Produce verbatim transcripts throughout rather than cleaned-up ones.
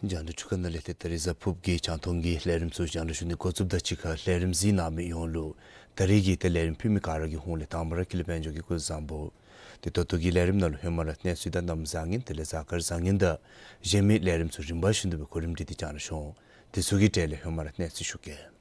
རྒྱང་བསྒྲགས་འཕྲུལ་ཁང་ནང་ལས་ཏེ་ད་རིས་གཟའ་ཕུརཔ་གི་རྒྱང་མཐོང་གི་ལས་རིམ་ཚུ་རྒྱང་བསྒྲགས་ཞུ་ནི་འགོ་བཙུགསཔ་དང་གཅིག་ཁར་ལས་རིམ་གཟིགས་གནང་མི་ཡོངས་ལུ་ད་རིས་ཀྱི་ཏེ་ལས་རིམ་ཕུལ་མི་ག་ར་གི་ཧོངས་ལས་དང་པ་ར་དཀྱིལ་ལས་དཔལ་འབྱོར་གྱིས་སྐུ་གཟུགས་བཟང་པོ། ཏེ་ད་ལྟོ་གི་ལས་རིམ་ནང་ལུ་ཧེ་མ་ར་གནས་ཚུལ་དང་གནམ་བཟང་ངན་དེ་ལས་གཟའ་སྐར་བཟང་ངན་དང་གཞན་མི་ལས་རིམ་ཚུ་རིམ་པ་བཞིན་དུ་སྦེ་གོ་རིམ་སྒྲིག་སྟེ་རྒྱང་བསྒྲགས་ཞུ་འོང་། དེ་ཚུ་གི་གྲས་ལས་ཧེ་མ་ར་གནས་ཚུལ་ཞུ་གེ།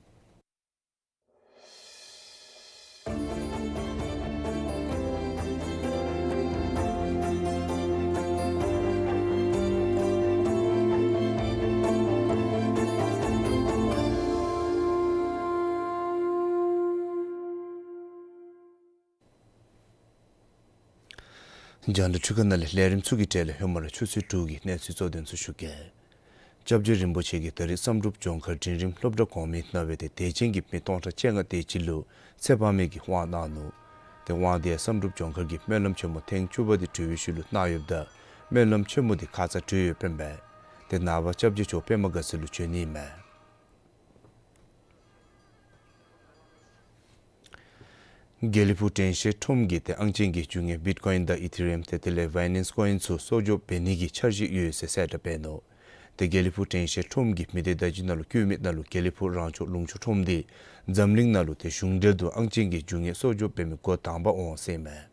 རྒྱང་བསྒྲགས་འཕྲུལ་ཁང་ནང་ལས་ལས་རིམ་ཚུ་གི་གྲས་ལས་ཧེ་མ་ར་ཆུ་ཚོད་དྲུག་གི་གནས་ཚུལ་གཙོ་དོན་ཚུ་ཞུ་གེ། སྐྱབས་རྗེ་རིན་པོ་ཆེ་གིས་ད་རིས་བསམ་གྲུབ་ལྗོངས་མཁར་འབྲིང་རིམ་སློབ་གྲྭ་གོང་མའི་ནང་སྦེ་ཏེ་དད་ཅན་གྱི་མི་སྟོང་ཕྲག་བཅོ་ལྔ་དེ་ཅིག་ལུ་ཚེ་དཔག་མེད་ཀྱི་དབང་གནང་ནུག། ཏེ་དབང་དེ་ཡང་བསམ་གྲུབ་ལྗོངས་མཁར་གྱི་སྨོན་ལམ་ཆེན་མོ་ཐེངས་བཅུ་པ་དེ་གྲོལ་བའི་ཤུལ་ལུ་གནང་ཡོདཔ་ད་སྨོན་ལམ་ཆེན་མོ་དེ་ཁ་ཙ་གྲོལ་ཡོདཔ་ཨིན་པས། ཏེ་ནངས་པ་སྐྱབས་རྗེ་མཆོག་པདྨ་དགའ་ཚལ་ལུ་བྱོན་ནི་ཨིན་མས། དགེ་ལེགས་ཕུག་དྲན་ཤེས་ཁྲོམ་གྱིས་ཏེ་ཨང་ཅན་གྱི་རྒྱུ་དངོས་བིཊ་ཀོ་ཨིན་དང་ཨི་ཐི་རི་ཡམ་ཏེ་དེ་ལས་བའི་ནེནསི་ཀོ་ཨིན་ཚུ་གསོག་འཇོག་འབད་ནི་གི་འཆར་གཞི་ཡོད་ཟེར་གསལ་བསྒྲགས་འབད་ནུག། ཏེ་དགེ་ལེགས་ཕུག་དྲན་ཤེས་ཁྲོམ་གྱིས་མི་སྡེ་བརྡ་བརྒྱུད་ནང་ལུ་བཀོད་མི་ནང་ལུ་དགེ་ལེགས་ཕུག་རང་སྐྱོང་ལུང་ཕྱོགས་ཁྲོམ་འདི་འཛམ་གླིང་ནང་ལུ་ཏེ་གཞུང་འབྲེལ་དུ་ཨང་ཅན་གྱི་རྒྱུ་དངོས་གསོག་འཇོག་འབད་མི་འགོ་དང་པ་འོང་ཟེར་ཨིན་མས།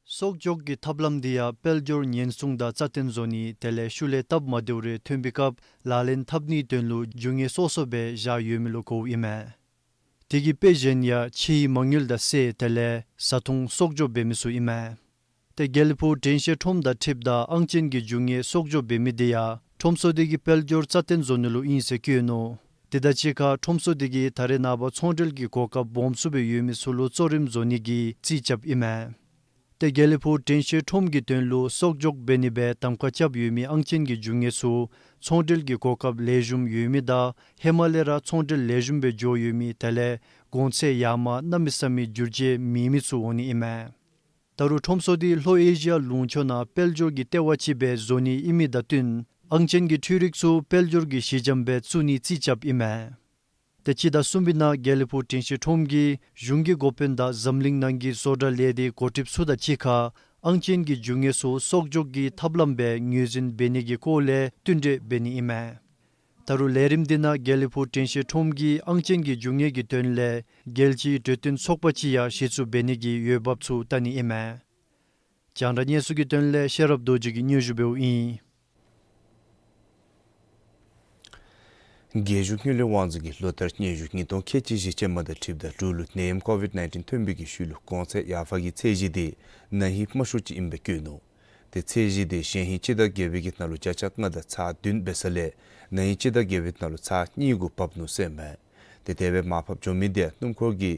གསོག་འཇོག་གི་ཐབས་ལམ་འདི་ཡང་དཔལ་འབྱོར་ཉེན་སྲུང་དང་རྩ་བརྟན་བཟོ་ནི་དེ་ལས་ཤུལ་ལས་སྟབས་མ་བདེཝ་རེ་ཐོན་པའི་སྐབས་ལག་ལེན་འཐབ་ནིའི་དོན་ལུ་རྒྱུ་དངོས་གསོག་གསོག་སྦེ་བཞག་ཡོད་མི་ལུ་གོཝ་ཨིན་མས། དེ་གི་དཔེ་གཞན་ཡང་ཕྱིའི་མ་དངུལ་དང་གསེར་དེ་ལས་བཟའ་འཐུང་གསོག་འཇོག་འབད་མི་ཚུ་ཨིན་མས། ཏེ་དགེ་ལེགས་ཕུག་དྲན་ཤེས་ཁྲོམ་དང་འཁྲིལཝ་ད་ཨང་ཅན་གྱི་རྒྱུ་དངོས་གསོག་འཇོག་འབད་མི་དེ་ཡང་ཁྲོམ་ཚོགས་སྡེ་གི་དཔལ་འབྱོར་རྩ་བརྟན་བཟོ་ནི་ལུ་ཨིན་ཟེར་བཀོད་ནུག། དེ་དང་གཅིག་ཁར་ཁྲོམ་ཚོགས་སྡེ་གིས་ད་རེས་ནངས་པ་ཚོང་འབྲེལ་གྱི་གོ་སྐབས་སྦོམ་སུ་སྦེ་ཡོད་མི་ཚུ་ལུ་གཙོ་རིམ་བཟོ་ནི་གི་རྩིས་རྐྱབ་ཨིན་མས། ཏེ་དགེ་ལེགས་ཕུག་དྲན་ཤེས་ཁྲོམ་གྱི་དོན་ལུ་གསོག་འཇོག་འབད་ནི་སྦེ་གདམ་ཁ་རྐྱབ་ཡོད་མི་ཨང་ཅན་གྱི་རྒྱུ་དངོས་ཚུ་ཚོང་འབྲེལ་གྱི་གོ་སྐབས་ལེགས་ཤོམ་ཡོད་མི་དང་ཧེ་མ་ལས་ར་ཚོང་འབྲེལ་ལེགས་ཤོམ་སྦེ་འགྱོ་ཡོད་མི་དེ་ལས་གོང་ཚད་ཡར་མར་གནམ་མེད་ས་མེད་འགྱུར་བཅོས་མེད་མི་ཚུ་འོང་ནི་ཨིན་མས། ད་རུང་ཁྲོམ་ཚོགས་འདི་ལྷོ་ཨེ་ཤི་ཡ་ལུང་ཕྱོགས་ནང་དཔལ་འབྱོར་གྱི་ལྟེ་བ་ཅིག་སྦེ་བཟོ་ནི་ཨིན་མི་དང་བསྟུན་ཨང་ཅན་གྱི་འཕྲུལ་རིག་ཚུ་དཔལ་འབྱོར་གྱི་གཞི་འགྱམ་སྦེ་བཙུགས་ནིའི་རྩིས་རྐྱབ་ཨིན་མས། ཏེ་སྤྱི་ཟླ་གསུམ་པའི་ནང་དགེ་ལེགས་ཕུག་དྲན་ཤེས་ཁྲོམ་གྱིས་གཞུང་གི་འགོ་དཔོན་དང་འཛམ་གླིང་ནང་གི་བཟོ་གྲྭ་ལས་སྡེ་འགོ་ཁྲིདཔ་ཚུ་དང་གཅིག་ཁར་ཨང་ཅན་གྱི་རྒྱུ་དངོས་ཚུ་གསོག་འཇོག་གི་ཐབས་ལམ་སྦེ་ངོས་འཛིན་འབད་ནི་གི་སྐོར་ལས་བསྟུན་གྲོས་འབད་ནི་ཨིན་མས། ད་རུང་ལས་རིམ་འདི་ནང་དགེ་ལེགས་ཕུག་དྲན་ཤེས་ཁྲོམ་གྱིས་ཨང་ཅན་གྱི་རྒྱུ་དངོས་ཀྱི་དོན་ལས་རྒྱལ་སྤྱིའི་གྲོས་བསྟུན་ཚོགས་པ་ཅིག་ཡང་གཞི་བཙུགས་འབད་ནི་གི་འོས་འབབ་ཚུ་བལྟ་ནི་ཨིན་མས། རྒྱང་བསྒྲགས་སྙན་སུར་གྱི་དོན་ལས་ཤེས་རབ་རྡོ་རྗེ་གིས་སྙན་ཞུ་འབདཝ་ཨིན། རྒྱལ་གཞུང་དངུལ་ལས་དབང་འཛིན་གྱིས་ལོ་ལྟར་སྙན་ཞུ་ཉིས་སྟོང་ཁལ་གཅིག་བཞི་ཅན་མ་དང་འཁྲིལཝ་ད་འབྲུག་ལུ་ནད་ཡམས་ཀོ་ཝིཌ་ནའིན་ཊིན་ཐོན་པའི་གི་ཤུལ་ལུ་གོང་ཚད་ཡར་འཕར་གྱི་ཚད་གཞི་དེ་ན་ཧིང་དམའ་ཤོས་ཅིག་ཨིན་པའི་བཀོད་ནུག། ཏེ་ཚད་གཞི་དེ་གཞེས་ཧིང་སྤྱི་ཟླ་བརྒྱད་པའི་གི་ནང་ལུ་བརྒྱ་ཆ་ལྔ་དང་ཚག་བདུན་འབད་ས་ལས་ན་ཧིང་སྤྱི་ཟླ་བརྒྱད་པའི་ནང་ལུ་ཚག་གཉིས་གུ་བབས་ནུག་ཟེར་མས། ཏེ་དེ་སྦེ་མར་ཕབ་འགྱོ་མི་དེ་སྣུམ་འཁོར་གྱི་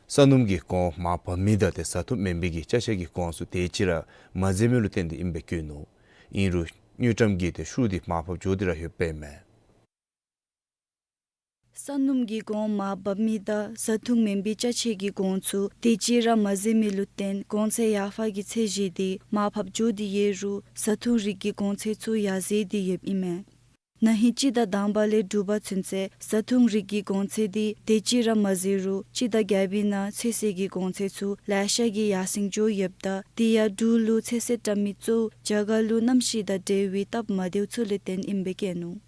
ས་སྣུམ་གྱི་གོང་མར་བབས་མི་དང་ཏེ་བཟའ་འཐུང་མེན་པའི་གི་ཅ་ཆས་ཀྱི་གོང་ཚུ་དེ་ཅིག་ར་མ་འཛེམ་མི་ལུ་བརྟེན་ཏེ་ཨིན་པའི་བཀོད་ནུག། ཨིན་རུང་དངུལ་ཀྲམ་གྱི་ཏེ་ཤུགས་དེ་མར་ཕབ་འགྱོ་སྟེ་ར་ཡོདཔ་ཨིན་མས། ས་སྣུམ་གྱི་གོང་མར་འབབ་མི་དང་བཟའ་འཐུང་མེན་པའི་ཅ་ཆས་ཀྱི་གོང་ཚུ་དེ་ཅིག་ར་མ་ཟད་མི་ལུ་བརྟེན་གོང་ཚད་ཡར་འཕར་གྱི་ཚད་གཞི་འདི་མར་ཕབ་འགྱོ་སྟེ་ཡོད་རུང་བཟའ་འཐུང་རིགས་ཀྱི་གོང་ཚད་ཚུ་ཡར་འཛེགས་ཏེ་ཡོདཔ་ཨིན་མས། ན་ཧིང་སྤྱི་ཟླ་དང་པ་ལས་དྲུག་པ་ཚུན་ཚོད་བཟའ་འཐུང་རིགས་ཀྱི་གོང་ཚད་འདི་དེ་ཅིག་ར་མ་ཟད་རུང་སྤྱི་ཟླ་བརྒྱད་པའི་ནང་ཚོད་བསྲེ་གི་གོང་ཚད་ཚུ་ལེ་ཤ་གིས་ཡར་སེང་འགྱོ་ཡོདཔ་ད་དེ་ཡང་འབྲུག་ལུ་ཚོད་བསྲེ་བཀྲམ་མི་གཙོ་བོ་རྒྱ་གར་ལུ་གནམ་གཤིས་དང་འབྲེལ་བའི་སྟབས་མ་བདེཝ་ཚུ་ལས་བརྟེན་ཨིནམ་སྦེ་བཀོད་ནུག།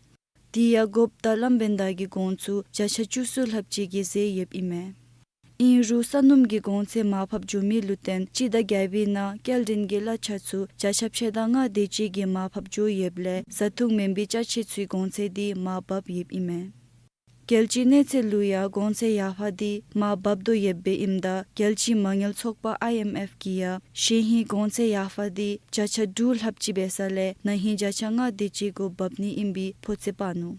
དེ་ཡང་སྒོགཔ་དང་གླང་བན་དར་གྱི་གོང་ཚུ་བརྒྱ་ཆ་བཅུ་གསུམ་ལྷགཔ་ཅིག་གིས་འཛེགས་ཡོདཔ་ཨིན་མས། ཨིན་རུང་ས་སྣུམ་གྱི་གོང་ཚད་མར་ཕབ་འགྱོ་མི་ལུ་བརྟེན་སྤྱི་ཟླ་བརྒྱད་པའི་ནང་སྐྱེལ་འདྲེན་གྱི་གླ་ཆ་ཚུ་བརྒྱ་ཆ་ཕྱེད་དང་ལྔ་དེ་ཅིག་གིས་མར་ཕབ་འགྱོ་ཡོདཔ་ལས་བཟའ་འཐུང་མེན་པའི་ཅ་ཆས་ཚུའི་གོང་ཚད་འདི་མར་འབབ་ཡོདཔ་ཨིན་མས། རྒྱལ་སྤྱིའི་གནས་ཚད་ལུ་ཡང་གོང་ཚད་ཡར་འཕར་འདི་མར་འབབ་དོ་ཡོདཔ་སྦེ་ཨིནམ་ད་རྒྱལ་སྤྱིའི་མ་དངུལ་ཚོགས་པ་ཨའི་ཨེམ་ཨེཕ་གིས་ཡང་གཞེས་ཧིང་གོང་ཚད་ཡར་འཕར་འདི་བརྒྱ་ཆ་དྲུག་ལྷགཔ་ཅིག་འབད་ས་ལས་ན་ཧིང་བརྒྱ་ཆ་ལྔ་དེ་ཅིག་གུ་འབབ་ནི་ཨིན་པའི་ཕོ་ཚོད་དཔག་ནུག།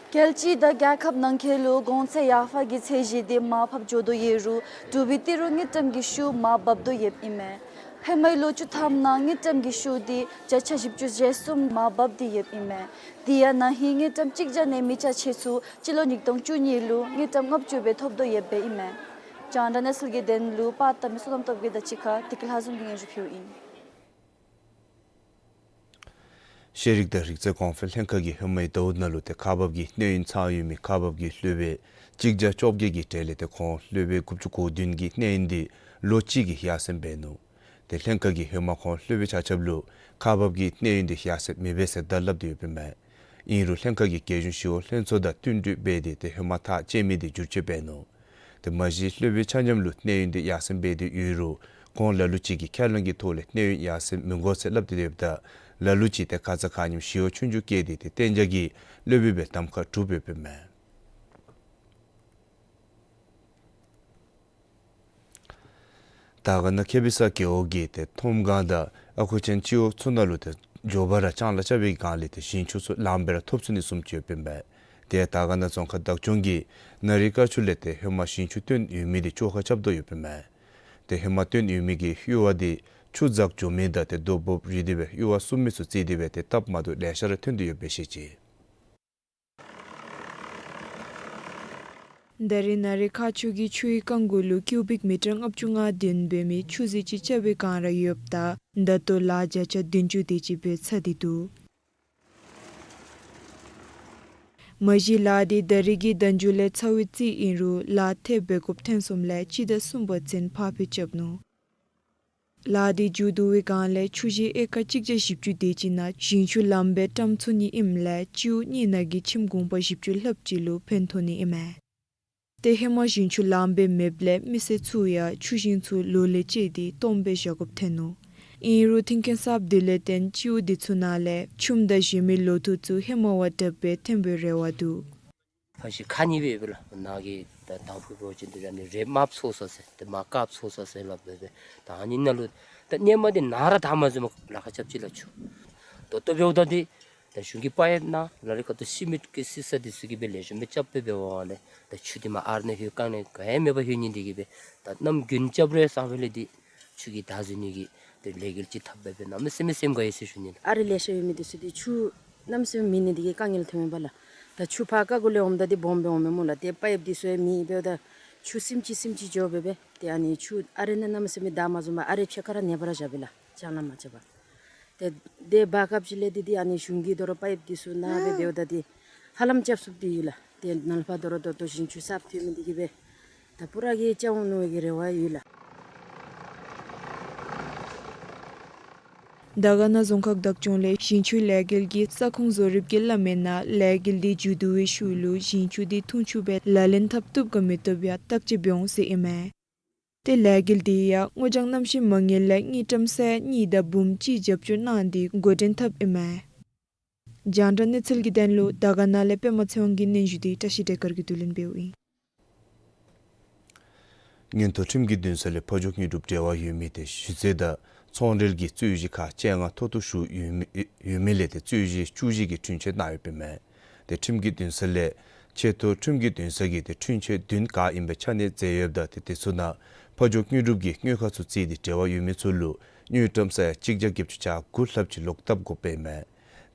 རྒྱལ་སྤྱི་དང་རྒྱལ་ཁབ་ནང་འཁོད་ལུ་གོང་ཚད་ཡར་འཕར་གྱི་ཚད་གཞི་འདི་མར་ཕབ་འགྱོ་དོ་ཡོད་རུང་འབྲུག་པའི་ཏི་རུ་དངུལ་ཀྲམ་གྱི་ཤུགས་མར་འབབ་དོ་ཡོདཔ་ཨིན་མས། ཧེ་མའི་ལོ་བཅུ་ཐམ་ནང་དངུལ་ཀྲམ་གྱི་ཤུགས་འདི་བརྒྱ་ཆ་བཞི་བཅུ་ཞེ་གསུམ་མར་འབབ་སྟེ་ཡོདཔ་ཨིན་མས། དེ་ཡང་ན་ཧིང་དངུལ་ཀྲམ་གཅིག་བརྒྱ་གནས་མི་ཅ་ཆས་ཚུ་སྤྱི་ལོ་ཉིས་སྟོང་བཅུ་གཉིས་ལུ་དངུལ་ཀྲམ་ལྔ་བཅུ་སྦེ་ཐོབ་དོ་ཡོདཔ་སྦེ་ཨིན་མས། རྒྱང་བསྒྲགས་གནས་ཚུལ་གྱི་དོན་ལུ་པར་བཏབ་མི་བསོད་ནམས་སྟོབས་རྒྱས་དང་གཅིག་ཁར་བདེ་སྐྱིད་ལྷ་འཛོམས་ཀྱིས་སྙན་ཞུ་ཕུལཝ་ཨིན། ཤེས་རིག་དང་རིག་རྩལ་གོང་འཕེལ་ལྷན་ཁག་གིས་ཧེ་མའི་ཟླཝ་ནང་ལུ་ཏེ་ཁག་འབག་གི་གནས་ཡུན་ཚང་ཡོད་མི་ཁག་འབག་གི་སློབ་དཔོན་གཅིག་བརྒྱ་བཅོ་བརྒྱད་ཀྱི་གྲས་ལས་ཏེ་ཁོང་སློབ་དཔོན་དགུ་བཅུ་གོ་བདུན་གྱི་གནས་ཡུན་འདི་ལོ་གཅིག་གི་ཡར་སེང་འབད་ནུག། ཏེ་ལྷན་ཁག་གིས་ཧེ་མ་ཁོང་སློབ་དཔོན་ཆ་ཁྱབ་ལུ་ཁག་འབག་གི་གནས་ཡུན་འདི་ཡར་སེང་མི་འབད་ཟེར་ད་སླབ་སྟེ་ཡོདཔ་ཨིན་མས། ཨིན་རུང་ལྷན་ཁག་གིས་རྒྱལ་གཞུང་ཞི་གཡོག་ལྷན་ཚོགས་དང་བསྟུན་གྲོས་འབད་དེ་ཏེ་ཧེ་མ་ཐག་བཅད་མི་འདི་བསྒྱུར་བཅོས་འབད་ནུག། ཏེ་མ་གཞི་སློབ་དཔོན་ཆ་མཉམ་ལུ་གནས་ཡུན་འདི་ཡར་སེང་འབད་དེ་ཡོད་རུང་ཁོང་ལ་ལུ་ཅིག་གིས་ཁས་བླངས་ཀྱི་ཐོག་ལས་གནས་ཡུན་ཡར་སེང་མི་དགོ་ཟེར་སླབ་སྟེ་ཡོདཔ་ད་ལ་ལུ་ཅིག་ཏེ་ཁ་ཙ་ཁ་ཉིནམ་ཞི་གཡོག་ཆོས་རྒྱུགས་བཀལ་ཏེ་ཏེ་གཏན་འཇགས་ཀྱི་སློབ་དཔོན་སྦེ་གདམ་ཁ་གྲུབ་ཡོདཔ་ཨིན་མས། དར་དཀར་ན་ཁེ་བི་ས་རྒེད་འོག་གི་ཏེ་ཐོམ་སྒང་དང་ཨ་ཁུ་ཆེན་སྤྱི་འོག་ཚུ་ནང་ལུ་ཏེ་མགྱོགས་པ་ར་ལྕང་ལཱ་རྐྱབ་པའི་སྒང་ལས་ཏེ་ཞིང་ཆུ་ཚུ་ལངམ་སྦེ་ར་ཐོབ་ཚུགས་ནི་བཟུམ་ཅིག་ཡོདཔ་ཨིན་པས། ཏེ་དར་དཀར་ན་རྫོང་ཁག་བདག་སྐྱོང་གིས་ན་རི་རྐ་ཆུ་ལས་ཏེ་ཧེ་མ་ཞིང་ཆུ་བཏོན་ཡོད་མི་འདི་བཅོ་ཁ་རྐྱབ་དོ་ཡོདཔ་ཨིན་མས། ཏེ་ཧེ་མ་བཏོན་ཡོད་མི་གི་གཡུར་བ་འདི་ཆུ་འཛག་འགྱོ་མི་དང་ཏེ་རྡོ་སྦུབ་རིལ་ཏེ་སྦེ་གཡུར་བ་སྲུབ་མི་ཚུ་བརྩིས་ཏེ་སྦེ་ཏེ་སྟབས་མ་བདེཝ་ལེ་ཤ་ར་ཐོན་ཏེ་ཡོདཔ་སྦེ་བཤད་ཅི། ད་རེས་ན་རི་རྐ་ཆུ་གིས་ཆུའི་རྐང་མགུ་ལུ་ཀིའུ་བིཀ་མི་ཊར་ལྔ་བཅུ་ང་བདུན་འབད་མི་ཆུ་ཟིལ་ཅིག་རྐྱབ་པའི་བསྒང་ར་ཡོདཔ་ད་ད་ལྟོ་ལཱ་བརྒྱ་ཆ་བདུན་ཅུ་དེ་ཅིག་འབད་ཚར་ཏེ་འདུག། མ་གཞི་ལཱ་འདི་ད་རིས་ཀྱི་ཟླ་མཇུག་ལས་ཚར་བའི་རྩིས་ཨིན་རུང་ལཱ་ཐེབས་འབད་དགོཔ་ཐོན་སོངམ་ལས་སྤྱི་ཟླ་གསུམ་པ་ཚུན་ཕར་འགྱངས་རྐྱབ་ནུག། ལཱ་འདི་མཇུག་བསྡུ་བའི་བསྒང་ལས་ཆུ་བཞི་ཨེ་ཀར་གཅིག་བརྒྱ་བཞི་བཅུ་དེ་ཅིག་ནང་ཞིང་ཆུ་ལངམ་སྦེ་བཀྲམ་ཚུགས་ནི་ཨིནམ་ལས་སྤྱི་འོག་གཉིས་ནང་གི་ཁྱིམ་གུང་པ་བཞི་བཅུ་ལྷགཔ་ཅིག་ལུ་ཕན་ཐོགས་ནི་ཨིན་མས། ཏེ་ཧེ་མ་ཞིང་ཆུ་ལངམ་སྦེ་མེདཔ་ལས་མི་སེར་ཚུ་ཡང་ཆུ་ཞིང་ཚུ་ལོག་ལས་བཅད་དེ་སྟོངམ་སྦེ་བཞག་དགོཔ་ཐོན་ནུག། ཨིན་རུང་མཐུན་རྐྱེན་གསརཔ་འདི་ལས་བརྟེན་སྤྱི་འོག་འདི་ཚུ་ནང་ལས་ཆུམ་དང་གཞན་མི་ལོ་ཐོག་ཚུ་ཧེ་མ་བ་དྲགཔ་སྦེ་ཐོན་པའི་རེ་བ་འདུག། ཕར་ཞིང་ཁ་གཉིས་སྦེ་ཡོདཔ་ལགས། ནཱ་གི་ད་དང་ཕུ་འབད་བ་ཅིན་འདི་ར་ནི་རེད་མ་ཚོར་སོ་ཟེར་ཏེ་མ་དཀརཔ་ཚོར་སོ་ཟེར་སླབ་སྦེ་སྦེ་ད་ཨ་ནི་ནང་ལུ་ད་སྔོན་མ་འདི་ནཱ་ར་ད་མ་ཟེར་མ་ལཱ་ཁག་རྐྱབ་ཅི་ལགས། ཆུ་ད་ལྟོ་འབདཝ་ད་འདི་ད་གཞུང་གི་པའིཔ་ནང་ལ་ལུ་ཁ་ཐུག་སི་མེནཊ་གི་བསིལ་ས་འདི་ཚུ་གིས་སྦེ་ལེགས་ཤོམ་སྦེ་རྐྱབ་སྦེ་འབད་བའི་ལས་ད་ཆུ་འདི་མར་ཨ་རི་ནང་ལྷོད་རྐང་ནི་ག་ཡང་མེད་པར་ལྷོད་ནི་འདི་གིས་སྦེ་ད་གནམ་དགུན་རྐྱབ་རུང་ས་ཧོ་ལས་འདི་ཆུ་གིས་བདའ་འཛུལ་ནི་གི་ཏེ་ལས་འགུལ་ཅིག་འཐབ་སྦེ་སྦེ་གནམ་མེད་ས་མེད་སེམས་དགའ་ཡི་ཟེར་ཞུ་ནི་ལགས། ཨ་རི་ལེ་ཤ་ཡོད་མི་འདི་ཚུ་འདི་ཆུ་གནམ་མེད་ས་མེད་མེད་ནི་འདི་གིས་དཀའ་ངལ་ཐོན་མས་པ་ལགས། ད་ཆུ་ཕར་རྐ་གུ་ལས་འོངམ་ད་འདི་སྦོམ་སྦེ་འོངམ་མས་སྨོ་ལགས། ཏེ་པའིཔ་འདི་ཚུ་ཡང་མེད་འབདཝ་ད་ཆུ་སིམ་ཅིག་སིམ་ཅིག་འགྱོ་སྦེ་སྦེ་ཏེ་ཨ་ནི་ཆུ་ཨ་རི་ནང་གནམ་མེད་ས་མེད་བདའ་མ་བཟུང་བར་ཨ་རི་ཕྱེད་ཀ་ར་ནེ་པ་ར་བཞག་པས་ལགས། ཅ་ལ་མ་རྐྱབ་པར། ཏེ་དེ་བར་སྐབས་ཅིག་ལས་འདི་འདི་ཨ་ནི་གཞུང་གིས་དོ་རུང་པའིཔ་འདི་ཚུ་ནཱ་སྦེ་འབདཝ་ད་འདི་ཧ་ལམ་རྐྱབ་ཚུགསཔ་འདི་ཡོད་ལགས། ཏེ་ནཱ་ལས་ཕར་དོ་རུང་ད་ལྟོ་ཞིང་ཆུ་གསརཔ་ཐོན་མི་འདི་གིས་སྦེ་ད་པུ་ར་གིས་རྐྱབ་འོང་ནི་གི་རེ་བ་ཡོད་ལགས། དར་དཀར་ན་རྫོང་ཁག་བདག་སྐྱོང་ལས་ཞིང་ཆུའི་ལས་འགུལ་གྱིས་ས་ཁོངས་བཟོ་རིག་གི་བླ་མའི་ནང་ལས་འགུལ་འདི་མཇུག་བསྡུ་བའི་ཤུལ་ལུ་ཞིང་ཆུ་འདི་འཐུང་ཆུ་སྦེ་ལག་ལེན་འཐབ་བཏུབ་ག་མི་བཏུབ་ཡང་བརྟག་དཔྱད་འབད་འོང་ཟེར་ཨིན་མས། ཏེ་ལས་འགུལ་འདི་ཡང་སྔོ་ལྗང་གནམ་གཤིས་མ་དངུལ་ལས་དངུལ་ཀྲམ་ས་ཡ་གཉིས་དང་འབུམ་གཅིག་རྒྱབ་སྐྱོར་གནང་སྟེ་འགོ་འདྲེན་འཐབ་ཨིན་མས། རྒྱང་བསྒྲགས་གནས་ཚུལ་གྱི་དོན་ལུ་དར་དཀར་ན་ལས་པདྨ་ཚེ་དབང་གི་སྙན་ཞུ་འདི་བཀྲ་ཤིས་བདེ་སྐར་གྱིས་བསྡུ་ལེན་འབདཝ་ཨིན། མངོན་མཐོ་ཁྲིམས་ཀྱི་འདུན་ས་ལས་ཕ་ཇོ་དངོས་གྲུབ་འབྲེལ་བ་ཡོད་མི་དེ་ཞི་རྩོད་དང་ཚོང་འབྲེལ་གྱི་རྩོད་གཞི་ཁག་བཅོ་ལྔ་མཐོ་གཏུགས་ཞུ་ཡོད་མི་ཡོད་མི་ལས་ཏེ་རྩོད་གཞི་བཅུ་བཞི་གི་འཁྲུན་ཆོད་གནང་ཡོདཔ་ཨིན་མས། ཏེ་ཁྲིམས་ཀྱི་འདུན་ས་ལས་ཆེ་མཐོ་ཁྲིམས་ཀྱི་འདུན་ས་གིས་ཏེ་འཁྲུན་ཆོད་བདུན་བཀག་ཨིནམ་སྦེ་ཆ་གནས་མཛད་ཡོདཔ་ད་ཏེ་དེ་ཚུ་ནང་ཕ་ཇོ་དངོས་གྲུབ་ཀྱིས་དངུལ་ཁང་ཚུ་བརྩིས་ཏེ་འབྲེལ་བ་ཡོད་མི་ཚུ་ལུ་དངུལ་ཀྲམ་ས་ཡ་གཅིག་བརྒྱ་བརྒྱད་ཅུ་གྱ་དགུ་ལྷགཔ་ཅིག་ལོག་བཏབ་དགོཔ་ཨིན་མས།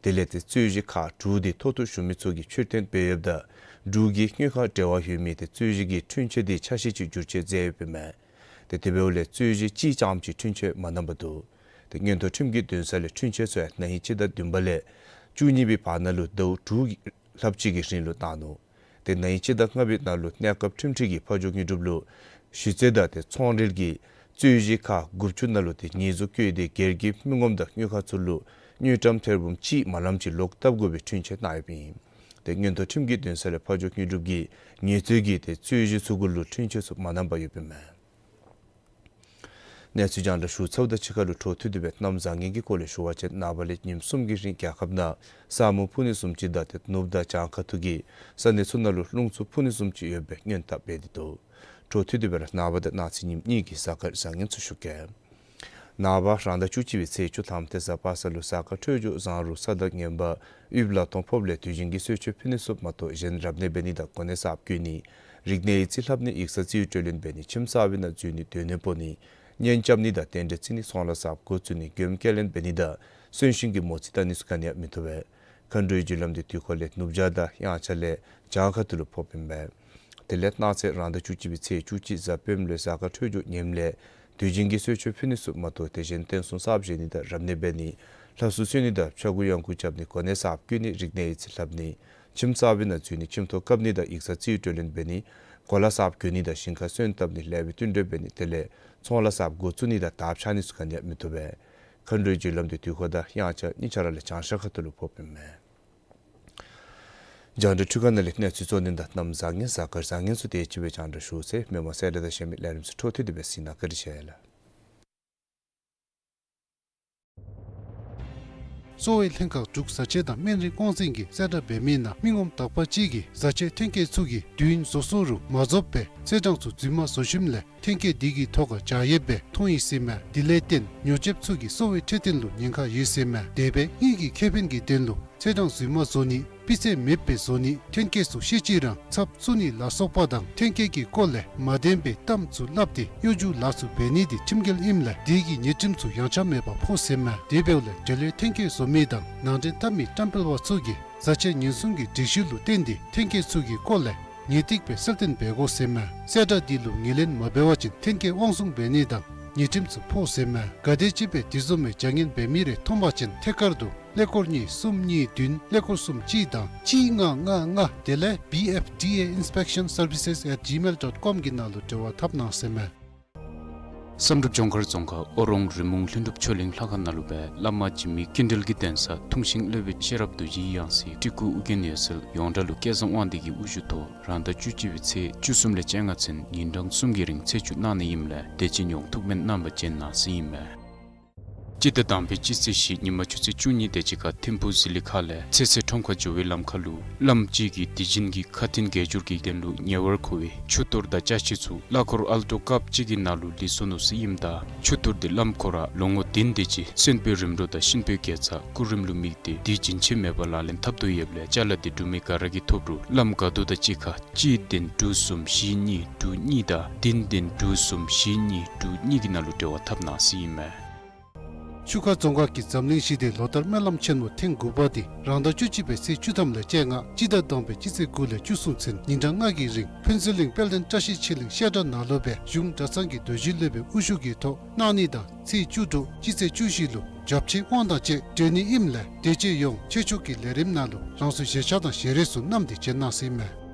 དེ་ལས་ཏེ་རྩོད་གཞི་ཁག་དྲུག་འདི་མཐོ་གཏུགས་ཞུ་མི་ཚུ་གིས་ཕྱིར་འཐེན་འབད་ཡོདཔ་ད་ འབྲུག་གི་དངུལ་ཁང་འབྲེལ་བ་ཡོད་མི་ཏེ་རྩོད་གཞི་གི་འཁྲུན་ཆོད་དེ་ཆ་ཤས་ཅིག་བསྒྱུར་བཅོས་མཛད་ཡོདཔ་ཨིན་མས། ཏེ་དེ་འབདཝ་ལས་རྩོད་གཞི་གཅིག་རྐྱངམ་ཅིག་འཁྲུན་ཆོད་མ་གནངམ་འདུག། ཏེ་མངོན་མཐོ་ཁྲིམས་ཀྱི་འདུན་ས་ལས་འཁྲུན་ཆོད་ཚུ་ཡང་ན་ཧིང་སྤྱི་ཟླ་བདུན་པ་ལས་བཅུ་གཉིས་པའི་བར་ན་ལུ་ཟླཝ་དྲུག་ལྷགཔ་ཅིག་གི་རིང་ལུ་བཏང་ནུག། ཏེ་ན་ཧིང་སྤྱི་ཟླ་ལྔ་པའི་ནང་ལུ་གནས་སྐབས་ཁྲིམས་ཁྲི་གིས་ཕ་ཇོ་དངོས་གྲུབ་ལུ་ཞུ་རྩིས་དང་ཏེ་ཚོང་འབྲེལ་གྱི་རྩོད་གཞི་ཁག་དགུ་བཅུ་ནང་ལུ་ཏེ་ཉེས་འཛུགས་བཀོད་དེ་སྒེར་གྱི་མི་ངོམ་དང་དངུལ་ཁང་ཚུ་ལུ་དངུལ་ཀྲམ་ཐེར་འབུམ་གཅིག་མ་ལངམ་ཅིག་ལོག་བཏབ་དགོ་པའི་འཁྲུན་ཆོད་གནང་ཡོདཔ་ཨིན། ཏེ་མངོན་མཐོ་ཁྲིམས་ཀྱི་འདུན་ས་ལས་ཕ་ཇོ་དངོས་གྲུབ་ཀྱིས་ཉེས་རྩོད་ཀྱི་ཏེ་རྩོད་གཞི་ཚུ་གུ་ལུ་འཁྲུན་ཆོད་ཚུ་མ་གནངམ་ཡོདཔ་ཨིན་མས། གནས་ཚུལ་རྒྱང་བསྒྲགས་ཞུ་ཚརཝ་དང་གཅིག་ཁར་ལུ་འཕྲོ་མཐུད་དེ་སྦེ་གནམ་བཟང་ངན་གྱི་སྐོར་ལས་ཞུ་བ་ཅིན་ནངས་པ་ལས་ཉིནམ་གསུམ་གྱི་རིང་རྒྱལ་ཁབ་ནང་ས་སྨུག་ཕུབ་ནི་བཟུམ་ཅིག་དང་ཏེ་ནུབ་དང་བྱང་ཁ་ཐུག་གི་ས་གནས་ཚུ་ནང་ལུ་རླུང་འཚུབ་ཕུབ་ནི་བཟུམ་ཅིག་ཡོད་པའི་སྔོན་བརྡ་འབད་དེ་འདུག། འཕྲོ་མཐུད་དེ་སྦེ་ར་ནངས་པ་དང་གནངས་ཚེ་ཉིནམ་གཉིས་ཀྱི་གཟའ་སྐར་བཟང་ངན་ཚུ་ཞུ་གེ། ནངས་པ་རང་ཟླ་བཅུ་གཅིག་པའི་ཚེས་བཅུ་ཐམ་ཏེ་གཟའ་པ་སངས་ལུ་གཟའ་སྐར་འཕྲོད་སྦྱོར་བཟང་རུང་ས་དང་ངན་པ་དབུལ་ལ་མཐོང་ཕོགཔ་ལས་དུས་རྒྱུན་གྱི་གསོལ་མཆོད་ཕུལ་ནི་ཚུ་མ་གཏོགས་གཞན་རབ་གནས་འབད་ནི་དང་གོ་གནས་གསརཔ་བསྐོ་ནི་རིག་གནས་ཡིག་རྩིས་ལྷབ་ནི་ཡིག་ཚང་རྩིས་སྤྲོད་ལེན་འབད་ནི་ཁྱིམ་གསར་པའི་ནང་འཛུལ་ནི་སྡོད་གནས་སྤོ་ནི་གཉེན་རྐྱབ་ནི་དང་རྟེན་འབྲེལ་བརྩི་ནི་ཚོང་ལཱ་གསརཔ་འགོ་བཙུགས་ནི་མགྱོནམ་སྐྱེལ་ལེན་འབད་ནི་དང་གསོན་གཤིན་གྱི་མོ་རྩིས་བལྟ་ནི་ཚུ་ག་ནི་ཡང་མི་བཏུབ་པས། མཁའ་འགྲོའི་རྒྱུ་ལམ་དེ་དུས་འཁོར་ལས་ནུབ་བྱང་དང་དབྱངས་འཆར་ལས་བྱང་ཁ་ཐུག་ལུ་ཕོགཔ་ཨིན་པས། དེ་ལས་གནངས་ཚེ་རང་ཟླ་བཅུ་གཅིག་པའི་ཚེས་བཅུ་གཅིག་གཟའ་སྤེནམ་ལུ་གཟའ་སྐར་འཕྲོད་སྦྱོར་ངནམ་ལས་དུས་རྒྱུན་གྱི་གསོལ་མཆོད་ཕུལ་ནི་ཚུ་མ་གཏོགས་དེ་གཞན་རྟེན་གསུམ་གསརཔ་བཞེངས་ནི་དང་རབ་གནས་འབད་ནི་ལྷ་གསོལ་གསོལ་ནི་དང་ཕྱྭ་འགུགས་གཡང་འགུགས་རྐྱབ་ནི་གོ་གནས་གསརཔ་བསྐོ་ནི་རིག་གནས་ཡིག་རྩིས་ལྷབ་ནི་ཁྱིམ་གསར་པའི་ནང་འཛུལ་ནི་ཁྱིམ་ཐོག་བཀབ་ནི་དང་ཡིག་ཚང་རྩིས་སྤྲོད་ལེན་འབད་ནི་གོ་ལ་གསརཔ་གྱོན་ནི་དང་ཞིང་ཁ་སོན་བཏབ་ནི་ལེགས་པའི་བསྟུན་གྲོས་འབད་ནི་དེ་ལས་ཚོང་ལཱ་གསརཔ་འགོ་བཙུགས་ནི་དང་དར་འཕྱར་ནི་ཚུ་ག་ནི་ཡང་མི་བཏུབ་པས། མཁའ་འགྲོའི་རྒྱུ་ལམ་དེ་དུས་འཁོར་དང་དབྱངས་འཆར་གཉིས་ཆ་ར་ལས་བྱང་ཤར་ཁ་ཐུག་ལུ་ཕོགཔ་ཨིན་མས། རྒྱང་བསྒྲགས་འཕྲུལ་ཁང་ནང་ལས་གནས་ཚུལ་གཙོ་དོན་དང་གནམ་བཟང་ངན་གཟའ་སྐར་བཟང་ངན་ཚུ་དེ་ཅིག་སྦེ་རྒྱང་བསྒྲགས་ཞུ་ཚར་ཡི། མི་མང་གསལ་བསྒྲགས་དང་གཞན་མི་ལས་རིམ་ཚུ་འཕྲོ་མཐུད་དེ་སྦེ་གཟིགས་གནང་བཀའ་དྲིན་ཆེ་ལགས། གསོ་བའི་ལྷན་ཁག་འབྲུག་བཟའ་ཆས་དང་སྨན་རིགས་དབང་འཛིན་གྱིས་གསལ་བསྒྲགས་འབད་མི་ནང་མི་ངོམ་དག་པ་ཅིག་གིས་བཟའ་ཆས་ཐོན་སྐྱེད་ཚུ་གི་དུས་ཡུན་རྫོགས་སོང་རུང་མ་རྫོགས་པའི་ཚེས་གྲངས་ཚུ་རྫུན་མ་བཟོ་ཞིནམ་ལས་ཐོན་སྐྱེད་དེ་གི་ཐོག་ཁར་འཇགས་ཡོདཔ་སྦེ་མཐོང་ཡི་ཟེར་མས། དེ་ལས་བརྟེན་ཉོ་སྤྱོདཔ་ཚུ་གིས་གསོ་བའི་འཕྲོད་བསྟེན་ལུ་ཉེན་ཁ་ཡོད་ཟེར་མས། དེ་སྦེ་དངུལ་གྱི་ཁེ་ཕན་གྱི་དོན་ལུ་ཚེས་གྲངས་རྫུན་མ་བཟོ་ནི་སྤུས་ཚད་མེདཔ་སྦེ་བཟོ་ནི་ཐོན་སྐྱེད་ཚུ་ཤེས་ཅི་རང་ཚབ་བཙུགས་ནི་ལ་སོགས་པ་དང་ཐོན་སྐྱེད་ཀྱི་སྐོར་ལས་མ་བདེན་པའི་གཏམ་ཚུ་སླབ་སྟེ་གཡོ་སྒྱུ་ལཱ་ཚུ་འབད་ནི་དེ་ཁྲིམས་འགལ་ཨིནམ་ལས་དེ་གི་ཉེས་ཁྲིམས་ཚུ་ཡངས་ཆག་མེད་པར་ཕོག་ཟེར་མས། དེ་འབདཝ་ལས་འབྲེལ་ཡོད་ཐོན་སྐྱེད་བཟོ་མི་དང་ནང་འདྲེན་འཐབ་མི་བཀྲམ་སྤེལ་པ་ཚུ་གིས་བཟའ་ཆས་ཉེན་སྲུང་གི་སྒྲིག་གཞི་ལུ་བརྟེན་ཏེ་ཐོན་སྐྱེད་ཚུ་གི་སྐོར་ལས་ངེས་ཏིག་སྦེ་གསལ་སྟོན་འབད་དགོ་ཟེར་མས། གསལ་བསྒྲགས་འདི་ལུ་ངོས་ལེན་མ་འབད་བ་ཅིན་ཐོན་སྐྱེད་དབང་བཟུང་འབད་ནི་དང་ཉེས་ཁྲིམས་ཚུ་ཕོག་ཟེར་མས། ག་དེམ་ཅིག་སྦེ་དེ་བཟུམ་མའི་བྱ་ངན་འབད་མི་རེ་མཐོང་པ་ཅིན་ཐད་ཀར་དུ་ཀླད་ཀོར་གཉིས་གསུམ་གཉིས་བདུན་ཀླད་ཀོར་གསུམ་གཅིག་དང་གཅིག་ལྔ་ལྔ་ལྔ་དེ་ལས་B F D A inspection services at gmail dot com གི་ནང་ལུ་འབྲེལ་བ་འཐབ་གནང་ཟེར་མས། བསམ་གྲུབ་ལྗོངས་མཁར་རྫོང་ཁག་ཨོ་རོང་རི་མོང་ལྷུན་གྲུབ་ཆོས་གླིང་ལྷ་ཁང་ནང་ལུ་སྦེ་བླ་མ་འཇིགས་མེད་ཀུན་གྲོལ་གྱི་གདན་ས་ཐུགས་ཞིང་བློ་འབད་ཤེས་རབ་རྡོ་རྗེའི་ཡང་སྲིད་སྤྲུལ་སྐུ་ཨོ་རྒྱན་འོད་གསལ་ཡོངས་གྲགས་ལུ་སྐལ་བཟང་དབང་འདུས་ཀྱི་དབུ་བཞུགས་ཐོག་རང་ཟླ་བཅུ་གཅིག་པའི་ཚེས་བཅུ་གསུམ་ལས་བཅོ་ལྔ་ཚུན་ཉིན་གྲངས་གསུམ་གྱི་རིང་ཚེས་བཅུ་གནང་ནི་ཨིནམ་ལས་དད་ཅན་ཡོངས་ཐུགས་སྨོན་གནང་བར་བྱོན་གནང་ཟེར་ཨིན་མས། སྤྱི་ཟླ་དང་པའི་སྤྱི་ཚེས་བཞི་ཉིན་མ་ཆུ་ཚོད་བཅུ་གཉིས་དེ་ཅིག་ཁར་ཐིམ་ཕུག་ཟི་ལི་ཁ་ལས་ཚེ་སྲས་ཁྲོམ་ཁར་འགྱོ་བའི་ལམ་ཁ་ལུ་བླམ་ཅིག་གིས་དེ་བཞིན་གྱི་ཁ་ཏོན་དགེ་སྦྱོར་གྱི་དོན་ལུ་ཉེ་བར་མཁོ་བའི་ཆུ་གཏོར་དང་ཅ་ཆས་ཚུ་གླ་འཁོར་ཨལ་ཊོ་ཀརཔ་ཅིག་གི་ནང་ལུ་ལུས་སོ་ནུག་ཟེར་ཨིནམ་ད་ཆུ་གཏོར་དེ་བླམ་ཁོ་ར་ལོ་ངོ་བདུན་དེ་ཅིག་གསོན་པོའི་རིམ་གྲོ་དང་གཤིན་པོའི་དགེ་རྩ་སྐུ་རིམ་ལུ་དམིགས་ཏེ་དུས་རྒྱུན་ཆད་མེད་པར་ལག་ལེན་འཐབ་དོ་ཡོདཔ་ལས་ཅ་ལ་དེ་འབྲུག་མི་ག་ར་གིས་ཐོབ་རུང་བླམ་ག་དུས་དང་གཅིག་ཁར་གཅིག་བདུན་དྲུག་གསུམ་བཞི་གཉིས་དྲུག་གཉིས་དང་བདུན་བདུན་དྲུག་གསུམ་བཞི་གཉིས་དྲུག་གཉིས་ཀྱི་ནང་ལུ་འབྲེལ་བ་འཐབ་གནང་ཟེར་ཨིན་མས། ཆུ་ཁ་རྫོང་ཁག་གིས་འཛམ་གླིང་ཞི་བདེ་ལོ་ལྟར་སྨོན་ལམ་ཆེན་མོ་ཐེངས་དགུ་པ་དེ་རང་ཟླ་བཅུ་གཅིག་པའི་ཚེས་བཅུ་ཐམ་ལས་བཅོ་ལྔ་སྤྱི་ཟླ་དང་པའི་སྤྱི་ཚེས་དགུ་ལས་བཅུ་གསུམ་ཚུན་ཉིན་གྲངས་ལྔ་གི་རིང་ཕུན་ཚོགས་གླིང་དཔལ་ལྡན་བཀྲ་ཤིས་ཆོས་གླིང་བཤད་གྲྭ་ནང་ལུ་སྦེ་གཞུང་གྲྭ་ཚང་གི་རྡོ་རྗེ་སློབ་དཔོན་དབུ་བཞུགས་ཀྱི་ཐོག་གནང་ནི་དང་ཚེས་བཅུ་དྲུག་སྤྱི་ཚེས་བཅུ་བཞི་ལུ་བྱབས་ཆེན་དབང་དང་བཅས་གྲོལ་ནི་ཨིནམ་ལས་དད་ཅན་ཡོངས་ཆོས་ཕྱོགས་ཀྱི་ལས་རིམ་ནང་ལུ་རང་སོའི་ཞལ་ཆས་དང་ཞལ་རས་ཚུ་བསྣམས་ཏེ་བྱོན་གནང་ཟེར་ཨིན་མས།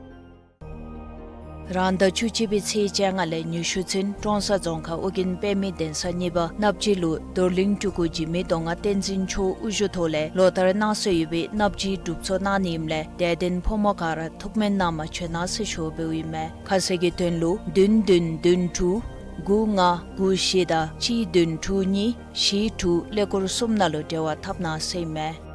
རང་ཟླ་བཅུ་གཅིག་པའི་ཚེས་བཅོ་ལྔ་ལས་ཉི་ཤུ་ཚུན་ཀྲོང་གསར་རྫོང་ཁག་ཨོ་རྒྱན་པདྨའི་གདན་ས་གཉིས་པ་སྣབས་སྦྱིས་ལུ་རྡོར་གླིང་སྤྲུལ་སྐུ་འཇིགས་མེད་མདོ་སྔགས་བསྟན་འཛིན་མཆོག་དབུ་བཞུགས་ཐོག་ལས་ལོ་ལྟར་གནང་སྲོལ་ཡོད་པའི་སྣབས་སྦྱིས་སྒྲུབ་ཚོགས་གནང་ནི་ཨིནམ་ལས་དད་ལྡན་ཕོ་མོ་ག་ར་ཐུགས་སྨོན་གནང་བར་བྱོན་གནང་ཟེར་ཞུ་འབདཝ་ཨིན་མས། ཁ་གསལ་གྱི་དོན་ལུ་བདུན་བདུན་བདུན་དྲུག་དགུ་ལྔ་དགུ་བཞི་དང་གཅིག་བདུན་དྲུག་གཉིས་བཞི་དྲུག་ཀླད་ཀོར་གསུམ་ནང་ལུ་འབྲེལ་བ་འཐབ་གནང་ཟེར་ཨིན་མས།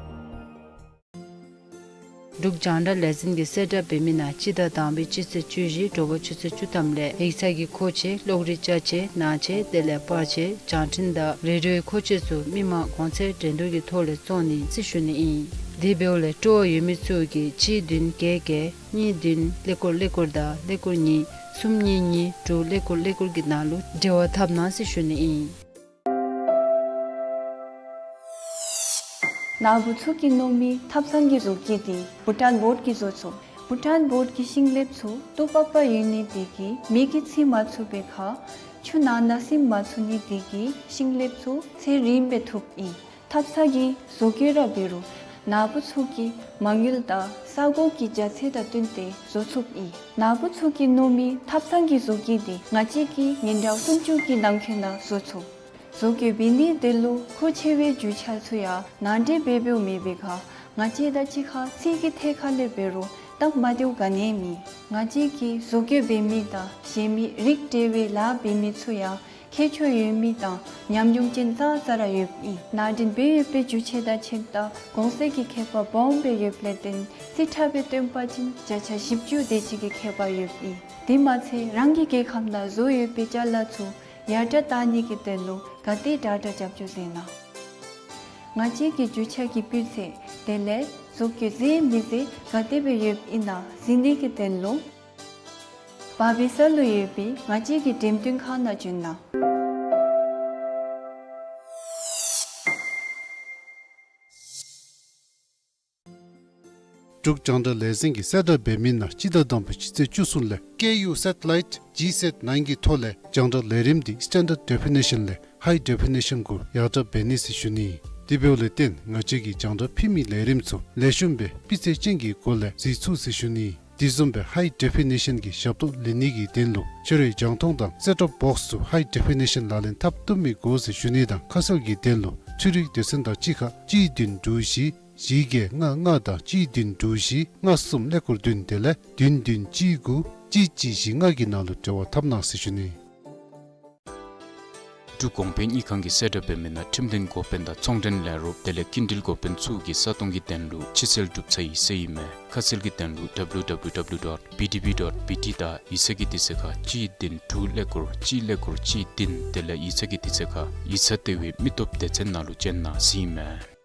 འབྲུག་རྒྱང་བསྒྲགས་ལས་འཛིན་གྱིས་གསལ་བསྒྲགས་འབད་མི་ནང་སྤྱི་ཟླ་དང་པའི་སྤྱི་ཚེས་བཅུ་བཞི་དྲོ་པ་ཆུ་ཚོད་བཅུ་ཐམ་ལས་ཡིག་ཚང་གི་མཁོ་ཆས་གློག་རིག་ཅ་ཆས་ནང་ཆས་དེ་ལས་པར་ཆས་བྱང་འཕྲིན་དང་རེ་ཌིའོའི་མཁོ་ཆས་ཚུ་མི་མང་གོང་ཚད་འགྲན་བསྡུར་གྱི་ཐོག་ལས་བཙོང་ནི་ཟེར་ཞུ་ནི་ཨིན། དེ་འབདཝ་ལས་སྤྲོ་བ་ཡོད་མི་ཚུ་གིས་གཅིག་བདུན་བརྒྱད་བརྒྱད་གཉིས་བདུན་ཀླད་ཀོར་ཀླད་ཀོར་དང་ཀླད་ཀོར་གཉིས་གསུམ་གཉིས་གཉིས་དྲུག་ཀླད་ཀོར་ཀླད་ཀོར་གྱི་ནང་ལུ་འབྲེལ་བ་འཐབ་གནང་ཟེར་ཞུ་ནི་ཨིན། ནཱ་བུ་ཚུ་གིས་མནོ་མི་ཐབ་ཚང་གི་བཟོ་བཀོད་དེ་བྷུ་ཊཱན་བོཌ་ཀྱིས་བཟོ་ཚུགས། བྷུ་ཊཱན་བོཌ་ཀྱི་ཤིང་ལེབ་ཚུ་ལྟོ་པགས་པ་ཡོད་ནི་དེ་གིས་མེ་གིས་འཚིག་མ་ཚུགས་པའི་ཁར་ཆུ་ནང་ན་ཟིམ་མ་ཚུགས་ནི་དེ་གིས་ཤིང་ལེབ་ཚུ་ཚད་རིངམ་སྦེ་ཐུབ་ཨིན། ཐབ་ཚང་གི་བཟོ་བཀོད་ར་འབད་རུང་ནཱ་བུ་ཚུ་གིས་མ་དངུལ་དང་ས་གོ་གི་རྒྱ་ཚད་དང་བསྟུན་ཏེ་བཟོ་ཚུགས་ཨིན། ནཱ་བུ་ཚུ་གིས་མནོ་མི་ཐབ་ཚང་གི་བཟོ་བཀོད་འདི་ང་བཅས་ཀྱིས་ཉིན་གྲངས་སུམ་ཅུ་གི་ནང་འཁོད་ནང་བཟོ་ཚུགས། བཟོ་བཀོད་འབད་ནི་དེ་ལུ་མཁོ་ཆེ་བའི་རྒྱུ་ཆ་ཚུ་ཡང་ནང་འདྲེན་འབད་འབདཝ་མེད་པའི་ཁར་ང་བཅས་དང་གཅིག་ཁར་ཚིག་གི་ཐད་ཁར་ལས་འབད་རུང་སྟབས་མ་བདེཝ་ག་ནི་ཡང་མེད། ང་བཅས་ཀྱིས་བཟོ་བཀོད་འབད་མི་དང་གཞན་མི་རིགས་འབྲེལ་བའི་ལཱ་འབད་མི་ཚུ་ཡང་ཁྱད་ཆོས་ཡོད་མི་དང་ཉམས་མྱོང་ཅན་ཙང་ཙ་ར་ཡོདཔ་ཨིན། ནང་འདྲེན་འབད་ཡོད་པའི་རྒྱུ་ཆ་དང་ཁྱིམ་བདག་གོང་ཚད་ཀྱི་ཁྱད་པར་སྦོམ་སྦེ་ཡོདཔ་ལས་བརྟེན་རྩིས་ཁྲ་སྦེ་སྟོན་པ་ཅིན་བརྒྱ་ཆ་བཞི་བཅུ་དེ་ཅིག་གི་ཁྱད་པར་ཡོདཔ་ཨིན། དེ་མ་ཚད་རང་གི་རྒྱལ་ཁབ་ནང་བཟོ་ཡོད་པའི་ཅ་ལ་ཚུ་ཡར་དྲགས་གཏང་ནི་གི་དོན་ལུ་ག་དེ་དྲག་དྲག་རྒྱབ་སྐྱོར་མཛད་གནང་། ང་བཅས་ཀྱི་རྒྱུ་ཆ་གི་སྤུས་ཚད་དེ་ལས་བཟོ་བཀོད་མཛེས་མི་མཛེས་ག་དེ་སྦེ་ཡོདཔ་ཨིན་ན་གཟིགས་ནི་གི་དོན་ལུ་བར་སྦིས་ས་ལུ་ཡོད་པའི་ང་བཅས་ཀྱི་འགྲེམས་སྟོན་ཁང་ནང་བྱོན་གནང་། འབྲུག་རྒྱང་བསྒྲགས་ལས་འཛིན་གྱིས་གསལ་བསྒྲགས་འབད་མི་ནང་སྤྱི་ཟླ་དང་པའི་སྤྱི་ཚེས་བཅུ་གསུམ་ལས་Ku Satellite G Sat nine གི་ཐོག་ལས་རྒྱང་བསྒྲགས་ལས་རིམ་འདི་Standard Definition ལས་High Definition གུ་ཡར་དྲགས་འབད་ནི་ཟེར་ཞུ་ནི། དེ་འབདཝ་ལས་བརྟེན་ང་བཅས་ཀྱིས་རྒྱང་བསྒྲགས་ཕུལ་མི་ལས་རིམ་ཚུ་ལེགས་ཤོམ་སྦེ་སྤུས་ཚད་ཅན་གྱི་སྒོ་ལས་གཟིགས་ཚུགས་ཟེར་ཞུ་ནི། དེ་བཟུམ་སྦེ་High Definition གྱི་ཞབས་ཏོག་ལེན་ནི་གི་དོན་ལུ་ཁྱོད་རའི་རྒྱང་མཐོང་དང་Set Top Box ཚུ་High Definition ལག་ལེན་འཐབ་བཏུབ་མི་དགོ་ཟེར་ཞུ་ནི་དང་ཁ་གསལ་གྱི་དོན་ལུ་འཕྲུལ་རིག་སྡེ་ཚན་དང་གཅིག་ཁར་གཅིག་བདུན་དྲུག་བཞི་བཞི་བརྒྱད་ལྔ་ལྔ་དང་གཅིག་བདུན་དྲུག་བཞི་ལྔ་གསུམ་ཀླད་ཀོར་བདུན་དེ་ལས་བདུན་བདུན་གཅིག་དགུ་གཅིག་གཅིག་བཞི་ལྔ་གི་ནང་ལུ་འབྲེལ་བ་འཐབ་གནང་ཟེར་ཞུ་ནི། འབྲུག་གོང་འཕེལ་དངུལ་ཁང་གིས་གསལ་བསྒྲགས་འབད་མི་ནང་ཁྲིམས་དོན་འགོ་དཔོན་དང་ཚོང་འབྲེལ་ལས་རོགས་དེ་ལས་སྐྱིན་འགྲུལ་འགོ་དཔོན་ཚུ་གི་ས་སྟོང་གི་དོན་ལུ་ཕྱིར་སེལ་གྲུབ་ཚར་ཡི་ཟེར་ཨིན་མས། ཁ་གསལ་གྱི་དོན་ལུ་W W W dot B D B dot B T དང་ཡིག་ཚང་གི་དུས་ཚོད་ཁར་གཅིག་བདུན་དྲུག་ཀླད་ཀོར་གཅིག་ཀླད་ཀོར་གཅིག་བདུན་དེ་ལས་ཡིག་ཚང་གི་དུས་ཚོད་ཁར་ཡིག་ཚང་ལྟེ་བའི་མི་སྟོབས་སྡེ་ཚན་ནང་ལུ་བྱོན་གནང་ཟེར་ཨིན་མས།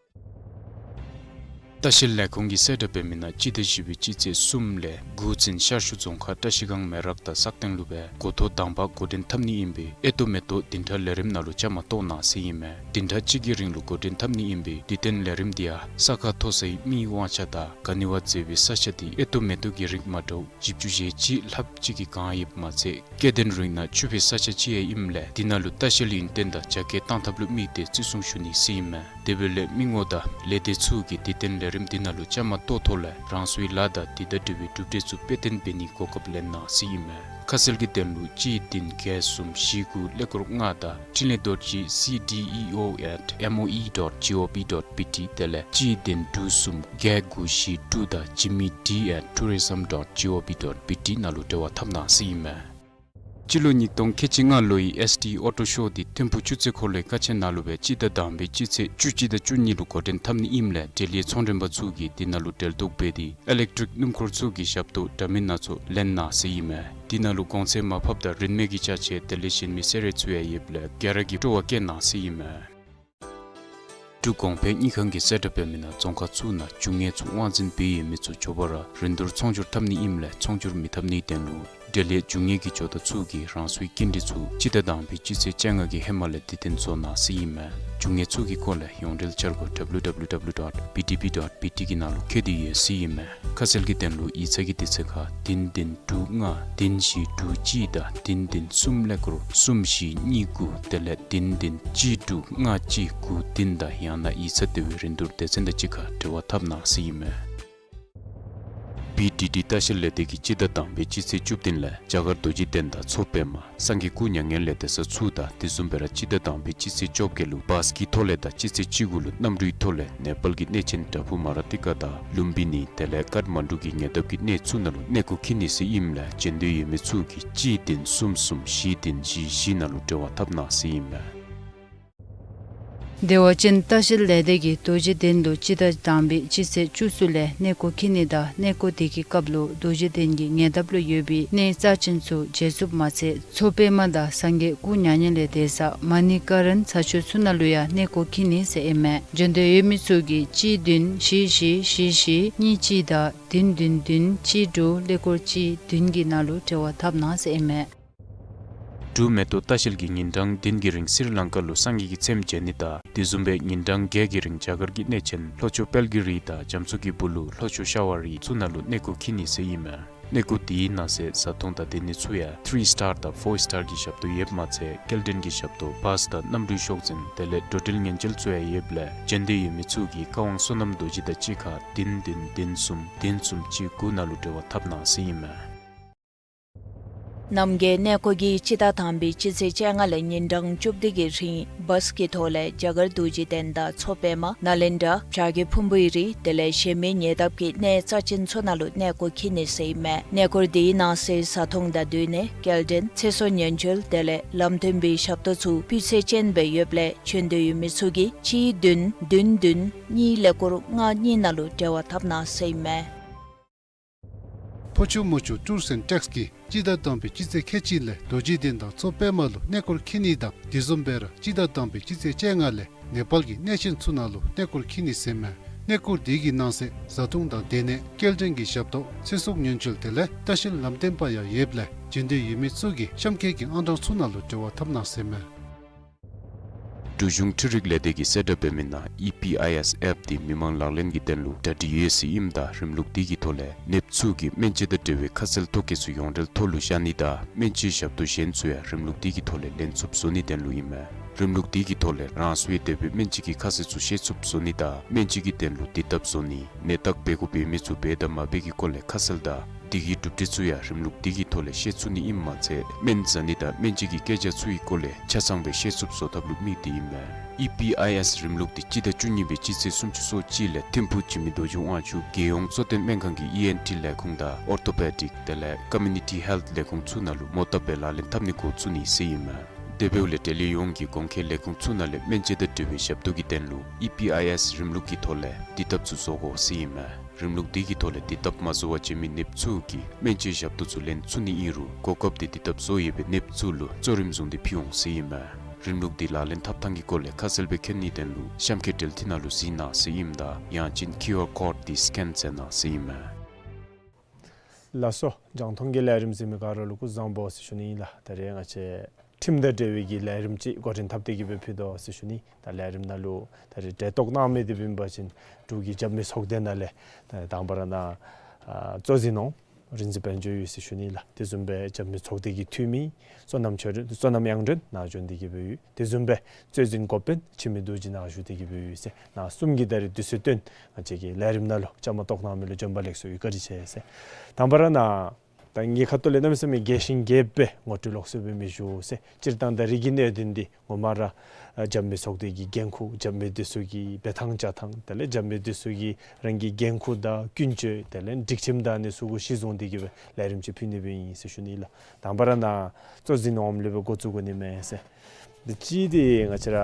ལྟ་བཤལ་ལས་ཁུངས་ཀྱིས་གསལ་བསྒྲགས་འབད་མི་ནང་སྤྱི་ཟླ་བཞི་པའི་སྤྱི་ཚེས་གསུམ་ལས་དགུ་ཚུན་ཤར་ཕྱོགས་རྫོང་ཁག་བཀྲ་ཤིས་སྒང་མེ་རག་དང་སག་སྟེང་ལུ་སྦེ་འགོ་ཐོག་དང་པ་འགོ་འདྲེན་འཐབ་ནི་ཨིན་པས། ཨེ་ཏོ་མེ་ཏོག་བདུན་ཕྲག་ལས་རིམ་ནང་ལུ་བཅའ་མར་གཏོགས་གནང་ཟེར་ཨིན་མས། བདུན་ཕྲག་གཅིག་གི་རིང་ལུ་འགོ་འདྲེན་འཐབ་ནི་ཨིན་པས། དུས་སྟོན་ལས་རིམ་འདི་ཡང་ས་ཁ་མཐོ་སའི་མི་དབང་ཆ་དང་ག་ནི་བ་མཛེས་པའི་ས་ཆ་འདི་ཨེ་ཏོ་མེ་ཏོག་གི་རིགས་མ་འདྲཝ་བཞི་བཅུ་ཞེ་གཅིག་ལྷགཔ་ཅིག་གིས་གང་ཡོདཔ་མ་ཚད་སྐྱེ་ལྡན་རིགས་ནང་ཕྱུག་པའི་ས་ཆ་ཅིག་ཡང་ཨིནམ་ལས་འདི་ནང་ལུ་ལྟ་བཤལ་ཡུན་བརྟན་དང་རྒྱ་སྐྱེད་བཏང་ཐབས་ལུ་དམིགས་ཏེ་བརྩི་སྲུང་ཞུ་ནི་ཟེར་ཨིན་མས། དེ་འབདཝ་ལས་མི་ངོམ་དང་ལས་སྡེ་ཚུ་གིས་དུས་སྟོན་ལས་རིམ་འདི་ནང་ལུ་བཅའ་མར་གཏོགས་ཐོག་ལས་རང་སོའི་ལཱ་དང་དེ་དང་འབྲེལ་བའི་གྲུབ་འབྲས་ཚུ་དཔེ་སྟོན་འབད་ནིའི་གོ་སྐབས་ལེན་གནང་ཟེར་ཨིན་མས། ཁ་གསལ་གྱི་དོན་ལུ་གཅིག་བདུན་བརྒྱད་གསུམ་བཞི་དགུ་ཀླད་ཀོར་ལྔ་དང་འཕྲིན་ལས་རྡོ་རྗེ་C D E O at M O E dot G O V dot B T དེ་ལས་གཅིག་བདུན་དྲུག་གསུམ་བརྒྱད་དགུ་བཞི་དྲུག་དང་Jimmy D at tourism dot G O V dot B T ནང་ལུ་འབྲེལ་བ་འཐབ་གནང་ཟེར་ཨིན་མས། སྤྱི་ལོ་ཉིས་སྟོང་ཁལ་གཅིག་ལྔ་ལོའི་S T auto show འདི་ཐིམ་ཕུག་ཆུ་ཚོད་འཁོར་ལོའི་ཀ་ཆེན་ནང་ལུ་སྦེ་སྤྱི་ཟླ་དང་པའི་སྤྱི་ཚེས་བཅུ་གཅིག་དང་བཅུ་གཉིས་ལུ་འགོ་འདྲེན་འཐབ་ནི་ཨིནམ་ལས་འབྲེལ་ཡོད་ཚོང་མགྲོན་པ་ཚུ་གིས་འདི་ནང་ལུ་འབྲེལ་གཏོགས་འབད་དེ་ཨི་ལེག་ཊིག་སྣུམ་འཁོར་ཚུ་གི་ཞབས་ཏོག་འདྲ་མིན་སྣ་ཚོགས་ལེན་གནང་ཟེར་ཨིན་མས། འདི་ནང་ལུ་གོང་ཚད་མར་ཕབ་དང་རིན་མེད་ཀྱི་ཅ་ཆས་དེ་ལས་གཞན་མི་ཟད་རེད་ཚུ་ཡང་ཡོདཔ་ལས་ག་ར་གིས་སྤྲོ་བ་བསྐྱེད་གནང་ཟེར་ཨིན་མས། འབྲུག་གོང་འཕེལ་དངུལ་ཁང་གིས་གསལ་བསྒྲགས་འབད་མི་ནང་རྫོང་ཁག་ཚུ་ནང་རྒྱུ་དངོས་ཚུ་དབང་འཛིན་འབད་ཡོད་མི་ཚུ་མགྱོགས་པ་ར་རིན་བསྡུར་ཚོང་སྒྱུར་འཐབ་ནི་ཨིནམ་ལས་ཚོང་སྒྱུར་མི་འཐབ་ནིའི་དོན་ལུ་འབྲེལ་ཡོད་རྒྱུ་དངོས་ཀྱི་ཇོ་བདག་ཚུ་གིས་རང་སོའི་སྐྱིན་འགྲུལ་ཚུ་སྤྱི་ཟླ་དང་པའི་སྤྱི་ཚེས་བཅོ་ལྔ་གི་ཧེ་མ་ལས་དུས་སྟོན་བཟོ་གནང་ཟེར་ཨིན་མས། རྒྱུ་དངོས་ཚུ་གི་སྐོར་ལས་ཡོངས་འབྲེལ་འཆར་སྒོ་W W W dot B D B dot B T གི་ནང་ལུ་བཀོད་དེ་ཡོད་ཟེར་ཨིན་མས། ཁ་གསལ་གྱི་དོན་ལུ་ཡིག་ཚང་གི་དུས་ཚོད་ཁར་བདུན་བདུན་དྲུག་ལྔ་བདུན་བཞི་དྲུག་གཅིག་དང་བདུན་བདུན་གསུམ་ཀླད་ཀོར་གསུམ་བཞི་གཉིས་དགུ་དེ་ལས་བདུན་བདུན་གཅིག་དྲུག་ལྔ་གཅིག་དགུ་བདུན་དང་ཡང་ན་ཡིག་ཚང་ལྟེ་བའི་རིན་བསྡུར་སྡེ་ཚན་དང་གཅིག་ཁར་འབྲེལ་བ་འཐབ་གནང་ཟེར་ཨིན་མས། B D D ལྟ་བཤལ་ལས་སྡེ་གིས་སྤྱི་ཟླ་དང་པའི་སྤྱི་ཚེས་བཅུ་བདུན་ལས་རྒྱ་གར་རྡོ་རྗེ་གདན་དང་མཚོ་པདྨ་སངས་རྒྱས་སྐུ་མྱ་ངན་ལས་འདས་ས་ཚུ་དང་དེ་བཟུམ་སྦེ་ར་སྤྱི་ཟླ་དང་པའི་སྤྱི་ཚེས་བཅོ་བརྒྱད་ལུ་བཱས་ཀྱི་ཐོག་ལས་དང་སྤྱི་ཚེས་བཅུ་དགུ་ལུ་གནམ་གྲུའི་ཐོག་ལས་ནེ་པཱལ་གྱི་གནས་ཆེན་བྲག་ཕུག་མ་ར་ཏི་ཀ་དང་ལུམ་བི་ནི་དེ་ལས་ཀཏ་མན་ཌུ་གི་ཉེ་འདབས་ཀྱི་གནས་ཚུ་ནང་ལུ་གནས་སྐོར་འཁྱིད་ནི་ཟེར་ཨིནམ་ལས་འབྱོན་འདོད་ཡོད་མི་ཚུ་གིས་གཅིག་བདུན་གསུམ་གསུམ་བཞི་བདུན་བཞི་བཞི་ནང་ལུ་འབྲེལ་བ་འཐབ་གནང་ཟེར་ཨིན་མས། བདེ་བ་ཅན་ལྟ་བཤལ་ལས་སྡེ་གིས་རྡོ་རྗེ་གདན་ལུ་སྤྱི་ཟླ་དང་པའི་སྤྱི་ཚེས་བཅུ་གསུམ་ལས་གནས་སྐོར་འཁྱིད་ནི་དང་གནས་སྐོར་དེ་གི་སྐབས་ལུ་རྡོ་རྗེ་གདན་གྱི་ཉེ་འདབས་ལུ་ཡོད་པའི་གནས་རྩ་ཆེན་ཚུ་མཇལ་ཚུགསཔ་མ་ཚད་མཚོ་པདྨ་དང་སངས་རྒྱས་སྐུ་མྱ་ངན་ལས་འདས་ས་མ་ཎི་ཀ་རན་ས་ཆ་ཚུ་ནང་ལུ་ཡང་གནས་སྐོར་འཁྱིད་ནི་ཟེར་ཨིན་མས། འབྱོན་འདོད་ཡོད་མི་ཚུ་གིས་གཅིག་བདུན་བཞི་བཞི་བཞི་བཞི་གཉིས་གཅིག་དང་བདུན་བདུན་བདུན་གཅིག་དྲུག་ཀླད་ཀོར་གཅིག་བདུན་གྱི་ནང་ལུ་འབྲེལ་བ་འཐབ་གནང་ཟེར་ཨིན་མས། འབྲུག་མེ་ཏོག་ལྟ་བཤལ་གྱིས་ཉིན་གྲངས་བདུན་གྱི་རིང་སི་རི་ལང་ཀ་ལུ་སངས་རྒྱས་ཀྱི་ཚེམས་མཇལ་ནི་དང་དེ་བཟུམ་སྦེ་ཉིན་གྲངས་བརྒྱད་ཀྱི་རིང་རྒྱ་གར་གྱི་གནས་ཆེན་ལྷོ་ཕྱོགས་དཔལ་གྱི་རི་དང་རྒྱ་མཚོ་གི་སྦུག་ལུ་ལྷོ་ཕྱོགས་ཤ་བ་རི་ཚུ་ནང་ལུ་གནས་སྐོར་འཁྱིད་ནི་ཟེར་ཨིན་མས། གནས་སྐོར་དེའི་ནང་གསེས་བཟའ་འཐུང་དང་སྡོད་ནི་ཚུ་ཡང་ཐི་རི་སི་ཊར་དང་ཕོར་སི་ཊར་གྱི་ཞབས་ཏོག་ཡོདཔ་མ་ཚད་སྐྱེལ་འདྲེན་གྱི་ཞབས་ཏོག་བཱསི་དང་གནམ་གྲུའི་ཤོག་འཛིན་དེ་ལས་འགྲོ་འགྲུལ་ཉེན་བཅོལ་ཚུ་ཡང་ཡོདཔ་ལས་འབྱོན་འདོད་ཡོད་མི་ཚུ་གིས་བཀའ་དབང་བསོད་ནམས་རྡོ་རྗེ་དང་གཅིག་ཁར་བདུན་བདུན་བདུན་གསུམ་བདུན་གསུམ་གཅིག་དགུ་ནང་ལུ་འབྲེལ་བ་འཐབ་གནང་ཟེར་ཨིན་མས། རྣམ་རྒྱལ་གནས་སྐོར་གྱིས་སྤྱི་ཟླ་དང་པའི་སྤྱི་ཚེས་བཅོ་ལྔ་ལས་ཉིན་གྲངས་བཅུ་བདུན་གྱི་རིང་བཱསི་གི་ཐོག་ལས་རྒྱ་གར་རྡོ་རྗེ་གདན་དང་མཚོ་པདྨ་ནཱ་ལེནྡྲ་བྱ་རྒོད་ཕུང་པོའི་རི་དེ་ལས་གཞན་མི་ཉེ་འདབས་ཀྱི་གནས་རྩ་ཆེན་ཚུ་ནང་ལུ་གནས་སྐོར་འཁྱིད་ནི་ཟེར་ཨིན་མས། གནས་སྐོར་དེའི་ནང་གསེས་བཟའ་འཐུང་དང་སྡོད་གནས་སྐྱེལ་འདྲེན་ཚེ་སྲོག་ཉེན་བཅོལ་དེ་ལས་ལམ་སྟོན་པའི་ཞབས་ཏོག་ཚུ་སྤུས་ཚད་ཅན་སྦེ་ཡོདཔ་ལས་འབྱོན་འདོད་ཡོད་མི་ཚུ་གིས་གཅིག་བདུན་བདུན་བདུན་གཉིས་ཀླད་ཀོར་ལྔ་གཉིས་ནང་ལུ་འབྲེལ་བ་འཐབ་གནང་ཟེར་ཨིན་མས། ཕོ་ཆུ་མོ་ཆུ་ཊུརསི་ཨེནཌ་ཊེགསི་གིས་སྤྱི་ཟླ་དང་པའི་སྤྱི་ཚེས་ཁལ་གཅིག་ལས་རྡོ་རྗེ་གདན་དང་མཚོ་པདྨ་ལུ་གནས་སྐོར་འཁྱིད་ནི་དང་དེ་བཟུམ་སྦེ་ར་སྤྱི་ཟླ་དང་པའི་སྤྱི་ཚེས་བཅོ་ལྔ་ལས་ནེ་པཱལ་གྱི་གནས་ཆེན་ཚུ་ནང་ལུ་གནས་སྐོར་འཁྱིད་ནི་ཟེར་ཨིན་མས། གནས་སྐོར་དེ་གི་ནང་གསེས་བཟའ་འཐུང་དང་སྡོད་གནས་སྐྱེལ་འདྲེན་གྱི་ཞབས་ཏོག་ཚེ་སྲོག་ཉེན་བཅོལ་དེ་ལས་ལྟ་བཤལ་ལམ་སྟོན་པ་ཡང་ཡོདཔ་ལས་འབྱོན་འདོད་ཡོད་མི་ཚུ་གིས་གཤམ་འཁོད་ཀྱི་ཨང་གྲངས་ཚུ་ནང་ལུ་འབྲེལ་བ་འཐབ་གནང་ཟེར་ཨིན་མས། འབྲུག་གཞུང་འཕྲུལ་རིག་ལས་སྡེ་གིས་གསལ་བསྒྲགས་འབད་མི་ནང་ཨི་པི་ཨའི་ཨེསི་ཨེཔ་དེ་མི་མང་ལག་ལེན་གྱི་དོན་ལུ་གྲ་སྒྲིག་ཡོད་ཟེར་ཨིནམ་ད་རིམ་ལུགས་དེ་གི་ཐོག་ལས་ནདཔ་ཚུ་གིས་སྨན་དཔྱད་དང་འབྲེལ་བའི་ཁ་གསལ་ཐོ་བཀོད་ཚུ་ཡོངས་འབྲེལ་ཐོག་ལུ་བཞག་ནི་དང་སྨན་བཅོས་ཞབས་ཏོག་གཞན་ཚུ་ཡང་རིམ་ལུགས་དེ་གི་ཐོག་ལས་ལེན་ཚུགསཔ་བཟོ་ནིའི་དོན་ལུ་ཨིན་མས། རིམ་ལུགས་དེ་གི་ཐོག་ལས་རང་སོའི་འདོད་པའི་སྨན་དཔྱད་ཀྱི་ཁ་གསལ་ཚུ་ཤེས་ཚུགསཔ་བཟོ་ནི་དང་སྨན་དཔྱད་ཀྱི་དོན་ལུ་དེ་ལྟབ་བཟོ་ནི་ནད་བརྟག་འབད་དགོཔ་ཡོད་མི་ཚུ་འབད་དང་མ་འབད་ཀྱི་སྐོར་ལས་ཁ་གསལ་དང་དེ་གི་གྲུབ་འབྲས་ཚུ་ཡང་རིམ་ལུགས་དེ་གི་ཐོག་ལས་ཤེས་ཚུགས་ནི་ཨིནམ་མ་ཚད་སྨན་ཟ་ནི་དང་སྨན་དཔྱད་ཀྱི་སྐད་ཆ་ཚུ་གི་སྐོར་ལས་ཆ་ཚང་སྦེ་ཤེས་ཚུགསཔ་བཟོ་ཐབས་ལུ་དམིགས་ཏེ་ཨིན་མས། ཨི་པི་ཨའི་ཨེསི་རིམ་ལུགས་དེ་སྤྱི་ཟླ་བཅུ་གཉིས་པའི་སྤྱི་ཚེས་སུམ་ཅུ་སོ་གཅིག་ལས་ཐིམ་ཕུག་འཇིགས་མེད་རྡོ་རྗེ་དབང་ཕྱུག་རྒྱལ་ཡོངས་གཙོ་བསྟེན་སྨན་ཁང་གི་ཨི་ཨེན་ཊི་ལས་ཁུངས་དང་ཨོར་ཐོ་པེ་ཌིཀ་དེ་ལས་ཀོ་མིའུ་ནི་ཊི་ཧེལཐ་ལས་ཁུངས་ཚུ་ནང་ལུ་མོ་བཏབ་སྦེ་ལག་ལེན་འཐབ་ནི་འགོ་བཙུགས་ནི་ཟེར་ཨིན་མས། དེ་འབདཝ་ལས་འབྲེལ་ཡོད་ཡོངས་ཀྱིས་གོང་འཁོད་ལས་ཁུངས་ཚུ་ནང་ལས་སྨན་དཔྱད་དང་འབྲེལ་བའི་ཞབས་ཏོག་གི་དོན་ལུ་ཨི་པི་ཨའི་ཨེསི་རིམ་ལུགས་ཀྱི་ཐོག་ལས་དེ་ལྟབ་ཚུ་བཟོ་དགོ་ཟེར་ཨིན་མས། རིམ་ལུགས་དེ་གི་ཐོག་ལས་དེ་ལྟབ་མ་བཟོ་བར་བྱོན་མི་ནདཔ་ཚུ་གིས་སྨན་བཅོས་ཞབས་ཏོག་ཚུ་ལེན་ཚུགས་ནི་ཨིན་རུང་གོ་སྐབས་དེ་དེ་ལྟབ་བཟོ་ཡོད་པའི་ནདཔ་ཚུ་ལུ་གཙོ་རིམ་བཟུང་སྟེ་ཕུལ་འོང་ཟེར་ཨིན་མས། རིམ་ལུགས་དེ་ལག་ལེན་འཐབ་ཐངས་ཀྱི་སྐོར་ལས་ཁ་གསལ་སྦེ་མཁྱེན་ནིའི་དོན་ལུ་གཤམ་འཁོད་འབྲེལ་མཐུད་ནང་ལུ་གཟིགས་གནང་ཟེར་ཨིནམ་ད་ཡང་ཅིན་ཁིའུ་ཨར་ཀོཌ་དེ་སི་ཀེན་མཛད་གནང་ཟེར་ཨིན་མས། ལགས་སོ། རྒྱང་མཐོང་གི་ལས་རིམ་གཟིགས་མི་ག་ར་ལུ་སྐུ་གཟུགས་བཟང་པོ་ཟེར་ཞུ་ནི་ཨིན་ལགས། ད་རེས་ང་བཅས་ཁྲིམས་དང་འབྲེལ་བའི་གི་ལས་རིམ་ཅིག་འགོ་འདྲེན་འཐབ་སྟེ་གི་སྦེ་ཕུལ་དོ་ཟེར་ཞུ་ནི། ད་ལས་རིམ་ནང་ལུ་ད་རེས་གྲལ་གཏོགས་གནང་མི་དེ་འབད་བ་ཅིན་འབྲུག་གི་རྒྱབ་མི་ཚོགས་སྡེ་ནང་ལས་ད་དང་པ་ར་ནཱ་ཨ་གཙོ་འཛིན་འོགམ་རིག་འཛིན་དཔལ་འབྱོར་ཡོད་ཟེར་ཞུ་ནི་ལགས། དེ་བཟུམ་སྦེ་རྒྱབ་མི་ཚོགས་སྡེ་གི་འཐུས་མི་བསོད་ནམས་ཆོས་སྒྲོན་བསོད་ནམས་དབྱངས་སྒྲོན་ནཱ་བྱོན་ཏེ་གི་སྦེ་ཡོད། དེ་བཟུམ་སྦེ་གཙོ་འཛིན་འགོ་དཔོན་འཆི་མེད་རྡོ་རྗེ་ནཱ་བཞུགས་ཏེ་གི་སྦེ་ཡོད་ཟེར། ནཱ་གསུམ་གྱིས་ད་རེས་དུས་ཚོད་བཏོན་ང་བཅས་ཀྱི་ལས་རིམ་ནང་ལུ་བཅའ་མར་གཏོགས་གནང་མི་ལུ་བྱོན་པ་ལེགས་སོ་ཡོད། བཀའ་དྲིན་ཆེ་ཟེར། དང་པ་ར་ནཱ་ད་ངེའི་ཁ་ཐུག་ལས་གནམ་མེད་ས་མེད་རྒྱས་ཤིང་རྒྱསཔ་སྦེ་ངོ་སྤྲོད་ལོགས་སུ་སྦེ་མི་ཞུ་ཟེར། སྤྱིར་བཏང་ད་རིས་ཀྱི་གནད་དོན་འདི་ངོ་མ་ར་ཨ་རྒྱབ་མི་ཚོགས་སྡེ་གི་འགན་ཁུར་རྒྱབ་མི་འདི་ཚུ་གི་འབད་ཐངས་བཅའ་ཐངས་དེ་ལས་རྒྱབ་མི་འདི་ཚུ་གི་རང་གི་འགན་ཁུར་དང་ཀུན་སྤྱོད་དེ་ལས་སྒྲིག་ཁྲིམས་དང་ཨ་ནི་ཚུ་གུ་གཞི་བཟུང་སྟེ་གི་སྦེ་ལས་རིམ་ཅིག་ཕུལ་ནི་སྦེ་ཨིན་ཟེར་ཞུ་ནི་ལགས། དང་པ་ར་ནཱ་གཙོ་འཛིན་འོགམ་ལས་སྦེ་འགོ་བཙུགས་དགོ་ནི་མས་ཟེར། འདི་གཅིག་འདི་ང་བཅས་ར་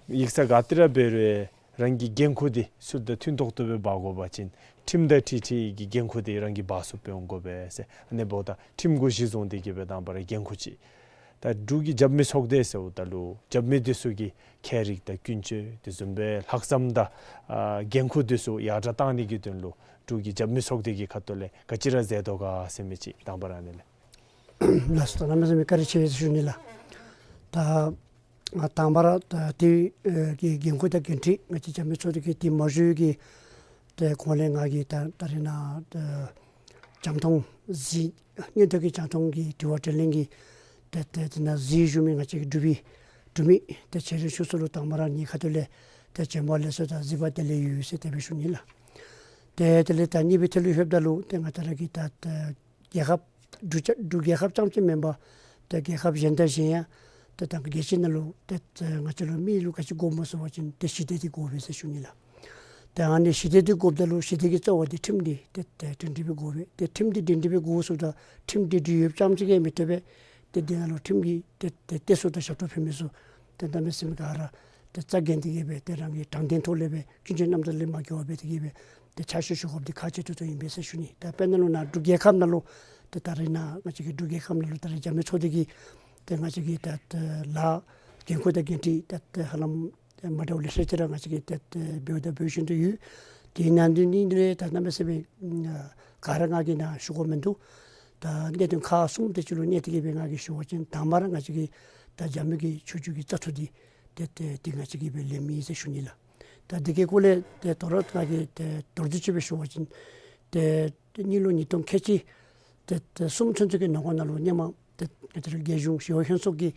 ཡིག་ཚང་ག་ཏེ་ར་འབད་རུང་རང་གི་འགན་ཁུར་འདི་ཚུ་དང་མཐུན་ཏོག་ཏོ་སྦེ་འབག་དགོ་པ་ཅིན་ཁྲིམས་དང་འཁྲིལ་འཁྲིལ་གྱི་འགན་ཁུར་འདི་རང་གིས་འབག་ཚུགསཔ་སྦེ་འོང་དགོ་པས་ཟེར། ཨ་ནི་འབདཝ་ད་ཁྲིམས་གུ་གཞི་བཟུང་སྟེ་གི་སྦེ་དང་པ་ར་འགན་ཁུར་ཅིག། ད་འབྲུག་གི་རྒྱབ་མི་ཚོགས་སྡེ་ཟེརཝ་ད་ལུ་རྒྱབ་མི་འདི་ཚུ་གི་ཁྱད་རིག་དང་ཀུན་སྤྱོད་དེ་བཟུམ་སྦེ་ལྷག་བསམ་དང་ཨ་འགན་ཁུར་འདི་ཚུ་ཡར་དྲག་བཏང་ནི་གི་དོན་ལུ་འབྲུག་གི་རྒྱབ་མི་ཚོགས་སྡེ་གི་ཁ་ཐུག་ལས་ག་ཅི་ར་མཛད་དོ་ག་ཟེར་མི་ཅིག་དང་པ་ར་ཨ་ནི་ལས། ལགས་སོ། ད་གནམ་མེད་ས་མེད་བཀའ་དྲིན་ཆེ་ཟེར་ཞུ་ནི་ལགས། ད་ང་དང་པ་ར་ད་དེ་ཨེ་གི་འགན་ཁུར་དང་འགན་འཁྲི་ང་བཅས་རྒྱབ་མི་ཚོགས་སྡེ་གི་དེ་མ་ཞུ་གི་ཏེ་གོང་ལས་ང་གིས་ད་ད་རེས་ནཱ་ཏེ་རྒྱང་མཐོང་གཟིགས་སྙན་ཐོ་གི་རྒྱང་མཐོང་གི་དྲི་བ་དྲིས་ལན་གྱི་ཏེ་ཏེ་དེ་ནང་གཟིགས་བཞུགས་མི་ང་བཅས་ཀྱི་འབྲུག་པའི་འབྲུག་མི་ཏེ་ཆེ་འབྲིང་ཆུང་གསུམ་ལུ་དང་པ་ར་ངེའི་ཁ་ཐུག་ལས་ཏེ་བྱོན་པ་ལེགས་སོ་དང་གཟིགས་པ་བདེ་ལེགས་ཡོད་ཟེར་དེ་སྦེ་ཞུ་ནི་ལགས། ཏེ་དེ་ལས་ད་གཉིས་པའི་ཐད་ལུ་ལྷོདཔ་ད་ལུ་ཏེ་ང་བཅས་ར་གི་ད་ཏེ་རྒྱལ་ཁབ་འབྲུག་རྒྱལ་འབྲུག་རྒྱལ་ཁབ་རྐྱངམ་ཅིག་མེན་པར་ཏེ་རྒྱལ་ཁབ་གཞན་དང་གཞན་ཡང་ཏེ་ད་རྒྱལ་སྤྱི་ནང་ལུ་ཏེ་ཏེ་ང་བཅས་ལུ་མི་ལུ་ག་ཅི་དགོཔ་སྨོ་ཟེར་བ་ཅིན་ཏེ་ཞི་བདེ་འདི་དགོ་པས་ཟེར་ཞུ་ནི་ལགས། ཏེ་ཨ་ནི་ཞི་བདེ་འདི་དགོཔ་ད་ལུ་ཞི་བདེ་གི་རྩ་བ་འདི་ཁྲིམས་འདི་ཏེ་ཏེ་སྒྲིང་སྒྲི་སྦེ་དགོ་པས། ཏེ་ཁྲིམས་འདི་སྒྲིང་སྒྲི་སྦེ་དགོ་ཟེརཝ་ད་ཁྲིམས་འདི་སྒྲིང་ཡོདཔ་རྐྱངམ་ཅིག་གིས་མི་ཐོབ་པས། ཏེ་འདི་ནང་ལུ་ཁྲིམས་ཀྱི་ཏེ་ཏེ་གཏད་སོ་དང་ཞབས་ཏོག་ཕུལ་མི་ཚུ་ཏེ་གནམ་མེད་ས་མེད་ག་ར་ཏེ་རྩ་འགེངས་ཏེ་གི་སྦེ་ཏེ་རང་གི་དྲང་བདེན་ཐོག་ལས་སྦེ་སྐྱོན་བརྗོད་རྣམ་དག་ལས་མ་འགལ་བར་སྦེ་ཏེ་གི་སྦེ་ཏེ་ཕྱག་ཞུ་ཞུ་དགོཔ་འདི་ཁག་ཆེ་ཏོག་ཏོ་ཨིན་པས་ཟེར་ཞུ་ནི། ད་དཔེར་ན་ལུ་ནཱ་འབྲུག་རྒྱལ་ཁབ་ནང་ལུ་ཏེ་ད་རེས་ནཱ་ང་བཅས་ཀྱི་འབྲུག་རྒྱལ་ཁབ་ནང་ལུ་ད་རེས་རྒྱབ་མི་ཚོགས་སྡེ་གི་ཏེ་ང་བཅས་ཀྱི་ད་ཏེ་ལཱ་འགན་ཁུར་དང་འགན་འཁྲི་ད་ཏེ་ཧ་ལམ་ཏེ་མ་འདྲཝ་ལེ་ཤ་ཅིག་ར་ང་བཅས་ཀྱིས་ཏེ་ཏེ་འབདཝ་ད་འབད་བཞིན་དུ་ཡོད། དེ་ནང་དོན་འདི་ལས་ད་གནམ་མེད་ས་མེད་ག་ར་ང་གིས་ནཱ་ཞུ་དགོཔ་མིན་འདུག། ད་གནད་དོན་ཁག་གསུམ་དེ་ཅིག་ལུ་གནས་ཏེ་གི་སྦེ་ང་གིས་ཞུ་བ་ཅིན་དང་པ་ར་ང་བཅས་ཀྱིས་ད་རྒྱབ་མི་གི་ཆོས་བརྒྱུད་ཀྱི་བཙག་འཐུ་འདི་ཏེ་ཏེ་ཏེ་ང་བཅས་ཀྱིས་སྦེ་ལེན་མི་ཨིན་ཟེར་ཞུ་ནི་ལགས། ད་འདི་གི་སྐོར་ལས་ཏེ་དོ་རུང་ང་གིས་ཏེ་མདོར་བསྡུས་ཅིག་སྦེ་ཞུ་བ་ཅིན་ཏེ་ཏེ་གཉིས་ལོ་ཉིས་སྟོང་ཁལ་གཅིག་ཏེ་ཏེ་གསུམ་ཚུན་ཚོད་ཀྱི་ནང་འཁོད་ནང་ལུ་ཧེ་མ་ཏེ་ཏེ་རྒྱལ་གཞུང་ཞི་གཡོག་ལྷན་ཚོགས་ཀྱིས་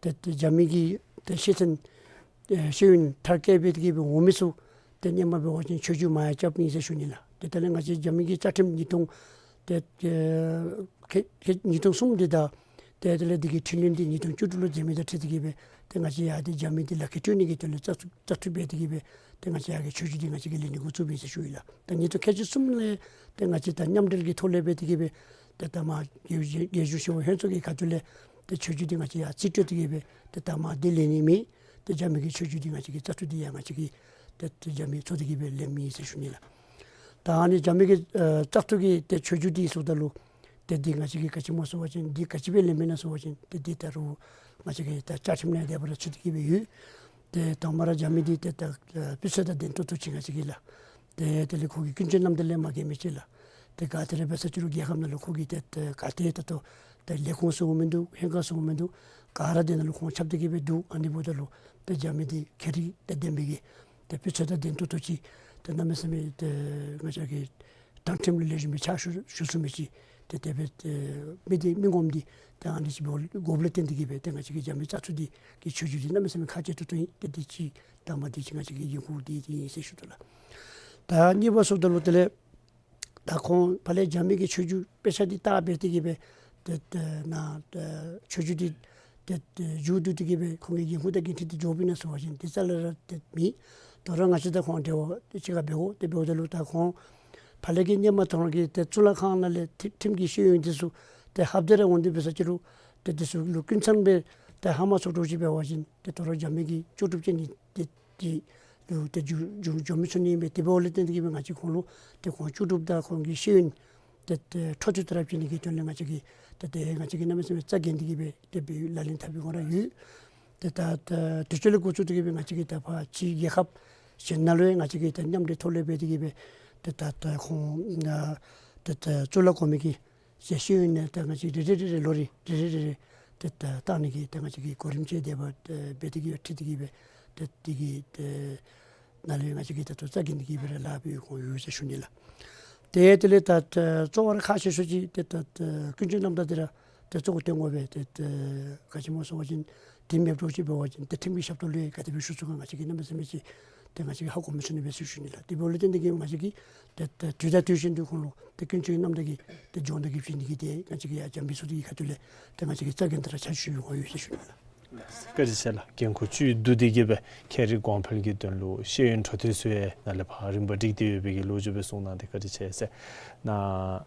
ཏེ་ཏེ་རྒྱབ་མི་གི་ཏེ་ཤེས་ཚན་ཨེ་ཤེས་ཡོན་མཐར་སྐྱེལ་འབད་དེ་གི་སྦེ་འོང་མི་ཚུ་ཏེ་ཧེ་མ་འབད་བ་ཅིན་ཆོས་བརྒྱུད་མ་ཡང་རྐྱབ་ནི་ཨིན་ཟེར་ཞུ་ནི་ལགས། ཏེ་དེ་ལས་ང་བཅས་རྒྱབ་མི་གི་རྩ་ཁྲིམས་ཉིས་སྟོང་ཏེ་ཨེ་ཁལ་ཁལ་ཉིས་སྟོང་གསུམ་འདི་དང་ཏེ་དེ་ལས་འདི་གི་འཕྲི་སྣོན་འདི་ཉིས་སྟོང་བཅུ་དྲུག་ལུ་མཛད་མི་དང་འཁྲིལ་ཏེ་གི་སྦེ་ཏེ་ང་བཅས་ཡར་ཏེ་རྒྱབ་མི་འདི་ལག་ཁྱེར་སྤྲོད་ནི་གི་དོན་ལུ་བཙག་འཐུ་བཙག་འཐུ་འབད་དེ་གི་སྦེ་ཏེ་ང་བཅས་ཡར་གྱི་ཆོས་བརྒྱུད་འདི་ང་བཅས་ཀྱིས་ལེན་ནི་འགོ་བཙུགས་ཡི་ཟེར་ཞུ་ཡི་ལགས། ད་ཉིས་སྟོང་ཁལ་གཅིག་གསུམ་ལས་ཏེ་ང་བཅས་ད་མཉམ་འབྲེལ་གྱི་ཐོག་ལས་འབད་དེ་གི་སྦེ་ཏེ་ད་མར་རྒྱལ་རྒྱལ་གཞུང་ཞི་གཡོག་ལྷན་ཚོགས་ཀྱི་ཁ་ཐུག་ལས་ཏེ་ཆོས་བརྒྱུད་འདི་ང་བཅས་ཡར་རྩིས་སྤྲོད་དེ་གི་སྦེ་ཏེ་ད་མར་འདི་ལེན་ནི་མེད། ཏེ་རྒྱབ་མི་གི་ཆོས་བརྒྱུད་འདི་ང་བཅས་ཀྱིས་བཙག་འཐུ་འདི་ཡང་ང་བཅས་ཀྱིས་ཏེ་ཏེ་རྒྱབ་མི་ཚུ་འདི་གི་སྦེ་ལེན་མི་ཨིན་ཟེར་ཞུ་ནི་ལགས། ད་ཨ་ནི་རྒྱབ་མི་གི་ཨེ་བཙག་འཐུ་གི་ཏེ་ཆོས་བརྒྱུད་འདི་ཟེརཝ་ད་ལུ་ཏེ་འདི་ང་བཅས་ཀྱིས་ག་ཅི་སྨོ་ཟེར་བ་ཅིན་འདི་ག་ཅི་སྦེ་ལེན་མི་ཨིན་ན་ཟེར་བ་ཅིན་ཏེ་འདི་ད་རུང་ང་བཅས་ཀྱི་ད་བཅའ་ཁྲིམས་ནང་དེ་སྦེ་ར་ཚུད་དེ་གི་སྦེ་ཡོད། ཏེ་དང་པ་ར་རྒྱབ་མི་འདི་ཏེ་ད་ཨེ་སྤུས་ཚད་དང་ལྡན་ཏོག་ཏོ་ཅིག་ང་བཅས་ཀྱིས་ལགས། ཏེ་དེ་ལས་ཁོ་གི་ཀུན་སྤྱོད་རྣམ་གཞག་ལས་མ་འགལ་མི་ཅིག་ལགས། ཏེ་ག་ཏེ་ར་འབད་ས་ཅིག་རུང་རྒྱལ་ཁབ་ནང་ལུ་ཁོ་གིས་ཏེ་ཏེ་ག་ཏེ་ད་ལྟོ་ཏེ་ལས་ཁུངས་ཟེར་མི་འདུག། ལྷན་ཁག་ཟེར་མི་འདུག། ག་ར་དེ་ནང་ལུ་ཁོང་ཁྱབ་སྟེ་གི་སྦེ་འདུག། ཨ་ནི་འབདཝ་ད་ལུ་ཏེ་རྒྱབ་མི་འདི་ཁྱད་རིག་དང་ལྡན་པའི་གི་ཏེ་སྤུས་ཚད་དང་ལྡན་ཏོག་ཏོ་ཅིག་ཏེ་གནམ་མེད་ས་མེད་ཏེ་ང་བཅས་ཀྱི་དྲང་ཁྲིམས་ལུ་ལེགས་ཤོམ་སྦེ་ཕྱག་ཞུ་ཞུ་ཚུགས་མི་ཅིག་ཏེ་དེ་སྦེ་ཏེ་མི་འདི་མི་ངོམ་འདི་ཏེ་ཨ་ནི་ཅིག་འབད་དགོཔ་ལས་བརྟེན་ཏེ་གི་སྦེ་ཏེ་ང་བཅས་ཀྱི་རྒྱབ་མི་བཙག་འཐུ་འདི་གི་ཆོས་བརྒྱུད་འདི་གནམ་མེད་ས་མེད་ཁག་ཆེ་ཏོག་ཏོ་ཨིན། ཏེ་འདི་ཅིག་དང་པ་འདི་ཅིག་ང་བཅས་ཀྱི་འགན་ཁུར་འདི་འདི་ཨིན་ཟེར་ཞུ་དོ་ལགས། ད་གཉིས་པ་ཟེརཝ་ད་ལུ་དེ་ལས་ད་ཁོང་ཕར་ལས་རྒྱབ་མི་གི་ཆོས་བརྒྱུད་དཔེ་ཆ་འདི་བལྟ་སྦེ་དེ་གི་སྦེ་ཏེ་ཏེ་ནཱ་ཏེ་ཆོས་བརྒྱུད་འདི་ཏེ་ཏེ་མཇུག་བསྡུ་སྟེ་གི་སྦེ་ཁོང་གི་འགན་ཁུར་དང་འགན་འཁྲི་འདི་འགྱོཝ་ཨིན་ན་ཟེར་བ་ཅིན་འདི་རྩ་ལས་ར་ཏེ་མེད། དོ་རུང་ང་བཅས་དང་ཁོང་འབྲེལ་བ་ཏེ་གཅིག་ཁར་འབད་དགོ། ཏེ་འབདཝ་ད་ལུ་ད་ཁོང་ཕར་ལས་ཀྱི་ཧེ་མ་དང་གི་ཏེ་གཙུག་ལག་ཁང་ནང་ལས་ཁྲིམས་ཁྲིམས་ཀྱི་ཤེས་ཡོན་འདི་ཚུ་ཏེ་ལྷབ་སྟེ་ར་འོང་སྟེ་འབད་ས་ཅིག་རུང་ཏེ་འདི་ཚུ་ལུ་ཀུན་ཚང་སྦེ་ཏེ་ཧ་མ་ཚུགས་དོ་ཅིག་འབད་བ་ཅིན་ཏེ་དོ་རུང་རྒྱབ་མི་གིས་ལྕོགས་གྲུབ་ཅིག་ནི་ཏེ་འདི་ལུ་ཏེ་འགྱོ་འགྱོ་འགྱོ་མི་ཚུགས་ནི་ཨིན་པས། དེ་འབདཝ་ལས་བརྟེན་ཏེ་གི་སྦེ་ང་བཅས་ཁོང་ལུ་ཏེ་ཁོང་ལྕོགས་གྲུབ་དང་ཁོང་གི་ཤེས་ཡོན་ཏེ་ཏེ་འཕྲོ་མཐུད་དེ་ར་བྱིན་ནི་གི་དོན་ལས་ང་བཅས་ཀྱིས་ཏེ་ཏེ་ང་བཅས་ཀྱིས་གནམ་མེད་ས་མེད་རྩ་འགེངས་ཏེ་གི་སྦེ་ཏེ་འབད་ལག་ལེན་འཐབ་པའི་སྒང་ར་ཡོད། ཏེ་ད་ད་དུས་ཚོད་ལས་འགོ་བཙུགས་ཏེ་གི་སྦེ་ང་བཅས་ཀྱིས་ད་ཕར་ཕྱི་རྒྱལ་ཁབ་གཞན་ནང་ལུ་ཡང་ང་བཅས་ཀྱིས་ད་མཉམ་འབྲེལ་ཐོག་ལས་འབད་དེ་གི་སྦེ་ཏེ་ད་ད་ཁོང་ཨ་ཏེ་ད་གཙུག་ལག་གོང་མའི་གི་ཤེས་ཤེས་ཡོན་ནང་ད་ང་བཅས་རེ་རེ་རེ་རེ་ལོ་རེ་རེ་རེ་རེ་རེ་ཏེ་ད་བཏང་ནི་གི་ད་ང་བཅས་ཀྱིས་གོ་རིམ་ཅིག་དེ་སྦེ་ཏེ་འབད་དེ་གི་འཁྲིལ་ཏེ་གི་སྦེ་ཏེ་དེ་གི་ཏེ་ནང་ལུ་ཡང་ང་བཅས་ཀྱིས་ད་ལྟོ་རྩ་འགེངས་ཏེ་གི་སྦེ་ར་ལཱ་འབད་འོང་ཡོད་ཟེར་ཞུ་ནི་ལགས། ཏེ་དེ་ལས་ད་ད་གཙོ་བོ་ར་ཁག་ཆེ་ཤོས་ཅིག་ཏེ་ད་ད་ཀུན་སྤྱོད་རྣམ་དག་འདི་ར་ཏེ་གཙོ་བོ་སྟོན་དགོ་པས། ཏེ་ད་ག་ཅི་སྨོ་ཟེར་བ་ཅིན་འདི་མེདཔ་འདྲཝ་ཅིག་འབད་བ་ཅིན་ཏེ་ཁྲིམས་ཀྱི་ཞབས་ཏོག་ལུ་ཡང་ག་དེ་སྦེ་ཞུ་ཚུགས་ག་ང་བཅས་ཀྱིས་གནམ་མེད་ས་མེད་ཅིག་ཏེ་ང་བཅས་ཀྱིས་ཧ་གོ་མི་ཚུགས་ནི་མས་ཟེར་ཞུ་ནི་ལགས། དེ་འབདཝ་ལས་བརྟེན་ཏེ་གི་ང་བཅས་ཀྱིས་ཏེ་ད་དུས་དང་དུས་བཞིན་དུ་ཁོང་ལུ་ཏེ་ཀུན་སྤྱོད་རྣམ་དག་གི་ཏེ་སྦྱོང་བརྡར་གྱི་བྱིན་ནི་གི་ཏེ་ང་བཅས་ཀྱིས་ཡར་རྒྱབ་མི་ཚུ་འདི་གི་ཁ་ཐུག་ལས་ཏེ་ང་བཅས་ཀྱིས་རྩ་འགེངས་ཏེ་ར་ཕྱག་ཞུ་འོང་ཡོད་ཟེར་ཞུ་ནི་ལགས། བཀའ་དྲིན་ཆེ་ལགས། འགན་ཁུར་བཅུད་བསྡུ་སྟེ་གི་སྦེ་ཁྱད་རིག་གོང་འཕེལ་གྱི་དོན་ལུ་ཤེས་ཡོན་འཕྲོ་མཐུད་ཚུ་ཡང་ནཱ་ལས་ཕར་རིམ་པ་བསྒྲིགས་ཏེ་ཡོད་པའི་གི་ལོ་རྒྱུས་སྦེ་གསུངས་གནང་སྟེ་བཀའ་དྲིན་ཆེ་ཟེར། ནཱ་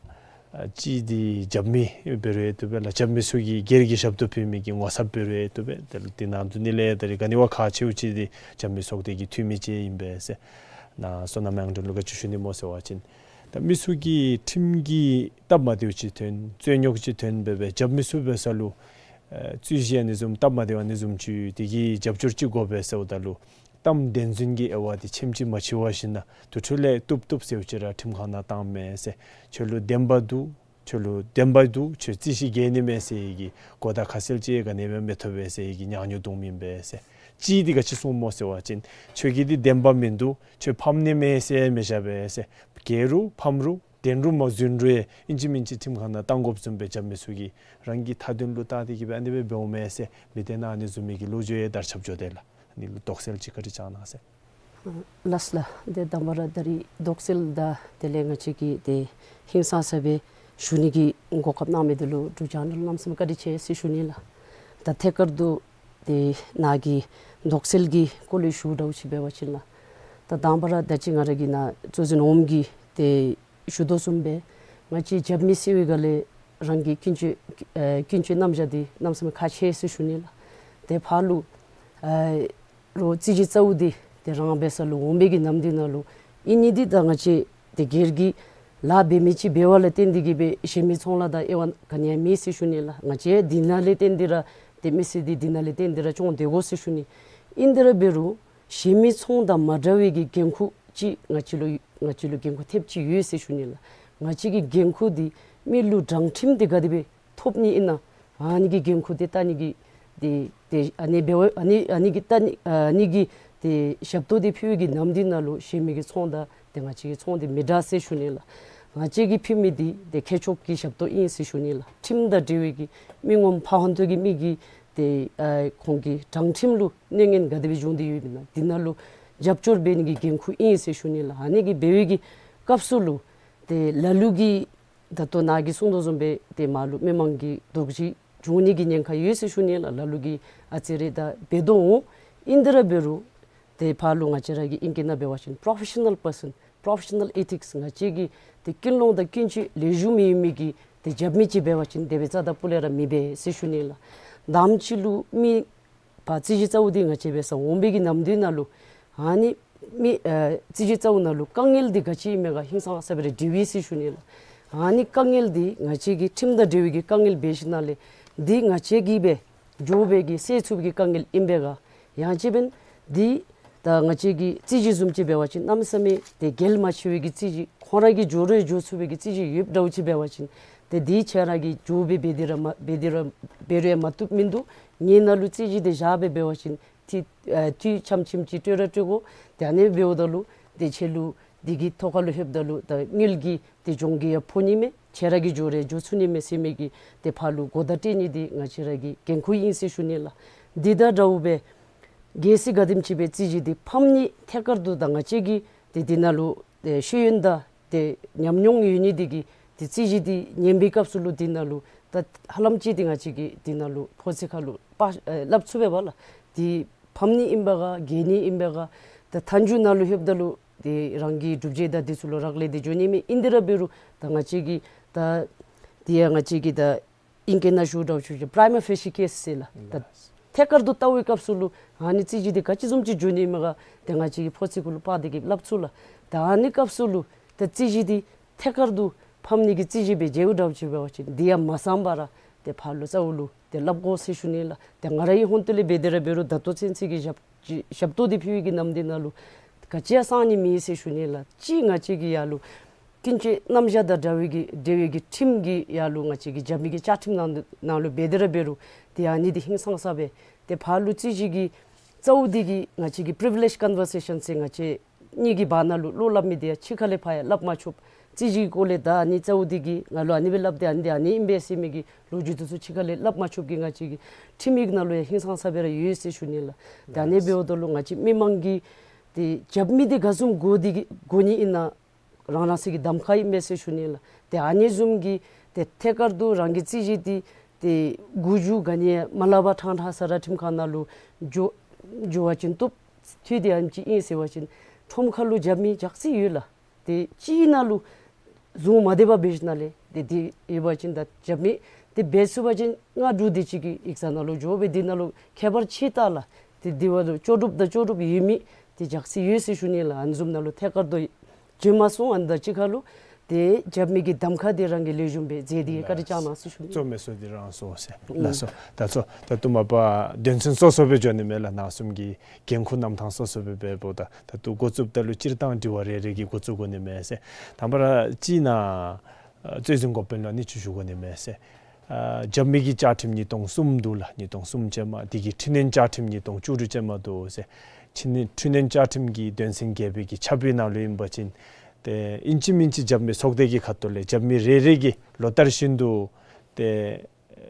ཨ་གཅིག་འདི་རྒྱབ་མི་འབད་རུང་ཡང་བཏུབ་པས་ལགས། རྒྱབ་མི་ཚུ་གིས་སྒེར་གྱི་ཞབས་ཏོག་ཕུལ་མི་གི་ངོ་ཚབ་འབད་རུང་ཡང་བཏུབ་པས། དེ་ལས་དེ་ནང་དུ་ནི་ལས་ད་རིས་ག་ནི་བ་ཁག་ཆེཝ་ཅིག་འདི་རྒྱབ་མི་ཚོགས་སྡེ་གི་འཐུས་མི་བཅས་ཨིན་པས་ཟེར། ནཱ་བསོད་ནམས་དབྱངས་སྒྲོན་ལུ་ག་ཅི་ཞུ་ནི་སྨོ་ཟེར་བ་ཅིན་ད་མི་ཚུ་གིས་ཁྲིམས་ཀྱི་སྟབས་མ་བདེཝ་ཅིག་ཐོན་རྩོད་རྙོག་ཅིག་ཐོན་འབད་སྦེ་རྒྱབ་མི་ཚུ་འབད་ས་ལུ་ཨེ་རྩོད་གཞི་ཨ་ནི་བཟུམ་སྟབས་མ་བདེཝ་ཨ་ནི་བཟུམ་ཅིག་དེ་གི་རྒྱབ་སྐྱོར་ཅིག་དགོ་པས་ཟེརཝ་ད་ལུ་གཏམ་བདེན་རྫུན་གྱི་དབྱེ་བ་འདི་ཕྱེནམ་ཅིག་མ་ཕྱེ་བ་བཞིན་ན་དེ་འཕྲོ་ལས་བཏུབ་བཏུབ་ཟེརཝ་ཅིག་ར་ཁྲིམས་ཁང་ནང་བཏང་མས་ཟེར། ཁྱོད་ལུ་བདེན་པ་འདུག། ཁྱོད་ལུ་བདེན་པ་འདུག། ཁྱོད་རྩོད་གཞི་རྒྱས་ནི་མས་ཟེར་བའི་གི་གོ་བརྡ་ཁ་གསལ་ཅིག་ག་ནི་སྦེ་མི་ཐོབ་པས་ཟེར་བའི་གི་ཉག་ཉོག་འཐུང་མི་ཨིན་པས་ཟེར། གཅིག་འདི་ག་ཅི་གསུངས་སྨོ་ཟེར་བ་ཅིན་ཁྱོད་ཀྱི་འདི་བདེན་པ་མིན་འདུག། ཁྱོད་ཕམ་ནི་མས་ཟེར་མི་བཞག་པས་ཟེར། རྒྱས་རུང་ཕམ་རུང་བདེན་རུང་མ་རྫུན་རུང་ཨིན་ཅི་མིན་ཅི་ཁྲིམས་ཁང་ནང་བཏང་དགོཔ་བཟུམ་སྦེ་རྒྱབ་མི་ཚུ་གིས་རང་གི་མཐའ་དོན་ལུ་བལྟ་སྟེ་གི་སྦེ་ཨ་ནི་སྦེ་འབདཝ་མས་ཟེར་མི་སྡེ་ནང་ཨ་ནི་བཟུམ་མའི་གི་ལོ་རྒྱུས་ཡང་དར་ཁྱབ་འགྱོ་དེས་ལགས། ཨ་ནི་ལུ་དོགས་སེལ་ཅིག་བཀའ་དྲིན་བསྐྱང་གནང་ཟེར། ལགས་ལགས། ཏེ་དང་པ་ར་ད་རིས་དོགས་སེལ་དང་དེ་ལས་ང་བཅས་ཀྱིས་ཏེ་ཧིང་སངས་ས་སྦེ་ཞུ་ནི་གི་གོ་སྐབས་གནང་མི་འདི་ལུ་འབྲུག་རྒྱང་བསྒྲགས་ལུ་གནམ་མེད་ས་མེད་བཀའ་དྲིན་ཆེ་ཟེར་ཞུ་ནི་ལགས། ད་ཐད་ཀར་དུ་ཏེ་ནཱ་གི་དོགས་སེལ་གྱི་སྐོར་ལས་ཞུ་འདྲཝ་ཅིག་འབད་བ་ཅིན་ལགས། ད་དང་པ་ར་ད་ཅི་ང་ར་གིས་ནཱ་གཙོ་འཛིན་འོགམ་གིས་ཏེ་ཞུ་དོ་བཟུམ་སྦེ་ང་བཅས་རྒྱབ་མི་ཟེར་བའི་སྒང་ལས་རང་གི་ཀུན་སྤྱོད་ཨེ་ཀུན་སྤྱོད་རྣམ་གཞག་འདི་གནམ་མེད་ས་མེད་ཁག་ཆེ་ཟེར་ཞུ་ནི་ལགས། ཏེ་ཕར་ལུ་ཨེ་རོགས་རྩོད་གཞི་རྩཝ་འདི་ཏེ་རང་འབད་ས་ལུ་འོང་བའི་གི་ནམ་དུས་ནང་ལུ་ཨིན་ནི་འདི་ད་ང་བཅས་ཏེ་སྒེར་གྱི་ལཱ་འབད་མི་ཅིག་འབདཝ་ལས་བརྟེན་ཏེ་གི་སྦེ་གཞན་མི་ཚོང་ལཱ་དང་དབྱེ་བ་ག་ནི་ཡང་མེད་ཟེར་ཞུ་ནི་ལགས། ང་བཅས་འདི་ནང་ལས་བརྟེན་ཏེ་ར་ཏེ་མི་སེར་འདི་འདི་ནང་ལས་བརྟེན་ཏེ་ར་སྐྱོང་སྡོད་དགོ་ཟེར་ཞུ་ནི། ཨིན་དེ་ར་འབད་རུང་གཞན་མི་ཚོང་དང་མ་འདྲ་བའི་གི་འགན་ཁུར་ཅིག་ང་བཅས་ལུ་ང་བཅས་ལུ་འགན་ཁུར་ཐེབས་ཅིག་ཡོད་ཟེར་ཞུ་ནི་ལགས། ང་བཅས་ཀྱི་འགན་ཁུར་འདི་ མི་ལུ་དྲང་ཁྲིམས་འདི་ག་དེ་སྦེ་ཐོབ་ནི་ཨིན་ན། ཨ་ནི་གི་འགན་ཁུར་འདི་བལྟ་ནི་གི་འདི་འདི་ཨ་ནི་འབད་བ་ཨ་ནི་ཨ་ནི་གི་བལྟ་ནི་ཨ་ནི་གི་འདི་ཞབས་ཏོག་འདི་ཕུལ་བའི་གི་ནམ་འདི་ནང་ལུ་གཞན་མི་གི་ཚོང་དང་ཏེ་ང་བཅས་ཀྱི་ཚོང་འདི་མི་འདྲ་ཟེར་ཞུ་ནི་ལགས། ང་བཅས་ཀྱིས་ཕུལ་མི་འདི་ཏེ་ཁྱད་ཆོས་ཀྱི་ཞབས་ཏོག་ཨིན་ཟེར་ཞུ་ནི་ལགས། ཁྲིམས་དང་འབྲེལ་བའི་གི་མི་ངོམ་ཕ་ཧོན་ཐོ་གི་མི་གི་ཏེ་ཨ་ཁོང་གི་དྲང་ཁྲིམས་ལུ་གནོད་ཉེན་ག་དེ་སྦེ་འབྱུང་སྟེ་ཡོདཔ་ཨིན་ན་འདི་ནང་ལུ་རྒྱབ་སྐྱོར་འབད་ནི་གི་འགན་ཁུར་ཨིན་ཟེར་ཞུ་ནི་ལགས། ཨ་ནི་གི་འབད་བའི་གི་སྐབས་སུ་ལུ་ཏེ་ལ་ལུ་གིས་ད་ལྟོ་ནཱ་གིས་གསུང་དོ་བཟུམ་སྦེ་ཏེ་མར་ལུ་མི་མང་གི་དོགས་གཞི་འབྱུང་ནི་གི་ཉེན་ཁ་ཡོད་ཟེར་ཞུ་ནི་ལགས། ལ་ལུ་གིས་ཨ་ཙི་རེ་ད་འབད་དོ་འོང་། ཨིན་དེ་ར་འབད་རུང་ཏེ་ཕར་ལུ་ང་བཅས་ར་གི་ཨིང་སྐད་ནང་འབད་བ་ཅིན་པྲོ་ཕེ་ཤ་ནཱལ་པར་སཱན་པྲོ་ཕེ་ཤ་ནཱལ་ཨེ་ཐིགསི་ང་བཅས་ཀྱི་ཏེ་ཀུན་སློང་དང་ཀུན་སྤྱོད་ལེགས་ཤོམ་ཡོད་མི་གི་ཏེ་རྒྱབ་མི་ཅིག་འབད་བ་ཅིན་དེ་སྦེ་རྩ་དང་སྤུ་ལས་ར་མི་འབད་ཟེར་ཞུ་ནི་ལགས། དང་པ་ཅིག་ལུ་མི་ཕར་རྩོད་གཞི་རྩ་བོ་འདི་ང་བཅས་འབད་སར་འོང་བའི་གི་ནམ་དུས་ནང་ལུ་ཨ་ནི་མི་ཨ་རྩོད་གཞི་རྩ་བོ་ནང་ལུ་དཀའ་ངལ་འདི་ག་ཅི་ཨིན་མས་ག་ཧིང་སངས་ས་སྦེ་ར་འདྲིཝ་ཨིན་ཟེར་ཞུ་ནི་ལགས། ཨ་ནི་དཀའ་ངལ་འདི་ང་བཅས་ཀྱི་ཁྲིམས་དང་འབྲེལ་བའི་གི་དཀའ་ངལ་འབད་ཞིནམ་ལས་འདི་ང་བཅས་ཀྱིས་སྦེ་འགྱོ་སྦེ་གི་སེལ་ཚུགས་པའི་གི་དཀའ་ངལ་ཨིན་པས་ག། ཡང་ཅིན་འབདན་འདི་ད་ང་བཅས་ཀྱི་རྩོད་གཞི་བཟུམ་ཅིག་འབད་བ་ཅིན་གནམ་མེད་ས་མེད་ཏེ་གལ་མ་ཆེ་བའི་གི་རྩོད་གཞི་ཁོང་ར་གིས་འགྱོ་རུང་འགྱོ་ཚུགས་པའི་གི་རྩོད་གཞི་ཡོདཔ་འདྲཝ་ཅིག་འབད་བ་ཅིན་ཏེ་འདི་ཁྱེད་ར་གིས་འགྱོ་སྦེ་འབད་དེ་ར་མ་འབད་དེ་ར་འབད་རུང་ཡང་མ་བཏུབ་མིན་འདུག། ངེའི་ནང་ལུ་རྩོད་གཞི་འདི་བཞག་སྦེ་འབད་བ་ཅིན་ཏེ་ཨ་དུས་ཙམ་ཙམ་ཅིག་སྤྲོད་ར་སྤྲོད་དགོ། ཏེ་ཨ་ནི་འབདཝ་ད་ལུ་ཏེ་ཁྱེད་ལུ་འདི་གི་ཐོག་ཁ་ལུ་ལྷོདཔ་ད་ལུ་ད་དངུལ་གྱི་ཏེ་གྱོང་གུད་ཡང་ཕོག་ནི་མས། ཁྱེད་ར་གིས་འགྱོ་རུང་འགྱོ་ཚུགས་ནི་མས་ཟེར་མི་གི་ཏེ་ཕར་ལུ་གོ་བརྡ་སྤྲོད་ནི་འདི་ང་བཅས་ར་གི་འགན་ཁུར་ཨིན་ཟེར་ཞུ་ནི་ལགས། འདི་དང་འདྲཝ་སྦེ་གལ་སྲིད་ག་དེམ་ཅིག་སྦེ་རྩོད་གཞི་འདི་ཕམ་ནི་ཐད་ཀར་དུ་ད་ང་བཅས་ཀྱིས་ཏེ་འདི་ནང་ལུ་ཏེ་ཤེས་ཡོན་དང་ཏེ་ཉམས་མྱོང་ཡོད་ནི་འདི་གིས་ཏེ་རྩོད་གཞི་འདི་ཉན་པའི་སྐབས་སུ་ལུ་འདི་ནང་ལུ་ད་ཧ་ལམ་ཅིག་འདི་ང་བཅས་ཀྱིས་འདི་ནང་ལུ་ཕོ་ཚོད་ཁ་ལུ་པ་ཨེ་སླབ་ཚུགས་པས་པ་ལགས། འདི་ཕམ་ནི་ཨིན་པས་ག་རྒྱལ་ནི་ཨིན་པས་ག། ད་མཐའ་མཇུག་ནང་ལུ་ལྷོདཔ་ད་ལུ་ཏེ་རང་གི་སྒྲུབ་བྱེད་དང་འདི་ཚུ་ལུ་རག་ལས་ཏེ་འགྱོ་ནི་མས། ཨིན་དེ་ར་འབད་རུང་ད་ང་བཅས་ཀྱིས་ད་འདི་ཡང་ང་བཅས་ཀྱིས་ད་ཨིང་སྐད་ནང་ཞུཝ་འདྲཝ་ཅིག་པྲའི་མ་ཕེ་ཤི་ཀེསི་ཟེར་ལགས། ད་ཐད་ཀར་དུ་བལྟ་བའི་སྐབས་སུ་ལུ་ཨ་ནི་རྩོད་གཞི་འདི་ག་ཅི་བཟུམ་ཅིག་འགྱོ་ནི་མས་ག། ཏེ་ང་བཅས་ཀྱིས་ཕོ་ཚོད་ཁ་ལུ་པ་འདི་གིས་སླབ་ཚུགས་ལགས། ད་ཨ་ནི་སྐབས་སུ་ལུ་ད་རྩོད་གཞི་འདི་ཐད་ཀར་དུ་ཕམ་ནི་གི་རྩོད་གཞི་སྦེ་མཇལཝ་འདྲཝ་ཅིག་འབད་བ་ཅིན་འདི་ཡང་མ་གསང་པར་ཏེ་ཕར་ལུ་རྩ་བོ་ལུ་ཏེ་སླབ་དགོ་ཟེར་ཞུ་ནི་ལགས། ཏེ་ང་ར་གི་ཧོན་ཏོ་ལས་འབད་དེ་ར་འབད་རུང་ད་ལྟོ་ཚུན་ཚོད་ཀྱི་ཞབས་ཞབས་ཏོག་འདི་ཕུལ་བའི་གི་ནམ་འདི་ནང་ལུ་ག་ཅི་ཡང་གསང་ནི་མེད་ཟེར་ཞུ་ནི་ལགས། ཅིག་ང་བཅས་ཀྱི་ཡར་ལུ་ཀུན་སྤྱོད་རྣམ་གཞག་དང་འདྲ་བའི་གི་འབྲེལ་བའི་གི་ཁྲིམས་ཀྱི་ཡར་ལུ་ང་བཅས་ཀྱི་རྒྱབ་མི་གི་བཅའ་ཁྲིམས་ནང་ནང་ལུ་འབད་དེ་ར་འབད་རུང་ཏེ་ཨ་ནི་འདི་ཧིང་སངས་ས་སྦེ་ཏེ་ཕར་ལུ་རྩོད་གཞི་གི་རྩ་བོ་འདི་གིས་ང་བཅས་ཀྱི་པི་རི་ཝི་ལེཇ་ཀོན་བར་སེ་ཤཱན་ཟེར་ང་བཅས་གཉིས་ཀྱི་བར་ན་ལུ་བློ་སླབ་མི་འདི་ཡང་ཕྱི་ཁ་ལས་ཕར་ཡང་སླབ་མ་ཆོགཔ། རྩོད་གཞི་གི་སྐོར་ལས་ད་ཨ་ནི་རྩ་བོ་འདི་གིས་ང་ལུ་ཨ་ནི་སྦེ་སླབ་སྟེ་ཨ་ནི་འདི་ཨ་ནི་ཨིན་པས་ཟེར་མི་གི་ལོ་རྒྱུས་འདི་ཚུ་ཕྱི་ཁ་ལས་སླབ་མ་ཆོགཔ་གི་ང་བཅས་ཀྱི་ཁྲིམས་ཡིག་ནང་ལུ་ཡང་ཧིང་སངས་ས་སྦེ་ར་ཡོད་ཟེར་ཞུ་ནི་ལགས། ད་ཨ་ནི་འབདཝ་ད་ལུ་ང་བཅས་མི་མང་གིས་ཏེ་རྒྱབ་མི་འདི་ག་བཟུམ་དགོ་འདི་གི་དགོ་ནི་ཨིན་ན་རང་རང་སོའི་གི་གདམ་ཁ་ཨིན་པས་ཟེར་ཞུ་ནི་ལགས། ཏེ་ཨ་ནི་བཟུམ་གྱི་ཏེ་ཐད་ཀར་དུ་རང་གི་རྩོད་གཞི་འདི་ཏེ་མགུ་མཇུག་ག་ནི་ཡང་མ་སླབ་པར་ཕྲང་ཕྲང་ས་ར་ཁྲིམས་ཁང་ནང་ལུ་འགྱོ་འགྱོ་བ་ཅིན་བཏུབ། དུས་དེ་ཨ་ནེམ་ཅིག་ཨིན་ཟེར་བ་ཅིན་ཁྲོམ་ཁ་ལུ་རྒྱབ་མི་ཇག་རྩི་ཡོད་ལགས། ཏེ་གཅིག་ནང་ལུ་བཟུང་མ་སྡོད་པར་འབད་ཞིནམ་ལས་ཏེ་དེ་ཡོད་པ་ཅིན་ད་རྒྱབ་མི་ཏེ་འབད་ཚུགས་པ་ཅིན་ང་འབྲུག་དེ་ཅིག་གི་ཡིག་ཚང་ནང་ལུ་འགྱོ་སྦེ་དེ་ནང་ལུ་ཁྱད་པར་ཕྱེ་བལྟ་ལགས། ཏེ་དེ་བ་ལུ་ལྕོགས་གྲུབ་དང་ལྕོགས་གྲུབ་ཡོད་མི་ཏེ་ཇག་རྩི་ཡོད་ཟེར་ཞུ་ནི་ལགས། ཨ་ནི་བཟུམ་ནང་ལུ་ཐད་ཀར་དུ་འགྱོ་མ་སོང་། ཨ་ནི་དང་གཅིག་ཁར་ལུ་ཏེ་རྒྱབ་མི་གི་གདམ་ཁ་དེ་རང་གིས་ལེགས་ཤོམ་སྦེ་མཛད་དེ་བཀའ་དྲིན་བསྐྱང་གནང་ཟེར་ཞུ་ནི། གཙོ་མེན་སོ་དེ་རང་སོ་ཟེར། ལགས་སོ། ད་གཙོ་ད་ལྟོ་མ་པ་དོན་ཚན་སོ་སོ་སྦེ་འགྱོ་ནི་མས་ལགས། ནཱ་གསུམ་གྱི་འགན་ཁུར་རྣམ་ཐར་སོ་སོ་སྦེ་འབདཝ་ད་ད་ལྟོ་འགོ་བཙུགསཔ་ད་ལུ་སྤྱིར་བཏང་དྲི་བ་རེ་རེ་གིས་འགོ་བཙུགས་དགོ་ནི་མས་ཟེར། དང་པ་ར་གཅིག་ནཱ་ཨ་རྩོད་འཛིན་འགོ་དཔོན་ལུ་ཨ་ནི་ཅིག་ཞུ་དགོ་ནི་མས་ཟེར། ཨ་རྒྱབ་མི་གི་བཅའ་ཁྲིམས་ཉིས་སྟོང་གསུམ་འདུག་ལགས། ཉིས་སྟོང་གསུམ་ཅན་མ་དེ་གི་འཕྲི་སྣོན་བཅའ་ཁྲིམས་ཉིས་སྟོང་བཅུ་དྲུག་ཅན་མ་འདུག་ཟེར། འཕྲི་སྣོན་འཕྲི་སྣོན་བཅའ་ཁྲིམས་ཀྱི་དོན་ཚན་བརྒྱད་པའི་གི་ཆ་བུའི་ནང་ལུ་ཨིན་པ་ཅིན་ཏེ་ཨིན་ཅི་མིན་ཅི་རྒྱབ་མི་ཚོགས་སྡེ་གི་ཁ་ཐུག་ལས་རྒྱབ་མི་རེ་རེ་གིས་ལོ་ལྟར་བཞིན་དུ་ཏེ་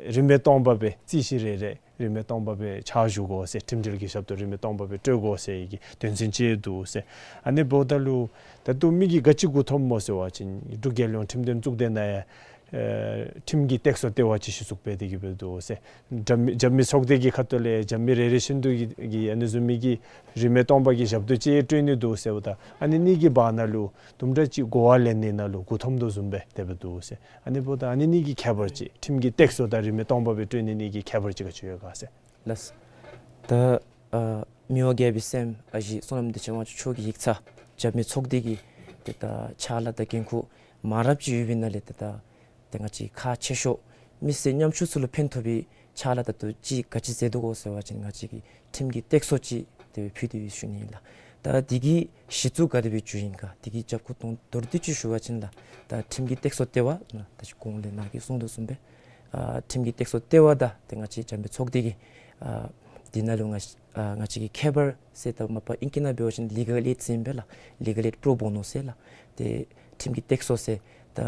རིན་མེད་སྟོང་པ་སྦེ་རྩོད་གཞི་རེ་རེ་རིན་མེད་སྟོང་པ་སྦེ་ཕྱག་ཞུ་དགོ་ཟེར། ཁྲིམས་འབྲེལ་གྱི་ཞབས་ཏོག་རིན་མེད་སྟོང་པ་སྦེ་སྤྲོད་དགོ་ཟེར་བའི་གི་དོན་ཚན་ཅིག་འདུག་ཟེར། ཨ་ནི་འབདཝ་ད་ལུ་ད་ལྟོ་མི་གིས་ག་ཅི་གུ་འཐོམ་སྨོ་ཟེར་བ་ཅིན་འབྲུག་རྒྱལ་ཡོངས་ཁྲིམས་དོན་གཙུག་སྡེ་ནང་ཡང་ཨེ་ཁྲིམས་ཀྱི་སྟེགས་གསོ་ལྟེ་བ་ཅིག་གཞི་བཙུགས་འབད་དེ་གི་འབད་འདུག་ཟེར། རྒྱབ་མི་རྒྱབ་མི་ཚོགས་སྡེ་གི་ཁ་ཐུག་ལས་རྒྱབ་མི་རེ་རེ་བཞིན་དུ་གི་གི་ཨ་ནི་བཟུམ་མའི་གི་རིན་མེད་སྟོང་པ་གི་ཞབས་ཏོག་ཅིག་སྤྲོད་ནི་འདུག་ཟེརཝ་ད་ཨ་ནི་གཉིས་ཀྱི་བར་ན་ལུ་དུམ་གྲ་ཅིག་གོ་བ་ལེན་ནི་ནང་ལུ་གུ་འཐོམ་དོ་བཟུམ་སྦེ་དེ་སྦེ་འདུག་ཟེར། ཨ་ནི་འབདཝ་ད་ཨ་ནི་གཉིས་ཀྱི་ཁྱད་པར་ཅིག་ཁྲིམས་ཀྱི་སྟེགས་གསོ་དང་རིན་མེད་སྟོང་པ་སྦེ་སྤྲོད་ནི་གཉིས་ཀྱི་ཁྱད་པར་ཅིག་ག་ཅི་ཡོད་ག་ཟེར། ལགས། ད་ཨ་མི་དབང་རྒྱལ་པོའི་སྲསམོ་ཨ་ཞེ་བསོད་ནམས་བདེ་ཆེན་དབང་ཕྱུག་མཆོག་གི་ཡིག་ཚང་རྒྱབ་མི་ཚོགས་སྡེ་གི་ཏེ་ད་ཕྱག་ལཱ་དང་འགན་ཁུར་མང་རབས་ཅིག་ཡོད་པའི་ནང་ལས་ཏེ་ད་ཏེ་ང་བཅས་ཁག་ཆེ་ཤོས་མི་སེར་ཉམ་ཆུང་ཚུ་ལུ་ཕན་ཐོགས་པའི་ཕྱག་ལཱ་ད་ལྟོ་ཅིག་ག་ཅི་མཛད་དོ་གོ་ཟེར་བ་ཅིན་ང་བཅས་ཀྱིས་ཁྲིམས་ཀྱི་སྟེགས་གསོ་ཅིག་དེ་སྦེ་ཕུལ་ཏེ་ཡོད་ཞུ་ནི་ཨིན་ལགས། ད་འདི་གི་གཞི་བཙུགས་ག་དེ་སྦེ་འགྱོ་ཡི་ག་འདི་གི་རྒྱབ་ཁུངས་དོན་མདོར་བསྡུས་ཅིག་ཞུ་བ་ཅིན་ལགས། ད་ཁྲིམས་ཀྱི་སྟེགས་གསོ་ལྟེ་བ་ལགས། ད་ཅི་གོང་ལས་ནཱ་གིས་གསུངས་དོ་བཟུམ་སྦེ་ཨ་ཁྲིམས་ཀྱི་སྟེགས་གསོ་ལྟེ་བ་དང་ཏེ་ང་བཅས་འཇབ་མི་ཚོགས་སྡེ་གིས་ཨ་འདི་ནང་ལུ་ང་བཅས་ཨ་ང་བཅས་ཀྱིས་ཁྱད་པར་ཟེར་ད་མ་པ་ཨིང་སྐད་ནང་འབད་བ་ཅིན་ལི་གལ་ཨེཌ་ཟེར་ཨིན་པས་ལགས། ལི་གལ་ཨེཌ་པྲོ་བོ་ནོ་ཟེར་ལགས། ཏེ་ཁྲིམས་ཀྱི་སྟེགས་གསོ་ཟེར་ད་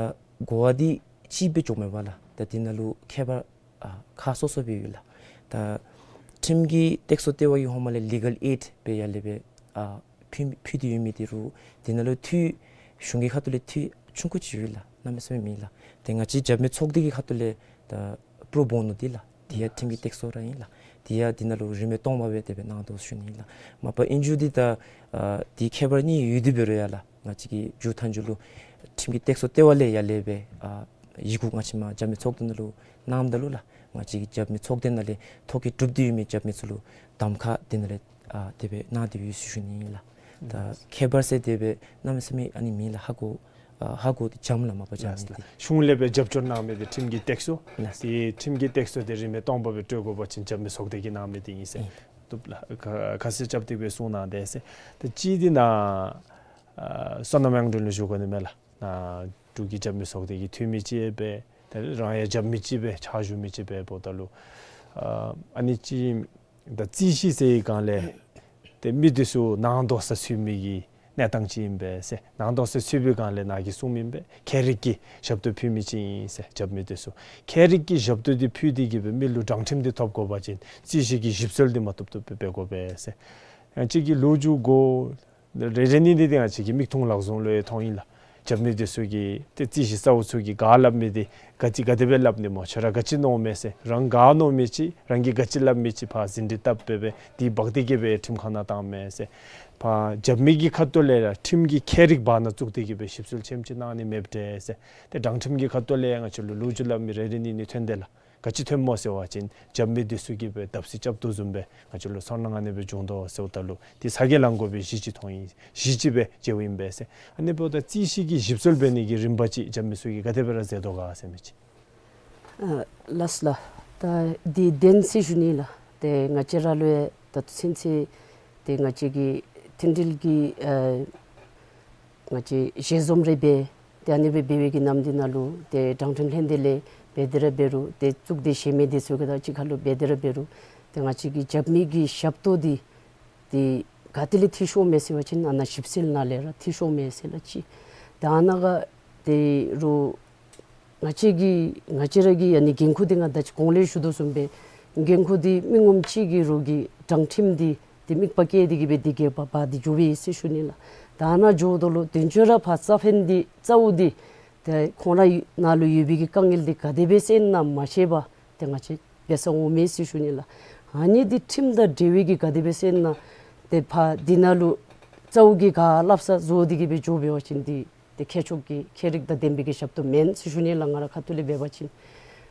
གོ་བ་འདི་གཅིག་སྦེ་འགྱོཝ་མས་པ་ལགས། ད་འདི་ནང་ལུ་ཁྱད་པར་ཨ་ཁག་སོ་སོ་སྦེ་ཡོད་ལགས། ད་ཁྲིམས་ཀྱི་སྟེགས་གསོ་ལྟེ་བ་གིས་ཧོངས་མ་ལས་ལི་གལ་ཨེཌ་སྦེ་ཡར་ལས་སྦེ་ཨ་ཕུལ་ཕུལ་ཏེ་ཡོད་མི་འདི་རུང་འདི་ནང་ལུ་འཐུས་གཞུང་གི་ཁ་ཐུག་ལས་འཐུས་ཆུང་ཀུ་ཅིག་ཡོད་ལགས། གནམ་མེད་ས་མེད་མེད་ལགས། ཏེ་ང་བཅས་འཇབ་མི་ཚོགས་སྡེ་གི་ཁ་ཐུག་ལས་ད་པྲོ་བོ་ནོ་འདི་ལགས། འདི་ཡང་ཁྲིམས་ཀྱི་སྟེགས་གསོ་ར་ཨིན་ལགས། འདི་ཡང་འདི་ནང་ལུ་རིན་མེད་སྟོང་པ་སྦེ་དེ་སྦེ་གནང་དོ་ཟེར་ཞུ་ནི་ཨིན་ལགས། མ་པ་ཨིན་རུང་འདི་ད་ཨ་འདི་ཁྱད་པར་གཉིས་ཡོད་དེ་འབད་རུང་ཡང་ལགས། ང་བཅས་ཀྱིས་མཇུག་མཐའ་མཇུག་ལུ་ཁྲིམས་ཀྱི་སྟེགས་གསོ་ལྟེ་བ་ལས་ཡར་ལས་སྦེ་ཨ་ཡི་གུ་ང་བཅས་མ་འཇབ་མི་ཚོགས་སྡེ་ནང་ལུ་གནངམ་ད་ལུ་ལགས། ང་བཅས་ཀྱི་འཇབ་མི་ཚོགས་སྡེ་ནང་ལས་ཐོ་བཀོད་གྲུབ་སྟེ་ཡོད་མི་འཇབ་མི་ཚུ་ལུ་གདམ་ཁ་འདི་ནང་ལས་ཨ་དེ་སྦེ་གནང་སྟེ་ཡོད་ཟེར་ཞུ་ནི་ཨིན་ལགས། ད་ཁྱད་པར་ཟེར་དེ་སྦེ་གནམ་མེད་ས་མེད་ཨ་ནི་མེད་ལགས། ཧ་གོ་ཨ་ཧ་གོ་འཇམ་ལགས། མ་པ་འཇམ་ནི་ལགས། འདི་གཞུང་ལས་སྦེ་རྒྱབ་སྐྱོར་གནང་མི་འདི་ཁྲིམས་ཀྱི་སྟེགས་གསོ། ལགས། ཏེ་ཁྲིམས་ཀྱི་སྟེགས་གསོ་འདི་རིན་མེད་སྟོང་པ་སྦེ་སྤྲོད་དགོ་པ་ཅིན་འཇབ་མི་ཚོགས་སྡེ་གིས་གནང་མི་འདི་ཨིན་ཟེར། ཨིན། བཏུབ་ལགས། ཁ་ཁ་གསལ་རྐྱབ་སྟེ་སྦེ་གསུངས་གནང་དེས་ཟེར། ཏེ་གཅིག་འདི་ནཱ་ཨ་བསོད་ནམས་དབྱངས་སྒྲོན་ལུ་ཞུ་དགོ་ནི་མས་ལགས། ནཱ་འབྲུག་གི་འཇབ་མི་ཚོགས་སྡེ་གི་འཐུས་མི་ཅིག་སྦེ་ད་རང་ཡང་འཇབ་མི་ཅིག་སྦེ་ཕྱག་ཞུ་མི་ཅིག་སྦེ་འབདཝ་ད་ལུ་ཨ་ཨ་ནི་ཅིག་ད་རྩོད་གཞི་ཟེར་བའི་སྒང་ལས་ཏེ་མི་འདི་ཚུ་ནང་དོགས་ས་ཚུད་མི་གི་གནས་སྟངས་ཅིག་ཨིན་པས་ཟེར། ནང་དོགས་ས་ཚུད་པའི་སྒང་ལས་ནཱ་གིས་གསུངས་མི་ཨིན་པས། མཁས་རིག་གི་ཞབས་ཏོག་ཕུལ་མི་ཅིག་ཨིན་ཟེར། འཇབ་མི་འདི་ཚུ་མཁས་རིག་གི་ཞབས་ཏོག་འདི་ཕུལ་ཏེ་གིས་སྦེ་མི་ལུ་དྲང་ཁྲིམས་འདི་ཐོབ་དགོ་པ་ཅིན་རྩོད་གཞི་གི་ཞིབ་འཚོལ་འདི་མ་བཏུབ་བཏུབ་སྦེ་འབད་དགོ་པས་ཟེར། ཡང་གཅིག་གིས་ལོ་རྒྱུས་གོ་རེ་རེ་གཉིས་གཉིས་འདི་ང་བཅས་ཀྱི་མིག་མཐོང་ལག་བཟུང་ལུ་ཡང་མཐོང་ཡི་ལགས། འཇབ་མི་འདི་ཚུ་གིས་ཏེ་རྩོད་གཞི་གཙོ་བོ་ཚུ་གིས་ག་སླབ་མི་འདི་ག་ཅི་ག་དེ་སྦེ་སླབ་ནི་སྨོ། ཁྱོད་ར་ག་ཅི་མནོཝ་མས་ཟེར། རང་ག་མནོ་མི་ཅིག་རང་གིས་ག་ཅི་སླབ་མི་ཅིག་ཕར་ཟིན་བྲིས་བཏབ་སྦེ་སྦེ་འདི་འབག་སྟེ་གིས་སྦེ་ཁྲིམས་ཁང་ནང་བཏངམ་མས་ཟེར། ཕར་འཇབ་མི་གི་ཁ་ཐུག་ལས་ར་ཁྲིམས་ཀྱི་མཁས་རིག་བར་ན་བཙུགས་ཏེ་གིས་སྦེ་ཞིབ་འཚོལ་ཆེམ་ཅིག་གནང་ནི་མེདཔ་འདྲས་ཟེར། ཏེ་དྲང་ཁྲིམས་ཀྱི་ཁ་ཐུག་ལས་ཡང་ང་བཅས་ལུ་ལོ་རྒྱུས་སླབ་མི་རེ་རེ་གཉིས་གཉིས་ཐོན་དེས་ལགས། ག་ཅི་ཐོནམ་སྨོ་ཟེར་བ་ཅིན་འཇབ་མི་འདི་ཚུ་གིས་སྦེ་བརྡབ་གསིག་རྐྱབ་དོ་བཟུམ་སྦེ་ང་བཅས་ལུ་ཚོར་སྣང་ཨ་ནི་སྦེ་བྱུང་དོ་ཟེརཝ་ད་ལུ་ཏེ་ཚ་གྱང་ལང་དགོ་པའི་གཞི་ཅིག་མཐོང་ཡི། གཞི་ཅིག་སྦེ་མཇལཝ་ཨིན་པས་ཟེར། ཨ་ནི་འབདཝ་ད་རྩོད་གཞི་གི་ཞིབ་འཚོལ་འབད་ནི་གི་རིམ་པ་ཅིག་འཇབ་མི་ཚུ་གིས་ག་དེ་སྦེ་ར་མཛད་དོ་ག་ཟེར་མི་ཅིག། ཨ་ལགས་ལགས། ད་འདི་བདེན་ཟེར་ཞུ་ནི་ལགས། ཏེ་ང་བཅས་ར་ལུ་ཡང་ད་ལྟོ་ཚུན་ཚོད་ཏེ་ང་བཅས་ཀྱི་མཐུན་སྒྲིལ་གྱི་ཨ་ང་བཅས་ཞལ་འཛོམས་རེ་འབད་ཏེ་ཨ་ནི་སྦེ་འབད་བའི་གི་ནམ་འདི་ནང་ལུ་ཏེ་དྲང་ཁྲིམས་ལྷན་སྡེ་ལས་འབད་དེ་ར་འབད་རུང་ཏེ་གཙུག་སྡེ་གཞན་མི་འདི་ཚུ་གི་དང་གཅིག་ཁར་ལུ་འབད་དེ་ར་འབད་རུང་ཏེ་ང་བཅས་ཀྱི་འཇབ་མི་གི་ཞབས་ཏོག་འདི་ཏེ་ག་ཏེ་ལས་འཐུས་ཤོརཝ་མས་ཟེར་བ་ཅིན་ཨ་ནཱ་ཞིབ་འཚོལ་ནང་ལས་ར་འཐུས་ཤོརཝ་མས་ཟེར་ལགས་ཅིག། ད་ཨ་ནཱ་ག་ཏེ་རུང་ང་བཅས་ཀྱི་ང་བཅས་ར་གི་ཨ་ནི་འགན་ཁུར་འདི་ང་ད་ཅི་གོང་ལས་ཞུ་དོ་བཟུམ་སྦེ་འགན་ཁུར་འདི་མི་ངོམ་གཅིག་གིས་རོགས་ཀྱི་དྲང་ཁྲིམས་འདི་ཏེ་དམིགས་པ་བསྐྱེད་དེ་གིས་སྦེ་འདི་གི་བ་བ་འདི་འགྱོ་བའི་ཟེར་ཞུ་ནི་ལགས། ད་ཨ་ནཱ་འགྱོཝ་ད་ལུ་དོན་གཅོད་ར་ཕར་རྩ་ཕན་འདི་རྩ་བོ་འདི་ཏེ་ཁོང་ར་ནང་ལུ་ཡོད་པའི་གི་དཀའ་ངལ་འདི་ག་དེ་སྦེ་སེལ་ན་མ་ཤེས་པར་ཏེ་ང་བཅས་འབད་སར་འོང་མས་ཟེར་ཞུ་ནི་ལགས། ཨ་ནི་འདི་ཁྲིམས་དང་འབྲེལ་བའི་གི་ག་དེ་སྦེ་སེལ་ན་ཏེ་ཕར་འདི་ནང་ལུ་རྩ་བོ་གིས་ག་སླབ་ས་བཟོ་སྟེ་གིས་སྦེ་འགྱོ་འབད་བ་ཅིན་འདི་ཏེ་མཁས་མཆོག་གི་མཁས་རིག་དང་ལྡན་པའི་གི་ཞབས་ཏོག་མེན་ཟེར་ཞུ་ནི་ལགས། ང་ར་ཁ་ཐུག་ལས་འབད་བ་ཅིན་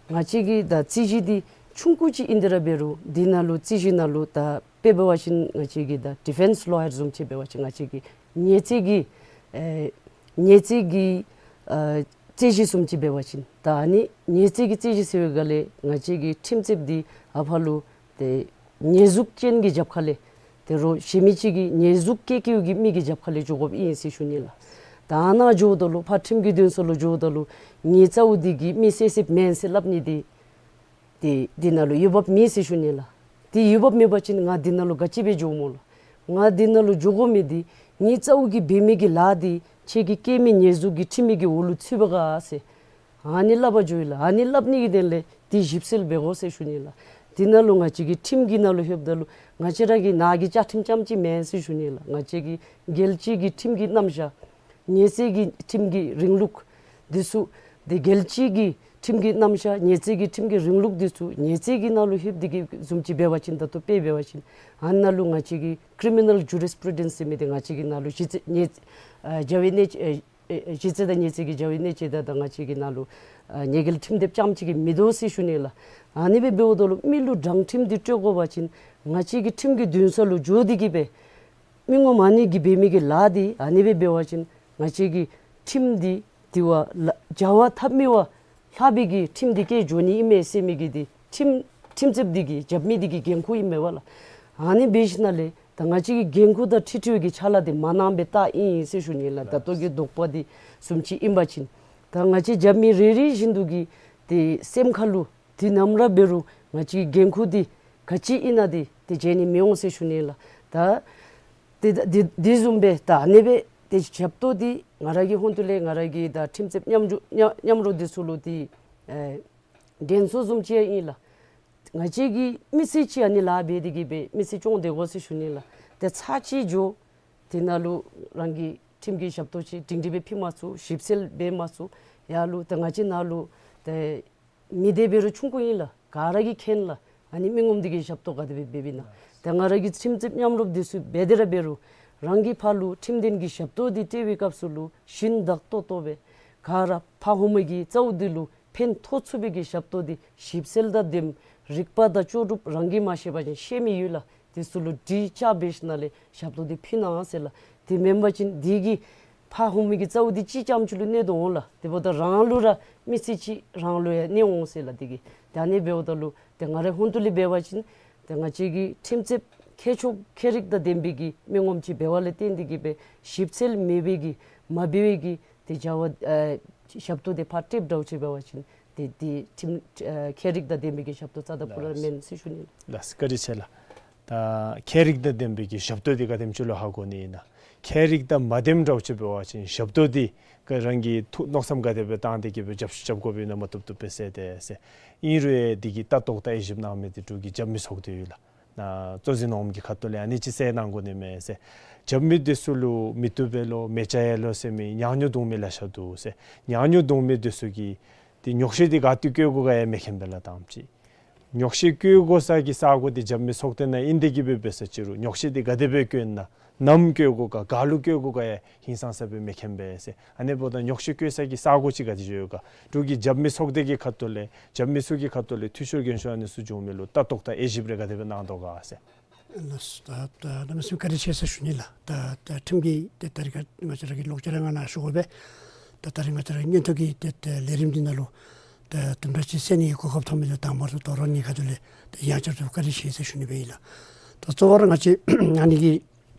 ང་བཅས་ཀྱི་ད་རྩོད་གཞི་འདི་ཆུང་ཀུ་ཅིག་ཨིན་དེ་ར་འབད་རུང་འདི་ནང་ལུ་རྩོད་གཞི་ནང་ལུ་ད་དཔེ་འབད་བ་ཅིན་ང་བཅས་ཀྱི་ད་ཌི་ཕེནསི་ལོ་ཡར་བཟུམ་ཅིག་འབད་བ་ཅིན་ང་བཅས་ཀྱི་ཉེས་རྩོད་ཀྱི་ཨེ་ཉེས་རྩོད་ཀྱི་ཨ་རྩོད་གཞི་བཟུམ་ཅིག་འབད་བ་ཅིན་ད་ཨ་ནི་ཉེས་རྩོད་ཀྱི་རྩོད་གཞི་ཟེར་བའི་སྒང་ལས་ང་བཅས་ཀྱི་ཁྲིམས་རྩོདཔ་འདི་ཨ་ཕར་ལུ་ཏེ་ཉེས་འཛུགས་ཅན་གྱི་རྒྱབ་ཁ་ལས་ཏེ་རོགས་གཞན་མི་ཅིག་གིས་ཉེས་འཛུགས་བཀལ་བཀལཝ་གི་མི་གི་རྒྱབ་ཁ་ལས་འགྱོ་དགོཔ་ཨིན་ཟེར་ཞུ་ནི་ལགས། ད་ཨ་ནཱ་འགྱོཝ་ད་ལུ་ཕར་ཁྲིམས་ཀྱི་འདུན་ས་ལུ་འགྱོཝ་ད་ལུ་ངེའི་རྩ་བོ་འདི་གིས་མི་བསད་བསདཔ་མེན་ཟེར་སླབ་ནི་འདི་ཏེ་འདི་ནང་ལུ་འོས་འབབ་མེད་ཟེར་ཞུ་ནི་ལགས། ཏེ་འོས་འབབ་མེད་པ་ཅིན་ང་འདི་ནང་ལུ་ག་ཅི་སྦེ་འགྱོཝ་སྨོ་ལགས། ང་འདི་ནང་ལུ་འགྱོ་དགོ་མི་འདི་ངེའི་རྩ་བོ་གིས་འབད་མི་གི་ལཱ་འདི་ཁྱེད་ཀྱིས་བཀལ་མི་ཉེས་འཛུགས་ཀྱི་ཁྲིམས་མི་གི་འོག་ལུ་ཚུད་པས་ག་ཟེར་ཨ་ནི་སླབ་པར་འགྱོ་ཡི་ལགས། ཨ་ནི་སླབ་ནི་གི་དོན་ལས་འདི་ཞིབ་འཚོལ་འབད་དགོ་ཟེར་ཞུ་ནི་ལགས། འདི་ནང་ལུ་ང་བཅས་ཀྱི་ཁྲིམས་ཀྱི་ནང་ལུ་ལྷོདཔ་ད་ལུ་ང་བཅས་ར་གི་ནང་གི་བཅའ་ཁྲིམས་རྐྱངམ་ཅིག་མེན་ཟེར་ཞུ་ནི་ལགས། ང་བཅས་ཀྱི་རྒྱལ་སྤྱི་གི་ཁྲིམས་ཀྱི་རྣམ་གཞག་ཉེས་རྩོད་ཀྱི་ཁྲིམས་ཀྱི་རིང་ལུགས་འདི་ཚུ་ཏེ་རྒྱལ་སྤྱི་གི་ཁྲིམས་ཀྱི་རྣམ་གཞག་ཉེས་རྩོད་ཀྱི་ཁྲིམས་ཀྱི་རིང་ལུགས་འདི་ཚུ་ཉེས་རྩོད་ཀྱི་ནང་ལུ་ལྷོདཔ་འདི་གི་བཟུམ་ཅིག་འབད་བ་ཅིན་ད་ལྟོ་དཔེ་འབད་བ་ཅིན་ཨ་ནཱ་ལུ་ང་བཅས་ཀྱི་ཀི་རི་མི་ནཱལ་ཇུ་རིས་པུ་རུ་ཌེནསི་ཟེར་མི་འདི་ང་བཅས་ཀྱི་ནང་ལུ་གཞི་རྩའི་ཉེས་ཨ་བྱ་བའི་གནད་ཨེ་ཨེ་གཞི་རྩ་དང་ཉེས་རྩོད་ཀྱི་བྱ་བའི་གནད་དཔྱད་དང་ད་ང་བཅས་ཀྱི་ནང་ལུ་ཨ་ཉེས་འགེལ་ཁྲིམས་དེབ་རྐྱངམ་ཅིག་གིས་མི་དོ་ཟེར་ཞུ་ནི་ལགས། ཨ་ནི་སྦེ་འབདཝ་ད་ལུ་མི་ལུ་དྲང་ཁྲིམས་འདི་སྤྲོད་དགོ་པ་ཅིན་ང་བཅས་ཀྱི་ཁྲིམས་ཀྱི་འདུན་ས་ལུ་འགྱོ་སྟེ་གིས་སྦེ་མི་ངོམ་ཨ་ནི་གིས་འབད་མི་གི་ལཱ་འདི་ཨ་ནི་སྦེ་འབད་བ་ཅིན་ང་བཅས་ཀྱི་ཁྲིམས་འདི་འདི་བ་ལ་བྱ་བ་འཐབ་མི་བ་ལྷག་པའི་གི་ཁྲིམས་འདི་བཀལ་འགྱོ་ནི་ཨིན་མས་ཟེར་མི་གི་འདི་ཁྲིམས་ཁྲིམས་རྩོདཔ་འདི་གི་རྒྱབ་མི་འདི་གི་འགན་ཁུར་ཨིན་མས་པ་ལགས། ཨ་ནི་འབད་ཞིནམ་ལས་ ད་ང་བཅས་ཀྱི་འགན་ཁུར་དང་འཁྲིལ་འཁྲིལ་བའི་གི་ཕྱག་ལཱ་འདི་མ་གནང་པའི་རྟགས་ཨིན་ཟེར་ཞུ་ནི་ལགས། ད་ལྟོ་གི་དོགས་པ་འདི་བཟུམ་ཅིག་ཨིན་པ་ཅིན་ད་ང་བཅས་རྒྱབ་མི་རེ་རེ་བཞིན་དུ་གི་ཏེ་སེམས་ཁ་ལུ་དུས་ནམ་ར་འབད་རུང་ང་བཅས་ཀྱི་འགན་ཁུར་འདི་ག་ཅི་ཨིན་ན་འདི་ཏེ་བརྗེད་ནི་མི་འོང་ཟེར་ཞུ་ནི་ལགས། ད་ཏེ་ད་འདི་འདི་བཟུམ་སྦེ་ད་ཨ་ནི་སྦེ་ཏེ་ཞབས་ཏོག་འདི་ང་ར་གི་ཧོངས་ཏེ་ལས་ང་ར་གི་ད་ཁྲིམས་རྩོདཔ་མཉམ་འབྲེལ་མཉམ་མཉམ་རོགས་འདི་ཚུ་ལུ་འདི་ཨེ་དྲན་གསོ་བཟུམ་ཅིག་ཡང་ཨིན་ལགས། ང་བཅས་ཀྱིས་མི་སེར་ཅིག་ཨ་ནི་ལཱ་འབད་དེ་གིས་སྦེ་མི་སེར་སྐྱོང་སྡོད་དགོ་ཟེར་ཞུ་ནི་ལགས། ཏེ་ཚར་གཅིག་འགྱོ་དེ་ནང་ལུ་རང་གི་ཁྲིམས་ཀྱི་ཞབས་ཏོག་ཅིག་སྒྲིང་སྒྲི་སྦེ་ཕུལ་མ་ཚུགས། ཞིབ་འཚོལ་འབད་མ་ཚུགས། ཡར་ལུ་ཏེ་ང་བཅས་ནང་ལུ་ཏེ་མི་སྡེ་འབད་རུང་ཆུང་ཀུ་ཨིན་ལགས། ག་ར་གིས་མཁྱེན་ལགས། ཨ་ནི་མི་ངོམ་འདི་གི་ཞབས་ཏོག་ག་དེ་སྦེ་འབདཝ་ཨིན་ན། ཏེ་ང་ར་གི་ཁྲིམས་རྩོདཔ་མཉམ་རོགས་འདི་ཚུ་འབད་དེ་ར་འབད་རུང་རང་གི་ཕར་ལུ་ཁྲིམས་དོན་གྱི་ཞབས་ཏོག་འདི་སྤྲོད་པའི་སྐབས་སུ་ལུ་ཞིན་དག་ཏོག་ཏོ་སྦེ་ག་ར་ཕར་ཧུ་མི་གི་རྩ་བོ་འདི་ལུ་ཕན་ཐོགས་ཚུགས་པའི་གི་ཞབས་ཏོག་འདི་ཞིབ་འཚོལ་དང་ལྡནམ་རིག་པ་དང་ལྕོགས་གྲུབ་རང་གིས་མ་ཤེས་པ་ཅིན་ཤེས་མི་ཡོད་ལགས། དེ་ཚུ་ལུ་དྲིས་ཅིག་འབད་ཞིནམ་ལས་ཞབས་ཏོག་འདི་ཕུལ་གནང་ཟེར་ལགས། དེ་མེན་པ་ཅིན་འདི་གིས་ཕར་ཧུ་མི་གི་རྩ་བོ་འདི་གཅིག་རྐྱངམ་ཅིག་ལུ་གནོད་དོ་འོང་ལགས། དེ་འབདཝ་ད་རང་ལུ་ར་མི་སེར་ཅིག་རང་ལུ་ཡང་གནོད་འོང་ཟེར་ལགས། དེ་གིས་ད་ཨ་ནི་འབདཝ་ད་ལུ་ཏེ་ང་རའི་ཧོངས་ཏེ་ལས་འབད་བ་ཅིན་ཏེ་ང་བཅས་ཀྱི་ཁྲིམས་རྩོདཔ་མཁས་མཆོག་མཁས་རིག་དང་ལྡན་པའི་གི་མི་ངོམ་ཅིག་འབདཝ་ལས་བརྟེན་ཏེ་གིས་སྦེ་ཞིབ་འཚོལ་མེད་པའི་གི་མ་འབད་བའི་གི་ཏེ་བྱ་བ་ཨེ་ཞབས་ཏོག་འདི་ཕར་སྤྲོདཔ་འདྲཝ་ཅིག་འབད་བ་ཅིན་ཏེ་འདི་ཁྲིམས་ཨེ་མཁས་རིག་དང་ལྡན་པའི་གི་ཞབས་ཏོག་རྩ་དང་པོ་ར་མེན་ཟེར་ཞུ་ནི་ལགས། ལགས་བཀའ་དྲིན་ཆེ་ལགས། ད་མཁས་རིག་དང་ལྡན་པའི་གི་ཞབས་ཏོག་འདི་ག་དེམ་ཅིག་ལུ་ཧ་གོ་ནི་ཨིན་ན། མཁས་རིག་དང་མ་ལྡནམ་འདྲཝ་ཅིག་འབད་བ་ཅིན་ཞབས་ཏོག་འདི་ག་རང་གིས་ཐུགས་མནོ་བསམ་ག་དེ་སྦེ་བཏང་སྟེ་གིས་སྦེ་རྒྱབ་ཤུགས་རྐྱབ་དགོཔ་ཨིན་ན་མ་བཏུབ་བཏུབ་སྦེ་ཟེར་ཏེ་ཟེར། ཨིན་རུང་ཡང་འདི་གི་ལྟ་རྟོག་དང་དབྱེ་ཞིབ་གནང་མི་འདི་འབྲུག་གི་རྒྱབ་མི་ཚོགས་སྡེ་ཡོད་ལགས། ནཱ་གཙོ་འཛིན་ནོར་བུ་གི་ཁ་ཐུག་ལས་ཨ་ནི་ཅིག་གསལ་གནང་དགོ་ནི་མས་ཟེར། རྒྱབ་མི་འདི་ཚུ་ལུ་མི་བཏུབ་པས་ལོ་མེ་ལྕེ་ཡལ་ལོ་ཟེར་མི་ཉག་ཉོག་རྡུང་མི་ལེ་ཤ་འདུག་ཟེར། ཉག་ཉོག་རྡུང་མི་འདི་ཚུ་གིས་ཏེ་ཉོག་བཤད་འདི་ག་ཏེ་བཀོད་དགོ་ག་ཡང་མི་མཁྱེན་པས་ལགས་དང་པ་ཅིག། ཉོག་བཤད་བཀོད་དགོ་ས་གི་ས་གོ་འདི་རྒྱབ་མི་ཚོགས་སྡེ་ནང་ཨིན་ཏེ་གིས་སྦེ་འབད་ས་ཅིག་རུང་ཉོག་བཤད་འདི་ག་དེ་སྦེ་བཀོད་ན་ནམ་བཀོད་དགོ་ག་ག་ལུ་བཀོད་དགོ་ག་ཡང་ཧིང་སངས་ས་སྦེ་མི་མཁྱེན་པས་ཟེར། ཨ་ནི་འབདཝ་ད་ཉོག་བཤད་བཀོད་ས་གི་ས་གོ་ཅིག་ག་ཏེ་ཡོད་ག། འབྲུག་གི་རྒྱབ་མི་ཚོགས་སྡེ་གི་ཁ་ཐུག་ལས་རྒྱབ་མི་ཚུ་གི་ཁ་ཐུག་ལས་འཐུས་ཤོར་རྒན་ཤོས་ཨ་ནི་ཚུ་བྱུང་མི་ལུ་ལྟ་རྟོག་དང་དབྱེ་ཞིབ་རེ་ག་དེ་སྦེ་གནང་དོ་ག་ཟེར། ལགས་སོ། ད་ད་གནམ་མེད་ས་མེད་བཀའ་དྲིན་ཆེ་ཟེར་ཞུ་ནི་ལགས། ད་ད་ཁྲིམས་ཀྱི་ད་ད་རེས་ཁ་ང་བཅས་ར་གི་ལོག་སྤྱོད་ར་ང་ནཱ་ཞུ་དགོ་པས། ད་ད་རེས་ང་བཅས་ར་གི་མངོན་མཐོ་གི་ད་ད་ལས་རིམ་འདི་ནང་ལུ་ད་དུམ་གྲ་ཅིག་གསན་ནི་གི་གོ་སྐབས་ཐོབ་མི་ལུ་དང་པ་ར་དོ་རུང་ངེའི་ཁ་ཐུག་ལས་ད་ཡང་བསྐྱར་དུ་བཀའ་དྲིན་ཆེ་ཟེར་ཞུ་ནི་སྦེ་ཨིན་ལགས། ད་གཙོ་བོ་ར་ང་བཅས་ཨ་ནི་གི་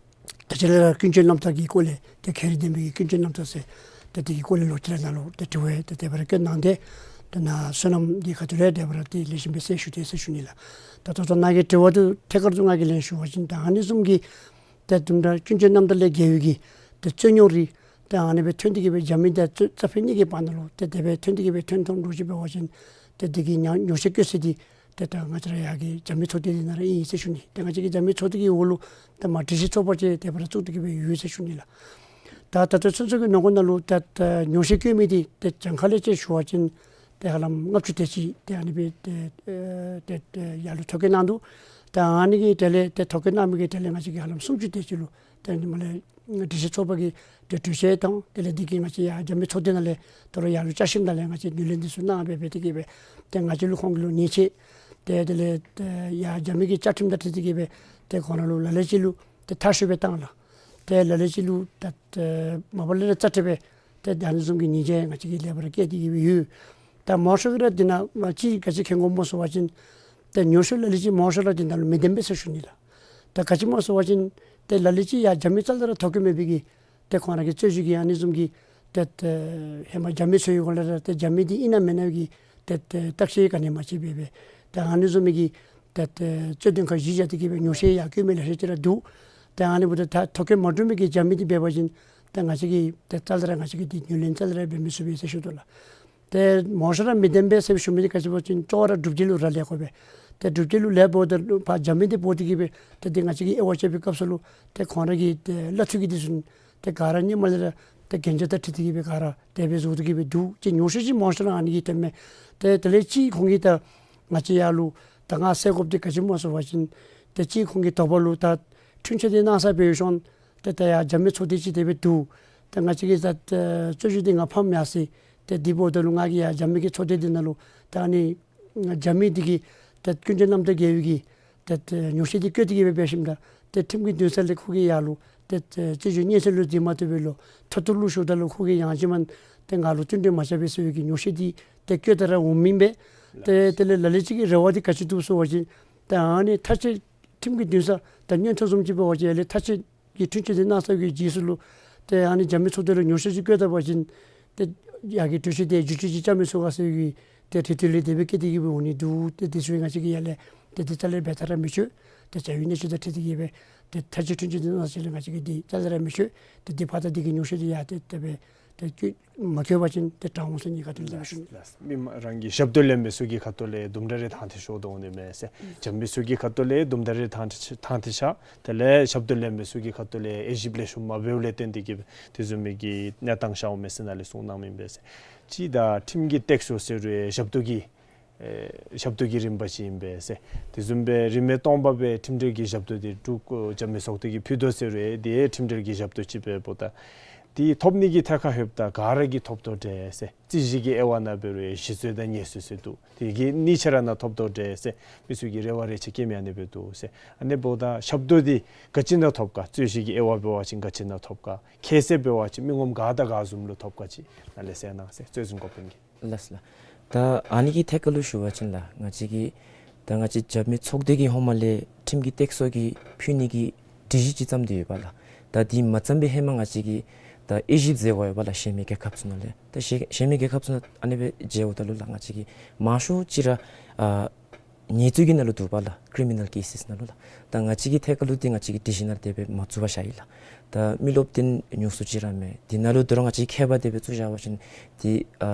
ད་ཅི་ལས་ར་ཀུན་སྤྱོད་རྣམ་ཐར་གྱི་སྐོར་ལས་ཏེ་མཁས་རིག་ལྡན་པའི་ཀུན་སྤྱོད་རྣམ་ཐར་ཟེར་ཏེ་དེ་གི་སྐོར་ལས་ལོག་ཅི་ར་ནཱ་ལུ་ཏེ་དྲི་བ་ཏེ་དེ་སྦེ་ར་བཀོད་གནང་སྟེ་ཏེ་ནཱ་བསོད་ནམས་ཀྱི་ཁ་ཐུག་ལས་དེ་སྦེ་ར་ཏེ་ལེགས་ཤོམ་སྦེ་གསལ་ཞུ་དེས་ཟེར་ཞུ་ནི་ལགས། ད་ད་ལྟོ་ནཱ་གི་དྲི་བ་འདི་ཐད་ཀར་དུ་ང་གིས་ལན་ཞུ་བ་ཅིན་ད་ཨ་ནི་བཟུམ་གྱི་ཏེ་དུམ་གྲ་ཀུན་སྤྱོད་རྣམ་ཐར་ལས་འགལ་བའི་གི་ཏེ་རྩོད་རྙོག་རིགས་ཏེ་ཨ་ནི་སྦེ་ཐོན་ཏེ་གིས་སྦེ་རྒྱབ་མི་དང་རྩོད་རྩོད་པ་གཉིས་ཀྱི་བར་ན་ལུ་ཏེ་དེ་སྦེ་ཐོན་ཏེ་གིས་སྦེ་ཐོན་ཐོན་འགྱོ་ཅི་འབད་བ་ཅིན་ཏེ་དེ་གི་ཉོ་ཉོག་བཤད་བཀོད་ས་འདི་ཏེ་ད་ང་བཅས་ར་ཡར་གྱི་རྒྱབ་མི་ཚོགས་སྡེ་འདི་ནང་ར་ཨིན་ཟེར་ཞུ་ནི། ཏེ་ང་བཅས་ཀྱི་རྒྱབ་མི་ཚོགས་སྡེ་གི་འོག་ལུ་ཏེ་མ་སྒྲིག་གཞི་ཚོགས་པ་ཅིག་དེ་སྦེ་ར་བཙུགས་ཏེ་གིས་སྦེ་ཡོད་ཟེར་ཞུ་ནི་ལགས། ད་ད་ལྟོ་ཚུན་ཚོད་ཀྱི་ནང་འཁོད་ནང་ལུ་ད་ད་ཉོག་བཤད་བཀོད་མི་འདི་ཏེ་གྱངས་ཁ་ལས་ཅིག་ཞུ་བ་ཅིན་ཏེ་ཧ་ལམ་ལྔ་བཅུ་དེ་ཅིག་ཏེ་ཨ་ནི་སྦེ་ཏེ་ཨེ་ཏེ་ཏེ་ཡར་ལུ་ཐོ་བཀོད་གནང་འདུག། ད་ཨ་ནི་གི་དེ་ལས་ཏེ་ཐོ་བཀོད་གནང་མི་གི་དེ་ལས་ང་བཅས་ཀྱི་ཧ་ལམ་སུམ་ཅུ་དེ་ཅིག་ལུ་ཏེ་ཨ་ནི་མ་ལས་སྒྲིག་གཞི་ཚོགས་པ་གི་ཏེ་གྲོས་ཆོད་དང་དེ་ལས་འདི་གིས་ང་བཅས་ཡར་རྒྱབ་མི་ཚོགས་སྡེ་ནང་ལས་དོ་རུང་ཡར་ལུ་བཅའ་ཁྲིམས་ནང་ལས་ང་བཅས་ངོས་ལེན་འདི་ཚུ་གནང་སྦེ་སྦེ་དེ་གིས་སྦེ་ཏེ་ང་བཅས་ལུ་ཁོང་གི་ལུ་ཉེས་ཆད་ཏེ་དེ་ལས་ཏེ་ཡར་རྒྱབ་མི་གི་བཅའ་ཁྲིམས་དང་འཁྲིལ་ཏེ་གིས་སྦེ་ཏེ་ཁོང་ར་ལུ་ལ་ལུ་ཅིག་ལུ་ཏེ་མཐར་ཕྱིན་སྦེ་བཏང་ལགས། ཏེ་ལ་ལུ་ཅིག་ལུ་ད་ཏེ་མ་པ་ལས་ར་རྩ་ཁྲིམས་སྦེ་ཏེ་ད་ཨ་ནི་བཟུམ་གྱི་ཉེས་ཆད་ང་བཅས་ཀྱིས་ལེགས་པར་བཀལ་ཏེ་གིས་སྦེ་ཡོད། ད་མང་ཤོས་ཀྱིས་ར་འདི་ནང་ང་བཅས་ག་ཅི་མཁྱེན་དགོཔ་སྨོ་ཟེར་བ་ཅིན་ཏེ་ཉོག་བཤད་ལ་ལུ་ཅིག་མང་ཤོས་ར་འདི་ནང་ལུ་མི་བདེན་པས་ཟེར་ཞུ་ནི་ལགས། ད་ག་ཅི་སྨོ་ཟེར་བ་ཅིན་ཏེ་ལ་ལུ་ཅིག་ཡར་རྒྱབ་མི་རྩ་ལས་ར་ཐོ་བཀོད་མེད་པའི་གི་ཏེ་ཁོང་ར་གི་རྩོད་གཞི་གི་ཨ་ནི་བཟུམ་གྱི་ཏེ་ཏེ་ཧེ་མ་རྒྱབ་མི་ཚུ་གི་སྐོར་ལས་ར་ཏེ་རྒྱབ་མི་འདི་ཨིན་ན་མེན་ན་གི་ཏེ་ཏེ་བརྟག་དཔྱད་ག་ནི་མ་བྱས་པར་སྦེ་ཏེ་ཨ་ནི་བཟུམ་མའི་གི་ཏེ་ཏེ་རྩོད་དོན་ཁག་གཞི་བཞག་སྟེ་གིས་སྦེ་ཉོག་བཤད་ཡར་བཀོད་མི་ལེ་ཤ་ཅིག་ར་འདུག། ཏེ་ཨ་ནི་འབདཝ་ད་ད་ཐོ་བཀོད་མ་གྲུབ་མི་གི་རྒྱབ་མི་འདི་འབད་བ་ཅིན་ཏེ་ང་བཅས་ཀྱིས་ཏེ་རྩ་ལས་ར་ང་བཅས་ཀྱིས་འདི་ངོས་ལེན་རྩ་ལས་ར་འབད་མི་ཚུགས་པས་ཟེར་ཞུ་དོ་ལགས། ཏེ་མང་ཤོས་ར་མི་བདེན་པས་ཟེར་ཞུ་མི་འདི་ག་ཅི་སྨོ་ཟེར་བ་ཅིན་གཙོ་བོ་ར་སྒྲུབ་བྱེད་ལུ་ར་ལེན་དགོ་པས། ཏེ་སྒྲུབ་བྱེད་ལུ་ལེན་འབདཝ་ད་ཕར་རྒྱབ་མི་འདི་འབོ་སྟེ་གིས་སྦེ་ཏེ་འདི་ང་བཅས་ཀྱིས་དབྱེ་བ་དཔྱད་པའི་སྐབས་སུ་ལུ་ཏེ་ཁོང་ར་གི་ཏེ་བླ་འཐུས་ཀྱི་འདི་ཚུ་ཏེ་ག་ར་སྔོན་མ་ལས་ར་ཏེ་གན་རྒྱ་དང་འཁྲིལ་ཏེ་གིས་སྦེ་ག་ར་དེ་སྦེ་བཟོ་སྟེ་གིས་སྦེ་འདུག། ཅིག་ཉོག་བཤད་ཅིག་མང་ཤོས་ར་ཨ་ནི་གིས་བཏོན་མས། ཏེ་དེ་ལས་ཅིག་ཁོང་གིས་ད་ང་བཅས་ཡར་ལུ་ད་ང་ཟེར་དགོཔ་འདི་ག་ཅི་སྨོ་ཟེར་བ་ཅིན་ཏེ་ཅིག་ཁོང་གི་དོགས་པ་ལུ་ད་འཁྲུན་ཆོད་འདི་གནང་ས་འབད་ཞིནམ་ཏེ་ད་ཡར་རྒྱབ་མི་ཚོགས་སྡེ་ཅིག་དེ་སྦེ་འདུག། ད་ང་བཅས་ཀྱིས་ད་ཨེ་རྩོད་གཞི་འདི་ང་ཕམ་ཡར་སོ་ཡི། ཏེ་དེ་འབདཝ་ད་ལུ་ང་གིས་ཡར་རྒྱབ་མི་གི་ཚོགས་སྡེ་འདི་ནང་ལུ་ད་ཨ་ནི་རྒྱབ་མི་འདི་གིས་ད་ཀུན་སྤྱོད་རྣམ་དག་འགལ་བའི་གི་ད་ཨེ་ཉོག་བཤད་འདི་བཀོད་དེ་གིས་སྦེ་འབད་ཞིནམ་ད་ཏེ་ཁྲིམས་ཀྱི་འདུན་ས་ལས་ཁོ་གིས་ཡར་ལུ་ཏེ་ཨེ་རྩོད་གཞི་སྙན་སེང་ལུ་འཛིན་མ་བཏུབ་པར་ལུ་མཐོ་གཏུགས་ལུ་ཞུཝ་ད་ལུ་ཁོ་གིས་ཡང་ཅིན་མ་ཏེ་ང་ལུ་བསྟུན་གྲོས་མ་རྐྱབ་པས་ཟེར་བའི་གི་ཉོག་བཤད་འདི་ཏེ་བཀོད་དེ་ར་འོང་མི་ཨིན་པས། ཏེ་དེ་ལས་ལ་ལུ་ཅིག་གི་རེ་བ་འདི་ག་ཅི་འདུག་ཟེར་བ་ཅིན་ད་ཨ་ནི་མཐར་ཕྱིན་ ཁྲིམས་ཀྱི་འདུན་ས་ད་བརྙན་ཐུང་བཟུམ་ཅིག་འབད་བ་ཅིན་ཡར་ལས་ཐག་གཅོད་ཀྱི་འཁྲུན་ཆོད་དེ་གནང་ཚར་བའི་རྗེས་སུ་ལུ་ཏེ་ཨ་ནི་རྒྱབ་མི་ཚོགས་སྡེ་ལུ་ཉོགས་བཤད་ཅིག་བཀོད་ད་པ་ཅིན་ཏེ་ཡར་གྱི་གྲོས་ཆོད་དེ་བསྒྱུར་བཅོས་ཅིག་རྐྱབ་མི་ཚུགས་ག་ཟེར་བའི་ཏེ་འཁྲུལ་བརྟོལ་ལས་དེ་སྦེ་བཀོད་དེ་གི་སྦེ་འོང་ནི་འདུག། ཏེ་དེ་ཚུ་ང་བཅས་ཀྱིས་ཡར་ལས་ཏེ་དེ་རྩ་ལས་འབད་བལྟ་ར་མི་ཆོག། ཏེ་བྱ་བའི་གནས་ཚུལ་དང་འཁྲིལ་ཏེ་གི་སྦེ་ཏེ་ཐག་གཅོད་འཁྲུན་ཆོད་དེ་གནང་ཟེར་ལས་ང་བཅས་ཀྱིས་དེ་རྩ་ལས་ར་མི་ཆོག། ཏེ་དེ་ཕར་ད་དེ་གི་ཉོགས་བཤད་དེ་ཡར་ཏེ་དེ་སྦེ་ཏེ་བཀོད་མ་བཀོད་པ་ཅིན་ཏེ་དྲག་འོང་ཟེར་ངེའི་ཁ་ཐུག་ལས་ཞུ་ནི། ལགས། མི་མང་རང་གི་ཞབས་ཏོག་ལེན་པའི་ཚུ་གི་ཁ་ཐུག་ལས་དུམ་གྲ་རེ་ཐང་ཐད་ཤོར་དོ་འོང་ནི་མས་ཟེར། འཇམ་པའི་ཚུ་གི་ཁ་ཐུག་ལས་དུམ་གྲ་རེ་ཐང་ཐད་ཤར། དེ་ལས་ཞབས་ཏོག་ལེན་པའི་ཚུ་གི་ཁ་ཐུག་ལས་དབྱེ་ཞིབ་ལེགས་ཤོམ་མ་འབདཝ་ལས་བརྟེན་ཏེ་གི་དེ་བཟུམ་མའི་གི་གནས་སྟངས་ཤར་འོང་མས་ཟེར་ནཱ་ལས་གསུངས་གནང་མི་ཨིན་པས་ཟེར། གཅིག་ད་ཁྲིམས་ཀྱི་སྟེགས་གསོ་ཟེར་རུང་ཞབས་ཏོག་གི་ཨེ་ཞབས་ཏོག་གི་རིམ་པ་ཅིག་ཨིན་པས་ཟེར། དེ་བཟུམ་སྦེ་རིན་མེད་སྟོང་པ་སྦེ་ཁྲིམས་འབྲེལ་གྱི་ཞབས་ཏོག་དེ་འབྲུག་འཇམ་པའི་ཚོགས་སྡེ་གིས་ཕུལ་དོ་ཟེར་རུང་དེ་ཁྲིམས་འབྲེལ་གྱི་ཞབས་ཏོག་ཅིག་འབདཝ་ད་དེ་ཐོབ་ནི་གི་ཐད་ཁར་ལྷོདཔ་ད་ག་ར་གིས་ཐོབ་དོ་འདྲས་ཟེར། རྩོད་གཞི་གི་དབྱེ་བ་ནང་འབད་རུང་ཞི་རྩོད་དང་ཉེས་རྩོད་ཟེར་འདུག། དེ་གི་གཉིས་ཆ་ར་ནང་ཐོབ་དོ་འདྲས་ཟེར་མི་ཚུ་གིས་རེ་བ་རེ་ཆེ་བསྐྱེད་མི་ཨ་ནི་སྦེ་འདུག་ཟེར། ཨ་ནི་འབདཝ་ད་ཞབས་ཏོག་དེ་ག་ཅི་ནང་ཐོབ་ག། རྩོད་གཞི་གི་དབྱེ་བ་འབད་བ་ཅིན་ག་ཅི་ནང་ཐོབ་ག། ཁྱད་བསད་འབད་བ་ཅིན་མི་ངོམ་ག་དང་ག་བཟུམ་ལུ་ཐོབ་ག་ཅིག་ནཱ་ལས་གསལ་གནང་ཟེར། རྩོད་འཛིན་འགོ་དཔོན་གྱིས། ལགས་ལགས། ད་ཨ་ནི་གི་ཐད་ཁར་ལུ་ཞུ་བ་ཅིན་ལགས་ང་བཅས་ཀྱིས་ད་ང་བཅས་འཇམ་པའི་ཚོགས་སྡེ་གིས་ཧེ་མ་ལས་ཁྲིམས་ཀྱི་སྟེགས་གསོ་གི་ཕུལ་ནི་གི་སྒྲིག་གཞི་ཅིག་བརྩམས་ཏེ་ཡོད་པ་ལགས། ད་དེ་མ་བརྩམས་པའི་ཧེ་མ་ང་བཅས་ཀྱིས་ད་དབྱེ་ཞིབ་མཛད་དགོ་ཡོད་པ་ལགས། གཞན་མི་རྒྱལ་ཁབ་ཚུ་ནང་ལས་ད་གཞན་གཞན་མི་རྒྱལ་ཁབ་ཚུ་ནང་ཨ་ནི་སྦེ་མཇལཝ་ད་ལུ་ལགས་ང་བཅས་ཀྱིས་མང་ཤོས་ཅིག་ར་ཨ་ཉེས་རྩོད་ཀྱི་ནང་ལུ་འདུག་པ་ལགས། ཀི་རི་མི་ནཱལ་ཀེ་སིས་ནང་ལུ་ལགས། ད་ང་བཅས་ཀྱི་ཐད་ཁར་ལུ་འདི་ང་བཅས་ཀྱི་སྒྲིག་གཞི་ནང་དེ་སྦེ་མ་བཙུགས་པར་བཞག་ཡི་ལགས། ད་མི་རློབས་འདི་ཉུང་སུ་ཅིག་ར་མས། དེ་ནང་ལུ་དོ་རུང་ང་བཅས་ཀྱིས་ཁྱད་པར་དེ་སྦེ་བཙུགས་བཞག་པ་ཅིན་དེ་ཨ་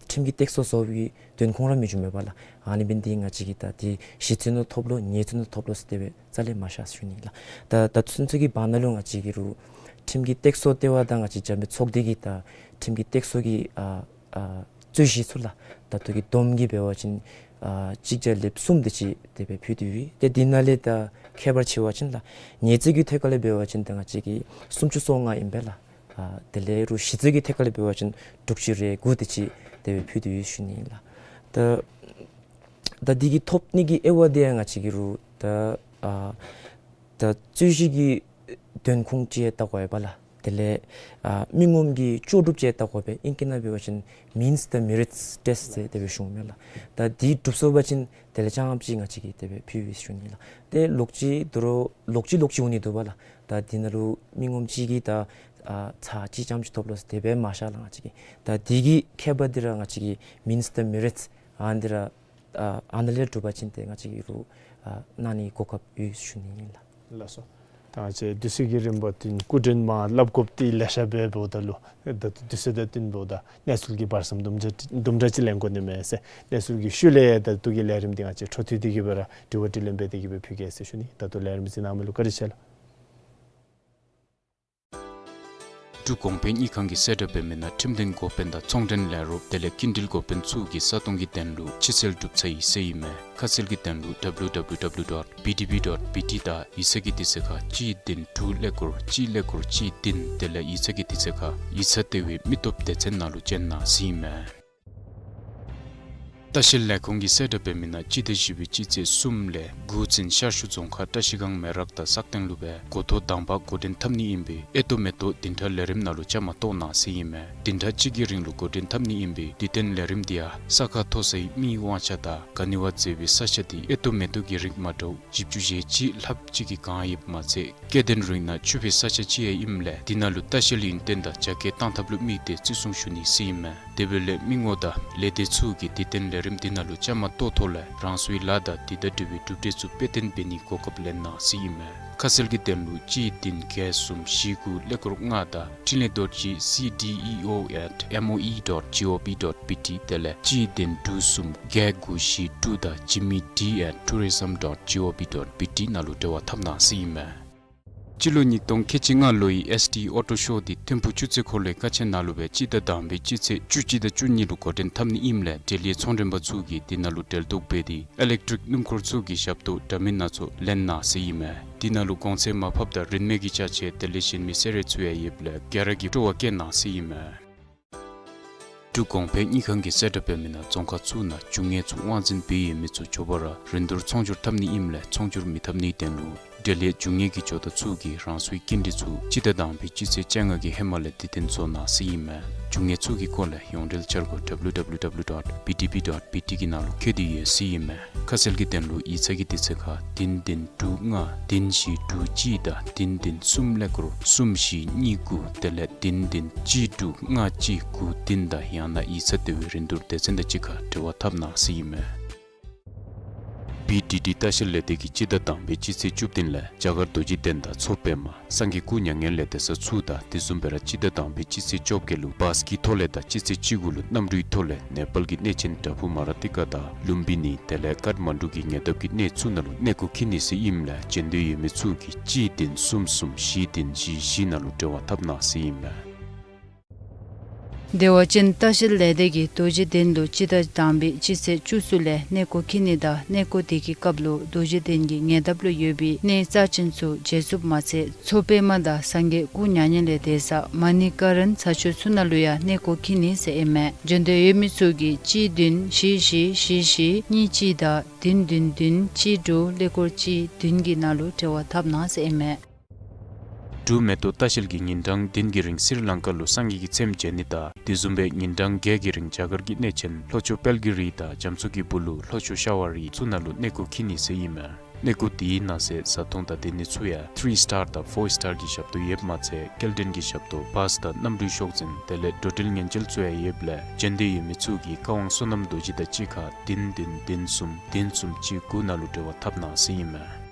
ཁྲིམས་ཀྱི་སྟེགས་གསོ་བཟོ་བའི་དོན་ཁུངས་ར་མི་འབྱུང་མས་པ་ལགས། ཨ་ནི་འབད་ནི་འདི་ང་བཅས་ཀྱིས་ད་དེ་ཞི་རྩོད་ནང་ཐོབ་ལོ་ཉེས་རྩོད་ནང་ཐོབ་ལོ་ཟེར་དེ་སྦེ་རྩ་ལས་མ་བཞག་ཟེར་ཞུ་ནི་ལགས། ད་ད་ཚུན་ཚོད་ཀྱི་བར་ན་ལུ་ང་བཅས་ཀྱིས་རུང་ཁྲིམས་ཀྱི་སྟེགས་གསོ་ལྟེ་བ་དང་ང་བཅས་འཇམ་པའི་ཚོགས་སྡེ་གིས་ད་ཁྲིམས་ཀྱི་སྟེགས་གསོ་གི་ཨ་ཨ་རྩོད་གཞི་ཚུ་ལགས་ད་ལྟོ་གི་བསྡོམས་ཀྱིས་འབད་བ་ཅིན་ཨ་གཅིག་བརྒྱ་ལེབ་གསུམ་དེ་ཅིག་དེ་སྦེ་ཕུལ་ཏེ་ཡོད། ཏེ་དེ་ནང་ལས་ད་ཁྱད་པར་ཕྱེ་བ་ཅིན་ལགས་ཉེས་རྩོད་ཀྱི་ཐད་ཁར་ལས་འབད་བ་ཅིན་ད་ང་བཅས་ཀྱིས་སུམ་ཅུ་སོ་ལྔ་ཨིན་པས་ལགས། ཨ་དེ་ལས་རུང་ཞི་རྩོད་ཀྱི་ཐད་ཁར་ལས་འབད་བ་ཅིན་དྲུག་ཅུ་རེ་དགུ་དེ་ཅིག་དེ་སྦེ་ཕུལ་ཏེ་ཡོད་ཟེར་ཞུ་ནི་ཨིན་ལགས། ད་ད་འདི་གི་ཐོབ་ནི་གི་དབྱེ་བ་དེ་ཡང་ང་བཅས་ཀྱིས་རུང་ད་ཨ་ད་རྩོད་གཞི་གི་དོན་ཁུངས་ཅིག་ཡང་བལྟ་དགོ་ཡོད་པ་ལགས། དེ་ལས་ཨ་མི་ངོམ་གྱི་ལྕོགས་གྲུབ་ཅིག་ཡང་བལྟ་དགོ་པས། ཨིང་སྐད་ནང་འབད་བ་ཅིན་མིནསི་དང་མེ་རིཊསི་ཊེསཊི་ཟེར་དེ་སྦེ་ཞུཝ་མས་ལགས། ད་འདི་གྲུབ་སོང་པ་ཅིན་དེ་ལས་ཙམ་ཅིག་ང་བཅས་ཀྱིས་དེ་སྦེ་ཕུལ་ཡི་ཟེར་ཞུ་ནི་ལགས། ཏེ་ལོག་ཅི་དོ་རུང་ལོག་ཅི་ལོག་ཅི་འོང་ནི་འདུག་པ་ལགས། ད་འདི་ནང་ལུ་མི་ངོམ་ཅིག་གིས་ད་ཨ་ཚར་གཅིག་ཙམ་ཅིག་ཐོབ་ལོ་ཟེར་དེ་སྦེ་མ་བཞག་ལགས་ང་བཅས་ཀྱིས། ད་འདི་གི་ཁྱད་པར་འདི་ར་ང་བཅས་ཀྱིས་མིནསི་དང་མེ་རིཊསི་ཨ་འདི་ར་ཨ་ཨ་ནཱ་ལས་གྲུབ་པ་ཅིན་ཏེ་ང་བཅས་ཀྱིས་རུང་ཨ་གནང་ནི་གོ་སྐབས་ཡོད་ཟེར་ཞུ་ནི་ཨིན་ལགས། ལགས་སོ། ད་ང་བཅས་དུས་ཚོད་ཀྱི་རིམ་པ་འདི་སྐུ་མགྲོན་མ་སླབ་དགོཔ་འདི་ལེ་ཤ་འབདཝ་ད་ལུ་ད་དུས་ཚོད་དང་བསྟུན་འབདཝ་ད་གནས་ཚུལ་གྱི་བར་མཚམས་དུམ་གྲ་དུམ་གྲ་ཅིག་ལེན་དགོ་ནི་མས་ཟེར། གནས་ཚུལ་གྱི་ཤུལ་ལས་ད་ལྟོ་གི་ལས་རིམ་འདི་ང་བཅས་འཕྲོ་མཐུད་དེ་གི་སྦེ་ར་དྲི་བ་དྲིས་ལན་འབད་དེ་གི་སྦེ་ཕུལ་གེ་ཟེར་ཞུ་ནི། ད་ལྟོ་ལས་རིམ་གཟིགས་གནང་མི་ལུ་བཀའ་དྲིན་ཆེ་ལགས། འབྲུག་གོང་འཕེལ་དངུལ་ཁང་གིས་གསལ་བསྒྲགས་འབད་མི་ནང་ཁྲིམས་དོན་འགོ་དཔོན་དང་ཚོང་འབྲེལ་ལས་རོགསཔ་དེ་ལས་སྐྱིན་འགྲུལ་འགོ་དཔོན་ཚུ་གིས་ས་སྟོང་གི་དོན་ལུ་ཕྱིར་སེལ་གྲུབ་ཚར་ཡི་ཟེར་ཨིན་མས། ཁ་གསལ་གྱི་དོན་ལུ་W W W dot B D B dot B T དང་ཡིག་ཚང་གི་དུས་ཚོད་ཁར་གཅིག་བདུན་དྲུག་ཀླད་ཀོར་གཅིག་ཀླད་ཀོར་གཅིག་བདུན་དེ་ལས་ཡིག་ཚང་གི་དུས་ཚོད་ཁར་ཡིག་ཚང་ལྟེ་བའི་མི་སྟོབས་སྡེ་ཚན་ནང་ལུ་བྱོན་གནང་ཟེར་ཨིན་མས། ལྟ་བཤལ་ལས་ཁུངས་ཀྱིས་གསལ་བསྒྲགས་འབད་མི་ནང་སྤྱི་ཟླ་བཞི་པའི་སྤྱི་ཚེས་གསུམ་ལས་དགུ་ཚུན་ཤར་ཕྱོགས་རྫོང་ཁག་བཀྲ་ཤིས་སྒང་མེ་རག་དང་སག་སྟེང་ལུ་སྦེ་འགོ་ཐོག་དང་པ་འགོ་འདྲེན་འཐབ་ནི་ཨིན་པའི་ཨེ་ཏོ་མེ་ཏོག་བདུན་ཕྲག་ལས་རིམ་ནང་ལུ་བཅའ་མར་གཏོགས་གནང་ཟེར་ཨིན་མས། བདུན་ཕྲག་གཅིག་གི་རིང་ལུ་འགོ་འདྲེན་འཐབ་ནི་ཨིན་པའི་དུས་སྟོན་ལས་རིམ་འདི་ཡང་ས་ཁ་མཐོ་སའི་མིའི་དབང་ཆ་དང་ག་ནི་བ་མཛེས་པའི་ས་ཆ་འདི་ཨེ་ཏོ་མེ་ཏོག་གི་རིགས་མ་འདྲཝ་བཞི་བཅུ་ཞེ་གཅིག་ལྷགཔ་ཅིག་གིས་གང་ཡོདཔ་མ་ཚད་སྐྱེ་ལྡན་རིགས་ནང་ཕྱུག་པའི་ས་ཆ་ཅིག་ཡང་ཨིནམ་ལས་འདི་ནང་ལུ་ལྟ་བཤལ་ཡུན་བརྟན་དང་རྒྱ་སྐྱེད་བཏང་ཐབས་ལུ་དམིགས་ཏེ་བརྩི་སྲུང་ཞུ་ནི་ཟེར་ཨིན་མས། དེ་འབདཝ་ལས་མི་ངོམ་དང་ལས་སྡེ་ཚུ་གིས་དུས་སྟོན་ལས་རིམ་འདི་ནང་ལུ་བཅའ་མར་གཏོགས་ཐོག་ལས་རང་སོའི་ལཱ་དང་དེ་དང་འབྲེལ་བའི་གྲུབ་འབྲས་ཚུ་དཔེ་སྟོན་འབད་ནིའི་གོ་སྐབས་ལེན་གནང་ཟེར་ཨིན་མས། ཁ་གསལ་གྱི་དོན་ལུ་གཅིག་བདུན་བརྒྱད་གསུམ་བཞི་དགུ་ཀླད་ཀོར་ལྔ་དང་འཕྲིན་ལས་རྡོ་རྗེ་C D E O at M O E dot G O V dot B T དེ་ལས་གཅིག་བདུན་དྲུག་གསུམ་བརྒྱད་དགུ་བཞི་དྲུག་དང་Jimmy D at tourism dot G O V dot B T ནང་ལུ་འབྲེལ་བ་འཐབ་གནང་ཟེར་ཨིན་མས། སྤྱི་ལོ་ཉིས་སྟོང་ཁལ་གཅིག་ལྔ་ལོའི་S T Auto Show འདི་ཐིམ་ཕུག་ཆུ་ཚོད་འཁོར་ལོའི་ཀ་ཆེན་ནང་ལུ་སྦེ་སྤྱི་ཟླ་དང་པའི་སྤྱི་ཚེས་བཅུ་གཅིག་དང་བཅུ་གཉིས་ལུ་འགོ་འདྲེན་འཐབ་ནི་ཨིནམ་ལས་འབྲེལ་ཡོད་ཚོང་མགྲོན་པ་ཚུ་གིས་འདི་ནང་ལུ་འབྲེལ་གཏོགས་འབད་དེ་ཨི་ལེག་ཊིག་སྣུམ་འཁོར་ཚུ་གི་ཞབས་ཏོག་འདྲ་མིན་སྣ་ཚོགས་ལེན་གནང་ཟེར་ཨིན་མས། འདི་ནང་ལུ་གོང་ཚད་མར་ཕབ་དང་རིན་མེད་ཀྱི་ཅ་ཆས་དེ་ལས་གཞན་མི་གསོལ་རས་ཚུ་ཡང་ཡོདཔ་ལས་ག་ར་གིས་སྤྲོ་བ་བསྐྱེད་གནང་ཟེར་ཨིན་མས། འབྲུག་གོང་འཕེལ་དངུལ་ཁང་གིས་གསལ་བསྒྲགས་འབད་མི་ནང་རྫོང་ཁག་ཚུ་ནང་རྒྱུ་དངོས་ཚུ་དབང་འཛིན་འབད་ཡོད་མི་ཚུ་མགྱོགས་པ་ར་རིན་བསྡུར་ཚོང་སྒྱུར་འཐབ་ནི་ཨིནམ་ལས་ཚོང་སྒྱུར་མི་འཐབ་ནིའི་དོན་ལུ་ འབྲེལ་ཡོད་འབྱུང་ཉེས་ཀྱི་ཇོ་བདག་ཚུ་གིས་རང་སོའི་སྐྱིན་འགྲུལ་ཚུ་སྤྱི་ཟླ་དང་པའི་སྤྱི་ཚེས་བཅོ་ལྔ་གི་ཧེ་མ་ལས་དེ་དོན་བཟོ་གནང་ཟེར་ཨིན་མས། འབྱུང་ཉེས་ཚུ་གི་སྐོར་ལས་ཡོངས་འབྲེལ་འཆར་སྒོ་W W W dot B D B dot B T གི་ནང་ལུ་བཀོད་དེ་ཡོད་ཟེར་ཨིན་མས། ཁ་གསལ་གྱི་དོན་ལུ་ཡིག་ཚང་གི་དུས་ཚོད་ཁར་བདུན་བདུན་དྲུག་ལྔ་བདུན་བཞི་དྲུག་གཅིག་དང་བདུན་བདུན་གསུམ་ཀླད་ཀོར་གསུམ་བཞི་གཉིས་དགུ་དེ་ལས་བདུན་བདུན་གཅིག་དྲུག་ལྔ་གཅིག་དགུ་བདུན་དང་ཡང་ན་ཡིག་ཚང་བསྡུ་བའི་རིན་བསྡུར་སྡེ་ཚན་དང་གཅིག་ཁར་འབྲེལ་བ་འཐབ་གནང་ཟེར་ཨིན་མས། བི་ཌི་ཌི་ལྟ་བཤལ་ལས་སྡེ་གིས་སྤྱི་ཟླ་དང་པའི་སྤྱི་ཚེས་བཅུ་བདུན་ལས་རྒྱ་གར་རྡོ་རྗེ་གདན་དང་མཚོ་པདྨ་སངས་རྒྱས་སྐུ་མྱ་ངན་ལས་འདས་ས་ཚུ་དང་དེ་བཟུམ་སྦེ་ར་སྤྱི་ཟླ་དང་པའི་སྤྱི་ཚེས་བཅོ་བརྒྱད་ལུ་བཱས་ཀྱི་ཐོག་ལས་དང་སྤྱི་ཚེས་བཅུ་དགུ་ལུ་གནམ་གྲུའི་ཐོག་ལས་ནེ་པཱལ་གྱི་གནས་ཆེན་བྲག་ཕུག་མ་ར་ཏི་ཀ་དང་ལུམ་བི་ནི་དེ་ལས་ཀཱཐ་མན་ཌུ་གི་ཉེ་འདབས་ཀྱི་གནས་ཚུ་ནང་ལུ་གནས་སྐོར་འཁྱིད་ནི་ཟེར་ཨིནམ་ལས་བྱོན་འདོད་ཡོད་མི་ཚུ་གིས་གཅིག་བདུན་གསུམ་གསུམ་བཞི་བདུན་བཞི་བཞི་ནང་ལུ་འབྲེལ་བ་འཐབ་གནང་ཟེར་ཨིན་མས། བདེ་བ་ཅན་ལྟ་བཤལ་ལས་སྡེ་གིས་རྡོ་རྗེ་གདན་ལུ་སྤྱི་ཟླ་དང་པའི་སྤྱི་ཚེས་བཅུ་གསུམ་ལས་གནས་སྐོར་འཁྱིད་ནི་དང་གནས་སྐོར་དེ་གི་སྐབས་ལུ་རྡོ་རྗེ་གདན་གྱི་ཉེ་འདབས་ལུ་ཡོད་པའི་གནས་རྩ་ཅན་ཚུ་མཇལ་ཚུགསཔ་མ་ཚད་མཚོ་པདྨ་དང་སངས་རྒྱས་སྐུ་མྱ་ངན་ལས་འདས་ས་མ་ཎི་ཀ་རན་ས་ཆ་ཚུ་ནང་ལུ་ཡང་གནས་སྐོར་འཁྱིད་ནི་ཟེར་ཨིན་མས། བྱོན་འདོད་ཡོད་མི་ཚུ་གིས་གཅིག་བདུན་བཞི་བཞི་བཞི་བཞི་གཉིས་གཅིག་དང་བདུན་བདུན་བདུན་གཅིག་དྲུག་ཀླད་ཀོར་གཅིག་བདུན་གྱི་ནང་ལུ་འབྲེལ་བ་འཐབ་གནང་ཟེར་ཨིན་མས། འབྲུག་མེ་ཏོག་ལྟ་བཤལ་གྱིས་ཉིན་གྲངས་བདུན་གྱི་རིང་སི་རི་ལང་ཀ་ལུ་སངས་རྒྱས་ཀྱི་ཚེམས་མཇལ་ནི་དང་དེ་བཟུམ་སྦེ་ཉིན་གྲངས་བརྒྱད་ཀྱི་རིང་རྒྱ་གར་གྱི་གནས་ཆེན་ལྷོ་ཕྱོགས་པེལ་གྷི་རི་དང་རྒྱ་མཚོ་གི་སྦུག་ལུ་ལྷོ་ཕྱོགས་ཤ་ཝ་རི་ཚུ་ནང་ལུ་གནས་སྐོར་འཁྱིད་ནི་ཟེར་ཨིན་མས། གནས་སྐོར་དེའི་ནང་གསེས་བཟའ་འཐུང་དང་སྡོད་ནི་ཚུ་ཡང་ཐི་རི་སི་ཊར་དང་ཕོར་སི་ཊར་གྱི་ཞབས་ཏོག་ཡོདཔ་མ་ཚད་སྐྱེལ་འདྲེན་གྱི་ཞབས་ཏོག་བཱས་དང་གནམ་གྲུའི་ཤོག་འཛིན་དེ་ལས་འགྲོ་འགྲུལ་ཉེན་བཅོལ་ཚུ་ཡང་ཡོདཔ་ལས་བྱོན་འདོད་ཡོད་མི་ཚུ་གིས་བཀའ་དབང་བསོད་ནམས་རྡོ་རྗེ་དང་གཅིག་ཁར་བདུན་བདུན་བདུན་གསུམ་བདུན་གསུམ་གཅིག་དགུ་ནང་ལུ་འབྲེལ་བ་འཐབ་གནང་ཟེར་ཨིན་མས།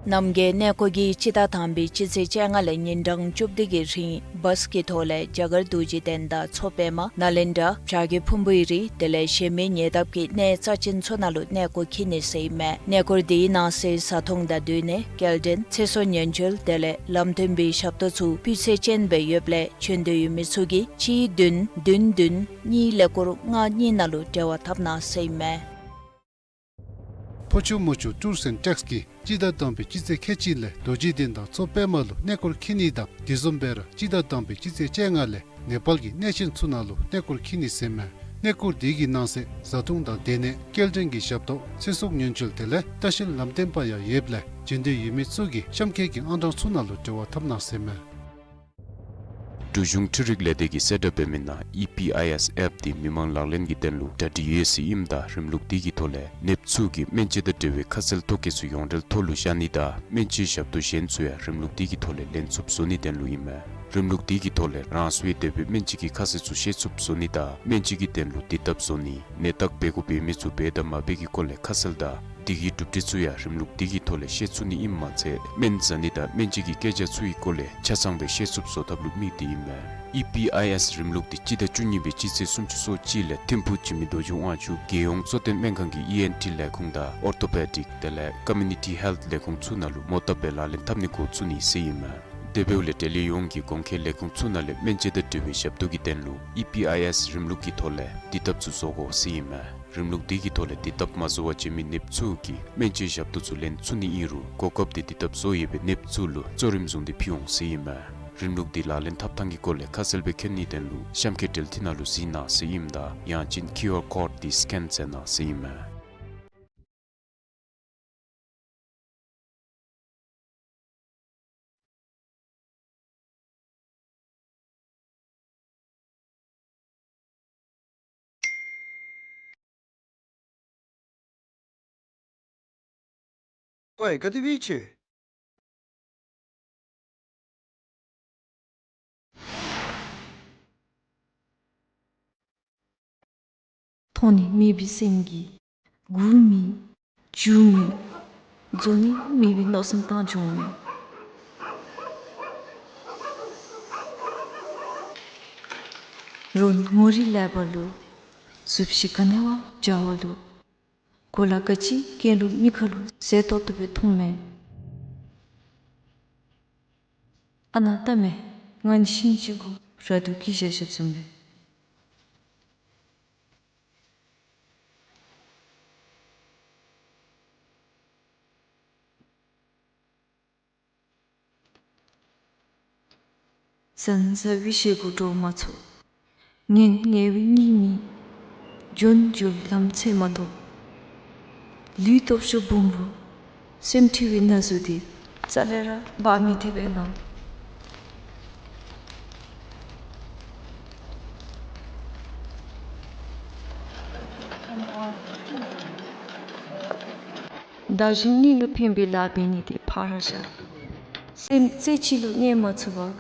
རྣམ་རྒྱལ་གནས་སྐོར་གྱིས་སྤྱི་ཟླ་དང་པའི་སྤྱི་ཚེས་བཅོ་ལྔ་ལས་ཉིན་གྲངས་བཅུ་བདུན་གྱི་རིང་བཱས་ཀྱི་ཐོག་ལས་རྒྱ་གར་རྡོ་རྗེ་གདན་དང་མཚོ་པདྨ་ནཱ་ལེནྡྲ་བྱ་རྒོད་ཕུང་པོའི་རི་དེ་ལས་གཞན་མི་ཉེ་འདབས་ཀྱི་གནས་རྩ་ཅན་ཚུ་ནང་ལུ་གནས་སྐོར་འཁྱིད་ནི་ཟེར་ཨིན་མས། གནས་སྐོར་དེའི་ནང་གསེས་བཟའ་འཐུང་དང་སྡོད་གནས་སྐྱེལ་འདྲེན་ཚེ་སྲོག་ཉེན་བཅོལ་དེ་ལས་ལམ་སྟོན་པའི་ཞབས་ཏོག་ཚུ་སྤུས་ཚད་ཅན་སྦེ་ཡོདཔ་ལས་བྱོན་འདོད་ཡོད་མི་ཚུ་གིས་གཅིག་བདུན་བདུན་བདུན་གཉིས་ཀླད་ཀོར་ལྔ་གཉིས་ནང་ལུ་འབྲེལ་བ་འཐབ་གནང་ཟེར་ཨིན་མས། ཕོ་ཆུ་མོ་ཆུ་ཊུར་སེནཊ་ཊེགས་ཀྱིས་སྤྱི་ཟླ་དང་པའི་སྤྱི་ཚེས་ཁལ་གཅིག་ལས་རྡོ་རྗེ་གདན་དང་མཚོ་པདྨ་ལུ་གནས་སྐོར་འཁྱིད་ནི་དང་དེ་བཟུམ་སྦེ་ར་སྤྱི་ཟླ་དང་པའི་སྤྱི་ཚེས་བཅོ་ལྔ་ལས་ནེ་པཱལ་གྱི་གནས་ཆེན་ཚུ་ནང་ལུ་གནས་སྐོར་འཁྱིད་ནི་ཟེར་མས། གནས་སྐོར་དེ་གི་ནང་གསེས་བཟའ་འཐུང་དང་སྡོད་གནས་སྐྱེལ་འདྲེན་གྱི་ཞབས་ཏོག་ཚེ་སྲོག་ཉེན་བཅོལ་དེ་ལས་ལྟ་བཤལ་ལམ་སྟོན་པ་ཡང་ཡོདཔ་ལས་བྱོན་འདོད་ཡོད་མི་ཚུ་གིས་གཤམ་འཁོད་ཀྱི་ཨང་གྲངས་ཚུ་ནང་ལུ་འབྲེལ་བ་འཐབ་གནང་ཟེར་མས། འབྲུག་གཞུང་འཕྲུལ་རིག་ལས་སྡེ་གིས་གསལ་བསྒྲགས་འབད་མི་ནང་ཨི་པི་ཨའི་ཨེསི་ཨེཔ་འདི་མི་མང་ལག་ལེན་གྱི་དོན་ལུ་གྲ་སྒྲིག་ཡོད་ཟེར་ཨིནམ་ད་རིམ་ལུགས་དེ་གི་ཐོག་ལས་ནདཔ་ཚུ་གིས་སྨན་བཅོས་དང་འབྲེལ་བའི་ཁ་གསལ་ཐོ་བཀོད་ཚུ་ཡོངས་འབྲེལ་ཐོག་ལུ་བཞག་ནི་དང་སྨན་བཅོས་ཞབས་ཏོག་གཞན་ཚུ་ཡང་རིམ་ལུགས་དེ་གི་ཐོག་ལས་ལེན་ཚུགསཔ་བཟོ་ནིའི་དོན་ལུ་ཨིན་མས། རིམ་ལུགས་དེ་གི་ཐོག་ལས་རང་སོའི་དེ་སྦེ་སྨན་བཅོས་ཀྱི་ཁ་གསལ་ཚུ་ཤེས་ཚུགསཔ་བཟོ་ནི་དང་སྨན་བཅོས་ཀྱི་དོན་ལུ་དུས་བཏབ་བཟོ་ནི་ནད་བརྟག་འབད་དགོཔ་ཡོད་མི་ཚུ་འབད་དང་མ་འབད་ཀྱི་སྐོར་ལས་ཁ་གསལ་དང་དེ་གི་གྲུབ་འབྲས་ཚུ་ཡང་རིམ་ལུགས་དེ་གི་ཐོག་ལས་ཤེས་ཚུགས་ནི་ཨིནམ་མ་ཚད་སྨན་ཟ་ནི་དང་སྨན་བཅོས་ཀྱི་སྐད་ཆ་ཚུ་གི་སྐོར་ལས་ཆ་ཚང་སྦེ་ཤེས་ཚུགསཔ་བཟོ་ཐབས་ལུ་དམིགས་ཏེ་ཨིན་མས། ཨི་པི་ཨའི་ཨེསི་རིམ་ལུགས་དེ་སྤྱི་ཟླ་བཅུ་གཉིས་པའི་སྤྱི་ཚེས་སུམ་ཅུ་སོ་གཅིག་ལས་ཐིམ་ཕུག་འཇིགས་མེད་རྡོ་རྗེ་དབང་ཕྱུག་རྒྱལ་ཡོངས་གཙོ་བསྟེན་སྨན་ཁང་གི་ཨི་ཨེན་ཊི་ལས་ཁུངས་དང་ཨོར་ཐོ་པེ་ཌིཀ་དེ་ལས་ཀོ་མིའུ་ནི་ཊི་ཧེལཐ་ལས་ཁུངས་ཚུ་ནང་ལུ་མོ་བཏབ་སྦེ་ལག་ལེན་འཐབ་ནི་འགོ་བཙུགས་ནི་ཟེར་ཨིན་མས། དེ་འབདཝ་ལས་འབྲེལ་ཡོད་ཡོངས་ཀྱིས་གོང་འཁོད་ལས་ཁུངས་ཚུ་ནང་ལས་སྨན་བཅོས་དང་འབྲེལ་བའི་ཞབས་ཏོག་གི་དོན་ལུ་ཨི་པི་ཨའི་ཨེསི་རིམ་ལུགས་ཀྱི་ཐོག་ལས་དུས་བཏབ་ཚུ་བཟོ་དགོ་ཟེར་ཨིན་མས། རིམ་ལུགས་དེ་གི་ཐོག་ལས་དུས་བཏབ་མ་བཟོ་བར་བྱོན་མི་ནདཔ་ཚུ་གིས་སྨན་བཅོས་ཞབས་ཏོག་ཚུ་ལེན་ཚུགས་ནི་ཨིན་རུང་གོ་སྐབས་དེ་དུས་བཏབ་བཟོ་ཡོད་པའི་ནདཔ་ཚུ་ལུ་གཙོ་རིམ་བཟུང་སྟེ་ཕུལ་འོང་ཟེར་ཨིན་མས། རིམ་ལུགས་དེ་ལག་ལེན་འཐབ་ཐངས་ཀྱི་སྐོར་ལས་ཁ་གསལ་སྦེ་མཁྱེན་ནིའི་དོན་ལུ་གཤམ་འཁོད་འབྲེལ་མཐུད་ནང་ལུ་གཟིགས་གནང་ཟེར་ཨིནམ་ད་ཡང་ཅིན་ཁིའུ་ཨར་ཀོཌ་དེ་སི་ཀེན་མཛད་གནང་ཟེར་ཨིན་མས། ཝའི་ག་དེ་སྦེ་ཡོད་ཅི། མཐོང་ནི་མེད་པའི་སེམས་ཀྱིས་སྒུག་མི་འགྱོ་མི་འཛོམས་ནི་མེད་པའི་མནོ་བསམ་བཏང་འགྱོ་མི་རོགས་ངོ་རིས་ལེགས་པ་ལུ་གཟུགས་གཞི་ག་ནི་བ་འཇའ་བ་ལུ་གོ་ལ་ག་ཅི་གྱོན་རུང་མིག་ཁ་ལུ་མཛེས་ཏོག་ཏོ་སྦེ་མཐོངམ་མས། ཨ་ནཱ་ལྟ་མས། ང་ནི་ཤིང་གཅིག་གུ་ར་དུ་སྐྱེས་བཞག་བཞགཔ་བཟུམ་སྦེ། ཟང་ཟིང་བའི་ཞེ་སྒོ་འདྲོག་མ་ཚུགས། ངན་ངན་བའི་སྙིགས་མའི་འབྱོན་འགྱོ་ལམ་ཚད་མ་མཐོང་། ལུས་སྟོབས་ཤུགས་སྦོམ་རུང་ སེམས་འཁྲུལ་བའི་ན་ཟུག་འདི་རྩ་ལས་ར་འབག་མི་ཐེབས་པས་ན། བདག་གཞན་གཉིས་ལུ་ཕན་པའི་ལཱ་འབད་ནི་འདི་ཕར་བཞག། སེམས་རྩེ་གཅིག་ལུ་གནས་མ་ཚུགས་པར་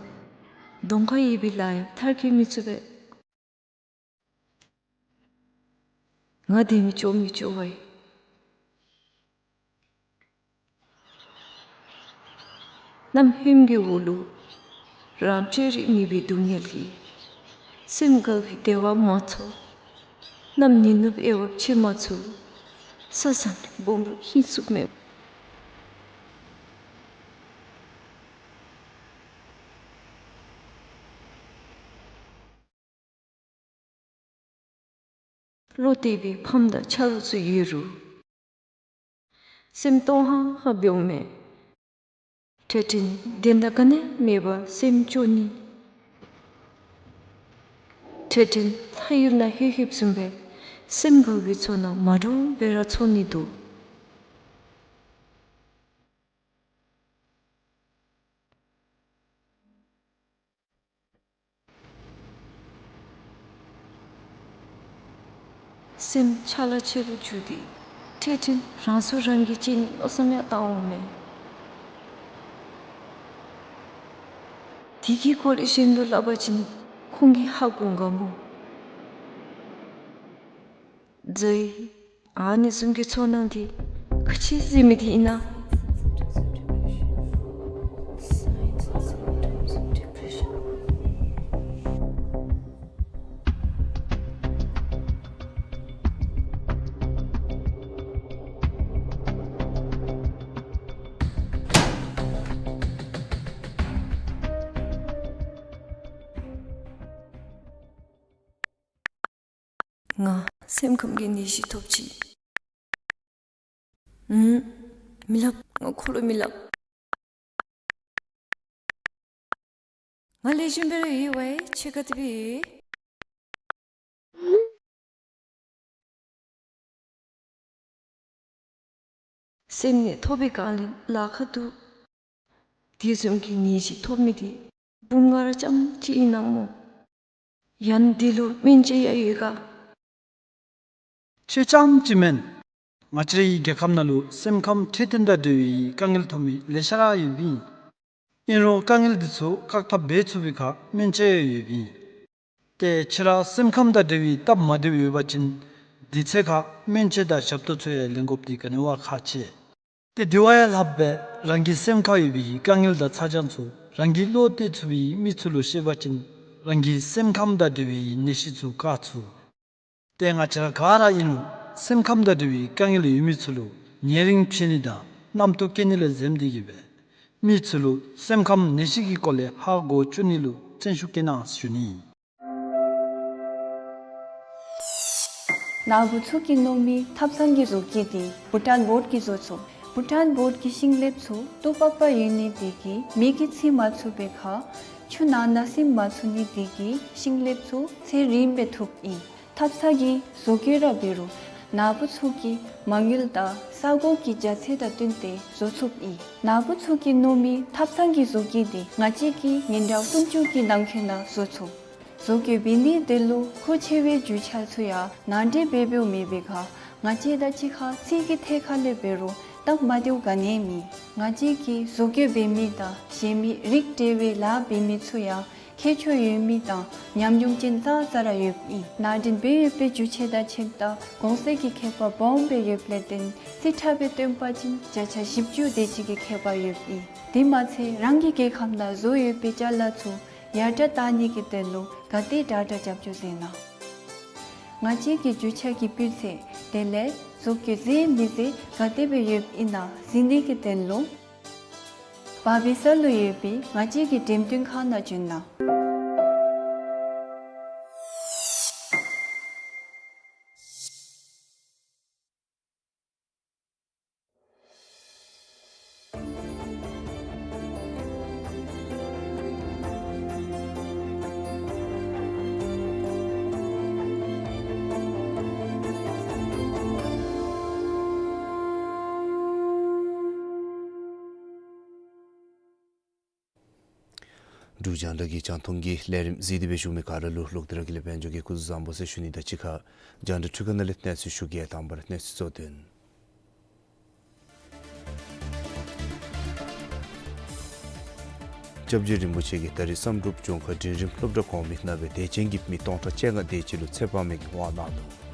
གདོང་ཁར་ཡོད་པའི་ལཱ་ཡང་མཐར་འཁྱོལ་མི་ཚུགས་པས། ང་བདེན་མི་སྐྱོ་མི་སྐྱོ་བ་ཡི། གནམ་ཧོནམ་གྱི་འོག་ལུ་རང་སྤྱོད་རིག་མེད་པའི་སྡུག་བསྔལ་གྱིས། སེམས་དགའ་བའི་བདེ་བ་མ་ཚོར། གནམ་ཉི་ནུབ་དབྱེ་བ་ཕྱེ་མ་ཚུགས། ས་བཟང་སྦོམ་རུ་ཧིང་སུག་མེད། བློ་གཏད་པའི་ཕམ་དང་ཆ་རོགས་ཚུ་ཡོད་རུང་། སེམས་སྟོང་ཧང་ཧང་འབྱུང་མེད། འཕྲལ་འཕྲལ་བདེན་མཐའ་ག་ནི་མེད་པར་སེམས་སྐྱོ་ནི། འཕྲལ་འཕྲལ་ལྷ་ཡུལ་ནང་ལྷོད་ལྷོདཔ་བཟུམ་སྦེ་སེམས་དགའ་བའི་ཚོར་སྣང་མ་འདྲཝ་སྦེ་ར་ཚོར་ནི་འདུག། སེམས་ཆ་ལ་ཆེ་རུ་འགྱུར་ཏེ་འཕྲལ་འཕྲལ་རང་སྲོག་རང་གིས་བཅད་ནི་མནོ་བསམ་ཡང་བཏང་འོང་མས། དེ་གི་སྐོར་ལས་གཞན་ལུ་སླབ་པ་ཅིན་ཁོང་གིས་ཧ་གོ་ག་མོ། ཛའི། ཨ་ནི་བཟུམ་གྱི་ཚོར་སྣང་འདི་ག་ཅི་ཟེར་མི་འདི་ཨིན་ན། ང་སེམས་ཁམས་ཀྱི་ནད་གཞི་ཐོབ་ཅི། ཨུམ། མི་སླབ། ང་ཁོ་ལུ་མི་སླབ། ང་ལེགས་ཤོམ་སྦེ་ར་ཡོད་པས། ཁྱོད་ག་དེ་སྦེ་ཡོད། སེམས་ནད་ཐོབ་པའི་སྒང་ལས་ལཱ་ཁག་འདུག། དེ་བཟུམ་གྱི་ནད་གཞི་ཐོབ་མི་འདི་བུམོ་ང་ར་རྐྱངམ་ཅིག་ཨིན་ན་སྨོ། ཡང་འདི་ལུ་སྨན་དཔྱད་ཡང་ཡོད་ག། ཁྱོད་རྐྱངམ་ཅིག་མེན། ང་བཅས་རའི་རྒྱལ་ཁབ་ནང་ལུ་སེམས་ཁམས་འཕྲོད་བསྟེན་དང་འབྲེལ་བའི་དཀའ་ངལ་ཐོབ་མི་ལེ་ཤ་ར་ཡོདཔ་ཨིན། ཨིན་རུང་དཀའ་ངལ་འདི་ཚུ་བཀག་ཐབས་འབད་ཚུགས་པའི་ཁར་སྨན་དཔྱད་ཡང་ཡོདཔ་ཨིན། ཏེ་ཁྱོད་ར་སེམས་ཁམས་དང་འབྲེལ་བའི་སྟབས་མ་བདེཝ་ཡོད་པ་ཅིན་དེ་ཚེ་ཁར་སྨན་དཔྱད་དང་ཞབས་ཏོག་ཚུ་ཡང་ལེན་དགོཔ་འདི་ག་ནི་བ་ཁག་ཆེ། ཏེ་དེ་བ་ཡང་ལྷགཔ་སྦེ་རང་གི་སེམས་ཁར་ཡོད་པའི་དཀའ་ངལ་དང་ཚ་གྱང་ཚུ་རང་གི་བློ་གཏད་ཚུགས་པའི་མི་ཚུ་ལུ་བཤད་པ་ཅིན་རང་གི་སེམས་ཁམས་དང་འབྲེལ་བའི་ནད་གཞི་ཚུ་བཀག་ཚུགས། ཏེ་ང་བཅས་ར་ག་ར་ཨིན་རུང་སེམས་ཁམས་དང་འབྲེལ་བའི་དཀའ་ངལ་ཡོད་མི་ཚུ་ལུ་ཉེ་རིང་འཕྱད་ནི་དང་རྣམ་རྟོག་སྐྱེ་ནི་ལས་འཛེམ་སྟེ་གིས་སྦེ་མི་ཚུ་ལུ་སེམས་ཁམས་ནད་གཞི་གི་སྐོར་ལས་ཧ་གོ་བཅུག་ནི་ལུ་བརྩོན་ཤུགས་བསྐྱེད་གནང་ཞུ་ནི། ནཱ་བུ་ཚུ་གིས་མནོ་མི་ཐབ་ཚང་གི་བཟོ་བཀོད་འདི་བྷུ་ཊཱན་བོརཌ་ཀྱིས་བཟོ་ཚུགས། བྷུ་ཊཱན་བོརཌ་ཀྱི་ཤིང་ལེབ་ཚུ་ཏོག་པག་པ་ཡོད་ནི་དེ་གིས་མེ་གིས་འཚིག་མ་ཚུགས་པའི་ཁར་ཆུ་ནང་ན་ཟིམ་མ་ཚུགས་ནི་དེ་གིས་ཤིང་ལེབ་ཚུ་ཚེ་རིངམོ་སྦེ་ཐུགཔ་ཨིན། ཐབ་ཚང་གི་བཟོ་བཀོད་ར་འབད་རུང་ནཱ་བུ་ཚུ་གི་མ་དངུལ་དང་ས་གོ་གི་རྒྱ་ཚད་དང་བསྟུན་ཏེ་བཟོ་ཚུགསཔ་ཨིན། ནཱ་བུ་ཚུ་གིས་མནོ་མི་ཐབ་ཚང་གི་བཟོ་བཀོད་འདི་ང་བཅས་ཀྱིས་ཉིན་གྲངས་སུམ་ཅུ་གི་ནང་འཁོད་ནང་བཟོ་ཚུགས། བཟོ་བཀོད་འབད་ནི་དེ་ལུ་མཁོ་ཆེ་བའི་རྒྱུ་ཆ་ཚུ་ཡང་ནང་འདྲེན་འབད་འབདཝ་མེད་པའི་ཁར་ང་བཅས་དང་གཅིག་ཁར་ཚིག་གི་ཐད་ཁར་ལས་འབད་རུང་སྟབས་མ་བདེཝ་ག་ནི་ཡང་མེད། ང་བཅས་ཀྱིས་བཟོ་བཀོད་འབད་མི་དང་གཞན་མི་རིགས་འབྲེལ་བའི་ལཱ་འབད་མི་ཚུ་ཡང་ཁྱད་ཆོས་ཡོད་མི་དང་ཉམས་མྱོང་ཅན་ཙང་ཙ་ར་ཡོདཔ་ཨིན། ནང་འདྲེན་འབད་ཡོད་པའི་རྒྱུ་ཆ་དང་ཆས་དང་གོང་ཚད་ཀྱི་ཁྱད་པར་སྦོམ་སྦེ་ཡོདཔ་ལས་བརྟེན་རྩིས་ཁྲ་སྦེ་སྟོན་པ་ཅིན་བརྒྱ་ཆ་བཞི་བཅུ་དེ་ཅིག་གི་ཁྱད་པར་ཡོདཔ་ཨིན། དེ་མ་ཚད་རང་གི་རྒྱལ་ཁབ་ནང་བཟོ་ཡོད་པའི་ཅ་ལ་ཚུ་ཡར་དྲག་བཏང་ནི་གི་དོན་ལུ་ག་དེ་དྲག་དྲག་རྒྱབ་སྐྱོར་མཛད་གནང་། ང་བཅས་ཀྱི་རྒྱུ་ཆ་གི་སྤུས་ཚད་དེ་ལས་བཟོ་བཀོད་མཛེས་མི་མཛེས་ག་དེ་སྦེ་ཡོདཔ་ཨིན་ན་གཟིགས་ནི་གི་དོན་ལུ་བར་བི་ས་ལུ་ཡོད་པའི་ང་བཅས་ཀྱི་འགྲེམས་སྟོན་ཁང་ནང་བྱོན་གནང་། འབྲུག་རྒྱང་བསྒྲགས་ཀྱི་རྒྱང་མཐོང་གི་ལས་རིམ་གཟིགས་ཏེ་སྦེ་བཞུགས་མི་ག་ར་ལུ་ལོག་སྟེ་ར་གི་ལས་དཔལ་འབྱོར་གྱིས་སྐུ་གཟུགས་བཟང་པོ་ཟེར་ཞུ་ནི་དང་གཅིག་ཁར་རྒྱང་བསྒྲགས་འཕྲུལ་ཁང་ནང་ལས་གནས་ཚུལ་ཞུ་གེ། དང་པ་ར་གནས་ཚུལ་གཙོ་དོན། སྐྱབས་རྗེ་རིན་པོ་ཆེ་གིས་ད་རིས་བསམ་གྲུབ་ལྗོངས་མཁར་འབྲིང་རིམ་སློབ་གྲྭ་གོང་མའི་ནང་སྦེ་དད་ཅན་གྱི་མི་སྟོང་ཕྲག་བཅོ་ལྔ་དེ་ཅིག་ལུ་ཚེ་དཔག་མེད་ཀྱི་དབང་གནང་ནུག།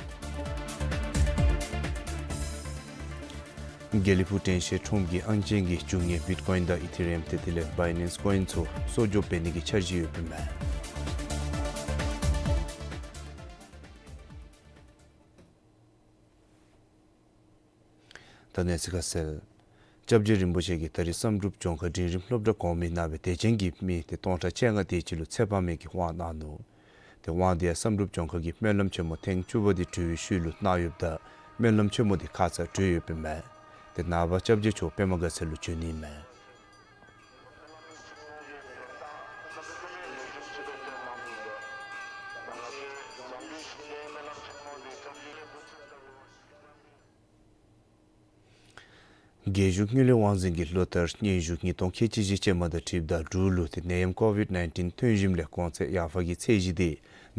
དགེ་ལེགས་ཕུག་དྲན་ཤེས་ཁྲོམ་གྱིས་ཨང་ཅན་གྱི་རྒྱུ་དངོས་བིཊ་ཀོ་ཨིན་དང་ཨི་ཐི་རི་ཡམ་ཏེ་དེ་ལས་བའི་ནེནསི་ཀོ་ཨིན་ཚུ་གསོག་འཇོག་འབད་ནི་གི་འཆར་གཞི་ཡོདཔ་ཨིན་མས། ད་གནས་ཚུལ་ཁ་གསལ། སྐྱབས་རྗེ་རིན་པོ་ཆེ་གིས་ད་རིས་བསམ་གྲུབ་ལྗོངས་མཁར་འབྲིང་རིམ་སློབ་གྲྭ་གོང་མའི་ནང་སྦེ་དད་ཅན་གྱི་མི་ཏེ་སྟོང་ཕྲག་བཅོ་ལྔ་དེ་ཅིག་ལུ་ཚེ་དཔག་མེད་ཀྱི་དབང་གནང་ནུག། ཏེ་དབང་དེ་ཡང་བསམ་གྲུབ་ལྗོངས་མཁར་གྱི་སྨོན་ལམ་ཆེན་མོ་ཐེངས་བཅུ་པ་དེ་གྲོལ་བའི་ཤུལ་ལུ་གནང་ཡོདཔ་ད་སྨོན་ལམ་ཆེན་མོ་དེ་ཁ་ཙ་གྲོལ་ཡོདཔ་ཨིན་མས། ཏེ་ནངས་པ་སྐྱབས་རྗེ་མཆོག་པདྨ་དགའ་ཚལ་ལུ་བྱོན་ནི་ཨིན་མས། རྒྱལ་གཞུང་དངུལ་ལས་དབང་འཛིན་གྱིས་ལོ་ལྟར་སྙན་ཞུ་ཉིས་སྟོང་ཁལ་གཅིག་བཞི་ཅན་མ་དང་འཁྲིལཝ་ད་འབྲུག་ལུ་ཏེ་ནད་ཡམས་ཀོ་ཝིཌ་ནའིན་ཊིན་ཐོན་ཞིནམ་ལས་གོང་ཚད་ཡར་འཕར་གྱི་ཚད་གཞི་དེ་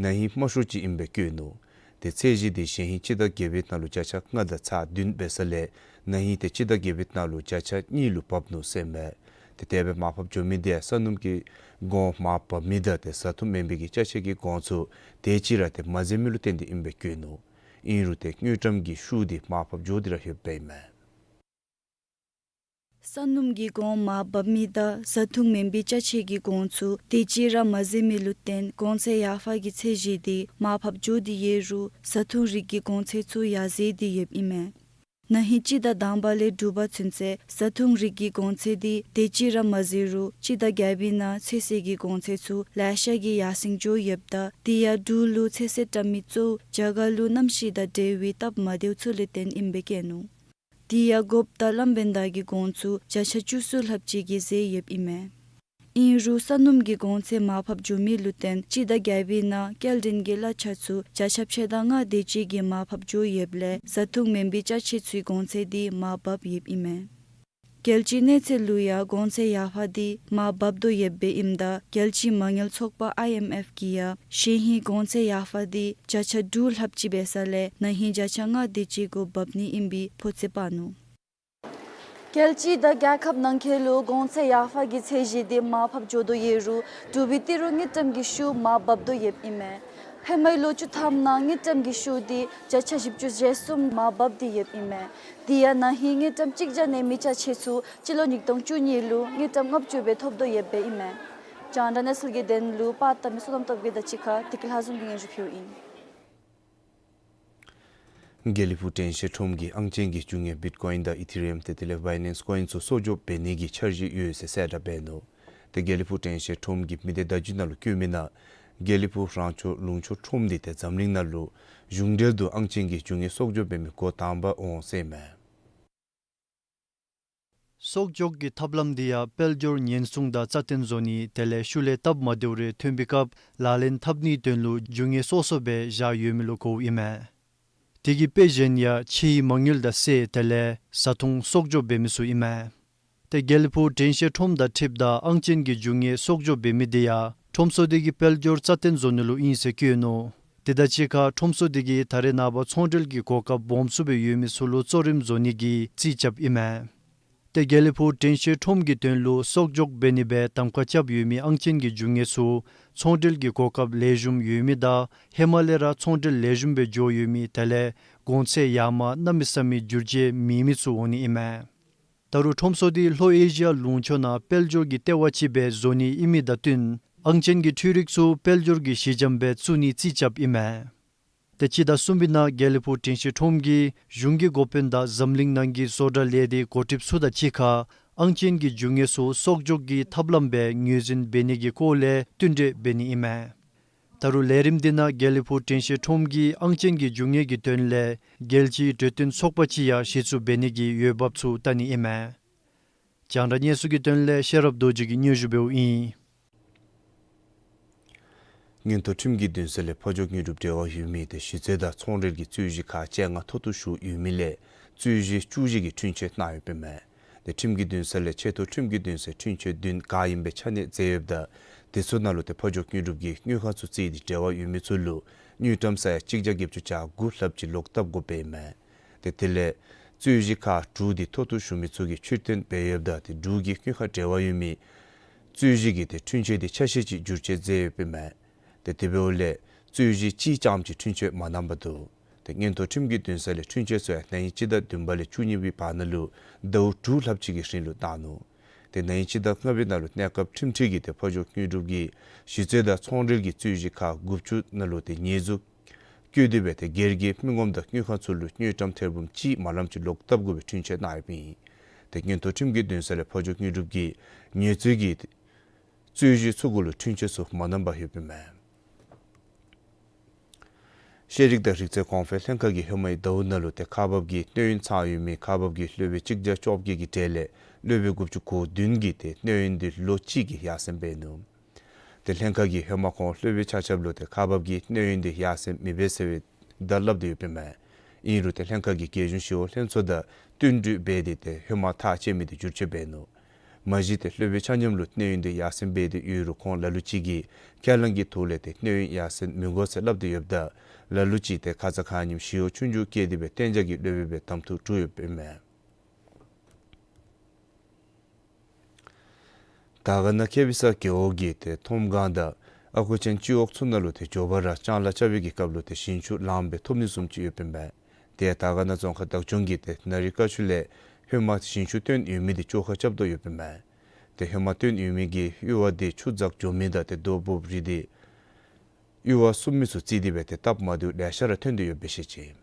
ན་ཧིང་དམའ་ཤོས་ཅིག་ཨིནམ་སྦེ་བཀོད་ནུག། ཏེ་ཚད་གཞི་དེ་གཞེས་ཧིང་སྤྱི་ཟླ་བརྒྱད་པའི་ནང་ལུ་བརྒྱ་ཆ་ལྔ་དང་ཚག་བདུན་འབད་ས་ལས་ན་ཧིང་ཏེ་སྤྱི་ཟླ་བརྒྱད་པའི་ནང་ལུ་བརྒྱ་ཆ་གཉིས་ལུ་བབས་ནུག་ཟེར་ཨིན་མས། ཏེ་དེ་སྦེ་མར་ཕབ་འགྱོ་མི་དེ་ཡང་ས་སྣུམ་གྱི་གོང་མར་བབས་མི་དང་ཏེ་བཟའ་འཐུང་མེན་པའི་གི་ཅ་ཆས་ཀྱི་གོང་ཚུ་དེ་ཅིག་ར་ཏེ་མ་ཟད་མི་ལུ་བརྟེན་ཏེ་ཨིནམ་སྦེ་བཀོད་ནུག། ཨིན་རུང་ཏེ་དངུལ་ཀྲམ་གྱི་ཤུགས་དེ་མར་ཕབ་འགྱོ་སྟེ་ར་ཡོདཔ་ཨིན་མས། ས་སྣུམ་གྱི་གོང་མར་བབས་མི་དང་བཟའ་འཐུང་མེན་པའི་ཅ་ཆས་ཀྱི་གོང་ཚུ་དེ་ཅིག་ར་མ་ཟད་མི་ལུ་བརྟེན་གོང་ཚད་ཡར་འཕར་གྱི་ཚད་གཞི་དེ་མར་ཕབ་འགྱོ་སྟེ་ཡོད་རུང་བཟའ་འཐུང་རིགས་ཀྱི་གོང་ཚད་ཚུ་ཡར་འཛེགས་ཏེ་ཡོདཔ་ཨིན་མས། ན་ཧིང་སྤྱི་ཟླ་དང་པ་ལས་དྲུག་པ་ཚུན་ཚོད་བཟའ་འཐུང་རིགས་ཀྱི་གོང་ཚད་དེ་དེ་ཅིག་ར་མ་འཛེགས་རུང་སྤྱི་ཟླ་བརྒྱད་པའི་ནང་ཚོད་བསྲེ་གི་གོང་ཚད་ཚུ་ལེ་ཤ་གིས་ཡར་སེང་འགྱོ་ཡོདཔ་ད་དེ་ཡང་འབྲུག་ལུ་ཚོད་བསྲེ་བཀྲམ་མི་གཙོ་བོ་རྒྱ་གར་ལུ་གནམ་གཤིས་དང་འབྲེལ་བའི་སྟབས་མ་བདེཝ་ཚུ་ལས་བརྟེན་ཨིནམ་སྦེ་བཀོད་ནུག། དེ་ཡང་དགོཔ་དང་བླམ་བན་དྷ་གི་གོང་ཚུ་བརྒྱ་ཆ་བཅུ་གསུམ་ལྷགཔ་ཅིག་གིས་འཛེགས་ཡོདཔ་ཨིན་མས། ཨིན་རུང་ས་སྣུམ་གྱི་གོང་ཚད་མར་ཕབ་འགྱོ་མི་ལུ་བརྟེན་སྤྱི་ཟླ་བརྒྱད་པའི་ནང་སྐྱེལ་འདྲེན་གྱི་གླ་ཆ་ཚུ་བརྒྱ་ཆ་ཕྱེད་དང་ལྔ་དེ་ཅིག་གིས་མར་ཕབ་འགྱོ་ཡོདཔ་ལས་བཟའ་འཐུང་མེན་པའི་ཅ་ཆས་ཚུའི་གོང་ཚད་དེ་མར་བབས་ཡོདཔ་ཨིན་མས། རྒྱལ་སྤྱིའི་གནས་ཚད་ལུ་ཡང་གོང་ཚད་ཡར་འཕར་དེ་མར་བབས་དོ་ཡོདཔ་སྦེ་ཨིནམ་ད་རྒྱལ་སྤྱིའི་མ་དངུལ་ཚོགས་པ་ཨའི་ཨེམ་ཨེཕ་གིས་ཡང་གཞེས་ཧིང་གོང་ཚད་ཡར་འཕར་དེ་བརྒྱ་ཆ་དྲུག་ལྷགཔ་ཅིག་འབད་ས་ལས་ན་ཧིང་བརྒྱ་ཆ་ལྔ་དེ་ཅིག་གུ་བབས་ནི་ཨིན་པའི་ཕོ་ཚོད་དཔག་ནུག། རྒྱལ་སྤྱི་དང་རྒྱལ་ཁབ་ནང་འཁོད་ལུ་གོང་ཚད་ཡར་འཕར་གྱི་ཚད་གཞི་དེ་མར་ཕབ་འགྱོ་དོ་ཡོད་རུང་འབྲུག་པའི་ཏི་རུ་དངུལ་ཀྲམ་གྱི་ཤུགས་མར་བབས་དོ་ཡོདཔ་ཨིན་མས། ཧེ་མའི་ལོ་བཅུ་ཐམ་ནང་དངུལ་ཀྲམ་གྱི་ཤུགས་དེ་བརྒྱ་ཆ་བཞི་བཅུ་ཞེ་གསུམ་མར་བབས་ཏེ་ཡོདཔ་ཨིན་མས། དེ་ཡང་ན་ཧིང་དངུལ་ཀྲམ་གཅིག་བརྒྱ་གནས་མི་ཅ་ཆས་ཚུ་སྤྱི་ལོ་ཉིས་སྟོང་བཅུ་གཉིས་ལུ་དངུལ་ཀྲམ་ལྔ་བཅུ་སྦེ་ཐོབ་དོ་ཡོདཔ་ཨིན་མས། རྒྱང་བསྒྲགས་གནས་ཚུལ་གྱི་དོན་ལུ་པར་བཏབ་མི་བསོད་ནམས་སྟོབས་རྒྱས་དང་གཅིག་ཁར་བདེ་སྐྱིད་ལྷ་འཛོམས་ཀྱིས་སྙན་ཞུ་ཕུལཝ་ཨིན། དགེ་ལེགས་ཕུག་དྲན་ཤེས་ཁྲོམ་གྱིས་ཨང་ཅན་གྱི་རྒྱུ་དངོས་བིཊ་ཀོ་ཨིན་དང་ཨི་ཐི་རི་ཡམ་ཏེ་དེ་ལས་བའི་ནེནསི་ཀོ་ཨིན་ཚུ་གསོག་འཇོག་འབད་ནི་གི་འཆར་གཞི་ཡོད་ཟེར་གསལ་བསྒྲགས་འབད་ནུག། ཏེ་དགེ་ལེགས་ཕུག་དྲན་ཤེས་ཁྲོམ་གྱི་མི་སྡེ་བརྡ་བརྒྱུད་ནང་ལུ་བཀོད་མི་ནང་དགེ་ལེགས་ཕུག་རང་སྐྱོང་ལུང་ཕྱོགས་ཁྲོམ་དེ་ཏེ་འཛམ་གླིང་ནང་ལུ་གཞུང་འབྲེལ་དུ་ཨང་ཅན་གྱི་རྒྱུ་དངོས་གསོག་འཇོག་འབད་མི་འགོ་དང་པ་འོང་ཟེར་ཨིན་མས། གསོག་འཇོག་གི་ཐབས་ལམ་དེ་ཡང་དཔལ་འབྱོར་ཉེན་སྲུང་དང་རྩ་བརྟན་བཟོ་ནི་དེ་ལས་ཤུལ་ལས་སྟབས་མ་བདེཝ་རེ་ཐོན་པའི་སྐབས་ལག་ལེན་འཐབ་ནིའི་དོན་ལུ་རྒྱུ་དངོས་གསོག་གསོ་སྦེ་བཞག་ཡོད་མི་ལུ་གོཝ་ཨིན་མས། དེ་གི་དཔེ་གཞན་ཡང་ཕྱིའི་མ་དངུལ་དང་གསེར་དེ་ལས་བཟའ་འཐུང་གསོག་འཇོག་འབད་མི་ཚུ་ཨིན་མས། ཏེ་དགེ་ལེགས་ཕུག་དྲན་ཤེས་ཁྲོམ་དང་འཁྲིལཝ་ད་ཨང་ཅན་གྱི་རྒྱུ་དངོས་གསོག་འཇོག་འབད་མི་དེ་ཡང་ཁྲོམ་ཚོགས་སྡེ་གི་དཔལ་འབྱོར་རྩ་བརྟན་བཟོ་ནི་ལུ་ཨིན་ཟེར་བཀོད་ནུག། དེ་དང་གཅིག་ཁར་ཁྲོམ་ཚོགས་སྡེ་གིས་ད་རེས་ནངས་པ་ཚོང་འབྲེལ་གྱི་གོ་སྐབས་སྦོམ་སུ་སྦེ་ཡོད་མི་ཚུ་ལུ་གཙོ་རིམ་བཟོ་ནི་གི་རྩིས་རྐྱབ་ཨིན་མས། ཏེ་དགེ་ལེགས་ཕུག་དྲན་ཤེས་ཁྲོམ་གྱི་དོན་ལུ་གསོག་འཇོག་འབད་ནི་སྦེ་གདམ་ཁ་རྐྱབ་ཡོད་མི་ཨང་ཅན་གྱི་རྒྱུ་དངོས་ཚུ་ཚོང་འབྲེལ་གྱི་གོ་སྐབས་ལེགས་ཤོམ་ཡོད་མི་དང་ཧེ་མ་ལས་ར་ཚོང་འབྲེལ་ལེགས་ཤོམ་སྦེ་འགྱོ་ཡོད་མི་དེ་ལས་གོང་ཚད་ཡར་མར་གནམ་མེད་ས་མེད་འགྱུར་བཅོས་མེད་མི་ཚུ་འོང་ནི་ཨིན་མས། ད་རུང་ཁྲོམ་ཚོགས་སྡེ་ལྷོ་ཨེ་ཤི་ཡ་ལུང་ཕྱོགས་ནང་དཔལ་འབྱོར་གྱི་ལྟེ་བ་ཅིག་སྦེ་བཟོ་ནི་ཨིན་མི་དང་བསྟུན་ཨང་ཅན་གྱི་འཕྲུལ་རིག་ཚུ་དཔལ་འབྱོར་གྱི་གཞི་འགྱམ་སྦེ་བཙུགས་ནིའི་རྩིས་རྐྱབ་ཨིན་མས། ཏེ་སྤྱི་ཟླ་གསུམ་པའི་ནང་དགེ་ལེགས་ཕུག་དྲན་ཤེས་ཁྲོམ་གྱིས་གཞུང་གི་འགོ་དཔོན་དང་འཛམ་གླིང་ནང་གི་བཟོ་གྲྭ་ལས་སྡེ་འགོ་ཁྲིདཔ་ཚུ་དང་གཅིག་ཁར་ཨང་ཅན་གྱི་རྒྱུ་དངོས་ཚུ་གསོག་འཇོག་གི་ཐབས་ལམ་སྦེ་ངོས་འཛིན་འབད་ནི་གི་སྐོར་ལས་བསྟུན་གྲོས་འབད་ནི་ཨིན་མས། ད་རུང་ལས་རིམ་འདི་ནང་དགེ་ལེགས་ཕུག་དྲན་ཤེས་ཁྲོམ་གྱིས་ཨང་ཅན་གྱི་རྒྱུ་དངོས་ཀྱི་དོན་ལས་རྒྱལ་སྤྱིའི་གྲོས་སྟོན་ཚོགས་པ་ཅིག་ཡང་གཞི་བཙུགས་འབད་ནི་གི་འོས་འབབ་ཚུ་བལྟ་ནི་ཨིན་མས། རྒྱང་བསྒྲགས་གནས་ཚུལ་གྱི་དོན་ལས་ཤེས་རབ་རྡོ་རྗེ་གིས་སྙན་ཞུ་འབདཝ་ཨིན། མངོན་མཐོ་ཁྲིམས་ཀྱི་འདུན་ས་ལས་ཕོ་ཕྱོགས་དངོས་གྲུབ་འབྲེལ་བ་ཡོད་མི་དེ་གཞི་རྩའི་དང་ཚོང་འབྲེལ་གྱི་རྩོད་གཞི་ཁག་བཅོ་ལྔ་མཐོ་གཏུགས་ཞུ་ཡོད་མི་ལས་རྩོད་གཞི་བཅུ་བཞི་གི་འཁྲུན་ཆོད་གནང་ཡོདཔ་ཨིན་མས། དེ་ཁྲིམས་ཀྱི་འདུན་ས་ལས་ཆེ་མཐོ་ཁྲིམས་ཀྱི་འདུན་སའི་འཁྲུན་ཆོད་བདུན་བཀག་དམ་སྦེ་ཆ་གནས་མཛད་ཡོདཔ་ད་ དེ་ཚུ་ནང་ལུ་ཏེ་ཕ་ཇོ་དངོས་གྲུབ་ཀྱིས་དངུལ་ཁང་ཚུ་བརྩིས་ཏེ་འབྲེལ་བ་ཡོད་མི་ཚུ་ལུ་དངུལ་ཀྲམ་ས་ཡ་གཅིག་བརྒྱ་བརྒྱད་ཅུ་གྱ་དགུ་ལྷགཔ་ཅིག་ལོག་བཏབ་དགོཔ་ཨིན་མས། ཏེ་དེ་ལས་རྩོད་གཞི་ཁག་དྲུག་འདི་མཐོ་གཏུགས་ཞུ་མི་ཚུ་གིས་ཕྱིར་བཏོན་འབད་ཡོདཔ་ད་ཏེ་འབྲུག་གི་དངུལ་ཁང་འབྲེལ་བ་ཡོད་མི་རྩོད་གཞི་གི་ཏེ་འཁྲུན་ཆོད་འདི་ཆ་ཤས་ཅིག་བསྒྱུར་བཅོས་མཛད་ཡོདཔ་ཨིན་མས། ཏེ་དེ་འབདཝ་ལས་རྩོད་གཞི་གཅིག་རྐྱངམ་ཅིག་འཁྲུན་ཆོད་མ་གནང་པར་འདུག། ཏེ་མངོན་མཐོ་ཁྲིམས་ཀྱི་འདུན་ས་ལས་འཁྲུན་ཆོད་ཚུ་ཡང་ན་ཧིང་སྤྱི་ཟླ་བདུན་པ་ལས་བཅུ་གཉིས་པའི་བར་ན་ལུ་ཟླཝ་དྲུག་ལྷགཔ་ཅིག་གི་རིང་ལུ་བཏང་ནུག། ཏེ་ན་ཧིང་སྤྱི་ཟླ་ལྔ་པའི་ནང་ལུ་གནས་སྐབས་ཁྲིམས་ཁྲི་གིས་ཏེ་ཕ་ཇོ་དངོས་གྲུབ་ཀྱིས་གཞི་རྩའི་དང་ཚོང་འབྲེལ་གྱི་རྩོད་གཞི་ཁག་དགུ་བཅུ་ནང་ལུ་ཏེ་ཉེས་འཛུགས་བཀོད་དེ་སྦེ་ཏེ་སྒེར་གྱི་མི་ངོམ་དང་དངུལ་ཁང་ཚུ་ལུ་དངུལ་ཀྲམ་ཐེར་འབུམ་གཅིག་མ་ལངམ་ཅིག་ལོག་བཏབ་དགོ་པའི་འཁྲུན་ཆོད་གནང་ཡོདཔ་ཨིན། ཏེ་མངོན་མཐོ་ཁྲིམས་ཀྱི་འདུན་ས་ལས་ཕ་ཇོ་དངོས་གྲུབ་ཀྱིས་ཉེས་རྩོད་ཀྱི་རྩོད་གཞི་ཚུ་གུ་ལུ་འཁྲུན་ཆོད་ཚུ་མ་གནང་པར་ཡོདཔ་ཨིན་མས། ཤེས་རིག་དང་རིག་རྩལ་གོང་འཕེལ་ལྷན་ཁག་གིས་ཧེ་མའི་ཟླཝ་ནང་ལུ་ཏེ་ཁག་འབག་གི་སྣེ་ཡོད་ཚང་ཡོད་མི་ཁག་འབག་གི་སློབ་དཔོན་གཅིག་བརྒྱ་བཅོ་བརྒྱད་ཀྱི་གྲས་ལས་སློབ་དཔོན་དགུ་བཅུ་གོ་བདུན་གྱིས་ཏེ་སྣེ་ཡོད་འདི་ལོ་གཅིག་གི་ཡར་སེང་འབད་ནུག། ཏེ་ལྷན་ཁག་གིས་ཧེ་མ་ཁོང་སློབ་དཔོན་ཆ་ཁྱབ་ལུ་ཏེ་ཁག་འབག་གི་སྣེ་ཡོད་འདི་ཡར་སེང་མི་འབད་ཟེར་བའི་བརྡ་སླབ་སྟེ་ཡོདཔ་ཨིན་མས། ཨིན་རུང་ཏེ་ལྷན་ཁག་གིས་རྒྱལ་གཞུང་ཞི་གཡོག་ལྷན་ཚོགས་དང་བསྟུན་གྲོས་འབད་དེ་ཏེ་ཧེ་མ་ཐག་བཅད་མི་འདི་བསྒྱུར་བཅོས་འབད་ནུག། མ་གཞི་ཏེ་སློབ་དཔོན་ཆ་མཉམ་ལུ་སྣེ་ཡོད་འདི་ཡར་སེང་འབད་དེ་ཡོད་རུང་ཁོང་ལ་ལུ་ཅིག་གིས་ཁས་བླངས་ཀྱི་ཐོག་ལས་ཏེ་སྣེ་ཡོད་ཡར་སེང་མི་དགོ་ཟེར་སླབ་སྟེ་ཡོདཔ་ད་ལ་ལུ་ཅིག་ཏེ་ཁ་ཙ་ཁ་ཉིནམ་ཞི་གཡོག་ཆོས་རྒྱུགས་བཀལ་ཏེ་སྦེ་གཏན་འཇགས་ཀྱི་སློབ་དཔོན་སྦེ་གདམ་འཐུ་གྲུབ་ཡོདཔ་ཨིན་མས། དར་དཀར་ན་ཁེ་བི་ས་རྒེད་འོག་གི་ཏེ་ཐོམ་སྒང་དང་ཨ་ཁུ་ཆེན་སྤྱི་འོག་ཚུ་ནང་ལུ་ཏེ་མགྱོགས་པ་ར་ལྕང་ལཱ་རྐྱབ་པའི་གི་སྐབས་ལུ་ཏེ་ཞིང་ཆུ་ལངམ་སྦེ་ཐོབ་ནི་བཟུམ་ཅིག་ཡོདཔ་ཨིན་མས། ཏེ་དར་དཀར་ན་རྫོང་ཁག་བདག་སྐྱོང་གིས་ཏེ་ན་རི་རྐ་ཆུ་ལས་ཧེ་མ་ཞིང་ཆུ་བཏོན་ཡོད་མི་འདི་བཅོ་ཁ་རྐྱབ་དོ་ཡོདཔ་ཨིན་མས། ཏེ་ཧེ་མ་བཏོན་ཡོད་མི་གི་གཡུར་བ་འདི་ཆུ་འཛག་འགྱོ་མི་དང་ཏེ་རྡོ་སྦུབ་རིལ་ཏེ་གཡུར་བ་སྲུབ་མི་ཚུ་བརྩིས་ཏེ་སྦེ་ཏེ་སྟབས་མ་བདེཝ་ལེ་ཤ་ར་ཐོན་ཏེ་ཡོདཔ་སྦེ་བཤད་ཅི།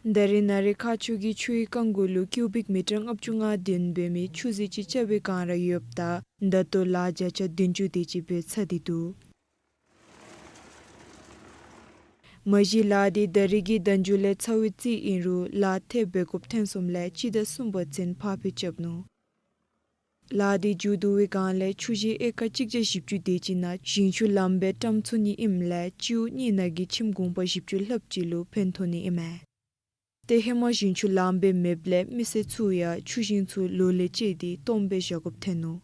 ད་རེས་ན་རི་རྐ་ཆུ་གི་ཆུའི་རྐང་གུ་ལུ་ཀིའུ་བིག་མི་ཊར་ལྔ་བཅུ་ང་བདུན་འབད་མི་ཆུ་ཟིལ་ཅིག་རྐྱབ་པའི་སྒང་ར་ཡོདཔ་ད་ད་ལྟོ་ལཱ་བརྒྱ་ཆ་བདུན་ཅུ་དེ་ཅིག་སྦེ་ཚར་ཏེ་འདུག། མ་གཞི་ལཱ་འདི་ད་རིས་ཀྱི་ཟླཝ་མཇུག་ལས་ཚར་བའི་རྩིས་ཨིན་རུང་ལཱ་ཐེབས་འབད་དགོཔ་ཐོན་སོངམ་ལས་སྤྱི་ཟླ་གསུམ་པ་ཚུན་ཕར་འགྱངས་རྐྱབ་ནུག། ལཱ་འདི་མཇུག་བསྡུ་བའི་སྒང་ལས་ཆུ་ཞིང་ཨེ་ཀར་གཅིག་བརྒྱ་བཞི་བཅུ་དེ་ཅིག་ནང་ཞིང་ཆུ་ལངམ་སྦེ་བཀྲམ་ཚུགས་ནི་ཨིནམ་ལས་སྤྱི་འོག་གཉིས་ནང་གི་ཁྱིམ་གུང་པ་བཞི་བཅུ་ལྷགཔ་ཅིག་ལུ་ཕན་ཐོགས་ནི་ཨིན་མས། ཏེ་ཧེ་མ་ཞིང་ཆུ་ལངམ་སྦེ་མེདཔ་ལས་མི་སེར་ཚུ་ཡང་ཆུ་ཞིང་ཚུ་ལོག་ལས་བཅད་དེ་སྟོངམ་སྦེ་བཞག་དགོཔ་ཐོན་ནུག།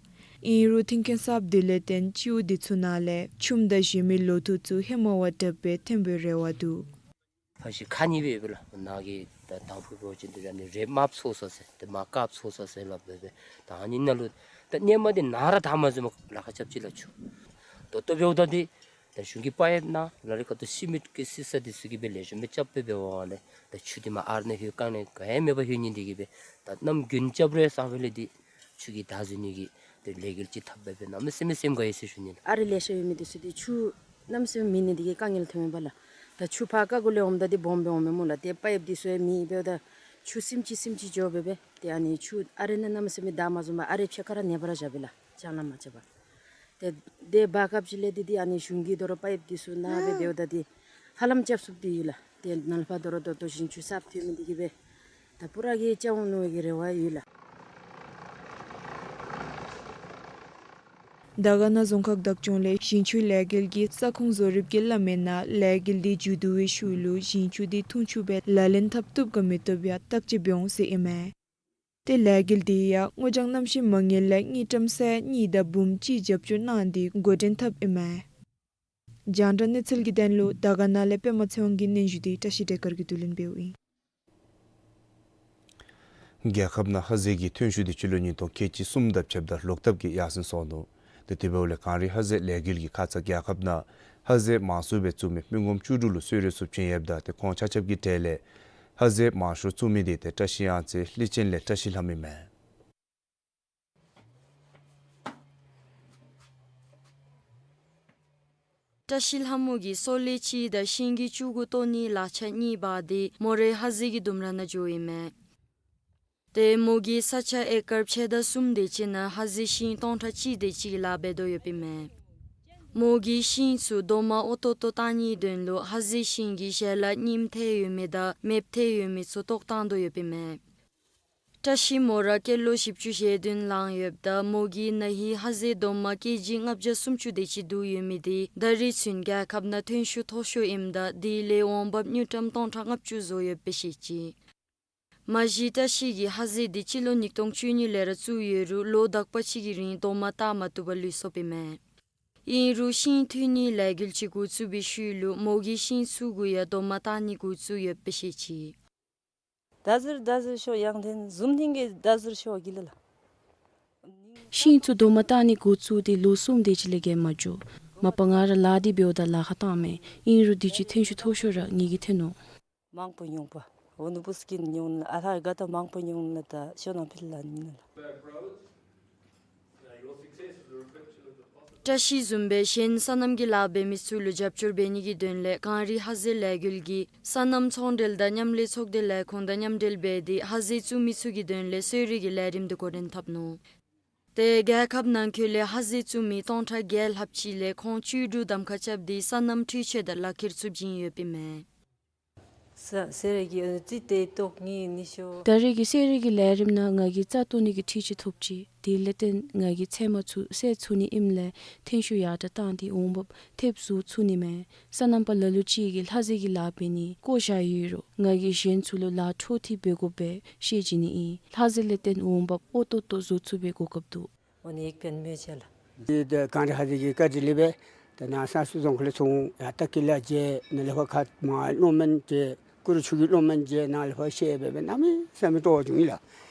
ཨིན་རུང་མཐུན་རྐྱེན་གསརཔ་འདི་ལས་བརྟེན་སྤྱི་འོག་འདི་ཚུ་ནང་ལས་ཆུམ་དང་གཞན་མི་ལོ་ཐོག་ཚུ་ཧེ་མ་བ་དྲགཔ་སྦེ་ཐོན་པའི་རེ་བ་འདུག། ཕར་ཞིང་ཁ་གཉིས་སྦེ་ཡོད་པས་ལགས། ནཱ་གི་ད་དང་ཕུ་འབད་བ་ཅིན་འདི་ར་ནི་རེད་མ་ཚོགས་ས་ཟེར་ཏེ་མ་དཀརཔོ་ཚོགས་ས་ཟེར་སླབ་སྦེ་སྦེ་ད་ཨ་ནི་ནང་ལུ་ད་སྔོན་མ་འདི་ནཱ་ར་ད་མ་བཟུམ་ལཱ་ཁག་རྐྱབ་ཅི་ལགས། ཆུ་ད་ལྟོ་འབདཝ་ད་འདི་ད་གཞུང་གི་པའིཔ་ནང་ལ་ལུ་ཁ་ཐུག་སི་མེནཊ་གི་སི་ས་འདི་ཚུ་གིས་སྦེ་ལེགས་ཤོམ་སྦེ་རྐྱབ་སྦེ་འབད་བ་ལས་ད་ཆུ་འདི་མར་ཨ་རུ་ནང་ལྷོད་རྐང་ལས་ག་ཡང་མེད་པར་ལྷོད་ནི་འདི་གིས་སྦེ་ད་གནམ་དགུན་རྐྱབ་རུང་ས་ཧོ་ལས་འདི་ཆུ་གི་བདག་འཛིན་ནི་གི་ཏེ་ལས་འགུལ་ཅིག་འཐབ་སྦེ་སྦེ་གནམ་མེད་ས་མེད་སེམས་དགའ་ཡི་ཟེར་ཞུ་ནི་ལགས། ཨ་རུ་ལེ་ཤ་ཡོད་མི་འདི་ཚུ་འདི་ཆུ་གནམ་མེད་ས་མེད་མེད་ནི་འདི་གིས་དཀའ་ངལ་ཐོན་མས་པ་ལགས། ད་ཆུ་ཕར་རྐ་གུ་ལས་འོངམ་ད་འདི་སྦོམ་སྦེ་འོང་མས་སྨོ་ལགས། ཏེ་པའིཔ་འདི་ཚུ་ཡང་མེད་འབདཝ་ད་ཆུ་སིམ་ཅི་སིམ་ཅི་འགྱོ་སྦེ་སྦེ་ཏེ་ཨ་ནི་ཆུ་ཨ་རུ་ནང་གནམ་མེད་ས་མེད་ད་མ་བཟུམ་པར་ཨ་རུ་ཕྱེད་ཀ་ར་ནེ་པ་ར་བཞག་པས་ལགས། ཅང་ལ་མ་ཆ་བར། ཏེ་དེ་བར་སྐབས་ཅིག་ལས་འདི་འདི་ཨ་ནི་གཞུང་གིས་དོ་རུང་པའིཔ་འདི་ཚུ་ནཱ་སྦེ་འབདཝ་ད་འདི་ཧ་ལམ་རྐྱབ་ཚུགསཔ་འདི་ཡོད་ལགས། ཏེ་ནཱ་ལས་ཕར་དོ་རུང་ད་ལྟོ་ཞིང་ཆུ་གསརཔ་ཐོན་མི་འདི་གིས་སྦེ་ད་པུ་ར་གིས་རྐྱབ་འོང་མནོ་བའི་གི་རེ་བ་ཡོད་ལགས། དར་དཀར་ན་རྫོང་ཁག་བདག་སྐྱོང་ལས་ཞིང་ཆུའི་ལས་འགུལ་གྱི་ས་ཁོངས་བཟོ་རིག་གི་བླ་མའི་ནང་ལས་འགུལ་འདི་མཇུག་བསྡུ་བའི་ཤུལ་ལུ་ཞིང་ཆུ་འདི་འཐུང་ཆུ་སྦེ་ལག་ལེན་འཐབ་བཏུབ་ག་མི་བཏུབ་ཡང་བརྟག་དཔྱད་འབད་འོང་ཟེར་ཨིན་མས། ཏེ་ལས་འགུལ་འདི་ཡང་སྔོ་ལྗང་གནམ་གཤིས་མ་དངུལ་ལས་དངུལ་ཀྲམ་ས་ཡ་གཉིས་དང་འབུམ་གཅིག་རྒྱབ་སྐྱོར་གནང་སྟེ་འགོ་འདྲེན་འཐབ་ཨིན་མས། རྒྱང་བསྒྲགས་གནས་ཚུལ་གྱི་དོན་ལུ་དར་དཀར་ན་ལས་པདྨ་ཚེ་དབང་གི་སྙན་ཞུ་འདི་བཀྲ་ཤིས་བདེ་དཀར་གྱིས་བསྡུ་ལེན་འབདཝ་ཨིན། རྒྱལ་ཁབ་ནང་ཧ་ཟེ་གི་ཐོན་ཤུགས་འདི་སྤྱི་ལོ་ཉིས་སྟོང་ཁལ་གཅིག་གསུམ་དང་ཕྱདཔ་ད་ལོག་བཏབ་ཀྱིས་ཡར་སེང་སོང་ནུག། ཏེ་དེ་འབདཝ་ལས་གངས་རི་ཧ་ཟེ་ལས་འགུལ་གྱིས་ཁ་ཙ་རྒྱལ་ཁབ་ནང་ཧ་ཟེ་མང་སུ་སྦེ་བཙུགས་མི་མི་ངོམ་བཅུ་དྲུག་ལུ་གསོལ་རས་ཚུ་བྱིན་ཡོདཔ་ད་ཏེ་ཁོང་ཆ་ཁྱབ་ཀྱི་གྲས་ལས་ཧ་ཟེ་མང་ཤོས་བཙུགས་མི་འདི་ཏེ་བཀྲ་ཤིས་གཡང་རྩེ་ལི་ཅན་ལས་བཀྲ་ཤིས་ལྷམོ་ཨིན་མས། བཀྲ་ཤིས་ལྷམོ་གིས་སོལ་ལེ་གཅིག་དང་ཤིང་གི་ཅུ་གུ་བཏོག་ནིའི་ལག་ཆས་གཉིས་འབག་སྟེ་མོ་རའི་ཧ་ཟེ་གི་ལྡུམ་ར་ནང་འགྱོཝ་ཨིན་མས། ཏེ་མོ་གིས་ས་ཆ་ཨེ་ཀར་ཕྱེད་དང་གསུམ་དེ་ཅིག་ནང་ཧ་ཟེ་ཤིང་སྟོང་ཕྲག་གཅིག་དེ་ཅིག་ལཱ་འབད་དོ་ཡོདཔ་ཨིན་མས། མོ་གིས་ཤིང་ཚུ་རྡོག་མ་འོ་ཏོག་ཏོ་བཏང་ནིའི་དོན་ལུ་ཧ་ཟེ་ཤིང་གི་ཞལ་ལག་རྙིངམ་ཐལ་ཡོད་མི་དང་མེདཔ་ཐལ་ཡོད་མི་ཚུ་བཏོག་བཏང་དོ་ཡོདཔ་ཨིན་མས། བཀྲ་ཤིས་མོ་ར་སྐྱེས་ལོ་བཞི་བཅུ་ཞེ་བདུན་ལང་ཡོདཔ་ད་མོ་གིས་ན་ཧིང་ཧ་ཟེ་རྡོག་མ་ཀེ་ཇི་ལྔ་བརྒྱ་སུམ་ཅུ་དེ་ཅིག་བསྡུ་ཡོད་མི་འདི་ད་རིས་ཚུན་རྒྱལ་ཁབ་ནང་ཐོན་ཤུགས་མཐོ་ཤོས་ཨིནམ་ད་དེ་ལས་འོང་འབབ་དངུལ་ཀྲམ་སྟོང་ཕྲག་ལྔ་བཅུ་བཟོ་ཡོདཔ་སྦེ་བཤད་ཅི། མ་གཞི་བཀྲ་ཤིས་ཀྱིས་ཧ་ཟེ་འདི་སྤྱི་ལོ་ཉིས་སྟོང་བཅུ་གཉིས་ལས་ར་བཙུགས་ཡོད་རུང་ལོ་དག་པ་ཅིག་གི་རིང་རྡོག་མ་བཏགས་མ་བཏུབ་པར་ལུས་སོཔ་ཨིན་མས། ཨིན་རུང་ཤིང་འཐུ་ནིའི་ལས་འགུལ་ཅིག་འགོ་བཙུགས་པའི་ཤུལ་ལུ་མོ་གིས་ཤིང་ཚུ་གུ་ཡང་རྡོག་མ་བཏགས་ནི་འགོ་བཙུགས་ཡོདཔ་སྦེ་བཤད་ཅི། ད་ཟེར་ད་ཟེར་ཤོ་ཡང་ཐེན་བཟུམ་ཐིང་གི་ད་ཟེར་ཤོ་གི་ལ་ལ། ཤིང་ཚུ་རྡོག་མ་བཏགས་ནི་འགོ་བཙུགས་ཏེ་ལོ་གསུམ་དེ་ཅིག་ལས་བརྒལ་མ་འགྱོ། མ་པ་ང་ར་ལཱ་འདི་འབདཝ་ད་ལཱ་ཁག་བཏངམ་མས། ཨིན་རུང་དུས་ཅི་ཐོན་ཤུགས་མཐོ་ཤོས་ར་ངེ་གི་ཐོན་ནུག། མང་པོ་ཉུང་པ། འོ་ནུ་བུ་སྐྱིན་ཉུང་ན་ཨ་ལྷ་ག་ད་མང་པོ་ཉུང་ན་ད་ཤོ་ནང་ཕིལ་ལ་ནི་ལ། བཀྲ་ཤིས་བཟུམ་སྦེ་གཞན་སོ་ནམ་གྱི་ལཱ་འབད་མི་ཚུ་ལུ་རྒྱབ་སྐྱོར་འབད་ནི་གི་དོན་ལས་གངས་རི་ཧ་ཟེ་ལས་འགུལ་གྱིས་སོ་ནམ་ཚོང་འབྲེལ་དང་མཉམ་ལས་ཚོགས་སྡེ་ལས་ཁུངས་དང་མཉམ་འབྲེལ་འབད་དེ་ཧ་ཟེ་བཙུགས་མི་ཚུ་གི་དོན་ལས་གསོལ་རས་ཀྱི་ལས་རིམ་འདི་འགོ་འདྲེན་འཐབ་ནུག། ཏེ་རྒྱལ་ཁབ་ནང་འཁོད་ལས་ཧ་ཟེ་བཙུགས་མི་སྟོང་ཕྲག་བརྒྱད་ལྷགཔ་ཅིག་ལས་ཁོང་བཅུ་དྲུག་གདམ་ཁ་རྐྱབ་སྟེ་སོ་ནམ་འཕྲུལ་ཆས་དང་ལག་ཁྱེར་ཚུ་བྱིན་ཡོདཔ་ཨིན་མས། ས་སེ་རེ་གི་ཨ་ཙི་ཏེ་ཏོག་ངི་ནི་ཤོ། ད་རེས་ཀྱི་སེ་རེ་གི་ལས་རིམ་ནང་ང་གིས་རྩྭ་བཏོག་ནི་གི་འཕྲུལ་ཆས་ཐོབ་ཅི། དེ་ལས་བརྟེན་ང་གིས་ཚལ་མ་ཚུ་སེལ་ཚུགས་ནི་ཨིནམ་ལས་ཐོན་ཤུགས་ཡར་དྲག་བཏང་སྟེ་འོང་འབབ་ཐེབས་བཟོ་ཚུགས་ནི་མས། སོ་ནམ་པ་ལ་ལུ་ཅིག་གིས་ལྷ་ཟེ་གི་ལཱ་འབད་ནི་བཀོ་བཞག་ཡོད་རུང་ང་གིས་གཞན་ཚུ་ལུ་ལཱ་འཕྲོ་མཐུད་འབད་དགོཔ་སྦེ་ཤེས་བྱིན་ནི་ཨིན། ལྷ་ཟེ་ལས་བརྟེན་འོང་འབབ་ཨོ་ཏོག་ཏོ་བཟོ་ཚུགས་པའི་གོ་སྐབས་འདུག། འོ་ནི་ཡིག་པན་མེ་ཆེ་ལ། དེ་དེ་གངས་རི་ཧ་ཟེ་གི་བཀའ་དྲིན་ལས་སྦེ་ད་ནཱ་ས་སུ་རྫོང་ཁག་ལས་ཚུར་ཡར་ལྟ་སྐྱིད་ལ་མཇལ། ནཱ་ལས་ཕར་ཁ་མར་གློག་སྨན་མཇལ། ཀུ་རི་ཆུ་གི་གློག་སྨན་མཇལ། ནཱ་ལས་ཕར་ཤེས་སྦེ་སྦེ་གནམ་མེད་ས་མེད་སྤྲོ་བ་བྱུང་ཡི་ལགས།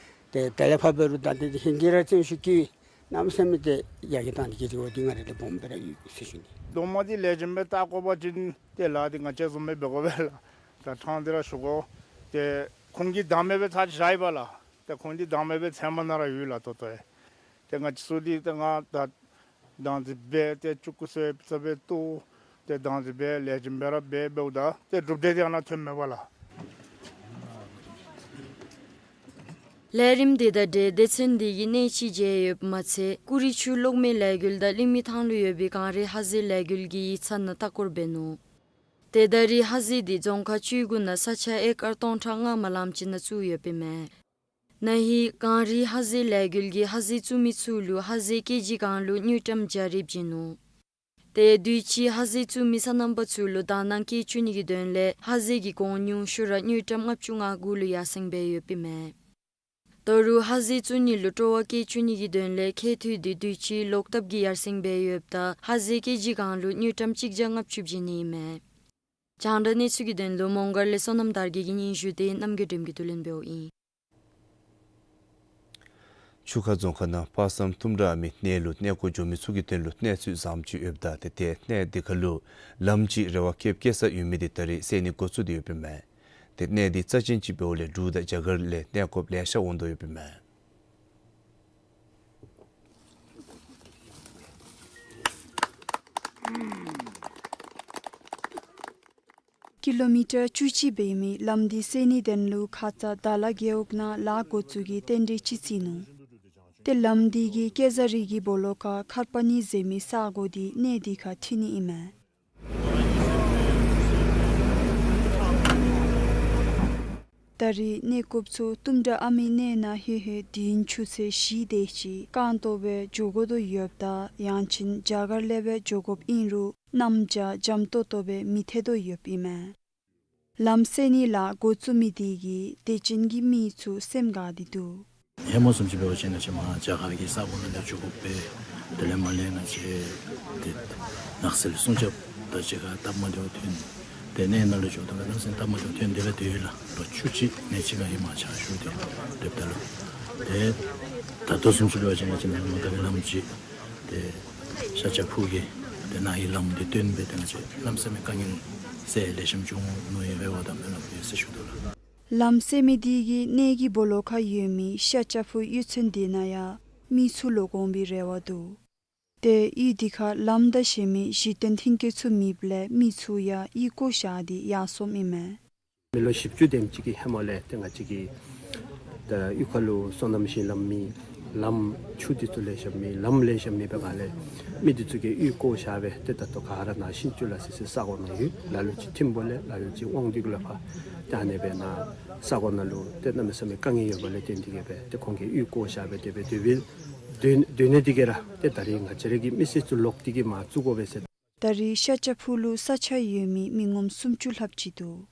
ཏེ་དེ་ལས་ཕར་འབད་རུང་ད་ཏེ་ཧིང་གིས་ར་བརྩོན་ཤུགས་བསྐྱེད་གནམ་མེད་ས་མེད་ཏེ་ཡར་རྒྱས་བཏང་སྟེ་གི་འདི་འོ་འདི་ང་ར་ཏེ་སྦོམ་སྦེ་ར་ཡོད་ཟེར་ཞུ་ནི། རྡོག་མ་འདི་ལེགས་ཤོམ་སྦེ་བཏགས་དགོ་པ་ཅིན་ཏེ་ལཱ་འདི་ང་བཅས་བཟུམ་སྦེ་འབད་དགོ་པས་ལགས། ད་ཕྲང་སྟེ་ར་ཞུ་དགོ། ཏེ་ཁོང་གིས་བདག་མེད་སྦེ་ཚར་ཅིག་བཞག་ཡི་པ་ལགས། ཏེ་ཁོང་གིས་བདག་མེད་སྦེ་ཚལ་མ་ནང་ར་ཡོད་ལགས་ད་ལྟོ་ཡང། ཏེ་ང་བཅས་ཚུ་འདི་ཏེ་ང་ད་བདག་འཛིན་འབད་དེ་ཅུང་ཀུ་སེ་ཙ་སྦེ་བཏོག་ཏེ་བདག་འཛིན་འབད་ལེགས་ཤོམ་སྦེ་ར་འབད་འབདཝ་ད་ཏེ་གྲུབ་འབྲས་འདི་ཨ་ནཱ་ཐོནམ་མས་པ་ལགས། ལས་རིམ་འདི་དང་འབྲེལ་སྡེ་ཚན་འདི་གིས་གནས་ཅིག་མཇལ་ཡོདཔ་མ་ཚད་ཀུ་རི་ཆུ་གློག་མེ་ལས་འགུལ་དང་གླིང་མི་ཐང་ལུ་ཡོད་པའི་གངས་རི་ཧ་ཟེ་ལས་འགུལ་གྱི་ཡིག་ཚང་ནང་ལྟ་སྐོར་འབད་ནུག། ཏེ་ད་རེས་ཧ་ཟེ་འདི་རྫོང་ཁག་བཅུ་དགུ་ནང་ས་ཆ་ཨེ་ཀར་སྟོང་ཕྲག་ལྔ་མ་ལངམ་ཅིག་ནང་བཙུགས་ཡོདཔ་ཨིན་མས། ན་ཧིང་གངས་རི་ཧ་ཟེ་ལས་འགུལ་གྱིས་ཧ་ཟེ་བཙུགས་མི་ཚུ་ལུ་ཧ་ཟེ་ཀེ་ཇི་གང་ལུ་དངུལ་ཀྲམ་བརྒྱ་རེ་བྱིན་ནུག། ཏེ་དུས་ཅི་ཧ་ཟེ་བཙུགས་མི་སོ་ནམ་པ་ཚུ་ལུ་དོ་སྣང་བསྐྱེད་བཅུག་ནི་གི་དོན་ལས་ཧ་ཟེ་གི་གོང་ཉུང་ཤོས་ར་དངུལ་ཀྲམ་ལྔ་བཅུ་ང་དགུ་ལུ་ཡར་སེང་འབད་ཡོདཔ་ཨིན་མས། ད་རུང་ཧ་ཟེ་བཙུགས་ནི་ལུ་སྤྲོ་བ་བསྐྱེད་བཅུག་ནི་གི་དོན་ལས་ཁེ་ཐུད་འདི་དུས་ཅི་ལོག་ལྟབ་ཀྱིས་ཡར་སེང་འབད་ཡོདཔ་ད་ཧ་ཟེ་ཀེ་ཇི་གང་ལུ་དངུལ་ཀྲམ་གཅིག་བརྒྱ་ལྔ་བཅུ་བྱིན་ནི་ཨིན་མས། རྒྱང་བསྒྲགས་གནས་ཚུལ་གྱི་དོན་ལུ་མོང་སྒར་ལས་བསོད་ནམས་དར་རྒྱས་ཀྱི་སྙན་ཞུ་དེ་རྣམ་རྒྱལ་སྒྲོལམ་གྱིས་བསྡུ་ལེན་འབདཝ་ཨིན། ཆུ་ཁ་རྫོང་ཁག་ནང་པ་སངས་ལྟུམ་དྲག་ཨ་མི་གནས་ལུ་གནས་སྐོར་འགྱོ་མི་ཚུ་གི་དོན་ལུ་གནས་ཚུལ་བཟངམ་ཅིག་ཡོདཔ་ད་ཏེ་ཏེ་གནས་འདི་ཁ་ལུ་ལམ་ཅིག་རེ་བ་བསྐྱེདཔ་བསྐྱེད་ས་ཡོད་མི་འདི་ད་རེས་སེལ་ནི་འགོ་བཙུགས་ཏེ་ཡོདཔ་ཨིན་མས། ཏེ་གནས་འདི་རྩ་ཅན་ཅིག་འབདཝ་ལས་འབྲུག་དང་རྒྱ་གར་ལས་གནས་སྐོརཔ་ལེ་ཤ་འོང་དོ་ཡོདཔ་ཨིན་མས། ཀི་ལོ་མི་ཊར་བཅུ་གཅིག་འབད་མི་ལམ་འདི་སེལ་ནིའི་དོན་ལུ་ཁ་ཙ་དྭགས་ལྷ་རྒེད་འོག་ནང་ལཱ་འགོ་བཙུགས་ཀྱི་རྟེན་འབྲེལ་ཅིག་བརྩི་ནུག། ཏེ་ལམ་འདི་གིས་སྐལ་བཟང་རི་གི་སྦོ་ལོགས་ཁར་མཁར་པ་ནི་ཟེར་མི་ས་གོ་འདི་གནས་འདི་ཁར་འཁྲིལ་ནི་ཨིན་མས། ད་རེས་གནས་སྐོརཔ་ཚུ་ལྟུམ་དྲག་ཨ་མི་གནས་ནང་ལྷོད་ལྷོད་དུས་ཡུན་ཆུ་ཚོད་བཞི་དེ་ཅིག་རྐང་ཐང་སྦེ་འགྱོ་དགོ་དོ་ཡོདཔ་ད་ཡང་ཅིན་རྒྱ་གར་ལས་སྦེ་འགྱོ་དགོཔ་ཨིན་རུང་གནམ་བྱཱར་འཇམ་ཏོག་ཏོ་སྦེ་མི་ཐལ་དོ་ཡོདཔ་ཨིན་མས། ལམ་སེལ་ནི་ལཱ་འགོ་བཙུགས་མི་འདི་གིས་དད་ཅན་གྱི་མི་ཚུ་སེམས་དགའ་སྟེ་འདུག། ཧེ་མ་བཟུམ་ཅིག་འབད་བ་ཅིན་ང་བཅས་མར་རྒྱ་གར་གྱི་ས་གོ་ནང་ལས་འགྱོ་དགོ་པས། དེ་ལས་མར་ལས་ང་བཅས་ཏེ་ནགས་ཚལ་སྲུང་སྐྱོབ་དང་གཅིག་ཁར་སྟབས་མ་བདེཝ་ཐོན། ཏེ་གནས་ནང་ལུ་འགྱོཝ་ད་གནམ་མེད་ས་མེད་སྟབས་མ་བདེཝ་ཐོན་ཏེ་སྦེ་སྡོད་ཡི་ལགས། ལོ་བཅུ་གཅིག་ནང་གཅིག་ཁར་ཧེ་མ་ཕྱག་ཞུ་སྟེ་སྡོདཔ་ད་ལུ་ཏེ་ད་ལྟོ་བཟུམ་ཅིག་འབད་བ་ཅིན་ང་བཅས་ནཱ་མར་ད་གི་ལམ་ཅིག་ཏེ་ཤར་རྒྱ་ཕུག་གི་ཏེ་ནཱ་གི་ལམ་འདི་བཏོན་སྦེ་ཏེ་ང་བཅས་གནམ་མེད་ས་མེད་དཀའ་ངལ་སེལ་ལེགས་ཤོམ་བྱུང་ནུག་ཡི་རེ་བ་དང་སྨོན་ལམ་ཡོད་ཟེར་ཞུ་དོ་ལགས། ལམ་སེལ་མི་འདི་གིས་གནས་ཀྱི་སྦོ་ལོགས་ཁར་ཡོད་མི་ཤར་རྒྱ་ཕུག་གཡུས་ཚན་འདི་ནང་ཡང་མི་ཚུ་ལོག་འོང་པའི་རེ་བ་འདུག། ཏེ་གཡུས་འདི་ཁར་ལམ་དང་ཞལ་མི་གཞི་རྟེན་ལྷན་སྐྱེས་ཚུ་མེདཔ་ལས་མི་ཚུ་ཡང་གཡུས་བཀོ་བཞག་སྟེ་ཡར་སོངམ་ཨིན་མས། མི་ལོ་བཞི་བཅུ་དེམ་ཅིག་གི་ཧེ་མ་ལས་ཏེ་ང་བཅས་ཀྱི་ད་གཡུས་ཁ་ལུ་སོ་ནམ་ཞིང་ལམ་མེད། ལམ་ཆུ་འདི་ཚུ་ལེགས་ཤོམ་མེད། ལམ་ལེགས་ཤོམ་མེད་པའི་སྒང་ལས་མི་འདི་ཚུ་གིས་གཡུས་བཀོ་བཞག་སྦེ་ཏེ་ད་ལྟོ་ག་ར་ནཱ་ཤིང་བཅུ་ལ་སི་སི་ས་གོ་ནང་ཡོད། ལ་ལུ་ཅིག་ཐིམ་ཕུག་ལས་ལ་ལུ་ཅིག་དབང་འདུས་ལས་ཕར་ཏེ་ཨ་ནེ་སྦེ་ནཱ་ས་གོ་ནང་ལུ་ཏེ་གནམ་མེད་ས་མེད་དཀའ་ངལ་ཡོད་པ་ལས་བརྟེན་ཏེ་གིས་སྦེ་ཏེ་ཁོང་གིས་གཡུས་བཀོ་བཞག་སྦེ་དེ་སྦེ་དེ་སྦེ་སྡོད་སྡོད་ནི་འདི་གིས་ར་ཏེ་ད་རེས་ང་བཅས་ར་གི་མི་སེར་ཚུ་ལོག་སྟེ་གིས་མར་བཙུགས་དགོ་པས་ཟེར། ད་རེས་ཤར་རྒྱ་ཕུག་ལུ་ས་ཆ་ཡོད་མི་མི་ངོམ་སུམ་ཅུ་ལྷགཔ་ཅིག་འདུག།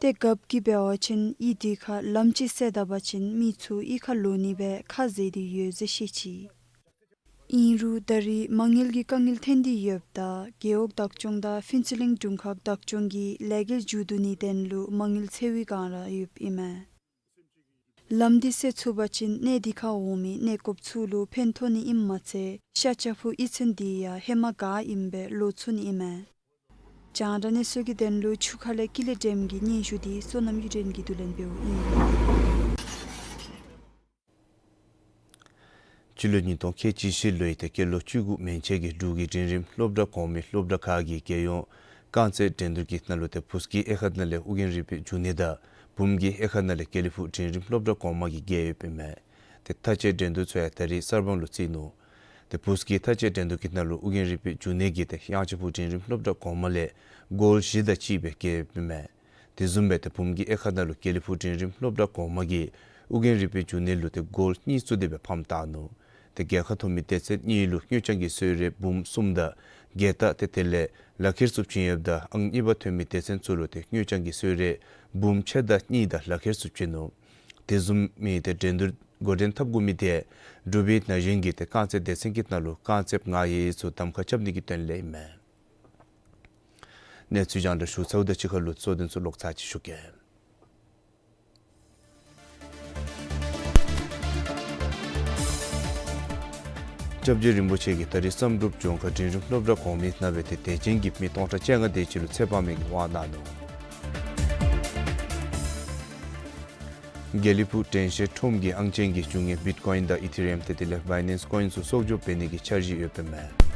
ཏེ་རྒཔོ་གིས་འབད་བ་ཅིན་གཡུས་འདི་ཁར་ལམ་ཅིག་བསལ་ད་པ་ཅིན་མི་ཚུ་གཡུས་ཁར་ལོག་ནི་སྦེ་ཁ་བཟེད་དེ་ཡོད་ཟེར་བཤད་ཅི། ཨིན་རུང་ད་རེས་མ་དངུལ་གྱི་དཀའ་ངལ་ཐོན་ཏེ་ཡོདཔ་ད་རྒེད་འོག་བདག་སྐྱོང་དང་ཕུན་ཚོགས་གླིང་དྲུང་ཁག་བདག་སྐྱོང་གིས་ལས་འགུལ་མཇུག་བསྡུ་ནིའི་དོན་ལུ་མ་དངུལ་འཚོལ་བའི་བསྒང་ར་ཡོདཔ་ཨིན་མས། ལམ་འདི་བསལ་ཚུགས་པ་ཅིན་གནས་འདི་ཁར་འོང་མི་གནས་སྐོརཔ་ཚུ་ལུ་ཕན་ཐོགས་ནི་ཨིནམ་མ་ཚད་ཤར་ལྕགས་ཕུག་གཡུས་ཚན་འདི་ཡང་ཧེ་མ་ག་ཨིནམ་སྦེ་ལོག་ཚུགས་ནི་ཨིན་མས། རྒྱང་བསྒྲགས་གནས་ཚུལ་གྱི་དོན་ལུ་ཆུ་ཁ་ལས་ཀུན་ལེགས་སྒྲོལམ་གྱི་སྙན་ཞུ་འདི་བསོད་ནམས་གཡུ་སྒྲོན་གྱིས་བསྡུ་ལེན་འབདཝ་ཨིན། སྤྱི་ལོ་ཉིས་སྟོང་ཁལ་གཅིག་བཞི་ལོའི་ཏེ་སྐྱེས་ལོ་བཅུ་དགུ་མན་ཆད་ཀྱི་འབྲུག་གི་འབྲིང་རིམ་སློབ་གྲྭ་གོང་མའི་སློབ་གྲྭ་ཁག་གི་རྒྱལ་ཡོངས་རྐང་རྩེད་འགྲན་བསྡུར་གྱི་ནང་ལུ་ཏེ་བུཚ་གི་དབྱེ་ཁག་ནང་ལས་ཨོ་རྒྱན་རིག་པའི་འབྱུང་གནས་དང་བུམོ་གི་དབྱེ་ཁག་ནང་ལས་དགེ་ལེགས་ཕུག་འབྲིང་རིམ་སློབ་གྲྭ་གོང་མ་གིས་རྒྱལ་ཡོདཔ་ཨིན་མས། ཏེ་མཐའ་དཔྱད་འགྲན་བསྡུར་ཚུ་ཡང་ད་རིས་གསར་སྤང་ལུ་བརྩིས་ནུག། ཏེ་བུཚ་གི་མཐའ་དཔྱད་འགྲན་བསྡུར་གྱི་ནང་ལུ་ཨོ་རྒྱན་རིག་པའི་འབྱུང་གནས་ཀྱིས་ཏེ་དབྱངས་ཅན་ཕུག་འབྲིང་རིམ་སློབ་གྲྭ་གོང་མ་ལས་གོལ་བཞི་དང་གཅིག་སྦེ་རྒྱལ་ཡོདཔ་ཨིན་མས། དེ་བཟུམ་སྦེ་ཏེ་བུམོ་གི་དབྱེ་ཁག་ནང་ལུ་དགེ་ལེགས་ཕུག་འབྲིང་རིམ་སློབ་གྲྭ་གོང་མ་གིས་ཨོ་རྒྱན་རིག་པའི་འབྱུང་གནས་ལུ་ཏེ་གོལ་གཉིས་བཙུགས་ཏེ་སྦེ་ཕམ་བཏང་ནུག། ཏེ་རྒྱལ་ཁ་ཐོབ་མི་སྡེ་ཚན་གཉིས་ལུ་དངུལ་རྐྱང་གི་གསོལ་རས་འབུམ་གསུམ་དང་བརྒྱད་དང་ཏེ་དེ་ལས་ལག་ཁྱེར་ཚུ་བྱིན་ཡོདཔ་ད་ཨང་གཉིས་པ་ཐོན་མི་སྡེ་ཚན་ཚུ་ལུ་ཏེ་དངུལ་རྐྱང་གི་གསོལ་རས་འབུམ་ཕྱེད་དང་གཉིས་དང་ལག་ཁྱེར་ཚུ་བྱིན་ནུག། དེ་བཟུམ་མའི་ཏེ་འགྲན་བསྡུར་འགོ་འདྲེན་འཐབ་དགོ་མི་དེ་འབྲུག་པའི་ན་གཞོན་གྱི་ཏེ་རྐང་རྩེད་སྡེ་ཚན་གྱི་ནང་ལུ་རྐང་རྩེདཔ་ང་ཡི་ཡི་ཚུ་གདམ་ཁ་རྐྱབ་ནི་གི་དོན་ལས་ཨིན་མས། གནས་ཚུལ་རྒྱང་བསྒྲགས་ཞུ་ཚརཝ་དང་གཅིག་ཁར་ལུ་གཙོ་དོན་ཚུ་ལོག་ཚར་ཅིག་ཞུ་གེ། སྐྱབས་རྗེ་རིན་པོ་ཆེ་གིས་ད་རིས་བསམ་གྲུབ་ལྗོངས་མཁར་འབྲིང་རིམ་སློབ་གྲྭ་གོང་མའི་ནང་སྦེ་ཏེ་དད་ཅན་གྱི་མི་སྟོང་ཕྲག་བཅོ་ལྔ་དེ་ཅིག་ལུ་ཚེ་དཔག་མེད་ཀྱི་དབང་གནང་ནུག། དགེ་ལེགས་ཕུག་དྲན་ཤེས་ཁྲོམ་གྱི་ཨང་ཅན་གྱི་རྒྱུ་དངོས་བིཊ་ཀོ་ཡིན་དང་ཨི་ཐི་རི་ཡམ་ཏེ་དེ་ལས་བའི་ནེནསི་ཀོ་ཡིན་ཚུ་གསོག་འཇོག་འབད་ནི་གི་འཆར་གཞི་ཡོདཔ་ཨིན་མས།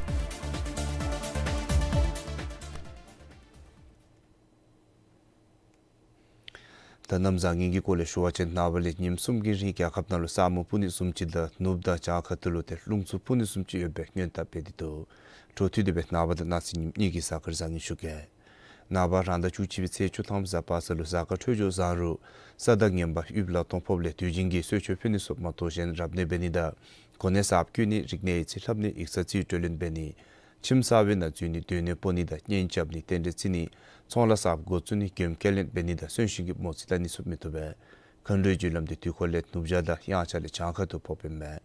ད་གནམ་བཟང་ངན་གྱི་སྐོར་ལས་ཞུ་བ་ཅིན་ནངས་པ་ལས་ཉིནམ་གསུམ་གྱི་རིང་རྒྱལ་ཁབ་ནང་ལུ་ས་སྨུག་སྤུབ་ནི་བཟུམ་ཅིག་དང་ནུབ་དང་བྱང་ཁ་ཐུག་ལུ་ཏེ་རླུང་འཚུབ་འཕུ་ནི་བཟུམ་ཅིག་ཡོད་པའི་སྔོན་བརྡ་འབད་དེ་འདུག། འཕྲོ་མཐུད་དེ་སྦེ་ནངས་པ་དང་གནངས་ཚེ་ཉིནམ་གཉིས་ཀྱི་གཟའ་སྐར་བཟང་ངན་ཞུ་གེ། ནངས་པ་རང་ཟླ་བཅུ་གཅིག་པའི་ཚེས་བཅུ་ཐམ་གཟའ་པ་སངས་ལུ་གཟའ་སྐར་འཕྲོད་སྦྱོར་བཟང་རུང་ས་དང་ངན་པ་དབུལ་ལ་སྟོང་ཕོགཔ་ལས་དུས་རྒྱུན་གྱི་གསོལ་མཆོད་ཕུལ་ནི་སོགས་མ་གཏོགས་གཞན་རབ་གནས་འབད་ནི་དང་གོ་གནས་གསརཔ་བསྐོ་ནི་རིག་གནས་ཡིག་ཚད་ལྷབ་ནི་ཡིག་ཚང་རྩིས་སྤྲོད་ལེན་འབད་ནི་ཁྱིམ་གསར་པའི་ནང་འཛུལ་ནི་སྡོད་གནས་སྤོ་ནི་དང་གཉེན་རྐྱབ་ནི་རྟེན་འབྲེལ་བརྩི་ནི་ཚོང་ལཱ་གསརཔ་འགོ་བཙུགས་ནི་མགྱོནམ་སྐྱེལ་ལེན་འབད་ནི་དང་གསོན་གཤིན་གྱི་མོ་རྩིས་བལྟ་ནི་ཚུ་མི་བཏུབ་པས། མཁའ་འགྲོའི་རྒྱུ་ལམ་འདི་དུས་འཁོར་ལས་ནུབ་བྱང་དང་དབྱངས་འཆར་ལས་བྱང་ཁ་ཐུག་ཕོགཔ་ཨིན་མས།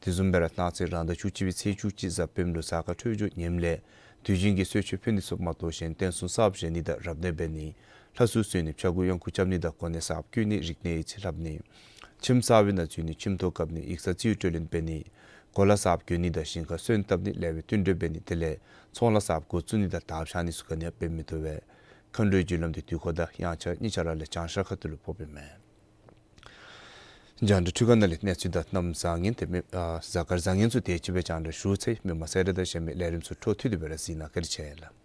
དེ་བཟུམ་སྦེ་ར་གནངས་ཚེ་རང་ཟླ་བཅུ་གཅིག་པའི་ཚེས་བཅུ་གཅིག་གཟའ་སྤེནམ་ལུ་གཟའ་སྐར་འཕྲོད་སྦྱོར་ངནམ་ལས་དུས་རྒྱུན་གྱི་གསོལ་མཆོད་ཕུལ་ནི་ཚུ་མ་གཏོགས་གཞན་རྟེན་གསུམ་གསརཔ་བཞེངས་ནི་དང་རབ་གནས་འབད་ནི་ལྷ་གསོལ་གསོལ་ནི་ཕྱྭ་འགུགས་གཡང་འགུགས་རྐྱབ་ནི་དང་གོ་གནས་གསརཔ་བསྐོ་ནི་རིག་གནས་ཡིག་ཚད་ལྷབ་ནི་ཁྱིམ་གསར་པའི་ནང་འཛུལ་ནི་ཁྱིམ་ཐོག་བཀབ་ནི་ཡིག་ཚང་རྩིས་སྤྲོད་ལེན་འབད་ནི་གོ་ལ་གསརཔ་གྱོན་ནི་དང་ཞིང་ཁར་སོན་བཏབ་ནི་ལེགས་པའི་བསྟུན་གྲོས་འབད་ནི་དེ་ལས་ཚོང་ལཱ་གསརཔ་འགོ་བཙུགས་ནི་དང་དར་འཕྱར་ནི་ཚུ་ག་ནི་ཡང་འབད་མི་བཏུབ་པས། མཁའ་འགྲོའི་རྒྱུ་ལམ་འདི་དུས་འཁོར་དང་དབྱངས་འཆར་གཉིས་ཆ་ར་ལས་བྱང་ཤར་ཁ་ཐུག་ལུ་ཕོགཔ་ཨིན་མས། རྒྱང་བསྒྲགས་འཕྲུལ་ཁང་ནང་ལས་གནས་ཚུལ་དང་གནམ་བཟང་ངན་ཏེ་མེ་ཨ་གཟའ་སྐར་བཟང་ངན་ཚུ་དེ་ཅིག་སྦེ་རྒྱང་བསྒྲགས་ཞུ་ཚར་ཡི། མི་མང་གསལ་བསྒྲགས་དང་གཞན་མི་ལས་རིམ་ཚུ་འཕྲོ་མཐུད་དེ་སྦེ་ར་གཟིགས་གནང་། བཀའ་དྲིན་ཆེ་ལགས།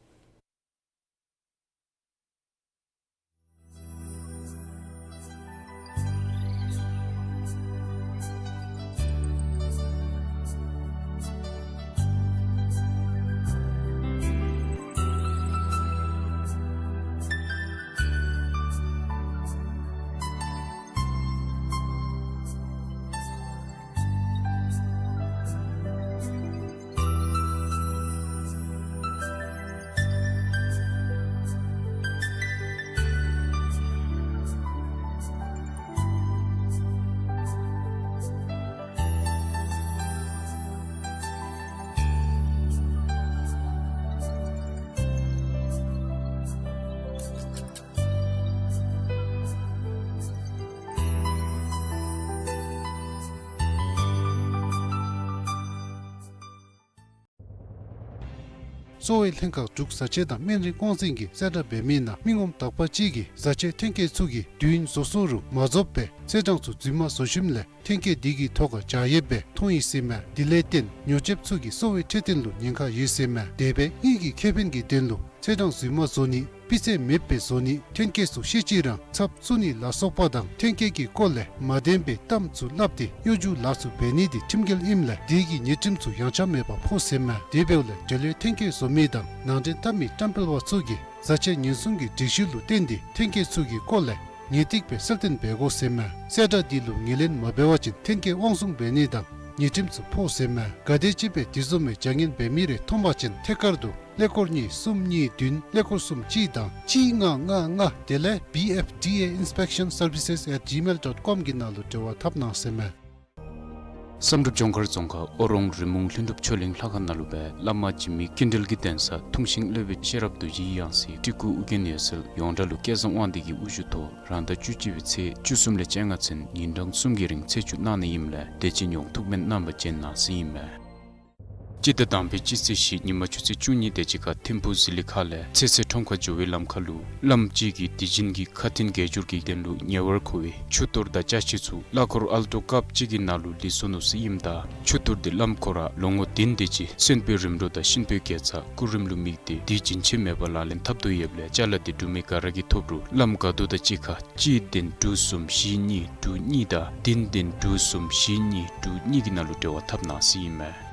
གསོ་བའི་ལྷན་ཁག་འབྲུག་བཟའ་ཆས་དང་སྨན་རིགས་དབང་འཛིན་གྱིས་གསལ་བསྒྲགས་འབད་མི་ནང་མི་ངོམ་དག་པ་ཅིག་གིས་བཟའ་ཆས་ཐོན་སྐྱེད་ཚུ་གི་དུས་ཡུན་རྫོགས་སོང་རུང་མ་རྫོགས་པའི་ཚེས་གྲངས་ཚུ་རྫུན་མ་བཟོ་ཞིནམ་ལས་ཐོན་སྐྱེད་འདི་གི་ཐོག་ཁར་འཇལ་ཡོདཔ་སྦེ་མཐོང་ཡི་ཟེར་མས། དེ་ལས་བརྟེན་ཉོ་སྤྱོདཔ་ཚུ་གིས་གསོ་བའི་འཕྲོད་བསྟེན་ལུ་ཉེན་ཁ་ཡོད་ཟེར་མས། དེ་སྦེ་དངུལ་གྱི་ཁེ་ཕན་གྱི་དོན་ལུ་ཚེས་གྲངས་རྫུན་མ་བཟོ་ནི་སྤུས་ཚད་མེདཔ་སྦེ་བཟོ་ནི་ཐོན་སྐྱེད་ཚུ་ཤེས་ཅི་རང་ཚབ་བཙུགས་ནི་ལ་སོགས་པ་དང་ཐོན་སྐྱེད་ཀྱི་སྐོར་ལས་མ་བདེན་པའི་གཏམ་ཚུ་སླབ་སྟེ་གཡོ་སྒྱུ་ལཱ་ཚུ་འབད་ནི་འདི་ཁྲིམས་འགལ་ཨིནམ་ལས་དེ་གི་ཉེས་ཁྲིམས་ཚུ་ཡངས་ཆག་མེད་པར་ཕོག་ཟེར་མས། དེ་འབདཝ་ལས་འབྲེལ་ཡོད་ཐོན་སྐྱེད་བཟོ་མི་དང་ནང་འདྲེན་འཐབ་མི་བཀྲམ་སྤེལ་པ་ཚུ་གིས་བཟའ་ཆས་ཉེན་སྲུང་གི་སྒྲིག་གཞི་ལུ་བརྟེན་ཏེ་ཐོན་སྐྱེད་ཚུ་གི་སྐོར་ལས་ངེས་ཏིག་སྦེ་གསལ་སྟོན་འབད་དགོ་ཟེར་མས། གསལ་བསྒྲགས་འདི་ལུ་ངོས་ལེན་མ་འབད་བ་ཅིན་ཐོན་སྐྱེད་དབང་བཟུང་འབད་ནི་དང་ ཉེས་ཁྲིམས་ཚུ་ཕོག་ཟེར་མས། ག་དེམ་ཅིག་སྦེ་དེ་བཟུམ་མའི་བྱ་ངན་འབད་མི་རེ་མཐོང་པ་ཅིན་ཐད་ཀར་དུ་ཀླད་ཀོར་གཉིས་གསུམ་གཉིས་བདུན་ཀླད་ཀོར་གསུམ་གཅིག་དང་གཅིག་ལྔ་ལྔ་ལྔ་དེ་ལས་བི་ཨེཕ་ཌི་ཨེ་ཨིནསི་པེག་ཤཱན་སར་བི་སེས་ཨེཊ་ཇི་མེལ་ཌོཊ་ཀོམ་གི་ནང་ལུ་འབྲེལ་བ་འཐབ་གནང་ཟེར་མས། བསམ་གྲུབ་ལྗོངས་མཁར་རྫོང་ཁག་ཨོ་རོང་རི་མོང་ལྷུན་གྲུབ་ཆོས་གླིང་ལྷ་ཁང་ནང་ལུ་སྦེ་བླ་མ་འཇིགས་མེད་ཀུན་གྲོལ་གྱི་གདན་ས་ཐུང་ཤིང་སློབ་དཔོན་ཤེས་རབ་རྡོ་རྗེའི་ཡང་སྲིད་སྤྲུལ་སྐུ་ཨོ་རྒྱན་འོད་ཟེར་ཡོངས་གྲགས་ལུ་སྐལ་བཟང་དབང་འདུས་ཀྱི་དབུ་བཞུགས་ཐོག་རང་ཟླ་བཅུ་གཅིག་པའི་ཚེས་བཅུ་གསུམ་ལས་བཅོ་ལྔ་ཚུན་ཉིན་གྲངས་གསུམ་གྱི་རིང་ཚེས་བཅུ་གནང་ནི་ཨིནམ་ལས་དད་ཅན་ཡོངས་ཐུགས་སྨོན་གནང་བར་བྱོན་གནང་ཟེར་ཨིན་མས། སྤྱི་ཟླ་དང་པའི་སྤྱི་ཚེས་བཞི་ཉིན་མ་ཆུ་ཚོད་བཅུ་གཉིས་དེ་ཅིག་ཁར་ཐིམ་ཕུག་ཟི་ལི་ཁ་ལས་ཚེ་ཚད་ཁྲོམ་ཁར་འགྱོ་བའི་ལམ་ཁ་ལུ་བླམ་གཅིག་གིས་དད་ཅན་གྱི་ཁ་འཕྲིན་རྒྱས་འགྱུར་གྱི་དོན་ལུ་ཉེ་བར་མཁོ་བའི་ཆུ་གཏོར་དང་ཅ་ཆས་ཚུ་གླ་འཁོར་ཨལ་ཊོ་ཀར་གཅིག་གི་ནང་ལུ་ལུས་སོ་ནུག་ཟེར་ཨིནམ་ད་ཆུ་གཏོར་དེ་བླམ་ཁོ་ར་ལོ་ངོ་བདུན་དེ་ཅིག་གསོན་པོའི་རིམ་གྲོ་དང་གཤིན་པོའི་དགེ་རྩ་སྐུ་རིམ་ལུ་དམིགས་ཏེ་དུས་རྒྱུན་ཆད་མེད་པར་ལག་ལེན་འཐབ་སྟེ་ཡོདཔ་ལས་ཅ་ལ་དེ་འབྲུ་མེད་ག་ར་གིས་ཐོབ་རུང་བླམ་ག་དུས་དང་གཅིག་ཁར་གཅིག་བདུན་དྲུག་གསུམ་བཞི་གཉིས་དྲུག་གཉིས་དང་བདུན་བདུན་དྲུག་གསུམ་བཞི་གཉིས་དྲུག་གཉིས་ཀྱི་ནང་ལུ་འབྲེལ་བ་འཐབ་གནང་ཟེར་ཨིན་མས།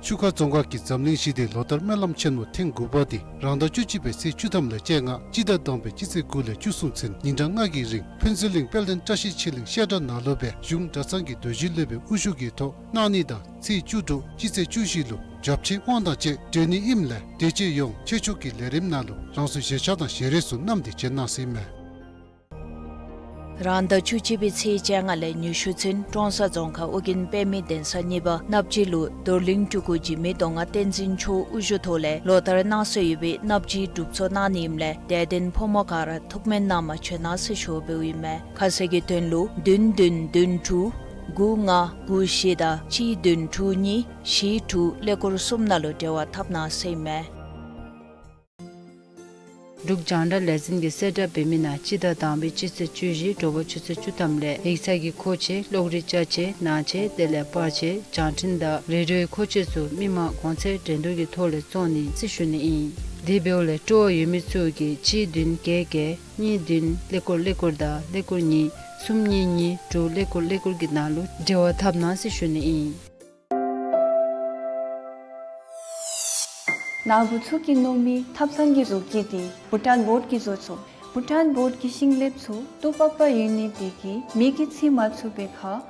ཆུ་ཁ་རྫོང་ཁག་གི་འཛམ་གླིང་ཞི་བདེའི་ལོ་ལྟར་སྨོན་ལམ་ཆེན་མོ་ཐེངས་དགུ་པ་དེ་རང་ཟླ་བཅུ་གཅིག་པའི་ཚེས་བཅུ་ཐམ་ལས་བཅོ་ལྔ་སྤྱི་ཟླ་དང་པའི་སྤྱི་ཚེས་དགུ་ལས་བཅུ་གསུམ་ཚུན་ཉིན་གྲངས་ལྔ་གི་རིང་ཕུན་ཚོགས་གླིང་དཔལ་ལྡན་བཀྲ་ཤིས་ཆོས་གླིང་བཤད་གྲྭ་ནང་ལུ་སྦེ་གཞུང་གྲྭ་ཚང་གི་རྡོ་རྗེ་སློབ་དཔོན་དབུ་བཞུགས་ཀྱི་ཐོག་གནང་ནི་དང་ཚེས་བཅུ་དྲུག་སྤྱི་ཚེས་བཅུ་བཞི་ལུ་བྱབས་ཆེན་དབང་དང་བཅས་སྤྲོད་ནི་ཨིནམ་ལས་དད་ཅན་ཡོངས་ཆོས་ཕྱོགས་ཀྱི་ལས་རིམ་ནང་ལུ་རང་སོའི་ཞལ་ཆད་དང་ཞལ་རས་ཚུ་བསྣམས་ཏེ་བྱོན་གནང་ཟེར་ཨིན་མས། རང་ཟླ་བཅུ་གཅིག་པའི་ཚེས་བཅོ་ལྔ་ལས་ཉི་ཤུ་ཚུན་ཀྲོང་གསར་རྫོང་ཁག་ཨོ་རྒྱན་དཔེ་མེད་གདན་ས་གཉིས་པ་གནགཔོ་ཅིག་ལུ་རྡོར་གླིང་སྤྲུལ་སྐུ་འཇིགས་མེད་མདོ་སྔགས་བསྟན་འཛིན་མཆོག་དབུ་བཞུགས་ཐོག་ལས་ལོ་ལྟར་གནང་སྲོལ་ཡོད་པའི་གནགཔོ་ཅིག་སྒྲུབ་ཚོགས་གནང་ནི་ཨིནམ་ལས་དད་ལྡན་ཕོ་མོ་ག་ར་ཐུགས་སྨོན་གནང་བར་བྱོན་གནང་ཟེར་ཞུ་བ་འབདཝ་ཨིན་མས། ཁ་གསལ་གྱི་དོན་ལུ་བདུན་བདུན་བདུན་དྲུག་དགུ་ལྔ་དགུ་བཞི་དང་གཅིག་བདུན་དྲུག་གཉིས་བཞི་དྲུག་ཀླད་ཀོར་གསུམ་ནང་ལུ་འབྲེལ་བ་འཐབ་གནང་ཟེར་ཨིན་མས། འབྲུག་རྒྱང་བསྒྲགས་ལས་འཛིན་གྱིས་གསལ་བསྒྲགས་འབད་མི་ནང་སྤྱི་ཟླ་དང་པའི་སྤྱི་ཚེས་བཅུ་བཞི་དྲོ་པ་ཆུ་ཚོད་བཅུ་ཐམ་ལས་ཡིག་ཚང་གི་མཁོ་ཆས་གློག་རིག་ཅ་ཆས་ནང་ཆས་དེ་ལས་པར་ཆས་བརྒྱངས་འཕྲིན་དང་རེ་ཌིའོའི་མཁོ་ཆས་ཚུ་མི་མང་གོང་ཚད་འགྲན་བསྡུར་གྱི་ཐོག་ལས་བཙོང་ནི་ཟེར་ཞུ་ནི་ཨིན། དེ་འབདཝ་ལས་སྤྲོ་བ་ཡོད་མི་ཚུ་གིས་གཅིག་བདུན་བརྒྱད་བརྒྱད་གཉིས་བདུན་ཀླད་ཀོར་ཀླད་ཀོར་དང་ཀླད་ཀོར་གཉིས་གསུམ་གཉིས་གཉིས་དྲུག་ཀླད་ཀོར་ཀླད་ཀོར་གྱི་ནང་ལུ་འབྲེལ་བ་འཐབ་གནང་ཟེར་ཞུ་ནི་ཨིན། ནཱ་བུ་ཚུ་གིས་མནོ་མི་ཐབ་ཚང་གི་བཟོ་བཀོད་དེ་བྷུ་ཊཱན་བོཌ་ཀྱིས་བཟོ་ཚུགས། བྷུ་ཊཱན་བོཌ་ཀྱི་ཤིང་ལེབ་ཚུ་ཏོག་པག་པ་ཡོད་ནི་དེ་གིས་མེ་གིས་འཚིག་མ་ཚུགས་པའི་ཁར་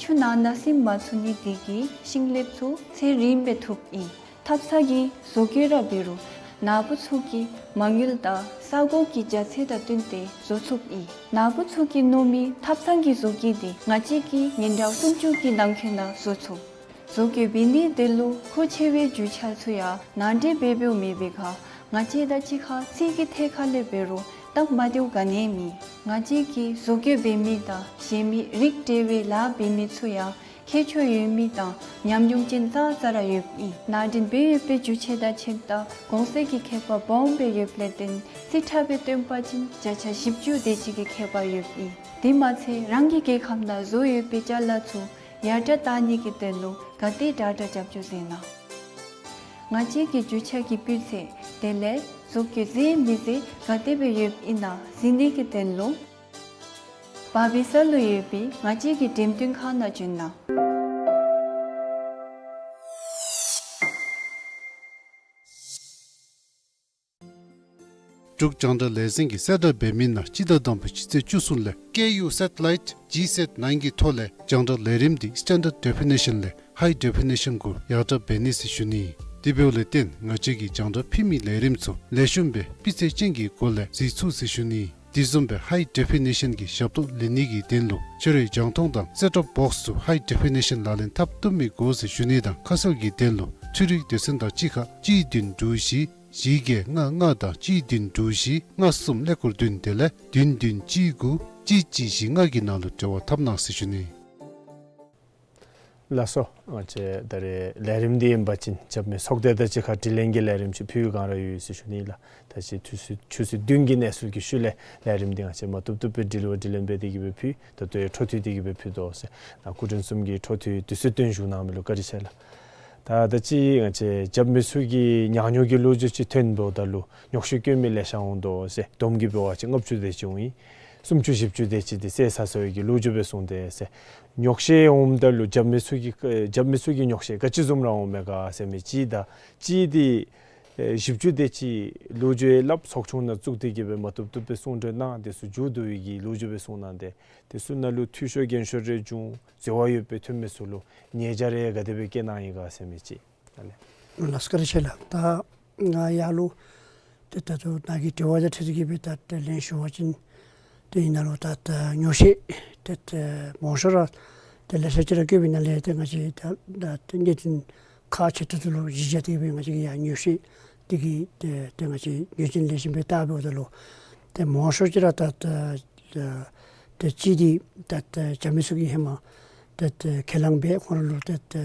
ཆུ་ནང་ན་ཟུམ་མ་ཚུགས་ནི་དེ་གིས་ཤིང་ལེབ་ཚུ་ཚད་རིངམོ་སྦེ་ཐུབ་ཨིན། ཐབ་ཚང་གི་བཟོ་བཀོད་ར་འབད་རུང་ནཱ་བུ་ཚུ་གིས་མ་དངུལ་དང་ས་གོ་གི་རྒྱ་ཚད་དང་བསྟུན་ཏེ་བཟོ་ཚུགས་ཨིན། ནཱ་བུ་ཚུ་གིས་མནོ་མི་ཐབ་ཚང་གི་བཟོ་བཀོད་དེ་ང་བཅས་ཀྱིས་ཉིན་གྲངས་སུམ་ཅུ་གི་ནང་འཁོད་ནང་བཟོ་ཚུགས། བཟོ་བཀོད་འབད་ནི་དེ་ལུ་མཁོ་ཆེ་བའི་རྒྱུ་ཆ་ཚུ་ཡང་ནང་འདྲེན་འབད་འབདཝ་མེད་པའི་ཁར་ང་བཅས་དང་གཅིག་ཁར་རྩིས་ཀྱི་ཐད་ཁར་ལས་འབད་རུང་སྟབས་མ་བདེཝ་ག་ནི་ཡང་མེད། ང་བཅས་ཀྱིས་བཟོ་བཀོད་འབད་མི་དང་གཞན་མི་རིགས་འདྲ་བའི་ལཱ་འབད་མི་ཚུ་ཡང་མཁས་མཆོག་ཡོད་མི་དང་ཉམས་མྱོང་ཅན་ཙང་ཙ་ར་ཡོདཔ་ཨིན། ནང་འདྲེན་འབད་ཡོད་པའི་རྒྱུ་ཆ་དང་ཁྱད་དང་གོང་ཚད་ཀྱི་ཁྱད་པར་སྦོམ་སྦེ་ཡོདཔ་ལས་བརྟེན་རྩིས་ཁྲ་སྦེ་སྟོན་པ་ཅིན་བརྒྱ་ཆ་བཞི་བཅུ་དེ་ཅིག་གི་ཁྱད་པར་ཡོདཔ་ཨིན། དེ་མ་ཚད་རང་གི་རྒྱལ་ཁབ་ནང་བཟོ་ཡོད་པའི་ཅ་ལ་ཚུ་ཡར་དྲག་བཏང་ནི་གི་དོན་ལུ་ག་དེ་དྲག་དྲག་རྒྱབ་སྐྱོར་མཛད་གནང་། ང་བཅས་ཀྱི་རྒྱུ་ཆ་གི་སྤུས་ཚད་དེ་ལས་བཟོ་བཀོད་མཛེས་མི་མཛེས་ག་དེ་སྦེ་ཡོདཔ་ཨིན་ན་གཟིགས་ནི་གི་དོན་ལུ་བར་བི་ས་ལུ་ཡོད་པའི་ང་བཅས་ཀྱི་འགྲེམས་སྟོན་ཁང་ནང་བྱོན་གནང་། འབྲུག་རྒྱང་བསྒྲགས་ལས་འཛིན་གྱིས་གསལ་བསྒྲགས་འབད་མི་ནང་སྤྱི་ཟླ་དང་པའི་སྤྱི་ཚེས་བཅུ་གསུམ་ལས་ཀེ་ཡུ་སེ་ཊི་ལའིཊ་ཇི་སེཊ་ནའིན་གྱི་ཐོག་ལས་རྒྱང་བསྒྲགས་ལས་རིམ་འདི་སི་ཊེན་ཌརཌ་ཌེ་ཕི་ནེ་ཤཱན་ལས་ཧའི་ཌེ་ཕི་ནེ་ཤཱན་གུ་ཡར་དྲག་འབད་ནི་ཟེར་ཞུ་ནི། དེ་འབདཝ་ལས་བརྟེན་ང་བཅས་ཀྱིས་རྒྱང་བསྒྲགས་ཕུལ་མི་ལས་རིམ་ཚུ་ལེགས་ཤོམ་སྦེ་སྤུས་ཚད་ཅན་གྱི་སྒོ་ལས་གཟིགས་ཚུགས་ཟེར་ཞུ་ནི། དེ་བཟུམ་སྦེ་ཧའི་ཌེ་ཕི་ནེ་ཤཱན་གྱི་ཞབས་ཏོག་ལེན་ནི་གི་དོན་ལུ་ཁྱོད་རའི་རྒྱང་མཐོང་དང་སེཊ་ཊོབ་བོགསི་ཚུ་ཧའི་ཌེ་ཕི་ནེ་ཤཱན་ལག་ལེན་འཐབ་བཏུབ་མི་དགོ་ཟེར་ཞུ་ནི་དང་ཁ་གསལ་གྱི་དོན་ལུ་འཕྲུལ་རིག་སྡེ་ཚན་དང་གཅིག་ཁར་གཅིག་བདུན་དྲུག་བཞི་བཞི་བརྒྱད་ལྔ་ལྔ་དང་གཅིག་བདུན་དྲུག་བཞི་ལྔ་གསུམ་ཀླད་ཀོར་བདུན་དེ་ལས་བདུན་བདུན་གཅིག་དགུ་གཅིག་གཅིག་བཞི་ལྔ་གི་ནང་ལུ་འབྲེལ་བ་འཐབ་གནང་ཟེར་ཞུ་ནི། ལགས་སོ། ང་བཅས་ད་རེས་ལས་རིམ་འདི་ཨིན་པ་ཅིན་རྒྱབ་མི་ཚོགས་སྡེ་དང་གཅིག་ཁར་དྲི་ལན་གྱི་ལས་རིམ་ཅིག་ཕུལ་བའི་བསྒང་ར་ཡོད་ཟེར་ཞུ་ནི་ལགས། ད་ཅི་ཆུ་ཚོད་ཆུ་ཚོད་བདུན་གྱི་གནས་ཚུལ་གྱི་ཤུལ་ལས་ལས་རིམ་འདི་ང་བཅས་མ་བཏུབ་བཏུབ་སྦེ་དྲི་ལན་དྲི་ལན་འབད་དེ་གི་སྦེ་ཕུལ། ད་ལྟོ་ཡང་འཕྲོ་མཐུད་དེ་གི་སྦེ་ཕུལ་དོ་ཟེར། ད་སྐུ་མགྲོན་གསུམ་གྱིས་འཕྲོ་མཐུད་དུས་ཚོད་བཏོན་བཞུགས་གནང་མི་ལུ་བཀའ་དྲིན་ཆེ་ལགས། ད་ད་ཅི་ང་བཅས་རྒྱབ་མི་ཚུ་གིས་ཉག་ཉོག་གི་ལོ་རྒྱུས་ཅིག་ཐོན་འབདཝ་ད་ལུ་ཉོག་བཤད་བཀོད་མི་ལེ་ཤ་འོང་དོ་ཟེར། བསྡོམས་ཀྱིས་འབད་བ་ཅིན་ལྔ་བཅུ་དེ་ཅིག་འོང་ཡི། སུམ་ཅུ་བཞི་བཅུ་དེ་ཅིག་འདི་བསད་ཚར་སོང་ཡི་གི་ལོ་རྒྱུས་སྦེ་གསུངས་ཏེ་ཟེར། ཉོག་བཤད་འོངམ་ད་ལུ་རྒྱབ་མི་ཚུ་གིས་རྒྱབ་མི་ཚུ་གིས་ཉོག་བཤད་ག་ཅི་བཟུམ་ར་འོང་མས་ག་ཟེར་མི་ཅིག་དང་གཅིག་འདི་ ཨེ་བཞི་བཅུ་དེ་ཅིག་ལོ་རྒྱུས་ཡང་སླབ་ཚོགས་ཆུང་ནང་བཙུགས་ཏེ་གི་སྦེ་མ་བཏུབ་བཏུབ་སྦེ་གསུང་གྲོས་གནང་། དེ་ཚུ་མཇུག་བསྡུ་བའི་གི་ལོ་རྒྱུས་སྦེ་གསུང་གནང་སྟེ་དེ་ཚུ་ནང་ལུ་འཐུས་ཤོར་འགན་ཤོར་རེ་བྱུང་འཛོལ་བ་ཡོད་པའི་འཐུས་མི་ཚུ་ལུ་ཉེས་བྱ་རེ་ག་དེ་སྦེ་བཀལ་གནང་ཡི་ག་ཟེར་མི་ཅིག་ཨ་ལས། ལགས་སོ་བཀའ་དྲིན་ཆེ་ལགས། ད་ང་ཡར་ལུ་ཏེ་ད་ལྟོ་ནཱ་གི་དྲི་བ་དང་འཁྲིལ་ཏེ་གི་སྦེ་ད་ཏེ་ལན་ཞུ་བ་ཅིན་ཏེ་ཨིན་ན་ལུ་ད་ད་ཉོགས་བཤད་ཏེ་ཏེ་མང་ཤོས་ར་ཏེ་ལེ་ཤ་ཅིག་ར་བཀོད་པའི་ནང་ལས་ཏེ་ང་བཅས་ད་ད་ཏེ་གནད་དོན་ཁག་ཆེ་ཏོག་ཏོ་ལུ་གཞི་བཞག་སྟེ་གི་སྦེ་ང་བཅས་ཀྱིས་ཡར་ཉོགས་བཤད་འདི་གི་ཏེ་ཏེ་ང་བཅས་ཉོག་བཤད་ལེགས་ཤོམ་སྦེ་བལྟ་འབདཝ་ད་ལུ་ཏེ་མང་ཤོས་ཅིག་ར་ད་ད་ད་ཏེ་གཅིག་འདི་ད་ད་རྒྱ་མི་ཚུ་གིས་ཧེ་མ་ད་ད་ཁས་བླངས་འབད་ཁོང་ར་ལུ་ད་ད་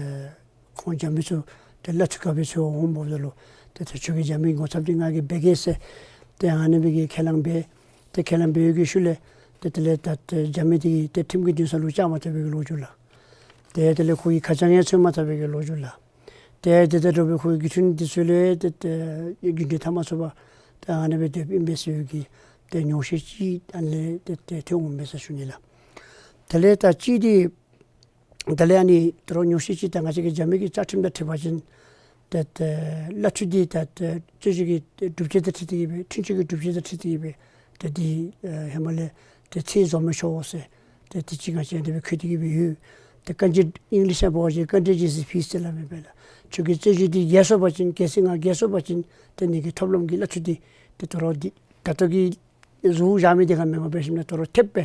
ཁོང་རྒྱ་མི་ཚུ་ཏེ་གླ་འཐུས་ག་འབད་ཚུ་འོང་འབདཝ་ད་ལུ་ཏེ་ད་ཁྱོད་ཀྱིས་རྒྱ་མི་ངོ་ཚབ་འདི་ང་གིས་འབད་གེ་ཟེར་ཏེ་ཨ་ནི་སྦེ་གི་ཁས་བླངས་འབད། ཏེ་ཁས་བླངས་འབད་བའི་གི་ཤུལ་ལས་ཏེ་དེ་ལས་ད་ཏེ་རྒྱ་མི་འདི་གིས་ཏེ་ཁྲིམས་ཀྱི་འདུན་ས་ལུ་བཅར་མ་ཚུགས་པའི་གི་ལོ་རྒྱུས་ལགས། ཏེ་དེ་ལས་ཁོ་གི་ཁ་བྱང་ཡང་འཚོལ་མ་ཚུགས་པའི་གི་ལོ་རྒྱུས་ལགས། ཏེ་དེ་དང་འདྲ་བའི་ཁོ་གི་བརྒྱུད་འཕྲིན་འདི་ཚུ་ལས་ཏེ་ཏེ་རྒྱུན་འབྲེལ་འཐབ་མ་ཚུགས་པར་ཏེ་ཨ་ནི་སྦེ་སྡོདཔ་ཨིན་པས་ཟེར་བའི་གི་ཏེ་ཉོགས་བཤད་ཅིག་ཨ་ནི་ལས་ཏེ་ཏེ་ཐོན་འོང་མས་ཟེར་ཞུ་ནི་ལགས། དེ་ལས་ད་གཅིག་འདི་དེ་ལས་ཨ་ནི་ད་རུང་ཉོགས་བཤད་ཅིག་ད་ང་བཅས་ཀྱི་རྒྱ་མི་གི་བཅའ་ཁྲིམས་དང་འཁྲིལ་བ་ཅིན་ཏེ་ཏེ་གླ་འཐུས་འདི་ད་ཏེ་རྩོད་གཞི་གི་སྒྲུབ་བྱེད་དང་འཁྲིལ་ཏེ་གི་སྦེ་འཁྲུན་ཆོད་ཀྱི་སྒྲུབ་བྱེད་དང་འཁྲིལ་ཏེ་གི་སྦེ་ཏེ་འདི་ཨེ་ཧེ་མ་ལས་ཏེ་ཚད་བཟོ་མི་ཆོག་ཟེར་ཏེ་དེ་ཅིག་ང་བཅས་འདི་སྦེ་འཁོད་དེ་གི་སྦེ་ཡོད། ཏེ་ཀན་ཇི་ཨིང་ལིཤ་ནང་འབད་བ་ཅིན་ཀན་ཇི་ཇི་སི་ཕིས་ཟེར་སླབ་མས་པ་ལགས། ཁྱོད་ཀྱི་རྩོད་གཞི་འདི་རྒྱས་སོང་པ་ཅིན་གལ་སྲིད་ང་རྒྱལ་སོང་པ་ཅིན་ཏེ་ངེ་གི་ཐོབ་ལམ་གྱི་གླ་འཐུས་འདི་ཏེ་ད་རུང་འདི་ད་ལྟོ་གི་བཟོ་བཞག་མི་འདི་ག་མེན་པར་འབད་ཞིནམ་ལས་ད་རུང་ཐེབས་སྦེ་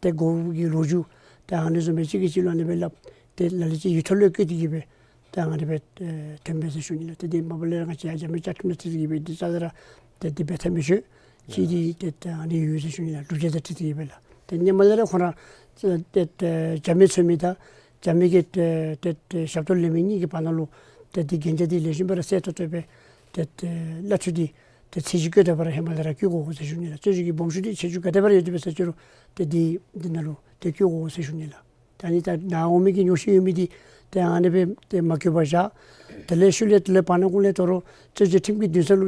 ཏེ་དགོ་གི་ལོ་རྒྱུས་ཏེ་ཨ་ནི་བཟུམ་སྦེ་གཅིག་གིས་གཅིག་ལུ་ཨ་ནི་སྦེ་སླབ་སྟེ་ལ་ལུ་ཅིག་ཡིག་ཐོག་ལུ་བཀོད་དེ་གི་སྦེ་ཏེ་ཨ་ནི་སྦེ་ཨེ་ཐོན་པས་ཟེར་ཞུ་ནི་ལགས། ཏེ་འདི་མ་པ་ལས་ར་ང་བཅས་ཡར་རྒྱ་མི་བཅའ་ཁྲིམས་དང་འཁྲིལ་ཏེ་གི་སྦེ་འདི་རྩ་ལས་ར་ཏེ་འདི་འབད་ཐབས་མེད་ཤོས་ཅིག་འདི་ཏེ་ཏེ་ཨ་ནི་ཡོད་ཟེར་ཞུ་ནི་ལགས། སྒྲུབ་བྱེད་དང་འཁྲིལ་ཏེ་གི་སྦེ་ལགས། ཏེ་སྔོན་མ་ལས་ར་ཁོང་ར་ཏེ་ཏེ་རྒྱ་མི་འཚོལ་མི་དང་རྒྱ་མི་གི་ཏེ་ཏེ་ཏེ་ཞབས་ཏོག་ལེན་མི་གཉིས་ཀྱི་བར་ན་ལུ་ཏེ་འདི་གན་རྒྱ་འདི་ལེགས་ཤོམ་སྦེ་ར་གསལ་ཏོག་ཏོ་སྦེ་ཏེ་ཏེ་གླ་འཐུས་འདི་ཏེ་ཚད་གཞི་བཀོད་དེ་འབད་ར་ཧེ་མ་ལས་ར་བཀོད་དགོ་ཟེར་ཞུ་ནི་ལགས། རྩོད་གཞི་གི་སྦོམ་ཤོས་འདི་ཚད་གཞི་ག་དེ་སྦེ་ར་ཡོད་དེ་འབད་ས་ཅི་རུང་ཏེ་འདི་འདི་ནང་ལུ་ཏེ་བཀོད་དགོ་ཟེར་ཞུ་ནི་ལགས། ད་ནི་ད་ནཱ་འོང་མི་གི་ཉོགས་བཤད་ཡོད་མི་འདི་ཏེ་ཨ་ནི་སྦེ་ཏེ་མ་བཀོད་པར་བཞག། དེ་ལས་ཤུལ་ལས་དེ་ལས་བར་ན་ཀུན་ལས་ད་རུང་རྩོད་གཞི་ཁྲིམས་ཀྱི་འདུན་ས་ལུ་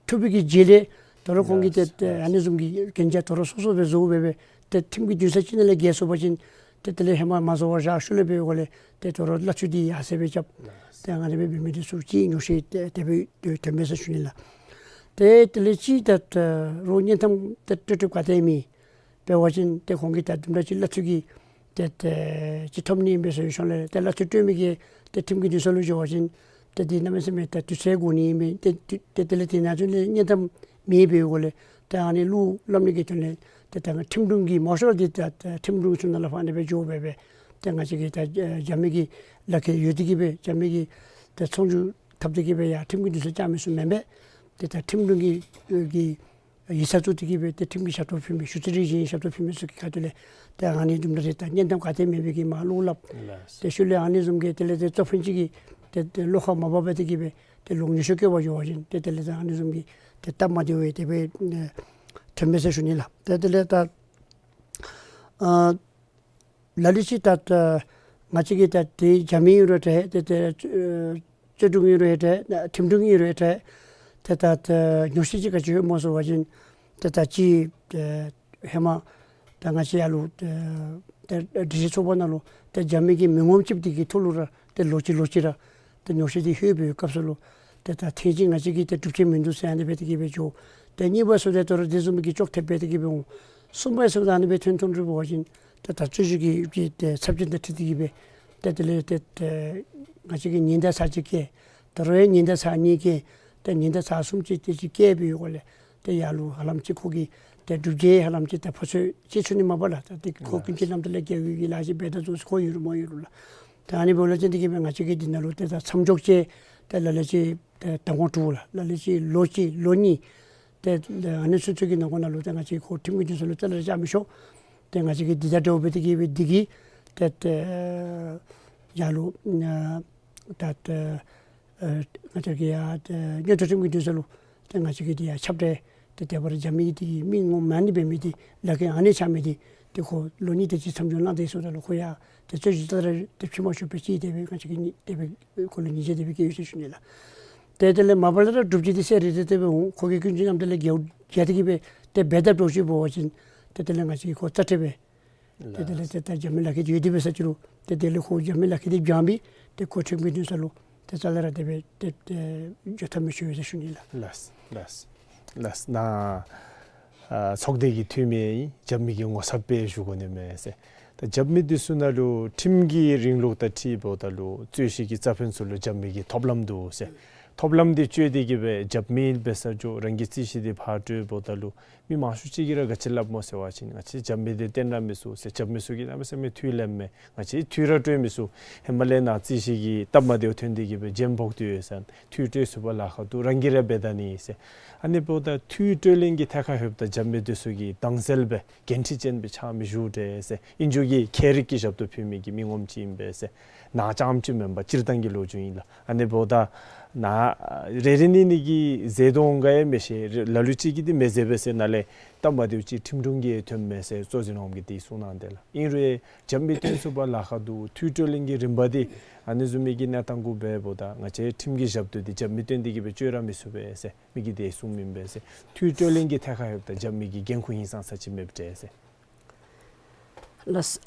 ཐུག་པའི་གི་རྗེས་ལས་ད་རུང་ཁོང་གིས་ཏེ་ཏེ་ཨ་ནི་བཟུམ་གྱི་གན་རྒྱ་ད་རུང་སོ་སོ་སྦེ་བཟོ་སྦེ་སྦེ་ཏེ་ཁྲིམས་ཀྱི་འདུན་ས་ཅིག་ནང་ལས་བརྒལ་སོང་པ་ཅིན་ཏེ་དེ་ལས་ཧེ་མ་མ་བཟོ་བར་བཞག། ཤུལ་ལས་འབད་བའི་སྒོ་ལས་ཏེ་ད་རུང་གླ་འཐུས་འདི་ཡར་སེང་སྦེ་རྐྱབ། ཏེ་ཨ་ནི་སྦེ་འབད་མི་འདི་ཚུ་ཅིག་ཉོགས་བཤད་དེ་དེ་སྦེ་ཐོན་མས་ཟེར་ཞུ་ནི་ལགས། ཏེ་དེ་ལས་ཅིག་ད་ད་རུང་སྙན་ཐམ་ཏེ་སྤྲོད་སྤྲོདཔ་ག་ཏེ་མེད། འབད་བ་ཅིན་ཏེ་ཁོང་གིས་ད་དུམ་གྲ་ཅིག་གླ་འཐུས་ཀྱི་ཏེ་ཏེ་ཅིག་ཐོབ་ནི་ཨིན་པས་ཟེར་ཞུ་ལས་ཏེ་གླ་འཐུས་སྤྲོད་མི་གིས་ཏེ་ཁྲིམས་ཀྱི་འདུན་ས་ལུ་འགྱོ་བ་ཅིན་ཏེ་འདི་གནམ་མེད་ས་མེད་ད་དུས་ཚོད་འགོར་ནི་ཨིན་པས། ཏེ་ཏེ་དེ་ལས་དེ་ནང་ཚུན་ལས་སྙན་ཐམ་མེད་པའི་སྒོ་ལས་ཏེ་ཨ་ནི་གླུ་སླབ་ནི་གི་དོན་ལས་ཏེ་ད་ཁྲིམས་དྲུང་གི་མང་ཤོས་ར་འདི་ད་ད་ཁྲིམས་དྲུང་ཚུ་ནང་ལས་ཕར་ཨ་ནི་སྦེ་འགྱོ་སྦེ་སྦེ་ཏེ་ང་བཅས་ཀྱི་ད་རྒྱ་མི་གི་ལག་ཁྱེར་ཡོད་དེ་གི་སྦེ་རྒྱ་མི་གི་ད་ཚོང་འགྱུར་འཐབ་སྟེ་གི་སྦེ་ཡར་ཁྲིམས་ཀྱི་འདུན་ས་བཅར་མི་ཚུ་མེན་པས། ཏེ་ད་ཁྲིམས་དྲུང་གི་གི་ཡིག་ཚང་བཙུགས་ཏེ་གི་སྦེ་ཏེ་ཁྲིམས་ཀྱི་ཞབས་ཏོག་ཕུལ་མི་ཞུ་རྩིས་རིག་གཞུང་ཞབས་ཏོག་ཕུལ་མི་ཚུ་གི་ཁ་ཐུག་ལས་ཏེ་ཨ་ནི་དུམ་གྲ་རེ་ད་སྙན་ཐམ་ག་ཏེ་མེད་པའི་གི་མར་གླུ་སླབ། ཏེ་ཤུལ་ལས་ཨ་ནི་བཟུམ་གྱི་དེ་ལས་ཏེ་གཙོ་ཕོད་ཅིག་གིས་ཏེ་ཏེ་བློ་ཁ་མ་འབབ་པར་ཏེ་གི་སྦེ་ཏེ་ལོག་ཉེས་ཤོས་བཀོད་པར་འགྱོ་བ་ཅིན་ཏེ་དེ་ལས་ཏེ་ཨ་ནི་བཟུམ་གྱི་ཏེ་སྟབས་མ་བདེ་བའི་དེ་སྦེ་ཨེ་ཐོན་མས་ཟེར་ཞུ་ནི་ལགས། ཏེ་དེ་ལས་ད་ཨ་ལ་ལུ་ཅིག་ད་ད་ང་བཅས་ཀྱི་ད་ཏེ་རྒྱ་མི་ཨིན་རུང་འདྲ་ཏེ་ཏེ་ཨེ་རྩོད་དྲུང་ཨིན་རུང་འདྲ་ཁྲིམས་དྲུང་ཨིན་རུང་འདྲ་ཏེ་ད་ད་ཉོགས་བཤད་ཅིག་ག་ཅི་ཡོད་སྨོ་ཟེར་བ་ཅིན་ཏེ་ད་ཅི་ཨེ་ཧེ་མ་ད་ང་བཅས་ཡར་ལུ་ཏེ་ཏེ་སྒྲིག་གཞི་ཚོགས་པ་ནང་ལུ་ཏེ་རྒྱ་མི་གི་མི་ངོམ་ཅིག་འདི་གི་ཐོག་ལུ་ར་ཏེ་ལོག་ཅི་ལོག་ཅི་ར་ཏེ་ཉོགས་བཤད་འདི་ལྷོད་པའི་སྐབས་སུ་ལུ་ཏེ་ད་ཐེངས་ཅིག་ང་བཅས་ཀྱིས་ཏེ་སྒྲུབ་བྱེད་མིན་འདུག་ཟེར་ཨ་ནི་སྦེ་ཏེ་གི་སྦེ་འགྱོ། ཏེ་གཉིས་པ་ཚུ་ཏེ་ད་རུང་དེ་བཟུམ་མའི་གི་ཅོག་འཐདཔ་སྦེ་ཏེ་གི་སྦེ་འོང་། གསུམ་པ་ཚུ་ད་ཨ་ནི་སྦེ་ཐོན་ཐོན་རུང་འབད་བ་ཅིན་ཏེ་ད་རྩོད་གཞི་གི་གི་ཏེ་ཚབས་ཆེན་དང་འཁྲིལ་ཏེ་གི་སྦེ་ཏེ་དེ་ལས་ཏེ་ཏེ་ང་བཅས་ཀྱིས་ཉེན་བརྡ་ཚར་གཅིག་བཀལ། ད་རུང་ཡང་ཉེན་བརྡ་ཚར་གཉིས་བཀལ། ཏེ་ཉེན་བརྡ་ཚར་གསུམ་ཅིག་དེ་ཅིག་བཀལ་བའི་སྒོ་ལས་ཏེ་ཡར་ལུ་ཧ་ལམ་ཅིག་ཁོ་གིས་ཏེ་སྒྲུབ་བྱེད་ཧ་ལམ་ཅིག་ད་ཕོ་ཚོད་ཅིག་ཚུད་ནི་མས་པ་ལགས། ད་ཏེ་ཁོ་ཀུན་གྱི་རྣམ་ཐར་ལས་རྒྱལ་བའི་གི་ལཱ་ཅིག་འབད་ད་འདུག་ཁོ་ཡོད་རུང་མ་ཡོད་རུང་ལགས། ད་ཨ་ནི་འབདཝ་ལས་བརྟེན་ཏེ་གི་སྦེ་ང་བཅས་ཀྱིས་འདི་ནང་ལུ་ཏེ་ད་མཚམས་འཇོག་བཅད་ཏེ་ལ་ལུ་ཅིག་ཏེ་ཟླ་ངོ་དྲུག་ལགས། ལ་ལུ་ཅིག་ལོ་གཅིག་ལོ་གཉིས་ཏེ་ཨ་ནི་ཚུན་ཚོད་ཀྱི་ནང་འཁོད་ནང་ལུ་ཏེ་ང་བཅས་ཁོ་ཁྲིམས་ཀྱི་འདུན་ས་ལུ་རྩ་ལས་བཅར་མི་ཆོག། ཏེ་ང་བཅས་ཀྱིས་འདི་དང་འདྲཝ་སྦེ་ཏེ་གི་སྦེ་འདི་གིས་ཏེ་ཏེ་ཡར་ལུ་ཨ་ད་ཏེ་ཨེ་ང་བཅས་ཀྱི་ཡར་ཏེ་མངོན་མཐོ་ཁྲིམས་ཀྱི་འདུན་ས་ལུ་ཏེ་ང་བཅས་ཀྱིས་འདི་ཡར་ཁྱབ་སྤྲད་ཏེ་དེ་སྦེ་ར་རྒྱ་མི་གི་འདི་གི་མི་ངོམ་ཨ་ནི་འབད་མི་འདི་ལག་ཁྱེར་ཨ་ནི་ཆགས་མི་འདི་ཏེ་ཁོ་ལོ་གཉིས་དེ་ཅིག་མཚམས་འཇོག་གནང་སྟེ་ཡོད་ས་ད་ལུ་ཁོ་ཡང་ཏེ་རྩོད་གཞི་ད་ར་ཏེ་ཕྱེ་མ་ཆོག་པས་ཅིག་དེ་སྦེ་ང་བཅས་ཀྱིས་ནི་དེ་སྦེ་ཁོ་ལུ་ཉེས་ཆད་དེ་སྦེ་བཀལ་ཡོད་ཟེར་ཞུ་ནི་ལགས། ཏེ་དེ་ལས་མ་པ་ལས་ར་སྒྲུབ་བྱེད་འདི་གསལ་རི་རི་དེ་སྦེ་འོང་། ཁོ་གིས་ཀུན་གྱི་རྣམ་ཐར་ལས་རྒྱལ་རྒྱལ་ཏེ་གི་སྦེ་ཏེ་འབད་ད་འགྱོ་ཅི་འབད་བ་ཅིན་ཏེ་དེ་ལས་ང་བཅས་ཁོ་རྩ་ཁྲལ་འབད། ཏེ་དེ་ལས་ཏེ་ད་རྒྱ་མི་ལག་ཁྱེར་ཡོད་དེ་འབད་ས་ཅི་རུང་ཏེ་དེ་ལས་ཁོ་རྒྱ་མི་ལག་ཁྱེར་འདི་བྱང་སྦེ་ཏེ་ཁོ་ཁྲིམས་ཀྱི་འདུན་ས་ལུ་ ཏེ་རྩ་ལས་ར་དེ་སྦེ་ཏེ་ཏེ་འགྱོ་ཐབས་མི་ཆོག་ཟེར་ཞུ་ནི་ལགས། ལགས་ལགས་ལགས། ནཱ་ཨ་ཚོགས་སྡེ་གི་འཐུས་མི་ཨིན། རྒྱབ་མི་གིས་ངོ་ཚབ་སྦེ་ཞུ་དགོ་ནི་མས་ཟེར། ད་རྒྱབ་མི་འདི་ཚུ་ནང་ལུ་ཁྲིམས་ཀྱི་རིང་ལུགས་དང་འཁྲིལཝ་ད་ལུ་རྩོད་གཞི་གི་རྩ་ཕན་ཚུ་ལུ་རྒྱབ་མི་གིས་ཐོབ་ལམ་འདུག་ཟེར། ཐོབ་ལམ་འདི་སྤྱོད་དེ་གིས་སྦེ་རྒྱབ་མི་འབད་ས་ཅིག་རང་གི་རྩོད་གཞི་འདི་ཕར་སྤྲོདཔ་ད་ལུ་མི་མང་ཤོས་ཅིག་གིས་ར་ག་ཅི་སླབ་སྨོ་ཟེར་བ་ཅིན་ང་བཅས་རྒྱབ་མི་འདི་བཏོན་ར་མི་ཚུགས་ཟེར། རྒྱབ་མི་ཚུ་གིས་གནམ་མེད་ས་མེད་འཐུས་ལེན་མས། ང་བཅས་འཐུས་ར་སྤྲོད་མི་ཚུགས། ཧེ་མ་ལས་ནཱ་རྩོད་གཞི་གི་སྟབས་མ་བདེཝ་ཐོན་ཏེ་གིས་སྦེ་རྒྱན་ཕོག་སྟེ་ཡོད་ཟེར། འཐུས་སྤྲོད་ཚུགས་པར་ལཱ་ཁག་འདུག། རང་གིས་ར་འབད་ད་ནི་ཟེར། ཨ་ནི་འབདཝ་ད་འཐུས་སྤྲོད་ལེན་གྱི་ཐད་ཁར་ལྷོདཔ་ད་རྒྱབ་མི་འདི་ཚུ་གིས་དྭངས་གསལ་སྦེ་འགན་འཁྲི་ཅན་སྦེ་ཕྱག་མི་ཞུ་དེས་ཟེར། ཨིན་ཅི་གི་ཁྱད་རིག་གི་ཞབས་ཏོག་ཕུལ་མི་གི་མི་ངོམ་ཅིག་ཨིན་པས་ཟེར། ནཱ་རྐྱངམ་ཅིག་མེན་པར་སྤྱིར་བཏང་གི་ལོ་རྒྱུས་ཨིན་ལགས། ཨ་ནི་འབདཝ་ད་ནཱ་རེ་རེ་གཉིས་གཉིས་ཀྱིས་ཟེར་དོ་འོང་ག་ཡང་མི་ཤེས། རེ་ལ་ལུ་ཅིག་གིས་འདི་མི་ཟེར་བས་ཟེར། ནཱ་ལས་སྟབས་མ་བདེཝ་ཅིག་ཁྲིམས་དྲུང་གིས་ཐོནམ་མས་ཟེར་གཙོ་འཛིན་འོགམ་གིས་དེ་གསུངས་གནང་དེས་ལགས། ཨིན་རུང་རྒྱབ་མི་བཏོན་ཚུགས་པར་ལཱ་ཁག་འདུག། འཐུས་སྤྲོད་ལེན་གྱི་རིམ་པ་འདི་ཨ་ནི་བཟུམ་མའི་གི་གནས་སྟངས་གུ་འབདཝ་ད་ང་བཅས་ཁྲིམས་ཀྱི་ཞབས་ཏོག་འདི་རྒྱབ་མི་བཏོན་ཏེ་གིས་སྦེ་སྤྱོད་ར་མི་ཚུགས་པས་ཟེར་མི་གིས་དེ་གསུངམ་ཨིན་པས་ཟེར། འཐུས་སྤྲོད་ལེན་གྱི་ཐད་ཁར་ལྷོདཔ་ད་རྒྱབ་མི་གི་འགན་ཁུར་ཧིང་སངས་ས་ཅིག་མེདཔ་འདྲས་ཟེར། ལགས།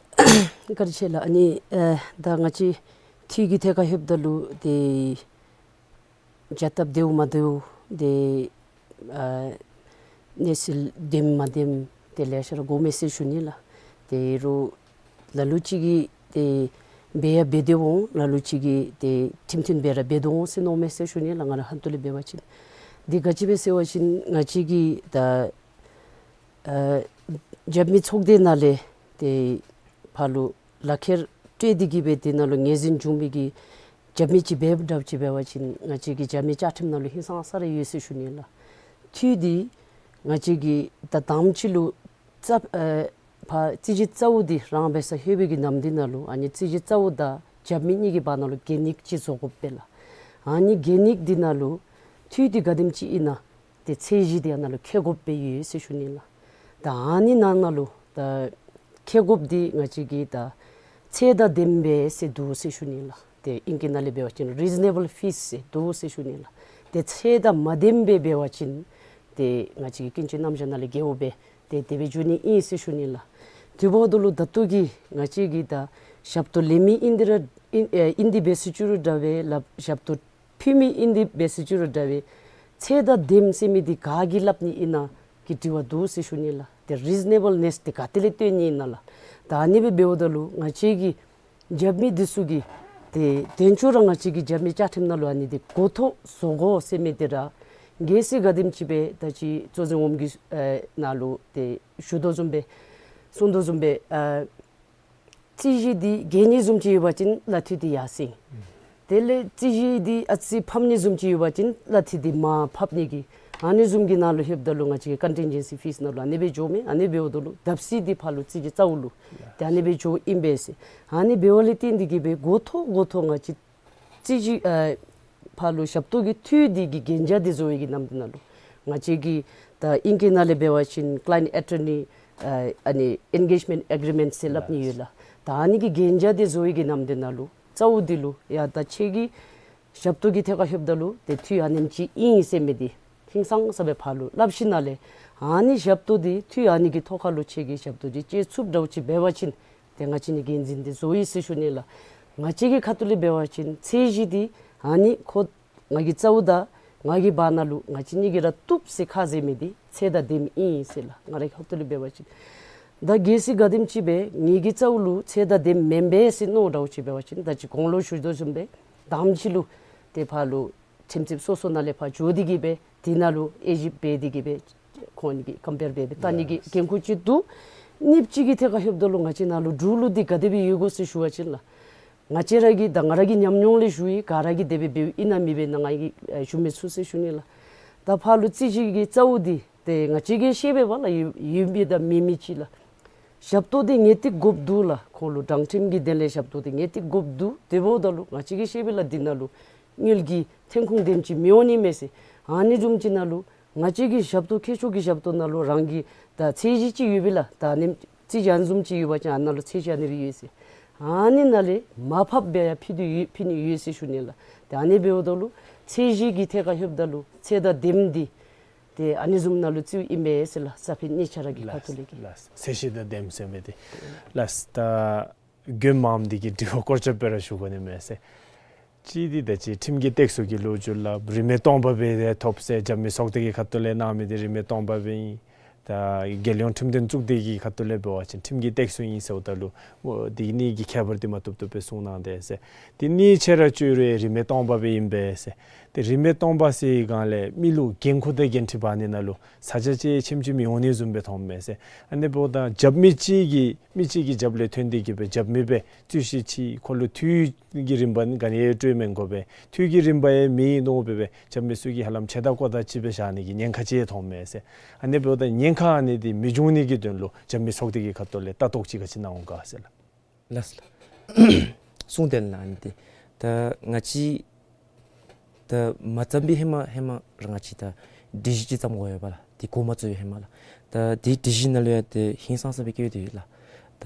བཀའ་དྲིན་ཆེ་ལགས། ཨ་ནི་ཨེ་ད་ང་བཅས་འཐུས་ཀྱི་ཐད་ཁར་ལྷོདཔ་ད་ལུ་ཏེ་བྱ་སྟབས་བདེཝ་མ་བདེཝ་ཏེ་ཨ་གནས་ཚུལ་བདེནམ་མ་བདེནམ་ཏེ་ལེ་ཤ་ར་གོཝ་མས་ཟེར་ཞུ་ནི་ལགས། ཏེ་རུང་ལ་ལུ་ཅིག་གིས་ཏེ་འབད་ཡང་འབད་དེ་འོང་། ལ་ལུ་ཅིག་གིས་ཏེ་ཁྲིམས་མཐུན་སྦེ་ར་འབད་དོ་འོང་ཟེར་མནོཝ་མས་ཟེར་ཞུ་ནི་ལགས། ང་ར་ཧོངས་ལས་འབད་བ་ཅིན་འདི་ག་ཅི་སྦེ་ཟེར་བ་ཅིན་ང་བཅས་ཀྱི་ད་ཨ་རྒྱབ་མི་ཚོགས་སྡེ་ནང་ལས་ཏེ་ཕར་ལུ་ལག་ཁྱེར་སྤྲོད་དེ་གིས་སྦེ་དེ་ནང་ལུ་ངོས་འཛིན་འབྱུང་མི་གི་རྒྱབ་མི་ཅིག་འབདཝ་འདྲཝ་ཅིག་འབད་བ་ཅིན་ང་བཅས་ཀྱི་རྒྱབ་མི་བཅའ་ཁྲིམས་ནང་ལུ་ཧིང་སངས་ས་ར་ཡོད་ཟེར་ཞུ་ནི་ལགས། འཐུས་འདི་ང་བཅས་ཀྱིས་ད་དང་པ་ཅིག་ལུ་རྩ་ཨེ་ཕར་རྩོད་གཞི་གཙོ་བོ་འདི་རང་འབད་སར་ལྷོད་པའི་གི་ནམ་དུས་ནང་ལུ་ཨ་ནི་རྩོད་གཞི་གཙོ་བོ་དང་རྒྱབ་མི་གཉིས་ཀྱི་བར་ན་ལུ་གན་ཡིག་ཅིག་བཟོ་དགོཔ་སྦེ་ལགས། ཨ་ནི་གན་ཡིག་འདི་ནང་ལུ་འཐུས་འདི་ག་དེམ་ཅིག་ཨིན་ན་ཏེ་ཚད་གཞི་འདི་ཨ་ནཱ་ལུ་འཁོད་དགོཔ་སྦེ་ཡོད་ཟེར་ཞུ་ནི་ལགས། ད་ཨ་ནི་ནང་ན་ལུ་ད་འཁོད་དགོཔ་འདི་ང་བཅས་ཀྱིས་ད་ཚད་དང་ལྡནམ་སྦེ་ཟེར་འདུག་ཟེར་ཞུ་ནི་ལགས། ཏེ་ཨིང་སྐད་ནང་ལས་འབད་བ་ཅིན་རི་ཛི་ནེ་བཱལ་ཕིས་ཟེར་འདུག་ཟེར་ཞུ་ནི་ལགས། ཏེ་ཚད་དང་མ་ལྡནམ་སྦེ་འབད་བ་ཅིན་ཏེ་ང་བཅས་ཀྱིས་ཀུན་སྤྱོད་རྣམ་གཞག་ནང་ལས་འགལཝ་སྦེ་ཏེ་དེ་སྦེ་འགྱོ་ནི་ཨིན་ཟེར་ཞུ་ནི་ལགས། དེ་འབདཝ་ད་ལུ་ད་ལྟོ་གི་ང་བཅས་ཀྱིས་ད་ཞབས་ཏོག་ལེན་མི་ཨིན་ཏེ་ར་ཨིན་ཨེ་ཨིན་ཏེ་འབད་ཟེར་ཅི་རུང་འདྲ་བས་ལགས། ཞབས་ཏོག་ཕུལ་མི་ཨིན་ཏེ་འབད་ཟེར་ཅི་རུང་འདྲ་བས་ཚད་དང་ལྡནམ་ཟེར་མི་འདི་ག་གིས་སླབ་ནི་ཨིན་ན་གི་དྲི་བ་འདུག་ཟེར་ཞུ་ནི་ལགས། ཏེ་རི་ཛི་ནེ་བཱལ་ནེས་འདི་ག་ཏེ་ལས་སྟོན་ནི་ཨིན་ན་ལགས། ད་ཨ་ནི་སྦེ་འབདཝ་ད་ལུ་ང་བཅས་ཀྱི་རྒྱབ་མི་འདི་ཚུ་གིས་ཏེ་དོན་གཅོད་ར་ང་བཅས་ཀྱི་རྒྱབ་མི་བཅའ་ཁྲིམས་ནང་ལུ་ཨ་ནི་འདི་འགོ་ཐོག་བཟོ་དགོ་ཟེར་མི་འདི་ར་གལ་སྲིད་ག་དེམ་ཅིག་སྦེ་ད་ཅི་གཙོ་འཛིན་འོགམ་གི་ཨེ་ནང་ལུ་ཏེ་ཞུ་དོ་བཟུམ་སྦེ་གསུང་དོ་བཟུམ་སྦེ་ཨ་རྩོད་གཞི་འདི་གན་ཡིག་བཟུམ་ཅིག་ཡོད་པ་ཅིན་གླ་འཐུས་འདི་ཡར་སེང་། དེ་ལས་རྩོད་གཞི་འདི་ཨ་ཙི་ཕམ་ནི་བཟུམ་ཅིག་ཡོད་པ་ཅིན་གླ་འཐུས་འདི་མར་ཕབ་ནི་གི་ཨ་ནི་བཟུམ་གྱི་ནང་ལུ་ལྷོདཔ་ད་ལུ་ང་བཅས་ཀྱི་ཀོན་ཊིན་ཇེན་སི་ཕིས་ནང་ལུ་ཨ་ནི་སྦེ་འགྱོཝ་མས། ཨ་ནི་འབདཝ་ད་ལུ་བརྡབ་གསིག་འདི་ཕར་ལུ་རྩོད་གཞི་གཙོ་བོ་ལུ་ཏེ་ཨ་ནི་སྦེ་འགྱོཝ་ཨིན་པས་ཟེར། ཨ་ནི་འབདཝ་ལས་བརྟེན་ཏེ་གིས་སྦེ་འགོ་ཐོག་འགོ་ཐོག་ང་བཅས་རྩོད་གཞི་ཨ་ཕར་ལུ་ཞབས་ཏོག་གི་འཐུས་འདི་གི་གན་རྒྱ་འདི་བཟོ་བའི་གི་ནམ་དུས་ནང་ལུ་ང་བཅས་ཀྱི་ད་ཨིང་སྐད་ནང་ལས་འབད་བ་ཅིན་ཀ་ལའི་ཡེནཊ་ཨེ་ཊོར་ནི་ཨ་ཨ་ནི་ཨེན་གེཇ་མེནཊ་ཨེག་རི་མེནཊ་ཟེར་སླབ་ནི་ཡོད་ལགས། ད་ཨ་ནི་གི་གན་རྒྱ་འདི་བཟོ་བའི་གི་ནམ་དུས་ནང་ལུ་གཙོ་བོ་འདི་ལུ་ཡ་ད་ཁྱེད་ཀྱི་ཞབས་ཏོག་གི་ཐད་ཁར་ལྷོདཔ་ད་ལུ་ཏེ་འཐུས་ཨ་ནེམ་ཅིག་ཨིན་ཟེར་མི་འདི་ཧིང་སངས་ས་སྦེ་ཕར་ལུ་སླབ་ཞིནམ་ལས་ཨ་ནི་ཞབས་ཏོག་འདི་འཐུས་ཨ་ནི་གི་ཐོག་ཁར་ལུ་ཁྱེད་ཀྱི་ཞབས་ཏོག་འདི་སྤྱོད་ཚུགསཔ་འདྲཝ་ཅིག་འབད་བ་ཅིན་ཏེ་ང་བཅས་ནི་འགན་འཛིན་འདི་བཟོ་ཡི་ཟེར་ཞུ་ནི་ལགས། ང་བཅས་ཀྱི་ཁ་ཐུག་ལས་འབད་བ་ཅིན་ཚད་གཞི་འདི་ཨ་ནི་ཁོ་ང་གིས་གཙོ་བོ་དང་ང་གི་བར་ན་ལུ་ང་བཅས་གཉིས་ཀྱིས་ར་བཏུབ་ཟེར་ཁ་བཟེད་མི་འདི་ཚད་དང་ལྡནམ་ཨིན་ཟེར་ལགས། ང་རའི་ཁ་ཐུག་ལས་འབད་བ་ཅིན་ད་གལ་སྲིད་ག་དེམ་ཅིག་སྦེ་ངེ་གི་རྩ་བ་ལུ་ཚད་དང་ལྡནམ་མེན་པས་ཟེར་མནོ་འདྲཝ་ཅིག་འབད་བ་ཅིན་ད་ཅི་གོང་ལུ་ཞུ་དོ་བཟུམ་སྦེ་དང་པ་ཅིག་ལུ་ཏེ་ཕར་ལུ་ཁྲིམས་རྩོདཔ་སོ་སོ་ནང་ལས་ཕར་འགྱོ་སྟེ་གིས་སྦེ་དེ་ནང་ལུ་དབྱེ་ཞིབ་འབད་དེ་གིས་སྦེ་ཁོང་གཉིས་ཀྱི་ཀམ་པེར་འབད་སྦེ་བལྟ་ནི་གི་འགན་ཁུར་ཅིག་འདུག། གཉིས་པ་ཅིག་གི་ཐད་ཁར་ལྷོདཔ་ད་ལུ་ང་བཅས་ནང་ལུ་འབྲུག་ལུགས་འདི་ག་དེ་སྦེ་ཡོད་གོ་ཟེར་ཞུ་བ་ཅིན་ལགས། ང་བཅས་ར་གི་ད་ང་ར་གི་ཉམས་མྱོང་ལས་ཞུ་ཡི། ག་ར་གིས་དེ་སྦེ་འབདཝ་ཨིན་ན་མེན་པས་ན་ང་གིས་ཨེ་ཞུ་མི་ཚུགས་ཟེར་ཞུ་ནི་ལགས། ད་ཕར་ལུ་རྩོད་གཞི་གི་རྩ་བ་འདི་ཏེ་ང་བཅས་ཀྱིས་ཤེས་པས་པ་ལགས། ཡོད་ཡོད་མི་དང་མེད་མི་ཅིག་ལགས། ཞབས་ཏོག་འདི་ངེས་ཏིག་དགོཔ་འདུག་ལགས། ཁོང་ལུ་དྲང་ཁྲིམས་ཀྱི་དོན་ལས་ཞབས་ཏོག་འདི་ངེས་ཏིག་དགོཔ་འདུག། དེ་འབདཝ་ད་ལུ་ང་བཅས་ཀྱིས་ཤེས་པས་ལགས། འདི་ནང་ལུ་དངུལ་གྱི་ཐོན་ཁུངས་དེམ་ཅིག་མི་འོང་ནི་མས་ཟེར། ཨ་ནི་བཟུམ་ཅིག་ནང་ལུ་ང་བཅས་ཀྱི་ཞབས་ཏོག་ཁྱད་ཆོས་ཀྱི་ཞབས་ཏོག་ནང་ལུ་རང་གི་ད་ཚད་གཞི་ཅིག་ཡོད་པས་ལགས། ད་ཨ་ནི་རྩོད་གཞི་ཨ་ནི་བཟུམ་ཅིག་ཡོད་པ་ཅིན་ཨ་ནཱ་ལུ་ཚད་གཞི་ཨ་ནི་སྦེ་ཡོད་ཟེར། ཨ་ནི་ནང་ལས་མར་ཕབ་སྦེ་ཡང་ཕུལ་དོ་ཡོད་ཕུལ་ནི་ཡོད་ཟེར་ཞུ་ནི་ལགས། ཏེ་ཨ་ནི་འབདཝ་ད་ལུ་ཚད་གཞི་གི་ཐད་ཁར་ལྷོདཔ་ད་ལུ་ཚད་དང་ལྡནམ་འདི་ཏེ་ཨ་ནི་བཟུམ་ནང་ལུ་བརྩིཝ་ཨིན་པས་ཟེར་ལགས། ས་ཕན་གཉིས་ཆ་ར་གི་ཁ་ཐུག་ལས་ཀྱི། ལགས་ལགས། ཚད་གཞི་དང་ལྡནམ་ཟེར་མི་འདི་ལགས། ད་དགོནམ་འདི་གི་དྲི་བ་སྐོར་ཅིག་སྦེ་ར་ཞུ་དགོ་ནི་མས་ཟེར། གཅིག་འདི་ད་ཅི་ཁྲིམས་ཀྱི་སྟེགས་གསོ་གི་ལོ་རྒྱུས་ལགས། རིན་མེད་སྟོང་པ་སྦེ་ཐོབ་ཟེར་རྒྱབ་མི་ཚོགས་སྡེ་གི་ཁ་ཐུག་ལས་གནང་མི་འདི་རིན་མེད་སྟོང་པ་སྦེ་ཨིན། ད་རྒྱལ་ཡོངས་ཁྲིམས་དོན་གཙུག་སྡེ་གི་ཁ་ཐུག་ལས་འབད་བ་ཅིན་ཁྲིམས་ཀྱི་སྟེགས་གསོ་ཨིན་ཟེརཝ་ད་ལུ་འོ་འདི་གཉིས་ཀྱི་ཁྱད་པར་འདི་མ་བཏུབ་བཏུབ་སྦེ་གསུངས་གནང་དེས་ཟེར། འདི་གཉིས་ཆ་ར་ཅིག་རུང་རིན་མེད་སྟོང་པ་སྦེ་ཨིན་པས་ཟེར། ཏེ་རིན་མེད་སྟོང་པ་ཟེར་བའི་སྒང་ལས་མི་ལུ་འགན་ཁུར་དང་འགན་འཁྲི་འབག་ནི་ནང་ལུ་ས་ཆ་ཅིག་ཆེམ་ཆེམ་ཡོད་ནི་བཟུམ་སྦེ་མཐོངམ་མས་ཟེར། ཨ་ནི་འབདཝ་ད་རྒྱབ་མི་གཅིག་གིས་མི་གཅིག་གི་རྒྱབ་ལས་ཐོན་ཏེ་གི་སྦེ་རྒྱབ་མི་སྦེ་རྩོད་གཞི་ཅིག་ཁོ་ལུ་འཐུས་ཀྱི་རིམ་པ་ག་ནི་ཡང་སྤྲོད་མི་དགོ་པས། འཐུས་ཀྱི་རིམ་པ་ཡང་མེད་ནོ་འབད་བས། རྒྱབ་མི་ཚུ་གིས་ཧ་ལམ་ཆེ་ད་ཀོ་ད་ཅིག་སྦེ་བཞག་ནི་གི་ཉེན་ཁ་ཅིག་མཐོངམ་མས་ཟེར། ཨ་ནི་འབདཝ་ད་ཉེན་ཁ་ཨ་ནི་འདི་མི་འབྱུང་ནི་གི་དོན་ལུ་རྒྱབ་མི་ཚོགས་སྡེ་གི་ཁ་ཐུག་ལས་ལྟ་རྟོག་ཅིག་ག་ཅི་གནང་འོང་ག་ཟེར་ལགས། ལགས་སོ་ལགས། གསུངས་ཏེ་ལགས། ཨ་ནི་འདི་ད་ང་བཅས་ད་མ་བརྩམས་པའི་ཧེ་མ་ཧེ་མ་ར་ང་བཅས་ད་སྒྲིག་གཞི་ཅིག་བརྩམ་དགོ་པས་ལགས། འདི་འགོ་མ་བཙུགས་པའི་ཧེ་མ་ལགས། ད་འདི་སྒྲིག་གཞི་ནང་ལུ་ཡང་ཏེ་ཧིང་སངས་ས་སྦེ་བཀོད་དེ་ཡོད་ལགས། ད་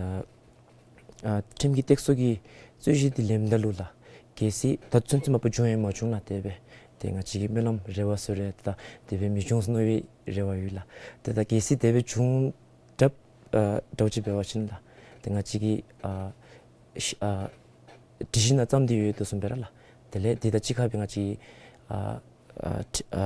ཨ་ཁྲིམས་ཀྱི་སྟེགས་གསོ་གི་རྩོད་གཞི་འདི་ལེནམ་ད་ལུ་ལགས། གལ་སྲིད་ད་ཚུན་ཚོད་མ་པ་བྱུང་ཡང་མ་བྱུང་ལགས། དེ་སྦེ་ཏེ་ང་བཅས་ཀྱི་སྨོན་ལམ་རེ་བ་ཟེར་རུང་ད་དེ་སྦེ་མི་འབྱུང་ཟེར་མནོ་བའི་རེ་བ་ཡོད་ལགས། ཏེ་ད་གལ་སྲིད་དེ་སྦེ་བྱུང་དྲགས་ཨ་འདྲཝ་ཅིག་འབད་བ་ཅིན་ལགས། ཏེ་ང་བཅས་ཀྱིས་ཨ་ཤ་ཨ་སྒྲིག་གཞི་ནང་བརྩམས་ཏེ་ཡོད་དོ་བཟུམ་སྦེ་ར་ལགས། དེ་ལས་དེ་དང་གཅིག་ཁར་སྦེ་ང་བཅས་ཨ་ཨ་ཁྲི་ཨ་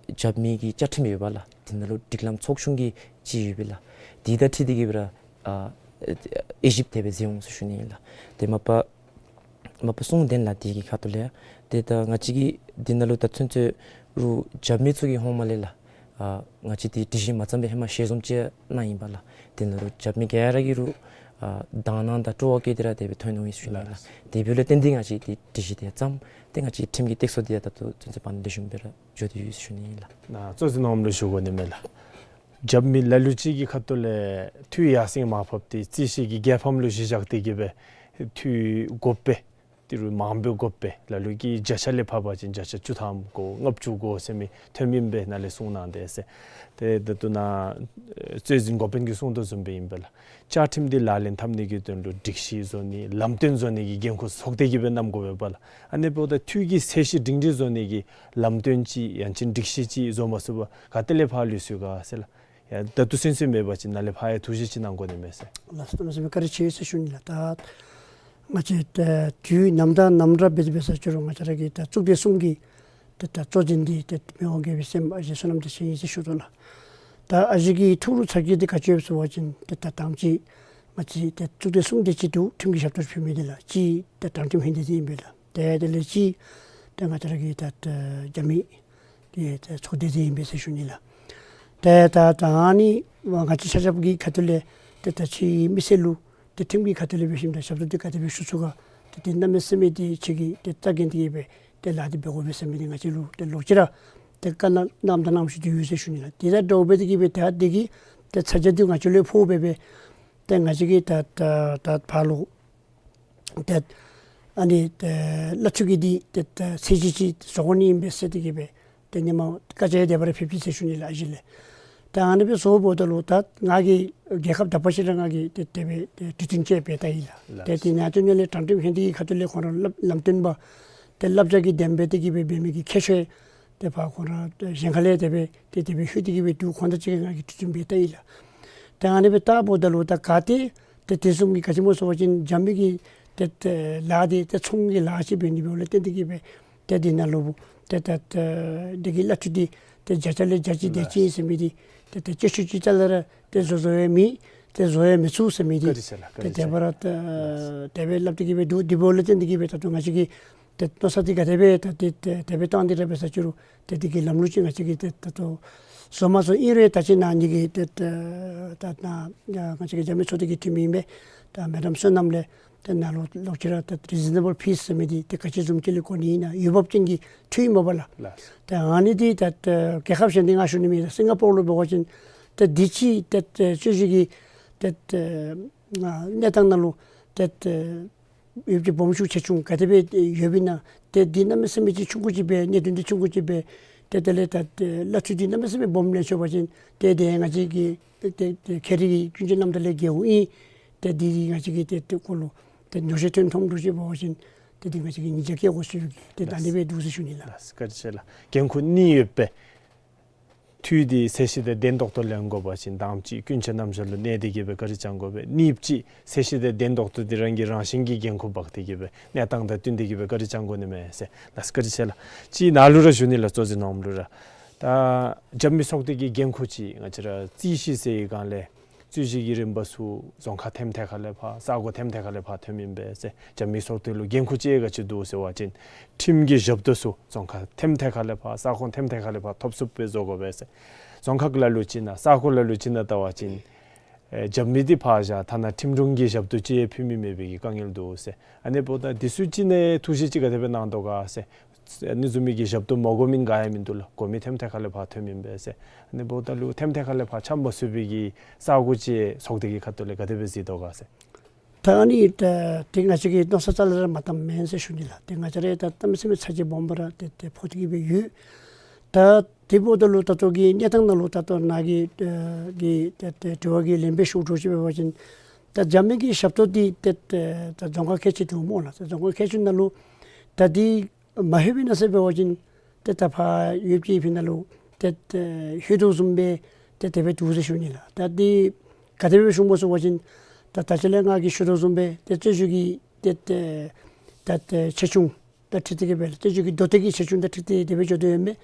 རྒྱབ་མི་གི་བཅའ་ཁྲིམས་ཡོད་པས་ལགས། དེ་ནང་ལུ་སྒྲིག་ལམ་ཚོགས་ཆུང་གི་ཅིག་ཡོད་པས་ལགས། དེ་དང་འཁྲིལ་ཏེ་གི་སྦེ་ར་ཨ་དབྱེ་ཞིབ་དེ་སྦེ་མཛད་འོང་ཟེར་ཞུ་ནི་ཨིན་ལགས། ཏེ་མ་པ་མ་པ་གསུངས་ཏེ་ལགས། དེ་གི་ཁ་ཐུག་ལས་ཏེ་ད་ང་བཅས་ཀྱིས་དེ་ནང་ལུ་ད་ཚུན་ཚོད་རུང་རྒྱབ་མི་ཚུ་གི་ཧོངས་མ་ལས་ལགས། ཨ་ང་བཅས་འདི་སྒྲིག་གཞི་མ་བརྩམས་པའི་ཧེ་མ་ཞལ་འཛོམས་ཅིག་གནང་ཡི་པས་ལགས། དེ་ནང་ལུ་རྒྱབ་མི་ག་ར་གིས་རུང་ཨ་དག་སྣང་དང་སྤྲོ་བ་བསྐྱེད་དེ་ར་དེ་སྦེ་ཐོན་འོང་ཡི་ཟེར་ཞུ་ནི་ལགས། དེ་འབདཝ་ལས་བརྟེན་ཏེ་ང་བཅས་འདི་སྒྲིག་གཞི་དེ་བརྩམས། ཏེ་ང་བཅས་ཁྲིམས་ཀྱི་སྟེགས་གསོ་འདི་ཡང་ད་ལྟོ་ཚུན་ཚོད་བར་ན་ལེགས་ཤོམ་སྦེ་ར་འགྱོ་དོ་ཡོད་ཟེར་ཞུ་ནི་ཨིན་ལགས། ནཱ་གཙོ་འཛིན་ནཱ་ཨོམ་ལུ་ཞུ་དགོ་ནི་མས་ལགས། རྒྱབ་མི་ལ་ལུ་ཅིག་གི་ཁ་ཐུག་ལས་འཐུས་ཡར་སེང་མར་ཕབ་སྟེ་རྩོད་གཞི་གི་རྒྱལ་ཕམ་ལུ་གཞི་བཞག་སྟེ་གི་སྦེ་འཐུས་དགོ་པས། ཏི་རུ་མང་པོ་དགོ་པས། ལ་ལུ་གིས་བརྒྱ་ཆ་ལས་ཕབ་པ་ཅིན་བརྒྱ་ཆ་བཅུ་ཐམ་དགོ་ལྔ་བཅུ་དགོ་ཟེར་མི་ཐོནམ་ཨིན་པས། ནཱ་ལས་གསུངས་གནང་དེས་ཟེར། ཏེ་ད་ལྟོ་ནཱ་གཙོ་འཛིན་འགོ་དཔོན་གྱིས་གསུངས་དོ་བཟུམ་སྦེ་ཨིན་པས་ལགས། བཅའ་ཁྲིམས་འདི་ལག་ལེན་འཐབ་ནི་གི་དོན་ལུ་སྒྲིག་གཞི་བཟོ་ནི་ལམ་སྟོན་བཟོ་ནི་གི་འགན་ཁུར་ཚོགས་སྡེ་གིས་སྦེ་བསྣམ་དགོ་པས་ལགས། ཨ་ནི་འབདཝ་ད་འཐུས་ཀྱི་ཚད་གཞི་སྒྲིང་སྒྲིང་བཟོ་ནི་གི་ལམ་སྟོན་ཅིག་ཡང་ཅིན་སྒྲིག་གཞི་ཅིག་བཟོ་མ་ཚུགས་པར་ག་ཏེ་ལས་ཕར་ལུས་སོང་ག་ཟེར་ལགས། ཡ་ད་ལྟོ་ཚུན་ཚོད་མེད་པ་ཅིན་ནཱ་ལས་ཕར་ཡང་ཐུགས་བཞེད་ཅིག་གནང་དགོ་ནི་མས་ཟེར། ལགས་སོ། གནམ་མེད་ས་མེད་བཀའ་དྲིན་ཆེ་ཟེར་ཞུ་ནི་ལགས། ད་ང་བཅས་ཏེ་དུས་ནམ་དང་ནམ་ར་འབད་དེ་འབད་ས་ཅིག་རུང་ང་བཅས་ར་གི་ད་གཙུག་སྡེ་གསུམ་གྱི་ཏེ་ད་གཙོ་འཛིན་འདི་ཏེ་མི་དབང་རྒྱལ་པོའི་སྲསམོ་ཨ་ཞེ་བསོད་ནམས་བདེ་ཆེན་ཨིན་ཟེར་ཞུ་དོ་ལགས། ད་ཨ་ཞེ་གི་ཐུགས་ལུ་ཚ་གྱང་འདི་ག་ཅི་ཡོདཔ་ཟེར་བ་ཅིན་ཏེ་ད་དང་པ་ཅིག་ང་བཅས་ཏེ་གཙུག་སྡེ་གསུམ་དེ་ཅིག་འདུག། ཁྲིམས་ཀྱི་ཞབས་ཏོག་ཕུལ་མི་འདི་ལགས། གཅིག་ཏེ་དྲང་ཁྲིམས་ལྷན་སྡེ་འདི་ཨིན་པས་ལགས། ཏེ་དེ་ལས་གཅིག་ཏེ་ང་བཅས་ར་གི་ད་ད་རྒྱབ་མི་ཏེ་ཏེ་ཚོགས་སྡེ་འདི་ཨིན་པས་ཟེར་ཞུ་ནི་ལགས། ཏེ་ད་ད་ཨ་ནི་ང་བཅས་ཆ་ཁྱབ་ཀྱི་ཁ་ཐུག་ལས་ཏེ་ད་ཁྱེད་མི་སེར་ལུ་ཏེ་ཁྲིམས་ཀྱི་ཁ་ཐུག་ལས་འབད་ཞིནམ་ད་ཞབས་ཏོག་འདི་ག་དེ་སྦེ་ཞུ་ཚུགས་ག། ཏེ་ཏེ་གནམ་མེད་ས་མེད་ཏེ་ཁྱེད་ཀྱིས་ཏེ་རྩ་འགེངས་ཏེ་གི་སྦེ་ཏེ་ལཱ་འདི་འབད་དགོ་པས་ཟེར་མི་འདི་ང་བཅས་ལུ་ཏེ་ལོག་ཅི་ར་ཏེ་བཀའ་གནང་གནངམ་དང་གནང་བཞིན་དུ་ཡོད་ཟེར་ཞུ་ནི་ལགས། ཏེ་ད་འདྲཝ་འབད་དེ་གི་སྦེ་ད་འདི་གི་ཏེ་ཚ་གྱང་འདི་ང་བཅས་ལུ་ཕོག་སྦེ་སྦེ་ཏེ་ང་བཅས་ཀྱིས་ད་ད་ད་ཕར་ལུ་ཏེ་ཨ་ནི་ཏེ་གླ་འཐུས་ཀྱི་འདི་ཏེ་ཏེ་ཚད་གཞི་ཅིག་བཟོ་དགོ་ནི་ཨིན་པས་ཟེར་ཏེ་གི་སྦེ་ཏེ་ཧེ་མ་བཀའ་རྒྱ་དེ་སྦེ་ར་ཕེབས་ཅི་ཟེར་ཞུ་ནི་ལགས། ཨ་ཞེ་ལས་ད་ཨ་ནི་སྦེ་བཟོཝ་ད་ལུ་ད་ང་གིས་རྒྱལ་ཁབ་དག་པ་ཅིག་ར་ང་གིས་ཏེ་དེ་སྦེ་ཏེ་གྲོས་བསྟུན་ཅིག་འབད་ད་ཡི་ལགས། ཏེ་དེ་ནང་དོན་ལས་དྲང་ཁྲིམས་ལྷན་སྡེ་གི་ཁ་ཐུག་ལས་ཁོང་ར་ལམ་ལམ་སྟོན་པ་ཏེ་བསླབ་བྱ་གི་དེ་སྦེ་ཏེ་གི་སྦེ་འབད་མི་གི་ཁྱད་ཆོས་ཏེ་ཕར་ཁོང་ར་ཏེ་གཞན་ཁ་ལས་དེ་སྦེ་ཏེ་དེ་སྦེ་ལྷོད་དེ་གི་སྦེ་འདུག། ཁོང་དང་གཅིག་ཁར་ང་གིས་གྲོས་བསྟུན་འབད་ད་ཡི་ལགས། ཏེ་ཨ་ནི་སྦེ་བལྟཝ་ད་ལུ་ད་ག་ཏེ་ཏེ་དེ་བཟུམ་གྱི་ག་ཅི་སྨོ་ཟེར་བ་ཅིན་རྒྱབ་མི་གི་ཏེ་ཏེ་ལཱ་འདི་ཏེ་ཚོང་གི་ལཱ་ཅིག་འབད་ནི་འབདཝ་ལས་བརྟེན་ཏེ་གི་སྦེ་ཏེ་འདི་ནང་ལུ་ཏེ་ཏེ་ཏེ་འདི་གི་གླ་འཐུས་འདི་ཏེ་བརྒྱ་ཆ་ལས་བརྒྱ་ཅིག་དེ་ཅིག་ཟེར་མི་འདི་ཏེ་ཏེ་སྤྱོད་ཆས་ཅིག་ཅ་ལ་ར་ཏེ་བཟོ་བཟོ་ཡང་མེད། ཏེ་བཟོ་ཡང་མི་ཚུགས་ཟེར་མི་འདི་བཀའ་དྲིན་ཆེ་ལགས། ཏེ་བཀའ་དྲིན་དེ་ཆེ་སྦེ་ར་ཏེ་དེ་སྦེ་སླབ་སྟེ་གི་སྦེ་འདུག། དེ་འབདཝ་ལས་བརྟེན་ཏེ་གི་སྦེ་ད་ལྟོ་ང་བཅས་ཀྱིས་ཏེ་མནོ་བསམ་འདི་ག་དེ་སྦེ་ད་ཏེ་ཏེ་དེ་སྦེ་བཏང་སྟེ་ར་འབད་ས་ཅིག་རུང་ཏེ་འདི་གི་ལམ་ལུགས་ཅིག་ང་བཅས་ཀྱིས་ཏེ་ད་ལྟོ་བཟོ་མ་བཟོ་ཨིན་རུང་ད་ཅི་ནཱ་ཨ་ནི་གི་ཏེ་ཏེ་ད་ནཱ་ང་བཅས་ཀྱི་རྒྱབ་མི་ཚོགས་སྡེ་གི་འཐུས་མི་ཨིན་པས། ད་མེ་ཌམ་བསོད་ནམས་ལས་ཏེ་ནཱ་ལུ་ལོག་ཅི་ར་ཏེ་རི་ཛི་ནེ་བཱལ་ཕི་ཟེར་མི་འདི་ཏེ་ག་ཅི་བཟུམ་ཅིག་ལས་གོ་ནི་ཨིན་ན་འོས་འབབ་ཅན་གྱི་འཐུས་ཨིན་མས་པ་ལགས། ལགས། ཏེ་ཨ་ནི་འདི་ད་ཏེ་རྒྱལ་ཁབ་གཞན་འདི་ང་ཞུ་ནི་མེད། ད་སིང་ག་པོར་ལུ་འབད་བ་ཅིན་ཏེ་འདི་ཅིག་ཏེ་ཏེ་ཅི་ཞིག་གི་ཏེ་ཏེ་གནས་སྟངས་ནང་ལུ་ཏེ་ཏེ་འོས་འབབ་ཅིག་སྦོམ་ཆུང་ཆེ་ཆུང་ག་དེ་སྦེ་ཡོདཔ་ཨིན་ན། ཏེ་འདི་གནམ་མེད་ས་མེད་ཅིག་ཆུང་ཀུ་ཅིག་སྦེ་གནད་དོན་འདི་ཆུང་ཀུ་ཅིག་སྦེ་ཏེ་དེ་ལས་ད་ཏེ་གླ་འཐུས་འདི་གནམ་མེད་ས་མེད་སྦོམ་ལེན་ཆོག་པ་ཅིན་ཏེ་དེ་ང་བཅས་ཀྱི་ཏེ་ཏེ་ཁྱེད་རའི་གི་ཀུན་སྤྱོད་རྣམ་དག་ལས་འགལཝ་ཨིན། ཏེ་འདི་ང་བཅས་ཀྱི་ཏེ་ཏེ་ཁོ་ལུ་ཏེ་ཉོགས་བཤད་ཐོན་ཐོནམ་འདྲཝ་ཅིག་འབད་བ་ཅིན་ཏེ་འདི་ང་བཅས་ཀྱིས་ཉེས་བྱ་བཀལ་དགོ་ཟེར་ཏེ་ད་ཨ་ནི་སྦེ་འདུག་ཟེར་ཞུ་ནི་ལགས། ལགས་སོ། བཀའ་དྲིན་ཆེ་ལགས། འགན་ཁུར་གཉིས་ཡོད་པས། དུས་འདི་ཚེ་ཤི་དང་གདན་ཏོག་ཏོ་ལེན་དགོ་པ་ཅིན་དང་པ་ཅིག་ཀུན་སྤྱོད་རྣམ་གཞག་ལུ་གནས་ཏེ་གི་སྦེ་བཀའ་དྲིན་བསྐྱང་དགོ་པས། གཉིས་པ་ཅིག་ཚེ་ཤི་དང་གདན་ཏོག་ཏོ་འདི་རང་གི་རང་བཞིན་གྱི་འགན་ཁུར་འབག་སྟེ་གི་སྦེ་གནས་སྟངས་དང་བསྟུན་ཏེ་གི་སྦེ་བཀའ་དྲིན་བསྐྱང་དགོ་ནི་མས་ཟེར། ལགས་བཀའ་དྲིན་ཆེ་ལགས། ཅིག་ནཱ་ལུ་ར་ཞུ་ནི་ལགས། གཙོ་འཛིན་ནོར་བུ་ལུ་ར། ད་རྒྱབ་མི་ཚོགས་སྡེ་གི་འགན་ཁུར་ཅིག་ང་བཅས་ར་རྩོད་གཞི་ཟེར་བའི་སྒང་ལས་རྩོད་གཞི་གི་རིམ་པ་ཚུ་རྫོང་ཁག་ཐེམ་ཐད་ཁ་ལས་ཕར་ས་གོ་ཐེམ་ཐད་ཁ་ལས་ཕར་ཐོནམ་ཨིན་པས་ཟེར། རྒྱབ་མི་ཚོགས་སྡེ་ལུ་འགན་ཁུར་ཅིག་ག་ཅི་འདུག་ཟེར་བ་ཅིན་ཁྲིམས་ཀྱི་ཞབས་ཏོག་ཚུ་རྫོང་ཁག་ཐེམ་ཐད་ཁ་ལས་ཕར་ས་ཁོངས་ཐེམ་ཐད་ཁ་ལས་ཕར་ཐོབ་ཚུགསཔ་སྦེ་བཟོ་དགོ་པས་ཟེར། རྫོང་ཁག་ལ་ལུ་ཅིག་ནང་ས་གོ་ལ་ལུ་ཅིག་ནང་བལྟ་བ་ཅིན་ཨེ་རྒྱབ་མི་འདི་ཕར་བཞག་ཐ་ན་ཁྲིམས་དྲུང་གི་ཞབས་ཏོག་ཅིག་ཕུལ་མི་མེད་པའི་གི་དཀའ་ངལ་འདུག་ཟེར། ཨ་ནི་འབདཝ་ད་འདི་ཚུ་ཅིག་ནང་ཐུགས་བཞེད་ཅིག་ག་དེ་སྦེ་གནང་དོ་ག་ཟེར། ཨ་ནི་བཟུམ་མའི་གི་ཞབས་ཏོག་མ་དགོ་མི་ག་ཡང་མིན་འདུག་ལགས། དགོ་མི་ཐེམ་ཐད་ཁ་ལས་ཕར་ཐོནམ་ཨིན་པས་ཟེར། ཨ་ནི་འབདཝ་ད་ལུ་ཐེམ་ཐད་ཁ་ལས་ཕར་འཁྱམས་མ་ཚུགས་པའི་གི་ས་གོ་ཅིག་ཚོགས་སྡེ་གི་ཁ་ཐུག་ལས་ག་དེ་སྦེ་གཟིགས་དོ་ག་ཟེར། ད་ཨ་ནི་ད་ཏེ་ང་བཅས་ཀྱིས་མནོ་བསམ་རྩ་ལས་ར་མ་བཏངམ་མེན་ཟེར་ཞུ་ནི་ལགས། ཏེ་ང་བཅས་ར་ད་གནམ་མེད་ས་མེད་ཚ་གྱང་སྦོམ་སྦེ་ར་ཏེ་ཏེ་ཕོག་སྟེ་གི་སྦེ་ཡོད། ད་དེ་འབདཝ་ད་ལུ་ད་ལྟོ་གི་གནས་སྟངས་ནང་ལུ་ད་ལྟོ་ནཱ་གི་ཨེ་གི་ཏེ་ཏེ་དྲི་བ་གི་ལན་སྦེ་ཞུ་དགོཔ་ཅིག་འབད་བ་ཅིན་ད་རྒྱབ་མི་གི་ཞབས་ཏོག་འདི་ཏེ་ཏེ་ད་རྫོང་ཁག་ཁལ་གཅིག་འདུག་སྨོ་ལགས། ད་རྫོང་ཁག་ཁལ་གཅིག་ནང་ལུ་ད་འདི་མ་ལྷོད་པའི་ནང་ཟེར་འབད་བ་ཅིན་ཏེ་ད་ཕར་ཡོདཔ་ཅིག་ཕི་ནང་ལུ་ཏེ་ཏེ་ལྷོད་དོ་བཟུམ་སྦེ་ཏེ་དེ་སྦེ་འདུག་ཟེར་ཞུ་ནི་ལགས། ད་འདི་ག་དེ་སྦེ་ཞུ་སྨོ་ཟེར་བ་ཅིན་ད་ད་ཅི་ལས་ང་གིས་ཞུ་དོ་བཟུམ་སྦེ་ཏེ་རྩོད་གཞི་གི་ཏེ་ཏེ་ད་ཏེ་ཆེ་ཆུང་དང་འཁྲིལ་ཏེ་གི་སྦེ་རྩོད་གཞི་གི་མདོ་སྟོད་ཀྱི་ཆེ་ཆུང་དང་འཁྲིལ་ཏེ་དེ་སྦེ་འགྱོ་དོ་ཡོད་མས།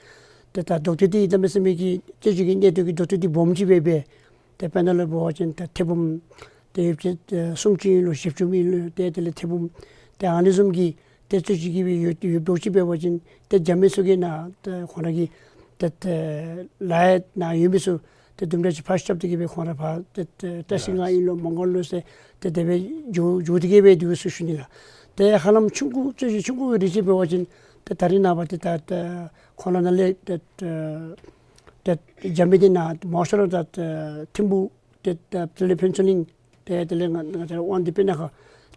ཏེ་ད་མདོ་སྟོད་འདི་གནམ་མེད་ས་མེད་ཀྱི་རྩོད་གཞི་གི་གནད་དོན་གྱི་མདོ་སྟོད་འདི་སྦོམ་ཅིག་སྦེ་འབད། ཏེ་དཔེར་ན་ལུ་འབད་བ་ཅིན་ད་ཐེར་འབུམ་ཏེ་ཡོདཔ་ཅིག་ཨེ་སུམ་ཅུ་ཨིན་ལོ་བཞི་བཅུ་ཨིན་ལོ་ཏེ་དེ་ལས་ཐེར་འབུམ་ཏེ་ཨ་ནི་བཟུམ་གྱི་ཏེ་རྩོད་གཞི་གི་སྦེ་ཡོད་ཡོདཔ་འདྲཝ་ཅིག་འབད་བ་ཅིན་ཏེ་རྒྱབ་མི་ཚུ་གིས་ནཱ་ཏེ་ཁོང་ར་གི་ཏེ་ཏེ་ལཱ་ཡང་ནཱ་ཡོད་མི་ཚུ་ཏེ་དུམ་གྲ་ཅིག་ཕར་རྐྱབ་སྟེ་གི་སྦེ་ཁོང་ར་ཕར་ཏེ་ཏེ་བཀྲིས་སྒང་ཨིན་ལོ་མོང་སྒར་ལོ་ཟེར་ཏེ་དེ་སྦེ་འགྱོ་འགྱོ་སྟེ་གི་སྦེ་འདུག་ཟེར་ཞུ་ནི་ལགས། ཏེ་ཧ་ལམ་ཆུང་ཀུ་རྩོད་གཞི་ཆུང་ཀུ་གི་རིགས་ཅིག་འབད་བ་ཅིན་ཏེ་ད་རིས་ནངས་པ་ཏེ་ད་ཏེ་ཁོང་ར་ནང་ལས་ཏེ་ཏེ་ཏེ་རྒྱབ་མི་འདི་ནཱ་མང་ཤོས་ར་ད་ཏེ་ཐིམ་ཕུག་ཏེ་ད་དེ་ལས་ཕུན་ཚོགས་གླིང་ཏེ་དེ་ལས་ང་ང་བཅས་ར་དབང་འདུས་སྤུ་ན་ཁ་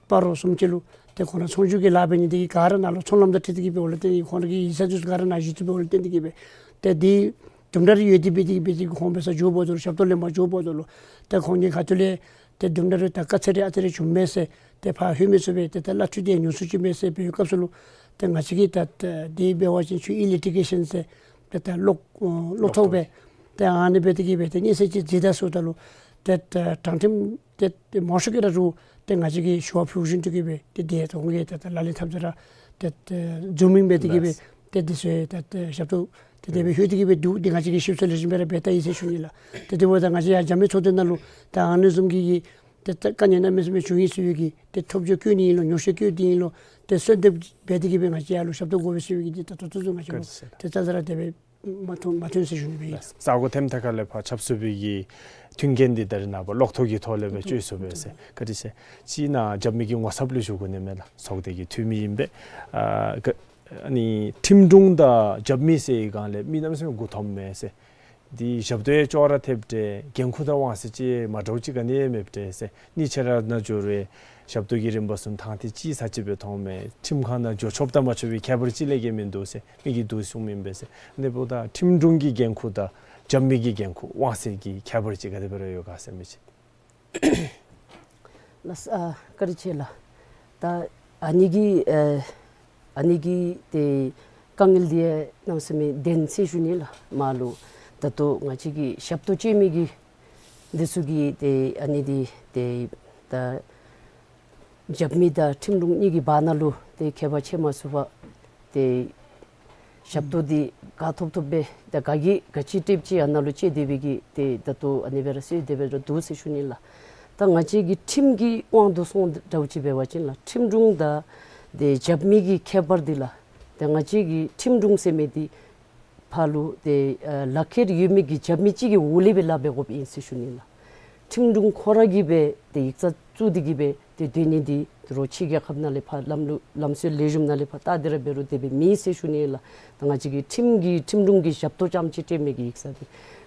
སྤ་རོ་བཟུམ་ཅིག་ལུ་ཏེ་ཁོང་ར་ཚོང་རྒྱུག་གི་ལཱ་འབད་ནི་འདི་གིས་ག་ར་ནཱ་ལུ་ཚོང་ལམ་དང་འཁྲིལ་ཏེ་གི་སྦེ་འོང་ལས་བརྟེན་ཏེ་ཁོང་ར་གི་ཡིག་ཚང་འདི་ཚུ་ག་ར་ནཱ་བཞུགས་ཚུགསཔ་འབད་འོང་ལས་བརྟེན་ཏེ་གི་སྦེ་ཏེ་འདི་དུམ་གྲ་རེ་ཡོད་དེ་འབད་དེ་འབད་དེ་ཁོང་འབད་སར་འགྱོ་འབདཝ་ད་ལུ་ཞབས་ཏོག་ལེན་པར་འགྱོ་འབདཝ་ད་ལུ་ཏེ་ཁོང་གི་ཁ་ཐུག་ལས་ཏེ་དུམ་གྲ་རེ་ད་དཀའ་ཚེགས་རེ་ཨ་ཙི་རེ་བྱུངམ་མས་ཟེར་ཏེ་ཕར་ལྷོད་མི་ཚུགས་པས། ཏེ་ད་གླ་འཐུས་འདི་ཉུང་སུ་ཅིག་མས་ཟེར་འབད་བའི་སྐབས་སུ་ལུ་ཏེ་ང་བཅས་ཀྱིས་ད་ད་འདི་འབད་བ་ཅིན་ཆུ་ཨི་ལི་ཊི་གེ་ཤཱན་ཟེར་ཏེ་ད་གློག་ཨ་གློག་ཐོག་སྦེ་ཏེ་ཨ་ནི་འབད་དེ་གི་སྦེ་ཏེ་སྙན་སེང་ཅིག་མཛད་ད་ཟེརཝ་ད་ལུ་ཏེ་ད་དྲང་ཁྲིམས་ཏེ་ཏེ་མང་ཤོས་ཀྱིས་ར་རུང་ཏེ་ང་བཅས་ཀྱི་ཞུ་བ་ཕུལ་བཞིན་དུ་གི་སྦེ་ཏེ་དེ་ད་ཁོང་གིས་ད་ད་ལག་ལེན་འཐབ་སྟེ་ར་ཏེ་ཏེ་འཛུལ་མི་འབད་དེ་གི་སྦེ་ལགས། ཏེ་དེ་ཚུ་ད་ཏེ་ཞབས་ཏོག་ཏེ་དེ་སྦེ་ལྷོད་དེ་གི་སྦེ་འདུག། འདི་ང་བཅས་ཀྱིས་ཞིབ་འཚོལ་ལེགས་ཤོམ་སྦེ་ར་འབད་ད་ཡི་ཟེར་ཞུ་ནི་ལགས། ཏེ་དེ་འབདཝ་ད་ང་བཅས་ཡང་རྒྱབ་མི་ཚོགས་སྡེ་ནང་ལུ་ད་ཨ་ནི་བཟུམ་གྱི་གི་ཏེ་ད་དཀའ་ངལ་གནམ་མེད་ས་མེད་བྱུང་ཡི་ཟེར་བའི་གི་ཏེ་ཐོབ་བརྗོད་བཀོད་ནི་ཨིན་ལོ་ཉོགས་བཤད་བཀོད་དེ་ཨིན་ལོ་ཏེ་གསོལ་འདེབས་འབད་དེ་གི་སྦེ་ང་བཅས་ཡར་ལུ་ཞབས་ཏོག་དགོ་པས་ཟེར་བའི་གི་ཏེ་ད་ད་ལྟོ་ཚུན་ང་བཅས་ལུ་ཏེ་རྩ་ལས་ར་དེ་སྦེ་མ་ཐོན་མ་ཐོན་ཟེར་ཞུ་ནི་སྦེ་ཨིན། ས་གོ་ཐེམ་ཐད་ཁ་ལས་ཕར་ཁྱབ་ཚུགས་པའི་གི་མཐུན་རྐྱེན་འདི་ད་རིས་ནངས་པ་གློག་ཐོག་གི་ཐོག་ལས་སྦེ་སྤྱོད་ཚུགས་པས་ཟེར། བཀའ་དྲིན་ཆེ། ཅིག་ནཱ་རྒྱབ་མི་གི་ངོ་ཚབ་ལུ་ཞུ་དགོ་ནི་མས་ལགས། ཚོགས་སྡེ་གི་འཐུས་མི་ཨིན་པས། ཨ་ག་ཨ་ནི་ཁྲིམས་དྲུང་དང་རྒྱབ་མི་ཟེར་བའི་སྒང་ལས་མི་གནམ་མེད་ས་མེད་མགུ་འཐོམ་མས་ཟེར། འདི་ཞབས་ཏོག་ཡང་ཅོག་ར་འཐདཔ་འདྲས། འགན་ཁུར་དང་དབང་ཚད་ཅིག་མ་འདྲཝ་ཅིག་ག་ནི་ཡང་མེདཔ་འདྲས་ཟེར། གཉིས་ཆ་ར་ནང་འཛུལ་རུང་ཞབས་ཏོག་གི་རིམ་པ་ཚུ་ཐང་ཐད་ཅིག་ཚར་གཅིག་སྦེ་མཐོངམ་མས། ཁྲིམས་ཁང་ནང་འཛུལ་ཆོགཔ་དང་མ་ཆོག་པའི་ཁྱད་པར་ཅིག་ལས་བརྒལ་མིན་འདུག་ཟེར་མི་གིས་འདུག་གསུངམ་ཨིན་པས་ཟེར། ཨ་ནི་འབདཝ་ད་ཁྲིམས་དྲུང་གི་འགན་ཁུར་དང་རྒྱབ་མི་གི་འགན་ཁུར་དབང་ཚད་ཀྱི་ཁྱད་པར་ཅིག་ག་དེ་སྦེ་ར་ཡོད་ག་ཟེར་མི་ཅིག། ལགས་ཨ་བཀའ་དྲིན་ཆེ་ལགས། ད་ཨ་ནི་གི་ཨེ་ཨ་ནི་གི་ཏེ་དཀའ་ངལ་འདི་གནམ་མེད་ས་མེད་བདེན་ཟེར་ཞུ་ནི་ལགས། མ་ལུ་ད་ལྟོ་ང་བཅས་ཀྱི་ཞབས་ཏོག་སྤྱོད་མི་གི་འདི་ཚུ་གིས་ཏེ་ཨ་ནི་འདི་ཏེ་ད་རྒྱབ་མི་དང་ཁྲིམས་དྲུང་གཉིས་ཀྱི་བར་ན་ལུ་ཏེ་ཁྱད་པར་ཕྱེ་མ་ཚུགས་པར་ཏེ་ཞབས་ཏོག་འདི་ག་ཐོབ་ཐོབ་སྦེ་ད་ག་གིས་ག་ཅི་སྤྲོདཔ་ཅིག་ཨ་ནཱ་ལུ་སྤྱོད་དེ་སྦེ་གི་ཏེ་ད་ལྟོ་ཨ་ནི་སྦེ་ར་སོང་སྟེ་སྦེ་ར་འདུག་ཟེར་ཞུ་ནི་ལགས། ད་ང་བཅས་ཀྱི་ཁྲིམས་ཀྱི་དབང་དུ་སོང་འདྲཝ་ཅིག་འབད་བ་ཅིན་ལགས་ཁྲིམས་དྲུང་དང་ཏེ་རྒྱབ་མི་གི་ཁྱད་པར་འདི་ལགས་ཏེ་ང་བཅས་ཀྱི་ཁྲིམས་དྲུང་ཟེར་མི་འདི་ཕར་ལུ་ཏེ་ཨ་ལག་ཁྱེར་ཡོད་མི་གི་རྒྱབ་མི་ཅིག་གི་འོག་ལས་སྦེ་ལཱ་འབད་དགོཔ་ཨིན་ཟེར་ཞུ་ནི་ལགས། ཁྲིམས་དྲུང་ཁོ་ར་གིས་སྦེ་ཏེ་ཡིག་ཚང་བཙུགས་ཏེ་གི་སྦེ་ཏེ་སྡོད་ནི་འདི་རོགས་ཕྱི་རྒྱལ་ཁབ་ནང་ལས་ཕར་ལམ་ལུགས་ལམ་སྲོལ་ལེགས་ཤོམ་ནང་ལས་ཕར་བལྟ་སྟེ་ར་འབད་རུང་དེ་སྦེ་མེད་ཟེར་ཞུ་ནི་ལགས། ད་ང་བཅས་ཀྱི་ཁྲིམས་ཀྱི་ཁྲིམས་དྲུང་གི་ཞབས་ཏོག་རྐྱངམ་ཅིག་སྤྲོད་མི་གི་ཡིག་ཚང་འདི་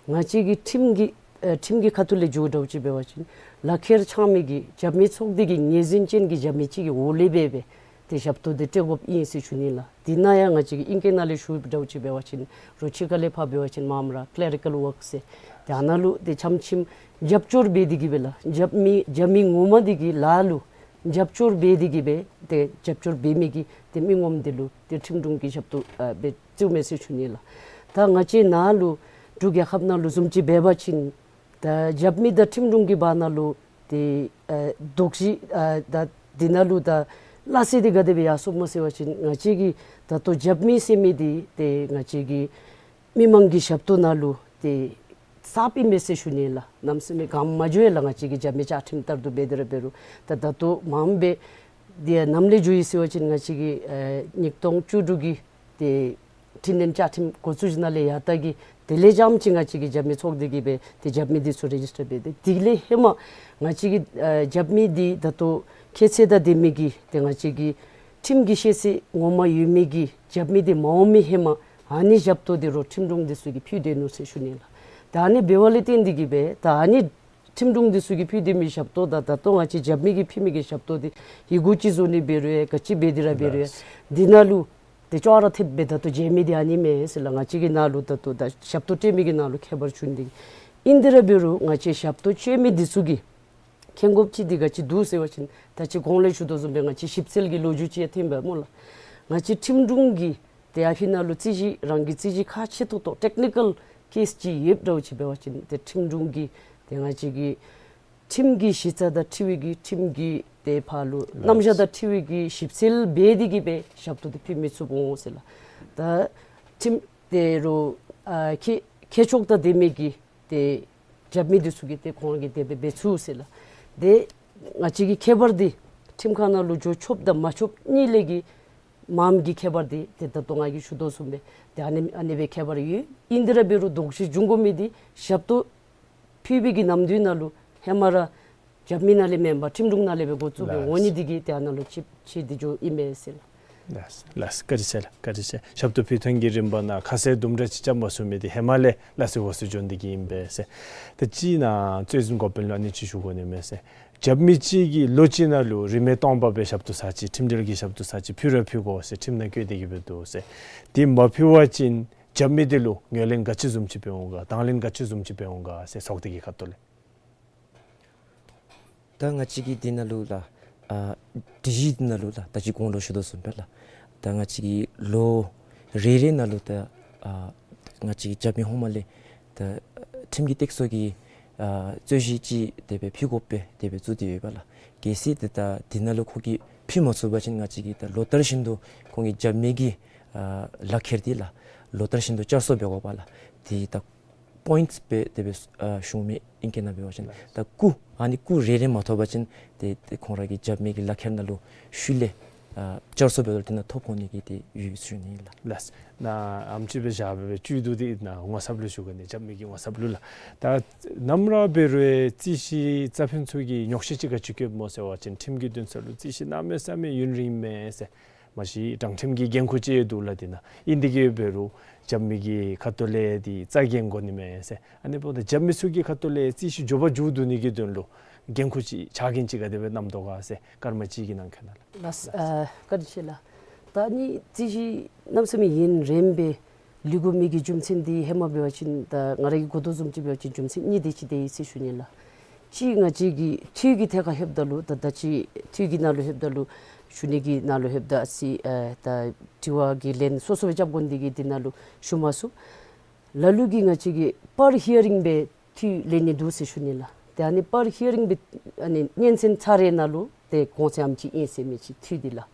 ང་བཅས་ཀྱི་ཁྲིམས་ཀྱི་ཨེ་ཁྲིམས་ཀྱི་ཁ་ཐུག་ལས་འགྱོ་འདྲཝ་ཅིག་འབད་བ་ཅིན་ལག་ཁྱེར་འཆང་མི་གི་རྒྱབ་མི་ཚོགས་སྡེ་གི་ངོས་འཛིན་ཅན་གྱི་རྒྱབ་མི་ཅིག་གི་འོག་ལས་སྦེ་སྦེ་ཏེ་ཞབས་ཏོག་འདི་སྤྲོད་དགོཔ་ཨིན་ཟེར་ཞུ་ནི་ལགས། དེ་ནང་ཡང་ང་བཅས་ཀྱིས་ཨིང་སྐད་ནང་ལས་ཞུ་འདྲཝ་ཅིག་འབད་བ་ཅིན་རོགས་ཕྱི་ཁ་ལས་ཕར་འབད་བ་ཅིན་མངམ་ར་ཀི་ལེ་རི་ཀཱལ་ཝརཀ་ཟེར་ཏེ་ཨ་ནཱ་ལུ་ཏེ་ཆམ་ཆིམ་རྒྱབ་སྐྱོར་འབད་དེ་གི་སྦེ་ལགས་རྒྱབ་མི་རྒྱབ་མི་ངོ་མ་འདི་གི་ལཱ་ལུ་རྒྱབ་སྐྱོར་འབད་དེ་གི་སྦེ་ཏེ་རྒྱབ་སྐྱོར་འབད་མི་གི་ཏེ་མི་ངོམ་འདི་ལུ་ཏེ་ཁྲིམས་དྲུང་གི་ཞབས་ཏོག་ཨ་སྦེ་བཙུགས་མས་ཟེར་ཞུ་ནི་ལགས། ད་ང་བཅས་ནཱ་ལུ་ འབྲུག་རྒྱལ་ཁབ་ནང་ལུ་བཟུམ་ཅིག་འབད་བ་ཅིན་ད་རྒྱབ་མི་དང་ཁྲིམས་དྲུང་གི་བར་ན་ལུ་ཏེ་ཨ་དོགས་གཞི་ཨ་ད་འདི་ནང་ལུ་ད་སླ་བསྲེ་འདི་ག་དེ་སྦེ་ཡར་སོངམ་སྨོ་ཟེར་བ་ཅིན་ང་བཅས་ཀྱི་ད་ལྟོ་རྒྱབ་མི་ཟེར་མི་འདི་ཏེ་ང་བཅས་ཀྱི་མི་མང་གི་ཞབས་ཏོག་ནང་ལུ་ཏེ་གསརཔ་ཨིན་མས་ཟེར་ཞུ་ནི་ལགས། གནམ་མེད་ས་མེད་གང་མ་འགྱོ་ཡ་ལགས། ང་བཅས་ཀྱི་རྒྱབ་མི་བཅའ་ཁྲིམས་ལྟར་དུ་འབད་དེ་ར་འབད་རུང་ད་ད་ལྟོ་མངམ་སྦེ་འདི་ཡང་ནམ་ལས་འགྱོ་ཡི་ཟེར་བ་ཅིན་ང་བཅས་ཀྱི་ཨེ་ཉིས་སྟོང་བཅུ་དྲུག་གི་ཏེ་འཕྲི་སྣོན་བཅའ་ཁྲིམས་འགོ་བཙུགས་ཞིནམ་ལས་ཡར་ད་གི་དེ་ལས་རྐྱངམ་ཅིག་ང་བཅས་ཀྱི་རྒྱབ་མི་ཚོགས་སྡེ་གིས་སྦེ་ཏེ་རྒྱབ་མི་འདི་ཚུ་རེ་ཇིས་ཊར་འབད་དེ་དེ་ལས་ཧེ་མ་ང་བཅས་ཀྱི་ཨེ་རྒྱབ་མི་འདི་ད་ལྟོ་ཁྱད་ཚད་དང་ལྡན་མི་གི་ཏེ་ང་བཅས་ཀྱི་ཁྲིམས་ཀྱི་ཤེས་ཚད་ངོ་མ་ཡོད་མི་གི་རྒྱབ་མི་འདི་མ་འོང་མི་ཧེ་མ་ཨ་ནི་ཞབས་ཏོག་འདི་རོགས་ཁྲིམས་དྲུང་འདི་ཚུ་གིས་ཕུལ་སྡོད་ནུག་ཟེར་ཞུ་ནི་ལགས། ད་ཨ་ནི་འབད་བ་ལས་བརྟེན་འདི་གིས་སྦེ་ད་ཨ་ནི་ཁྲིམས་དྲུང་འདི་ཚུ་གིས་ཕུལ་སྡོད་མི་ཞབས་ཏོག་དང་ད་ལྟོ་ང་བཅས་རྒྱབ་མི་གིས་ཕུལ་མི་གི་ཞབས་ཏོག་འདི་ཡི་གུ་ཅིག་བཟོ་ནི་འབད་རུང་ཡང་ག་ཅི་འབད་དེ་ར་འབད་རུང་ཡང་འདི་ནང་ལུ་ཏེ་ཅོག་ར་འཐདཔ་སྦེ་ད་ལྟོ་མཇལ་མི་འདི་ཨ་ནི་མས་ཟེར་ལགས། ང་བཅས་ཀྱི་ནང་ལུ་ད་ལྟོ་ད་ཞབས་ཏོག་སྤྲོད་མི་གི་ནང་ལུ་ཁྱད་པར་ཆུང་འདི་ཨིན་དེ་ར་འབད་རུང་ང་བཅས་ཞབས་ཏོག་སྤྲོད་མི་འདི་ཚུ་གིས་མཁྱེན་དགོཔ་ཅིག་འདི་ག་ཅི་འདུག་ཟེར་བ་ཅིན་ད་ཅི་གོང་ལས་ཞུ་དོ་བཟུམ་སྦེ་ང་བཅས་ཞིབ་འཚོལ་གྱི་ལོ་རྒྱུས་ཅིག་ཡང་ཐོན་པས་སྨོ་ལགས། ང་བཅས་ཁྲིམས་དྲུང་གིས་ཏེ་ཨ་ཕི་ནང་ལུ་རྩོད་གཞི་རང་གི་རྩོད་གཞི་ཁག་ཆེ་ཏོག་ཏོ་ཊེཀ་ནི་ཀཱལ་ཀེསི་ཅིག་ཡོདཔ་འདྲཝ་ཅིག་འབད་བ་ཅིན་ཏེ་ཁྲིམས་དྲུང་གིས་ཏེ་ང་བཅས་ཀྱི་ཁྲིམས་ཀྱི་གཞི་རྩ་དང་འཁྲིལ་བའི་གི་ཁྲིམས་ཀྱི་ཏེ་ཕར་ལུ་རྣམ་གཞག་དང་འཁྲིལ་བའི་གི་ཞིབ་འཚོལ་འབད་དེ་གིས་སྦེ་ཞབས་ཏོག་འདི་ཕུལ་མི་ཚུགས་འོང་ཟེར་ལགས། ད་ཁྲིམས་ཏེ་རོགས་ཨ་མཁས་མཁས་མཆོག་དང་ལྡན་མི་གི་ཏེ་རྒྱབ་མི་འདི་ཚུ་གིས་ཏེ་ཁོང་གིས་དེ་སྦེ་འབད་ཚུགས་ཟེར་ལགས། ཏེ་ང་བཅས་ཀྱི་ཁྱད་པར་འདི་ཁྲིམས་ཁང་ནང་ལུ་འགྱོ་ཆོགཔ་དང་མ་ཆོགཔ་གཉིས་ལས་ཀྱི་མངམ་གི་ཁྱད་པར་འདི་ཏེ་ད་ལྟོ་ང་གིས་ཞུ་དོ་བཟུམ་སྦེ་ཏེ་ཨ་ནི་ཨ་ནི་སྦེ་ཁྱད་པར་ཡོད། ཨིན་དེ་ར་འབད་རུང་དོགས་གཞི་འབྱུང་དགོ་མི་འདི་ཞབས་ཏོག་ཕུལ་བའི་གི་ནམ་དུས་ནང་ལུ་ཧེ་མ་ར་རྒྱབ་མི་ནང་ལས་མེན་པར་ཁྲིམས་དྲུང་ནང་ལས་སྦེ་འགོ་བཙུགས་སྦེ་ལགས། འོང་ནི་འདི་གིས་ཏེ་ཨ་ནཱ་ལུ་ཆད་ཆད་དེ་འགྱོཝ་ཨིན་མས་ཟེར་ལགས། ལགས་ལགས། བཀའ་དྲིན་ཆེ་ལགས། བཀའ་དྲིན་ཆེ། ཞབས་ཏོག་ཕུལ་ཐངས་ཀྱི་རིམ་པ་ནང་ཁ་གསལ་དུམ་གྲ་ཅིག་རྐྱབ་མ་ཚུགས་མི་འདི་ཧེ་མ་ལས་ལགས་སོ་འོ་ཟེར་འགྱོ་འདི་གིས་ཨིན་པས་ཟེར། ད་ཅི་ནཱ་རྩོད་འཛིན་འགོ་དཔོན་ལུ་ཨ་ནི་ཅིག་ཞུ་དགོ་ནི་མས་ཟེར། རྒྱབ་མི་ཅིག་གིས་ལོ་གཅིག་ནང་ལུ་རིན་མེད་སྟོང་པ་སྦེ་ཞབས་ཏོག་ཚར་གཅིག་ཁྲིམས་འབྲེལ་གྱི་ཞབས་ཏོག་ཚར་གཅིག་ཕུལ་ར་ཕུལ་དགོ་ཟེར་ཁྲིམས་ནང་བཀོད་དེ་གིས་སྦེ་འདུག་ཟེར། དེ་མ་ཕུལ་བ་ཅིན་རྒྱབ་མི་འདི་ལུ་ངོས་ལེན་ག་ཅི་བཟུམ་ཅིག་འབད་འོང་ག་དང་ལེན་ག་ཅི་བཟུམ་ཅིག་འབད་འོང་ག་ཟེར་ཚོགས་སྡེ་གི་ཁ་ཐུག་ལས། ད་ང་བཅས་ཀྱི་འདི་ནང་ལུ་ལགས་ཨ་སྒྲིག་གཞི་འདི་ནང་ལུ་ལགས་ད་ཅི་གོང་ལུ་ཞུ་དོ་བཟུམ་སྦེ་ལགས་ད་ང་བཅས་ཀྱི་ལོ་རེ་རེ་ནང་ལུ་ད་ཨ་ང་བཅས་ཀྱི་རྒྱབ་མི་ཧོངས་མ་ལས་ད་ཁྲིམས་ཀྱི་སྟེགས་གསོ་གི་ཨ་རྩོད་གཞི་ཅིག་དེ་སྦེ་ཕུལ་དགོཔ་སྦེ་དེ་སྦེ་བཙུགས་ཏེ་ཡོདཔ་ལགས། གལ་སྲིད་ཏེ་ད་འདི་ནང་ལུ་ཁོ་གིས་ཕུལ་མ་ཚུགས་པ་ཅིན་ང་བཅས་ཀྱིས་ད་ལོ་ལྟར་བཞིན་དུ་ཁོང་གི་རྒྱབ་མི་གི་ཨ་ལག་ཁྱེར་འདི་ལགས་ལོ་ལྟར་བཞིན་དུ་བསྐྱར་གསོ་འབད་དགོཔ་ལགས། དེ་ད་པོའིནཊསི་སྦེ་དེ་སྦེ་ཨ་ཞུ་མི་ཨིན་གྱི་ན་འབད་བ་ཅིན་ད་སྐུ་ཨ་ནི་སྐུ་རེ་རེ་མ་ཐོབ་པ་ཅིན་ཏེ་ཏེ་ཁོང་ར་གི་རྒྱབ་མི་གི་ལག་ཁྱེར་ནང་ལུ་ཤུལ་ལས་ཨ་བསྐྱར་གསོ་འབད་དོ་དེ་ནང་ཐོབ་འོང་ནི་གི་དེ་ཡོད་ཟེར་ཞུ་ནི་ལགས། ལགས། ནཱ་ཨེམ་ཅིག་སྦེ་བཞག་སྦེ་བཅུད་བསྡུ་སྟེ་ནཱ་ངོ་ཚབ་ལུ་ཞུ་གེ་ནི་རྒྱབ་མི་གི་ངོ་ཚབ་ལུ་ལགས། ད་ནམ་ར་འབད་རུང་རྩོད་གཞི་རྩ་ཕན་ཚུ་གིས་ཉོགས་བཤད་ཅིག་ག་ཅི་བཀོདཔ་སྨོ་ཟེར་བ་ཅིན་ཁྲིམས་ཀྱི་འདུན་ས་ལུ་རྩོད་གཞི་གནམ་མེད་ས་མེད་ཡུན་རིངམ་མས་ཟེར། མ་གཞི་དྲང་ཁྲིམས་ཀྱི་འགན་ཁུར་ཅིག་ཡང་འདུག་ལགས། དེ་ནང་ཨིན་དེ་གིས་འབད་རུང་རྒྱབ་མི་གི་ཁ་ཐུག་ལས་འདི་རྩ་འགེངས་དགོ་ནི་མས་ཟེར། ཨ་ནི་འབདཝ་ད་རྒྱབ་མི་ཚུ་གི་ཁ་ཐུག་ལས་རྩོད་གཞི་མགྱོགས་པ་མཇུག་བསྡུ་ནི་གི་དོན་ལུ་འགན་ཁུར་ཅིག་ཕྱག་འགན་ཅིག་ག་དེ་སྦེ་བསྣམ་དོ་ག་ཟེར་སྐར་མ་གཅིག་གི་ནང་འཁོད་ནང་ལགས། ལགས། ཨ་བཀའ་དྲིན་ཆེ་ལགས། ད་ཨ་ནི་རྩོད་གཞི་གནམ་མེད་ས་མེད་ཡུན་རིངམ་སྦེ་ལུས་དགོ་མི་གི་རྒྱུ་མཚན་འདི་ཧེ་མ་འབད་བ་ཅིན་ད་ང་ར་གིས་གོ་དོ་བཟུམ་ཅིག་འབད་བ་ཅིན་རྒྱུ་མཚན་གཉིས་དེ་ཅིག་དེ་ཨིན་ཟེར་ཞུ་ནི་ལགས། གཅིག་ང་བཅས་ཀྱི་འཐུས་ཀྱི་ཐད་ཁར་ལྷོདཔ་ད་ལུ་ད་ད་ཅི་འཐུས་ཀྱི་ནང་ལུ་ལྷོདཔ་ད་ལུ་ཞུ་ནི་གི་ནང་ལུ་ལྷོདཔ་ད་ཨ་ཙི་ཨ་ད་དྲི་བ་གི་ལན་སོ་སོ་སྦེ་རྐྱབ་དགོ་ནི་དེ་གིས་དེ་ནང་ལུ་ཞུ་མ་ཚུགས། ལ་ལུ་གིས་ང་བཅས་ཀྱིས་པར་ཧི་ཡ་རིང་སྦེ་འཐུས་ལེན་ནི་འདུག་ཟེར་ཞུ་ནི་ལགས། ཏེ་ཨ་ནི་པར་ཧི་ཡ་རིང་སྦེ་ཨ་ནི་སྙན་གསན་ཚར་རེ་ནང་ལུ་ཏེ་གོང་ཚད་ཨ་ནེམ་ཅིག་ཨིན་ཟེར་མི་ཅིག་འཐུས་འདི་ལགས།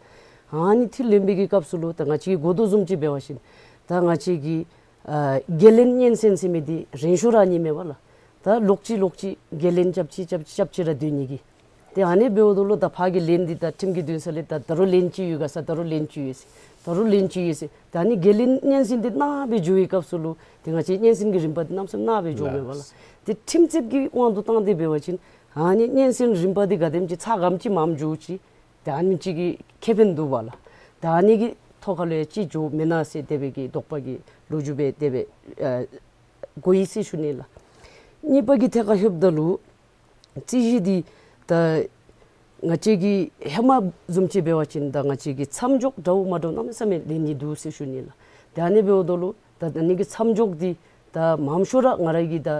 ཨ་ནི་འཐུས་ལེན་པའི་གི་སྐབས་སུ་ལུ་ད་ང་བཅས་ཀྱིས་གོ་དོ་བཟུམ་ཅིག་འབད་བ་ཅིན་ད་ང་བཅས་ཀྱི་ཨ་འགན་ལེན་སྙན་གསན་ཟེར་མི་འདི་རན་ཤོས་ར་ཨ་ནི་མས་པ་ལགས། ད་ལོག་ཅི་ལོག་ཅི་འགན་ལེན་རྐྱབ་ཅི་རྐྱབ་ཅི་རྐྱབ་ཅི་ར་སྡོད་ནི་གི། ཏེ་ཨ་ནི་འབདཝ་ད་ལུ་ད་ཕར་གྱི་ལན་འདི་ད་ཁྲིམས་ཀྱི་འདུན་ས་ལས་ད་ད་རུང་ལན་ཅིག་ཡོད་ག་ཟེར་ད་རུང་ལན་ཅིག་ཡོད་ཟེར་ད་རུང་ལན་ཅིག་ཡོད་ཟེར། ད་ཨ་ནི་འགན་ལེན་སྙན་གསན་འདི་ནཱ་སྦེ་འགྱོ་བའི་སྐབས་སུ་ལུ་ཏེ་ང་བཅས་སྙན་གསན་གྱི་རིམ་པ་འདི་གནམ་མེད་ས་མེད་ནཱ་སྦེ་འགྱོཝ་མས་པ་ལགས། ཏེ་ཁྲིམས་རྩོདཔ་གི་དབང་དུ་བཏང་སྟེ་འབད་བ་ཅིན་ཨ་ནི་སྙན་གསན་རིམ་པ་འདི་ག་དེམ་ཅིག་ཚ་གམ་ཅིག་མངམ་འགྱོ་ཅི། ད་ཨ་ནི་ཅིག་གི་ཁེ་ཕན་འདུག་པ་ལགས། ད་ཨ་ནི་གི་ཐོག་ཁ་ལུ་ཡང་ཅིག་འགྱོཝ་མེན་ན་ཟེར་དེ་སྦེ་གི་དོགས་པ་གི་ལོ་རྒྱུས་སྦེ་དེ་སྦེ་ཨ་གོ་ཡི་ཟེར་ཞུ་ནི་ལགས། གཉིས་པ་གི་ཐད་ཁར་ལྷོདཔ་ད་ལུ་རྩོད་གཞི་འདི་ད་ང་བཅས་ཀྱི་ཧེ་མ་བཟུམ་ཅིག་འབད་བ་ཅིན་ད་ང་བཅས་ཀྱི་མཚམས་འཇོག་འདྲཝ་མ་འདྲཝ་གནམ་མེད་ས་མེད་ལེན་ནི་འདུག་ཟེར་ཞུ་ནི་ལགས། ཏེ་ཨ་ནི་འབདཝ་ད་ལུ་ད་ཨ་ནི་གི་མཚམས་འཇོག་འདི་ད་མངམ་ཤོས་ར་ང་ར་གིས་ད་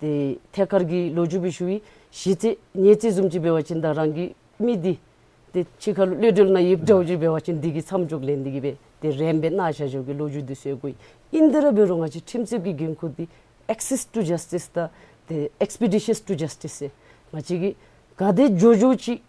ཏེ་ཐད་ཀར་གྱི་ལོ་རྒྱུས་སྦེ་ཞུ་བའི་གཞི་རྩའི་ཉེས་རྩིས་བཟུམ་ཅིག་འབད་བ་ཅིན་ད་རང་གི་མི་འདི་ཏེ་ཕྱི་ཁ་ལུ་གློད་གྲོལ་ནང་ཡོདཔ་འདྲཝ་ཅིག་འབད་བ་ཅིན་འདི་གི་མཚམས་འཇོག་ལེན་འདི་གིས་སྦེ་ཏེ་རན་སྦེ་གནང་བཞག་བཞགཔ་གི་ལོ་རྒྱུས་འདི་ཚུ་ཡང་གོ་ཡི། ཨིན་དེ་ར་འབད་རུང་ང་བཅས་ཁྲིམས་རྩོདཔ་གི་འགན་ཁུར་འདི་ access to justice དང་ཏེ་expeditious to justice ཟེར་ང་བཅས་ཀྱིས་ག་དེ་མགྱོགས་མགྱོགས་ཅིག་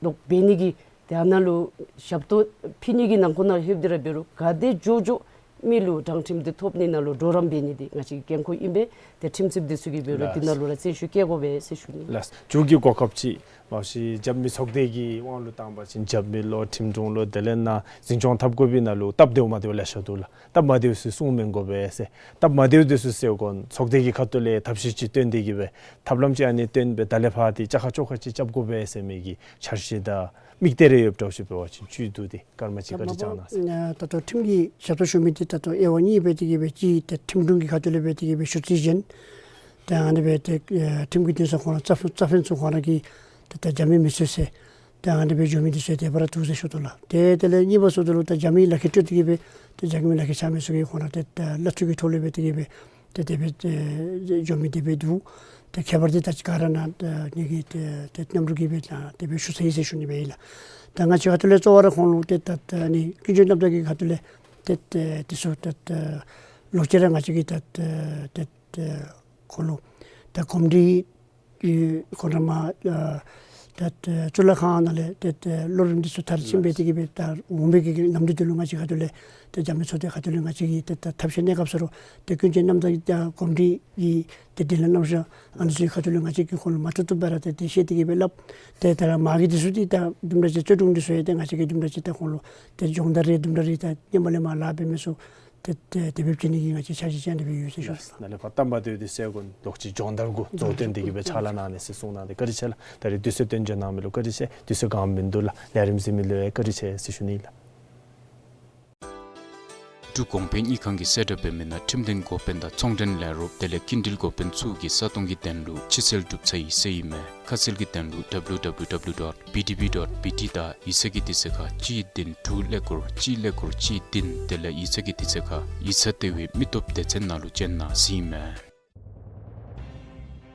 ལོག་འབད་ནི་གི་ཏེ་ཨ་ནཱ་ལུ་ཞབས་ཏོག་ཕུལ་ནི་གི་ནང་འཁོད་ནང་ལྷོདཔ་འདི་ར་འབད་རུང་ག་དེ་མགྱོགས་མགྱོགས་མི་ལུ་དྲང་ཁྲིམས་འདི་ཐོབ་ནི་ནང་ལུ་གྲོགས་རམ་འབད་ནི་འདི་ང་བཅས་ཀྱི་འགན་ཁུར་ཨིན་པས། ཏེ་ཁྲིམས་རྩོདཔ་འདི་ཚུ་གིས་འབད་རུང་འདི་ནང་ལུ་ར་བརྩོན་ཤུགས་བསྐྱེད་དགོ་པས་ཟེར་ཞུ་ནི། ལགས། མཇུག་གི་གོ་སྐབས་ཅིག་མ་གཞི་རྒྱབ་མི་ཚོགས་སྡེ་གི་དབང་ལུ་བཏང་པ་ཅིན་རྒྱབ་མི་ལོ་ཁྲིམས་དྲུང་ལོ་དེ་ལས་ནཱ་འཛིན་སྐྱོང་འཐབ་དགོ་པའི་ནང་ལུ་སྟབས་བདེཝ་མ་བདེཝ་ལེ་ཤ་འདུག་ལགས། སྟབས་མ་བདེཝ་ཚུ་གསུང་མི་དགོ་པས་ཟེར། སྟབས་མ་བདེཝ་འདི་ཚུ་སེལ་དགོ། ཚོགས་སྡེ་གི་ཁ་ཐུག་ལས་ཐབས་ཤེས་ཅིག་བཏོན་ཏེ་གིས་སྦེ་ཐབས་ལམ་ཅིག་ཨ་ནི་བཏོན་སྦེ་ད་ལས་ཕར་ཏེ་བཅའ་ཁ་བཅོ་ཁ་ཅིག་རྐྱབ་དགོ་པས་ཟེར་མི་གི་འཆར་གཞི་དང་དམིགས་གཏད་རེ་ཡོདཔ་འདྲཝ་ཅིག་འབད་བ་ཅིན་བཅུད་བསྡུ་སྟེ་སྐར་མ་གཅིག་ཁར་ཅིག་བཅར་གནང་ཟེར། ད་ལྟོ་ཁྲིམས་ཀྱི་ཞབས་ཏོག་ཞུ་མི་འདི་ད་ལྟོ་དབྱེ་བ་གཉིས་སྦེ་ཏེ་གིས་སྦེ་གཅིག་ཏེ་ཁྲིམས་དྲུང་གི་ཁ་ཐུག་ལས་སྦེ་ཏེ་གིས་སྦེ་ཞུ་རྩིས་གཞན། ཏེ་ཨ་ནི་སྦེ་ཏེ་ཁྲིམས་ཀྱི་འདུན་ས་ཁོང་ར་རྩ་དཔོན་རྩ་དཔོན་ཚུ་ཁོང་ར་གིས་ཏེ་ད་རྒྱབ་མི་མི་བཟོ་ཟེར། ཏེ་ཨ་ནི་སྦེ་འགྱོ་མི་འདི་ཚུ་དེ་སྦེ་ར་འདུག་ཟེར་ཞུ་དོ་ལགས། ཏེ་དེ་ལས་གཉིས་པ་ཚུ་དེ་ལུ་ད་རྒྱབ་མི་ལག་ཁྱེར་སྤྲོད་དེ་གིས་སྦེ་ཏེ་རྒྱབ་མི་ལག་ཁྱེར་ཆགས་མི་ཚུ་གིས་ཁོང་ར་ཏེ་ད་གླ་འཐུས་ཀྱི་ཐོག་ལས་སྦེ་ཏེ་གིས་སྦེ་ཏེ་དེ་སྦེ་ཏེ་འགྱོ་མི་དེ་སྦེ་འདུག། ཏེ་ཁྱད་པར་འདི་ད་ཅི་ག་ར་ནཱ་ཏེ་ངེ་གི་ཏེ་ཏེ་གནམ་གྲུ་གིས་སྦེ་ད་དེ་སྦེ་ཞུ་ཚར་ཡི་ཟེར་ཞུ་ནི་སྦེ་ཨིན་ལགས། ད་ང་བཅས་ཁ་ཐུག་ལས་གཙོ་བོ་ར་ཁོང་ལུ་ཏེ་ད་ད་ཨ་ནི་ཀུན་སྤྱོད་རྣམ་དག་གི་ཁ་ཐུག་ལས་ཏེ་ཏེ་དེ་ཚུ་ད་ད་ལོག་ཅི་ར་ང་བཅས་ཀྱིས་ད་ད་ཏེ་ཏེ་ཁོང་ལུ་ད་གོམས་འདྲིས་ཨེ་ཁོང་ར་མར་ཨ་ད་ད་གཙུག་ལག་ཁང་ནང་ལས་ཏེ་ད་གློག་རིན་འདི་ཚུ་མཐར་ཕྱིན་སྦེ་ཏེ་གིས་སྦེ་ད་འོང་བའི་གི་ལམ་འདི་དེ་ལུ་ང་བཅས་ཁ་ཐུག་ལས་ཏེ་རྒྱབ་མི་ཚོགས་སྡེ་ཁ་ཐུག་ལས་ང་བཅས་ཀྱིས་ཏེ་ད་ཐབས་ཤེས་གནས་སྐབས་སུ་རུང་ཏེ་ཀུན་སྤྱོད་རྣམ་དག་ད་གོམས་འདྲིས་ཀྱི་ཏེ་དེ་ལས་རྣམ་གཞག་ཨ་ནི་ཚུ་གི་ཁ་ཐུག་ལས་ང་བཅས་ཀྱིས་ཁོང་ལུ་མ་བཏུབ་བཏུབ་སྦེ་ར་ཏེ་ཏེ་བཤད་དེ་གིས་སྦེ་སླབ། ཏེ་ད་ར་མ་གི་འདི་ཚུ་འདི་ད་དུམ་གྲ་ཅིག་བརྩེ་དྲུང་འདི་ཚུ་ཡང་ཏེ་ང་བཅས་ཀྱིས་དུམ་གྲ་ཅིག་ད་ཁོང་ལུ་ཏེ་སྦྱོང་བརྡར་རེ་དུམ་གྲ་རེ་ད་ཧེ་མ་ལས་མར་ལཱ་འབད་མི་ཚུ་ཏེ་ཏེ་དེ་སྦེ་བྱིན་ནི་གི་ང་བཅས་འཆར་གཞི་ཅིག་ཨ་ནི་སྦེ་ཡོད་ཟེར་ཞུ། ནཱ་ལས་ཕར་སྟབས་མ་བདེཝ་འདི་སེལ་དགོ་ལོག་ཅིག་སྦྱོང་བརྡར་གུ་གཙོ་བོ་བཏོན་ཏེ་གིས་སྦེ་ཕྱག་ལཱ་གནང་ནི་ཟེར་གསུངས་གནང་སྟེ་བཀའ་དྲིན་ཆེ་ལགས། ད་རེས་དུས་ཚོད་བཏོན་འཇལ་གནང་མི་ལུ་བཀའ་དྲིན་ཆེ། དུས་ཚོད་གང་མིན་འདུག་ལགས། ལས་རིམ་གཟིགས་མི་ལུ་ཡང་བཀའ་དྲིན་ཆེ་ཟེར་ཞུ་ནི་ལགས། འབྲུག་གོང་འཕེལ་དངུལ་ཁང་གིས་གསལ་བསྒྲགས་འབད་མི་ནང་ཁྲིམས་དོན་འགོ་དཔོན་དང་ཚོང་འབྲེལ་ལས་རོགསཔ་དེ་ལས་སྐྱིན་འགྲུལ་འགོ་དཔོན་ཚུ་གིས་ས་སྟོང་གི་དོན་ལུ་ཕྱིར་སེལ་གྲུབ་ཚར་ཡི་ཟེར་ཨིན་མས། ཁ་གསལ་གྱི་དོན་ལུ་W W W dot B D B dot B T དང་ཡིག་ཚང་གི་དུས་ཚོད་ཁར་གཅིག་བདུན་དྲུག་ཀླད་ཀོར་གཅིག་ཀླད་ཀོར་གཅིག་བདུན་དེ་ལས་ཡིག་ཚང་གི་དུས་ཚོད་ཁར་ཡིག་ཚང་ལྟེ་བའི་མི་སྟོབས་སྡེ་ཚན་ནང་ལུ་བྱོན་གནང་ཟེར་ཨིན་མས།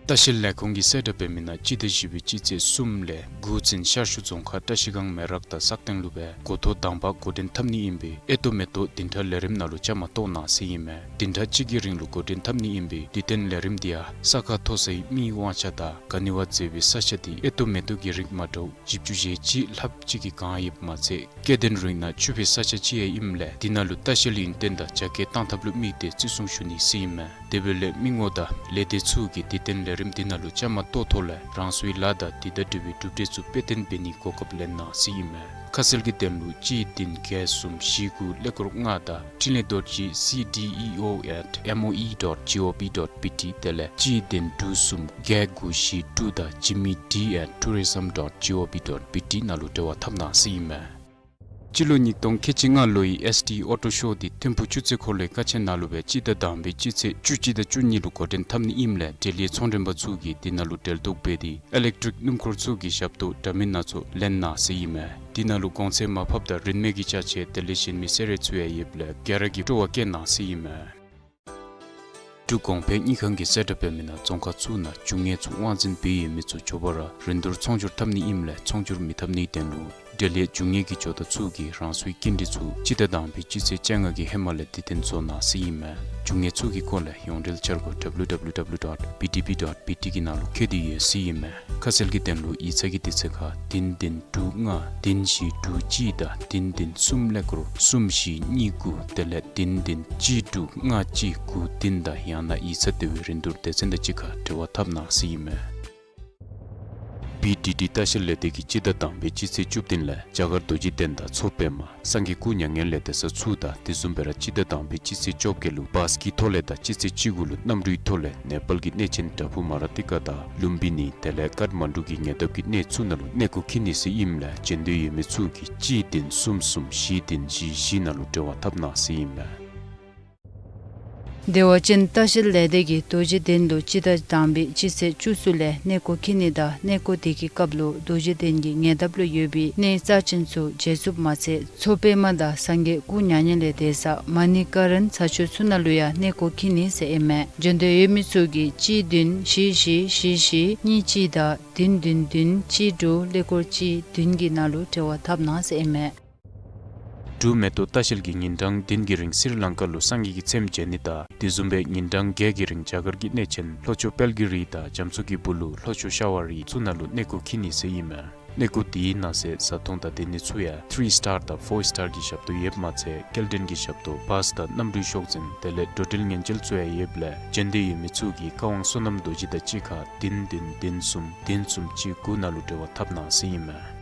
ལྟ་བཤལ་ལས་ཁུངས་ཀྱིས་གསལ་བསྒྲགས་འབད་མི་ནང་སྤྱི་ཟླ་བཞི་པའི་སྤྱི་ཚེས་གསུམ་ལས་དགུ་ཚུན་ཤར་ཕྱོགས་རྫོང་ཁག་བཀྲ་ཤིས་སྒང་མེ་རག་དང་སག་སྟེང་ལུ་སྦེ་འགོ་ཐོག་དང་པ་འགོ་འདྲེན་འཐབ་ནི་ཨིན་པས། ཨེ་ཏོ་མེ་ཏོག་བདུན་ཕྲག་ལས་རིམ་ནང་ལུ་བཅའ་མར་གཏོགས་གནང་ཟེར་ཨིན་མས། བདུན་ཕྲག་གཅིག་གི་རིང་ལུ་འགོ་འདྲེན་འཐབ་ནི་ཨིན་པས། དུས་སྟོན་ལས་རིམ་འདི་ཡང་ས་ཁ་མཐོ་སའི་མིའི་དབང་ཆ་དང་ག་ནི་བ་མཛེས་པའི་ས་ཆ་འདི་ཨེ་ཏོ་མེ་ཏོག་གི་རིགས་མ་འདྲཝ་བཞི་བཅུ་ཞེ་གཅིག་ལྷགཔ་ཅིག་གིས་གང་ཡོདཔ་མ་ཚད་སྐྱེ་ལྡན་རིགས་ནང་ཕྱུག་པའི་ས་ཆ་ཅིག་ཡང་ཨིནམ་ལས་འདི་ནང་ལུ་ལྟ་བཤལ་ཡུན་བརྟན་དང་རྒྱ་སྐྱེད་གཏང་ཐབས་ལུ་དམིགས་ཏེ་བརྩི་སྲུང་ཞུ་ནི་ཟེར་ཨིན་མས། དེ་འབདཝ་ལས་མི་ངོམ་དང་ལས་སྡེ་ཚུ་གིས་དུས་སྟོན་ལས་རིམ་འདི་ནང་ལུ་བཅའ་མར་གཏོགས་ཐོག་ལས་རང་སོའི་ལཱ་དང་འདི་དང་འབྲེལ་བའི་གྲུབ་འབྲས་ཚུ་དཔེ་སྟོན་འབད་ནིའི་གོ་སྐབས་ལེན་གནང་ཟེར་ཨིན་མས། ཁ་གསལ་གྱི་དོན་ལུ་གཅིག་བདུན་བརྒྱད་གསུམ་བཞི་དགུ་ཀླད་ཀོར་ལྔ་དང་འཕྲིན་ལས་རྡོ་རྗེ་C D E O at M O E dot G O V dot B T དེ་ལས་གཅིག་བདུན་དྲུག་གསུམ་བརྒྱད་དགུ་བཞི་དྲུག་དང་Jimmy D at tourism dot G O V dot B T ནང་ལུ་འབྲེལ་བ་འཐབ་གནང་ཟེར་ཨིན་མས། སྤྱི་ལོ་ཉིས་སྟོང་ཁལ་གཅིག་ལྔ་ལོའི་S T Auto Show འདི་ཐིམ་ཕུག་ཆུ་ཚོད་འཁོར་ལོའི་ཀ་ཆེན་ནང་ལུ་སྦེ་སྤྱི་ཟླ་དང་པའི་སྤྱི་ཚེས་བཅུ་གཅིག་དང་བཅུ་གཉིས་ལུ་འགོ་འདྲེན་འཐབ་ནི་ཨིནམ་ལས་འབྲེལ་ཡོད་ཚོང་མགྲོན་པ་ཚུ་གིས་འདི་ནང་ལུ་འབྲེལ་གཏོགས་འབད་དེ་ཨི་ལེག་ཊིག་སྣུམ་འཁོར་ཚུ་གི་ཞབས་ཏོག་འདྲ་མིན་སྣ་ཚོགས་ལེན་གནང་ཟེར་ཨིན་མས། འདི་ནང་ལུ་གོང་ཚད་མར་ཕབ་དང་རིན་མེད་ཀྱི་ཅ་ཆས་དེ་ལས་གཞན་མི་གསོལ་རས་ཚུ་ཡང་ཡོདཔ་ལས་ག་ར་གིས་སྤྲོ་བ་བསྐྱེད་གནང་ཟེར་ཨིན་མས། འབྲུག་གོང་འཕེལ་དངུལ་ཁང་གིས་གསལ་བསྒྲགས་འབད་མི་ནང་རྫོང་ཁག་ཚུ་ནང་རྒྱུ་དངོས་ཚུ་དབང་འཛིན་འབད་ཡོད་མི་ཚུ་མགྱོགས་པ་ར་རིན་བསྡུར་ཚོང་སྒྱུར་འཐབ་ནི་ཨིནམ་ལས་ཚོང་སྒྱུར་མི་འཐབ་ནིའི་དོན་ལུ་འབྲེལ་ཡོད་རྒྱུ་དངོས་ཀྱི་ཇོ་བདག་ཚུ་གིས་རང་སོའི་སྐྱིན་འགྲུལ་ཚུ་སྤྱི་ཟླ་དང་པའི་སྤྱི་ཚེས་བཅོ་ལྔ་གི་ཧེ་མ་ལས་དུས་སྟོན་བཟོ་གནང་ཟེར་ཨིན་མས། རྒྱུ་དངོས་ཚུ་གི་སྐོར་ལས་ཡོངས་འབྲེལ་འཆར་སྒོ་W W W dot B D B dot B T གི་ནང་ལུ་བཀོད་དེ་ཡོད་ཟེར་ཨིན་མས། ཁ་གསལ་གྱི་དོན་ལུ་ཡིག་ཚང་གི་དུས་ཚོད་ཁར་བདུན་བདུན་དྲུག་ལྔ་བདུན་བཞི་དྲུག་གཅིག་དང་བདུན་བདུན་གསུམ་ཀླད་ཀོར་གསུམ་བཞི་གཉིས་དགུ་དེ་ལས་བདུན་བདུན་གཅིག་དྲུག་ལྔ་གཅིག་དགུ་བདུན་དང་ཡང་ན་ཡིག་ཚང་ལྟེ་བའི་རིན་བསྡུར་སྡེ་ཚན་དང་གཅིག་ཁར་འབྲེལ་བ་འཐབ་གནང་ཟེར་ཨིན་མས། B D D ལྟ་བཤལ་ལས་སྡེ་གིས་སྤྱི་ཟླ་དང་པའི་སྤྱི་ཚེས་བཅུ་བདུན་ལས་རྒྱ་གར་རྡོ་རྗེ་གདན་དང་མཚོ་པདྨ་སངས་རྒྱས་སྐུ་མྱ་ངན་ལས་འདས་ས་ཚུ་དང་དེ་བཟུམ་སྦེ་ར་སྤྱི་ཟླ་དང་པའི་སྤྱི་ཚེས་བཅོ་བརྒྱད་ལུ་བཱས་ཀྱི་ཐོག་ལས་དང་སྤྱི་ཚེས་བཅུ་དགུ་ལུ་གནམ་གྲུའི་ཐོག་ལས་ནེ་པཱལ་གྱི་གནས་ཆེན་བྲག་ཕུག་མ་ར་ཏི་ཀ་དང་ལུམ་བི་ནི་དེ་ལས་ཀཱཐ་མན་ཌུ་གི་ཉེ་འདབས་ཀྱི་གནས་ཚུ་ནང་ལུ་གནས་སྐོར་འཁྱིད་ནི་ཟེར་ཨིནམ་ལས་འབྱོན་འདོད་ཡོད་མི་ཚུ་གིས་གཅིག་བདུན་གསུམ་གསུམ་བཞི་བདུན་བཞི་བཞི་ནང་ལུ་འབྲེལ་བ་འཐབ་གནང་ཟེར་ཨིན་མས། བདེ་བ་ཅན་ལྟ་བཤལ་ལས་སྡེ་གིས་རྡོ་རྗེ་གདན་ལུ་སྤྱི་ཟླ་དང་པའི་སྤྱི་ཚེས་བཅུ་གསུམ་ལས་གནས་སྐོར་འཁྱིད་ནི་དང་གནས་སྐོར་དེ་གི་སྐབས་ལུ་རྡོ་རྗེ་གདན་གྱི་ཉེ་འདབས་ལུ་ཡོད་པའི་གནས་རྩ་ཆེན་ཚུ་མཇལ་ཚུགསཔ་མ་ཚད་མཚོ་པདྨ་དང་སངས་རྒྱས་སྐུ་མྱ་ངན་ལས་འདས་ས་མ་ཎི་ཀ་རན་ས་ཆ་ཚུ་ནང་ལུ་ཡང་གནས་སྐོར་འཁྱིད་ནི་ཟེར་ཨིན་མས། འབྱོན་འདོད་ཡོད་མི་ཚུ་གིས་གཅིག་བདུན་བཞི་བཞི་བཞི་བཞི་གཉིས་གཅིག་དང་བདུན་བདུན་བདུན་གཅིག་དྲུག་ཀླད་ཀོར་གཅིག་བདུན་གྱི་ནང་ལུ་འབྲེལ་བ་འཐབ་གནང་ཟེར་ཨིན་མས། འབྲུག་མེ་ཏོག་ལྟ་བཤལ་གྱིས་ཉིན་གྲངས་བདུན་གྱི་རིང་སི་རི་ལང་ཀ་ལུ་སངས་རྒྱས་ཀྱི་ཚེམས་མཇལ་ནི་དང་དེ་བཟུམ་སྦེ་ཉིན་གྲངས་བརྒྱད་ཀྱི་རིང་རྒྱ་གར་གྱི་གནས་ཆེན་ལྷོ་ཕྱོགས་དཔལ་གྱི་རི་དང་རྒྱ་མཚོ་གི་སྦུག་ལུ་ལྷོ་ཕྱོགས་ཤ་བ་རི་ཚུ་ནང་ལུ་གནས་སྐོར་འཁྱིད་ནི་ཟེར་ཨིན་མས། གནས་སྐོར་དེའི་ནང་གསེས་བཟའ་འཐུང་དང་སྡོད་ནི་ཚུ་ཡང་ཐི་རི་སི་ཊར་དང་ཕོར་སི་ཊར་གྱི་ཞབས་ཏོག་ཡོདཔ་མ་ཚད་སྐྱེལ་འདྲེན་གྱི་ཞབས་ཏོག་བཱས་དང་གནམ་གྲུའི་ཤོག་འཛིན་དེ་ལས་འགྲོ་འགྲུལ་ཉེན་བཅོལ་ཚུ་ཡང་ཡོདཔ་ལས་འབྱོན་འདོད་ཡོད་མི་ཚུ་གིས་བཀའ་དབང་བསོད་ནམས་རྡོ་རྗེ་དང་གཅིག་ཁར་བདུན་བདུན་བདུན་གསུམ་བདུན་གསུམ་གཅིག་དགུ་ནང་ལུ་འབྲེལ་བ་འཐབ་གནང་ཟེར་ཨིན་མས།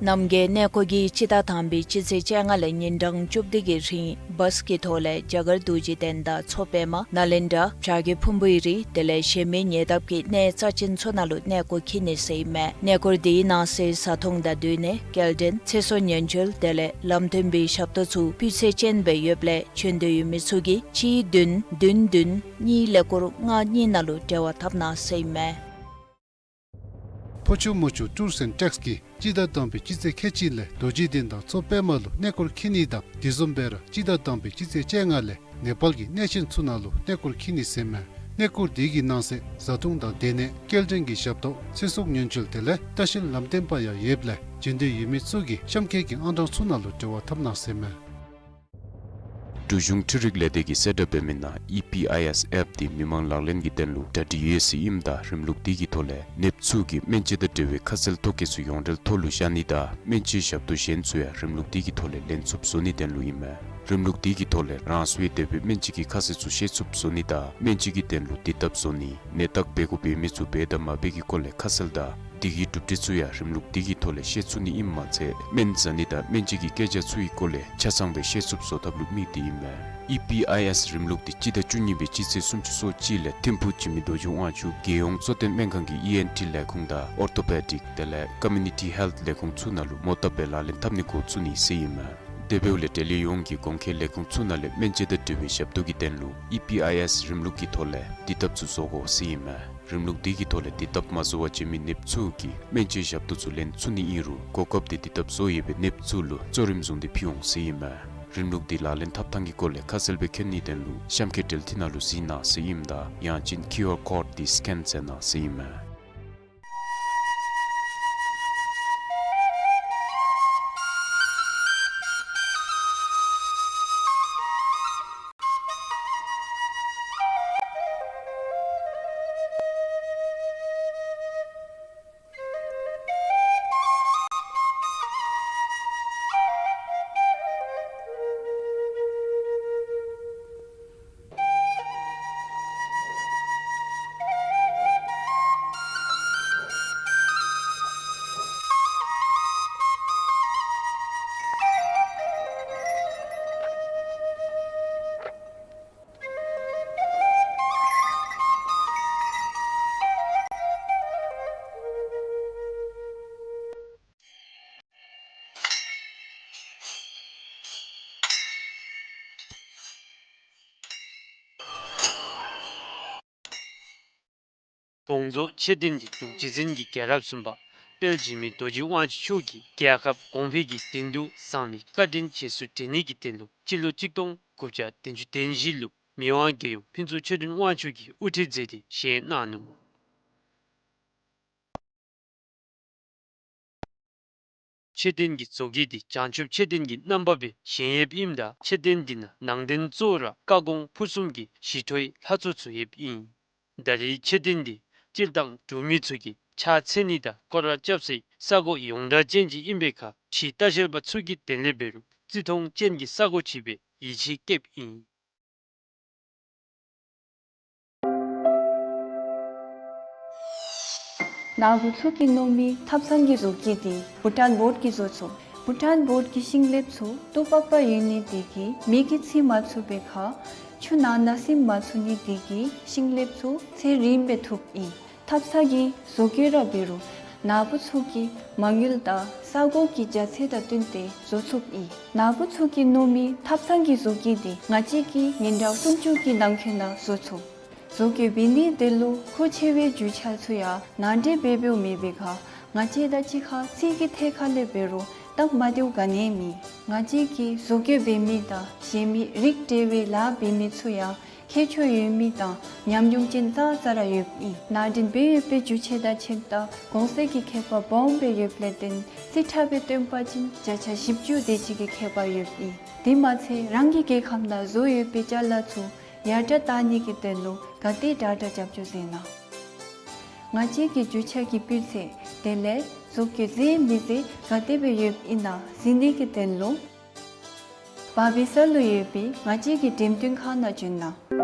རྣམ་རྒྱལ་གནས་སྐོར་གྱི་སྤྱི་ཟླ་དང་པའི་སྤྱི་ཚེས་བཅོ་ལྔ་ལས་ཉིན་གྲངས་བཅུ་བདུན་གྱི་རིང་བཱས་ཀྱི་ཐོག་ལས་རྒྱ་གར་རྡོ་རྗེ་གདན་དང་མཚོ་པདྨ་ནཱ་ལེནྡྲ་བྱ་རྒོད་ཕུང་པོའི་རི་དེ་ལས་གཞན་མི་ཉེ་འདབས་ཀྱི་གནས་རྩ་ཆེན་ཚུ་ནང་ལུ་གནས་སྐོར་འཁྱིད་ནི་ཟེར་ཨིན་མས། གནས་སྐོར་དེའི་ནང་གསེས་བཟའ་འཐུང་དང་སྡོད་གནས་སྐྱེལ་འདྲེན་ཚེ་སྲོག་ཉེན་བཅོལ་དེ་ལས་ལམ་སྟོན་པའི་ཞབས་ཏོག་ཚུ་སྤུས་ཚད་ཅན་སྦེ་ཡོདཔ་ལས་འབྱོན་འདོད་ཡོད་མི་ཚུ་གིས་གཅིག་བདུན་བདུན་བདུན་གཉིས་ཀླད་ཀོར་ལྔ་གཉིས་ནང་ལུ་འབྲེལ་བ་འཐབ་གནང་ཟེར་ཨིན་མས། ཕོ་ཆུ་མོ་ཆུ་ཊུརསི་ཨེནཌ་ཊེགསི་གིས་སྤྱི་ཟླ་དང་པའི་སྤྱི་ཚེས་ཁལ་གཅིག་ལས་རྡོ་རྗེ་གདན་དང་མཚོ་པདྨ་ལུ་གནས་སྐོར་འཁྱིད་ནི་དང་དེ་བཟུམ་སྦེ་ར་སྤྱི་ཟླ་དང་པའི་སྤྱི་ཚེས་བཅོ་ལྔ་ལས་ནེ་པཱལ་གྱི་གནས་ཆེན་ཚུ་ནང་ལུ་གནས་སྐོར་འཁྱིད་ནི་ཟེར་མས། གནས་སྐོར་དེ་གི་ནང་གསེས་བཟའ་འཐུང་དང་སྡོད་གནས་སྐྱེལ་འདྲེན་གྱི་ཞབས་ཏོག་ཚེ་སྲོག་ཉེན་བཅོལ་དེ་ལས་ལྟ་བཤལ་ལམ་སྟོན་པ་ཡང་ཡོདཔ་ལས་འབྱོན་འདོད་ཡོད་མི་ཚུ་གིས་གཤམ་འཁོད་ཀྱི་ཨང་གྲངས་ཚུ་ནང་ལུ་འབྲེལ་བ་འཐབ་གནང་ཟེར་མས། འབྲུག་གཞུང་འཕྲུལ་རིག་ལས་སྡེ་གིས་གསལ་བསྒྲགས་འབད་མི་ནང་ཨི་པི་ཨའི་ཨེསི་ཨེཔ་དེ་མི་མང་ལག་ལེན་གྱི་དོན་ལུ་གྲ་སྒྲིག་ཡོད་ཟེར་ཨིནམ་ད་རིམ་ལུགས་དེ་གི་ཐོག་ལས་ནདཔ་ཚུ་གིས་སྨན་དཔྱད་དང་འབྲེལ་བའི་ཁ་གསལ་ཐོ་བཀོད་ཚུ་ཡོངས་འབྲེལ་ཐོག་ལུ་བཞག་ནི་དང་སྨན་བཅོས་ཞབས་ཏོག་གཞན་ཚུ་ཡང་རིམ་ལུགས་དེ་གི་ཐོག་ལས་ལེན་ཚུགསཔ་བཟོ་ནིའི་དོན་ལུ་ཨིན་མས། རིམ་ལུགས་དེ་གི་ཐོག་ལས་རང་སོའི་དེ་སྦེ་སྨན་དཔྱད་ཀྱི་ཁ་གསལ་ཚུ་ཤེས་ཚུགསཔ་བཟོ་ནི་དང་སྨན་དཔྱད་ཀྱི་དོན་ལུ་དེ་སྦེ་བཟོ་ནི་ནད་རྟགས་འབད་དགོཔ་འབད་མི་ཚུ་འབད་དང་མ་འབད་ཀྱི་སྐོར་ལས་ཁ་གསལ་དང་དེ་གི་གྲུབ་འབྲས་ཚུ་ཡང་རིམ་ལུགས་དེ་གི་ཐོག་ལས་ཤེས་ཚུགས་ནི་ཨིནམ་མ་ཚད་སྨན་ཟ་ནི་དང་སྨན་དཔྱད་ཀྱི་སྐད་ཆ་ཚུ་གི་སྐོར་ལས་ཆ་ཚང་སྦེ་ཤེས་ཚུགསཔ་བཟོ་ཐབས་ལུ་དམིགས་ཏེ་ཨིན་མས། ཨི་པི་ཨའི་ཨེསི་རིམ་ལུགས་དེ་སྤྱི་ཟླ་བཅུ་གཉིས་པའི་སྤྱི་ཚེས་སུམ་ཅུ་སོ་གཅིག་ལས་ཐིམ་ཕུག་འཇིགས་མེད་རྡོ་རྗེ་དབང་ཕྱུག་རྒྱལ་ཡོངས་གཙོ་བསྟེན་སྨན་ཁང་གི་ཨི་ཨེན་ཊི་ལས་ཁུངས་དང་ཨོར་ཐོ་པེ་ཌིཀ་དེ་ལས་ཀོ་མིའུ་ནི་ཊི་ཧེལཐ་ལས་ཁུངས་ཚུ་ནང་ལུ་མོ་བཏབ་སྦེ་ལག་ལེན་འཐབ་ནི་འགོ་བཙུགས་ནི་ཟེར་ཨིན་མས། དེ་འབདཝ་ལས་འབྲེལ་ཡོད་ཡོངས་ཀྱིས་གོང་འཁོད་ལས་ཁུངས་ཚུ་ནང་ལས་སྨན་དཔྱད་དང་འབྲེལ་བའི་ཞབས་ཏོག་གི་དོན་ལུ་ཨི་པི་ཨའི་ཨེསི་རིམ་ལུགས་ཀྱི་ཐོག་ལས་དེ་སྦེ་བཟོ་དགོ་ཟེར་ཨིན་མས། རིམ་ལུགས་དེ་གི་ཐོག་ལས་དེ་སྦེ་མ་བཟོ་བར་བྱོན་མི་ནདཔ་ཚུ་གིས་སྨན་བཅོས་ཞབས་ཏོག་ཚུ་ལེན་ཚུགས་ནི་ཨིན་རུང་གོ་སྐབས་དེ་དེ་སྦེ་བཟོ་ཡོད་པའི་ནདཔ་ཚུ་ལུ་གཙོ་རིམ་བཟུང་སྟེ་ཕུལ་འོང་ཟེར་ཨིན་མས། རིམ་ལུགས་དེ་ལག་ལེན་འཐབ་ཐངས་ཀྱི་སྐོར་ལས་ཁ་གསལ་སྦེ་མཁྱེན་ནིའི་དོན་ལུ་གཤམ་འཁོད་འབྲེལ་མཐུད་ནང་ལུ་གཟིགས་གནང་ཟེར་ཨིནམ་ད་ཡང་ཅིན་ཀིའུ་ཨར་ཀོཌ་དེ་སི་ཀེན་མཛད་གནང་ཟེར་ཨིན་མས། དགོངས་རྫོགས་མཆོད་རྟེན་འདི་འབྲུག་རྗེ་བཙུན་གྱི་རྒྱལ་རབས་གསུམ་པ་དཔལ་འཇིགས་མེད་རྡོ་རྗེ་དབང་ཕྱུག་མཆོག་གིས་རྒྱལ་ཁབ་གོང་འཕེལ་གྱི་དོན་དུ་བཟང་ལས་བཀའ་དྲིན་རྗེས་སུ་དྲན་ནི་གི་དོན་ལུ་སྤྱི་ལོ་གཅིག་སྟོང་དགུ་བརྒྱ་བདུན་ཅུ་དོན་བཞི་ལུ་མི་དབང་རྒྱལ་ཡུམ་ཕུན་ཚོགས་ཆོས་སྒྲོན་དབང་ཕྱུག་གིས་དབུ་ཁྲིད་མཛད་དེ་བཞེངས་གནང་ནུག། མཆོད་རྟེན་གྱི་བཟོ་བཀོད་འདི་བྱང་ཆུབ་མཆོད་རྟེན་གྱི་རྣམ་པ་སྦེ་བཞེངས་ཡོདཔ་ཨིནམ་ད་མཆོད་རྟེན་འདི་ནང་ནང་རྟེན་གཙོ་བོ་ར་བཀའ་དགོངས་ཕུར་གསུམ་གྱི་ཞི་ཁྲོའི་ལྷ་ཚོགས་ཚུ་ཡོདཔ་ཨིན། ད་རེས་མཆོད་རྟེན་འདི་སྤྱིར་བཏང་འབྲུག་མི་ཚུ་གིས་ཕྱག་འཚལ་ནི་དང་སྐོར་ར་རྐྱབ་སའི་ས་གོ་ཡོངས་གྲགས་ཅན་ཅིག་ཨིན་པའི་ཁར་ཕྱིའི་ལྟ་བཤལ་པ་ཚུ་གི་དོན་ལས་འབད་རུང་བརྩི་མཐོང་ཅན་གྱི་ས་གོ་ཅིག་སྦེ་ཡིད་ཆེས་བསྐྱེདཔ་ཨིན། ནཱ་བུ་ཚུ་གིས་མནོ་མི་ཐབ་ཚང་གི་བཟོ་བཀོད་འདི་བྷུ་ཊཱན་བོརཌ་ཀྱིས་བཟོ་ཚུགས། བྷུ་ཊཱན་བོརཌ་ཀྱི་ཤིང་ལེབ་ཚུ་ཏོག་པག་པ་ཡོད་ནི་དེ་གིས་མེ་གིས་འཚིག་མ་ཚུགས་པའི་ཁར་ཆུ་ནང་ན་ཟིམ་མ་ཚུགས་ནི་དེ་གིས་ཤིང་ལེབ་ཚུ་ཚད་རིངམོ་སྦེ་ཐུགཔ་ཨིན། ཐབ་ཚང་གི་བཟོ་བཀོད་ར་འབད་རུང་ནཱ་བུ་ཚུ་གིས་མ་དངུལ་དང་ས་གོ་གི་རྒྱ་ཚད་དང་བསྟུན་ཏེ་བཟོ་ཚུགསཔ་ཨིན། ནཱ་བུ་ཚུ་གིས་མནོ་མི་ཐབ་ཚང་གི་བཟོ་བཀོད་འདི་ང་བཅས་ཀྱིས་ཉིན་གྲངས་སུམ་ཅུ་གི་ནང་འཁོད་ནང་བཟོ་ཚུགས། བཟོ་བཀོད་འབད་ནིའི་དོན་ལུ་མཁོ་ཆེ་བའི་རྒྱུ་ཆ་ཚུ་ཡང་ནང་འདྲེན་འབད་འབདཝ་མེད་པའི་ཁར་ང་བཅས་དང་གཅིག་ཁར་ཚིག་གི་ཐད་ཁར་ལས་འབད་རུང་སྟབས་མ་བདེཝ་ག་ནི་ཡང་མེད། ང་བཅས་ཀྱིས་བཟོ་བཀོད་འབད་མི་དང་གཞན་མི་རིགས་འབྲེལ་བའི་ལཱ་འབད་མི་ཚུ་ཡང་ ཁྱད་ཆོས་ཡོད་མི་དང་ཉམས་མྱོང་ཅན་ཙང་ཙ་ར་ཡོདཔ་ཨིན། ནང་འདྲེན་འབད་ཡོད་པའི་འགྱུར་བཅོས་དང་ཕྱདཔ་ད་གོང་ཚད་ཀྱི་ཁྱད་པར་སྦོམ་སྦེ་ཡོདཔ་ལས་བརྟེན་རྩིས་ཁྲ་སྦེ་སྟོན་པ་ཅིན་བརྒྱ་ཆ་བཞི་བཅུ་དེ་ཅིག་གི་ཁྱད་པར་ཡོདཔ་ཨིན། དེ་མ་ཚད་རང་གི་རྒྱལ་ཁམས་ནང་བཟོ་ཡོད་པའི་ཅ་ལ་ཚུ་ཡར་དྲག་བཏང་ནི་གི་དོན་ལུ་ག་དེ་དྲག་དྲག་རྒྱབ་སྐྱོར་མཛད་གནང་། ང་བཅས་ཀྱི་རྒྱུ་ཆ་གི་སྤུས་ཚད་དེ་ལས་བཟོ་བཀོད་མཛད་མི་མཛད་ག་དེ་སྦེ་ཡོདཔ་ཨིན་ན་གཟིགས་ནི་གི་དོན་ལུ་བར་སྦིས་ས་ལུ་ཡོད་པའི་ང་བཅས་ཀྱི་འགྲེམས་སྟོན་ཁང་ནང་བྱོན་གནང་།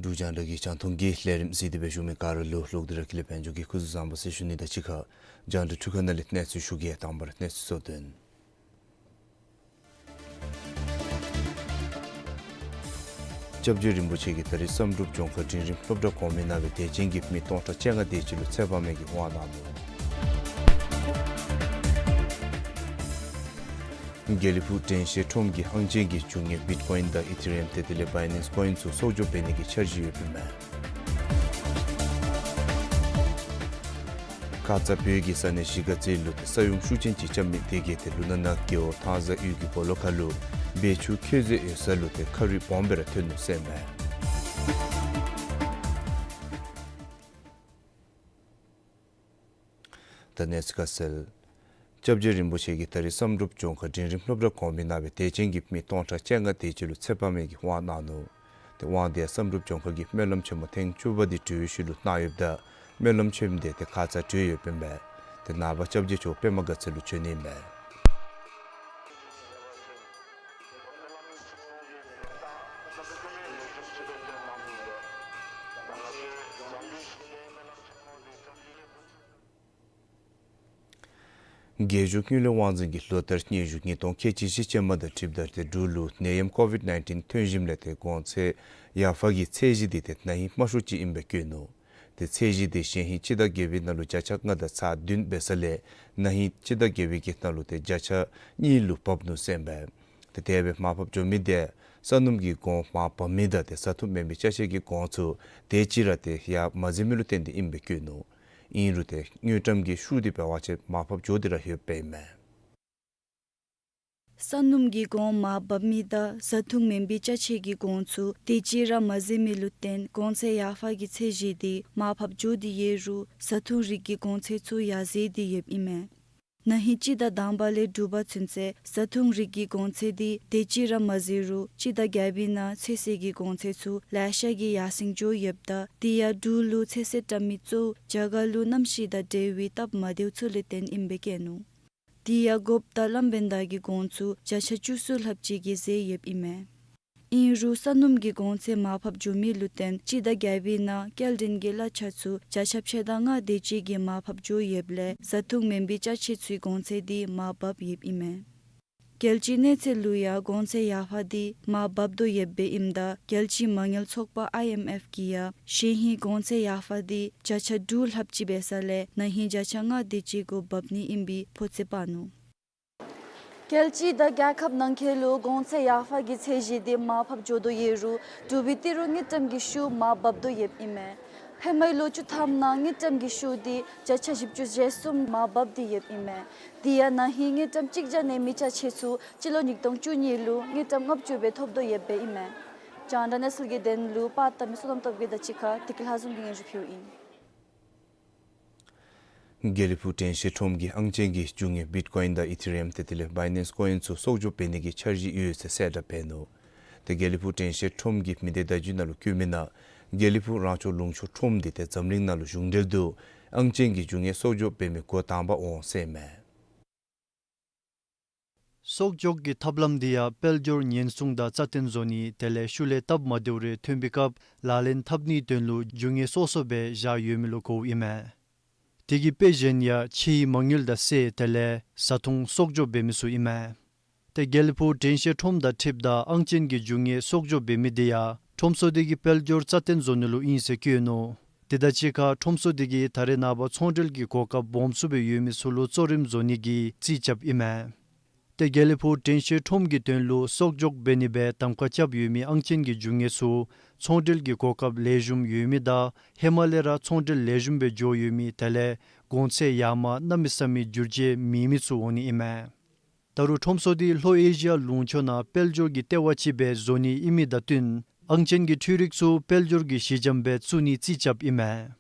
འབྲུག་རྒྱང་བསྒྲགས་ཀྱི་རྒྱང་མཐོང་གི་ལས་རིམ་གཟིགས་ཏེ་སྦེ་བཞུགས་མི་ག་ར་ལུ་ལོག་སྟེ་ར་ཀུན་ལེགས་དཔལ་འབྱོར་གྱིས་སྐུ་གཟུགས་བཟང་པོ་ཟེར་ཞུ་ནི་དང་གཅིག་ཁར་རྒྱང་བསྒྲགས་འཕྲུལ་ཁང་ནང་ལས་གནས་ཚུལ་ཞུ་གེ། དང་པ་ར་གནས་ཚུལ་གཙོ་དོན། སྐྱབས་རྗེ་རིན་པོ་ཆེ་གིས་ད་རིས་བསམ་གྲུབ་ལྗོངས་མཁར་འབྲིང་རིམ་སློབ་གྲྭ་གོང་མའི་ནང་སྦེ་དད་ཅན་གྱི་མི་སྟོང་ཕྲག་བཅོ་ལྔ་དེ་ཅིག་ལུ་ཚེ་དཔག་མེད་ཀྱི་དབང་གནང་ནུག། དགེ་ལེགས་ཕུག་དྲན་ཤེས་ཁྲོམ་གྱིས་ཨང་ཅན་གྱི་རྒྱུ་དངོས་བིཊ་ཀོ་ཨིན་དང་ཨི་ཐི་རི་ཡམ་དེ་དེ་ལས་བའི་ནེནསི་ཀོ་ཨིན་ཚུ་གསོག་འཇོག་འབད་ནི་གི་འཆར་གཞི་ཡོདཔ་ཨིན་མས། ཁ་ཙ་བོད་ཀྱི་ས་གནས་གཞིས་ཀ་རྩེ་ལུ་ཏེ་ས་ཡོམ་ཤུགས་ཅན་ཅིག་རྐྱབ་མི་དེ་གིས་ཏེ་ལུ་ནག་ན་རྒེད་འོག་ཐང་བཟའ་ཡུལ་གྱི་སྦོ་ལོགས་ཁ་ལུ་བེ་ཅུང་ཁྱེར་ཟེར་ཡོད་ས་ལུ་ཏེ་ཁ་རུད་སྦོམ་སྦེ་ར་ཐོན་ནུག་ཟེར་མས། ད་གནས་ཚུལ་ཁ་གསལ། སྐྱབས་རྗེ་རིན་པོ་ཆེ་གིས་ད་རིས་བསམ་གྲུབ་ལྗོངས་མཁར་འབྲིང་རིམ་སློབ་གྲྭ་གོང་མའི་ནང་སྦེ་དད་ཅན་གྱི་མི་སྟོང་ཕྲག་བཅོ་ལྔ་དེ་ཅིག་ལུ་ཚེ་དཔག་མེད་ཀྱི་དབང་གནང་ནུག། ཏེ་དབང་དེ་ཡང་བསམ་གྲུབ་ལྗོངས་མཁར་གྱི་སྨོན་ལམ་ཆེན་མོ་ཐེངས་བཅུ་པ་དེ་གྲོལ་བའི་ཤུལ་ལུ་གནང་ཡོདཔ་ད་སྨོན་ལམ་ཆེན་མོ་དེ་ཏེ་ཁ་ཙ་གྲོལ་ཡོདཔ་ཨིན་པས། ཏེ་ནངས་པ་སྐྱབས་རྗེ་མཆོག་པདྨ་དགའ་ཚལ་ལུ་བྱོན་ནི་ཨིན་པས། རྒྱལ་གཞུང་དངུལ་ལས་དབང་འཛིན་གྱིས་ལོ་ལྟར་སྙན་ཞུ་ཉིས་སྟོང་ཁལ་གཅིག་བཞི་ཅན་མ་དང་འཁྲིལཝ་ད་ཏེ་འབྲུག་ལུ་ནད་ཡམས་ཀོ་ཝིཌ་ནའིན་ཊིན་ཐོན་ཞིནམ་ལས་ཏེ་གོང་ཚད་ཡར་འཕར་གྱི་ཚད་གཞི་དེ་ཏེ་ན་ཧིང་དམའ་ཤོས་ཅིག་ཨིནམ་སྦེ་བཀོད་ནུག། ཏེ་ཚད་གཞི་དེ་གཞེས་ཧིང་སྤྱི་ཟླ་བརྒྱད་པའི་ནང་ལུ་བརྒྱ་ཆ་ལྔ་དང་ཚག་བདུན་འབད་ས་ལས་ན་ཧིང་སྤྱི་ཟླ་བརྒྱད་པའི་གི་ནང་ལུ་ཏེ་བརྒྱ་ཆ་གཉིས་ལུ་བབས་ནུག་ཟེར་ཨིན་པས། ཏེ་དེ་སྦེ་མར་ཕབ་འགྱོ་མི་དེ་ས་སྣུམ་གྱི་གོང་མར་བབས་མི་དང་ཏེ་བཟའ་འཐུང་མེན་པའི་ཅ་ཆས་ཀྱི་གོང་ཚུ་དེ་ཅིག་ར་ཏེ་ཡར་མ་འཛེགས་མི་ལུ་བརྟེན་ཏེ་ཨིནམ་སྦེ་བཀོད་ནུག། ཨིན་རུང་ཏེ་དངུལ་ཀྲམ་གྱི་ཤུགས་དེ་འབད་བ་ཅིན་མར་ཕབ་འགྱོ་སྟེ་ར་ཡོདཔ་ཨིན་མས། ས་སྣུམ་གྱི་གོང་མར་བབས་མི་དང་བཟའ་འཐུང་མེན་པའི་ཅ་ཆས་ཀྱི་གོང་ཚུ་དེ་ཅིག་ར་མ་འཛེགས་མི་ལུ་བརྟེན་གོང་ཚད་ཡར་འཕར་གྱི་ཚད་གཞི་དེ་མར་ཕབ་འགྱོ་སྟེ་ཡོད་རུང་བཟའ་འཐུང་རིགས་ཀྱི་གོང་ཚད་ཚུ་ཡར་འཛེགས་ཏེ་ཡོདཔ་ཨིན་མས། ན་ཧིང་སྤྱི་ཟླ་དང་པ་ལས་དྲུག་པ་ཚུན་ཚོད་བཟའ་འཐུང་རིགས་ཀྱི་གོང་ཚད་དེ་དེ་ཅིག་ར་མ་འཛེགས་རུང་སྤྱི་ཟླ་བརྒྱད་པའི་ནང་ཚོད་བསྲེ་གི་གོང་ཚད་ཚུ་ལེ་ཤ་གིས་ཡར་སེང་འགྱོ་ཡོདཔ་ད་དེ་ཡང་འབྲུག་ལུ་ཚོད་བསྲེ་བཀྲམ་མི་གཙོ་བོ་རྒྱ་གར་ལུ་གནམ་གཤིས་དང་འབྲེལ་བའི་སྟབས་མ་བདེཝ་ཚུ་ལས་བརྟེན་ཨིནམ་སྦེ་བཀོད་ནུག། དེ་ཡང་དགོཔ་དང་ལམ་བེན་ད་གི་གོང་ཚུ་བརྒྱ་ཆ་བཅུ་གསུམ་ལྷགཔ་ཅིག་གིས་འཛེགས་ཡོདཔ་ཨིན་མས། ཨིན་རུང་ས་སྣུམ་གྱི་གོང་ཚད་མར་ཕབ་འགྱོ་མི་ལུ་བརྟེན་སྤྱི་ཟླ་བརྒྱད་པའི་ནང་སྐྱེལ་འདྲེན་གྱི་གླ་ཆ་ཚུ་བརྒྱ་ཆ་ཕྱེད་དང་ལྔ་དེ་ཅིག་གིས་མར་ཕབ་འགྱོ་ཡོདཔ་ལས་བཟའ་འཐུང་མེན་པའི་ཅ་ཆས་ཚུའི་གོང་ཚད་དེ་མར་བབས་ཡོདཔ་ཨིན་མས། རྒྱལ་སྤྱིའི་གནས་ཚད་ལུ་ཡང་གོང་ཚད་ཡར་འཕར་དེ་མར་བབས་དོ་ཡོདཔ་ཨིནམ་ད་རྒྱལ་སྤྱིའི་མ་དངུལ་ཚོགས་པ་ཨའི་ཨེམ་ཨེཕ་གིས་ཡང་གཞེས་ཧིང་གོང་ཚད་ཡར་འཕར་དེ་བརྒྱ་ཆ་དྲུག་ལྷགཔ་ཅིག་འབད་ས་ལས་ན་ཧིང་བརྒྱ་ཆ་ལྔ་དེ་ཅིག་གུ་བབས་ནི་ཨིན་པའི་ཕོ་ཚོད་སྤར་ནུག། རྒྱལ་སྤྱི་དང་རྒྱལ་ཁབ་ནང་འཁོད་ལུ་གོང་ཚད་ཡར་འཕར་གྱི་ཚད་གཞི་དེ་མར་ཕབ་འགྱོ་དོ་ཡོད་རུང་འབྲུག་པའི་ཏི་རུ་དངུལ་ཀྲམ་གྱི་ཤུགས་མར་བབས་དོ་ཡོདཔ་ཨིན་མས། ཧེ་མའི་ལོ་བཅུ་ཐམ་ནང་དངུལ་ཀྲམ་གྱི་ཤུགས་དེ་བརྒྱ་ཆ་བཞི་བཅུ་ཞེ་གསུམ་མར་བབས་ཏེ་ཡོདཔ་ཨིན་མས། དེ་ཡང་ན་ཧིང་དངུལ་ཀྲམ་གཅིག་བརྒྱ་གནས་མི་ཅ་ཆས་ཚུ་སྤྱི་ལོ་ཉིས་སྟོང་བཅུ་གཉིས་ལུ་དངུལ་ཀྲམ་ལྔ་བཅུ་སྦེ་ཐོབ་དོ་ཡོདཔ་ཨིན་མས། རྒྱང་བསྒྲགས་གནས་ཚུལ་གྱི་དོན་ལུ་པར་བཏབ་མི་བསོད་ནམས་སྟོབས་རྒྱས་དང་གཅིག་ཁར་བདེ་སྐྱིད་ལྷ་འཛོམས་ཀྱིས་སྙན་ཞུ་ཕུལཝ་ཨིན། དགེ་ལེགས་ཕུག་དྲན་ཤེས་ཁྲོམ་གྱིས་ཨང་ཅན་གྱི་རྒྱུ་དངོས་བིཊ་ཀོ་ཨིན་དང་ཨི་ཐི་རི་ཡམ་དེ་དེ་ལས་བའི་ནེནསི་ཀོ་ཨིན་ཚུ་གསོག་འཇོག་འབད་ནི་གི་འཆར་གཞི་ཡོད་ཟེར་གསལ་བསྒྲགས་འབད་ནུག། ཏེ་དགེ་ལེགས་ཕུག་དྲན་ཤེས་ཁྲོམ་གྱིས་མི་སྡེ་བརྡ་བརྒྱུད་ནང་ལུ་བཀོད་མི་ནང་དགེ་ལེགས་ཕུག་རང་སྐྱོང་ལུང་ཕྱོགས་ཁྲོམ་དེ་ཏེ་འཛམ་གླིང་ནང་ལུ་གཞུང་འབྲེལ་དུ་ཨང་ཅན་གྱི་རྒྱུ་དངོས་གསོག་འཇོག་འབད་མི་འགོ་དང་པ་འོང་ཟེར་ཨིན་མས། གསོག་འཇོག་གི་ཐབས་ལམ་དེ་ཡང་དཔལ་འབྱོར་ཉེན་སྲུང་དང་རྩ་བརྟན་བཟོ་ནི་དེ་ལས་ཤུལ་ལས་སྟབས་མ་བདེཝ་རེ་ཐོན་པའི་སྐབས་ལག་ལེན་འཐབ་ནིའི་དོན་ལུ་རྒྱུ་དངོས་གསོག་གསོག་སྦེ་བཞག་ཡོད་མི་ལུ་གོཝ་ཨིན་མས། དེ་གི་དཔེ་གཞན་ཡང་ཕྱིའི་མ་དངུལ་དང་གསེར་དེ་ལས་བཟའ་འཐུང་གསོག་འཇོག་འབད་མི་ཚུ་ཨིན་མས། ཏེ་དགེ་ལེགས་ཕུག་དྲན་ཤེས་ཁྲོམ་དང་འཁྲིལཝ་ད་ཨང་ཅན་གྱི་རྒྱུ་དངོས་གསོག་འཇོག་འབད་མི་དེ་ཡང་ ཁྲོམ་ཚོགས་འདི་གི་དཔལ་འབྱོར་རྩ་བརྟན་བཟོ་ནི་ལུ་ཨིན་ཟེར་བཀོད་ནུག། དེ་དང་གཅིག་ཁར་ཁྲོམ་ཚོགས་འདི་གིས་ད་རེས་ནངས་པ་ཚོང་འབྲེལ་གྱི་གོ་སྐབས་སྦོམ་སུ་སྦེ་ཡོད་མི་ཚུ་ལུ་གཙོ་རིམ་བཟོ་ནི་གི་རྩིས་རྐྱབ་ཨིན་མས། ཏེ་དགེ་ལེགས་ཕུག་དྲན་ཤེས་ཁྲོམ་གྱི་དོན་ལུ་གསོག་འཇོག་འབད་ནི་སྦེ་གདམ་ཁ་རྐྱབ་ཡོད་མི་ཨང་ཅན་གྱི་རྒྱུ་དངོས་ཚུ་ཚོང་འབྲེལ་གྱི་གོ་སྐབས་ལེགས་ཤོམ་ཡོད་མི་དང་ཧེ་མ་ལས་ར་ཚོང་འབྲེལ་ལེགས་ཤོམ་སྦེ་འགྱོ་ཡོད་མི་དེ་ལས་གོང་ཚད་ཡར་མར་གནམ་མེད་ས་མེད་འགྱུར་བཅོས་མེད་མི་ཚུ་འོང་ནི་ཨིན་མས། ད་རུང་ཁྲོམ་ཚོགས་འདི་ལྷོ་ཨེ་ཤི་ཡ་ལུང་ཕྱོགས་ནང་དཔལ་འབྱོར་གྱི་ལྟེ་བ་ཅིག་སྦེ་བཟོ་ནི་ཨིན་མི་དང་བསྟུན་ཨང་ཅན་གྱི་འཕྲུལ་རིག་ཚུ་དཔལ་འབྱོར་གྱི་གཞི་འགྱམ་སྦེ་བཙུགས་ནི་རྩིས་རྐྱབ་ཨིན་མས།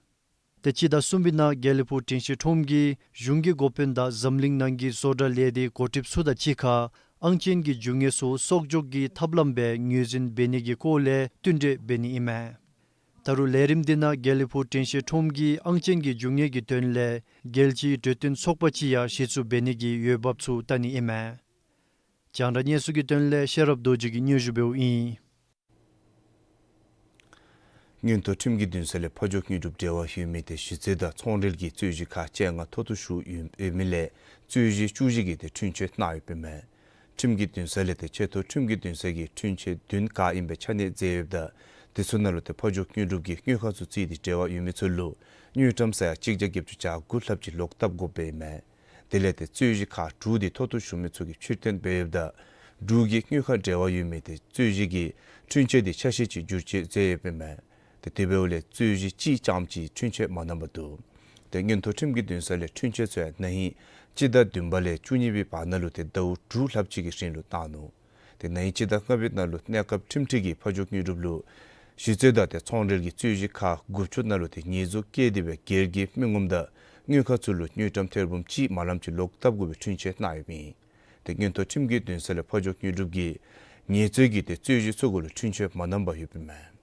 ཏེ་སྤྱི་ཟླ་གསུམ་པའི་ནང་དགེ་ལེགས་ཕུག་དྲན་ཤེས་ཁྲོམ་གྱིས་གཞུང་གི་འགོ་དཔོན་དང་འཛམ་གླིང་ནང་གི་བཟོ་གྲྭ་ལས་སྡེ་འགོ་ཁྲིདཔ་ཚུ་དང་གཅིག་ཁར་ཨང་ཅན་གྱི་རྒྱུ་དངོས་ཚུ་གསོག་འཇོག་གི་ཐབས་ལམ་སྦེ་ངོས་འཛིན་འབད་ནི་གི་སྐོར་ལས་བསྟུན་གྲོས་འབད་ནི་ཨིན་མས། ད་རུང་ལས་རིམ་འདི་ནང་དགེ་ལེགས་ཕུག་དྲན་ཤེས་ཁྲོམ་གྱིས་ཨང་ཅན་གྱི་རྒྱུ་དངོས་ཀྱི་དོན་ལས་རྒྱལ་སྤྱིའི་གྲོས་བསྟུན་ཚོགས་པ་ཅིག་ཡང་གཞི་བཙུགས་འབད་ནི་གི་འོས་འབབ་ཚུ་བལྟ་ནི་ཨིན་མས། རྒྱང་བསྒྲགས་གནས་ཚུལ་གྱི་དོན་ལས་ཤེས་རབ་རྡོ་རྗེ་གིས་སྙན་ཞུ་འབདཝ་ཨིན། མངོན་མཐོ་ཁྲིམས་ཀྱི་འདུན་ས་ལས་ཕ་ཇོ་དངོས་གྲུབ་འབྲེལ་བ་ཡོད་མི་དེ་གཞི་རྩའི་དང་ཚོང་འབྲེལ་གྱི་རྩོད་གཞི་ཁག་བཅོ་ལྔ་མཐོ་གཏུགས་ཞུ་ཡོད་མི་ལས་རྩོད་གཞི་བཅུ་བཞི་གི་དེ་འཁྲུན་ཆོད་གནང་ཡོདཔ་ཨིན་མས། ཁྲིམས་ཀྱི་འདུན་ས་ལས་དེ་ཆེ་མཐོ་ཁྲིམས་ཀྱི་འདུན་ས་གི་འཁྲུན་ཆོད་བདུན་བཀག་ཨིན་པའི་ཆ་གནས་མཛད་ཡོདཔ་ད་དེ་ཚུ་ནང་ལུ་དེ་ཕ་ཇོ་དངོས་གྲུབ་ཀྱི་དངུལ་ཁང་ཚུ་བརྩིས་ཏེ་འབྲེལ་བ་ཡོད་མི་ཚུ་ལུ་དངུལ་ཀྲམ་ས་ཡ་གཅིག་བརྒྱ་བརྒྱད་ཅུ་གྱ་དགུ་ལྷགཔ་ཅིག་ལོག་བཏབ་དགོཔ་ཨིན་མས། དེ་ལས་དེ་རྩོད་གཞི་ཁག་དྲུག་དེ་མཐོ་གཏུགས་ཞུ་མི་ཚུ་གིས་ཕྱིར་འཐེན་འབད་ཡོདཔ་ད་དྲུག་གི་དངུལ་ཁང་འབྲེལ་བ་ཡོད་མི་དེ་རྩོད་གཞི་གི་འཁྲུན་ཆོད་དེ་ཆ་ཤས་ཅིག་བསྒྱུར་བཅོས་མཛད་ཡོདཔ་ཨིན་མས། དེ་དེ་འབདཝ་ལས་རྩོད་གཞི་གཅིག་རྐྱངམ་གཅིག་འཁྲུན་ཆོད་མ་གནངམ་འདུག། དེ་མངོན་མཐོ་ཁྲིམས་ཀྱི་འདུན་ས་ལས་འཁྲུན་ཆོད་ཚུ་ཡང་ན་ཧིང་སྤྱི་ཟླ་བདུན་པ་ལས་བཅུ་གཉིས་པའི་བར་ན་ལུ་དེ་ཟླཝ་དྲུག་ལྷགཔ་ཅིག་གི་རིང་ལུ་བཏང་ནུག། དེ་ན་ཧིང་སྤྱི་ཟླ་ལྔ་པའི་ནང་ལུ་གནས་སྐབས་ཁྲིམས་ཁྲི་གིས་ཕ་ཇོ་དངོས་གྲུབ་ལུ་གཞི་རྩའི་དང་དེ་ཚོང་འབྲེལ་གྱི་རྩོད་གཞི་ཁག་དགུ་བཅུ་ནང་ལུ་དེ་ཉེས་འཛུགས་བཀལ་ཏེ་སྦེ་སྒེར་གྱི་མི་ངོམ་དང་དངུལ་ཁང་ཚུ་ལུ་དངུལ་ཀྲམ་ཐེར་འབུམ་གཅིག་མ་ལངམ་ཅིག་ལོག་བཏབ་དགོ་པའི་འཁྲུན་ཆོད་གནང་ཡོདཔ་ཨིན། དེ་མངོན་མཐོ་ཁྲིམས་ཀྱི་འདུན་ས་ལས་ཕ་ཇོ་དངོས་གྲུབ་ཀྱིས་ཉེས་རྩོད་ཀྱི་དེ་རྩོད་གཞི་ཚུ་གུ་ལུ་འཁྲུན་ཆོད་མ་གནངམ་ཡོདཔ་ཨིན་མས།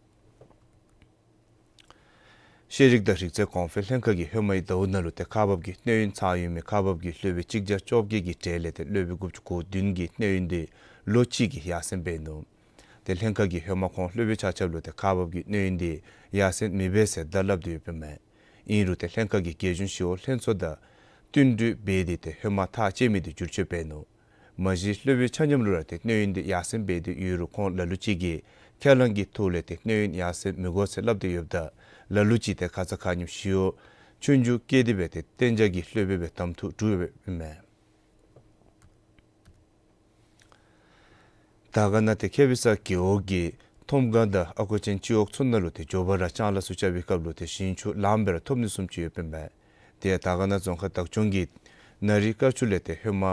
ཤེས་རིག་དང་རིག་རྩལ་གོང་འཕེལ་ལྷན་ཁག་གིས་ཧེ་མའི་ཟླཝ་ནང་ལུ་དེ་ཁག་འབག་གི་གནས་ཡུན་ཚང་ཡོད་མི་ཁག་འབག་གི་སློབ་དཔོན་གཅིག་བརྒྱ་བཅོ་བརྒྱད་ཀྱི་གྲས་ལས་དེ་སློབ་དཔོན་དགུ་བཅུ་གོ་བདུན་གྱི་གནས་ཡུན་དེ་ལོ་གཅིག་གི་ཡར་སེང་འབད་ནུག། དེ་ལྷན་ཁག་གིས་ཧེ་མ་ཁོང་སློབ་དཔོན་ཆ་ཁྱབ་ལུ་དེ་ཁག་འབག་གི་གནས་ཡུན་དེ་ཡར་སེང་མི་འབད་ཟེར་བརྡ་སླབ་སྟེ་ཡོདཔ་ཨིན་མས། ཨིན་རུང་དེ་ལྷན་ཁག་གི་རྒྱལ་གཞུང་ཞི་གཡོག་ལྷན་ཚོགས་དང་བསྟུན་གྲོས་འབད་དེ་དེ་ཧེ་མ་ཐག་བཅད་མི་དེ་བསྒྱུར་བཅོས་འབད་ནུག། མ་གཞི་སློབ་དཔོན་ཆ་མཉམ་ལུ་ར་དེ་གནས་ཡུན་དེ་ཡར་སེང་འབད་དེ་ཡོད་རུང་ཁོང་ལ་ལུ་ཅིག་གིས་ཁས་བླངས་ཀྱི་ཐོག་ལས་དེ་གནས་ཡུན་ཡར་སེང་མི་དགོ་ཟེར་སླབ་སྟེ་ཡོདཔ་ད་ལ་ལུ་ཅིག་དེ་ཁ་ཙ་ཁ་ཉིནམ་ཞི་གཡོག་ཆོས་རྒྱུགས་བཀལ་ཏེ་སྦེ་དེ་གཏན་འཇགས་ཀྱི་སློབ་དཔོན་སྦེ་གདམ་འཐུ་གྲུབ་ཡོདཔ་ཨིན་མས། དར་དཀར་ན་དེ་ཁེ་བི་ས་རྒེད་འོག་གི་ཐོམ་སྒང་དང་ཨ་ཁུ་ཅན་སྤྱི་འོག་ཚུ་ནང་ལུ་དེ་མགྱོགས་པ་ར་ལྕང་ལཱ་ཚུ་རྐྱབ་པའི་སྐབས་ལུ་དེ་ཞིང་ཆུ་ལངམ་སྦེ་ར་ཐོབ་ནི་བཟུམ་ཅིག་ཡོདཔ་ཨིན་མས། དེ་ཡང་དར་དཀར་ན་རྫོང་ཁག་བདག་སྐྱོང་གིས་ན་རི་དཀར་ཆུ་ལས་དེ་ཧེ་མ་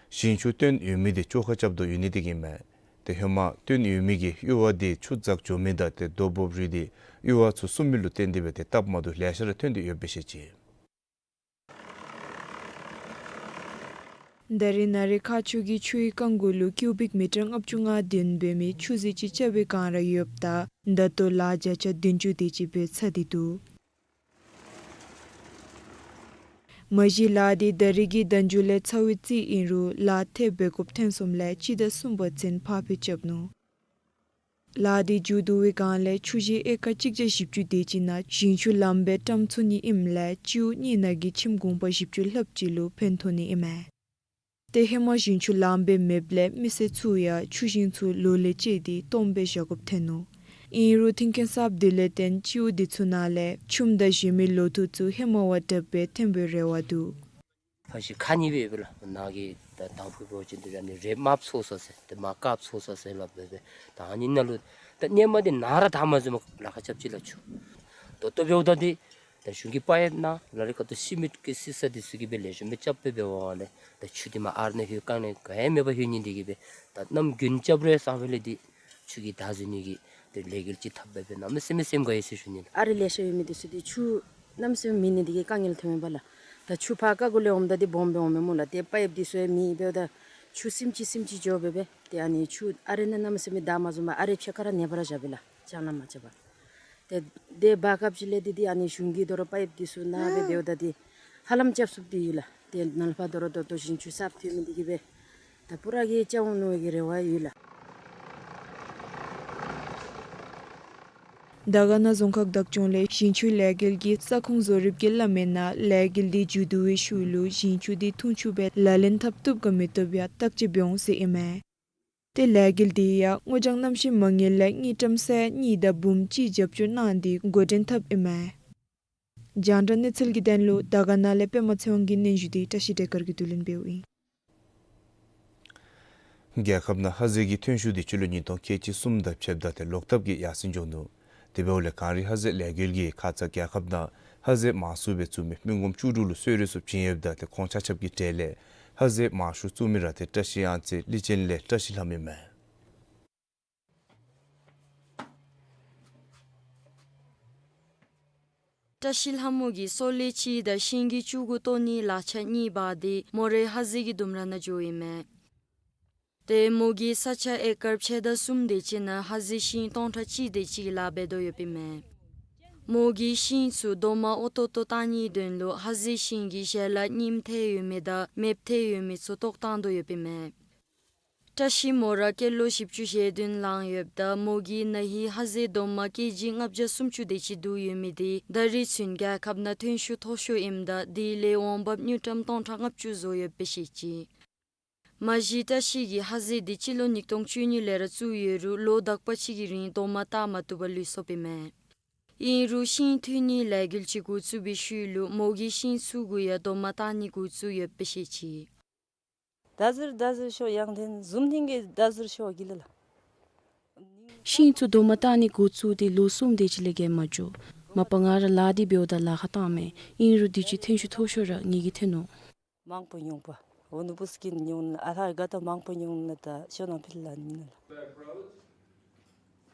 ཞིང་ཆུ་བཏོན་ཡོད་མི་དེ་བཅོ་ཁ་རྐྱབ་དོ་ཡོད་ནི་དེ་གིས་ཨིན་མས། དེ་ཧེ་མ་བཏོན་ཡོད་མི་གི་གཡུར་བ་དེ་ཆུ་འཛག་འགྱོ་མི་དང་དེ་རྡོ་སྦུབ་རིལ་ཏེ་གཡུར་བ་ཚུ་སྲུང་མི་ལུ་བརྟེན་ཏེ་སྦེ་དེ་སྟབས་མ་བདེཝ་ལེ་ཤ་ར་ཐོན་ཏེ་ཡོདཔ་སྦེ་བཤད་ཅི། ད་རེས་ན་རི་དཀར་ཆུ་གིས་ཆུའི་རྐང་མགོ་ལུ་ཀིའུ་བིཀ་མི་ཊར་ལྔ་བཅུ་ང་བདུན་འབད་མི་ཆུ་ཟིལ་ཅིག་རྐྱབ་པའི་བསྒང་ར་ཡོདཔ་ད་ད་ལྟོ་ལཱ་བརྒྱ་ཆ་བདུན་ཅུ་དེ་ཅིག་འབད་ཚར་ཏེ་འདུག། མ་གཞི་ལཱ་དེ་ད་རིས་ཀྱི་ཟླ་མཇུག་ལས་ཚར་བའི་རྩིས་ཨིན་རུང་ལཱ་ཐེབས་འབད་དགོཔ་ཐོན་སོངམ་ལས་སྤྱི་ཟླ་གསུམ་པ་ཚུན་ཕར་འགྱངས་རྐྱབ་ནུག། ལཱ་དེ་མཇུག་བསྡུ་བའི་བསྒང་ལས་ཆུ་ཞིང་ཨེ་ཀར་གཅིག་བརྒྱ་བཞི་བཅུ་དེ་ཅིག་ནང་ཞིང་ཆུ་ལངམ་སྦེ་བཀྲམ་ཚུགས་ནི་ཨིནམ་ལས་སྤྱི་འོག་གཉིས་ནང་གི་ཁྱིམ་གུང་པ་བཞི་བཅུ་ལྷགཔ་ཅིག་ལུ་ཕན་ཐོགས་ནི་ཨིན་མས། ཏེ་ཧེ་མ་ཞིང་ཆུ་ལངམ་སྦེ་མེདཔ་ལས་མི་སེར་ཚུ་ཡང་ཆུ་ཞིང་ཚུ་ལོག་ལས་བཅད་དེ་སྟོངམ་སྦེ་བཞག་དགོཔ་ཐོན་ནུག། ཨིན་རུང་མཐུན་རྐྱེན་གསརཔ་དེ་ལས་བརྟེན་སྤྱི་འོག་དེ་ཚུ་ནང་ལས་ཆུམ་དང་གཞན་མི་ལོ་ཐོག་ཚུ་ཧེ་མ་བ་དྲགཔ་སྦེ་ཐོན་པའི་རེ་བ་འདུག། ཕར་ཞིང་ཁག་གཉིས་སྦེ་ཡོདཔ་ལགས། ནཱ་གི་ད་དང་ཕུ་འབད་བ་ཅིན་དེ་ར་ནི་རེད་མར་ཚོགས་ས་ཟེར་དེ་མར་དཀརཔོ་ཚོགས་ས་ཟེར་སླབ་སྦེ་སྦེ་ད་ཨ་ནི་ནང་ལུ་ད་སྔོན་མ་དེ་ནཱ་ར་ད་མ་ཟེར་མ་ལཱ་ཁག་རྐྱབ་ཅི་ལགས་ཆུ། ད་ལྟོ་འབདཝ་ད་དེ་ད་གཞུང་གི་པའིཔ་ནང་ལ་རི་ཁ་ཐུག་སི་མེནཊ་གི་བསིལ་ས་དེ་ཚུ་གིས་སྦེ་ལེགས་ཤོམ་སྦེ་རྐྱབ་སྦེ་འབད་བ་ལས་ད་ཆུ་དེ་མར་ཨ་རུ་ནང་ལྷོད་རྐང་ལས་ག་ཡང་མེད་པར་ལྷོད་ནི་དེ་གིས་སྦེ་ད་གནམ་དགུན་རྐྱབ་རུང་ས་ཧོ་ལས་དེ་ཆུ་གིས་བདའ་འཛུལ་ནི་གི་དེ་ལས་འགུལ་ཅིག་འཐབ་སྦེ་སྦེ་གནམ་མེད་ས་མེད་སེམས་དགའ་ཡི་ཟེར་ཞུ་ནི་ལགས། ཨ་རུ་ལེ་ཤ་ཡོད་མི་དེ་ཚུ་དེ་ཆུ་གནམ་མེད་ས་མེད་མེད་ནི་དེ་གིས་དཀའ་ངལ་ཐོན་མས་པ་ལགས། ད་ཆུ་ཕར་རྐ་གུ་ལས་འོངམ་ད་དེ་སྦོམ་སྦེ་འོང་མས་སྨོ་ལགས། དེ་པའིཔ་དེ་ཚུ་ཡང་མེད་འབདཝ་ད་ཆུ་སིམ་ཅི་སིམ་ཅི་འགྱོ་སྦེ་སྦེ་དེ་ཨ་ནི་ཆུ་ཨ་རུ་ནང་གནམ་མེད་ས་མེད་བདའ་མ་བཟུང་པར་ཨ་རུ་ཕྱེད་ཀ་ར་ནེ་པ་ར་བཞག་པས་ལགས། ཅང་ལ་མ་ཆད་པར། ཏེ་དེ་བར་སྐབས་ཅིག་ལས་དེ་དེ་ཨ་ནི་གཞུང་གིས་དོ་རུང་པའིཔ་དེ་ཚུ་ནཱ་སྦེ་འབདཝ་ད་དེ་ཧ་ལམ་རྐྱབ་ཚུགསཔ་དེ་ཡོད་ལགས། ཏེ་ནཱ་ལས་ཕར་དོ་རུང་ད་ལྟོ་ཞིང་ཆུ་གསརཔ་ཐོན་མི་དེ་གིས་སྦེ་ད་པུ་ར་གིས་རྐྱབ་འོང་ནི་གི་རེ་བ་ཡོད་ལགས། དར་དཀར་ན་རྫོང་ཁག་བདག་སྐྱོང་ལས་ཞིང་ཆུའི་ལས་འགུལ་གྱི་ས་ཁོངས་བཟོ་རིགཔ་གི་བླ་མའི་ནང་ལས་འགུལ་དེ་མཇུག་བསྡུ་བའི་ཤུལ་ལུ་ཞིང་ཆུ་དེ་འཐུང་ཆུ་སྦེ་ལག་ལེན་འཐབ་བཏུབ་ག་མི་བཏུབ་ཡང་བརྟག་དཔྱད་འབད་འོང་ཟེར་ཨིན་མས། ཏེ་ལས་འགུལ་འདི་ཡང་སྔོ་ལྗང་གནམ་གཤིས་མ་དངུལ་ལས་དངུལ་ཀྲམ་སེར་གཉིས་དང་འབུམ་གཅིག་རྒྱབ་སྐྱོར་གནང་སྟེ་འགོ་འདྲེན་འཐབ་ཨིན་མས། རྒྱང་བསྒྲགས་གནས་ཚུལ་གྱི་དོན་ལུ་དར་དཀར་ན་ལས་པདྨ་ཚེ་དབང་གིས་སྙན་ཞུ་འདི་བཀྲ་ཤིས་བདེ་དཀར་གྱིས་བསྡུ་ལེན་འབདཝ་ཨིན། རྒྱལ་ཁབ་ནང་ཧ་ཟེལ་གྱི་ཐོན་ཤུགས་འདི་སྤྱི་ལོ་ཉིས་སྟོང་ཁལ་གཅིག་གསུམ་དང་ཕྱདཔ་ད་ཏེ་ལོག་ཐབས་ཀྱིས་ཡར་སེང་འགྱོ་ནུག། དེ་འབདཝ་ལས་གངས་རི་ཧ་ཟེལ་ལས་འགུལ་གྱིས་ཁ་ཙ་རྒྱལ་ཁབ་ནང་ཧ་ཟེལ་མང་སུ་སྦེ་བཙུགས་མི་མི་ངོམ་བཅུ་དྲུག་ལུ་གསོལ་རས་ཚུ་བྱིན་ཡོདཔ་ད་ཏེ་ཁོང་ཆ་ཁྱབ་ཀྱི་གྲས་ལས་ཧ་ཟེལ་མང་ཤོས་བཙུགས་མི་ར་ཏེ་བཀྲ་ཤིས་གཡང་རྩེ་ལི་ཅན་ལས་བཀྲ་ཤིས་ལྷ་མོ་ཨིན་མས། བཀྲ་ཤིས་ལྷ་མོ་གིས་སོ་ལེ་གཅིག་དང་ཤིང་གི་བཅུ་དགུ་བཏོག་ནིའི་ལག་ཆ་གཉིས་འབག་སྟེ་མོ་རའི་ཧ་ཟེལ་གྱི་ལྡུམ་ར་ནང་འགྱོཝ་ཨིན་མས། ཏེ་མོ་གིས་ས་ཆ་ཨེ་ཀར་ཕྱེད་དང་གསུམ་དེ་ཅིག་ནང་ཧ་ཟེལ་ཤིང་སྟོང་ཕྲག་གཅིག་དེ་ཅིག་གི་ལཱ་འབད་དོ་ཡོདཔ་ཨིན་མས། མོ་གིས་ཤིང་ཚུ་རྡོག་མ་འོ་ཏོག་ཏོ་བཏང་ནིའི་དོན་ལུ་ཧ་ཟེལ་ཤིང་གི་ཞལ་ལག་རྙིངམ་ཐལ་ཡོད་མི་དང་མེདཔ་ཐལ་ཡོད་མི་ཚུ་བཏོག་བཏང་དོ་ཡོདཔ་ཨིན་མས། བཀྲ་ཤིས་མོ་ར་སྐྱེས་ལོ་བཞི་བཅུ་ཞེ་བདུན་ལང་ཡོདཔ་ད་མོ་གིས་ན་ཧིང་ཧ་ཟེལ་རྡོག་མ་ཀེ་ཇི་ལྔ་བརྒྱ་སུམ་ཅུ་དེ་ཅིག་བསྡུ་ཡོད་མི་འདི་ད་རིས་ཚུན་རྒྱལ་ཁབ་ནང་ཐོན་ཤུགས་མཐོ་ཤོས་ཨིནམ་ད་དེ་ལས་འོང་འབབ་དངུལ་ཀྲམ་སྟོང་ཕྲག་ལྔ་བཅུ་བཟོ་ཡོདཔ་སྦེ་བཤད་ཅི། མ་གཞི་བཀྲ་ཤིས་ཀྱིས་ཧ་ཟེལ་འདི་སྤྱི་ལོ་ཉིས་སྟོང་བཅུ་གཉིས་ལས་ར་བཙུགས་ཡོད་རུང་ལོ་དག་པ་ཅིག་གི་རིང་རྡོག་མ་བཏགས་མ་བཏུབ་པར་ལུས་སོཔ་ཨིན་མས། ཨིན་རུང་ཤིང་འཐུ་ནིའི་ལས་འགུལ་ཅིག་འགོ་བཙུགས་པའི་ཤུལ་ལུ་མོ་གིས་ཤིང་ཚུ་གུ་ཡང་རྡོག་མ་བཏགས་ནི་འགོ་བཙུགས་ཡོདཔ་སྦེ་བཤད་ཅི། ད་ཟེར་ད་ཟེར་ཤོ་ཡང་ཐེན་ཟུམ་ཐིང་གི་ད་ཟེར་ཤོ་གི་ལ་ལ། ཤིང་ཚུ་རྡོག་མ་བཏགས་ནི་འགོ་བཙུགས་ཏེ་ལོ་གསུམ་དེ་ཅིག་ལས་བརྒལ་མ་འགྱོ། མ་པ་ང་ར་ལཱ་འདི་འབདཝ་ད་ལཱ་ཁག་བཏངམ་མས། ཨིན་རུང་དུས་ཅི་ཐོན་ཤུགས་མཐོ་ཤོས་ར་ངེ་གི་ཐོན་ནུག། མང་པོ་ཉུང་པ། འོ་ནུ་བུ་སྐྱིན་ཉུང་ན་ཨ་ལྷ་དགའ་ད་མང་པོ་ཉུང་ན་ད་ཤོ་ནང་ཕིལ་ལ་ནི་ལ།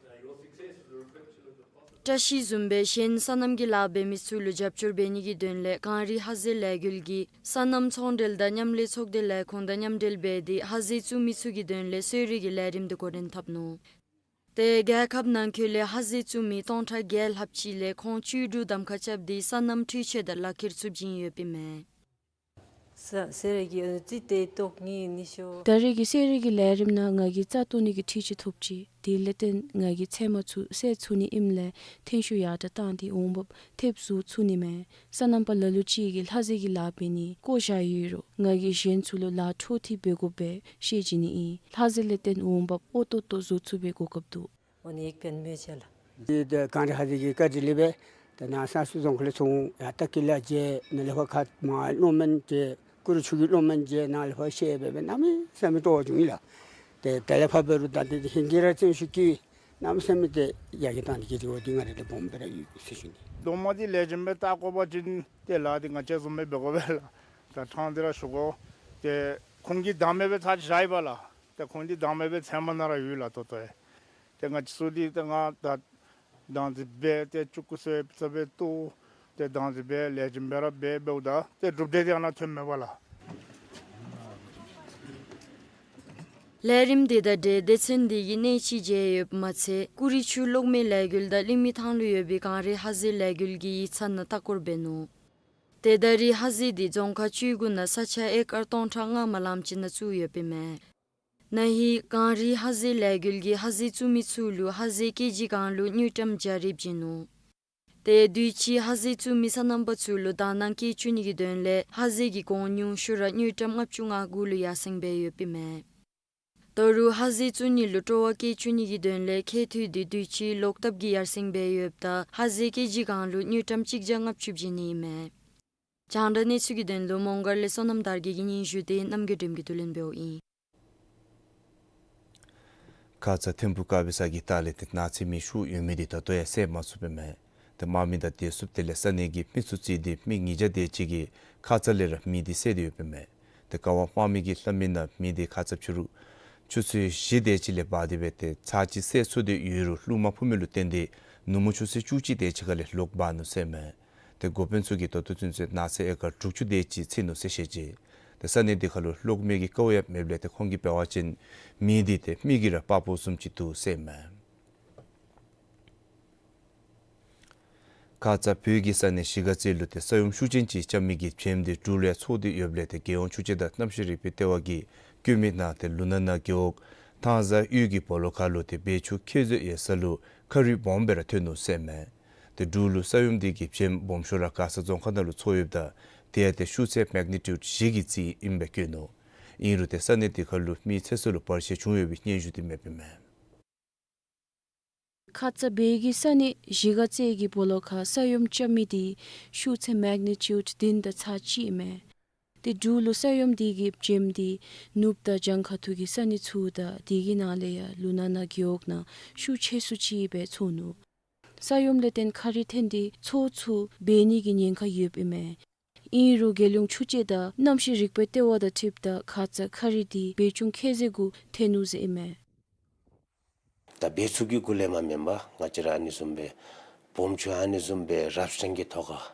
བཀྲ་ཤིས་བཟུམ་སྦེ་གཞན་སོ་ནམ་གྱི་ལཱ་འབད་མི་ཚུ་ལུ་རྒྱབ་སྐྱོར་འབད་ནི་གི་དོན་ལས་གངས་རི་ཧ་ཟེལ་ལས་འགུལ་གྱིས་སོ་ནམ་ཚོང་འབྲེལ་དང་མཉམ་ལས་ཚོགས་སྡེ་ལས་ཁུངས་དང་མཉམ་འབྲེལ་འབད་དེ་ཧ་ཟེལ་བཙུགས་མི་ཚུ་གི་དོན་ལས་གསོལ་རས་ཀྱི་ལས་རིམ་འདི་འགོ་འདྲེན་འཐབ་ནུག། ཏེ་རྒྱལ་ཁབ་ནང་འཁོད་ལས་ཧ་ཟེལ་བཙུགས་མི་སྟོང་ཕྲག་བརྒྱད་ལྷགཔ་ཅིག་ལས་ཁོང་བཅུ་དྲུག་གདམ་ཁ་རྐྱབ་སྟེ་སོ་ནམ་འཕྲུལ་ཆས་དང་ལག་ཁྱེར་ཚུ་བྱིན་ཡོདཔ་ཨིན་མས། ས་གསོལ་རས་ཀྱི་ཨ་ཙི་ཏེ་བཏོག་ནི་ནི་ཤོ། ད་རེས་ཀྱི་གསོལ་རས་ཀྱི་ལས་རིམ་ནང་ང་གིས་རྩྭ་བཏོག་ནི་གི་འཕྲུལ་ཆས་ཐོབ་ཅི། དེ་ལས་བརྟེན་ང་གིས་ཚལ་མ་ཚུ་སེལ་ཚུགས་ནི་ཨིནམ་ལས་ཐོན་ཤུགས་ཡར་དྲག་བཏང་སྟེ་འོང་འབབ་ཐེབས་བཟོ་ཚུགས་ནི་མས། སོ་ནམ་པ་ལ་ལུ་ཅིག་གིས་ལྷ་ཟེལ་གྱི་ལཱ་འབད་ནི་བཀོ་བཞག་ཡོད་རུང་ང་གིས་གཞན་ཚུ་ལུ་ལཱ་འཕྲོ་མཐུད་འབད་དགོཔ་སྦེ་ཤེས་བྱིན་ནི་ཨིན། ལྷ་ཟེལ་ལས་བརྟེན་འོང་འབབ་འོ་ཏོག་ཏོ་བཟོ་ཚུགས་པའི་གོ་སྐབས་འདུག། འོ་ནི་ཡིག་ཕན་མེད་ཆ་ལ། དེ་དེ་གངས་རི་ཧ་ཟེལ་གྱི་བཀའ་དྲིན་ལས་སྦེ་ད་ནཱ་ས་སུ་རྫོང་ཁག་ལས་ཚུར་ཡར་ལྟ་སྐྱེལ་ལ་མཇལ། ནཱ་ལས་ཕར་ཁ་མར་གློག་སྨན་མཇལ། ཀུ་རུ་ཆུ་གི་གློག་སྨན་མཇལ། ནཱ་ལས་ཕར་ཤེས་སྦེ་སྦེ་གནམ་མེད་ས་མེད་སྤྲོ་བ་བྱུང་ཡི་ལགས། དེ་དེ་ལས་ཕར་འབད་རུང་ད་དེ་ཧིང་གིས་ར་བརྩོན་ཤུགས་ཀྱིས་གནམ་མེད་ས་མེད་དེ་ཡར་རྒྱས་བཏང་སྟེ་གི་དེ་འོ་དེ་ང་ར་དེ་སྦོམ་སྦེ་ར་ཡོད་ཟེར་ཞུ་ནི། རྡོག་མ་འདི་ལེགས་ཤོམ་སྦེ་བཏགས་དགོ་པ་ཅིན་ཏེ་ལཱ་འདི་ང་བཅས་བཟུམ་སྦེ་འབད་དགོ་པས་ལགས། ད་ཕྲང་སྟེ་ར་ཞུ་དགོ། ཏེ་ཁོང་གིས་དང་པ་སྦེ་ཚར་ཅིག་བཞག་ཡི་པ་ལགས། ཏེ་ཁོང་གིས་དང་པ་སྦེ་ཚལ་མ་ནང་ར་ཡོད་ལགས་ད་ལྟོ་ཡང་། ཏེ་ང་བཅས་ཚུ་འདི་ཏེ་ང་ད་བདག་འཛིན་འབད་དེ་ཅུང་ཀུ་སེ་ཙ་སྦེ་བཏོག། ཏེ་བདག་འཛིན་འབད་ལེགས་ཤོམ་སྦེ་ར་འབད་འབདཝ་ད་ཏེ་གྲུབ་འབྲས་འདི་ཨ་ནཱ་ཐོནམ་མས་པ་ལགས། ལས་རིམ་འདི་དང་འབྲེལ་སྡེ་ཚན་འདི་གིས་གནས་ཅིག་མཇལ་ཡོདཔ་མ་ཚད་ཀུ་རི་ཆུ་གློག་མེ་ལས་འགུལ་དང་གླིང་མི་ཐང་ལུ་ཡོད་པའི་གངས་རི་ཧ་ཟེལ་ལས་འགུལ་གྱི་ཡིག་ཚང་ནང་ལྟ་སྐོར་འབད་ནུག། ཏེ་ད་རེས་ཧ་ཟེལ་འདི་རྫོང་ཁག་བཅུ་དགུ་ནང་ས་ཆ་ཨེ་ཀར་སྟོང་ཕྲག་ལྔ་མ་ལངམ་ཅིག་ནང་བཙུགས་ཡོདཔ་ཨིན་མས། ན་ཧིང་གངས་རི་ཧ་ཟེལ་ལས་འགུལ་གྱིས་ཧ་ཟེལ་བཙུགས་མི་ཚུ་ལུ་ཧ་ཟེལ་ཀེ་ཇི་གང་ལུ་དངུལ་ཀྲམ་བརྒྱ་རེ་བྱིན་ནུག། ཏེ་དུས་ཅི་ཧ་ཟེལ་བཙུགས་མི་སོ་ནམ་པ་ཚུ་ལུ་དོ་སྣང་བསྐྱེད་བཅུག་ནི་གི་དོན་ལས་ཧ་ཟེལ་གྱི་གོང་ཉུང་ཤོས་ར་དངུལ་ཀྲམ་ལྔ་བཅུ་ང་དགུ་ལུ་ཡར་སེང་འབད་ཡོདཔ་ཨིན་མས། ད་རུང་ཧ་ཟེལ་བཙུགས་ནི་ལུ་སྤྲོ་བ་བསྐྱེད་བཅུག་ནི་གི་དོན་ལས་ཁྱད་ཐོག་འདི་དུས་ཅི་ལོག་ཐབས་ཀྱིས་ཡར་སེང་འབད་ཡོདཔ་ད་ཧ་ཟེལ་ཀེ་ཇི་གང་ལུ་དངུལ་ཀྲམ་གཅིག་བརྒྱ་ལྔ་བཅུ་བྱིན་ནི་ཨིན་མས། རྒྱང་བསྒྲགས་གནས་ཚུལ་གྱི་དོན་ལུ་མོང་སྒར་ལས་བསོད་ནམས་དར་རྒྱས་ཀྱི་སྙན་ཞུ་དེ་རྣམ་རྒྱལ་སྒྲོལམ་གྱིས་བསྡུ་ལེན་འབདཝ་ཨིན། ཁ་ཙ་ཐིམ་ཕུག་དཀར་སྦི་ས་གི་ལྟག་ལས་ཏེ་ནགས་ཚལ་མེ་ཤོར་ཡོད་མི་འདི་ད་ལྟོ་ཡང་བསལ་མ་ཚུགསཔ་ཨིན་མས། ཏེ་དམག་མི་དང་བདེ་སྲུངཔ་དེ་ལས་ས་གནས་ཀྱི་མི་ཚུ་བརྩིས་ཏེ་མི་ཉིས་བརྒྱ་དེ་ཅིག་གིས་ཁ་ཙ་ལས་ར་མེ་འདི་བསལ་ཏེ་ཡོདཔ་ཨིན་མས། ཏེ་ཀ་བ་དམག་མི་གིས་སླབ་མི་ནང་མེ་འདི་ཁ་ཙ་ཕྱི་རུ་ཆུ་ཚོད་བཞི་དེ་ཅིག་ལས་འབར་ཏེ་སྦེ་ཏེ་ཚར་གཅིག་བསལ་ཚུགས་ཏེ་ཡོད་རུང་རླུང་མ་ཕུ་མི་ལུ་བརྟེན་ཏེ་ནུབ་མོ་ཆུ་ཚོད་བཅུ་གཅིག་དེ་ཅིག་ཁར་ལས་ལོག་འབར་ནུག་ཟེར་ཨིན་མས། ཏེ་འགོ་དཔོན་ཚུ་གིས་ད་ལྟོ་ཚུན་ཚོད་ནགས་ཚལ་ཨེ་ཀར་དྲུག་ཅུ་དེ་ཅིག་ཚིག་ནུག་ཟེར་བཤད་ཅི། ཏེ་ས་གནས་འདི་ཁར་ལུ་གློག་མེ་གི་ཀཝ་ཡང་མེདཔ་ལས་ཏེ་ཁོང་གིས་འབད་བ་ཅིན་མེ་འདི་ཏེ་མི་གིས་ར་སྤར་བོ་བཟུམ་ཅིག་འདུག་ཟེར་ཨིན་མས། ཁ་ཙ་བོད་ཀྱི་ས་གནས་གཞིས་ཀ་རྩེ་ལུ་ཏེ་ས་ཡོམ་ཤུགས་ཅན་ཅིག་རྐྱབ་མི་གི་བྱེམ་འདི་འབྲུག་ལུ་ཡང་ཚོར་ཏེ་ཡོདཔ་ལས་ཏེ་རྒྱལ་ཡོངས་ཆུ་དཔྱད་དང་གནམ་གཤིས་རིག་པའི་ལྟེ་བ་གིས་བཀོད་མི་ནང་ཏེ་ལུང་ནག་ན་རྒེད་འོག་ཐང་བཟའ་གཡུས་ཀྱི་སྦོ་ལོགས་ཁར་ལུ་ཏེ་བེ་ཆུ་ཁྱད་ཚོད་ཡོད་ས་ལུ་ཁ་རུད་སྦོམ་སྦེ་ར་ཐོན་ནུག་ཟེར་ཨིན་མས། ཏེ་འབྲུག་ལུ་ས་ཡོམ་འདི་གི་བྱེམ་སྦོམ་ཤོས་ར་མགར་ས་རྫོང་ཁག་ནང་ལུ་ཚོར་ཡོདཔ་ད་དེ་ཡང་ཏེ་ཤུགས་ཚད་མེག་ནི་ཊིའུཌ་བཞི་གི་རྩིས་ཨིནམ་སྦེ་བཀོད་ནུག། ཨིན་རུང་ཏེ་ས་གནས་དེ་ཁར་ལུ་མིའི་ཚེ་སྲོག་ལུ་བར་ཆད་བྱུང་ཡོད་པའི་སྙན་ཞུ་དེ་མེདཔ་ཨིན་མས། ཁ་ཙ་བལ་གྱི་ས་གནས་གཞིས་ཀ་རྩེ་གི་སྦོ་ལོགས་ཁར་ས་ཡོམ་རྐྱབ་མི་དེ་ཤུགས་ཚད་མེག་ནི་ཊིའུཌ་བདུན་དང་ཚག་གཅིག་ཨིན་མས། ཏེ་འབྲུག་ལུ་ས་ཡོམ་དེ་གི་བྱེམ་དེ་ནུབ་དང་བྱང་ཁ་ཐུག་གི་ས་གནས་ཚུ་དང་དེ་གི་ནང་ལས་ཡང་ལུ་ན་ན་རྒེད་འོག་ནང་ཤུགས་ཆེ་སུ་ཅིག་སྦེ་ཚོར་ནུག། ས་ཡོམ་ལས་བརྟེན་ཁ་རི་འཐེན་ཏེ་མཚོ་ཚུ་འབལ་ནི་གི་ཉེན་ཁ་ཡོདཔ་ཨིན་མས། ཨིན་རུང་རྒྱལ་ཡོངས་ཆུ་དཔྱད་དང་གནམ་གཤིས་རིག་པའི་ལྟེ་བ་དང་འཁྲིལཝ་ད་ཁ་ཙ་ཁ་རི་དེ་འབལ་ཆུང་ཁེ་ཟེར་གུ་ཐལ་ནུག་ཟེར་ཨིན་མས། ད་འབལ་ཚུ་གི་གུ་ལས་མ་མེན་པར་ང་བཅས་ར་ཨ་ནི་བཟུམ་སྦེ་སྦོམ་ཆུ་ཨ་ནི་བཟུམ་སྦེ་རབ་སྲེང་གི་ཐོག་ཁར་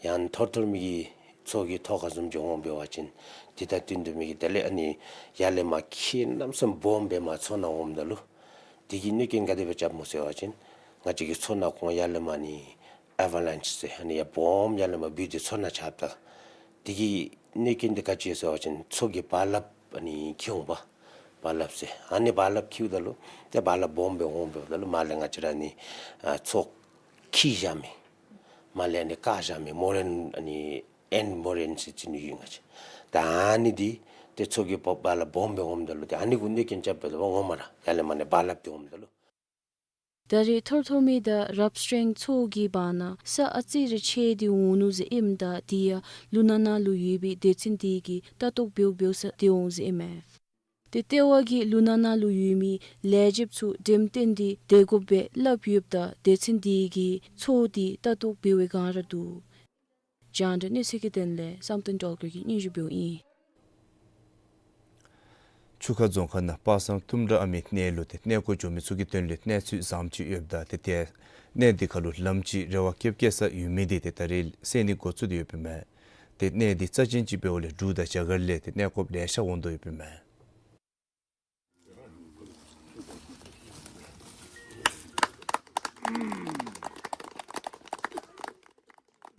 ཡང་ཐོར་ཐོར་མི་གི་མཚོ་གི་ཐོག་ཁར་བཟུམ་ཅིག་འོང་འབད་བ་ཅིན་དེ་དང་བསྟུན་ཏེ་མི་གི་དེ་ལས་ཨ་ནི་ཡར་ལས་མར་ཁྱི་གནམ་མེད་ས་མེད་སྦོམ་སྦེ་མར་མཚོ་ནང་འོངམ་ད་ལུ་དེ་གིས་གནོད་སྐྱོན་ག་དེ་སྦེ་རྐྱབ་སྨོ་ཟེར་བ་ཅིན་ང་བཅས་ཀྱི་མཚོ་ནང་ཁོང་ཡར་ལས་མར་ཨ་ནི་ཨེ་ཝ་ལེནཆ་ཟེར་ཨ་ནི་ཡར་སྦོམ་ཡར་ལས་མར་བུད་དེ་མཚོ་ནང་རྐྱབ་ད་དེ་གིས་གནོད་སྐྱོན་དེ་ག་ཅི་ཟེར་བ་ཅིན་མཚོ་གི་རྦ་རླབས་ཨ་ནི་འཁྱིལ་འོང་པ། རྦ་རླབས་ཟེར་ཨ་ནི་རྦ་རླབས་འཁྱིལཝ་ད་ལུ་ཏེ་རྦ་རླབས་སྦོམ་སྦེ་འོང་འབདཝ་ད་ལུ་མར་ལས་ང་བཅས་ར་ཨ་ནི་ཨ་མཚོ་འཁྱིད་བཞག་མི་མར་ལས་ཨ་ནི་བཀག་བཞག་མི་མོ་རེན་ཨ་ནི་ཨེན་མོ་རེན་ཟེར་ཅིག་ཨིན་ཡོད་ང་བཅས། ད་ཨ་ནི་དེ་ཏེ་མཚོ་གི་རྦ་རླབས་སྦོམ་སྦེ་འོངམ་ད་ལུ་ཏེ་ཨ་ནི་གུ་གནོད་སྐྱོན་རྐྱབ་འབདཝ་ད་ལུ་ངོ་མ་ར་ཡར་ལས་མར་ཨ་ནི་རྦ་རླབས་དེ་འོངམ་ད་ལུ། ད་རེས་ཐོར་ཐོར་མི་དང་རབ་སྲེང་མཚོ་གི་བར་ན་ས་ཨ་ཙི་རེ་ཆད་དེ་འོང་ནུག་ཟེར་ཨིནམ་ད་དེ་ཡང་ལུ་ན་ན་ལུ་ཡོད་པའི་སྡེ་ཚན་དེ་གིས་ལྟ་རྟོག་འབདཝ་འབདཝ་ས་དེ་འོང་ཟེར་ཨིན་མས། ཏེ་ལྟེ་བ་གིས་ལུ་ན་ན་ལུ་ཡོད་མི་ལས་བྱེདཔ་ཚུ་འགྲེམས་སྟོན་དེ་སྡོད་དགོཔ་སྦེ་སླབ་ཡོདཔ་ད་སྡེ་ཚན་དེ་གིས་མཚོ་དེ་ལྟ་རྟོག་འབད་བའི་སྒང་ར་འདུག། རྒྱང་བསྒྲགས་གནས་ཚུལ་གྱི་དོན་ལས་བསམ་གཏན་སྒྲོལ་དཀར་གྱིས་སྙན་ཞུ་འབདཝ་ཨིན། ཆུ་ཁ་རྫོང་ཁག་ནང་པ་སངས་ལྟུམ་དྲག་ཨ་མའི་གནས་ལུ་ཏེ་གནས་སྐོར་འགྱོ་མི་ཚུ་གི་དོན་ལས་གནས་ཚུལ་བཟངམ་ཅིག་ཡོདཔ་ད་ཏེ་ཏེ་གནས་འདི་ཁར་ལུ་ལམ་ཅིག་རེ་བ་བསྐྱེད་བསྐྱེད་ས་ཡོད་མི་དེ་ཏེ་ད་རེས་སེལ་ནི་འགོ་བཙུགས་ཏེ་ཡོདཔ་ཨིན་མས། ཏེ་གནས་འདི་རྩ་ཅན་ཅིག་འབདཝ་ལས་འབྲུག་དང་རྒྱ་གར་ལས་ཏེ་གནས་སྐོརཔ་ལེ་ཤ་འོང་དོ་ཡོདཔ་ཨིན་མས།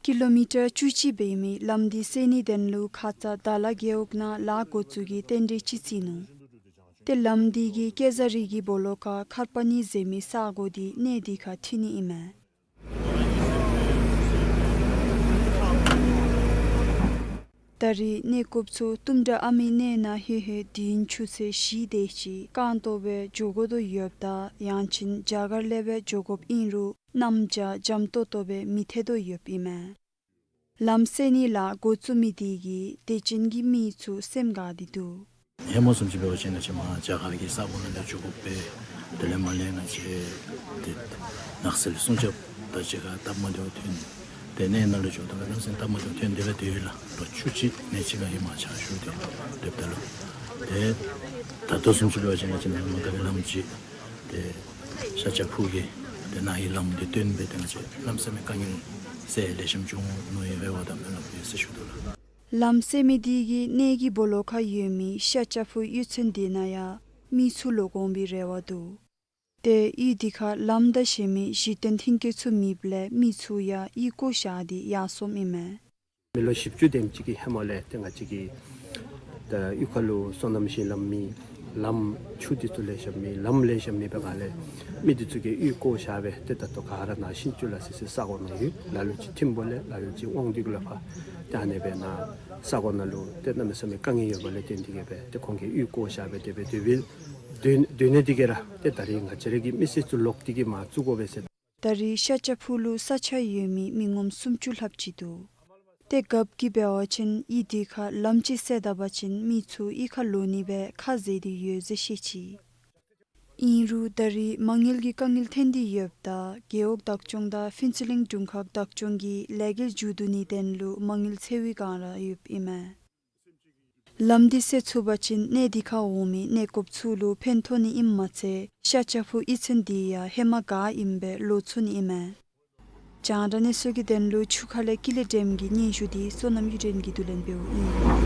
ཀི་ལོ་མི་ཊར་བཅུ་གཅིག་འབད་མི་ལམ་འདི་སེལ་ནིའི་དོན་ལུ་ཁ་ཙ་དར་ལ་རྒེད་འོག་ནང་ལཱ་འགོ་བཙུགས་ཀྱི་རྟེན་འབྲེལ་ཅིག་བརྩི་ནུག། ཏེ་ལམ་འདི་གིས་སྐལ་བཟང་རི་གི་སྦོ་ལོགས་ཁར་མཁར་པ་གཉིས་ཟེར་མི་ས་གོ་འདི་གནས་འདི་ཁར་འཁྲིལ་ནི་ཨིན་མས། ད་རེས་གནས་སྐོརཔ་ཚུ་ལྟུམ་དྲག་ཨ་མའི་གནས་ནང་ལྷོད་ལྷོད་དུས་ཡུན་ཆུ་ཚོད་བཞི་དེ་ཅིག་རྐང་ཐང་སྦེ་འགྱོ་དགོ་དོ་ཡོདཔ་ད་ཡང་ཅིན་རྒྱ་གར་ལས་སྦེ་འགྱོ་དགོཔ་ཨིན་རུང་གནམ་བྱཱར་འཇམ་ཏོག་ཏོ་སྦེ་མི་ཐལ་དོ་ཡོདཔ་ཨིན་མས། ལམ་སེལ་ནིའི་ལཱ་འགོ་བཙུགས་མི་དེ་གིས་དད་ཅན་གྱི་མི་ཚུ་སེམས་དགའ་སྟེ་འདུག། ཧེ་མ་བཟུམ་ཅིག་འབད་བ་ཅིན་ང་བཅས་མར་རྒྱ་གར་གྱི་ས་གོ་ནང་ལས་འགྱོ་དགོ་པས། དེ་ལས་མར་ལས་ང་བཅས་ཏེ་ནགས་ཚལ་སྲུང་སྐྱོབ་དང་གཅིག་ཁར་སྟབས་མ་བདེཝ་ཐོན། ཏེ་གནས་ནང་ལུ་འགྱོཝ་ད་ལུ་གནམ་མེད་ས་མེད་སྟབས་མ་བདེཝ་ཐོན་ཏེ་སྦེ་སྡོད་ཡི་ལགས། ལོ་བཅུ་གཅིག་ནང་ཅིག་ཁར་ཧེ་མ་ཕྱག་ཞུ་སྟེ་སྡོདཔ་ད་ལུ། ཏེ་ད་ལྟོ་བཟུམ་ཅིག་འབད་བ་ཅིན་ང་བཅས་ནཱ་མར་ག་ར་ལམ་ཅིག་ཏེ་ཤར་རྒྱ་ཕུག་གི་ཏེ་ནཱ་གི་ལམ་འདི་བཏོན་སྦེ་ཏེ་ང་བཅས་གནམ་མེད་ས་མེད་དཀའ་ངལ་སེལ་ལེགས་ཤོམ་བྱུང་ནུག་ཟེར་རེ་བ་དང་སྨོན་ལམ་ཡོད་ཟེར་ཞུ་དོ་ལགས། ལམ་སེལ་མི་དེ་གིས་གནས་ཀྱི་སྦོ་ལོགས་ཁར་ཡོད་མི་ཤར་རྒྱ་ཕུག་གཡུས་ཚན་དེ་ནང་ཡང་མི་ཚུ་ལོག་འོང་པའི་རེ་བ་འདུག། ཏེ་གཡུས་དེ་ཁར་ལམ་དང་ཞལ་མའི་གཞི་རྟེན་ལྷན་སྐྱེས་ཚུ་མེདཔ་ལས་མི་ཚུ་ཡང་གཡུས་བཀོ་བཞག་སྟེ་ཡར་སོངམ་ཨིན་མས། མི་ལོ་བཞི་བཅུ་དེམ་ཅིག་གི་ཧེ་མ་ལས་ཏེ་ང་བཅས་ཀྱི་ད་གཡུས་ཁ་ལུ་སོ་ནམ་ཞིང་ལམ་མེད། ལམ་ཆུ་དེ་ཚུ་ལེགས་ཤོམ་མེད། ལམ་ལེགས་ཤོམ་མེད་པའི་སྒང་ལས་མི་དེ་ཚུ་གིས་གཡུས་བཀོ་བཞག་སྦེ་ཏེ་ད་ལྟོ་ག་ར་ནཱ་ཤིན་ཅུ་ལ་སི་སི་ས་གོ་ནང་ཡོད། ལ་ལུ་ཅིག་ཐིམ་ཕུ་ལས་ལ་ལུ་ཅིག་དབང་འདུས་ལ་ཕར་ཏེ་ཨ་ནེ་སྦེ་ནཱ་ས་གོ་ནང་ལུ་ཏེ་གནམ་མེད་ས་མེད་དཀའ་ངལ་ཡོད་པ་ལས་བརྟེན་ཏེ་གིས་སྦེ་ཏེ་ཁོང་གིས་གཡུས་བཀོ་བཞག་སྦེ་དེ་སྦེ་དེ་སྦེ་སྡོད་སྡོད་ནི་དེ་གིས་ར་ཏེ་ད་རེས་ང་བཅས་ར་གི་མི་སེར་ཚུ་ལོག་སྟེ་གིས་མར་བཙུགས་དགོ་པས་ཟེར། ད་རེས་ཤར་རྒྱ་ཕུག་ལུ་ས་ཆ་ཡོད་མི་མི་ངོམ་སུམ་ཅུ་ལྷགཔ་ཅིག་འདུག། ཏེ་རྒཔོ་གིས་འབད་བ་ཅིན་གཡུས་དེ་ཁར་ལམ་ཅིག་སེལ་ད་པ་ཅིན་མི་ཚུ་གཡུས་ཁར་ལོག་ནི་སྦེ་ཁ་བཟེད་དེ་ཡོད་ཟེར་བཤད་ཅི། ཨིན་རུང་ད་རེས་མ་དངུལ་གྱི་དཀའ་ངལ་ཐོན་ཏེ་ཡོདཔ་ད་རྒེད་འོག་བདག་སྐྱོང་དང་ཕུན་ཚོགས་གླིང་དྲུང་ཁག་བདག་སྐྱོང་གིས་ལས་འགུལ་མཇུག་བསྡུ་ནིའི་དོན་ལུ་མ་དངུལ་འཚོལ་བའི་སྒང་ར་ཡོདཔ་ཨིན་མས། ལམ་འདི་སེལ་ཚུགས་པ་ཅིན་གནས་འདི་ཁར་འོང་མི་གནས་སྐོརཔ་ཚུ་ལུ་ཕན་ཐོགས་ནི་ཨིནམ་མ་ཚད་ཤར་རྒྱ་ཕུག་གཡུས་ཚན་འདི་ཡང་ཧེ་མ་ག་ཨིནམ་སྦེ་ལོ་ཚོད་ནི་ཨིན་མས། རྒྱང་བསྒྲགས་གནས་ཚུལ་གྱི་དོན་ལུ་ཆུ་ཁ་ལས་ཀུན་ལེགས་སྒྲོལམ་གྱི་སྙན་ཞུ་འདི་བསོད་ནམས་གཡུ་སྒྲོན་གྱིས་བསྡུ་ལེན་འབདཝ་ཨིན།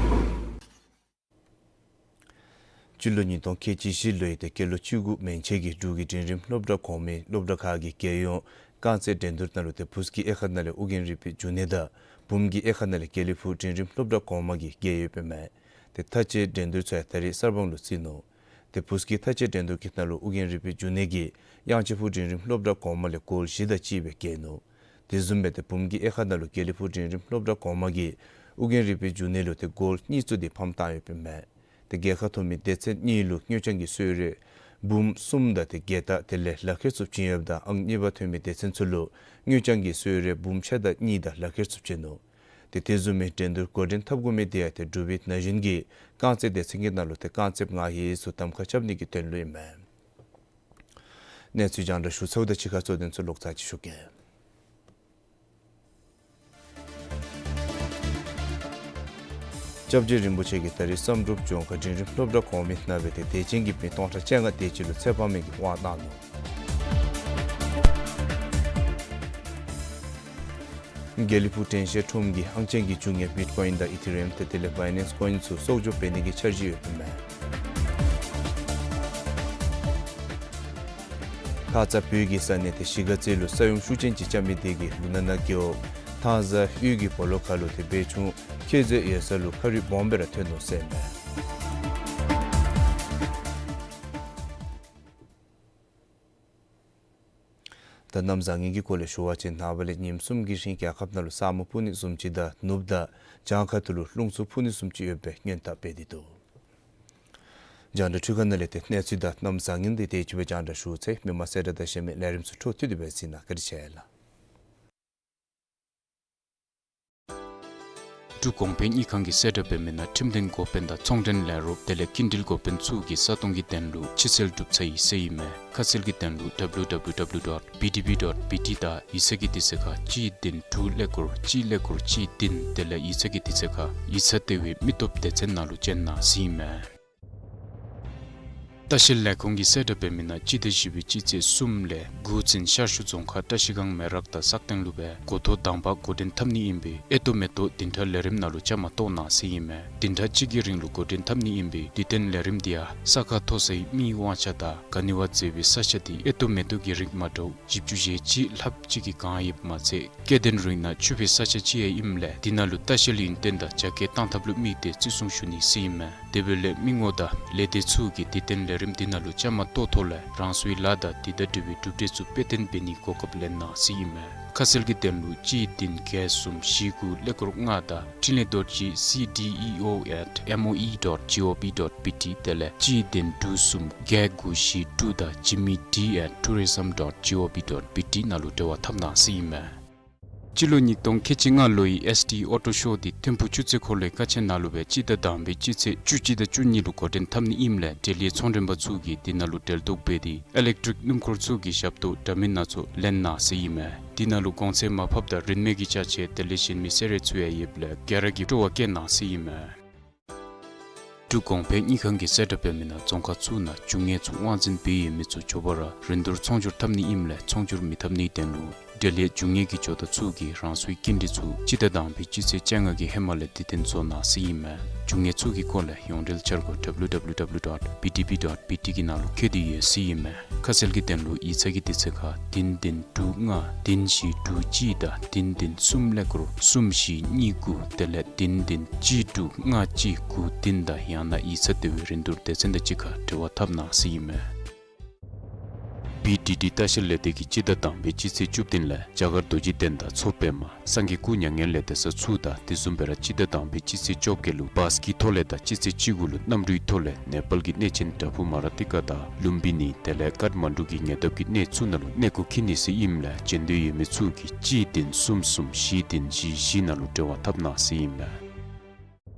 སྤྱི་ལོ་ཉིས་སྟོང་ཁལ་གཅིག་བཞི་ལོའི་ཏེ་སྐྱེས་ལོ་བཅུ་དགུ་མན་ཆད་ཀྱི་འབྲུག་གི་འབྲིང་རིམ་སློབ་གྲྭ་གོང་མའི་སློབ་གྲྭ་ཁག་གི་རྒྱལ་ཡོངས་རྐང་རྩེད་འགྲན་བསྡུར་ནང་ལུ་ཏེ་བུཚ་གི་དབྱེ་ཁག་ནང་ལས་ཨོ་རྒྱན་རིག་པའི་འབྱུང་གནས་དང་བུམོ་གི་དབྱེ་ཁག་ནང་ལས་དགེ་ལེགས་ཕུག་འབྲིང་རིམ་སློབ་གྲྭ་གོང་མ་གིས་རྒྱལ་ཡོདཔ་ཨིན་མས། ཏེ་མཐའ་དཔྱད་འགྲན་བསྡུར་ཚུ་ཡང་ད་རེས་གསར་སྤང་ལུ་བརྩི་ནུག། ཏེ་བུཚ་གི་མཐའ་དཔྱད་འགྲན་བསྡུར་གྱི་ནང་ལུ་ཨོ་རྒྱན་རིག་པའི་འབྱུང་གནས་ཀྱིས་དབྱངས་ཅན་ཕུག་འབྲིང་རིམ་སློབ་གྲྭ་གོང་མ་ལས་གོལ་བཞི་དང་གཅིག་སྦེ་རྒྱལ་ནུག། དེ་བཟུམ་སྦེ་ཏེ་བུམོ་གི་དབྱེ་ཁག་ནང་ལུ་དགེ་ལེགས་ཕུག་འབྲིང་རིམ་སློབ་གྲྭ་གོང་མ་གིས་ཨོ་རྒྱན་རིག་པའི་འབྱུང་གནས་ལུ་ཏེ་གོལ་གཉིས་བཙུགས་ཏེ་ཕམ་བཏང་ཡོདཔ་ཨིན་མས། ཏེ་རྒྱལ་ཁ་ཐོབ་མི་སྡེ་ཚན་གཉིས་ལུ་དངུལ་རྐྱང་གི་གསོལ་རས་འབུམ་གསུམ་དང་ཏེ་བརྒྱད་དང་དེ་ལས་ལག་ཁྱེར་ཚུ་བྱིན་ཡོདཔ་ད་ཨང་གཉིས་པ་ཐོན་མི་སྡེ་ཚན་ཚུ་ལུ་དངུལ་རྐྱང་གི་གསོལ་རས་འབུམ་ཕྱེད་དང་གཉིས་དང་ལག་ཁྱེར་ཚུ་བྱིན་ནུག། ཏེ་དེ་བཟུམ་མའི་འགྲན་བསྡུར་འགོ་འདྲེན་འཐབ་དགོ་མི་དེ་ཡང་ཏེ་འབྲུག་པའི་ན་གཞོན་གྱིས་རྐང་རྩེད་སྡེ་ཚན་གྱི་ནང་ལུ་ཏེ་རྐང་རྩེདཔ་ང་ཡི་ཚུ་གདམ་ཁ་རྐྱབ་ནི་གི་དོན་ལུ་ཨིན་མས། གནས་ཚུལ་རྒྱང་བསྒྲགས་ཞུ་ཚརཝ་ད་གཅིག་ཁར་གཙོ་དོན་ཚུ་ལོག་ཚར་ཅིག་ཞུ་གེ། སྐྱབས་རྗེ་རིན་པོ་ཆེ་གིས་ད་རིས་བསམ་གྲུབ་ལྗོངས་མཁར་འབྲིང་རིམ་སློབ་གྲྭ་གོང་མའི་ནང་སྦེ་ཏེ་དད་ཅན་གྱི་མི་སྟོང་ཕྲག་བཅོ་ལྔ་དེ་ཅིག་ལུ་ཚེ་དཔག་མེད་ཀྱི་དབང་གནང་ནུག། དགེ་ལེགས་ཕུག་དྲན་ཤེས་ཁྲོམ་གྱིས་ཨང་ཅན་གྱི་རྒྱུ་དངོས་བིཊ་ཀོ་ཨིན་དང་ཨི་ཐི་རི་ཡམ་ཏེ་དེ་ལས་བའི་ནེནསི་ཀོ་ཨིན་ཚུ་གསོག་འཇོག་འབད་ནི་གི་འཆར་གཞི་ཡོདཔ་ཨིན་མས། ཁ་ཙ་བོད་ཀྱི་ས་གནས་ཏེ་གཞིས་ཀ་རྩེ་ལུ་ས་ཡོམ་ཤུགས་ཅན་ཅིག་རྐྱབ་མི་དེ་གིས་ལུ་ན་ན་རྒེད་འོག་ཐང་བཟའ་གཡུས་ཀྱི་སྦོ་ལོགས་ཁ་ལུ་ཏེ་འབད་བྱུང་ཁྱེག་ཟས་ཡོད་ས་ལུ་ཁ་རུད་སྦོམ་སྦེ་ར་ཐོན་ནུག་ཟེར་ཨིན་མས། ད་གནམ་བཟང་ངན་གྱི་སྐོར་ལས་ཞུ་བ་ཅིན་ནངས་པ་ལས་ཉིནམ་གསུམ་གྱི་རིང་རྒྱལ་ཁབ་ནང་ལུ་ས་སྨུག་ཕུབ་ནི་བཟུམ་ཅིག་དང་ནུབ་དང་བྱང་ཁ་ཐུག་ལུ་རླུང་འཚུབ་ཕུབ་ནི་བཟུམ་ཅིག་ཡོད་པའི་སྔོན་བརྡ་སྤེལ་ཏེ་འདུག། རྒྱང་བསྒྲགས་འཕྲུལ་ཁང་ནང་ལས་ཏེ་གནས་ཚུལ་དང་གནམ་བཟང་ངན་དེ་དེ་ཅིག་སྦེ་རྒྱང་བསྒྲགས་ཞུ་ཚར་ཡི། མི་མང་གསལ་བསྒྲགས་དང་གཞན་མི་ལས་རིམ་ཚུ་འཕྲོ་མཐུད་དེ་སྦེ་གཟིགས་གནང་། བཀའ་དྲིན་ཆེ་ལགས། འབྲུག་གོང་འཕེལ་དངུལ་ཁང་གིས་གསལ་བསྒྲགས་འབད་མི་ནང་ཁྲིམས་དོན་འགོ་དཔོན་དང་ཚོང་འབྲེལ་ལས་རོགསཔ་དེ་ལས་སྐྱིན་འགྲུལ་འགོ་དཔོན་ཚུ་གིས་ས་སྟོང་གི་དོན་ལུ་ཕྱིར་སེལ་གྲུབ་ཚར་ཡི་ཟེར་ཨིན་མས། ཁ་གསལ་གྱི་དོན་ལུ་W W W dot B D B dot B T དང་ཡིག་ཚང་གི་དུས་ཚོད་ཁར་གཅིག་བདུན་དྲུག་ཀླད་ཀོར་གཅིག་ཀླད་ཀོར་གཅིག་བདུན་དེ་ལས་ཡིག་ཚང་གི་དུས་ཚོད་ཁར་ཡིག་ཚང་ལྟེ་བའི་མི་སྟོབས་སྡེ་ཚན་ནང་ལུ་བྱོན་གནང་ཟེར་ཨིན་མས། ལྟ་བཤལ་ལས་ཁུངས་ཀྱིས་གསལ་བསྒྲགས་འབད་མི་ནང་སྤྱི་ཟླ་བཞི་པའི་སྤྱི་ཚེས་གསུམ་ལས་དགུ་ཚུན་ཤར་ཕྱོགས་རྫོང་ཁག་བཀྲ་ཤིས་སྒང་མེ་རག་དང་སག་སྟེང་ལུ་སྦེ་འགོ་ཐོག་དང་པ་འགོ་འདྲེན་འཐབ་ནི་ཨིན་པས། ཨེ་ཏོ་མེ་ཏོག་བདུན་ཕྲག་ལས་རིམ་ནང་ལུ་བཅའ་མར་གཏོགས་གནང་ཟེར་ཨིན་མས། བདུན་ཕྲག་གཅིག་གི་རིང་ལུ་འགོ་འདྲེན་འཐབ་ནི་ཨིན་པས། དུས་སྟོན་ལས་རིམ་དེ་ཡང་ས་ཁ་མཐོ་སའི་མིའི་དབང་ཆ་དང་ག་ནི་བ་མཛེས་པའི་ས་ཆ་དེ་ཨེ་ཏོ་མེ་ཏོག་གི་རིགས་མ་འདྲཝ་བཞི་བཅུ་ཞེ་གཅིག་ལྷགཔ་ཅིག་གིས་གང་ཡོདཔ་མ་ཚད་སྐྱེ་ལྡན་རིགས་ནང་ཆུ་བའི་ས་ཆ་ཅིག་ཡང་ཨིནམ་ལས་དེ་ནང་ལུ་ལྟ་བཤལ་ཡུན་བརྟན་དང་རྒྱ་སྐྱེད་བཏང་ཐབས་ལུ་དམིགས་ཏེ་བརྩི་སྲུང་ཞུ་ནི་ཟེར་ཨིན་མས། དེ་འབདཝ་ལས་མི་ངོམ་དང་ལས་སྡེ་ཚུ་གིས་དུས་སྟོན་ལས་རིམ་དེ་ནང་ལུ་བཅའ་མར་གཏོགས་ཐོག་ལས་རང་སོའི་ལཱ་དང་དེ་དང་འབྲེལ་བའི་གྲུབ་འབྲས་ཚུ་དཔེ་སྟོན་འབད་ནིའི་གོ་སྐབས་ལེན་གནང་ཟེར་ཨིན་མས། ཁ་གསལ་གྱི་དོན་ལུ་གཅིག་བདུན་བརྒྱད་གསུམ་བཞི་དགུ་ཀླད་ཀོར་ལྔ་དང་འཕྲིན་ལས་རྡོ་རྗེ་C D E O at M O E dot G O V dot B T དེ་ལས་གཅིག་བདུན་དྲུག་གསུམ་བརྒྱད་དགུ་བཞི་དྲུག་དང་Jimmy D at tourism dot G O V dot B T ནང་ལུ་འབྲེལ་བ་འཐབ་གནང་ཟེར་ཨིན་མས། སྤྱི་ལོ་ཉིས་སྟོང་ཁལ་གཅིག་ལྔ་ལོའི་S T Auto Show དེ་ཐིམ་ཕུག་ཆུ་ཚོད་འཁོར་ལོའི་ཀ་ཆེན་ནང་ལུ་སྦེ་སྤྱི་ཟླ་དང་པའི་སྤྱི་ཚེས་བཅུ་གཅིག་དང་བཅུ་གཉིས་ལུ་འགོ་འདྲེན་འཐབ་ནི་ཨིནམ་ལས་འབྲེལ་ཡོད་ཚོང་མགྲོན་པ་ཚུ་གིས་དེ་ནང་ལུ་འབྲེལ་གཏོགས་འབད་དེ་ཨི་ལེག་ཊིག་སྣུམ་འཁོར་ཚུ་གི་ཞབས་ཏོག་འདྲ་མིན་སྣ་ཚོགས་ལེན་གནང་ཟེར་ཨིན་མས། དེ་ནང་ལུ་གོང་ཚད་མར་ཕབ་དང་རིན་མེད་ཀྱི་ཅ་ཆས་དེ་ལས་གཞན་མི་གསོལ་རས་ཚུ་ཡང་ཡོདཔ་ལས་ག་ར་གིས་སྤྲོ་བ་བསྐྱེད་གནང་ཟེར་ཨིན་མས། འབྲུག་གོང་འཕེལ་དངུལ་ཁང་གིས་གསལ་བསྒྲགས་འབད་མི་ནང་རྫོང་ཁག་ཚུ་ནང་རྒྱུ་དངོས་ཚུ་དབང་འཛིན་འབད་ཡོད་མི་ཚུ་མགྱོགས་པ་ར་རིན་བསྡུར་ཚོང་སྒྱུར་འཐབ་ནི་ཨིནམ་ལས་ཚོང་སྒྱུར་མི་འཐབ་ནིའི་དོན་ལུ་འབྲེལ་ཡོད་རྒྱུ་དངོས་ཀྱི་ཇོ་བདག་ཚུ་གིས་རང་སོའི་སྐྱིན་འགྲུལ་ཚུ་སྤྱི་ཟླ་དང་པའི་སྤྱི་ཚེས་བཅོ་ལྔ་གི་ཧེ་མ་ལས་དུས་སྟོན་བཟོ་གནང་ཟེར་ཨིན་མས། རྒྱུ་དངོས་ཚུ་གི་སྐོར་ལས་ཡོངས་འབྲེལ་འཆར་སྒོ་W W W dot B D B dot B T གི་ནང་ལུ་བཀོད་དེ་ཡོད་ཟེར་ཨིན་མས། ཁ་གསལ་གྱི་དོན་ལུ་ཡིག་ཚང་གི་དུས་ཚོད་ཁར་བདུན་བདུན་དྲུག་ལྔ་བདུན་བཞི་དྲུག་གཅིག་དང་བདུན་བདུན་གསུམ་ཀླད་ཀོར་གསུམ་བཞི་གཉིས་དགུ་དེ་ལས་བདུན་བདུན་གཅིག་དྲུག་ལྔ་གཅིག་དགུ་བདུན་དང་ཡང་ན་ཡིག་ཚང་ལྟེ་བའི་རིན་བསྡུར་སྡེ་ཚན་དང་གཅིག་ཁར་འབྲེལ་བ་འཐབ་གནང་ཟེར་ཨིན་མས། B D D ལྟ་བཤལ་ལས་སྡེ་གིས་སྤྱི་ཟླ་དང་པའི་སྤྱི་ཚེས་བཅུ་བདུན་ལས་རྒྱ་གར་རྡོ་རྗེ་གདན་དང་མཚོ་པདྨ་སངས་རྒྱས་སྐུ་མྱ་ངན་ལས་འདས་ས་ཚུ་དང་དེ་བཟུམ་སྦེ་ར་སྤྱི་ཟླ་དང་པའི་སྤྱི་ཚེས་བཅོ་བརྒྱད་ལུ་བཱས་ཀྱི་ཐོག་ལས་དང་སྤྱི་ཚེས་བཅུ་དགུ་ལུ་གནམ་གྲུའི་ཐོག་ལས་ནེ་པཱལ་གྱི་གནས་ཆེན་བྲག་ཕུག་མ་ར་ཏི་ཀ་དང་ལུམ་བི་ནི་དེ་ལས་ཀཱཐ་མན་ཌུ་གི་ཉེ་འདབས་ཀྱི་གནས་ཚུ་ནང་ལུ་གནས་སྐོར་འཁྱིད་ནི་ཟེར་ཨིནམ་ལས་འབྱོན་འདོད་ཡོད་མི་ཚུ་གིས་གཅིག་བདུན་གསུམ་གསུམ་བཞི་བདུན་བཞི་བཞི་ནང་ལུ་འབྲེལ་བ་འཐབ་གནང་ཟེར་ཨིན་མས།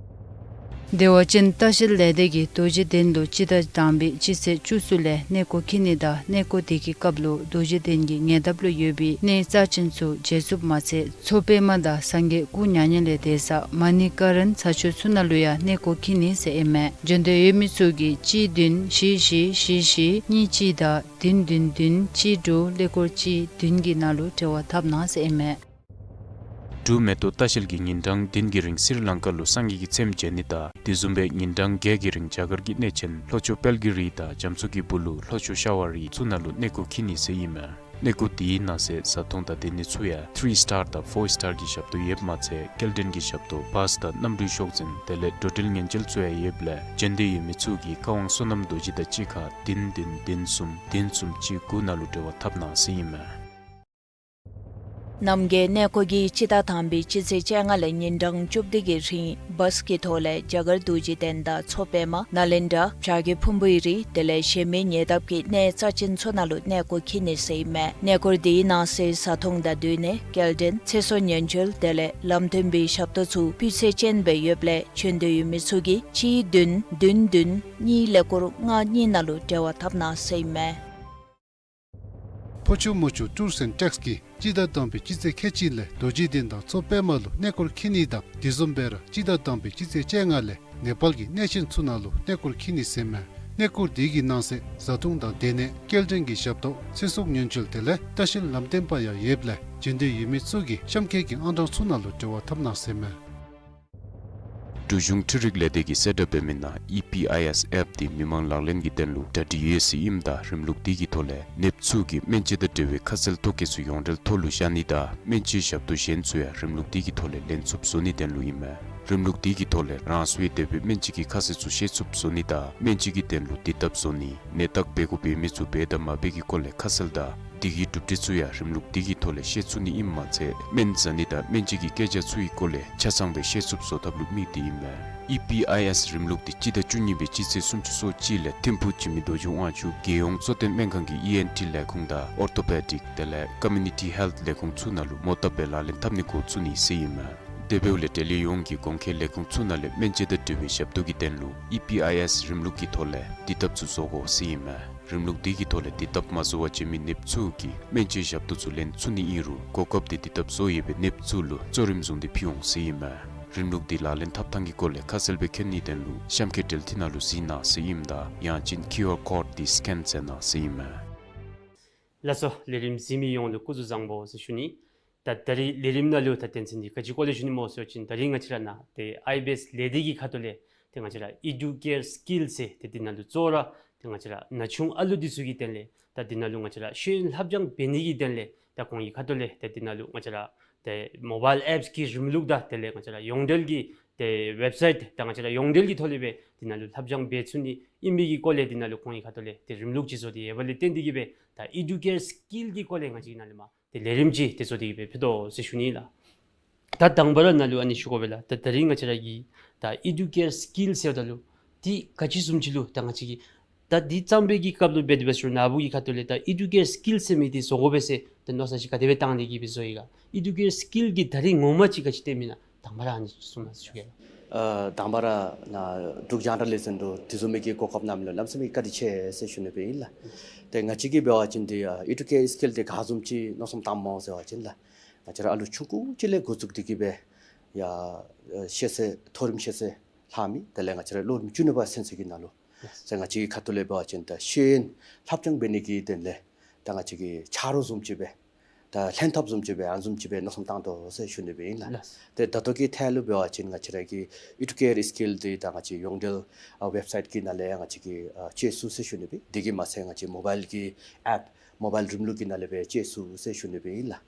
བདེ་བ་ཅན་ལྟ་བཤལ་ལས་སྡེ་གིས་རྡོ་རྗེ་གདན་ལུ་སྤྱི་ཟླ་དང་པའི་སྤྱི་ཚེས་བཅུ་གསུམ་ལས་གནས་སྐོར་འཁྱིད་ནི་དང་གནས་སྐོར་དེ་གི་སྐབས་ལུ་རྡོ་རྗེ་གདན་གྱི་ཉེ་འདབས་ལུ་ཡོད་པའི་གནས་རྩ་ཅན་ཚུ་མཇལ་ཚུགསཔ་མ་ཚད་མཚོ་པདྨ་དང་སངས་རྒྱས་སྐུ་མྱ་ངན་ལས་འདས་ས་མ་ཎི་ཀ་རན་ས་ཆ་ཚུ་ནང་ལུ་ཡང་གནས་སྐོར་འཁྱིད་ནི་ཟེར་ཨིན་མས། འབྱོན་འདོད་ཡོད་མི་ཚུ་གིས་གཅིག་བདུན་བཞི་བཞི་བཞི་བཞི་གཉིས་གཅིག་དང་བདུན་བདུན་བདུན་གཅིག་དྲུག་ཀླད་ཀོར་གཅིག་བདུན་གྱི་ནང་ལུ་འབྲེལ་བ་འཐབ་གནང་ཟེར་ཨིན་མས། འབྲུག་མེ་ཏོག་ལྟ་བཤལ་གྱིས་ཉིན་གྲངས་བདུན་གྱི་རིང་སི་རི་ལང་ཀ་ལུ་སངས་རྒྱས་ཀྱི་ཚེམས་མཇལ་ནི་དང་དེ་བཟུམ་སྦེ་ཉིན་གྲངས་བརྒྱད་ཀྱི་རིང་རྒྱ་གར་གྱི་གནས་ཆེན་ལྷོ་ཕྱོགས་དཔལ་གྱི་རི་དང་རྒྱ་མཚོ་གི་སྦུག་ལུ་ལྷོ་ཕྱོགས་ཤ་བ་རི་ཚུ་ནང་ལུ་གནས་སྐོར་འཁྱིད་ནི་ཟེར་ཨིན་མས། གནས་སྐོར་དེའི་ནང་གསེས་བཟའ་འཐུང་དང་སྡོད་ནི་ཚུ་ཡང་ཐི་རི་སི་ཊར་དང་ཕོར་སི་ཊར་གྱི་ཞབས་ཏོག་ཡོདཔ་མ་ཚད་སྐྱེལ་འདྲེན་གྱི་ཞབས་ཏོག་བཱས་དང་གནམ་གྲུའི་ཤོག་འཛིན་དེ་ལས་འགྲོ་འགྲུལ་ཉེན་བཅོལ་ཚུ་ཡང་ཡོདཔ་ལས་འབྱོན་འདོད་ཡོད་མི་ཚུ་གིས་ཀ་ཝང་བསོད་ནམས་རྡོ་རྗེ་དང་གཅིག་ཁར་བདུན་བདུན་བདུན་གསུམ་བདུན་གསུམ་གཅིག་དགུ་ནང་ལུ་འབྲེལ་བ་འཐབ་གནང་ཟེར་ཨིན་མས། རྣམ་རྒྱལ་གནས་སྐོར་གྱིས་སྤྱི་ཟླ་དང་པའི་སྤྱི་ཚེས་བཅོ་ལྔ་ལས་ཉིན་གྲངས་བཅུ་བདུན་གྱི་རིང་བཱས་ཀྱི་ཐོག་ལས་རྒྱ་གར་རྡོ་རྗེ་གདན་དང་མཚོ་པདྨ་ནཱ་ལེནྡྲ་བྱ་རྒོད་ཕུང་པོའི་རི་དེ་ལས་གཞན་མི་ཉེ་འདབས་ཀྱི་གནས་རྩ་ཅན་ཚུ་ནང་ལུ་གནས་སྐོར་འཁྱིད་ནི་ཟེར་ཨིན་མས། གནས་སྐོར་དེའི་ནང་གསེས་བཟའ་འཐུང་དང་སྡོད་གནས་སྐྱེལ་འདྲེན་ཚེ་སྲོག་ཉེན་བཅོལ་དེ་ལས་ལམ་སྟོན་པའི་ཞབས་ཏོག་ཚུ་སྤུས་ཚད་ཅན་སྦེ་ཡོདཔ་ལས་བྱོན་འདོད་ཡོད་མི་ཚུ་གིས་གཅིག་བདུན་བདུན་བདུན་གཉིས་ཀླད་ཀོར་ལྔ་གཉིས་ནང་ལུ་འབྲེལ་བ་འཐབ་གནང་ཟེར་ཨིན་མས། ཕོ་ཆུ་མོ་ཆུ་ཊུརསི་ཨེནཌ་ཊེགསི་གིས་སྤྱི་ཟླ་དང་པའི་སྤྱི་ཚེས་ཁལ་གཅིག་ལས་རྡོ་རྗེ་གདན་དང་མཚོ་པདྨ་ལུ་གནས་སྐོར་འཁྱིད་ནི་དང་དེ་བཟུམ་སྦེ་ར་སྤྱི་ཟླ་དང་པའི་སྤྱི་ཚེས་བཅོ་ལྔ་ལས་ནེ་པཱལ་གྱི་གནས་ཆེན་ཚུ་ནང་ལུ་གནས་སྐོར་འཁྱིད་ནི་ཟེར་ཨིན་མས། གནས་སྐོར་དེ་གི་ནང་གསེས་བཟའ་འཐུང་དང་སྡོད་གནས་སྐྱེལ་འདྲེན་གྱི་ཞབས་ཏོག་ཚེ་སྲོག་ཉེན་བཅོལ་དེ་ལས་ལྟ་བཤལ་ལམ་སྟོན་པ་ཡང་ཡོདཔ་ལས་བྱོན་འདོད་ཡོད་མི་ཚུ་གིས་གཤམ་འཁོད་ཀྱི་ཨང་གྲངས་ཚུ་ནང་ལུ་འབྲེལ་བ་འཐབ་གནང་ཟེར་ཨིན་མས། འབྲུག་གཞུང་འཕྲུལ་རིག་ལས་སྡེ་གིས་གསལ་བསྒྲགས་འབད་མི་ནང་ཨི་པི་ཨའི་ཨེསི་ཨེཔ་དེ་མི་མང་ལག་ལེན་གྱི་དོན་ལུ་གྲ་སྒྲིག་ཡོད་ཟེར་ཨིནམ་ད་རིམ་ལུགས་དེ་གི་ཐོག་ལས་ནདཔ་ཚུ་གིས་སྨན་དཔྱད་དང་འབྲེལ་བའི་ཁ་གསལ་ཐོ་བཀོད་ཚུ་ཡོངས་འབྲེལ་ཐོག་ལུ་བཞག་ནི་དང་སྨན་བཅོས་ཞབས་ཏོག་གཞན་ཚུ་ཡང་རིམ་ལུགས་དེ་གི་ཐོག་ལས་ལེན་ཚུགསཔ་བཟོ་ནིའི་དོན་ལུ་ཨིན་མས། རིམ་ལུགས་དེ་གི་ཐོག་ལས་རང་སོའི་དེ་སྦེ་སྨན་བཅོས་ཀྱི་ཁ་གསལ་ཚུ་ཤེས་ཚུགསཔ་བཟོ་ནི་དང་སྨན་བཅོས་ཀྱི་དོན་ལུ་དུས་ཐབས་བཟོ་ནི་ནད་བརྟག་འབད་དགོཔ་ཡོད་མི་ཚུ་འབད་དང་མ་འབད་ཀྱི་སྐོར་ལས་ཁ་གསལ་དང་དེ་གི་གྲུབ་འབྲས་ཚུ་ཡང་རིམ་ལུགས་དེ་གི་ཐོག་ལས་ཤེས་ཚུགས་ནི་ཨིནམ་མ་ཚད་སྨན་ཟ་ནི་དང་སྨན་བཅོས་ཀྱི་སྐད་ཆ་ཚུ་གི་སྐོར་ལས་ཆ་ཚང་སྦེ་ཤེས་ཚུགསཔ་བཟོ་ཐབས་ལུ་དམིགས་ཏེ་ཨིན་མས། ཨི་པི་ཨའི་ཨེསི་རིམ་ལུགས་དེ་སྤྱི་ཟླ་བཅུ་གཉིས་པའི་སྤྱི་ཚེས་སུམ་ཅུ་སོ་གཅིག་ལས་ཐིམ་ཕུག་འཇིགས་མེད་རྡོ་རྗེ་དབང་ཕྱུག་རྒྱལ་ཡོངས་གཙོ་བསྟེན་སྨན་ཁང་གི་ཨི་ཨེན་ཊི་ལས་ཁུངས་དང་ཨོར་ཐོ་པེ་ཌིག་དེ་ལས་ཀོ་མིའུ་ནི་ཊི་ཧེལཐ་ལས་ཁུངས་ཚུ་ནང་ལུ་མོ་བཏབ་སྦེ་ལག་ལེན་འཐབ་ནི་འགོ་བཙུགས་ནི་ཟེར་ཨིན་མས། དེ་འབདཝ་ལས་འབྲེལ་ཡོད་ཡོངས་ཀྱིས་གོང་འཁོད་ལས་ཁུངས་ཚུ་ནང་ལས་སྨན་དཔྱད་དང་འབྲེལ་བའི་ཞབས་ཏོག་གི་དོན་ལུ་ཨི་པི་ཨའི་ཨེསི་རིམ་ལུགས་ཀྱི་ཐོག་ལས་དུས་ཐབས་ཚུ་བཟོ་དགོ་ཟེར་ཨིན་མས། རིམ་ལུགས་དེ་གི་ཐོག་ལས་དུས་ཐབས་མ་བཟོ་བར་བྱོན་མི་ནདཔ་ཚུ་གིས་སྨན་བཅོས་ཞབས་ཏོག་ཚུ་ལེན་ཚུགས་ནི་ཨིན་རུང་གོ་སྐབས་དེ་དུས་ཐབས་བཟོ་ཡོད་པའི་ནདཔ་ཚུ་ལུ་གཙོ་རིམ་བཟུང་སྟེ་ཕུལ་འོང་ཟེར་ཨིན་མས། རིམ་ལུགས་དེ་ལག་ལེན་འཐབ་ཐངས་ཀྱི་སྐོར་ལས་ཁ་གསལ་སྦེ་མཁྱེན་ནིའི་དོན་ལུ་གཤམ་འཁོད་འབྲེལ་མཐུད་ནང་ལུ་གཟིགས་གནང་ཟེར་ཨིནམ་ད་ཡང་ཅིན་ཀིའུ་ཨར་ཀོཌ་དེ་སི་ཀེན་མཛད་གནང་ཟེར་ཨིན་མས། ལགས་སོ། ལས་རིམ་གཟིགས་མི་ཡོངས་ལུ་སྐུ་གཟུགས་བཟང་པོ་ཟེར་ཞུ་ནི། ད་ད་རིས་ལས་རིམ་ནང་ལུ་ད་དོན་ཚན་འདི་ག་ཅི་སྐོར་ལས་ཞུ་ནི་སྨོ་ཟེར་བ་ཅིན་ད་རིས་ང་བཅས་ར་ནཱ་ཏེ་ཨའི་བི་ཨེསི་ལས་སྡེ་གི་ཁ་ཐུག་ལས་ཏེ་ང་བཅས་ར་ཨི་ཌུ་ཀེར་སི་ཀིལ་ཟེར་ཏེ་འདི་ནང་ལུ་གཙོ་བོ་ར་ཏེ་ང་བཅས་ར་ན་ཆུང་ཨ་ལུ་འདི་ཚུ་གི་དོན་ལས་ད་འདི་ནང་ལུ་ང་བཅས་ར་ཤེས་ཡོན་ལྷབ་སྦྱང་འབད་ནི་གི་དོན་ལས་ད་ཁོང་གི་ཁ་ཐུག་ལས་ད་འདི་ནང་ལུ་ང་བཅས་ར་ཏེ་མོ་བཱའིལ་ཨེཔསི་གི་རིམ་ལུགས་དང་དེ་ལས་ང་བཅས་ར་ཡོངས་འབྲེལ་གྱི་ཏེ་ཝེབ་སའིཊ་ད་ང་བཅས་ར་ཡོངས་འབྲེལ་གྱི་ཐོག་ལས་སྦེ་འདི་ནང་ལུ་ལྷབ་སྦྱང་འབད་ཚུགས་ནི་ཨིན་པའི་གི་སྐོར་ལས་འདི་ནང་ལུ་ཁོང་གི་ཁ་ཐུག་ལས་ཏེ་རིམ་ལུགས་ཅིག་བཟོ་སྟེ་ཡོདཔ་ལས་བརྟེན་ཏེ་གིས་སྦེ་ད་ཨི་ཌུ་ཀེར་སི་ཀིལ་གྱི་སྐོར་ལས་ང་བཅས་ཀྱིས་ནཱ་ལས་མར་ཏེ་ལས་རིམ་ཅིག་ཏེ་བཟོ་སྟེ་གིས་སྦེ་ཕུལ་དོ་ཟེར་ཞུ་ནི་ལགས། ད་དང་པ་ར་ནཱ་ལུ་ཨ་ནི་ཞུ་དགོ་པས་ལགས། ད་ད་རིས་ང་བཅས་ར་གི་ད་ཨི་ཌུ་ཀེར་སི་ཀིལ་ཟེརཝ་ད་ལུ་འདི་ག་ཅི་བཟུམ་ཅིག་ལུ་ད་ང་བཅས་ཀྱིས་ད་འདི་བརྩམ་པའི་གི་སྐབས་ལུ་འབད་དེ་འབད་ཞུ་ན་ནཱ་བུ་གི་ཁ་ཐུག་ལས་ད་ཨི་ཌུ་ཀེར་སི་ཀིལ་ཟེར་མི་འདི་བཟོ་དགོ་པས་ཟེར་ད་མནོ་བསམ་ཅིག་ག་དེ་སྦེ་བཏང་སྟེ་གིས་སྦེ་བཟོ་ཡི་ག། ཨི་ཌུ་ཀེར་སི་ཀིལ་གྱི་ད་རིས་ངོ་མ་ཅིག་ག་ཅི་སྟོན་མི་ན་དང་པ་ར་ཨ་ནི་གསུངས་གནང་ཟེར་ཞུ་གེ་ལགས། ཨ་དང་པ་ར་ནཱ་འབྲུག་རྒྱང་བསྒྲགས་ལས་འཛིན་དུ་དེ་བཟུམ་མའི་གི་གོ་སྐབས་གནངམ་ལུ་གནམ་མེད་ས་མེད་བཀའ་དྲིན་ཆེ་ཟེར་ཞུ་ནི་སྦེ་ཨིན་ལགས། ཏེ་ང་བཅས་ཀྱིས་འབད་བ་ཅིན་འདི་ཨ་ཨི་ཌུ་ཀེར་སི་ཀིལ་འདི་ག་བཟུམ་ཅིག་མནོ་བསམ་བཏངམ་སྨོ་ཟེར་བ་ཅིན་ལགས། ང་བཅས་ར་ཨ་ལུ་ཆུང་ཀུ་ཅིག་ལས་འགོ་བཙུགས་ཏེ་གིས་སྦེ་ཡར་ཨ་ཤེས་ཚད་མཐོ་རིམ་ཤེས་ཚད་ལྷག་མི་དེ་ལས་ང་བཅས་ར་ལོ་རིམ་བཅུ་གཉིས་པ་ཚུན་ཚོད་ཀྱི་ནང་ལུ་ཟེར་ང་བཅས་ཀྱི་ཁ་ཐུག་ལས་འབད་བ་ཅིན་ད་ཤེས་ཡོན་ལྷབ་སྦྱང་འབད་ནི་གི་དོན་ལས་ད་ང་བཅས་ཀྱི་ཆ་རོགས་བཟུམ་ཅིག་སྦེ་ད་ལྷན་ཐབས་བཟུམ་ཅིག་སྦེ་ཨ་ནི་བཟུམ་ཅིག་སྦེ་མནོ་བསམ་བཏང་དོ་ཟེར་ཞུ་ནི་སྦེ་ཨིན་ལགས། ལགས། ཏེ་ད་ལྟོ་གི་ཐད་ལུ་འབད་བ་ཅིན་ང་བཅས་ར་གི་ཨི་ཌུ་ཀེར་སི་ཀིལ་འདི་ད་ང་བཅས་ཡོངས་འབྲེལ་ཨ་ཝེབ་སའིཊ་གི་ནང་ལས་ཡང་ང་བཅས་ཀྱིས་ཨ་སྤྱོད་ཚུགས་ཟེར་ཞུ་ནི་སྦེ། དེ་གིས་མ་ཚད་ང་བཅས་མོ་བཱའིལ་གྱི་ཨེཔ་མོ་བཱའིལ་རིམ་ལུགས་ཀྱི་ནང་ལས་སྦེ་སྤྱོད་ཚུགས་ཟེར་ཞུ་ནི་སྦེ་ཨིན་ལགས།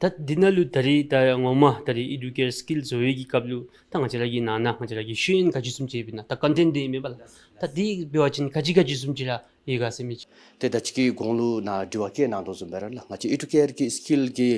ད་འདི་ནང་ལུ་ད་རིས་ད་ངོ་མ་ད་རིས་ཨི་ཌུ་ཀེར་སི་ཀིལ་བཟོ་བའི་གི་སྐབས་ལུ་ད་ང་བཅས་ར་གི་ནང་ན་ང་བཅས་ར་གི་ཤེས་ཡོན་ག་ཅི་བཟུམ་ཅིག་ཡོདཔ་ཨིན་ན། ད་ཀོན་ཊེནཊ་འདི་ཨིན་མས་པ་ལགས། ད་འདི་འབད་བ་ཅིན་ག་ཅི་ག་ཅི་བཟུམ་ཅིག་ར་ཡོད་ག་ཟེར་མི་ཅིག། ཏེ་ད་ཅི་གི་གོང་ལུ་ནཱ་དྲི་བ་བཀོད་གནང་དོ་བཟུམ་སྦེ་ར་ལགས། ང་བཅས་ཨི་ཌུ་ཀེར་སི་ཀིལ་གྱི་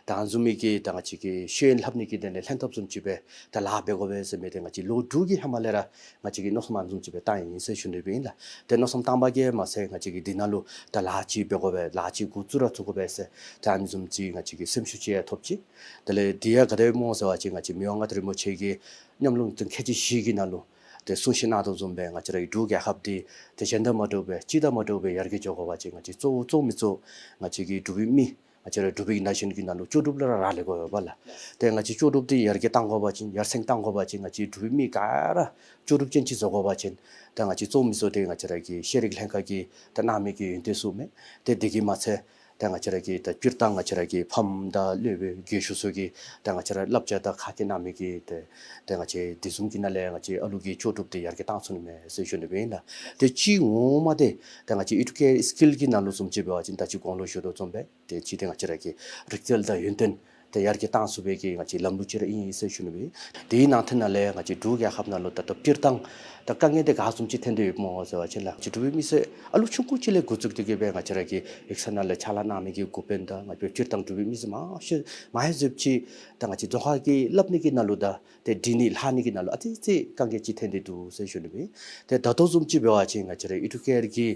ད་ཨ་ནི་བཟུམ་མའི་གི་ད་ང་བཅས་ཀྱི་ཤེས་ཡོན་ལྷབ་ནི་གི་དོན་ལས་ལྷན་ཐབས་བཟུམ་ཅིག་སྦེ་ད་ལཱ་འབད་དགོ་པས་ཟེར་མི་འདི་ང་བཅས་ལོ་དྲུག་གི་ཧེ་མ་ལས་ར་ང་བཅས་ཀྱིས་མནོ་བསམ་ཨ་ནི་བཟུམ་ཅིག་སྦེ་བཏང་ཡི་ཟེར་ཞུ་ནི་སྦེ་ཨིན་ལགས། ཏེ་མནོ་བསམ་བཏང་པ་གིས་མ་ཚད་ང་བཅས་ཀྱིས་འདི་ནང་ལུ་ད་ལཱ་ཅིག་འབད་དགོ་པས་ལཱ་ཅིག་འགོ་བཙུགས་ར་བཙུགས་དགོ་པས་ཟེར་ད་ཨ་ནི་བཟུམ་ཅིག་ང་བཅས་ཀྱིས་སེམས་ཤུགས་ཅིག་ཡང་ཐོབ་ཅི། དེ་ལས་འདི་ཡང་ག་དེ་སྦེ་སྨོ་ཟེར་བ་ཅིན་ང་བཅས་མི་དབང་མངའ་བདག་རིན་པོ་ཆེ་གིས་ཉམས་མྱོང་དང་ཁལ་གཅིག་བཞི་གི་ནང་ལུ་ཏེ་གསུང་བཤད་གནང་དོ་བཟུམ་སྦེ་ང་བཅས་ར་གི་འབྲུག་རྒྱལ་ཁབ་འདི་ཏེ་གཞན་དང་མ་འདྲཝ་སྦེ་སྤྱི་དང་མ་འདྲཝ་སྦེ་ཡར་རྒྱས་འགྱོ་དགོ་པ་ཅིན་ང་བཅས་གཙོ་བོ་གཙོ་མི་གཙོ་ང་བཅས་ཀྱི་འབྲུག་པའི་མི་ང་བཅས་ར་འབྲུག་པའི་ན་གཞོན་གྱི་ནང་ལུ་ལྕོགས་གྲུབ་ལུ་ར་རག་ལས་དགོ་པས་ལགས། ཏེ་ང་བཅས་ལྕོགས་གྲུབ་འདི་ཡར་རྒྱས་གཏང་དགོ་པ་ཅིན་ཡར་སེང་གཏང་དགོ་པ་ཅིན་ང་བཅས་འབྲུག་པའི་མི་ག་ར་ལྕོགས་གྲུབ་ཅན་ཅིག་བཟོ་དགོ་པ་ཅིན་ད་ང་བཅས་གཙོ་མི་གཙོ་འདི་ང་བཅས་ར་གི་ཤེས་རིག་ལྷན་ཁག་གིས་ད་གནང་མི་གི་ཡོན་ཏན་ཚུ་མས། ཏེ་དེ་གིས་མ་ཚད་ད་ང་བཅས་ར་གི་ད་སྤྱིར་བཏང་ང་བཅས་ར་གི་ཕམ་དང་སློབ་དཔོན་རྒས་ཤོས་ཚུ་གིས་ད་ང་བཅས་ར་བསླབ་བྱ་དང་ཁ་སྐད་གནང་མི་གི་ཏེ་ད་ང་བཅས་དེ་བཟུམ་གྱི་ནང་ལས་ང་བཅས་ཨ་ལུ་གི་ལྕོགས་གྲུབ་འདི་ཡར་རྒྱས་གཏང་ཚུགས་ནི་མས་ཟེར་ཞུ་ནི་སྦེ་ཨིན་ལགས། ཏེ་གཅིག་ངོ་མ་འདི་ད་ང་བཅས་ཨི་ཌུ་ཀེར་སི་ཀིལ་གྱི་ནང་ལུ་བཟུམ་ཅིག་འབད་བ་ཅིན་ད་ཅི་གོང་ལུ་ཞུ་དོ་བཟུམ་སྦེ་ཏེ་གཅིག་འདི་ང་བཅས་ར་གི་རིག་རྩལ་དང་ཡོན་ཏན་ ཏེ་ཡར་རྒྱས་བཏང་ཚུགས་པའི་གི་ང་བཅས་ལམ་ལུགས་ཅིག་ར་ཨིན་ཟེར་ཞུ་ནི་སྦེ། དེའི་ནང་དོན་ནང་ལས་ང་བཅས་འབྲུག་རྒྱལ་ཁབ་ནང་ལུ་ད་ལྟོ་སྤྱིར་བཏང་ད་དཀའ་ངལ་འདི་ག་བཟུམ་ཅིག་ཐོན་ཏེ་ཡོདཔ་སྨོ་ཟེར་བ་ཅིན་ལགས། ང་བཅས་འབྲུག་པའི་མི་སེར་ཨ་ལུ་ཆུང་ཀུ་ཅིག་ལས་འགོ་བཙུགས་ཏེ་གི་སྦེ་ང་བཅས་ར་གི་ཡིག་ཚང་ནང་ལས་ཕྱག་ལཱ་གནང་མི་གི་འགོ་དཔོན་དང་ང་བཅས་སྤྱིར་བཏང་འབྲུག་པའི་མི་སེར་མང་ཤོས་མང་ཧེ་ཟེརཝ་ཅིག་ད་ང་བཅས་རྫོང་ཁ་གི་སླབ་ནི་གི་ནང་ལུ་ད་ཏེ་འབྲི་ནི་ལྷག་ནི་གི་ནང་ལུ་ཨ་ཙི་ཙི་དཀའ་ངལ་ཅིག་ཐོན་ཏེ་འདུག་ཟེར་ཞུ་ནི་སྦེ། ཏེ་ད་ལྟོ་བཟུམ་ཅིག་འབད་བ་ཅིན་ང་བཅས་ར་ཨི་ཌུ་ཀེར་གྱི་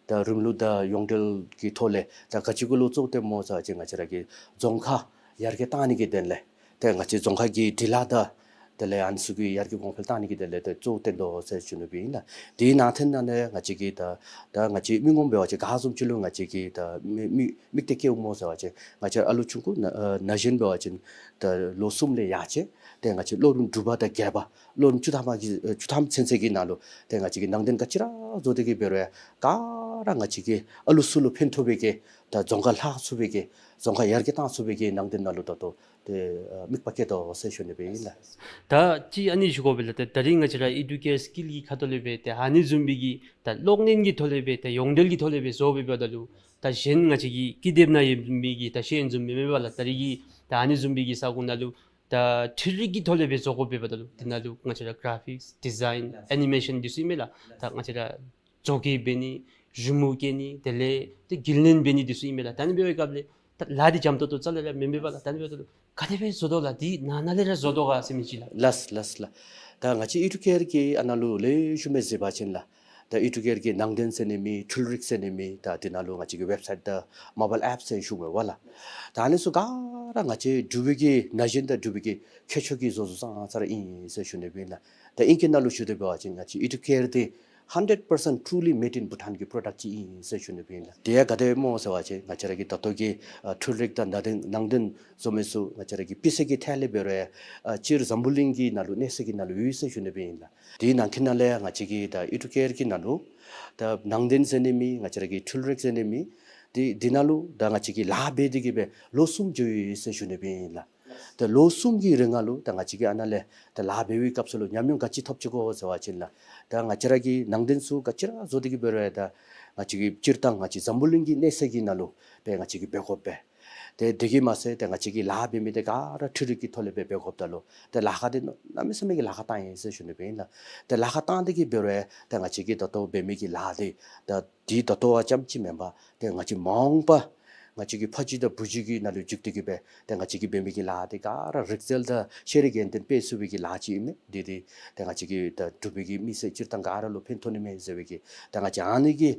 ད་རིམ་ལུགས་དང་ཡོངས་འབྲེལ་གྱི་ཐོག་ལས་ད་ག་ཅི་གུ་ལུ་བཙུགས་ཏེ་སྨོ་ཟེར་བ་ཅིན་ང་བཅས་ར་གི་རྫོང་ཁ་ཡར་རྒྱས་བཏང་ནི་གི་དོན་ལས་ཏེ་ང་བཅས་རྫོང་ཁ་གི་འབྲི་ལྷག་དང་དེ་ལས་ཨ་ནི་ཚུ་གི་ཡར་རྒྱས་གོང་འཕེལ་བཏང་ནི་གི་དོན་ལས་ཏེ་བཙུགས་ཏེ་འདུག་ཟེར་ཞུ་ནི་སྦེ་ཨིན་ལགས། དེའི་ནང་དོན་ནང་ལས་ང་བཅས་ཀྱི་ད་ད་ང་བཅས་མི་ངོམ་འབད་བ་ཅིན་ག་བཟུམ་ཅིག་ལུ་ང་བཅས་ཀྱི་ད་མི་མི་དམིགས་གཏད་བསྐྱེདཔ་སྨོ་ཟེར་བ་ཅིན་ང་བཅས་ཨ་ལུ་ཆུང་ཀུ་ན་ཨ་ན་གཞོན་འབད་བ་ཅིན་ད་ལོ་གསུམ་ལས་ཡར་བཅད་ཏེ་ང་བཅས་ལོ་རིམ་དྲུག་པ་དང་བརྒྱད་པ་ལོ་རིམ་བཅུ་ཐམ་གྱི་ཨ་བཅུ་ཐམ་ཚུན་ཚོད་ཀྱི་ནང་ལུ་ཏེ་ང་བཅས་ཀྱིས་ནང་དོན་ག་ཅི་ར་བཟོ་སྟེ་གི་འབད་རུང་ག་ར་ང་བཅས་ཀྱི་ཨ་ལུ་ཚུ་ལུ་ཕན་ཐོགས་པའི་གི་ད་རྫོང་ཁ་ལྷག་ཚུགས་པའི་གི་རྫོང་ཁ་ཡར་རྒྱས་བཏང་ཚུགས་པའི་གི་ནང་དོན་ནང་ལུ་ད་ལྟོ་ཏེ་ཨ་དམིགས་པ་བསྐྱེད་དོ་ཟེར་ཞུ་ནི་སྦེ་ཨིན་ལགས། ད་ཅི་ཨ་ནི་ཞུ་དགོ་པས་ལགས། ད་ད་རིས་ང་བཅས་ར་ཨི་ཌུ་ཀེར་སི་ཀིལ་གྱི་ཁ་ཐུག་ལས་སྦེ་ཏེ་ཨ་ནི་བཟུམ་སྦེ་གི་ད་གློག་བརྙན་གྱི་ཐོག་ལས་སྦེ་ད་ཡོངས་འབྲེལ་གྱི་ཐོག་ལས་སྦེ་བཟོ་སྦེ་འབདཝ་ད་ལུ་ད་གཞན་ང་བཅས་ཀྱི་ཀི་དེབ་ནང་ཡོད་མི་གི་ད་ཤེས་ཡོན་བཟུམ་མེན་མེན་པ་ལགས། ད་རིས་ཀྱི་ད་ཨ་ནི་བཟུམ་སྦེ་གི་ས་གོ་ནང་ལུ་ད་འཕྲུལ་རིག་གི་ཐོག་ལས་སྦེ་བཟོ་དགོ་པས་འབདཝ་ད་ལུ་དེ་ནང་ལུ་ང་བཅས་ར་ག་ར་ཕིགསི་ཌི་ཛའིན་ཨེ་ནི་མེ་ཤཱན་འདི་ཚུ་ཨིན་མས་ལགས། ད་ང་བཅས་ར་བཟོ་བཀོད་འབད་ནི་རི་མོ་བཀལ་ནི་དེ་ལས་ཏེ་རྒྱུན་ལེན་འབད་ནི་འདི་ཚུ་ཨིན་མས་ལགས། ད་ཨ་ནི་འབད་བའི་སྐབས་ལས་ད་ལཱ་འདི་འཇམ་ཏོང་ཏོ་རྩ་ལས་ར་མེན་མས་པ་ལགས། ད་ཨ་ནི་འབདཝ་ད་ལུ་ག་དེ་སྦེ་བཟོ་དོ་ལགས། འདི་ནང་ན་ལས་ར་བཟོ་དོ་ག་ཟེར་མི་ཅིག་ལགས། ལགས་ལགས་ལགས། ད་ང་བཅས་ཨི་ཌུ་ཀེར་གྱི་ཨ་ནཱ་ལུ་ལེགས་ཤོམ་སྦེ་གཟིགས་པ་ཅིན་ལགས། ད་ཨི་ཌུ་ཀེར་གྱི་ནང་དོན་ཟེར་ནི་མེད། འཕྲུལ་རིག་ཟེར་ནི་མེད། ད་དེ་ནང་ལུ་ང་བཅས་ཀྱི་ཝེབ་སའིཊ་དང་མོ་བཱའིལ་ཨེཔ་ཟེར་ཞུ་མི་འོང་པ་ལགས། ད་ཨ་ནི་ཚུ་ག་ར་ང་བཅས་འབྲུག་པའི་གི་ན་གཞོན་དང་འབྲུག་པའི་གི་ཁྱད་ཆོས་ཀྱིས་བཟོ་བཟོཝ་ཙང་ཙ་ར་ཨིན་ཟེར་ཞུ་ནི་སྦེ་ཨིན་ལགས། ད་ཨིང་སྐད་ནང་ལུ་ཞུ་སྟེ་འབད་བ་ཅིན་ང་བཅས་ཨི་ཌུ་ཀེར་འདི་hundred percent truly made in Bhutan གི་པྲོ་ཌགཊ་ཅིག་ཨིན་ཟེར་ཞུ་ནི་སྦེ་ཨིན་ལགས། དེ་ཡང་ག་དེ་སྦེ་སྨོ་ཟེར་བ་ཅིན་ང་བཅས་ར་གི་ད་ལྟོ་གི་ཨ་འཕྲུལ་རིག་དང་ནང་དོན་ནང་དོན་བཟོ་མི་ཚུ་ང་བཅས་ར་གི་སྤུས་ཚད་ཀྱི་ཐད་ལས་འབད་རུང་ཨ་སྤྱིར་འཛམ་བུ་གླིང་གི་ནང་ལུ་གནས་ས་གི་ནང་ལུ་ཡོད་ཟེར་ཞུ་ནི་སྦེ་ཨིན་ལགས། དེའི་ནང་གི་ནང་ལས་ང་བཅས་ཀྱི་ད་ཨི་ཌུ་ཀེར་གྱི་ནང་ལུ་ད་ནང་དོན་ཟེར་ནི་མེད། ང་བཅས་ར་གི་འཕྲུལ་རིག་ཟེར་ནི་མེད། དེ་དེ་ནང་ལུ་ད་ང་བཅས་ཀྱིས་ལཱ་འབད་དེ་གི་སྦེ་ལོ་གསུམ་འགྱོ་ཡི་ཟེར་ཞུ་ནི་སྦེ་ཨིན་ལགས། ད་ལོ་གསུམ་གྱི་རིང་ནང་ལུ་ད་ང་བཅས་ཀྱིས་ཨ་ནཱ་ལས་ད་ལཱ་འབད་བའི་སྐབས་སུ་ལུ་ཉམས་མྱོང་ག་ཅི་ཐོབ་ཅི་གོ་ཟེར་བ་ཅིན་ལགས། ད་ང་བཅས་ར་གི་ནང་དོན་ཚུ་ག་ཅི་ར་བཟོ་སྟེ་གི་འབད་རུང་ད་ང་བཅས་ཀྱིས་སྤྱིར་བཏང་ང་བཅས་འཛམ་བུ་གླིང་གི་གནས་ས་གི་ནང་ལུ་སྦེ་ང་བཅས་ཀྱིས་འབད་དགོ་པས། ཏེ་དེ་གིས་མ་ཚད་ཏེ་ང་བཅས་ཀྱིས་ལཱ་འབད་མི་འདི་ག་ར་འཕྲུལ་རིག་གི་ཐོག་ལས་སྦེ་འབད་དགོཔ་ད་ལུ་ཏེ་ལཱ་ཁག་འདི་གནམ་མེད་ས་མེད་ཀྱི་ལཱ་ཁག་བཏང་ཡི་ཟེར་ཞུ་ནི་སྦེ་ཨིན་ལགས། ཏེ་ལཱ་ཁག་བཏང་སྟེ་གི་འབད་རུང་ཏེ་ང་བཅས་ཀྱིས་ད་ལྟོ་འབད་མི་གི་ལཱ་འདི་ད་འདི་ད་ལྟོ་བ་ཙམ་ཅིག་མེན་པར་ཏེ་ང་བཅས་མ་འོངས་པ་ང་བཅས་ཀྱི་ཕ་སྤྱི་དང་བུ་སྤྱི་གི་ནང་ལུ་འཇུག་སྟེ་གི་སྦེ་ཏེ་ང་བཅས་ཀྱིས་འབད་མི་གི་ལཱ་འདི་ག་ར་རིག་རྩལ་དང་ཤེས་རིག་ཡོན་ཏན་སྤེལ་ཚུགས་པའི་གི་ལཱ་ཅིག་ཨིན་མས། འདི་འདི་ཏེ་ང་བཅས་ཀྱི་ད་འབྲུག་པའི་གི་མི་སེར་སྤྱིར་བཏང་ག་ར་ལུ་ཕན་ཐོགས་ནི་མས་ཟེར་བའི་གི་ད་ང་བཅས་ཨ་ནི་གི་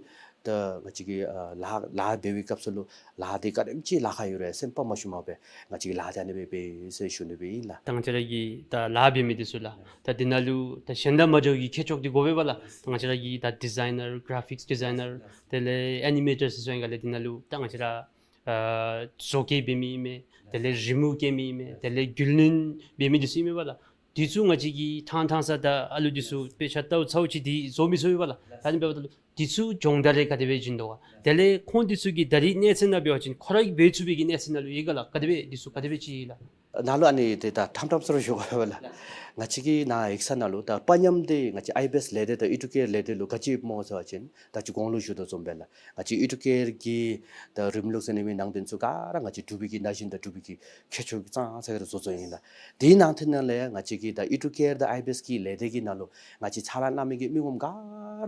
ད་ང་བཅས་ཀྱིས་ཨ་ལཱ་ལཱ་འབད་བའི་སྐབས་སུ་ལུ་ལཱ་འདི་ག་དེམ་ཅིག་ལཱ་ཁག་ཡོད་རུང་སེམས་པ་མ་ཞུམ་པར་སྦེ་ང་བཅས་ཀྱིས་ལཱ་འདི་ཨ་ནི་སྦེ་འབད་ཡི་ཟེར་ཞུ་ནི་སྦེ་ཨིན་ལགས། ད་ང་བཅས་ར་གི་ད་ལཱ་འབད་མི་འདི་ཚུ་ལགས། ད་འདི་ནང་ལུ་ད་གཞན་དང་མ་འདྲཝ་གི་ཁྱད་ཆོས་འདི་དགོ་པས་པ་ལགས། ད་ང་བཅས་ར་གི་ད་ཌི་ཛའིན་ནར་ག་ར་ཕིགསི་ཌི་ཛའིན་ནར་དེ་ལས་ཨེ་ནི་མེ་ཊར་ཟེར་སོང་ཡི་ག་ལགས། འདི་ནང་ལུ་ད་ང་བཅས་ར་ཨ་བཟོ་བཀོད་འབད་མི་ཨིན་མས། དེ་ལས་རི་མོ་བཀལ་མི་ཨིན་མས། དེ་ལས་རྒྱུན་ལེན་འབད་མི་འདི་ཚུ་ཨིན་མས་པ་ལགས། འདི་ཚུ་ང་བཅས་ཀྱིས་ཐང་ཐང་ས་ད་ཨ་ལུ་འདི་ཚུ་དཔེ་ཆ་ལྟཝ་ཚརཝ་ཅིག་འདི་བཟོ་མི་ཚུགས་པས་པ་ལགས། ད་ཨ་ནི་འབདཝ་ད་ལུ་འདི་ཚུ་སྦྱོང་བརྡར་རེ་ག་དེ་སྦེ་བྱིན་དོ་ག། དེ་ལས་ཁོང་འདི་ཚུ་གིས་ད་རིས་གནས་ཚད་ནང་འབད་བ་ཅིན་ཁོ་ར་གིས་འབད་ཚུགས་པའི་གི་གནས་ཚད་ནང་ལུ་ཡོད་ག་ལགས། ག་དེ་སྦེ་འདི་ཚུ་ག་དེ་སྦེ་ཅིག་ལགས། ནཱ་ལུ་ཨ་ནི་འདི་ད་ཐམ་ཐམ་ས་ར་ཞུ་དགོ་པས་ལགས། ང་བཅས་ཀྱི་ནཱ་ཡིག་ཚང་ནང་ལུ་ད་པ་ཉམས་འདི་ང་བཅས་ཨའི་བི་ཨེསི་ལས་སྡེ་དང་ཨི་ཌུ་ཀེར་ལས་སྡེ་ལུ་ག་ཅི་ཡོདཔ་སྨོ་ཟེར་བ་ཅིན་ད་ཅི་གོང་ལུ་ཞུ་དོ་བཟུམ་སྦེ་ལགས། ང་བཅས་ཨི་ཌུ་ཀེར་གྱི་ད་རིམ་ལུགས་ཟེར་ནི་མེད། ནང་དོན་ཚུ་ག་ར་ང་བཅས་འབྲུག་པའི་གི་ན་གཞོན་དང་འབྲུག་པའི་གི་ཁྱད་ཆོས་ཀྱིས་ཙང་ཙ་ར་བཟོ་བཟོཝ་ཨིན་ལགས། དེའི་ནང་དོན་ནང་ལས་ང་བཅས་ཀྱི་ད་ཨི་ཌུ་ཀེར་དང་ཨའི་བི་ཨེསི་གི་ལས་སྡེ་གི་ནང་ལུ་ང་བཅས་ཕྱག་ལཱ་གནང་མི་གི་མི་ངོམ་ག་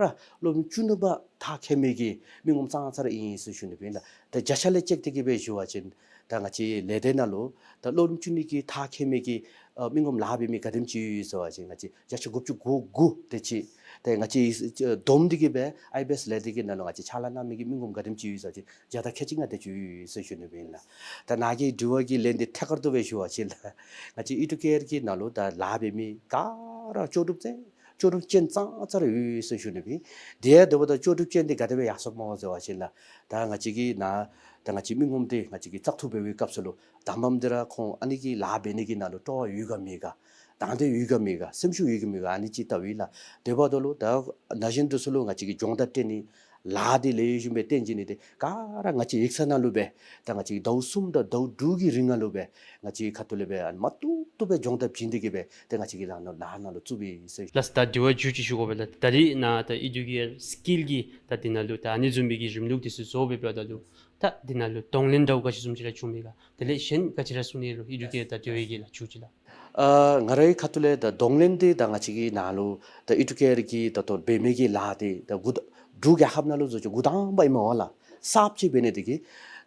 ར་སློབ་རིམ་བཅུ་གཉིས་པ་མཐར་འཁྱོལ་མི་གི་མི་ངོམ་ཙང་ཙ་ར་ཨིན་ཟེར་ཞུ་ནི་སྦེ་ཨིན་ལགས། ད་བརྒྱ་ཆ་ལས་བཅད་དེ་གི་སྦེ་ཞུ་བ་ཅིན་ད་ང་བཅས་ལས་སྡེ་ནང་ལུ་ད་སློབ་རིམ་བཅུ་གཉིས་ཀྱི་མཐར་འཁྱོལ་མི་གི་ཨ་མི་ངོམ་ལཱ་འབད་མི་ག་དེམ་ཅིག་ཡོད་ཟེར་བ་ཅིན་ང་བཅས་བརྒྱ་ཆ་དགུ་བཅུ་གོ་དགུ་དེ་ཅིག། ཏེ་ང་བཅས་བསྡོམས་ཏེ་གི་སྦེ་ཨའི་བི་ཨེསི་ལས་སྡེ་གི་ནང་ལུ་ང་བཅས་ཕྱག་ལཱ་གནང་མི་གི་མི་ངོམ་ག་དེམ་ཅིག་ཡོད་ཟེར་བ་ཅིན་བརྒྱ་དང་ཁལ་གཅིག་ལྔ་དེ་ཅིག་ཡོད་ཟེར་ཞུ་ནི་སྦེ་ཨིན་ལགས། ད་ནཱ་གི་དྲི་བ་གི་ལན་འདི་ཐད་ཀར་དུ་སྦེ་ཞུ་བ་ཅིན་ལགས། ང་བཅས་ཨི་ཌུ་ཀེར་གྱི་ནང་ལུ་ད་ལཱ་འབད་མི་ག་ར་ལྕོགས་གྲུབ་ཅན་ལྕོགས་གྲུབ་ཅན་ཙང་ཙ་ར་ཡོད་ཟེར་ཞུ་ནི་སྦེ། དེ་ཡང་དེ་འབདཝ་ད་ལྕོགས་གྲུབ་ཅན་འདི་ག་དེ་སྦེ་ཡར་སོངམ་སྨོ་ཟེར་བ་ཅིན་ལགས། ད་ང་བཅས་ཀྱི་ནཱ་ད་ང་བཅས་མི་ངོམ་འདི་ང་བཅས་ཀྱིས་བཙག་འཐུ་འབད་བའི་སྐབས་སུ་ལུ་དང་པམ་འདི་ར་ཁོང་ཨ་ནི་གི་ལཱ་འབད་ནི་གི་ནང་ལུ་སྤྲོ་བ་ཡོད་ག་མེད་ག། དང་འདོད་ཡོད་ག་མེད་ག། སེམས་ཤུགས་ཡོད་ག་མེད་ག། ཨ་ནི་ཅིག་བལྟཝ་ཨིན་ལགས། དེ་འབདཝ་ད་ལུ་ད་ན་གཞོན་འདི་ཚུ་ལུ་ང་བཅས་ཀྱིས་སྦྱོང་བརྡར་སྤྲོད་ནི་ལཱ་འདི་ལེགས་ཤོམ་སྦེ་སྟོན་བྱིན་ནི་འདི་ག་ར་ང་བཅས་ཡིག་ཚང་ནང་ལུ་སྦེ་ད་ང་བཅས་ཟླཝ་གསུམ་དང་ཟླཝ་དྲུག་གི་རིང་ནང་ལུ་སྦེ་ང་བཅས་ཁ་ཐུག་ལས་སྦེ་ཨ་ནི་མ་བཏུབ་བཏུབ་སྦེ་སྦྱོང་བརྡར་བྱིན་ཏེ་གི་སྦེ་ཏེ་ང་བཅས་ཀྱིས་ལཱ་ནང་ལཱ་ནང་ལུ་བཙུགས་པའི་ཟེར། ལགས་སོ། ད་དྲི་བ་མཇུག་ཅིག་ཞུ་དགོ་པས་ལགས། ད་རིས་ནཱ་ད་ཨི་ཌུ་ཀེར་སི་ཀིལ་གྱི་ད་འདི་ནང་ལུ་ད་ཨ་ནི་བཟུམ་མའི་གི་རིམ་ལུགས་འདི་ཚུ་བཟོ་སྦེ་འབདཝ་ད་ལུ་ ད་འདི་ནང་ལུ་གདོང་ལེན་འདྲཝ་ག་ཅི་བཟུམ་ཅིག་ར་བྱུང་མས་ག། དེ་ལས་གཞན་ག་ཅི་ར་གསུང་ནི་ལོ་ཨི་ཌུ་ཀེ་ཡར་དང་འབྲེལ་བའི་གི་ལགས་ཞུ་ཅི་ལགས། ཨ་ང་རའི་ཁ་ཐུག་ལས་ད་གདོང་ལེན་འདི་ད་ང་བཅས་ཀྱི་ནང་ལུ་ད་ཨི་ཌུ་ཀེ་ཡར་གྱིས་ད་ལྟོ་འབད་མི་གི་ལཱ་འདི་ད་འགོ་ད་འབྲུག་རྒྱལ་ཁབ་ནང་ལུ་བཟོ་ཅིག་འགོ་དང་པ་ཨིན་མས་པ་ལགས། གསརཔ་ཅིག་འབད་ནི་དེ་གིས་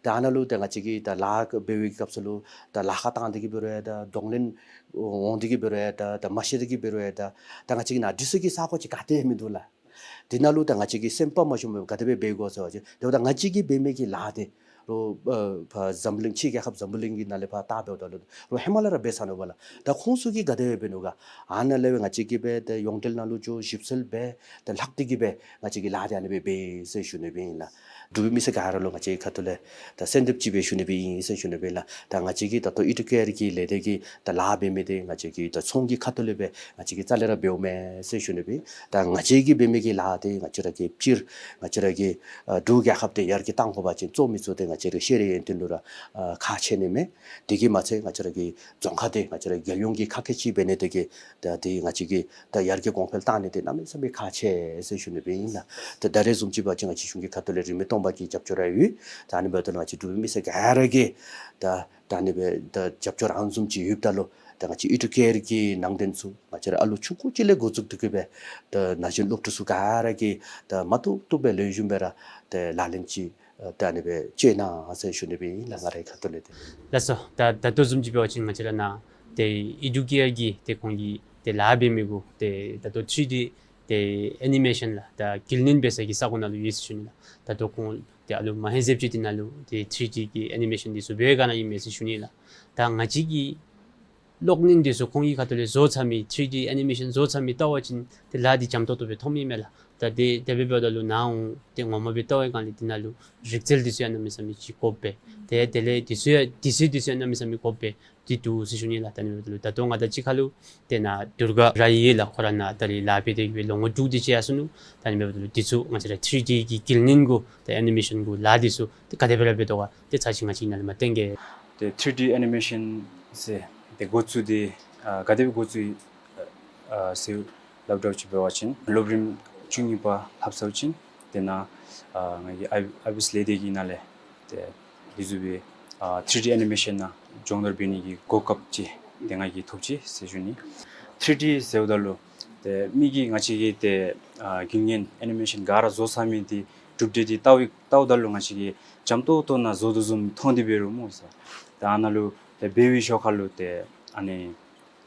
ད་ཨ་ནཱ་ལུ་ད་ང་བཅས་ཀྱིས་ད་ལཱ་འབད་བའི་སྐབས་སུ་ལུ་ད་ལཱ་ཁག་བཏང་སྟེ་གི་འབད་རུང་ཡང་ད་གདོང་ལེན་འོང་སྟེ་གི་འབད་རུང་ཡང་ད་ད་མ་ཤེས་ཏེ་གི་འབད་རུང་ཡང་ད་ད་ང་བཅས་ཀྱི་ནཱ་འདི་ཚུ་གི་ས་གོ་ཅིག་ག་ཏེ་མིན་འདུག་ལགས། དེ་ནང་ལུ་ད་ང་བཅས་ཀྱིས་སེམས་པ་མ་ཞུམ་སྦེ་ག་དེ་སྦེ་འབད་དགོ་ཟེར་བ་ཅིན་དེ་འབདཝ་ད་ང་བཅས་ཀྱིས་འབད་མི་གི་ལཱ་འདི་རོགས་ཨ་ཕར་འཛམ་བུ་གླིང་ཕྱི་རྒྱལ་ཁབ་འཛམ་བུ་གླིང་གི་ནང་ལས་ཕར་བལྟ་འབདཝ་ད་ལུ་རོགས་ཧེ་མ་ལས་ར་འབད་ཚར་ནུག་པ་ལགས། ད་ཁོང་ཚུ་གིས་ག་དེ་སྦེ་འབད་ནུག་ག། ཨ་ནཱ་ལས་སྦེ་ང་བཅས་ཀྱིས་སྦེ་ད་ཡོངས་འབྲེལ་ནང་ལུ་འགྱོ་ཞིབ་འཚོལ་འབད་ད་ལྷག་སྟེ་གི་སྦེ་ང་བཅས་ཀྱིས་ལཱ་འདི་ཨ་ནི་སྦེ་འབད་ཟེར་ཞུ་ནི་སྦེ་ཨིན་ལགས། འབྲུག་པའི་མི་སེར་ག་ར་ལུ་ང་བཅས་ཁ་ཐུག་ལས་ད་གསོལ་འདེབས་ཅིག་སྦེ་ཞུ་ནི་སྦེ་ཨིན་ཟེར་ཞུ་ནི་སྦེ་ཨིན་ལགས། ད་ང་བཅས་ཀྱིས་ད་ལྟོ་ཨི་ཌུ་ཀེ་ཡར་གྱི་ལས་སྡེ་གིས་ད་ལཱ་འབད་མི་འདི་ང་བཅས་ཀྱིས་ད་ཚོང་གི་ཁ་ཐུག་ལས་སྦེ་ང་བཅས་ཀྱིས་རྩ་ལས་ར་འབདཝ་མེན་ཟེར་ཞུ་ནི་སྦེ། ད་ང་བཅས་ཀྱིས་འབད་མི་གི་ལཱ་འདི་ང་བཅས་ར་གི་སྤྱིར་ང་བཅས་ར་གི་ཨ་འབྲུག་རྒྱལ་ཁབ་འདི་ཡར་རྒྱས་གཏང་དགོ་པ་ཅིན་གཙོ་མི་གཙོ་འདི་ང་བཅས་ར་ཤེས་རིག་ཡོན་ཏན་ལུ་ར་ཨ་ཁག་ཆེ་ནི་མས། དེ་གིས་མ་ཚད་ང་བཅས་ར་གི་རྫོང་ཁག་འདི་ང་བཅས་ར་རྒྱལ་ཡོངས་ཀྱི་ཁ་སྐད་ཅིག་འབད་ནི་དེ་གིས་ད་འདི་ང་བཅས་ཀྱིས་ད་ཡར་རྒྱས་གོང་འཕེལ་གཏང་ནི་འདི་གནམ་མེད་ས་མེད་ཁག་ཆེ་ཟེར་ཞུ་ནི་སྦེ་ཨིན་ལགས། ད་ད་རེས་བཟུམ་ཅིག་འབད་བ་ཅིན་ང་བཅས་གཞུང་གི་ཁ་ཐུག་ལས་རིན་མེད་སྟོང་པ་གི་རྒྱབ་སྐྱོར་ར་ཡོད། ད་ཨ་ནི་འབདཝ་ད་ང་བཅས་འབྲུག་པའི་མི་སེར་ག་ར་གིས་ད་ད་ཨ་ནི་སྦེ་ད་རྒྱབ་སྐྱོར་ཨ་ནི་བཟུམ་ཅིག་ཡོདཔ་ད་ལུ་ད་ང་བཅས་ཨི་ཌུ་ཀེ་ཡར་གྱི་ནང་རྟེན་ཚུ་ང་བཅས་ར་ཨ་ལུ་ཆུང་ཀུ་ཅིག་ལས་འགོ་བཙུགས་ཏེ་གི་སྦེ་ད་ན་གཞོན་སློབ་ཕྲུག་ཚུ་ག་ར་གིས་ད་མ་བཏུབ་བཏུབ་སྦེ་ལེགས་ཤོམ་སྦེ་ར་ད་ལག་ལེན་ཅིག་ད་ཨ་ནི་སྦེ་སྤྱོད་གནང་ཟེར་ཞུ་ནི་སྦེ་ཨིན་ལགས། ང་རའི་ཁ་ཐུག་ལས་ཏེ། ལགས་སོ། ད་ད་ལྟོ་བཟུམ་ཅིག་འབད་བ་ཅིན་ང་བཅས་ར་ནཱ་ཏེ་ཨི་ཌུ་ཀེ་ཡར་གྱི་ཏེ་ཁོང་གི་ཏེ་ལཱ་འབད་མི་གུ་ཏེ་ད་ལྟོ་ཐྲི་ཌི་ཏེ་ཨེ་ནི་མེ་ཤཱན་ལགས་ད་དགེ་ལེགས་འབད་ས་གི་ས་གོ་ནང་ལུ་ཡོད་ཟེར་ཞུ་ནི་ལགས། ད་ལྟོ་ཁོང་ཏེ་ཨ་ལུ་མ་ཧེ་ཟེབ་ཅིག་འདི་ནང་ལུ་ཏེ་ཐྲི་ཌི་གི་ཨེ་ནི་མེ་ཤཱན་འདི་ཚུ་འབད་ག་ནང་ཨིན་མས་ཟེར་ཞུ་ནི་ལགས། ད་ང་བཅས་ཀྱི་གློག་བརྙན་འདི་ཚུ་ཁོང་གི་ཁ་ཐུག་ལས་བཟོ་ཚར་མི་ཐྲི་ཌི་ཨེ་ནི་མེ་ཤཱན་བཟོ་ཚར་མི་བལྟ་བ་ཅིན་ཏེ་ལཱ་འདི་འཇམ་ཏོག་ཏོ་སྦེ་མཐོངམ་ཨིན་མས་ལགས། ད་དེ་དེ་སྦེ་འབདཝ་ད་ལུ་ནཱ་འོང་ཏེ་ངོ་མ་སྦེ་བལྟ་བའི་སྒང་ལས་འདི་ནང་ལུ་རིག་རྩལ་འདི་ཚུ་ཡང་གནམ་མེད་ས་མེད་ཅིག་དགོཔ་སྦེ་ཏེ་དེ་ལས་འདི་ཚུ་ཡང་འདི་ཚུ་འདི་ཚུ་ཡང་གནམ་མེད་ས་མེད་དགོཔ་སྦེ་འདི་འདུག་ཟེར་ཞུ་ནི་ལགས། ད་ཨ་ནི་འབདཝ་ད་ལུ་ད་ལྟོ་ང་དང་གཅིག་ཁར་ལུ་ཏེ་ནཱ་དུར་ག་ར་ཡོད་ལགས། ཁོ་ར་ནཱ་ད་རིས་ལཱ་འབད་དེ་གི་སྦེ་ལོ་ངོ་དྲུག་དེ་ཅིག་ཡར་སོང་ནུག། ད་ཨ་ནི་འབདཝ་ད་ལུ་འདི་ཚུ་ང་བཅས་ར་ཐྲི་ཌི་གི་དགེ་ལེགས་གུ་ཏེ་ཨེ་ནི་མེ་ཤཱན་གུ་ལཱ་འདི་ཚུ་ཏེ་ག་དེ་སྦེ་ར་འབད་དོ་ག་ཏེ་ཚར་ཅིག་ང་བཅས་ནཱ་ལས་མར་སྟོན་གེ། ཏེ་ཐྲི་ཌི་ཨེ་ནི་མེ་ཤཱན་ཟེར་ཏེ་འགོ་བཙུགས་ཏེ་ཨ་ག་དེ་སྦེ་འགོ་བཙུགས་ཨ་ཟེར་སླབ་དགོཔ་ཅིག་འབད་བ་ཅིན་སློབ་རིམ་བཅུ་གཉིས་པ་ལྷབ་ཚརཝ་ཅིག་ཏེ་ནཱ་ཨ་ང་གི་ཨའི་ཨའི་བི་ཨེསི་ལས་སྡེ་གི་ནང་ལས་ཏེ་འདི་བཟུམ་སྦེ་ཨ་ཐྲི་ཌི་ཨེ་ནི་མེ་ཤཱན་ནང་སྦྱོང་བརྡར་འབད་ནི་གི་གོ་སྐབས་ཅིག་ཏེ་ང་གིས་ཐོབ་ཅི་ཟེར་ཞུ་ནི། ཐྲི་ཌི་ཟེརཝ་ད་ལུ་ཏེ་མི་གིས་ང་བཅས་ཀྱི་ཏེ་ཨ་རྒྱུན་ལྡན་ཨེ་ནི་མེ་ཤཱན་ག་ར་བཟོ་ཚར་མི་འདི་གྲུབ་འབྲས་འདི་བལྟ་བའི་བལྟཝ་ད་ལུ་ང་བཅས་ཀྱིས་འཇམ་ཏོག་ཏོ་ནང་བཟོ་དོ་བཟུམ་མཐོང་སྟེ་འབད་རུང་སྨོ་ཟེར། ད་ཨ་ནཱ་ལུ་ཏེ་འབད་བའི་ཞོར་ཁར་ལུ་ཏེ་ཨ་ནི་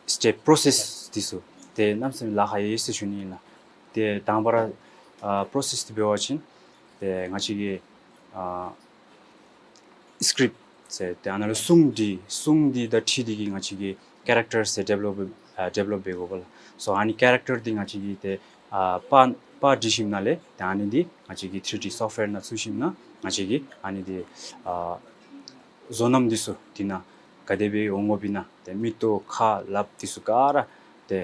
སི་ཊེབ་པྲོ་སེསི་འདི་ཚུ་ཏེ་གནམ་མེད་ས་མེད་ལཱ་ཁག་ཡོད་ཟེར་ཞུ་ནི་ཨིན་ལགས། ཏེ་དང་པ་ར་ཨ་པྲོ་སེསི་འདི་འབད་བ་ཅིན་ཏེ་ང་བཅས་ཀྱིས་ཨ་སི་ཀྲིཔ་ཟེར་ཏེ་ཨ་ནཱ་ལུ་སྲུང་འདི་སྲུང་འདི་དང་འཁྲིལ་ཏེ་གི་ང་བཅས་ཀྱིས་ཀེ་རེག་ཊར་ཟེར་ཌི་ཝེ་ལོཔ་ཨ་ཌི་ཝེ་ལོཔ་འབད་དགོ་པས་ལགས། སོ་ཨ་ནི་ཀེ་རེག་ཊར་འདི་ང་བཅས་ཀྱིས་ཏེ་ཨ་པར་པར་བྲི་ཞིནམ་ལས་ཏེ་ཨ་ནི་འདི་ང་བཅས་ཀྱིས་ཐྲི་ཌི་སོཕཊ་ཝེར་ནང་བཙུགས་ཞིནམ་ལས་ང་བཅས་ཀྱིས་ཨ་ནི་འདི་ཨ་བཟོ་རྣམ་འདི་ཚུ་འདི་ནང་ག་དེ་སྦེ་འོང་དགོཔ་ཨིན་ན་ཏེ་མིག་ཏོ་ཁ་ལགཔ་འདི་ཚུ་ག་ར་ཏེ་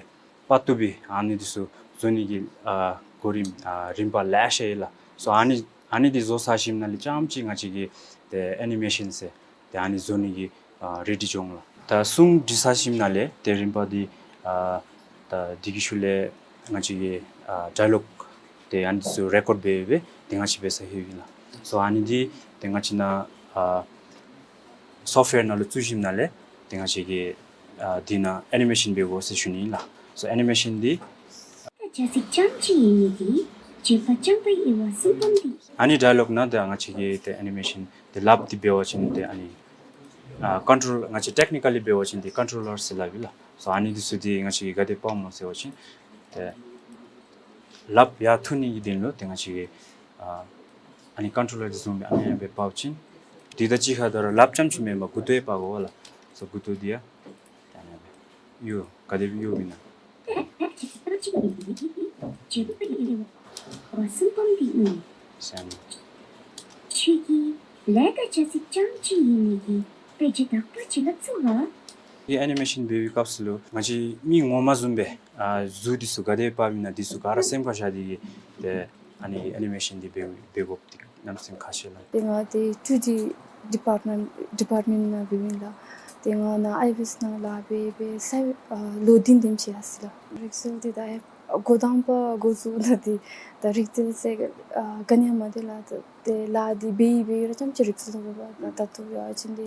པར་བཏུབ་པའི་ཨ་ནི་འདི་ཚུ་བཟོ་ནི་གི་ཨ་གོ་རིམ་ཨ་རིམ་པ་ལེ་ཤ་ཡོད་ལགས། སོ་ཨ་ནི་ཨ་ནི་འདི་བཟོ་ཚར་ཞིནམ་ལས་རྐྱངམ་ཅིག་ང་བཅས་ཀྱིས་ཏེ་ཨེ་ནི་མེ་ཤཱན་ཟེར་ཏེ་ཨ་ནི་བཟོ་ནི་གི་ཨ་རེ་ཌི་འགྱོ་འོང་ལགས། ད་སྲུང་བྲི་ཚར་ཞིནམ་ལས་ཏེ་རིམ་པ་འདི་ཨ་ད་འདི་གི་ཤུལ་ལས་ང་བཅས་ཀྱིས་ཨ་ཌའི་ལོག་ཏེ་ཨ་ནི་ཚུ་རེ་ཀོཌ་འབད་འབད་ཏེ་ང་བཅས་འབད་ས་ལྷོད་ཡི་ལགས། སོ་ཨ་ནི་འདི་ཏེ་ང་བཅས་ནཱ་ཨ་སོཕཊ་ཝེར་ནང་ལུ་བཙུགས་ཞིནམ་ལས་ཏེ་ང་བཅས་ཀྱིས་ཨ་འདི་ནང་ཨེ་ནི་མེ་ཤཱན་འབད་དགོ་ཟེར་ཞུ་ནི་ཨིན་ལགས། སོ་ཨེ་ནི་མེ་ཤཱན་འདི་ཨ་ནི་ཌའི་ལོག་ནང་ཏེ་ང་བཅས་ཀྱིས་ཏེ་ཨེ་ནི་མེ་ཤཱན་ཏེ་ལགཔ་འདི་འབད་བ་ཅིན་ཏེ་ཨ་ནི་ཨ་ཀོན་ཊོལ་ང་བཅས་ཊེཀ་ནི་ཀ་ལི་འབད་བ་ཅིན་ཏེ་ཀོན་ཊོ་ལར་ཟེར་སླབ་ཨིན་ལགས། སོ་ཨ་ནི་འདི་ཚུ་འདི་ང་བཅས་ཀྱིས་ག་དེ་འབག་འོང་ཟེར་བ་ཅིན་ཏེ་ལགཔ་ཡར་འཐུ་ནི་གི་དོན་ལུ་ཏེ་ང་བཅས་ཀྱིས་ཨ་ཨ་ནི་ཀོན་ཊོ་ལར་འདི་བཟུམ་སྦེ་ཨ་ནི་སྦེ་འབག་ཅི། འདི་དང་གཅིག་ཁར་ད་རུང་ལགཔ་རྐྱངམ་ཅིག་མེན་པར་མགུ་ཏོ་ཡང་འབག་དགོ་ལགས། སོ་མགུ་ཏོ་འདི་ཡང་ཨ་ནི་སྦེ་གཡོག་ག་དེ་སྦེ་གཡོགཔ་ཨིན་ན། ཨ་ནི་སྦེ་ཨེ་ནི་མེ་ཤཱན་འབད་བའི་སྐབས་སུ་ལུ་ང་བཅས་མི་ངོ་མ་བཟུམ་སྦེ་ཨ་གཟུགས་འདི་ཚུ་ག་དེ་འབགཔ་ཨིན་ན་འདི་ཚུ་ག་ར་སེམས་ཁར་བཞག་སྟེ་གི་ཏེ་ཨ་ནི་ཨེ་ནི་མེ་ཤཱན་འདི་འབད་འབད་དགོཔ་འདི་གནམ་མེད་ས་མེད་ཁག་ཆེ་ལགས། ཏེ་ང་འདི་ཐྲི་ཌི་ཌི་པརཊ་མེནཊ་ཌི་པརཊ་མེནཊ་ནང་འབདཝ་ཨིན་ལགས། ཏེ་ང་ནཱ་ཨའི་བི་ཨེསི་ནང་ལཱ་འབད་འབད་ས་ཨ་ལོ་བདུན་དེམ་ཅིག་ཡར་སོ་ཡི་ལགས། རིག་རྩལ་འདི་ད་ཨེབ་ འགོ་དང་པ་འགོ་བཙུགས་ནི་འདི་ད་རིག་རྩལ་ཟེར་ཨ་ག་ནི་ཡང་མ་འདི་ལགས། ད་དེ་ལཱ་འདི་འབད་འབད་ར་རྐྱངམ་ཅིག་རིག་སོང་ནུག་པ། ད་ད་ལྟོ་ཡར་ཕྱིན་ཏེ་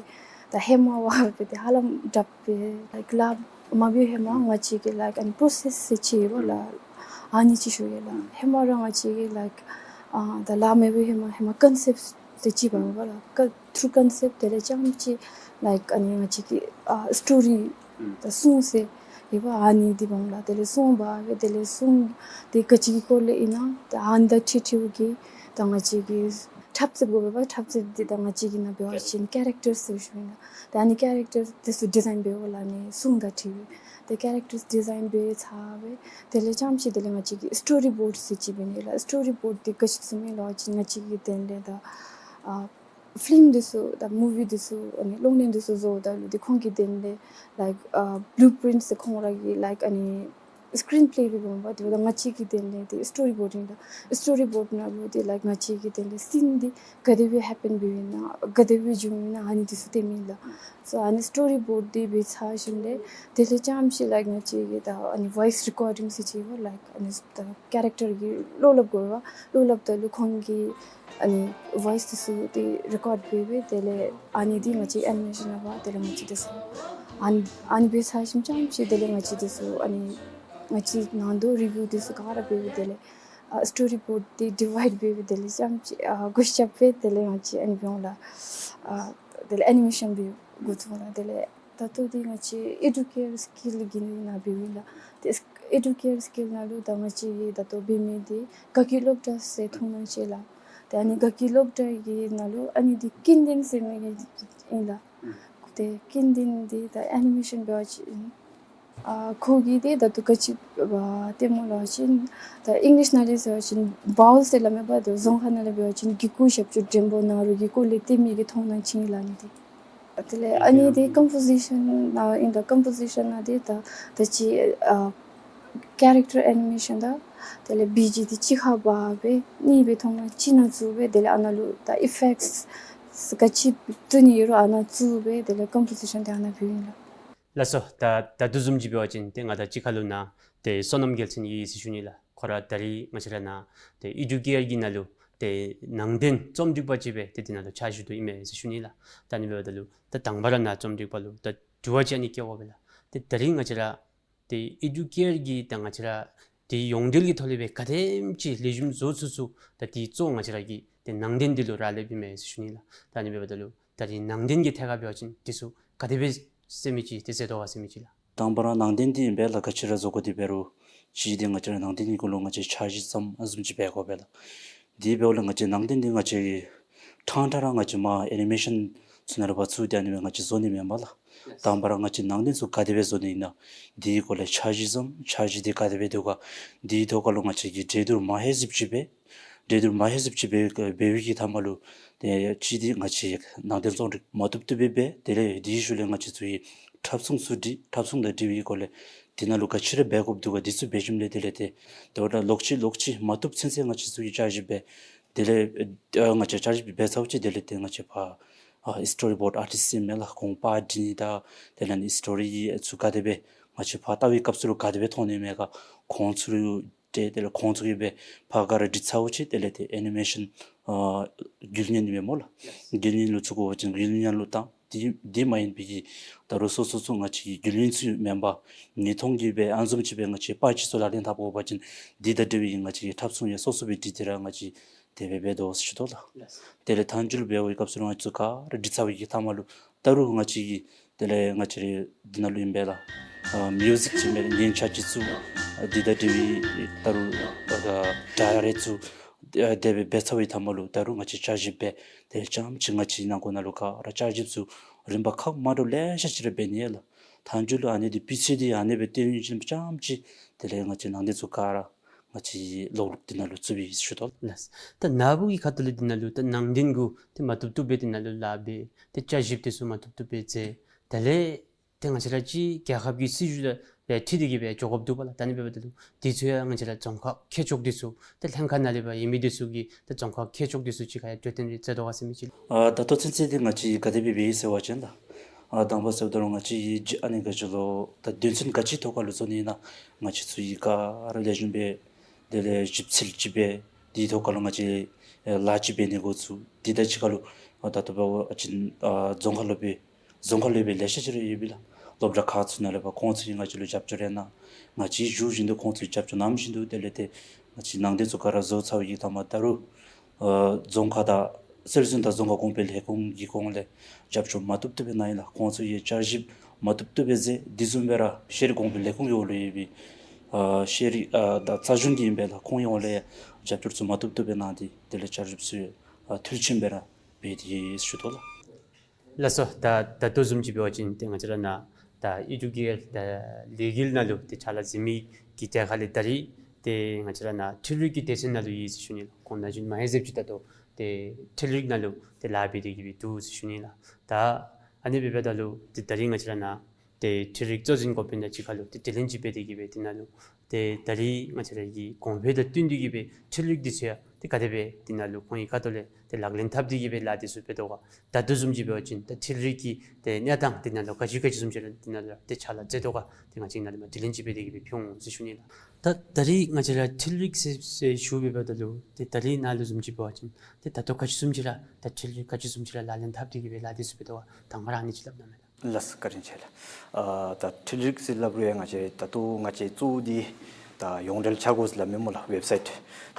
ད་ཧེ་མ་བ་འབད་དེ་ཧ་ལམ་དྲག་པས། ལའིཀ་ལཱ་མ་འབད་ཧེ་མ་ང་བཅས་ཀྱིས་ལའིཀ་ཨ་ནི་པོརོ་སེསི་ཟེར་ཅིག་ཡོད་པ་ལགས། ཨ་ནི་ཅིག་ཞུ་ཡི་ལགས། ཧེ་མ་ར་ང་བཅས་ཀྱིས་ལའིཀ་ཨ་ད་ལཱ་མེད་པའི་ཧེ་མ་ཧེ་མ་ཀོན་སེབཊ་ཟེར་ཅིག་འབད་བ་ལགས། ཀ་ཐུར་ཀོན་སེབཊ། དེ་ལས་རྐྱངམ་ཅིག་ལའིཀ་ཨ་ནི་ང་བཅས་ཀྱི་ཨ་སི་ཊོ་རི་ད་སྲུང་ཟེར་ཡོད་པ། ཨ་ནི་འདི་འབདཝ་ལགས། དེ་ལས་སྲུང་འབད་སྦེ་དེ་ལས་སྲུང་འདི་ག་ཅི་གི་སྐོར་ལས་ཨིན་ན་ད་ཨ་ནི་དང་འཁྲིལ་འཁྲིལཝ་གི་ད་ང་བཅས་ཀྱིས་འཁྲབ་རྩེདཔ་དགོ་པས་པ། འཁྲབ་རྩེདཔ་འདི་ད་ང་བཅས་ཀྱི་ནང་འབད་བ་ཅིན་ཀེ་རེཀ་ཊར་ཟེར་ཞུཝ་ཨིན་ལགས། ད་ཨ་ནི་ཀེ་རེཀ་ཊར་འདི་ཚུ་ཌི་ཛའིན་འབདཝ་ལགས། ཨ་ནི་སྲུང་དང་འཁྲིལ་བའི་ཏེ་ཀེ་རེཀ་ཊར་ཌི་ཛའིན་འབད་ཚར་སྦེ་དེ་ལས་རྐྱངམ་ཅིག་དེ་ལས་ང་བཅས་ཀྱིས་སི་ཊོ་རི་བོརཌ་ཟེར་ཅིག་འབད་ནི་ལགས། སི་ཊོ་རི་བོརཌ་འདི་ག་ཅི་བཟུམ་ཨིན་ལོ་ཅིག་ང་བཅས་ཀྱིས་དེ་ལས་ད་ཨ་ཕི་ལིམ་འདི་ཚུ་དང་མུ་ཝི་འདི་ཚུ་ཨ་ནི་གློག་བརྙན་འདི་ཚུ་བཟོཝ་ད་ལུ་འདི་ཁོང་གིས་དེ་ལས་ལའིཀ་ཨ་བླུ་པི་རིནཊ་ཟེར་ཁོང་ར་གི་ལའིཀ་ཨ་ནི་སི་ཀིརིན་པེ་སྦེ་འབདཝ་འདི་ད་ང་བཅས་ཀྱིས་དེ་ལས་ཏེ་སི་ཊོ་རི་བོརཌ་ཨིན་ལགས། སི་ཊོ་རི་བོརཌ་ནང་ལུ་ཏེ་ལའིཀ་ང་བཅས་ཀྱིས་དེ་ལས་སི་ཨིན་འདི་ག་དེ་སྦེ་ཧེ་པེན་འབདཝ་ཨིན་ན་ག་དེ་སྦེ་བྱུངམ་ཨིན་ན་ཨ་ནི་འདི་ཚུ་སྟོནམ་ཨིན་ལགས། སོ་ཨ་ནི་སི་ཊོ་རི་བོརཌ་འདི་འབད་ཚར་ཞིནམ་ལས་དེ་ལས་རྐྱངམ་ཅིག་ལའིཀ་ང་བཅས་ཀྱིས་ད་ཨ་ནི་ཝོའིསི་རི་ཀོར་ཌིང་ཟེར་ཅིག་ཡོད་པ་ལགས། ཨ་ནི་ད་ཀེ་རེཀ་ཊར་གྱི་བློ་སླབ་དགོ་པས་པ། བློ་སླབ་ད་ལུ་ཁོང་གིས་ཨ་ནི་ཝོའིསི་འདི་ཚུ་འདི་རི་ཀོཌ་འབད་སྦེ་དེ་ལས་ཨ་ནི་འདི་ང་བཅས་ཨེ་ནི་མེ་ཤཱན་འབད་དེ་ལས་ང་བཅས་འདི་ཚུ་ཨ་ནི་ཨ་ནི་འབད་ཚར་ཞིནམ་རྐྱངམ་ཅིག་དེ་ལས་ང་བཅས་འདི་ཚུ་ཨ་ནི་ང་བཅས་ནང་དོག་རི་བིའུ་འདི་ཚུ་ག་ར་འབད་སྦེ་དེ་ལས་ཨ་སི་ཊོ་རི་བོརཌ་འདི་ཌི་ཝའིཌ་འབད་སྦེ་དེ་ལས་རྐྱངམ་ཅིག་ཨ་གུ་ཤ་སྦེ་དེ་ལས་ང་བཅས་ཨ་ནི་འབདཝ་ལགས། ཨ་དེ་ལས་ཨེ་ནི་མེ་ཤཱན་འབད་འགོ་བཙུགས་ལགས། དེ་ལས་ད་ལྟོ་འདི་ང་བཅས་ཨེ་ཌུ་ཀེར་སི་ཀིལ་གྱི་ནང་འབདཝ་ཨིན་ལགས། ཏེ་ཨེ་ཌུ་ཀེར་སི་ཀིལ་ནང་ལུ་ད་ང་བཅས་ཀྱིས་ད་ལྟོ་འབད་མི་འདི་དགའ་སྐྱིད་སློབ་གྲྭ་ཟེར་མཐོང་སྣང་ཅིག་ལགས། ཏེ་ཨ་ནི་དགའ་སྐྱིད་སློབ་གྲྭ་གི་ནང་ལུ་ཨ་ནི་འདི་ཀིན་ཏིན་ཟེར་མི་གི་ཨིན་ལགས། ཏེ་ཀིན་ཏིན་འདི་ད་ཨེ་ནི་མེ་ཤཱན་འབད་བ་ཅིན་ཨ་ཁོ་གིས་ཏེ་ད་ལྟོ་ག་ཅི་འབད་སྟེ་སྨོ་ལབ་པ་ཅིན་ད་ཨིང་ལིཤ་ནང་ལས་ཟེར་བ་ཅིན་བའོལསི་ཟེར་སླབ་མས་པ། ཏེ་རྫོང་ཁ་ནང་ལས་འབད་བ་ཅིན་གི་གུ་ཞབས་ཀྱུ་འགྲེང་བུ་ན་རོ་གི་སྐོར་ལས་སྟོན་མི་གི་མཐོང་སྣང་ཅིག་ཨིན་ལགས་ཨ་ནི་འདི། དེ་ལས་ཨ་ནི་འདི་ཀམ་པོ་ཟི་ཤཱན་ནང་ཨིན། ད་ཀམ་པོ་ཟི་ཤཱན་ནང་འདི་ད་ད་ཅི་ཨ་ཀེ་རེཀ་ཊར་ཨེ་ནི་མེ་ཤཱན་དང་དེ་ལས་བི་ཇི་འདི་གཅིག་ཁར་འབག་སྦེ་གཉིས་སྦེ་མཐོང་སྣང་གཅིག་ནང་བཙུགས་སྦེ་དེ་ལས་ཨ་ནཱ་ལུ་ད་ཨི་ཕེཀཊ་ག་ཅི་བཏོན་ནི་ཡོད་རུང་ཨ་ནཱ་བཙུགས་སྦེ་དེ་ལས་ཀམ་པོ་ཟི་ཤཱན་འདི་ཨ་ནཱ་འབདཝ་ཨིན་ལགས། ལགས་སོ། ད་ད་དུས་བཟུམ་ཅིག་འབད་བ་ཅིན་ཏེ་ང་དང་གཅིག་ཁར་ལུ་ནཱ་ཏེ་བསོད་ནམས་རྒྱལ་མཚན་ཡོད་ཟེར་ཞུ་ནི་ལགས། ཁོ་ར་ད་རིས་ང་བཅས་ར་ནཱ་ཏེ་ཨེ་ཌུ་ཀེར་གྱི་ནང་ལུ་ཏེ་ནང་རྟེན་རྩོམ་སྒྲིག་པ་ཅིག་སྦེ་ཏེ་འདི་ནང་ལུ་ཕྱག་ཞུ་དོ་ཨིན་མས་ཟེར་ཞུ་ནི་ལགས། ད་ཨ་ནི་འབདཝ་ད་ལུ་ད་དང་པ་ར་ནཱ་རྩོམ་སྒྲིག་པ་ལུ་ད་དྲི་བ་ཅིག་ཨ་ནི་བཀོད་དགོ་པས་ལགས། ཏེ་ད་རིས་ང་བཅས་ར་ཏེ་ཨེ་ཌུ་ཀེར་གྱི་ད་ང་བཅས་ར་ཏེ་ཡོངས་འབྲེལ་གྱི་ཐོག་ལས་སྦེ་ག་དེམ་ཅིག་ལེགས་ཤོམ་བཟོ་ཚུགས་ཚུགས་ད་འདི་གཙོ་བོ་ང་བཅས་ར་གི་ཏེ་ནང་རྟེན་འདི་ལུ་རག་ལསཔ་ཨིན་མས་ཟེར་ཞུ་ནི་ལགས། ད་ཨ་ནི་འབདཝ་ད་ལུ་ད་རིས་ནང་རྟེན་གྱི་ཐད་ཁར་འབད་བ་ཅིན་འདི་ཚུ་ག་དེ་སྦེ་ཟེར་མི་ཅིག་ཏེ་ཟེར་དོ་ག་ཟེར་མི་ཅིག་ལགས། དང་པ་ར་ནང་རྟེན་འདི་ཨིན་པས་ལགས། ག་ཅི་ར་བཟོ་དགོ་འདི་འབད་རུང་གཅིག་འདི་ང་བཅས་ར་ནང་རྟེན་གྱི་གུ་ལུ་ང་བཅས་འཆར་གཞི་བརྩམ་ཨ་བཟུམ་ཅིག་འབད་དགོ་པས་ལགས། དེ་འབདཝ་ལས་ང་བཅས་ནང་རྟེན་འདི་ང་བཅས་ཀྱིས་ཕྲང་ཕྲང་ར་ང་བཅས་མར་ཨེ་ནི་མེ་ཤཱན་ཚུ་ནང་ལུ་འབག་བཙུགས་ཏེ་ཨ་ནི་སྦེ་ང་བཅས་བཟོ་ནི་མེན་པས་ལགས། དང་པ་ར་ང་བཅས་ནང་རྟེན་ཚུ་ག་དེ་སྦེ་བཟོ་ནི་ཨིན་ན་དེའི་སྐོར་ལས་འཆར་གཞི་བརྩམ། འཆར་གཞི་འདི་ག་དེ་སྦེ་འདུག་ག། དེའི་ཐོག་ཁར་ལུ་ང་བཅས་ཀྱིས་འགྲན་བསྡུར་མ་ཧེ་ཟེརཝ་ཅིག་འབད། འགྲན་བསྡུར་མ་ཧེ་ཟེརཝ་ཅིག་འབད་འབད་བའི་གི་མཐའ་མ་ལུ་ཏེ་གཅིག་འདི་ང་བཅས་ནང་རྟེན་རྩོམ་སྒྲིག་མ་བཏུབ་བཏུབ་སྦེ་འབད། དེ་ལས་དེའི་ཤུལ་ལས་ང་བཅས་ཚུ་གིས་འཁྲབ་ཚོང་ཚུ་སྒྲིག། འཁྲབ་ཚོང་དང་འབྲེལ་བའི་སྐོར་ལས་དེ་ནང་ལུ་ག་ཅི་ར་འབད་དགོཔ་འདུག་ག་འདི་ཚུ་འབད་ཞིནམ་ལས་དེ་ལས་ཏེ་དེ་འབདཝ་ད་ལོག་ཅི་ལོག་ཅི་མ་བཏུབ་ཚུན་ཚོད་ང་བཅས་ཚུ་གིས་འཆར་གཞི་འབད། དེ་ལས་ཨ་ང་བཅས་འཆར་གཞི་འབད་ཚརཝ་ཅིག་དེ་ལས་ཏེ་ང་བཅས་ཕར་ཨ་སི་ཊོ་རི་བོརཌ་ཨར་ཊིསཊ་ཨིན་མས་ལགས། ཁོང་པར་སྒྲིག་ནི་དང་དེ་ལས་ཨ་ནི་སི་ཊོ་རི་ཚུ་ག་དེ་སྦེ་ང་བཅས་ཕར་ལྟ་བའི་སྐབས་སུ་ལུ་ག་དེ་སྦེ་མཐོང་ནི་མས་ག་ཁོང་ཚུ་ལུ་ཏེ་དེ་ལས་ཁོང་ཚུ་གིས་སྦེ་ཕར་ག་ར་སྒྲིག་ཚརཝ་ཅིག་དེ་ལས་ཏེ་ཨེ་ནི་མེ་ཤཱན་ཨ་རྒྱུ་ལེན་ནི་མས་སྨོ་ལགས། རྒྱུ་ལེན་ལུ་བཙུགས་དགོ་པ་ཅིན་རྒྱུ་ལེན་ནང་ལུ་བཏང་། དེ་དེ་མ་ཡིན་པའི་གི་ད་རུང་སོ་སོ་ཚུ་ང་བཅས་ཀྱི་རྒྱུ་ལེན་ཚུ་མེན་པར་ཉིས་སྟོང་གི་སྦེ་ཨ་བཟུམ་ཅིག་སྦེ་ང་བཅས་པར་ཅིག་ཚུ་ལག་ལེན་འཐབ་དགོ་པ་ཅིན་འདི་དང་འབྲེལ་བའི་ང་བཅས་ཀྱི་འཁྲབ་ཚོང་ཡང་སོ་སོ་སྦེ་སྒྲིག་སྟེ་ར་ང་བཅས་དེ་སྦེ་འབད་དོ་ཟེར་ཞུ་དོ་ལགས། དེ་ལས་མཐའ་མཇུག་ལུ་འབད་བའི་སྐབས་སུ་ལུ་ང་བཅས་ཚུ་ག་ར་སྒྲིག་ཚར་བའི་གི་མཐའ་མ་ལུ་ད་རུང་ང་བཅས་ཀྱིས་དེ་ལས་ང་བཅས་རའི་འདི་ནང་ལུ་ཨིན་པས་ལགས། ཨ་མིའུ་ཟིཀ་ཅིག་མེན་ན་ཉན་ཆ་ཅིག་ཚུ་ཨ་འདི་དང་འབྲེལ་བའི་ད་རུང་ཨ་ཌའི་རེཀཊ་ཚུ་ཨ་དེ་སྦེ་འབད་ཚར་བའི་མཐའ་མ་ལུ་ད་རུང་ང་བཅས་འཆར་གཞི་འབད། དེ་རྐྱངམ་ཅིག་ང་བཅས་ནང་འཁོད་ནང་ལུ་ག་ར་འཆར་གཞི་ཚུ་རིམ་པ་ཁག་མ་འདྲཝ་ལེ་ཤ་ཅིག་ར་འབད་ནི་ཨིན་ལགས། མཐའ་མཇུག་ལུ་ཨ་ནི་འདི་སྤུས་ཚད་འདི་ཨ་ནི་སྦེ་བཏོན་ཞིནམ་རྐྱངམ་ཅིག་དེ་ལས་ང་བཅས་ནང་རྟེན་ཚུ་ག་ར་ང་བཅས་ལོག་ལོག་འདི་ནང་ལུ་བཙུགས་པས་ཟེར་ཞུ་དོ་ལགས། ད་ནཱ་བུ་གི་ཁ་ཐུག་ལས་འདི་ནང་ལུ་ད་ནང་རྟེན་གུ་ཏེ་མ་བཏུབ་བཏུབ་སྦེ་འདི་ནང་ལུ་ལཱ་འབད། ཏེ་བསྐྱར་ཞིབ་འདི་ཚུ་མ་བཏུབ་བཏུབ་སྦེ་མཛད། དེ་ལས་ཏེ་ང་བཅས་ར་ཅིག་རྒྱལ་ཁབ་ཀྱི་སྲིད་བྱུས་ལུ་སྦེ་འཁྲིལ་ཏེ་གིས་སྦེ་འགྱོ་དགོཔ་འདུག་པ་ལགས། ད་ཨ་ནི་འབདཝ་ད་ལུ་འདི་ཚུ་ཡང་ང་བཅས་ར་རྫོང་ཁག་ཁྱད་འཕགས་འདི་ཚུ་ཏེ་ལྷན་ཁག་ནང་ལས་སྦེ་ཡོད་མི་འདི་ཚུ་གིས་ཏེ་རྫོང་ཁག་ཁྱད་འཕགས་འདི་ཚུ་ཅིག་ཁར་ཡང་གྲོས་བསྟུན་རེ་མཛད་དོ་ག་ཟེར་མི་ཅིག་ལགས། ཨ་ད་ལྟོ་ཚུན་ཚོད་འདི་ང་བཅས་ག་དེ་སྦེ་འབད་ཡི་ཟེར་བ་ཅིན་ལགས། ཨ་དང་པ་ཟེརཝ་ད་ལུ་ང་བཅས་ཡི་ཨ་ནི་ག་ཅི་ལོ་ད་དོན་ཚན་ག་ཅི་ཐོག་ཁ་ལུ་བཟོ་ནི་ཨིན་ན་ང་བཅས་ཚུ་ཡི་ག་ར་ལེགས་ཤོམ་སྦེ་དེ་ལས་ཞིབ་འཚོལ་ཅིག་འབད་དེའི་ཐོག་ཁ་ལུ་ང་བཅས་ཨེ་ལཱ་ཅིག་འབད་ནི་འགོ་བཙུགས། དེ་དང་གཅིག་ཁར་ལུ་ཨ་ད་ལྟོ་འབདཝ་ཨ་ཅིན་ཨ་རྫོང་ཁག་སློབ་དཔོན་རྫོང་ཁག་སློབ་དཔོན་ལེ་ཤ་ཅིག་ར་ཡོད་པས་ལགས། སློབ་གྲྭ་ཁག་ཚུ་ནང་ལས་ཕར་ཁོང་ཚུ་གིས་ང་བཅས་ལུ་རྒྱབ་སྐྱོར་ཡང་གནང་། ང་བཅས་བཞུགས་བཞིན་དུ་ཁོང་ཚུ་རྒྱབ་སྐྱོར་གནང་བཞིན་དུ་དེ་ལས་ཏེ་ང་བཅས་ནང་དོན་ཚུ་ག་ར་བཟོ་ཚར་བའི་གི་མཐའ་མ་ད་རུང་ཨ་རྫོང་ཁག་དང་སྲོལ་འཛིན་དང་རྫོང་ཁ་གོང་འཕེལ་ལས་ཁུངས་ཀྱི་ཁོངས་ལས་རྒྱབ་སྐྱོར་མ་བཏུབ་བཏུབ་སྦེ་གནང་ཡི་ལགས། ཁོང་ཚུ་གིས་བསྐྱར་ཞིབ་མ་བཏུབ་བཏུབ་སྦེ་མཛད། དེ་བཟུམ་སྦེ་ར་ཤེས་རིག་གོང་འཕེལ་ལས་ཁུངས་ཡོད་ལུ་ཡོད་པའི་ཨ་ཤེས་རིག་ཨ་ད་རྩ་གཞུང་གི་ཨིན་པས་ལགས། ཁོང་ཡོངས་ལས་རྒྱབ་སྐྱོར་ཚུ་མ་བཏུབ་བཏུབ་སྦེ་གནང་སྟེ་དེ་ལས་བསྐྱར་ཞིབ་ཚུ་ཨ་མཐིལ་ཕྱིན་སྦེ་ར་འབད་དེ་ཞུ་དོ་ལགས། ལགས་སོ། ད་ད་ལྟོ་བཟུམ་ཅིག་འབད་བ་ཅིན་ཏེ་ང་བཅས་ར་ནཱ་ད་ཨི་ཌུ་ཀེར་ད་ལས་འགུལ་ནང་ལུ་ཏེ་ཕྱག་ལཱ་མཛད་མི་གི་གྲས་ཁ་ལས་ད་རིས་ཏེ་ང་བཅས་ར་ནཱ་འཕྲུལ་རིག་གི་སྡེ་ཚན་ནང་ལུ་ཡོད་ཟེར་ཞུ་ནི་ལགས། ཁོང་ན་གཞོན་མ་ཧེ་ཟེར་ཅིག་ད་ལྟོ་ཏེ་འཕྲུལ་རིག་ནང་ལུ་ཏེ་ལཱ་འབད་དེ་གི་སྦེ་འདུག་ཟེར་ཞུ་ནི་ལགས། ད་ཨ་ནི་འབདཝ་ད་ལུ་ཏེ་ད་རིས་ང་བཅས་ར་ནཱ་ཏེ་འཕྲུལ་རིག་གཙོ་འཛིན་འགོ་དཔོན་དང་གཅིག་ཁར་ལུ་ཏེ་དྲི་ལན་ཅིག་འབད་དེ་གི་སྦེ་དེ་ནང་ལུ་ཏེ་ད་རིས་ང་བཅས་ར་གི་གོང་འཕེལ་དང་བསྟུན་ཏེ་གི་སྦེ་འཕྲུལ་རིག་འདི་ཚུ་ཡང་ཏེ་ག་དེ་སྦེ་དེ་ནང་ལུ་ཁོང་གི་ཁ་ཐུག་ལས་ཏེ་ལག་ལེན་འཐབ་སྟེ་གི་སྦེ་ལཱ་འདི་ཚུ་འབད་དོ་ག། ད་ལྟོ་བཟུམ་ཅིག་འབད་བ་ཅིན་ད་འཕྲུལ་རིག་གི་ཏེ་གནས་སྟངས་དེ་ནང་ལུ་ག་ཅི་ག་ཅི་བཟུམ་ཅིག་ར་དེ་ནང་ལུ་ཏེ་ཕྱག་ལཱ་མཛད་དོ་ག། ཏེ་ང་བཅས་ནཱ་ལས་མར་དྲི་ལན་ཅིག་འབད་དེ་གི་སྦེ་ཕུལ་འོང་ཟེར་ཞུ་ནི་ལགས། ད་ད་རིས་ང་བཅས་ར་འཕྲུལ་རིག་ཟེར་ཟེར་ཞུ་འབདཝ་ད་ལུ་ཏེ་ད་རིས་ནཱ་ལུ་བཟུམ་ཅིག་འབད་བ་ཅིན་ཏེ་ད་ལྟོ་ག་ཅི་བཟུམ་ཅིག་ར་ད་འཕྲུལ་རིག་ག་ཅི་བཟུམ་ཅིག་ར་ལག་ལེན་འཐབ་སྟེ་གི་སྦེ་ལཱ་འདི་ཚུ་འབད་དོ་ག། དང་པ་ར་ཨ་ནི་ཅིག་སླབ་གནང་མས་ལགས། ལགས་སོ། བཀའ་དྲིན་ཆེ་ལགས། ཨ་ད་འཕྲུལ་རིག་ཟེར་སླབ་རུང་ང་བཅས་ད་ལྟོ་ང་བཅས་གཙོ་བོ་འདི་ད་ཡོངས་འབྲེལ་འཆར་སྒོ་ཟེར་སླབ་མས་སྨོ་ལགས། ཝེབ་སའིཊ་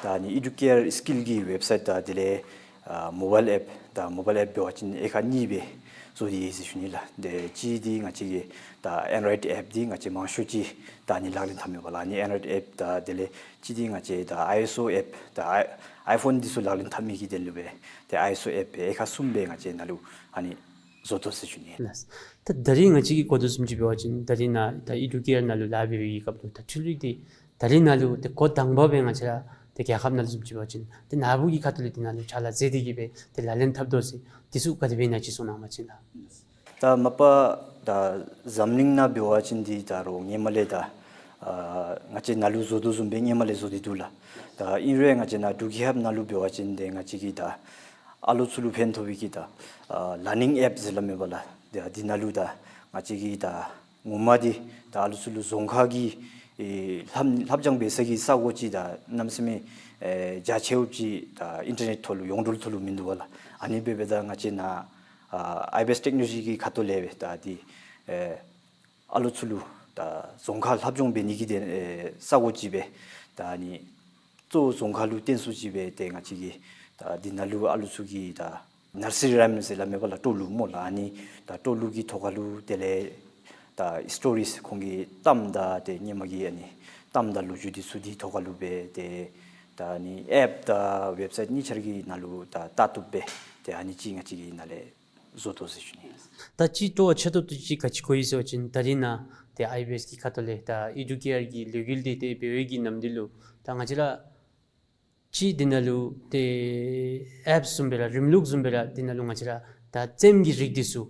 ད་ཨ་ནི་ཨི་ཌུ་ཀེར་སི་ཀིལ་གྱི་ཝེབ་སའིཊ་དང་དེ་ལས་ཨ་མོ་བཱའིལ་ཨེཔ་དང་མོ་བཱའིལ་ཨེཔ་འབད་བ་ཅིན་དབྱེ་ཁག་གཉིས་སྦེ་བཟོ་སྟེ་ཡོད་ཟེར་ཞུ་ནི་ལགས། ཏེ་གཅིག་འདི་ང་བཅས་ཀྱི་ད་ཨེན་ཌོ་རོའིཌ་ཨེཔ་འདི་ང་བཅས་མང་ཤོས་ཅིག་ད་ཨ་ནི་ལག་ལེན་འཐབ་མས་པ་ལགས། ཨ་ནི་ཨེན་ཌོ་རོའིཌ་ཨེཔ་དང་དེ་ལས་གཅིག་འདི་ང་བཅས་ད་ཨའི་ཨེསི་ཨོ་ཨེཔ་ད་ཨའི་ཨའི་ཕོན་འདི་ཚུ་ལག་ལེན་འཐབ་མི་གི་དོན་ལུ་སྦེ་ཏེ་ཨའི་ཨེསི་ཨོ་ཨེཔ་སྦེ་དབྱེ་ཁག་གསུམ་སྦེ་ང་བཅས་ནཱ་ལུ་ཨ་ནི་བཟོ་དོ་ཟེར་ཞུ་ནི་ལགས། ད་ད་རིས་ང་བཅས་ཀྱིས་གོ་དོ་བཟུམ་ཅིག་འབད་བ་ཅིན་ད་རིས་ནཱ་ད་ཨི་ཌུ་ཀེར་ནང་ལུ་ལཱ་འབད་བའི་གི་སྐབས་ལུ་ད་འཕྲུལ་རིག་འདི་ད་རིས་ནཱ་ལུ་ཏེ་འགོ་དང་པ་སྦེ་ང་བཅས་ར་ཏེ་རྒྱལ་ཁབ་ནང་ལུ་བཟུམ་ཅིག་འབད་བ་ཅིན་ཏེ་ནཱ་བུ་གི་ཁ་ཐུག་ལས་དེ་ནང་ལུ་ཕྱག་ལཱ་མཛད་དེ་གི་སྦེ་ཏེ་ལག་ལེན་འཐབ་དོ་ཟེར་དེ་ཚུ་ག་དེ་སྦེ་ཨིན་ན་ཅིག་གསུང་གནང་བ་ཅིན་ལགས། ད་མ་པ་ད་འཛམ་གླིང་ནང་འབད་བ་ཅིན་འདི་ད་རུང་སྔོན་མ་ལས་ད་ཨ་ང་བཅས་ནཱ་ལུ་བཟོ་དོ་བཟུམ་སྦེ་སྔོན་མ་ལས་བཟོ་སྟེ་འདུག་ལགས། ད་ཨིན་རུང་ང་བཅས་ནཱ་འབྲུག་རྒྱལ་ཁབ་ནང་ལུ་འབད་བ་ཅིན་ཏེ་ང་བཅས་ཀྱི་ད་ཨ་ལོ་ཚུ་ལུ་ཕན་ཐོགས་པའི་གི་ད་ཨ་ལར་ནིང་ཨེཔ་ཟེར་སླབ་མས་པ་ལགས། ཏེ་འདི་ནང་ལུ་ད་ང་བཅས་ཀྱི་ད་ངོ་མ་འདི་ད་ཨ་ལོ་ཚུ་ལུ་རྫོང་ཁ་གི་ཨེ་ལྷབ་ལྷབ་སྦྱང་འབད་ས་གི་ས་གོ་ཅིག་ད་གནམ་མེད་ས་མེད་ཨེ་རྒྱ་ཆེཝ་ཅིག་ད་ཨིན་ཊར་ནེཊ་ཐོག་ལུ་ཡོངས་འབྲེལ་ཐོག་ལུ་མིན་འདུག་པ་ལགས། ཨ་ནི་འབདཝ་ད་ང་བཅས་ནཱ་ཨ་ཨའི་བི་ཨེསི་ཊེག་ནོ་ལོ་ཇི་གི་ཁ་ཐུག་ལས་སྦེ་ད་འདི་ཨེ་ཨ་ལོ་ཚུ་ལུ་ད་རྫོང་ཁ་ལྷབ་སྦྱོང་འབད་ནི་གི་དོན་ཨེ་ས་གོ་ཅིག་སྦེ་ད་ཨ་ནི་གཙོ་བོ་རྫོང་ཁ་ལུ་བརྟེན་སུ་ཅིག་སྦེ་ཏེ་ང་བཅས་ཀྱིས་ད་འདི་ནང་ལུ་ཨ་ལོ་ཚུ་གི་ད་ནར་སི་རི་རའིམ་ཟེར་སླབ་མས་པ་ལགས། སྤྲོ་ལུགས་སྨོ་ལགས། ཨ་ནི་ད་སྤྲོ་ལུགས་ཀྱི་ཐོག་ཁ་ལུ་དེ་ལས་ད་ཨིསི་ཊོ་རིསི་ཁོང་གི་གཏམ་དང་ཏེ་སྔོན་མ་གི་ཨ་ནི་གཏམ་དང་ལོ་རྒྱུས་འདི་ཚུ་འདི་ཐོག་ཁ་ལུ་སྦེ་ཏེ་ད་ཨ་ནི་ཨེཔ་དང་ཝེབ་སའིཊ་གཉིས་ཆ་ར་གི་ནང་ལུ་ད་ལྟ་བཏུབ་སྦེ་ཏེ་ཨ་ནི་ཅིག་ང་བཅས་ཀྱིས་ནཱ་ལས་བཟོ་དོ་ཟེར་ཞུ་ནི། ད་ཅི་སྤྲོ་བ་ཆེ་ཏོག་ཏོ་ཅིག་ག་ཅི་གོ་ཡི་ཟེར་བ་ཅིན་ད་རིས་ནཱ་ཏེ་ཨའི་བི་ཨེསི་གི་ཁ་ཐུག་ལས་ད་ཨི་ཌུ་ཀེར་གྱི་ལས་འགུལ་འདི་ཏེ་འབད་བའི་གི་ནམ་དུས་ལུ་ད་ང་བཅས་ར་ཅིག་འདི་ནང་ལུ་ཏེ་ཨེཔ་བཟུམ་སྦེ་ར་རིམ་ལུགས་བཟུམ་སྦེ་ར་འདི་ནང་ལུ་ང་བཅས་ར་ད་རྩེདམོ་གི་རིགས་འདི་ཚུ་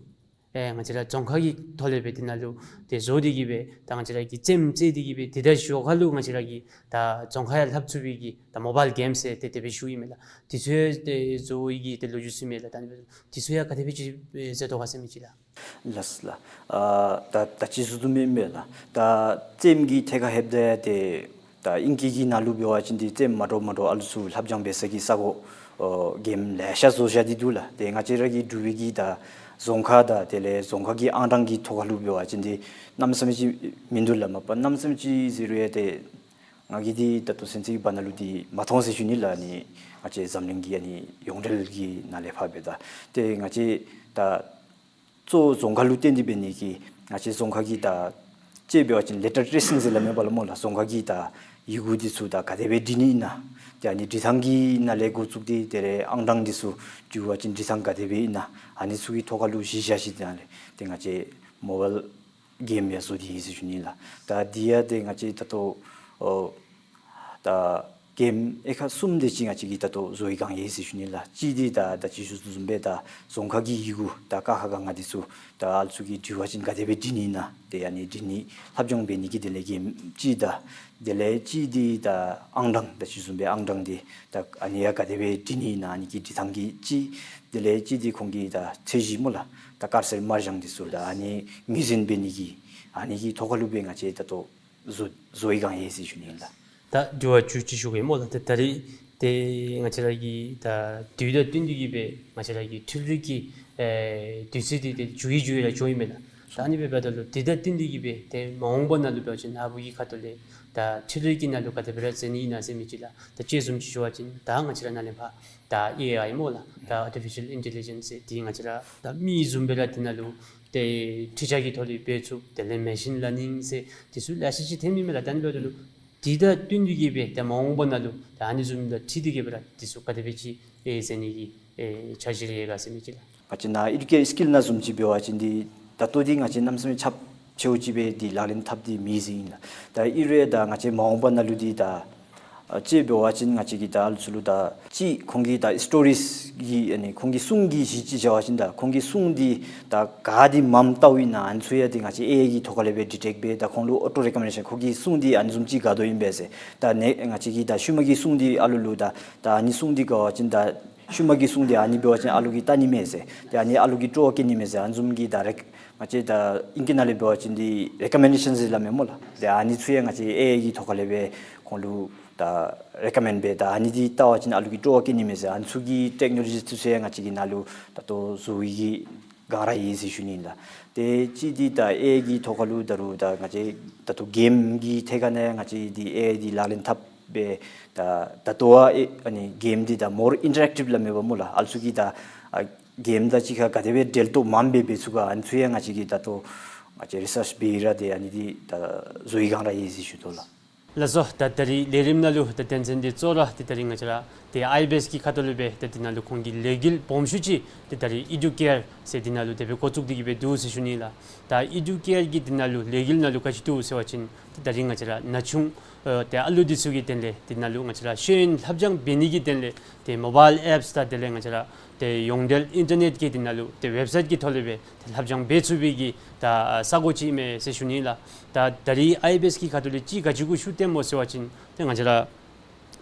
ཨེ་ང་བཅས་ར་རྫོང་ཁ་གི་ཐོག་ལས་སྦེ་འདི་ནང་ལུ་ཏེ་བཟོ་སྟེ་གི་སྦེ་ད་ང་བཅས་ར་གིས་རྩེདམོ་རྩེ་སྟེ་གི་སྦེ་དེ་དང་ཞོར་ཁ་ལུ་ང་བཅས་ར་གིས་ད་རྫོང་ཁ་ཡང་ལྷབ་ཚུགས་པའི་གི་ད་མོ་བཱའིལ་གེམ་ཟེར་ཏེ་དེ་སྦེ་ཞུཝ་ཨིན་མས་ལགས། དེ་ཚུ་ཡང་ཏེ་བཟོ་བའི་གི་ཏེ་ལོ་རྒྱུས་ཚུ་མས་ལགས། ད་ཨ་ནི་འབདཝ་ད་དེ་ཚུ་ཡང་ག་དེ་སྦེ་ཅིག་ཨེ་མཛད་དོ་ག་ཟེར་མི་ཅིག་ལགས། ལགས་ལགས། ཨ་ད་ད་ཅི་ཞུ་དོ་མེན་མས་ལགས། ད་རྩེདམོ་གི་ཐད་ཁར་འབདཝ་ད་ཏེ་ད་ཨིང་སྐད་ཀྱི་ནང་ལུ་འབད་བ་ཅིན་འདི་རྩེདམོ་མ་འདྲཝ་མ་འདྲཝ་ཨ་ལོ་ཚུ་ལྷབ་སྦྱང་འབད་ས་གི་ས་གོ་ཨོ་གེམ་ལེ་ཤ་བཟོ་བཞག་སྟེ་འདུག་ལགས། ཏེ་ང་བཅས་ར་གི་འབྲུག་པའི་གི་ད་རྫོང་ཁ་དང་དེ་ལས་རྫོང་ཁ་གི་ཨང་གྲངས་ཀྱི་ཐོག་ཁ་ལུ་འབད་བ་ཅིན་འདི་གནམ་མེད་ས་མེད་ཅིག་མིན་འདུག་ལགས། མ་པ་གནམ་མེད་ས་མེད་ཅིག་ཟེར་རུང་ཡང་ཏེ་ང་གིས་འདི་ད་ལྟོ་ཚུན་ཚོད་ཀྱི་བར་ན་ལུ་འདི་མ་མཐོང་ཟེར་ཞུ་ནི་ལགས། ཨ་ནི་ང་བཅས་འཛམ་གླིང་གི་ཨ་ནི་ཡོངས་འབྲེལ་གྱི་ནང་ལས་ཕར་འབདཝ་ད་ཏེ་ང་བཅས་ད་གཙོ་བོ་རྫོང་ཁ་ལུ་བརྟེན་ཏེ་འབད་ནི་གིས་ང་བཅས་རྫོང་ཁ་གི་ད་ཅིག་འབད་བ་ཅིན་ལེ་ཊར་ཊེ་སིང་ཟེར་སླབ་མས་པ་ལགས་སྨོ་ལགས། རྫོང་ཁ་གི་ད་ཡི་གུ་འདི་ཚུ་ད་ག་དེ་སྦེ་འབྲི་ནི་ཨིན་ན། ཏེ་ཨ་ནི་འབྲི་ཐངས་ཀྱི་ནང་ལས་འགོ་བཙུགས་ཏེ་དེ་ལས་ཨང་གྲངས་འདི་ཚུ་འབྲི་བ་ཅིན་འབྲི་ཐངས་ག་དེ་སྦེ་ཨིན་ན། ཨ་ནི་ཚུ་གི་ཐོག་ཁ་ལུ་གཞི་བཞག་ཞིནམ་ལས་ཏེ་ང་བཅས་མོ་བཱའིལ་གེམ་ཡང་བཟོ་སྟེ་ཡོད་ཟེར་ཞུ་ནི་ལགས། ད་འདི་ཡང་ཏེ་ང་བཅས་ད་ལྟོ་ཨོ་ད་གེམ་དབྱེ་ཁག་གསུམ་དེ་ཅིག་ང་བཅས་ཀྱིས་ད་ལྟོ་བཟོ་སྟེ་བཀང་ཡི་ཟེར་ཞུ་ནི་ལགས། གཅིག་འདི་ད་ད་ཅི་ཞུ་དོ་བཟུམ་སྦེ་ད་རྫོང་ཁ་གི་ཡི་གུ་ད་ཀ་ཁ་ག་ང་འདི་ཚུ་ད་ཨ་ལོ་ཚུ་གིས་འབྲི་བ་ཅིན་ག་དེ་སྦེ་འབྲི་ནི་ཨིན་ན། ཏེ་ཨ་ནི་འབྲི་ནི་ལྷབ་སྦྱང་འབད་ནི་གི་དོན་ལས་གེམ་གཅིག་དང་དེ་ལས་གཅིག་འདི་ད་ཨང་གྲངས་ད་ཅི་ཞུ་དོ་བཟུམ་སྦེ་ཨང་གྲངས་འདི་ད་ཨ་ནི་ཡང་ག་དེ་སྦེ་འབྲི་ནི་ཨིན་ན་ཨ་ནི་གི་འབྲི་ཐངས་ཀྱི་གཅིག། དེ་ལས་གཅིག་འདི་ཁོང་གི་ད་ཚོས་གཞི་སྨོ་ལགས། ད་དཀར་སེར་དམར་ལྗང་འདི་ཚུ་ད་ཨ་ནི་ངོས་འཛིན་འབད་ནི་གི་ཨ་ནི་གི་ཐོག་ཁ་ལུ་སྦེ་ང་བཅས་ད་ལྟོ་བཟོ་བཟོ་ཡི་གང་ཡོད་ཟེར་ཞུ་ནི་ཨིན་ལགས། ད་དྲི་བ་བཅུ་གཅིག་ཞུ་གེ་སྨོ་ལགས། ད་ད་རིས་ཏེ་ང་བཅས་ར་གི་ད་དུས་དང་བསྟུན་ཏེ་གི་སྦེ་ང་བཅས་ར་གི་འཕྲུལ་རིག་གི་ཨེ་དུས་ཚོད་འདི་ཏེ་འགྱུར་བའི་འགྱུར་བའི་ར་འགྱོཝ་ཨིན་མས་ལགས། ད་ཨ་ནི་སྦེ་འབདཝ་ད་ལུ་དེ་དང་བསྟུན་ཏེ་གི་སྦེ་ཏེ་མ་འོངས་པ་ནང་ལུ་འབད་བ་ཅིན་ནཱ་བུ་གི་ཁ་ཐུག་ལས་ད་འཕྲུལ་རིག་གི་ནང་ལུ་ག་དེ་སྦེ་ར་འཛུལ་ནི་ཨིན་ན་ཟེར་མི་ཅིག་ལགས། ད་དཔྱེ་བཟུམ་ཅིག་ཞུ་བ་ཅིན་ད་ང་བཅས་ར་ནཱ་ལས་ཕར་ད་ཨེ་ཨའི་སྨོ་ལགས། ད་ཨར་ཊི་ཕི་ཤཱལ་ཨིན་ཊེ་ལི་ཇེནསི་ཟེར་འདི་ང་བཅས་ར་ད་མི་བཟུམ་སྦེ་ར་འདི་ནང་ལུ་ཏེ་འཕྲུལ་ཆས་ཀྱི་ཐོག་ལས་འབད་ཚུགས། དེ་ལས་མེ་ཤིན་ལར་ནིང་ཟེར་འདི་ཚུ་ལེ་ཤ་ཅིག་ཐོནམ་ཨིན་མས་ལགས། ད་ཨ་ནི་འབདཝ་ད་ལུ་དེ་དང་བསྟུན་ཏེ་གི་སྦེ་ཏེ་མ་འོངས་པ་ནང་ལུ་ད་ཨ་ནི་བཟུམ་དང་འཁྲིལ་ཏེ་གི་སྦེ་ར་འདི་ཚུ་ག་དེ་སྦེ་ཅིག་ཨེ་འཛུལ་ནི་གི་ཨེ་འཆར་གཞི་རེ་ཡོད་ག་ཟེར་མི་ཅིག་ལགས། ང་བཅས་ནཱ་ཨེ་ཌུ་ཀེར་སི་ཀིལ་ནང་བཟུམ་ཅིག་འབད་བ་ཅིན་འདི་ད་ལྟོ་འདི་ང་བཅས་གནམ་མེད་ས་མེད་ཁྱབ་ཆེཝ་ཅིག་སྦེ་འདི་ལག་ལེན་འཐབ་སྟེ་མེད་ཟེར་ཨིན་ལགས། ད་ཨིན་རུང་ད་ང་བཅས་མ་འོངས་པ་ནང་ལུ་འདི་ད་ཨ་དཔྱེ་འབད་བ་ཅིན་ང་བཅས་ཀྱི་ད་ཨ་ལུ་ཚུ་ལུ་ད་ཅིག་ཁོང་གི་ད་སི་ཊོ་རིསི་གི་ཨ་ནི་ཁོང་གི་སྲུང་གི་གཞི་ཅིག་བཞག་པ་ཅིན་ད་ཁོང་གི་སྲུང་འདི་ད་ག་འདི་མངམ་བལྟཝ་ཨིན་ན་ཨ་ནི་ཚུ་ཡང་འདི་ང་བཅས་ཨེ་ཨའི་གི་ཐོག་ཁ་ལས་སྦེ་ཌི་ཊེཀཊ་འབད་ད་ཁོང་ལུ་ཨོ་ཊོ་རེ་ཀོ་མེན་ཌེ་ཤཱན་ཁོང་གི་སྲུང་འདི་ཨ་ནི་བཟུམ་ཅིག་དགའ་དོ་ཨིན་པས་ཟེར། ད་ནཱ་ང་བཅས་ཀྱི་ད་ཤུལ་མ་གི་སྲུང་འདི་ཨ་ལུ་ལུ་ད་ད་ཨ་ནི་སྲུང་འདི་དགའ་བ་ཅིན་ད་ཤུལ་མ་གི་སྲུང་འདི་ཨ་ནི་འབད་བ་ཅིན་ཨ་ལུ་གིས་བལྟ་ནི་མས་ཟེར། ཏེ་ཨ་ནི་ཨ་ལུ་གིས་སྤྲོ་བ་བསྐྱེད་ནི་མས་ཟེར། ཨ་ནི་བཟུམ་གྱི་ད་རེཀ་ང་བཅས་ད་ཨིང་སྐད་ནང་ལས་འབད་བ་ཅིན་འདི་རེ་ཀོ་མེན་ཌེ་ཤཱན་ཟེར་སླབ་མས་སྨོ་ལགས། ཏེ་ཨ་ནི་ཚུ་ཡང་ང་བཅས་ཨེ་ཨའི་གི་ཐོག་ཁ་ལས་སྦེ་ཁོང་ལུ་ད་རེ་ཀོ་མེནཌ་འབད་ད་ཨ་ནི་འདི་བལྟ་བ་ཅིན་ཨ་ལུ་གིས་སྤྲོ་བ་བསྐྱེད་ནི་མས་ཟེར། ཨ་ནི་ཚུ་གི་ཊེཀ་ནོ་ལོ་ཇི་ཚུ་ཡང་ང་བཅས་ཀྱིས་ནཱ་ལུ་ད་ལྟོ་བཟོ་བའི་གི་སྒང་ར་ཡོད་ཟེར་ཞུ་ནི་ཨིན་ལགས། ཏེ་གཅིག་འདི་ད་ཨེ་ཨའི་གི་ཐོག་ཁ་ལུ་ད་རུང་ད་ང་བཅས་ད་ལྟོ་གེམ་གྱི་ཐད་ཁར་ནང་ང་བཅས་འདི་ཨེ་ཨའི་འདི་ལག་ལེན་འཐབ་སྦེ་ད་ད་ལྟོ་ཨ་ཨེ་ཨ་ནི་གེམ་འདི་ད་མོར་ཨིན་ཊེ་རེཀ་ཊིབ་སླབ་མས་པ་སྨོ་ལགས། ཨ་ལུ་ཚུ་གིས་ད་ཨ་གེམ་དང་གཅིག་ཁར་ག་དེ་སྦེ་འབྲེལ་གཏོགས་མངམ་སྦེ་འབད་ཚུགས་ག་ཨ་ནི་ཚུ་ཡང་ང་བཅས་ཀྱིས་ད་ལྟོ་ང་བཅས་རི་སརཆ་འབད་ར་ཏེ་ཨ་ནི་འདི་ད་བཟོ་བའི་སྒང་ར་ཡོད་ཟེར་ཞུ་དོ་ལགས། ལགས་སོ། ད་ད་རིས་ལས་རིམ་ནང་ལུ་ད་དོན་ཚན་འདི་གཙོ་བོ་ར་ཏེ་ད་རིས་ང་བཅས་ར་ཏེ་ཨའི་བི་ཨེསི་གི་ཁ་ཐུག་ལས་སྦེ་ཏེ་འདི་ནང་ལུ་ཁོང་གི་ལས་འགུལ་སྦོམ་ཤོས་ཅིག་ཏེ་ད་རིས་ཨི་ཌུ་ཀེར་ཟེར་འདི་ནང་ལུ་དེ་སྦེ་འགོ་བཙུགས་ཏེ་གི་སྦེ་འདུག་ཟེར་ཞུ་ནི་ལགས། ད་ཨི་ཌུ་ཀེར་གྱི་འདི་ནང་ལུ་ལས་འགུལ་ནང་ལུ་ག་ཅི་འདུག་ཟེར་བ་ཅིན་ཏེ་ད་རིས་ང་བཅས་ར་ན་ཆུང་ཨེ་ཏེ་ཨ་ལུ་འདི་ཚུ་གི་དོན་ལས་འདི་ནང་ལུ་ང་བཅས་ར་ཤེས་ཡོན་ལྷབ་སྦྱང་འབད་ནི་གི་དོན་ལས་ཏེ་མོ་བཱའིལ་ཨེཔསི་དང་དེ་ལས་ང་བཅས་ར་ཏེ་ཡོངས་འབྲེལ་ཨིན་ཊར་ནེཊ་ཀྱི་འདི་ནང་ལུ་ཏེ་ཝེབ་སའིཊ་ཀྱི་ཐོག་ལས་སྦེ་ཏེ་ལྷབ་སྦྱང་འབད་ཚུགས་པའི་གི་ད་ས་གོ་ཅིག་ཨིན་མས་ཟེར་ཞུ་ནི་ལགས། ད་ད་རིས་ཨའི་བི་ཨེསི་གི་ཁ་ཐུག་ལས་ཅིག་ག་ཅི་གུ་ཤུགས་བཏོནམ་སྨོ་ཟེར་བ་ཅིན་ཏེ་ང་བཅས་ར་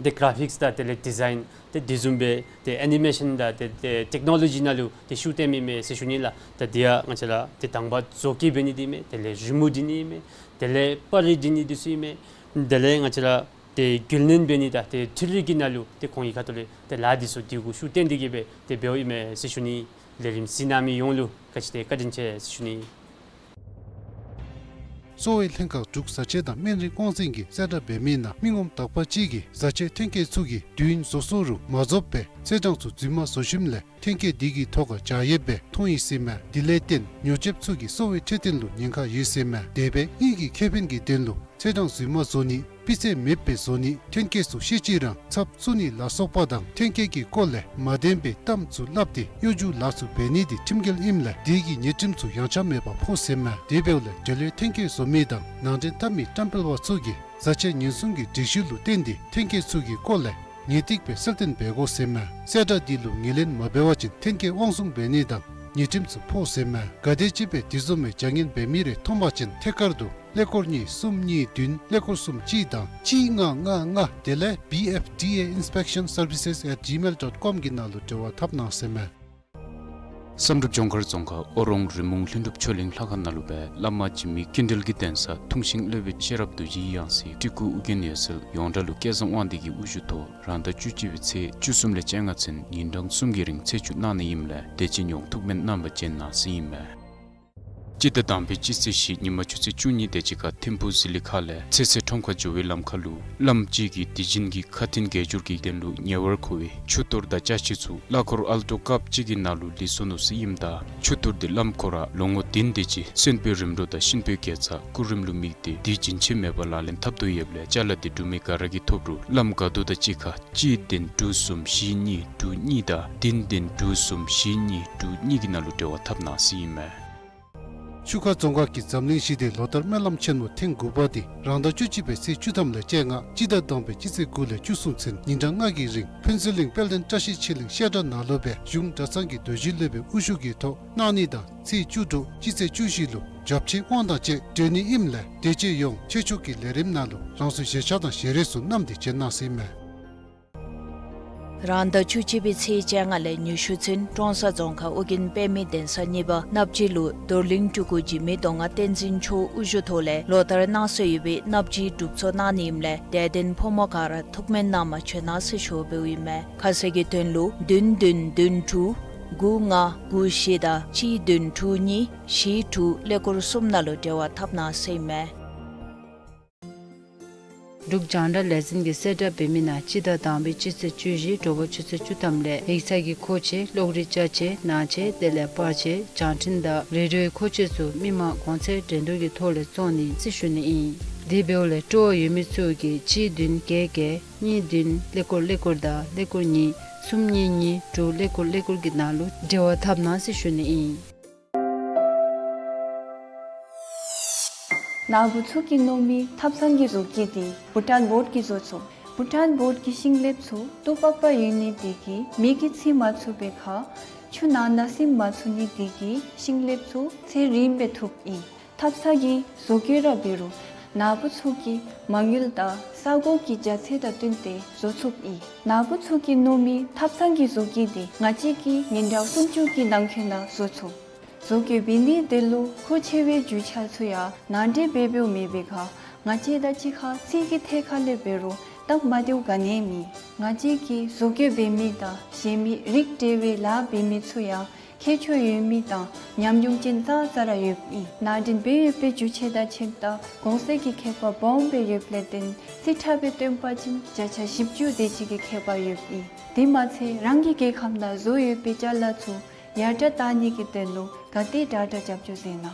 ཏེ་གར་ཕིཀསི་དང་དེ་ལས་ཌི་ཛའིན་ཏེ་འདི་བཟུམ་སྦེ་ཏེ་ཨེ་ནི་མེ་ཤཱན་དང་ཏེ་ཏེ་ཊེཀ་ནོ་ལོ་ཇི་ནང་ལུ་ཏེ་ཤུགས་བཏོནམ་ཨིན་མས་ཟེར་ཞུ་ནི་ལགས། ད་འདི་ཡང་ང་བཅས་ར་ཏེ་དང་པ་བཟོ་བཀོད་འབད་ནི་འདི་ཨིན་མས། དེ་ལས་རི་མོ་འབྲི་ནི་ཨིན་མས། དེ་ལས་པར་རིས་འབྲི་ནི་འདི་ཚུ་ཨིན་མས། དེ་ལས་ང་བཅས་ར་ཏེ་རྒྱུན་ལེན་འབད་ནི་དང་ཏེ་འཕྲུལ་རིག་གི་ནང་ལུ་ཏེ་ཁོང་གི་ཁ་ཐུག་ལས་ཏེ་ལཱ་འདི་ཚུ་འདི་གུ་ཤུགས་བཏོན་ཏེ་གི་སྦེ་ཏེ་འབདཝ་ཨིན་མས་ཟེར་ཞུ་ནི། ལས་རིམ་གཟིགས་གནང་མི་ཡོངས་ལུ་ག་ཅི་དེ་བཀའ་དྲིན་ཆེ་ཟེར་ཞུ་ནི། གསོ་བའི་ལྷན་ཁག་འབྲུག་བཟའ་ཆས་དང་སྨན་རིགས་དབང་འཛིན་གྱིས་གསལ་བསྒྲགས་འབད་མི་ནང་མི་ངོམ་དག་པ་ཅིག་གིས་བཟའ་ཆས་ཐོན་སྐྱེད་ཚུ་གི་དུས་ཡུན་རྫོགས་སོང་རུང་མ་རྫོགས་པས་ཚེས་གྲངས་ཚུ་རྫུན་མ་བཟོ་ཞིནམ་ལས་ཐོན་སྐྱེད་འདི་གི་ཐོག་ཁར་བྱ་ཡོདཔ་སྦེ་མཐོང་ཡི་ཟེར་མས། དེ་ལས་བརྟེན་ཉོ་སྤྱོདཔ་ཚུ་གི་གསོ་བའི་འཕྲོད་བསྟེན་ལུ་ཉེན་ཁ་ཡོད་ཟེར་མས། དེ་སྦེ་དངུལ་གྱི་ཁེ་ཕན་གྱི་དོན་ལུ་ཚེས་གྲངས་རྫུན་མ་བཟོ་ནི་སྤུས་ཚད་མེདཔ་སྦེ་བཟོ་ནི་ཐོན་སྐྱེད་ཚུ་ཤེས་ཅི་རང་ཚབ་བཙུགས་ནི་ལ་སོགས་པ་དང་ཐོན་སྐྱེད་ཀྱི་སྐོར་ལས་མ་བདེན་པའི་གཏམ་ཚུ་སླབ་སྟེ་གཡོ་སྒྱུ་ལཱ་ཚུ་འབད་ནི་འདི་ཁྲིམས་འགལ་ཨིནམ་ལས་དེ་གི་ཉེས་ཁྲིམས་ཚུ་ཡངས་ཆག་མེད་པར་ཕོག་ཟེར་མས། དེ་འབདཝ་ལས་འབྲེལ་ཡོད་ཐོན་སྐྱེད་བཟོ་མི་དང་ནང་འདྲེན་འཐབ་མི་བཀྲམ་སྤེལ་པ་ཚུ་གིས་བཟའ་ཆས་ཉེན་སྲུང་གི་སྒྲིག་གཞི་ལུ་བརྟེན་ཏེ་ཐོན་སྐྱེད་ཚུ་གི་སྐོར་ལས་ངེས་ཏིག་སྦེ་གསལ་སྟོན་འབད་དགོ་ཟེར་མས། གསལ་བསྒྲགས་འདི་ལུ་ངོས་ལེན་མ་འབད་བ་ཅིན་ཐོན་སྐྱེད་དབང་བཟུང་འབད་ནི་དང་ཉེས་ཁྲིམས་ཚུ་ཕོག་ཟེར་མས། ག་དེམ་ཅིག་སྦེ་དེ་བཟུམ་མའི་བྱ་ངན་འབད་མི་རེ་མཐོང་པ་ཅིན་ཐད་ཀར་དུ་ཀླད་ཀོར་གཉིས་གསུམ་གཉིས་བདུན་ཀླད་ཀོར་གསུམ་གཅིག་དང་གཅིག་ལྔ་ལྔ་ལྔ་དེ་ལས་བི་ཨེཕ་ཌི་ཨེ་ཨིན་སི་པེག་ཤཱན་སར་བི་སེས་ཨེཊ་ཇི་མེལ་ཌོཊ་ཀོམ་གི་ནང་ལུ་འབྲེལ་བ་འཐབ་གནང་ཟེར་མས། བསམ་གྲུབ་ལྗོངས་མཁར་རྫོང་ཁག་ཨོ་རོང་རི་མོང་ལྷུན་གྲུབ་ཆོས་གླིང་ལྷ་ཁང་ནང་ལུ་སྦེ་བླ་མ་འཇིགས་མེད་སྐྱེ་འགྲེལ་གྱི་གདན་ས་ཐུགས་ཤིང་སློབ་དཔོན་ཤེས་རབ་རྡོ་རྗེའི་ཡང་སྲིད་སྤྲུལ་སྐུ་ཨྱོན་ཡ་སེལ་ཡོངས་གྲགས་ལུ་སྐལ་བཟང་དབང་འདུས་ཀྱི་དབུ་བཞུགས་ཐོག་རང་ཟླ་བཅུ་གཅིག་པའི་ཚེས་བཅུ་གསུམ་ལས་བཅོ་ལྔ་ཚུན་ཉིན་གྲངས་གསུམ་གྱི་རིང་ཚེས་བཅུ་གནང་ནི་ཨིནམ་ལས་དེ་ཅིག་ཡོངས་ཐུགས་སྨོན་གནང་བར་བྱོན་གནང་ཟེར་ཨིན་མས། སྤྱི་ཟླ་དང་པའི་སྤྱི་ཚེས་བཞི་ཉིན་མ་ཆུ་ཚོད་བཅུ་གཉིས་དེ་ཅིག་ཁར་ཐིམ་ཕུག་ཟི་ལི་ཁ་ལས་ཚེ་སྲས་ཁྲོམ་ཁར་འགྱོ་བའི་ལམ་ཁ་ལུ་བླམ་གཅིག་གིས་དེ་བཞིན་གྱི་ཁ་ཐུན་དགེ་སྦྱོར་གྱི་དོན་ལུ་ཉེ་བར་མཁོ་བའི་ཆུ་གཏོར་དང་ཅ་ཆས་ཚུ་གླ་འཁོར་ཨལ་ཊོ་ཀར་གཅིག་གི་ནང་ལུ་ལུས་སོ་ནུག་ཟེར་ཨིནམ་ད་ཆུ་གཏོར་འདི་བླམ་ཁོ་ར་ལོ་ངོ་བདུན་དེ་ཅིག་གསོན་པོའི་རིམ་གྲོ་དང་གཤིན་པོའི་དགེ་རྩ་སྐུ་རིམ་ལུ་དམིགས་ཏེ་དུས་རྒྱུན་ཆད་མེད་པར་ལག་ལེན་འཐབ་དོ་ཡོདཔ་ལས་ཅ་ལ་འདི་འབྲུག་མི་ག་ར་གིས་ཐོབ་རུང་བླམ་ག་དུས་དང་གཅིག་ཁར་གཅིག་བདུན་དྲུག་གསུམ་བཞི་གཉིས་དྲུག་གཉིས་དང་བདུན་བདུན་དྲུག་གསུམ་བཞི་གཉིས་དྲུག་གཉིས་ཀྱི་ནང་ལུ་འབྲེལ་བ་འཐབ་གནང་ཟེར་ཨིན་མས། ཆུ་ཁ་རྫོང་ཁག་གི་འཛམ་གླིང་ཞི་བདེའི་ལོ་ལྟར་སྨོན་ལམ་ཆེན་མོ་ཐེངས་དགུ་པ་འདི་རང་ཟླ་བཅུ་གཅིག་པའི་ཚེས་བཅུ་ཐམ་ལས་བཅོ་ལྔ་སྤྱི་ཟླ་དང་པའི་སྤྱི་ཚེས་དགུ་ལས་བཅུ་གསུམ་ཚུན་ཉིན་གྲངས་ལྔ་གི་རིང་ཕུན་ཚོགས་གླིང་དཔལ་ལྡན་བཀྲ་ཤིས་ཆོས་གླིང་བཤད་གྲྭ་ནང་ལུ་སྦེ་གཞུང་གྲྭ་ཚང་གི་རྡོ་རྗེ་སློབ་དཔོན་དབུ་བཞུགས་ཀྱི་ཐོག་གནང་ནི་དང་ཚེས་བཅུ་དྲུག་སྤྱི་ཚེས་བཅུ་བཞི་ལུ་བྱབས་ཆེན་དབང་དང་བཅས་གྲོལ་ནི་ཨིནམ་ལས་དེ་རྗེས་ཡོངས་ཆོས་ཕྱོགས་ཀྱི་ལས་རིམ་ནང་ལུ་རང་སོའི་བཞེས་ཆག་དང་བཞེས་རོལ་ཚུ་བསྣམས་ཏེ་བྱོན་གནང་ཟེར་ཨིན་མས། རང་ཟླ་བཅུ་གཅིག་པའི་ཚེས་བཅོ་ལྔ་ལས་ཉི་ཤུ་ཚུན་ཀྲོང་གསར་རྫོང་ཁག་ཨོ་རྒྱན་དཔེ་མེད་གདན་ས་གཉིས་པ་སྣབས་སྦྱིས་ལུ་རྡོར་གླིང་སྤྲུལ་སྐུ་འཇིགས་མེད་མདོ་སྔགས་བསྟན་འཛིན་མཆོག་དབུ་བཞུགས་ཐོག་ལས་ལོ་ལྟར་གནང་སྲོལ་ཡོད་པའི་སྣབས་སྦྱིས་སྒྲུབ་ཚོགས་གནང་ནི་ཨིནམ་ལས་དད་ལྡན་ཕོ་མོ་ག་ར་ཐུགས་སྨོན་གནང་མ་བྱོན་གནང་ཟེར་ཞུ་འབདཝ་ཨིན་མས། ཁ་གསལ་གྱི་དོན་ལུ་བདུན་བདུན་བདུན་དྲུག་དགུ་ལྔ་དགུ་བཞི་དང་གཅིག་བདུན་དྲུག་གཉིས་བཞི་དྲུག་ཀླད་ཀོར་གསུམ་ནང་ལུ་འབྲེལ་བ་འཐབ་གནང་ཟེར་ཨིན་མས། འབྲུག་རྒྱང་བསྒྲགས་ལས་འཛིན་གྱིས་གསལ་བསྒྲགས་འབད་མི་ནང་སྤྱི་ཟླ་དང་པའི་སྤྱི་ཚེས་བཅུ་བཞི་དྲོ་པ་ཆུ་ཚོད་བཅུ་ཐམ་ལས་ཡིག་ཚང་གི་མཁོ་ཆས་གློག་རིག་ཅ་ཆས་ནང་ཆས་དེ་ལས་པར་ཆས་བྱང་འཕྲིན་དང་རེ་ཌིའོའི་མཁོ་ཆས་ཚུ་མི་མང་གོང་ཚད་འགྲན་བསྡུར་གྱི་ཐོག་ལས་བཙོང་ནི་ཟེར་ཞུ་ནི་ཨིན། དེ་འབདཝ་ལས་སྤྲོ་བ་ཡོད་མི་ཚུ་གིས་གཅིག་བདུན་བརྒྱད་བརྒྱད་གཉིས་བདུན་ཀླད་ཀོར་ཀླད་ཀོར་དང་ཀླད་ཀོར་གཉིས་གསུམ་གཉིས་གཉིས་དྲུག་ཀླད་ཀོར་ཀླད་ཀོར་གྱི་ནང་ལུ་འབྲེལ་བ་འཐབ་གནང་ཟེར་ཞུ་ནི་ཨིན། ནཱ་བུ་ཚུ་གིས་མནོ་མི་ཐབ་ཚང་གི་བཟོ་བཀོད་འདི་བྷུ་ཊཱན་བོརཌ་ཀྱིས་བཟོ་ཚུགས། བྷུ་ཊཱན་བོརཌ་ཀྱི་ཤིང་ལེབ་ཚུ་ཏོག་པག་པ་ཡོད་ནི་དེ་གིས་མེ་གིས་འཚིག་མ་ཚུགས་པའི་ཁར་ཆུ་ནང་ན་ཟིམ་མ་ཚུགས་ནི་དེ་གིས་ཤིང་ལེབ་ཚུ་ཚེ་རིངམོ་སྦེ་ཐུགཔ་ཨིན། ཐབ་ཚང་གི་བཟོ་བཀོད་ར་འབད་རུང་ནཱ་བུ་ཚུ་གི་མ་དངུལ་དང་ས་གོ་གི་རྒྱ་ཚད་དང་བསྟུན་ཏེ་བཟོ་ཚུགསཔ་ཨིན། ནཱ་བུ་ཚུ་གིས་མནོ་མི་ཐབ་ཚང་གི་བཟོ་བཀོད་འདི་ང་བཅས་ཀྱིས་ཉིན་གྲངས་སུམ་ཅུ་གི་ནང་འཁོད་ནང་བཟོ་ཚུགས། བཟོ་བཀོད་འབད་ནིའི་དོན་ལུ་མཁོ་ཆེ་བའི་རྒྱུ་ཆ་ཚུ་ཡང་ནང་འདྲེན་འབད་འབདཝ་མེད་པའི་ཁར་ང་བཅས་དང་གཅིག་ཁར་རྩིས་ཀྱི་ཐད་ཁར་ལས་འབད་རུང་སྟབས་མ་བདེཝ་ག་ནི་ཡང་མེད། ང་བཅས་ཀྱིས་བཟོ་བཀོད་འབད་མི་དང་གཞན་མི་རིགས་འབྲེལ་བའི་ལཱ་འབད་མི་ཚུ་ཡང་ཁྱད་ཆོས་ཡོད་མི་དང་ཉམས་མྱོང་ཅན་ཙང་ཙ་ར་ཡོདཔ་ཨིན། ནང་འདྲེན་འབད་ཡོད་པའི་རྒྱུ་ཆ་དང་ཁྱིམ་ཐབ་གོང་ཚད་ཀྱི་ཁྱད་པར་སྦོམ་སྦེ་ཡོདཔ་ལས་བརྟེན་རྩིས་ཁྲ་སྦེ་སྟོན་པ་ཅིན་བརྒྱ་ཆ་བཞི་བཅུ་དེ་ཅིག་གི་ཁྱད་པར་ཡོདཔ་ཨིན། དེ་མ་ཚད་རང་གི་རྒྱལ་ཁབ་ནང་བཟོ་ཡོད་པའི་ཅ་ལ་ཚུ་ཡར་དྲག་བཏང་ནི་གི་དོན་ལུ་ག་དེ་དྲག་དྲག་རྒྱབ་སྐྱོར་མཛད་གནང་།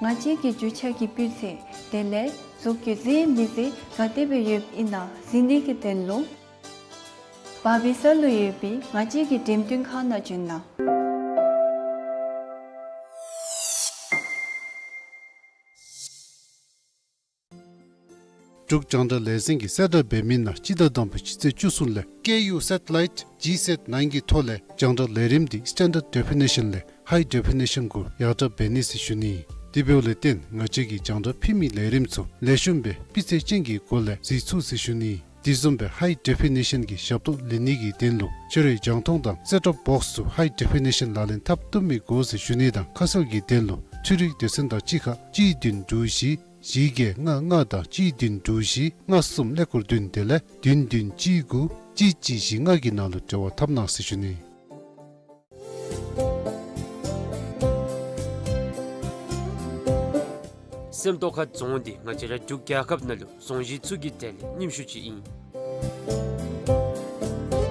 ང་བཅས་ཀྱི་རྒྱུ་ཆ་གི་སྤུས་ཚད་དེ་ལས་བཟོ་བཀོད་མཛེས་མི་མཛེས་ག་དེ་སྦེ་ཡོདཔ་ཨིན་ན་གཟིགས་ནི་གི་དོན་ལུ་བར་བི་ས་ལུ་ཡོད་པའི་ང་བཅས་ཀྱི་འགྲེམས་སྟོན་ཁང་ནང་བྱོན་གནང་། འབྲུག་རྒྱང་བསྒྲགས་ལས་འཛིན་གྱིས་གསལ་བསྒྲགས་འབད་མི་ནང་སྤྱི་ཟླ་དང་པའི་སྤྱི་ཚེས་བཅུ་གསུམ་ལས་ཀེ་ཡུ་སེ་ཊི་ལའིཊ་ཇི་སེཊ་ནའིན་གྱི་ཐོག་ལས་རྒྱང་བསྒྲགས་ལས་རིམ་འདི་སི་ཊེན་ཌརཌ་ཌེ་ཕི་ནེ་ཤཱན་ལས་ཧའི་ཌེ་ཕི་ནེ་ཤཱན་གུ་ཡར་དྲག་འབད་ནི་ཟེར་ཞུ་ནི། དེ་འབདཝ་ལས་བརྟེན་ང་བཅས་ཀྱིས་རྒྱང་བསྒྲགས་ཕུལ་མི་ལས་རིམ་ཚུ་ལེགས་ཤོམ་སྦེ་སྤུས་ཚད་ཅན་གྱི་སྒོ་ལས་གཟིགས་ཚུགས་ཟེར་ཞུ་ནི། དེ་བཟུམ་སྦེ་ཧའི་ཌེ་ཕི་ནེ་ཤཱན་གྱི་ཞབས་ཏོག་ལེན་ནི་གི་དོན་ལུ་ཁྱོད་རའི་རྒྱང་མཐོང་དང་སེཊ་ཊོབ་བོགསི་ཚུ་ཧའི་ཌེ་ཕི་ནེ་ཤཱན་ལག་ལེན་འཐབ་བཏུབ་མི་དགོ་ཟེར་ཞུ་ནི་དང་ཁ་གསལ་གྱི་དོན་ལུ་འཕྲུལ་རིག་སྡེ་ཚན་དང་གཅིག་ཁར་གཅིག་བདུན་དྲུག་བཞི་བཞི་བརྒྱད་ལྔ་ལྔ་དང་གཅིག་བདུན་དྲུག་བཞི་ལྔ་གསུམ་ཀླད་ཀོར་བདུན་དེ་ལས་བདུན་བདུན་གཅིག་དགུ་གཅིག་གཅིག་བཞི་ལྔ་གི་ནང་ལུ་འབྲེལ་བ་འཐབ་གནང་ཟེར་ཞུ་ནི། སེམས་རྟོགས་ཁ་རྫོང་འདི་ང་བཅས་ར་འབྲུག་རྒྱལ་ཁབ་ནང་ལུ་རྫོང་གཞི་ཚུ་གི་གྲས་ལས་རྙིངམ་ཤོས་ཅིག་ཨིན།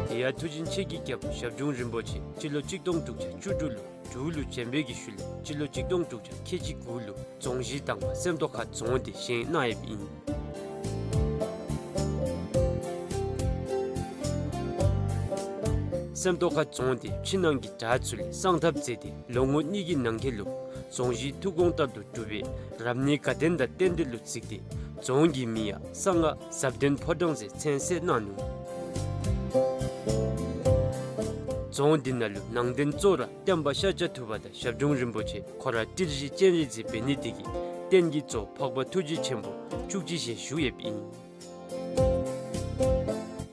དེ་ཡང་མཐུ་ཆེན་ཆོས་ཀྱི་རྒྱལ་པོ་ཞབས་དྲུང་རིན་པོ་ཆེ་སྤྱི་ལོ་གཅིག་སྟོང་དྲུག་བརྒྱ་བཅུ་དྲུག་ལུ་འབྲུག་ལུ་བྱོན་པའི་གི་ཤུལ་ལས་སྤྱི་ལོ་གཅིག་སྟོང་དྲུག་བརྒྱ་ཁལ་གཅིག་དགུ་ལུ་རྫོང་གཞི་དང་པ་སེམས་རྟོགས་ཁ་རྫོང་འདི་བཞེངས་གནང་ཡོདཔ་ཨིན། སེམས་རྟོགས་ཁ་རྫོང་འདི་ཕྱི་ནང་གི་དགྲ་ཚུ་ལས་སངས་ཐབས་མཛད་དེ་ལོ་ངོ་གཉིས་ཀྱི་ནང་འཁོད་ལུ་རྫོང་གཞི་ཐུགས་དགོངས་ལྟར་དུ་གྲུབ་པའི་རབ་གནས་དགའ་ལྡན་དང་རྟེན་འབྲེལ་ལུ་གཟིགས་ཏེ་རྫོང་གི་མིང་ཡང་གསང་སྔགས་ཟབ་ལྡན་ཕོ་བྲང་ཟེར་མཚན་གསོལ་གནང་ནུག། རྫོང་འདི་ནང་ལུ་ནང་རྟེན་གཙོ་བོ་ར་སྟོན་པ་ཤཱཀྱ་ཐུབ་པ་དང་ཞབས་དྲུང་རིན་པོ་ཆེ་ཁོ་ར་ཏིལ་བཞི་སྤྱན་རས་གཟིགས་འབད་ནི་དེ་གིས་རྟེན་གྱི་གཙོ་བོ་འཕགས་པ་ཐུགས་རྗེ་ཆེན་པོ་བཅུ་གཅིག་ཞལ་བཞུགས་ཡོདཔ་ཨིན།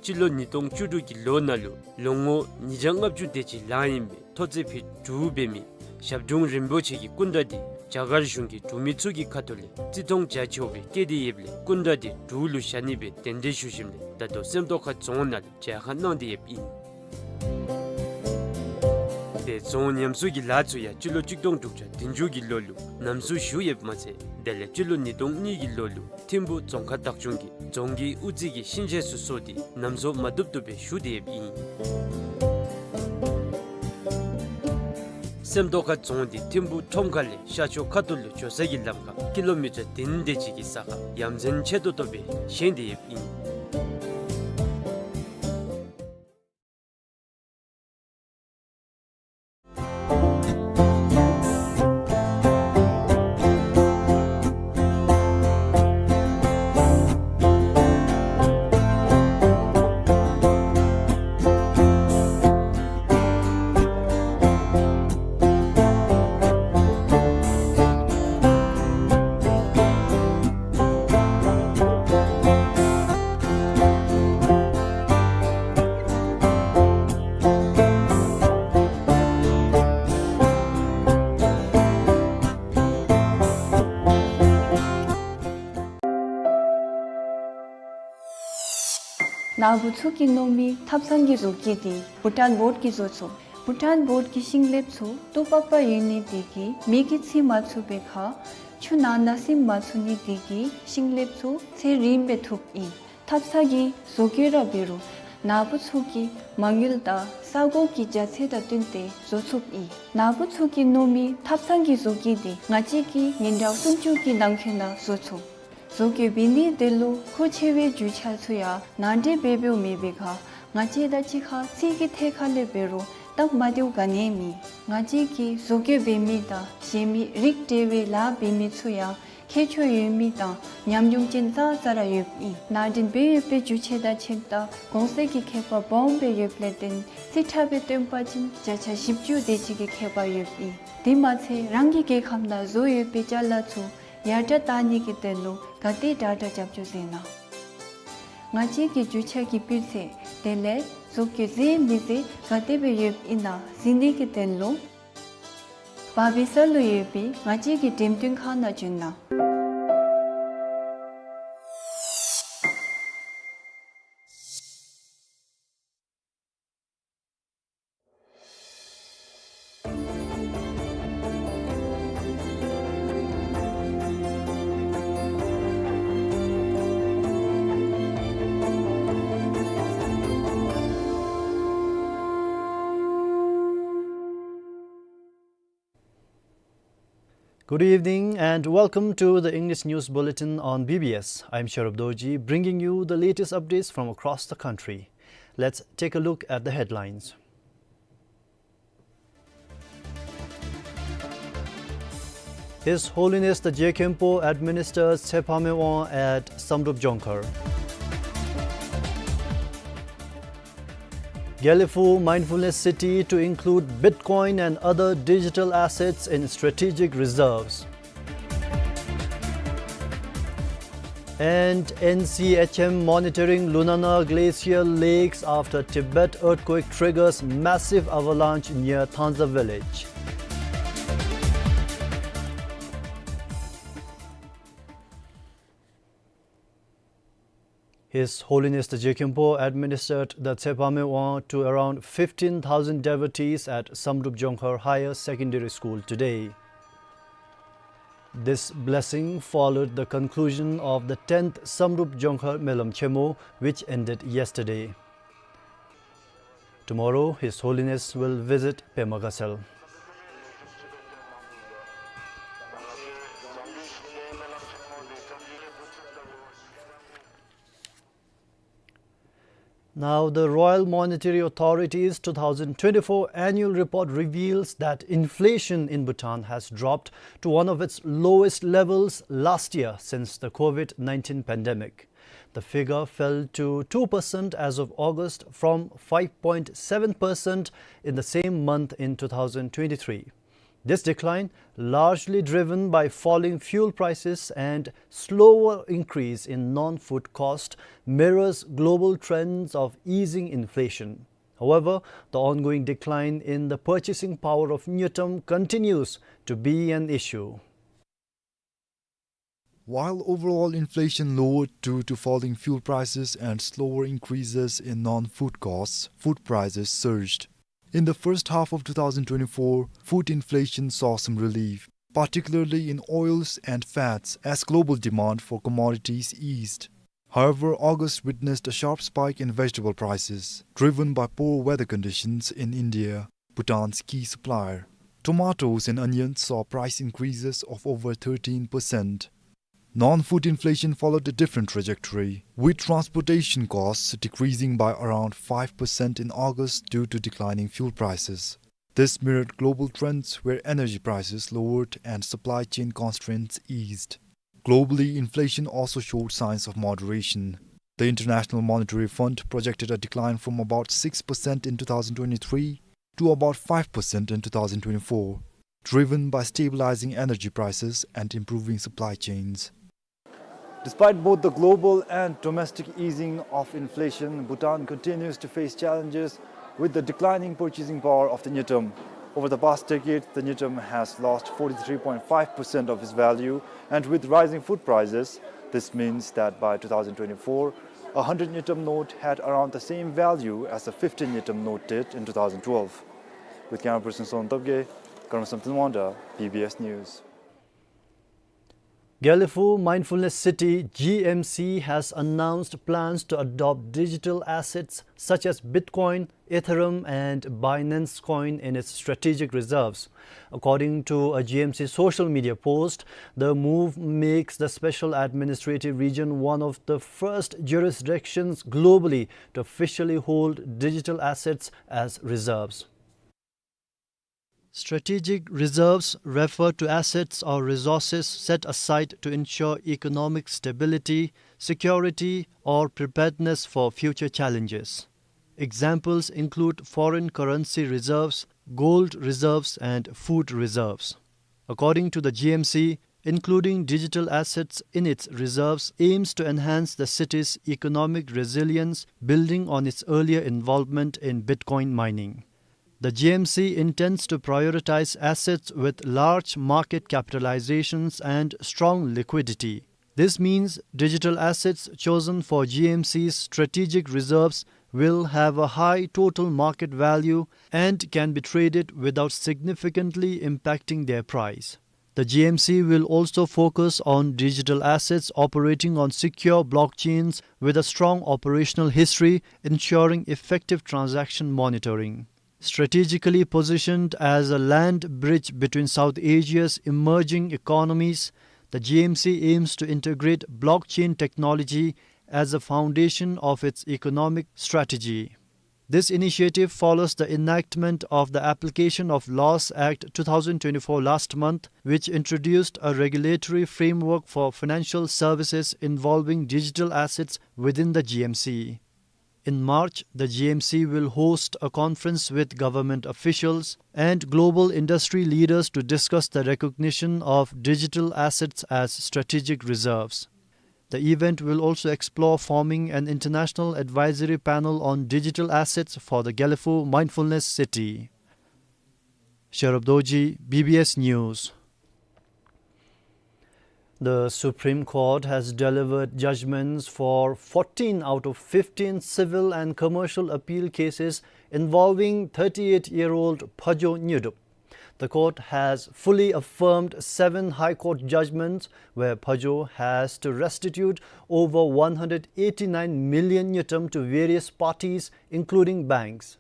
སྤྱི་ལོ་ཉིས་སྟོང་བཅུ་དྲུག་གི་ལོ་ནང་ལུ་ལོ་ངོ་ཉིས་བརྒྱ་ལྔ་བཅུ་དེ་ཅིག་ལང་ཡི་སྦེ་མཐོ་ཚད་ཕིཊ་དྲུག་འབད་མི་ཞབས་དྲུང་རིན་པོ་ཆེ་གི་སྐུ་འདྲ་འདི་རྒྱ་གར་གཞུང་གི་འབྲུག་མི་ཚུ་གི་ཁ་ཐུག་ལས་བརྩི་མཐོང་རྒྱ་ཆེ་བོ་སྦེ་བསྐྱེད་དེ་ཡོདཔ་ལས་སྐུ་འདྲ་འདི་འབྲུག་ལུ་བཞག་ནི་སྦེ་གདན་འདྲེན་ཞུ་ཞིནམ་ལས་ད་ལྟོ་སེམས་རྟོགས་ཁ་རྫོང་ནང་ལུ་མཇལ་ཁ་གནང་སྟེ་ཡོདཔ་ཨིན། དེ་རྫོང་ཉམས་གསོ་གི་ལཱ་ཚུ་ཡང་སྤྱི་ལོ་གཅིག་སྟོང་དྲུག་བརྒྱ་བདུན་ཅུ་གི་ལོ་ལུ་ཉམས་གསོ་ཞུ་ཡོདཔ་མ་ཚད་དེ་ལས་སྤྱི་ལོ་ཉིས་སྟོང་གཉིས་ཀྱི་ལོ་ལུ་ཐིམ་ཕུ་རྫོང་ཁག་བདག་སྐྱོང་གིས་རྫོང་གི་དབུ་རྩེ་གི་ཤིང་ཆས་ཚུ་བཟོ་སྟེ་ཉམས་གསོ་མ་བཏུབ་བཏུབ་སྦེ་ཞུ་སྟེ་ཡོདཔ་ཨིན། སེམས་རྟོགས་ཁ་རྫོང་འདི་ཐིམ་ཕུ་ཁྲོམ་ཁ་ལས་ཤར་ཕྱོགས་ཁ་ཐུག་ལུ་འགྱོ་ས་གི་ལམ་ཁར་ཀི་ལོ་མི་ཊར་བདུན་དེ་ཅིག་གི་ས་ཁར་ཡ་མཚན་ཆེ་ཏོག་ཏོ་སྦེ་བཞེངས་ཏེ་ཡོདཔ་ཨིན། ནཱ་བུ་ཚུ་གིས་མནོ་མི་ཐབ་ཚང་གི་བཟོ་བཀོད་འདི་བྷུ་ཊཱན་བོརཌ་ཀྱིས་བཟོ་ཚུགས། བྷུ་ཊཱན་བོརཌ་ཀྱི་ཤིང་ལེབ་ཚུ་ཏོག་པག་པ་ཡོད་ནི་དེ་གིས་མེ་གིས་འཚིག་མ་ཚུགས་པའི་ཁར་ཆུ་ནང་ན་སིམ་མ་ཚུགས་ནི་དེ་གིས་ཤིང་ལེབ་ཚུ་ཚེ་རིངམོ་སྦེ་ཐུབ་ཨིན། ཐབ་ཚང་གི་བཟོ་བཀོད་ར་འབད་རུང་ནཱ་བུ་ཚུ་གིས་མ་དངུལ་དང་ས་གོ་གི་རྒྱ་ཚད་དང་བསྟུན་ཏེ་བཟོ་ཚུགསཔ་ཨིན། ནཱ་བུ་ཚུ་གིས་མནོ་མི་ཐབ་ཚང་གི་བཟོ་བཀོད་འདི་ང་བཅས་ཀྱིས་ཉིན་གྲངས་སུམ་ཅུ་གི་ནང་འཁོད་ནང་བཟོ་ཚུགས། བཟོ་བཀོད་འབད་ནི་དེ་ལུ་མཁོ་ཆེ་བའི་རྒྱུ་ཆ་ཚུ་ཡང་ནང་འདྲེན་འབད་འབདཝ་མེད་པའི་ཁར་ང་བཅས་དང་གཅིག་ཁར་ཚིག་གི་ཐད་ཁར་ལས་འབད་རུང་སྟབས་མ་བདེཝ་ག་ནི་ཡང་མེད། ང་བཅས་ཀྱིས་བཟོ་བཀོད་འབད་མི་དང་གཞན་མི་རིགས་འབྲེལ་བའི་ལཱ་འབད་མི་ཚུ་ཡང་ཁྱད་ཆོས་ཡོད་མི་དང་ཉམས་མྱོང་ཅན་ཙང་ཙ་ར་ཡོདཔ་ཨིན། ནང་འདྲེན་འབད་ཡོད་པའི་རྒྱུ་ཆ་དང་ཁྱིམ་ཐབ་གོང་ཚད་ཀྱི་ཁྱད་པར་སྦོམ་སྦེ་ཡོདཔ་ལས་བརྟེན་རྩིས་ཁྲ་སྦེ་སྟོན་པ་ཅིན་བརྒྱ་ཆ་བཞི་བཅུ་དེ་ཅིག་གི་ཁྱད་པར་ཡོདཔ་ཨིན། དེ་མ་ཚད་རང་གི་རྒྱལ་ཁམས་ནང་བཟོ་ཡོད་པའི་ཅ་ལ་ཚུ་ཡར་དྲག་བཏང་ནི་གི་དོན་ལུ་ག་དེ་དྲག་དྲག་རྒྱབ་སྐྱོར་མཛད་གནང་། ང་བཅས་ཀྱི་རྒྱུ་ཆ་གི་སྤུས་ཚད་དེ་ལས་བཟོ་བཀོད་མཛེས་མི་མཛེས་ག་དེ་སྦེ་ཡོདཔ་ཨིན་ན་གཟིགས་ནི་གི་དོན་ལུ་བར་བི་ས་ལུ་ཡོད་པའི་ང་བཅས་ཀྱི་འགྲེམས་སྟོན་ཁང་ནང་བྱོན་གནང་། Good evening and welcome to the English News Bulletin on B B S. I'm Sharab Dorji, bringing you the latest updates from across the country. Let's take a look at the headlines. His Holiness the Je Khenpo administers Tshepame Wang at Samdrup Jongkhar. Gelephu Mindfulness City to include Bitcoin and other digital assets in strategic reserves. And N C H M monitoring Lunana glacial lakes after Tibet earthquake triggers massive avalanche near Thanza village. His Holiness the Je Khenpo administered the Tshepame Wang to around fifteen thousand devotees at Samdrup Jongkhar Higher Secondary School today. This blessing followed the conclusion of the tenth Samdrup Jongkhar Melam Chemo, which ended yesterday. Tomorrow, His Holiness will visit Pema Gatshel. Now, the Royal Monetary Authority's two thousand twenty-four annual report reveals that inflation in Bhutan has dropped to one of its lowest levels last year since the COVID nineteen pandemic. The figure fell to two percent as of August from five point seven percent in the same month in two thousand twenty-three. This decline, largely driven by falling fuel prices and slower increase in non-food cost, mirrors global trends of easing inflation. However, the ongoing decline in the purchasing power of Ngultrum continues to be an issue. While overall inflation lowered due to falling fuel prices and slower increases in non-food costs, food prices surged. In the first half of two thousand twenty-four, food inflation saw some relief, particularly in oils and fats, as global demand for commodities eased. However, August witnessed a sharp spike in vegetable prices, driven by poor weather conditions in India, Bhutan's key supplier. Tomatoes and onions saw price increases of over thirteen percent. Non-food inflation followed a different trajectory, with transportation costs decreasing by around five percent in August due to declining fuel prices. This mirrored global trends where energy prices lowered and supply chain constraints eased. Globally, inflation also showed signs of moderation. The International Monetary Fund projected a decline from about six percent in two thousand twenty-three to about five percent in two thousand twenty-four, driven by stabilizing energy prices and improving supply chains. Despite both the global and domestic easing of inflation, Bhutan continues to face challenges with the declining purchasing power of the ngultrum. Over the past decade, the ngultrum has lost forty-three point five percent of its value, and with rising food prices, this means that by two thousand twenty-four, A hundred ngultrum note had around the same value as the fifty ngultrum note did in two thousand twelve. With camera person Son Topge, Karmasam Tinwanda, B B S News. Gelephu Mindfulness City, G M C, has announced plans to adopt digital assets such as Bitcoin, Ethereum, and Binance Coin in its strategic reserves. According to a G M C social media post, the move makes the Special Administrative Region one of the first jurisdictions globally to officially hold digital assets as reserves. Strategic reserves refer to assets or resources set aside to ensure economic stability, security, or preparedness for future challenges. Examples include foreign currency reserves, gold reserves, and food reserves. According to the G M C, including digital assets in its reserves aims to enhance the city's economic resilience, building on its earlier involvement in Bitcoin mining. The G M C intends to prioritize assets with large market capitalizations and strong liquidity. This means digital assets chosen for G M C's strategic reserves will have a high total market value and can be traded without significantly impacting their price. The G M C will also focus on digital assets operating on secure blockchains with a strong operational history, ensuring effective transaction monitoring. Strategically positioned as a land bridge between South Asia's emerging economies, the G M C aims to integrate blockchain technology as a foundation of its economic strategy. This initiative follows the enactment of the Application of Laws Act two thousand twenty-four last month, which introduced a regulatory framework for financial services involving digital assets within the G M C. In March, the G M C will host a conference with government officials and global industry leaders to discuss the recognition of digital assets as strategic reserves. The event will also explore forming an international advisory panel on digital assets for the Gelephu Mindfulness City. Sherab Dorji, B B S News. The Supreme Court has delivered judgments for fourteen out of fifteen civil and commercial appeal cases involving thirty-eight-year-old Phajo Nyodup. The court has fully affirmed seven High Court judgments where Phajo has to restitute over one hundred eighty-nine million ngultrum to various parties, including banks.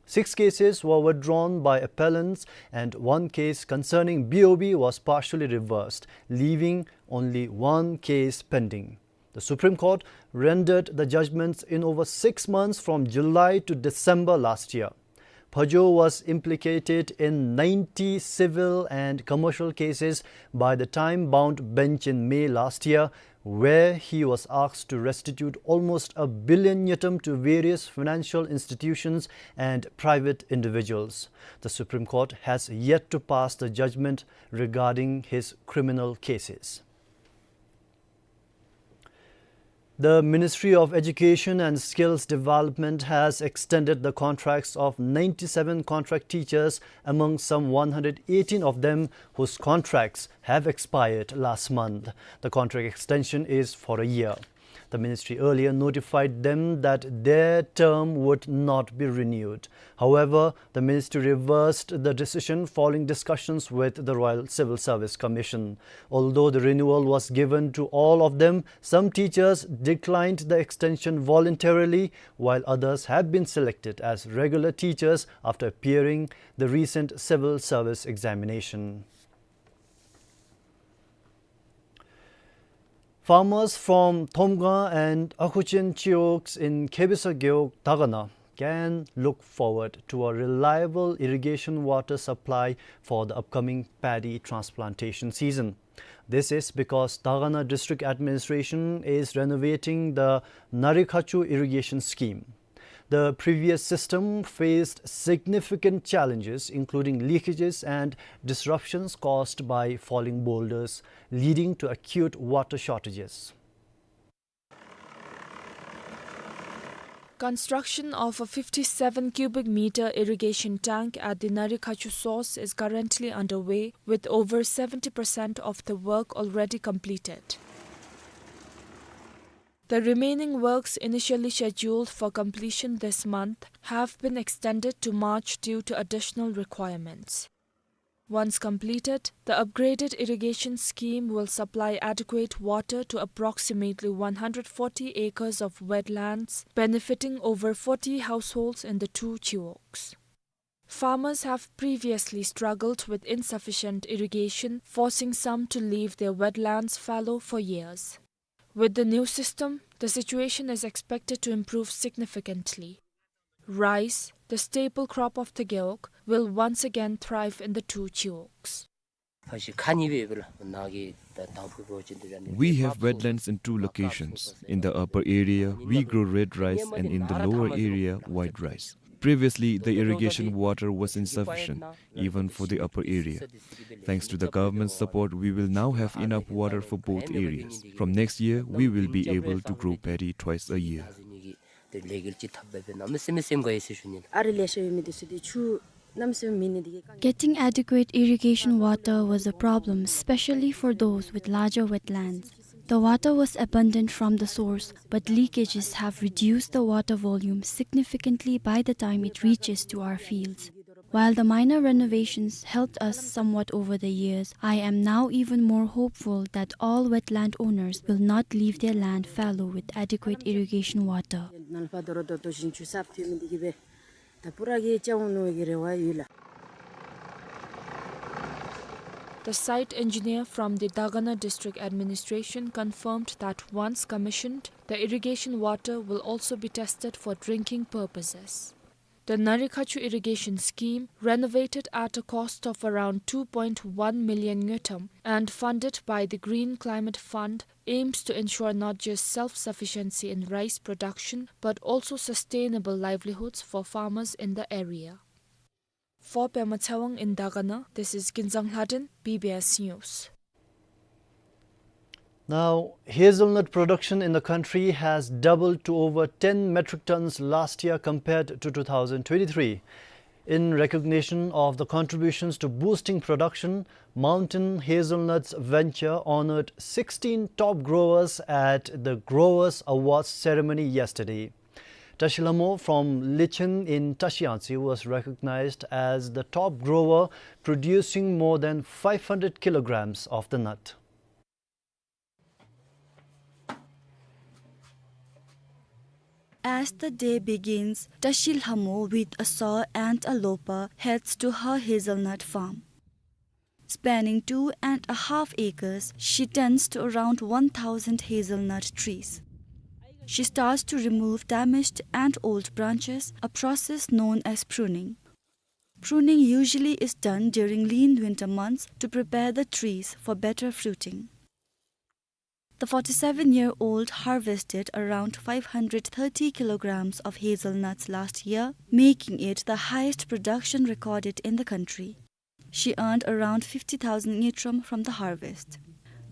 Six cases were withdrawn by appellants and one case concerning B O B was partially reversed, leaving only one case pending. The Supreme Court rendered the judgments in over six months, from July to December last year. Phajo was implicated in ninety civil and commercial cases by the time-bound bench in May last year, where he was asked to restitute almost a billion ngultrum to various financial institutions and private individuals. The Supreme Court has yet to pass the judgment regarding his criminal cases. The Ministry of Education and Skills Development has extended the contracts of ninety-seven contract teachers among some one hundred eighteen of them whose contracts have expired last month. The contract extension is for a year. The ministry earlier notified them that their term would not be renewed. However, the ministry reversed the decision following discussions with the Royal Civil Service Commission. Although the renewal was given to all of them, some teachers declined the extension voluntarily, while others have been selected as regular teachers after appearing the recent civil service examination. Farmers from Thomgang and Akhuchen Chiwogs in Kebisa Gewog, Dagana can look forward to a reliable irrigation water supply for the upcoming paddy transplantation season. This is because Dagana District Administration is renovating the Narikhachu irrigation scheme. The previous system faced significant challenges, including leakages and disruptions caused by falling boulders, leading to acute water shortages. Construction of a fifty-seven cubic meter irrigation tank at the Narikhachu source is currently underway, with over seventy percent of the work already completed. The remaining works, initially scheduled for completion this month, have been extended to March due to additional requirements. Once completed, the upgraded irrigation scheme will supply adequate water to approximately one hundred forty acres of wetlands, benefiting over forty households in the two Chiwogs. Farmers have previously struggled with insufficient irrigation, forcing some to leave their wetlands fallow for years. With the new system, the situation is expected to improve significantly. Rice, the staple crop of the Gewog, will once again thrive in the two Chiwogs. We have wetlands in two locations. In the upper area, we grow red rice, and in the lower area, white rice. Previously, the irrigation water was insufficient, even for the upper area. Thanks to the government's support, we will now have enough water for both areas. From next year, we will be able to grow paddy twice a year. Getting adequate irrigation water was a problem, especially for those with larger wetlands. The water was abundant from the source, but leakages have reduced the water volume significantly by the time it reaches to our fields. While the minor renovations helped us somewhat over the years, I am now even more hopeful that all wetland owners will not leave their land fallow with adequate irrigation water. The site engineer from the Dagana District Administration confirmed that once commissioned, the irrigation water will also be tested for drinking purposes. The Narikhachu irrigation scheme, renovated at a cost of around two point one million ngultrum and funded by the Green Climate Fund, aims to ensure not just self-sufficiency in rice production, but also sustainable livelihoods for farmers in the area. For Pema Tshewang in Dagana, this is Kinzang Lhaden, B B S News. Now, hazelnut production in the country has doubled to over ten metric tons last year compared to two thousand twenty-three. In recognition of the contributions to boosting production, Mountain Hazelnuts Venture honored sixteen top growers at the Growers Awards ceremony yesterday. Tashi Lhamo from Lichen in Tashi Yangtse was recognized as the top grower, producing more than five hundred kilograms of the nut. As the day begins, Tashi Lhamo with a saw and a loper heads to her hazelnut farm. Spanning two and a half acres, she tends to around one thousand hazelnut trees. She starts to remove damaged and old branches, a process known as pruning. Pruning usually is done during lean winter months to prepare the trees for better fruiting. The forty-seven-year-old harvested around five hundred thirty kilograms of hazelnuts last year, making it the highest production recorded in the country. She earned around fifty thousand ngultrum from the harvest.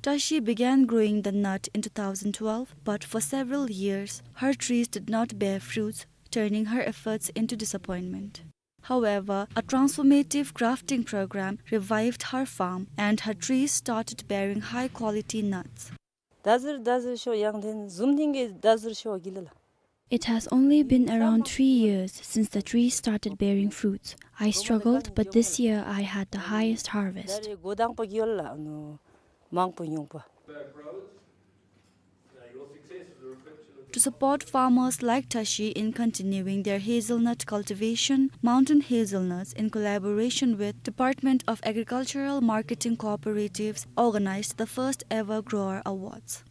Tashi began growing the nut in two thousand twelve, but for several years, her trees did not bear fruits, turning her efforts into disappointment. However, a transformative grafting program revived her farm, and her trees started bearing high-quality nuts. ད་ཟུར་ད་ཟུར་ཤོ་ཡང་ཐེན་ཟུམ་ཐེན་གི་ད་ཟུར་ཤོ་གི་ལ་ལ། It has only been around three years since the trees started bearing fruits. I struggled, but this year I had the highest harvest. ད་རེས་འགོ་དང་པོ་གི་ཡོལ་ལ་ཨ་ནུ་མང་པོ་ཉུང་པོ། To support farmers like Tashi in continuing their hazelnut cultivation, Mountain Hazelnuts, in collaboration with Department of Agricultural Marketing Cooperatives, organized the first ever Grower Awards.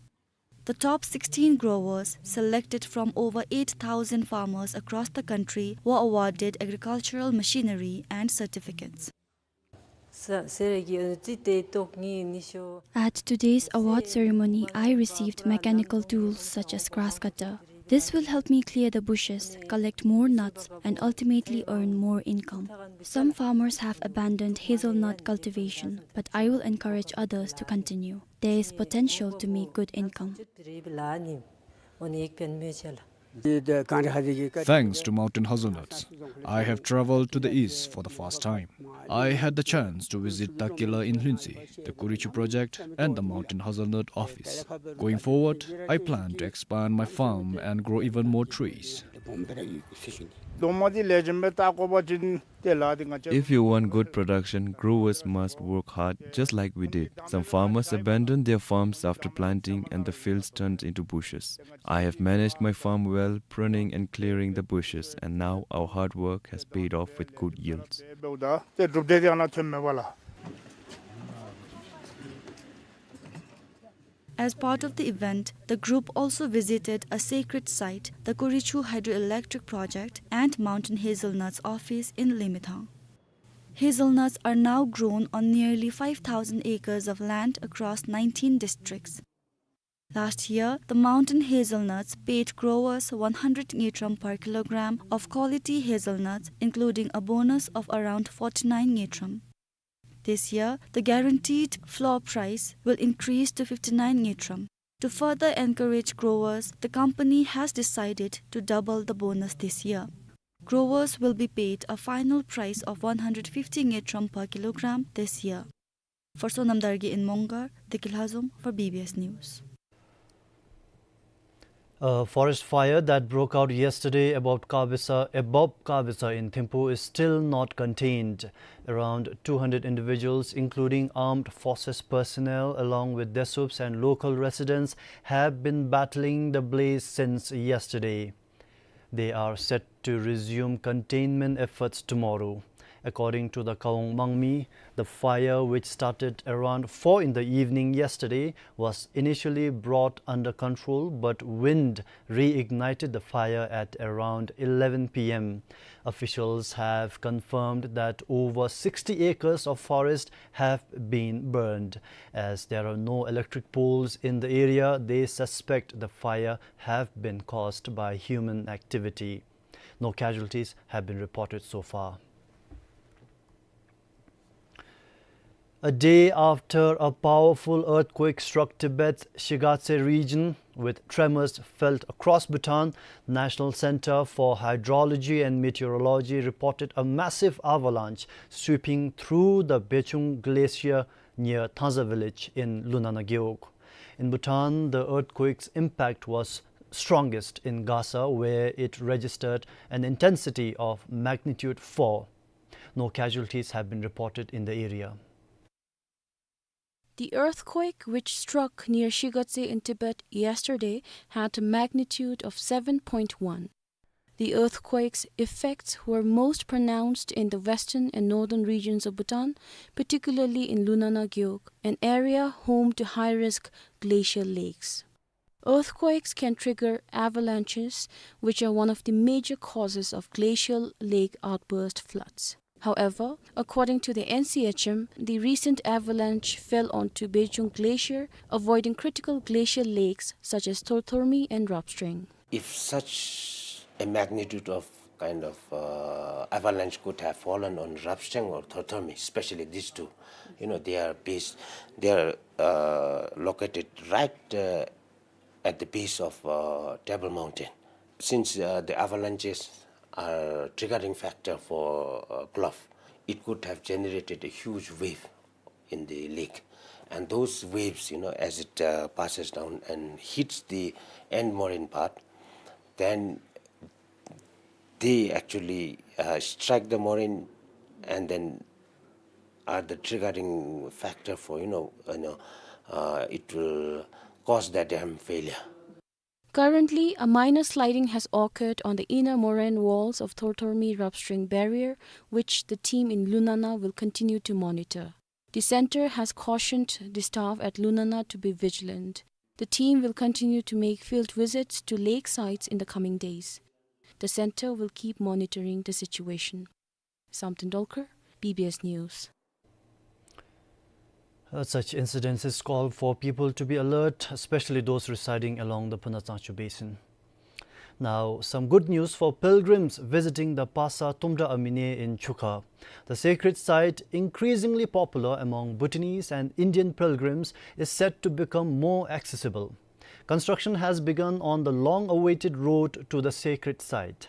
The top sixteen growers, selected from over eight thousand farmers across the country, were awarded agricultural machinery and certificates. At today's award ceremony, I received mechanical tools such as grass cutter. This will help me clear the bushes, collect more nuts, and ultimately earn more income. Some farmers have abandoned hazelnut cultivation, but I will encourage others to continue. There is potential to make good income. ཨོ་ནི་ཡིག་ཕན་མེ་ཆེ་ལ། Thanks to mountain hazelnuts, I have traveled to the east for the first time. I had the chance to visit Takila in Hlunsi, the Kurichu project, and the mountain hazelnut office. Going forward, I plan to expand my farm and grow even more trees. If you want good production, growers must work hard, just like we did. Some farmers abandoned their farms after planting and the fields turned into bushes. I have managed my farm well, pruning and clearing the bushes, and now our hard work has paid off with good yields. As part of the event, the group also visited a sacred site, the Kurichu Hydroelectric Project and Mountain Hazelnuts Office in Limethang. Hazelnuts are now grown on nearly five thousand acres of land across nineteen districts. Last year, the mountain hazelnuts paid growers one hundred ngultrum per kilogram of quality hazelnuts, including a bonus of around forty-nine ngultrum. This year, the guaranteed floor price will increase to fifty-nine ngultrum. To further encourage growers, the company has decided to double the bonus this year. Growers will be paid a final price of one hundred fifty ngultrum per kilogram this year. For Sonam Dargye in Mongar, Deki Lhazom for B B S News. A forest fire that broke out yesterday above Kabesa, above Kabesa in Thimphu is still not contained. Around two hundred individuals, including armed forces personnel, along with Desuups and local residents, have been battling the blaze since yesterday. They are set to resume containment efforts tomorrow. According to the Kawong Mangmi, the fire, which started around four in the evening yesterday, was initially brought under control, but wind reignited the fire at around eleven p m. Officials have confirmed that over sixty acres of forest have been burned. As there are no electric poles in the area, they suspect the fire have been caused by human activity. No casualties have been reported so far. A day after a powerful earthquake struck Tibet's Shigatse region, with tremors felt across Bhutan, National Center for Hydrology and Meteorology reported a massive avalanche sweeping through the Bechung Glacier near Thanza village in Lunana Gewog. In Bhutan, the earthquake's impact was strongest in Gasa, where it registered an intensity of magnitude four. No casualties have been reported in the area. The earthquake, which struck near Shigatse in Tibet yesterday, had a magnitude of seven point one. The earthquake's effects were most pronounced in the western and northern regions of Bhutan, particularly in Lunana Gewog, an area home to high-risk glacial lakes. Earthquakes can trigger avalanches, which are one of the major causes of glacial lake outburst floods. However, according to the N C H M, the recent avalanche fell onto Bechung Glacier, avoiding critical glacial lakes such as Thorthormi and Ropstreng. If such a magnitude of kind of, uh, avalanche could have fallen on Ropstreng or Thorthormi, especially these two, you know, they are based, they are, uh, located right, uh, at the base of, uh, Table Mountain. Since, uh, the avalanches are triggering factor for, uh, Glough, it could have generated a huge wave in the lake. And those waves, you know, as it, uh, passes down and hits the end moraine part, then they actually, uh, strike the moraine and then are the triggering factor for, you know, you know, uh, it will cause the dam failure. Currently, a minor sliding has occurred on the inner moraine walls of Thorthormi Ropstreng barrier, which the team in Lunana will continue to monitor. The center has cautioned the staff at Lunana to be vigilant. The team will continue to make field visits to lake sites in the coming days. The center will keep monitoring the situation. Samten Dolkar, B B S News. Uh, such incidences call for people to be alert, especially those residing along the Phunatsangchu Basin. Now, some good news for pilgrims visiting the Pasa Tumda Amine in Chukha. The sacred site, increasingly popular among Bhutanese and Indian pilgrims, is set to become more accessible. Construction has begun on the long-awaited road to the sacred site.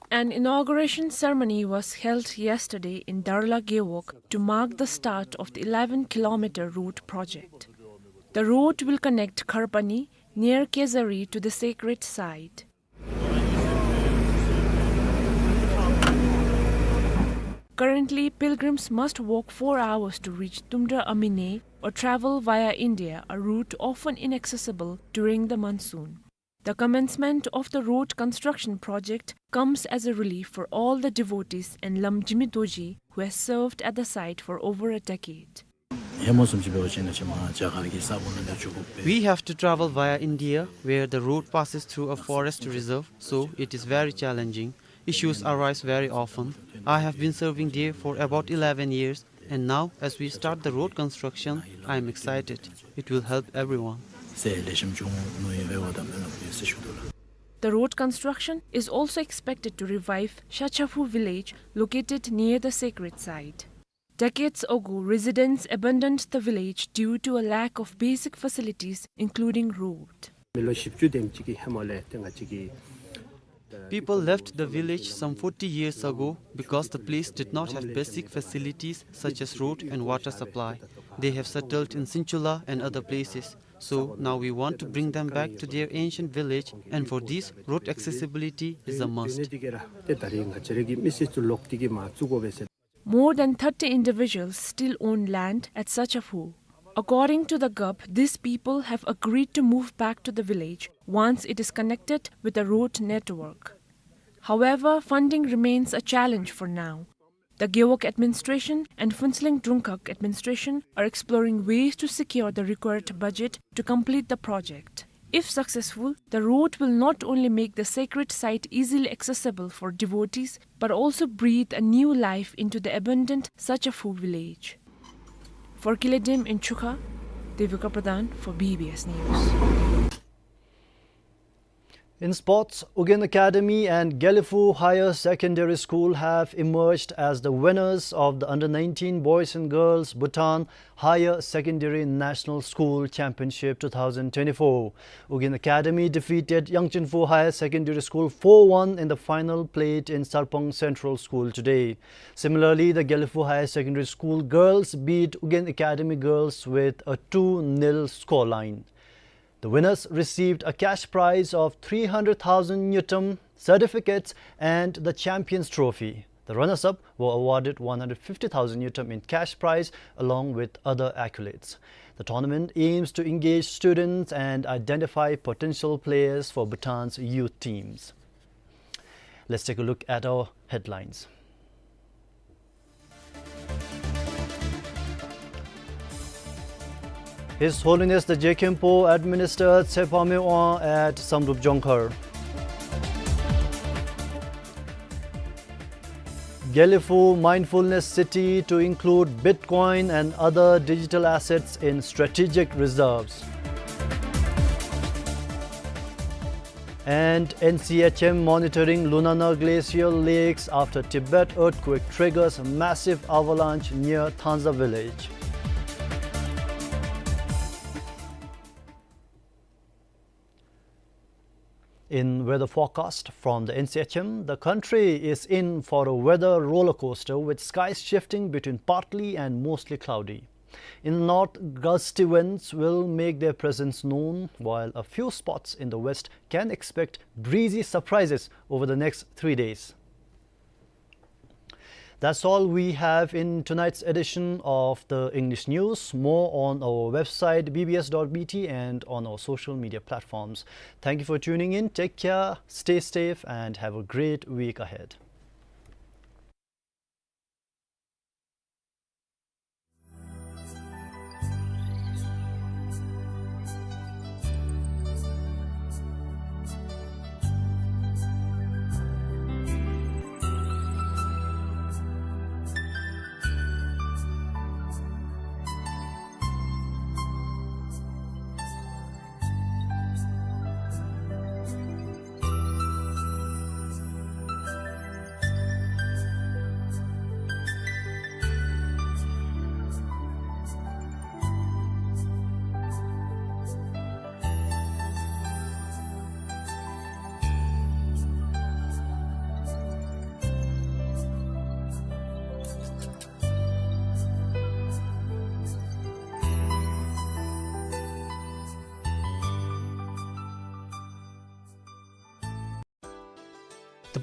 An inauguration ceremony was held yesterday in Darla Gewog to mark the start of the eleven kilometer road project. The road will connect Kharpani near Kezari to the sacred site. Currently, pilgrims must walk four hours to reach Tumra Amine or travel via India, a route often inaccessible during the monsoon. The commencement of the road construction project comes as a relief for all the devotees and Lam Jigme Dorji who has served at the site for over a decade. We have to travel via India, where the road passes through a forest reserve, so it is very challenging. Issues arise very often. I have been serving there for about eleven years, and now, as we start the road construction, I am excited. It will help everyone. The road construction is also expected to revive Shachaphu village, located near the sacred site. Decades ago, residents abandoned the village due to a lack of basic facilities, including road. མི་ལོ་བཞི་བཅུ་དེམ་ཅིག་གི་ཧེ་མ་ལས་ཏེ་ང་བཅས་ཀྱི། People left the village some forty years ago because the place did not have basic facilities such as road and water supply. They have settled in Sinchula and other places. So now we want to bring them back to their ancient village, and for this, road accessibility is a must. ཏེ་ད་རིས་ང་བཅས་ར་གི་མི་སེར་ཚུ་ལོག་སྟེ་གི་མར་བཙུགས་དགོ་པས་ཟེར། More than thirty individuals still own land at Shachaphu. According to the gup, these people have agreed to move back to the village once it is connected with the road network. However, funding remains a challenge for now. The Gewog administration and Phuentsholing Drungkag administration are exploring ways to secure the required budget to complete the project. If successful, the road will not only make the sacred site easily accessible for devotees, but also breathe a new life into the abandoned Shachaphu village. For Kiledem in Chukha, Devika Pradhan for B B S News. In sports, Ugyen Academy and Gelephu Higher Secondary School have emerged as the winners of the Under nineteen Boys and Girls Bhutan Higher Secondary National School Championship two thousand twenty-four. Ugyen Academy defeated Yangchenpho Higher Secondary School four one in the final played in Sarpang Central School today. Similarly, the Gelephu Higher Secondary School girls beat Ugyen Academy girls with a two nil scoreline. The winners received a cash prize of three hundred thousand ngultrum, certificates, and the Champions Trophy. The runners-up were awarded one hundred fifty thousand ngultrum in cash prize along with other accolades. The tournament aims to engage students and identify potential players for Bhutan's youth teams. Let's take a look at our headlines. His Holiness the Je Khenpo administered Tshepame Wang at Samdrup Jongkhar. Gelephu Mindfulness City to include Bitcoin and other digital assets in strategic reserves. And N C H M monitoring Lunana glacial lakes after Tibet earthquake triggers massive avalanche near Thanza village. In weather forecast from the N C H M, the country is in for a weather roller coaster with skies shifting between partly and mostly cloudy. In the north, gusty winds will make their presence known, while a few spots in the west can expect breezy surprises over the next three days. That's all we have in tonight's edition of the English News. More on our website, B B S dot B T, and on our social media platforms. Thank you for tuning in. Take care, stay safe, and have a great week ahead.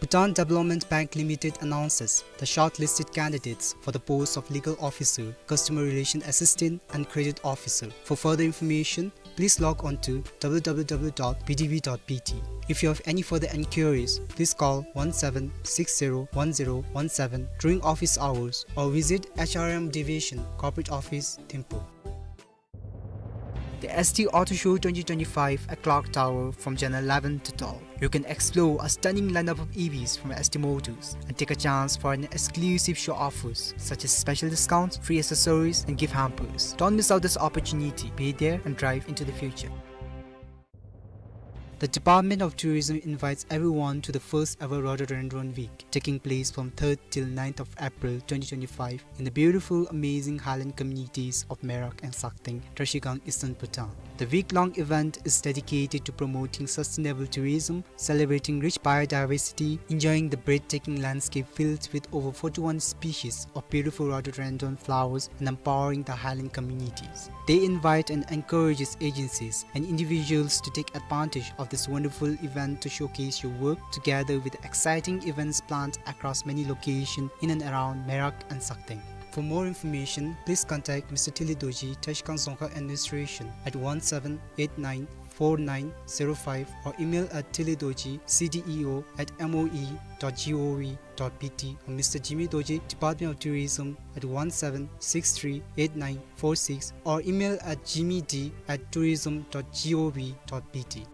Bhutan Development Bank Limited announces the shortlisted candidates for the posts of Legal Officer, Customer Relation Assistant, and Credit Officer. For further information, please log on to w w w dot b d b dot b t. If you have any further inquiries, please call one seven six zero one zero one seven during office hours or visit H R M Division, Corporate Office, Thimphu. The S T Auto Show twenty twenty-five at Clock Tower from January eleven to twelve. You can explore a stunning lineup of E Vs from S T Motors and take a chance for an exclusive show offers such as special discounts, free accessories, and gift hampers. Don't miss out this opportunity. Be there and drive into the future. The Department of Tourism invites everyone to the first ever Rhododendron Week, taking place from third till ninth of April twenty twenty-five in the beautiful, amazing highland communities of Merak and Sakteng, Trashigang, Eastern Bhutan. The week-long event is dedicated to promoting sustainable tourism, celebrating rich biodiversity, enjoying the breathtaking landscape filled with over forty-one species of beautiful rhododendron flowers, and empowering the highland communities. They invite and encourages agencies and individuals to take advantage of this wonderful event to showcase your work together with exciting events planned across many locations in and around Merak and Sakteng. For more information, please contact Mister Tili Dorji, Trashigang Dzongkhag Administration at one seven eight nine four nine zero five or email at tili dorji C D E O at M O E dot G O V dot B T or Mister Jimmy Dorji, Department of Tourism at one seven six three eight nine four six or email at jimmy d at tourism dot G O V dot B T.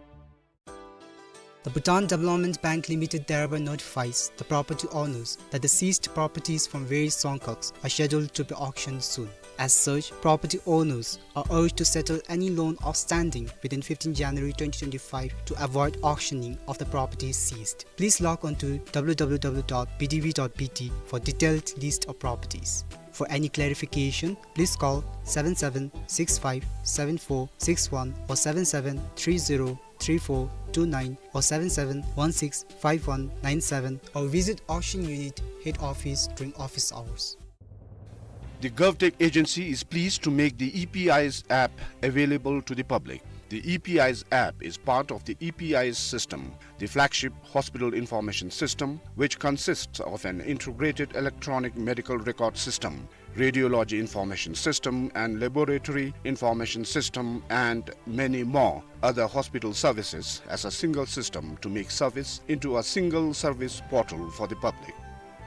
The Bhutan Development Bank Limited thereby notifies the property owners that the seized properties from various Dzongkhags are scheduled to be auctioned soon. As such, property owners are urged to settle any loan outstanding within fifteenth January twenty twenty-five to avoid auctioning of the properties seized. Please log on to w w w dot b d b dot b t for detailed list of properties. For any clarification, please call seven seven six five seven four six one or seven seven three zero three four two nine or seven seven one six five one nine seven or visit Auction Unit Head Office during office hours. The GovTech agency is pleased to make the E P Eyes app available to the public. The E P Eyes app is part of the E P Eyes system, the flagship hospital information system, which consists of an integrated electronic medical record system, radiology information system, and laboratory information system, and many more other hospital services as a single system to make service into a single service portal for the public.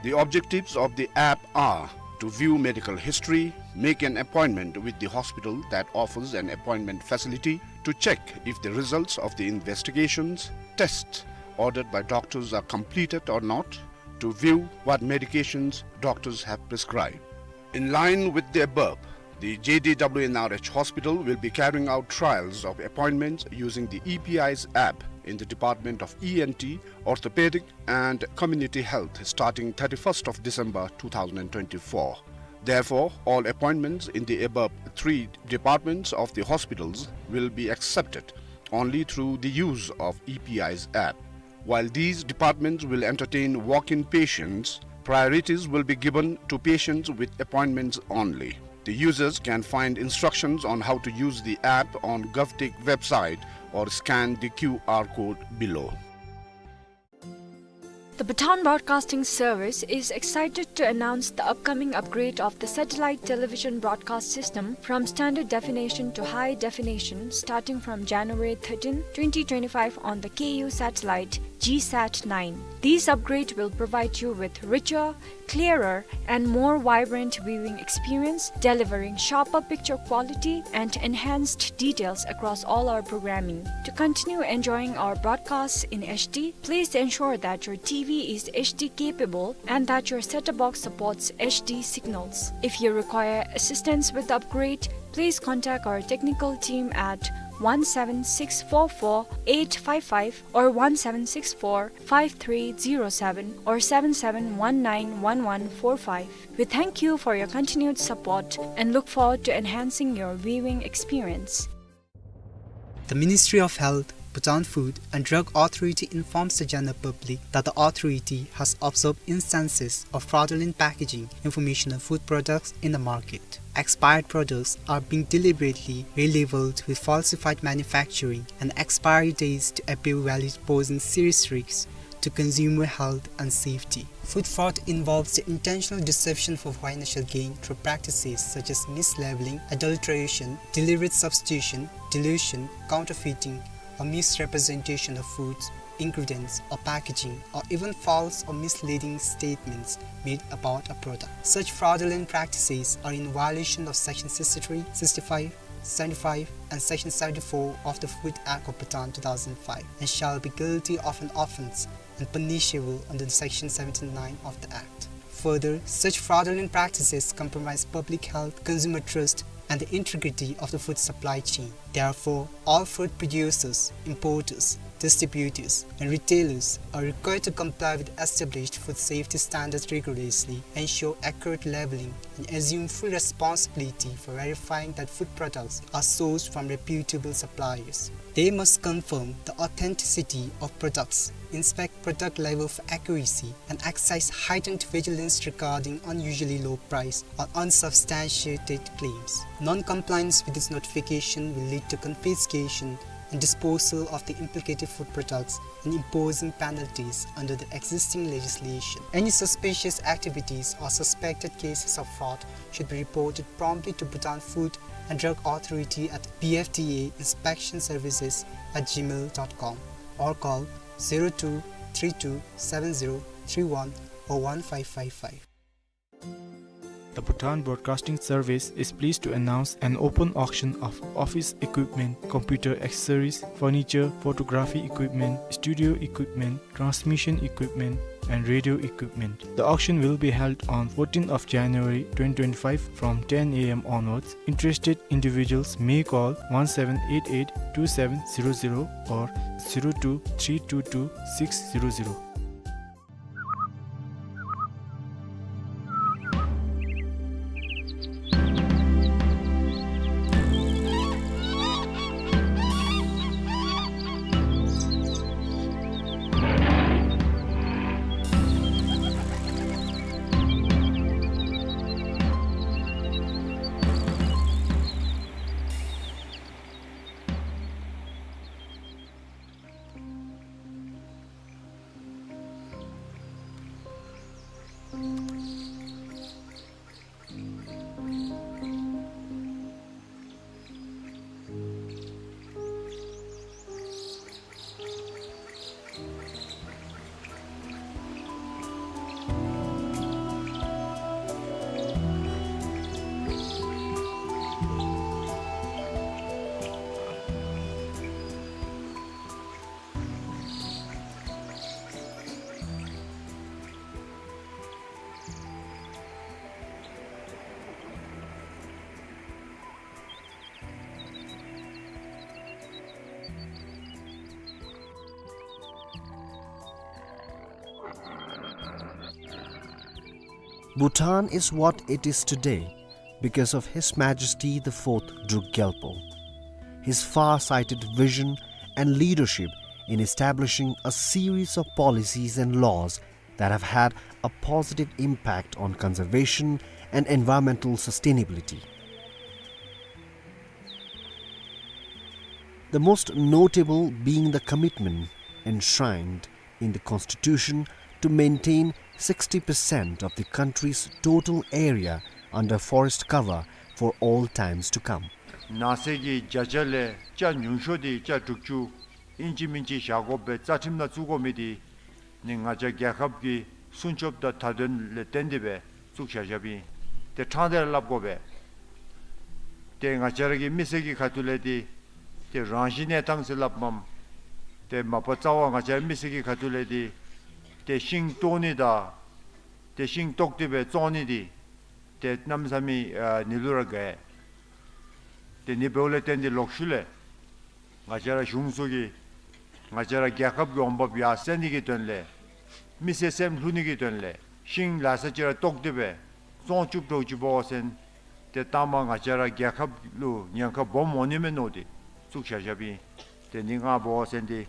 The objectives of the app are to view medical history, make an appointment with the hospital that offers an appointment facility, to check if the results of the investigations, tests ordered by doctors are completed or not, to view what medications doctors have prescribed. In line with the above, the J D W N R H Hospital will be carrying out trials of appointments using the E P Eyes app in the Department of E N T, Orthopedic and Community Health starting thirty-first of December two thousand twenty-four. Therefore, all appointments in the above three departments of the hospitals will be accepted only through the use of E P Eyes app. While these departments will entertain walk-in patients, priorities will be given to patients with appointments only. The users can find instructions on how to use the app on GovTech website or scan the Q R code below. The Bhutan Broadcasting Service is excited to announce the upcoming upgrade of the satellite television broadcast system from standard definition to high definition starting from January thirteenth, twenty twenty-five on the K U satellite GSAT nine. This upgrade will provide you with richer, clearer, and more vibrant viewing experience, delivering sharper picture quality and enhanced details across all our programming. To continue enjoying our broadcasts in H D, please ensure that your T V is H D capable and that your set-top box supports H D signals. If you require assistance with the upgrade, please contact our technical team at one seven six four four eight five five or one seven six four five three zero seven or seven seven one nine one one four five. We thank you for your continued support and look forward to enhancing your viewing experience. The Ministry of Health, Bhutan Food and Drug Authority informs the general public that the authority has observed instances of fraudulent packaging information of food products in the market. Expired products are being deliberately relabeled with falsified manufacturing and expiry dates to appear valid, posing serious risks to consumer health and safety. Food fraud involves the intentional deception for financial gain through practices such as mislabeling, adulteration, deliberate substitution, dilution, counterfeiting, or misrepresentation of foods, ingredients, or packaging, or even false or misleading statements made about a product. Such fraudulent practices are in violation of Section sixty-three, sixty-five, seventy-five, and Section seventy-four of the Food Act of Bhutan two thousand five, and shall be guilty of an offence and punishable under the Section seventy-nine of the Act. Further, such fraudulent practices compromise public health, consumer trust, and the integrity of the food supply chain. Therefore, all food producers, importers, distributors, and retailers are required to comply with established food safety standards rigorously, ensure accurate labeling, and assume full responsibility for verifying that food products are sourced from reputable suppliers. They must confirm the authenticity of products, inspect product label for accuracy, and exercise heightened vigilance regarding unusually low price or unsubstantiated claims. Non-compliance with this notification will lead to confiscation and disposal of the implicated food products and imposing penalties under the existing legislation. Any suspicious activities or suspected cases of fraud should be reported promptly to Bhutan Food and Drug Authority at B F D A inspection services at gmail dot com or call zero two three two seven zero three one or one five five five. The Bhutan Broadcasting Service is pleased to announce an open auction of office equipment, computer accessories, furniture, photography equipment, studio equipment, transmission equipment, and radio equipment. The auction will be held on fourteenth of January twenty twenty-five from ten A M onwards. Interested individuals may call one seven eight eight two seven zero zero or zero two three two two six zero zero. Bhutan is what it is today because of His Majesty the Fourth Druk Gyalpo. His far-sighted vision and leadership in establishing a series of policies and laws that have had a positive impact on conservation and environmental sustainability. The most notable being the commitment enshrined in the Constitution to maintain sixty percent of the country's total area under forest cover for all times to come. ནགས་ཚལ་གྱི་བརྒྱ་ཆ་ལས་ཆ་ཉུང་ཤོས་དེ་ཆ་དྲུག་ཅུ་ཨིན་ཅི་མིན་ཅི་བཞག་དགོ་པའི་རྩ་ཁྲིམས་ནང་བཙུགས་དགོ་མི་དེ་ནི་ང་བཅས་རྒྱལ་ཁབ་ཀྱི་སྲུང་སྐྱོབ་དང་བརྡ་དོན་ལས་བརྟེན་ཏེ་སྦེ་བཙུགས་བཞག་བཞགཔ་ཨིན། དེ་ཕྲང་སྟེ་ར་སླབ་དགོ་པས། དེ་ང་བཅས་ར་གི་མི་སེར་གྱི་ཁ་ཐུག་ལས་དེ་དེ་རང་བཞིན་གནས་སྟངས་ཟེར་སླབ་མས། དེ་མ་པ་རྩ་བ་ང་བཅས་མི་སེར་གྱི་ཁ་ཐུག་ལས་དེ་དེ་ཤིང་བཏོག་ནི་དང་དེ་ཤིང་བཏོག་སྟེ་སྦེ་བཙོང་ནི་དེ་དེ་གནམ་མེད་ས་མེད་ཨ་ནི་ལུ་ར་དགའ། དེ་ནི་འབདཝ་ལས་བརྟེན་ཏེ་ལོག་ཤུལ་ལས་ང་བཅས་ར་གཞུང་ཚུ་གིས་ང་བཅས་ར་རྒྱལ་ཁབ་ཀྱི་འོང་འབབ་ཡར་སེང་ནི་གི་དོན་ལས་མི་སེར་སེམས་ལྷོད་ནི་གི་དོན་ལས་ཤིང་ལ་ས་ཅིག་ར་བཏོག་སྟེ་སྦེ་བཙོང་བཅུག་འགྱོ་ཅི་འབད་བ་ཅིན་དེ་ལྟ་མ་ང་བཅས་ར་རྒྱལ་ཁབ་ལུ་ཉེན་ཁ་སྦོམ་འོང་ནི་མས་མནོ་སྟེ་བཙུགས་བཞག་བཞགཔ་ཨིན། དེ་ནི་ང་འབད་བ་ཅིན་དེ་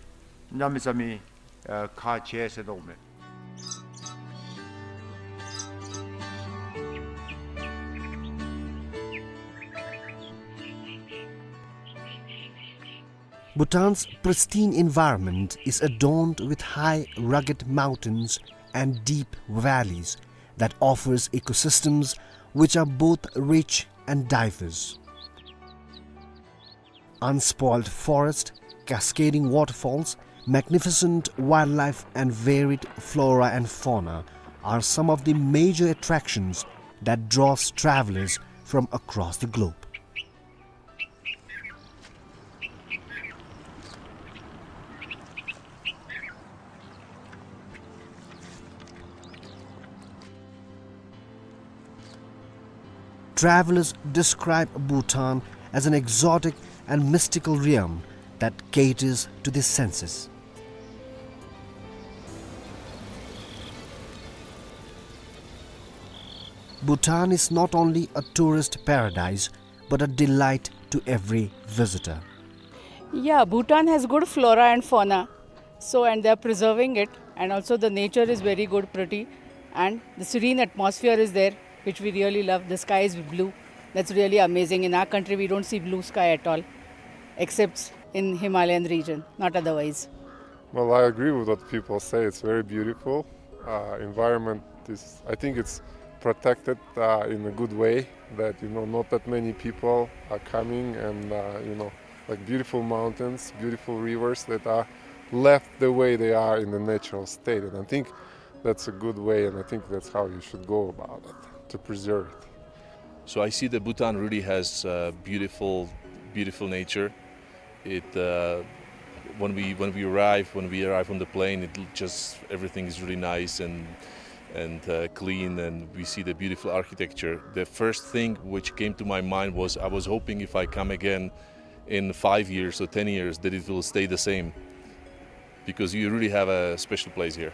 གནམ་མེད་ས་མེད་ཨ་ཁག་ཆེ་ཟེར་མནོཝ་མས། Bhutan's pristine environment is adorned with high, rugged mountains and deep valleys that offers ecosystems which are both rich and diverse. Unspoiled forest, cascading waterfalls, magnificent wildlife and varied flora and fauna are some of the major attractions that draws travelers from across the globe. Travelers describe Bhutan as an exotic and mystical realm that caters to the senses. Bhutan is not only a tourist paradise, but a delight to every visitor. Yeah, Bhutan has good flora and fauna. So, and they're preserving it, and also the nature is very good, pretty, and the serene atmosphere is there, which we really love. The sky is blue. That's really amazing. In our country, we don't see blue sky at all, except in Himalayan region, not otherwise. Well, I agree with what people say. It's very beautiful. Uh, environment is, I think it's protected, uh, in a good way, that, you know, not that many people are coming, and, uh, you know, like, beautiful mountains, beautiful rivers that are left the way they are in the natural state. And I think that's a good way, and I think that's how you should go about it, to preserve it. So I see that Bhutan really has, uh, beautiful, beautiful nature. It, uh, when we, when we arrive, when we arrive on the plane, it l-, just, everything is really nice and, and, uh, clean, and we see the beautiful architecture. The first thing which came to my mind was, I was hoping if I come again in five years or ten years that it will stay the same, because you really have a special place here.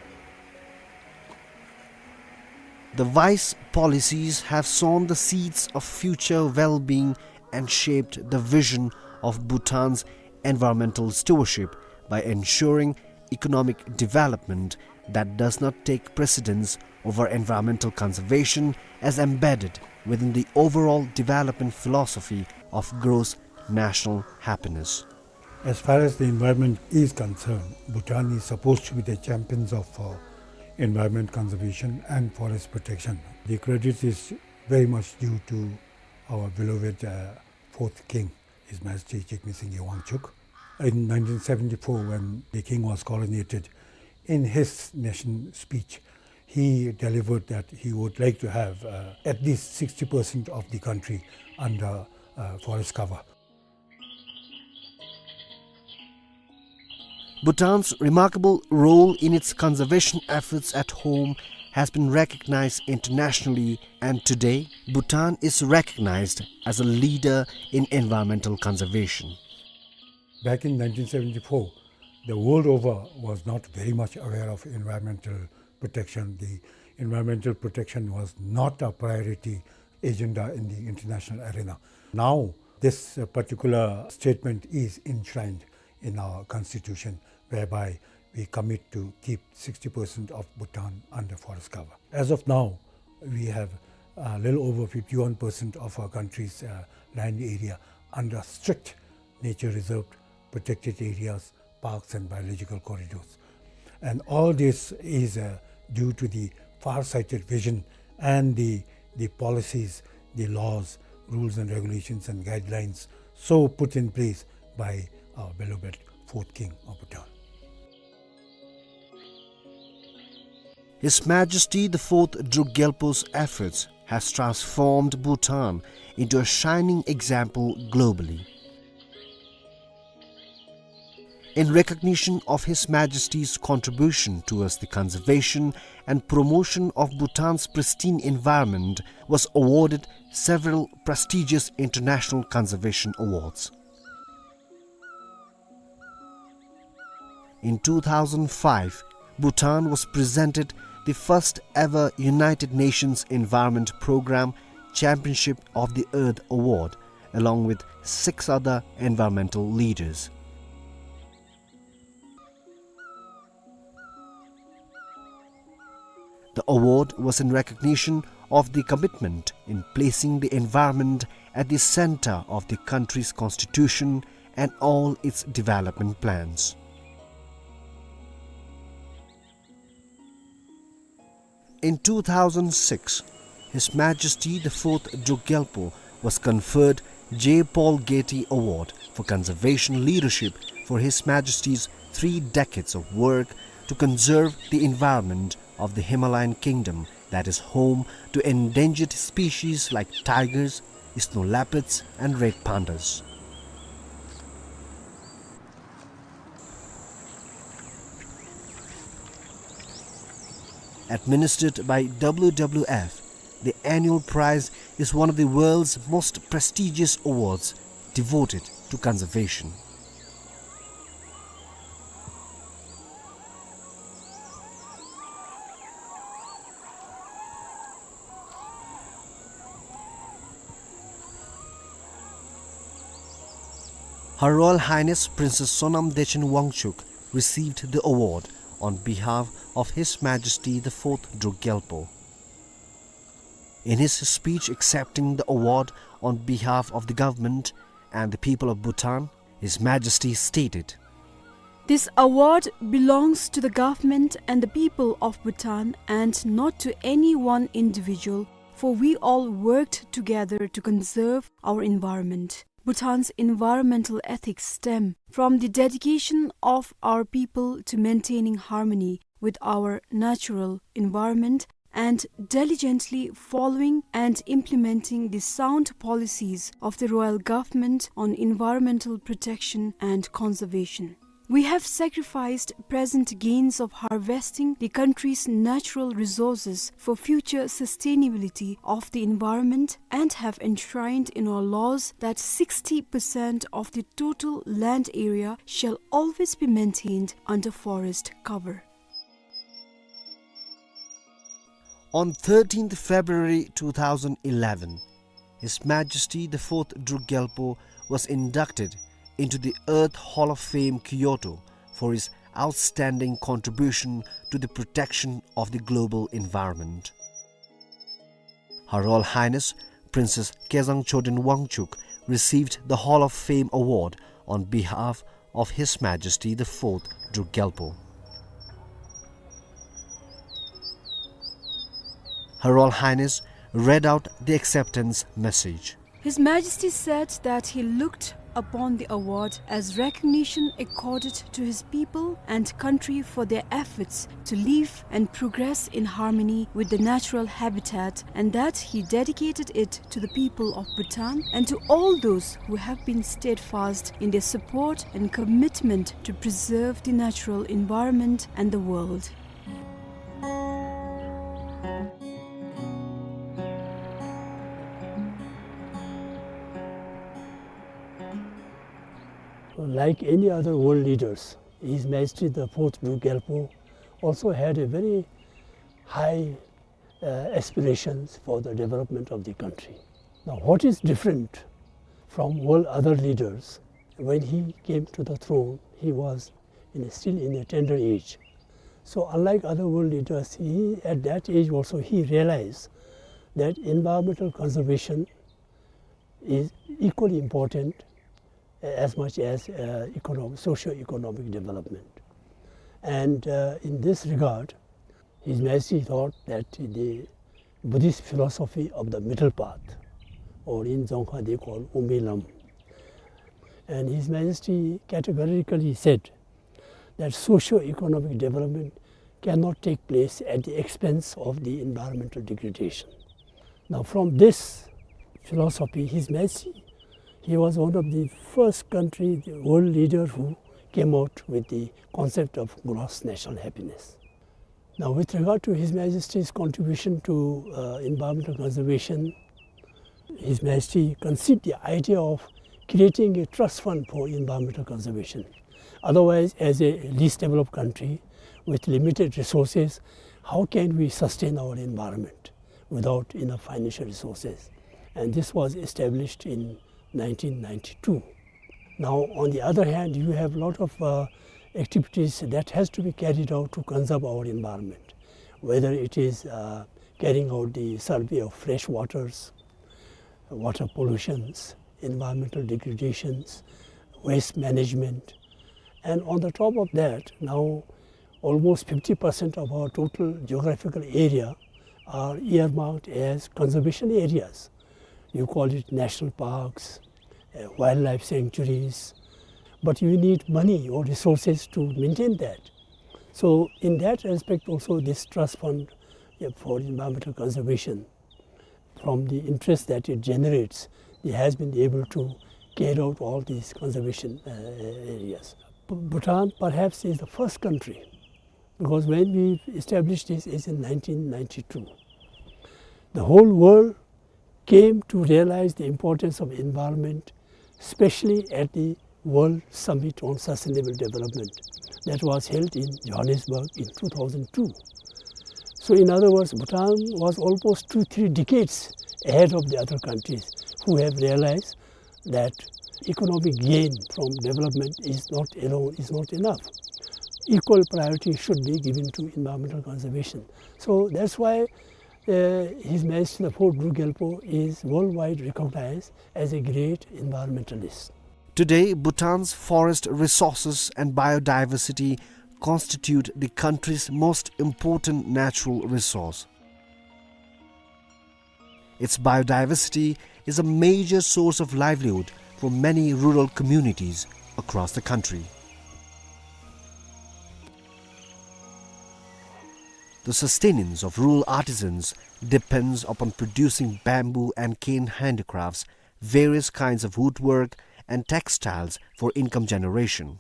The wise policies have sown the seeds of future well-being and shaped the vision of Bhutan's environmental stewardship by ensuring economic development that does not take precedence over environmental conservation, as embedded within the overall development philosophy of gross national happiness. As far as the environment is concerned, Bhutan is supposed to be the champions of, uh, environment conservation and forest protection. The credit is very much due to our beloved, uh, fourth king, His Majesty Jigme Singye Wangchuck. In nineteen seventy-four, when the king was coronated, in his nation speech, he delivered that he would like to have, uh, at least sixty percent of the country under, uh, forest cover. Bhutan's remarkable role in its conservation efforts at home has been recognized internationally, and today Bhutan is recognized as a leader in environmental conservation. Back in nineteen seventy-four, the world over was not very much aware of environmental protection. The environmental protection was not a priority agenda in the international arena. Now, this, uh, particular statement is enshrined in our constitution, whereby we commit to keep sixty percent of Bhutan under forest cover. As of now, we have a little over fifty-one percent of our country's, uh, land area under strict nature reserve, protected areas, parks and biological corridors. And all this is, uh, due to the far-sighted vision and the, the policies, the laws, rules and regulations and guidelines so put in place by our beloved fourth king of Bhutan. His Majesty the Fourth Druk Gyalpo's efforts has transformed Bhutan into a shining example globally. In recognition of His Majesty's contribution towards the conservation and promotion of Bhutan's pristine environment, was awarded several prestigious international conservation awards. In two thousand five, Bhutan was presented the first ever United Nations Environment Programme Championship of the Earth Award, along with six other environmental leaders. The award was in recognition of the commitment in placing the environment at the center of the country's constitution and all its development plans. In two thousand six, His Majesty the Fourth Druk Gyalpo was conferred J. Paul Getty Award for Conservation Leadership for His Majesty's three decades of work to conserve the environment of the Himalayan kingdom that is home to endangered species like tigers, snow leopards, and red pandas. Administered by W W F, the annual prize is one of the world's most prestigious awards devoted to conservation. Her Royal Highness Princess Sonam Dechen Wangchuck received the award on behalf of His Majesty the Fourth Druk Gyalpo. In his speech accepting the award on behalf of the government and the people of Bhutan, His Majesty stated, "This award belongs to the government and the people of Bhutan and not to any one individual, for we all worked together to conserve our environment. Bhutan's environmental ethics stem from the dedication of our people to maintaining harmony with our natural environment and diligently following and implementing the sound policies of the Royal Government on environmental protection and conservation. We have sacrificed present gains of harvesting the country's natural resources for future sustainability of the environment and have enshrined in our laws that sixty percent of the total land area shall always be maintained under forest cover." On thirteenth February two thousand eleven, His Majesty the Fourth Druk Gyalpo was inducted into the Earth Hall of Fame, Kyoto, for his outstanding contribution to the protection of the global environment. Her Royal Highness Princess Kezang Choden Wangchuck received the Hall of Fame award on behalf of His Majesty the Fourth Druk Gyalpo. Her Royal Highness read out the acceptance message. His Majesty said that he looked upon the award as recognition accorded to his people and country for their efforts to live and progress in harmony with the natural habitat, and that he dedicated it to the people of Bhutan and to all those who have been steadfast in their support and commitment to preserve the natural environment and the world. Like any other world leaders, His Majesty the Fourth Druk Gyalpo also had a very high, uh, aspirations for the development of the country. Now, what is different from all other leaders, when he came to the throne, he was in a, still in a tender age. So, unlike other world leaders, he, at that age also, he realized that environmental conservation is equally important as much as, uh, economic, socio-economic development. And, uh, in this regard, His Majesty thought that the Buddhist philosophy of the middle path, or in Dzongkha they call Umbi Lam, and His Majesty categorically said that socio-economic development cannot take place at the expense of the environmental degradation. Now, from this philosophy, His Majesty, he was one of the first country, the world leader who came out with the concept of gross national happiness. Now, with regard to His Majesty's contribution to, uh, environmental conservation, His Majesty conceived the idea of creating a trust fund for environmental conservation. Otherwise, as a least developed country with limited resources, how can we sustain our environment without enough financial resources? And this was established in nineteen ninety-two. Now, on the other hand, you have lot of, uh, activities that has to be carried out to conserve our environment, whether it is, uh, carrying out the survey of fresh waters, water pollutions, environmental degradations, waste management. And on the top of that, now almost fifty percent of our total geographical area are earmarked as conservation areas. You call it national parks, uh, wildlife sanctuaries, but you need money or resources to maintain that. So in that respect also, this trust fund, uh, for environmental conservation, from the interest that it generates, it has been able to carry out all these conservation, uh, areas. Bhutan perhaps is the first country, because when we established this is in nineteen ninety-two. The whole world came to realize the importance of environment, especially at the World Summit on Sustainable Development that was held in Johannesburg in two thousand two. So in other words, Bhutan was almost two, three decades ahead of the other countries who have realized that economic gain from development is not alone, is not enough. Equal priority should be given to environmental conservation. So that's why, uh, His Majesty the Fourth Druk Gyalpo is worldwide recognized as a great environmentalist. Today, Bhutan's forest resources and biodiversity constitute the country's most important natural resource. Its biodiversity is a major source of livelihood for many rural communities across the country. The sustenance of rural artisans depends upon producing bamboo and cane handicrafts, various kinds of woodwork, and textiles for income generation.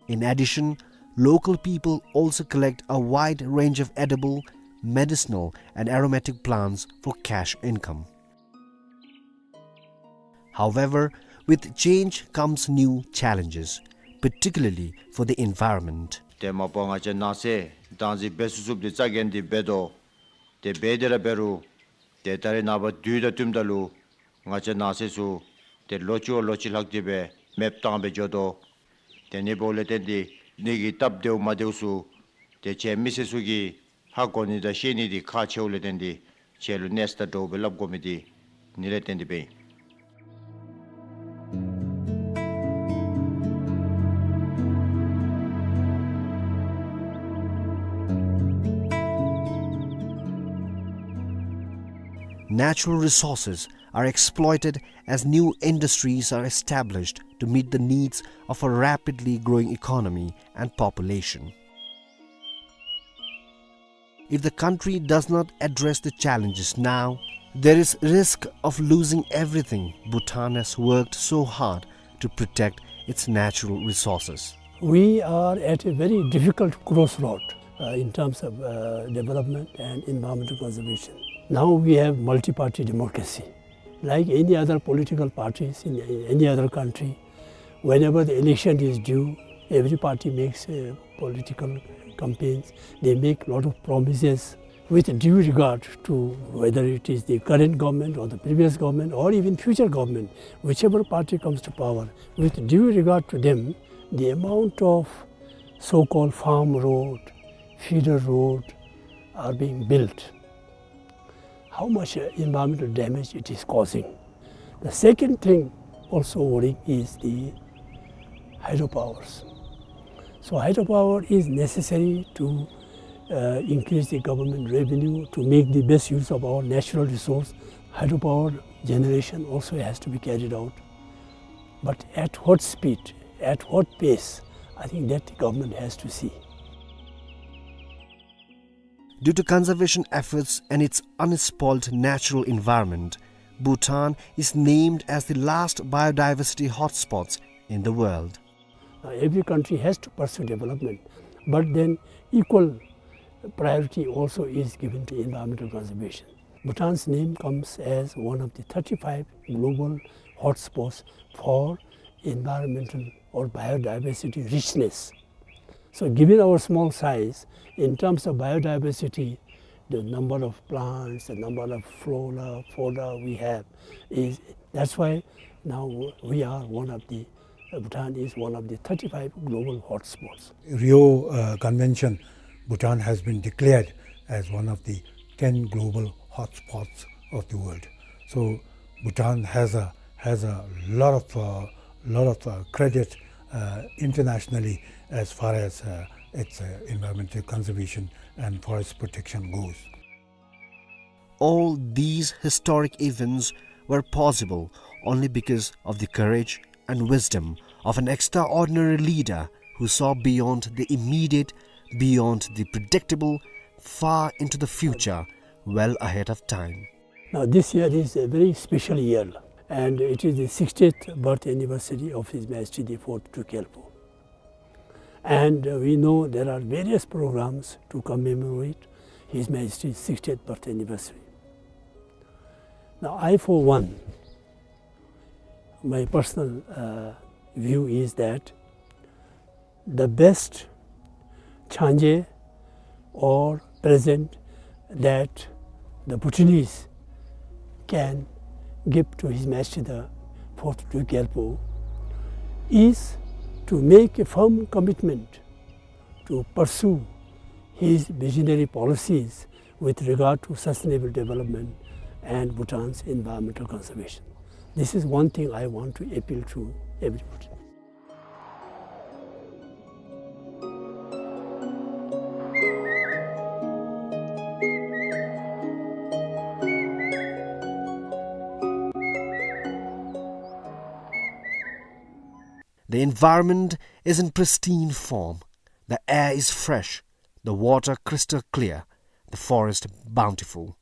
In addition, local people also collect a wide range of edible, medicinal, and aromatic plants for cash income. However, with change comes new challenges, particularly for the environment. ཏེ་མ་པ་ང་བཅས་ནང་གསེས་བདག་འཛིན་འབད་ཚུགས་ཚུགསཔ་འདི་རྩ་འགེངས་ཏེ་འབད་དོ། ཏེ་འབད་དེ་ར་འབད་རུང་ཏེ་ད་རེས་ནངས་པ་དུས་དང་བསྟུནམ་ད་ལུ་ང་བཅས་ནང་གསེས་ཚུ་ཏེ་ལོ་གཅིག་བ་ལོ་གཅིག་ལྷག་སྟེ་སྦེ་མེདཔ་བཏང་སྦེ་འགྱོ་དོ། ཏེ་ཨ་ནི་འབདཝ་ལས་བརྟེན་ཏེ་ཨ་ནི་གི་སྟབས་བདེཝ་མ་བདེཝ་ཚུ་ཏེ་ཁྱེད་མི་སེར་ཚུ་གིས་ཧ་གོ་ནི་དང་ཤེས་ནི་འདི་ཁག་ཆེཝ་ལས་བརྟེན་ཏེ་ཁྱེད་ལུ་གནས་ཚུ་དང་འདྲཝ་སྦེ་སླབ་དགོ་མི་འདི་ཨ་ནི་ལས་བརྟེན་ཏེ་སྦེ་ཨིན། Natural resources are exploited as new industries are established to meet the needs of a rapidly growing economy and population. If the country does not address the challenges now, there is risk of losing everything Bhutan has worked so hard to protect its natural resources. We are at a very difficult crossroad, uh, in terms of, uh, development and environmental conservation. Now we have multi-party democracy. Like any other political parties in, in any other country, whenever the election is due, every party makes, uh, political campaigns. They make lot of promises with due regard to whether it is the current government or the previous government or even future government, whichever party comes to power, with due regard to them, the amount of so-called farm road, feeder road are being built, how much, uh, environmental damage it is causing. The second thing also worrying is the hydropowers. So hydropower is necessary to, uh, increase the government revenue, to make the best use of our natural resource. Hydropower generation also has to be carried out. But at what speed, at what pace, I think that the government has to see. Due to conservation efforts and its unspoiled natural environment, Bhutan is named as the last biodiversity hotspots in the world. Uh, every country has to pursue development, but then equal priority also is given to environmental conservation. Bhutan's name comes as one of the thirty-five global hotspots for environmental or biodiversity richness. So given our small size, in terms of biodiversity, the number of plants, the number of flora, fauna we have is, that's why now we are one of the, uh, Bhutan is one of the thirty-five global hotspots. Rio, uh, Convention, Bhutan has been declared as one of the ten global hotspots of the world. So Bhutan has a, has a lot of, uh, lot of, uh, credit, uh, internationally as far as, uh, its, uh, environmental conservation and forest protection goes. All these historic events were possible only because of the courage and wisdom of an extraordinary leader who saw beyond the immediate, beyond the predictable, far into the future, well ahead of time. Now, this year is a very special year, and it is the sixtieth birth anniversary of His Majesty the Fourth Druk Gyalpo. And, uh, we know there are various programs to commemorate His Majesty's sixtieth birth anniversary. Now, I, for one, my personal, uh, view is that the best changé or present that the Bhutanese can give to His Majesty the Fourth Druk Gyalpo is to make a firm commitment to pursue his visionary policies with regard to sustainable development and Bhutan's environmental conservation. This is one thing I want to appeal to everybody. The environment is in pristine form. The air is fresh, the water crystal clear, the forest bountiful.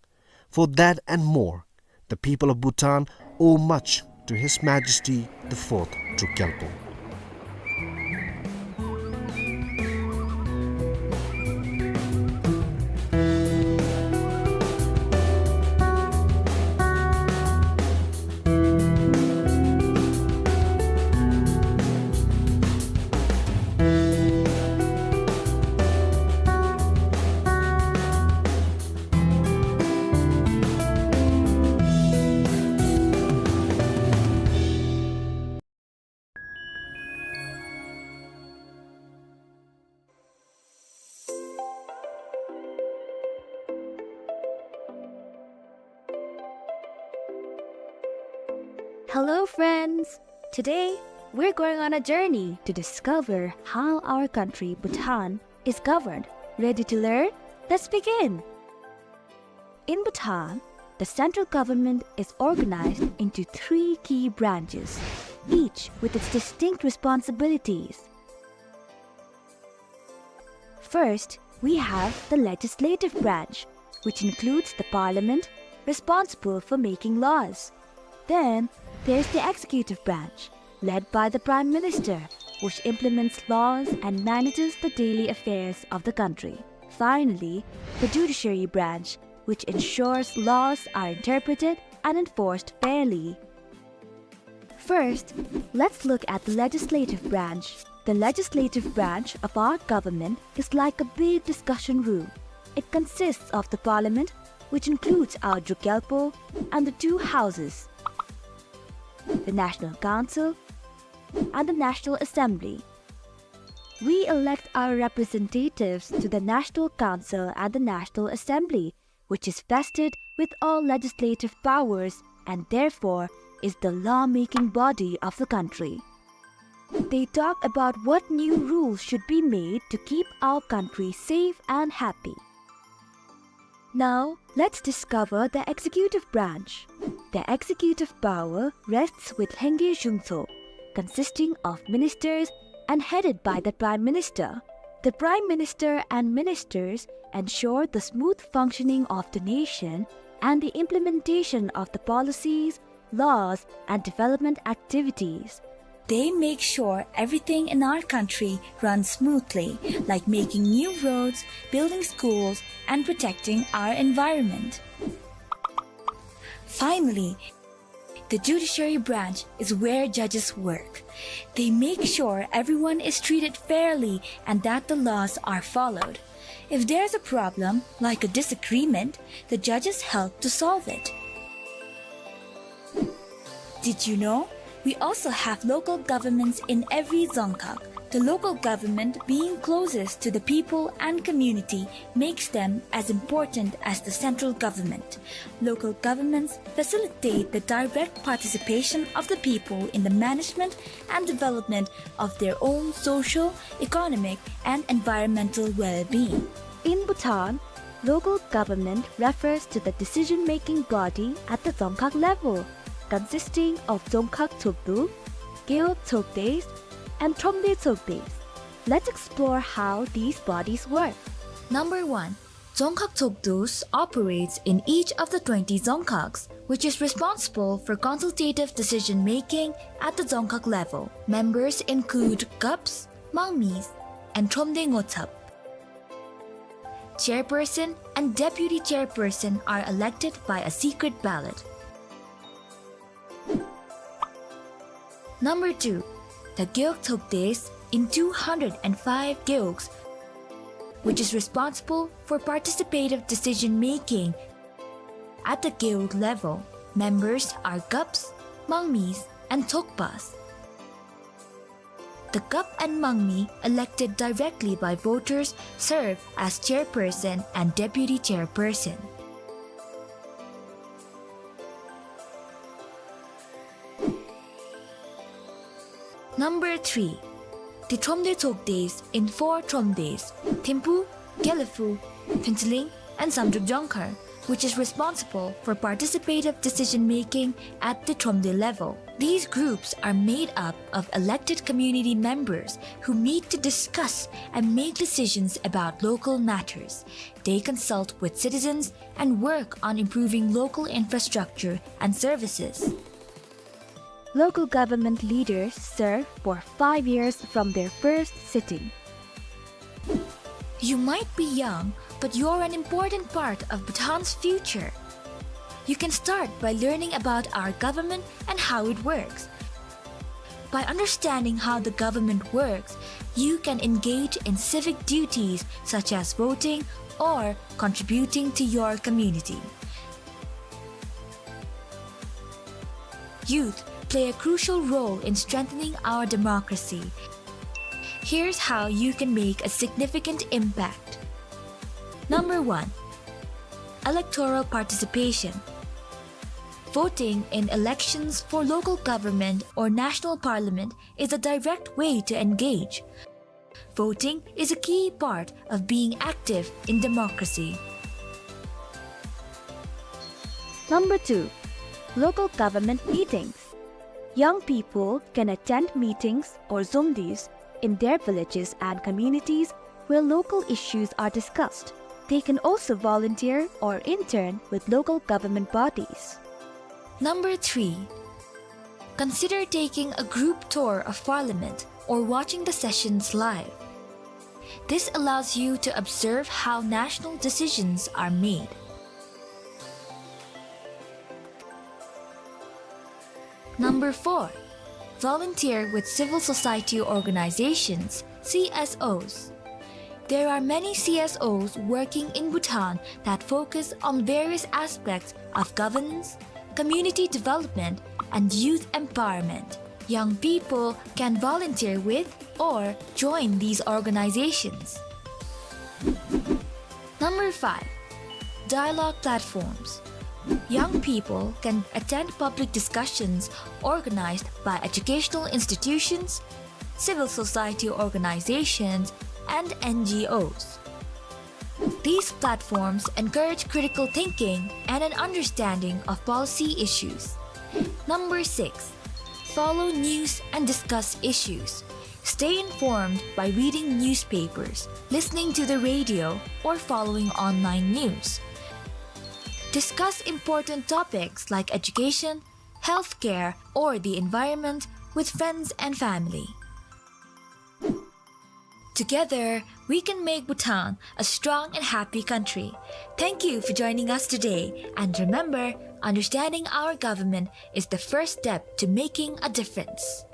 For that and more, the people of Bhutan owe much to His Majesty the Fourth Druk Gyalpo. Hello, friends! Today, we're going on a journey to discover how our country, Bhutan, is governed. Ready to learn? Let's begin! In Bhutan, the central government is organized into three key branches, each with its distinct responsibilities. First, we have the legislative branch, which includes the parliament, responsible for making laws. Then, there's the executive branch, led by the Prime Minister, which implements laws and manages the daily affairs of the country. Finally, the judiciary branch, which ensures laws are interpreted and enforced fairly. First, let's look at the legislative branch. The legislative branch of our government is like a big discussion room. It consists of the parliament, which includes our Druk Gyalpo, and the two houses, the National Council and the National Assembly. We elect our representatives to the National Council and the National Assembly, which is vested with all legislative powers and therefore is the law-making body of the country. They talk about what new rules should be made to keep our country safe and happy. Now, let's discover the executive branch. The executive power rests with Lhengye Zhungtso, consisting of ministers and headed by the Prime Minister. The Prime Minister and ministers ensure the smooth functioning of the nation and the implementation of the policies, laws, and development activities. They make sure everything in our country runs smoothly, like making new roads, building schools, and protecting our environment. Finally, the judiciary branch is where judges work. They make sure everyone is treated fairly and that the laws are followed. If there's a problem, like a disagreement, the judges help to solve it. Did you know We also have local governments in every Dzongkhag. The local government, being closest to the people and community, makes them as important as the central government. Local governments facilitate the direct participation of the people in the management and development of their own social, economic, and environmental well-being. In Bhutan, local government refers to the decision-making body at the Dzongkhag level, consisting of Dzongkhag Tshogdu, Gewog Tshogdes, and Thromde Tshogdes. Let's explore how these bodies work. Number one, Dzongkhag Tshogdes operates in each of the twenty Dzongkhags, which is responsible for consultative decision-making at the Dzongkhag level. Members include Gups, Mangmis, and Thromde Ngotsap. Chairperson and deputy chairperson are elected by a secret ballot. Number two, the Gewog Tshogdes in two hundred and five Gewogs, which is responsible for participative decision-making at the Gewog level. Members are Gups, Mangmis, and Tshogpas. The Gup and Mangmi, elected directly by voters, serve as chairperson and deputy chairperson. Number three, the Thromde Tshogdes in four Thromdes, Thimphu, Gelephu, Phuentsholing, and Samdrup Jongkhar, which is responsible for participative decision-making at the Thromde level. These groups are made up of elected community members who meet to discuss and make decisions about local matters. They consult with citizens and work on improving local infrastructure and services. Local government leaders serve for five years from their first sitting. You might be young, but you're an important part of Bhutan's future. You can start by learning about our government and how it works. By understanding how the government works, you can engage in civic duties such as voting or contributing to your community. Youth play a crucial role in strengthening our democracy. Here's how you can make a significant impact. Number one, electoral participation. Voting in elections for local government or national parliament is a direct way to engage. Voting is a key part of being active in democracy. Number two, local government meetings. Young people can attend meetings or zomdies in their villages and communities where local issues are discussed. They can also volunteer or intern with local government bodies. Number three, consider taking a group tour of Parliament or watching the sessions live. This allows you to observe how national decisions are made. Number four, volunteer with civil society organizations, C S Os. There are many C S Os working in Bhutan that focus on various aspects of governance, community development, and youth empowerment. Young people can volunteer with or join these organizations. Number five, dialogue platforms. Young people can attend public discussions organized by educational institutions, civil society organizations, and N G Os. These platforms encourage critical thinking and an understanding of policy issues. Number six, follow news and discuss issues. Stay informed by reading newspapers, listening to the radio, or following online news. Discuss important topics like education, healthcare, or the environment with friends and family. Together, we can make Bhutan a strong and happy country. Thank you for joining us today, and remember, understanding our government is the first step to making a difference.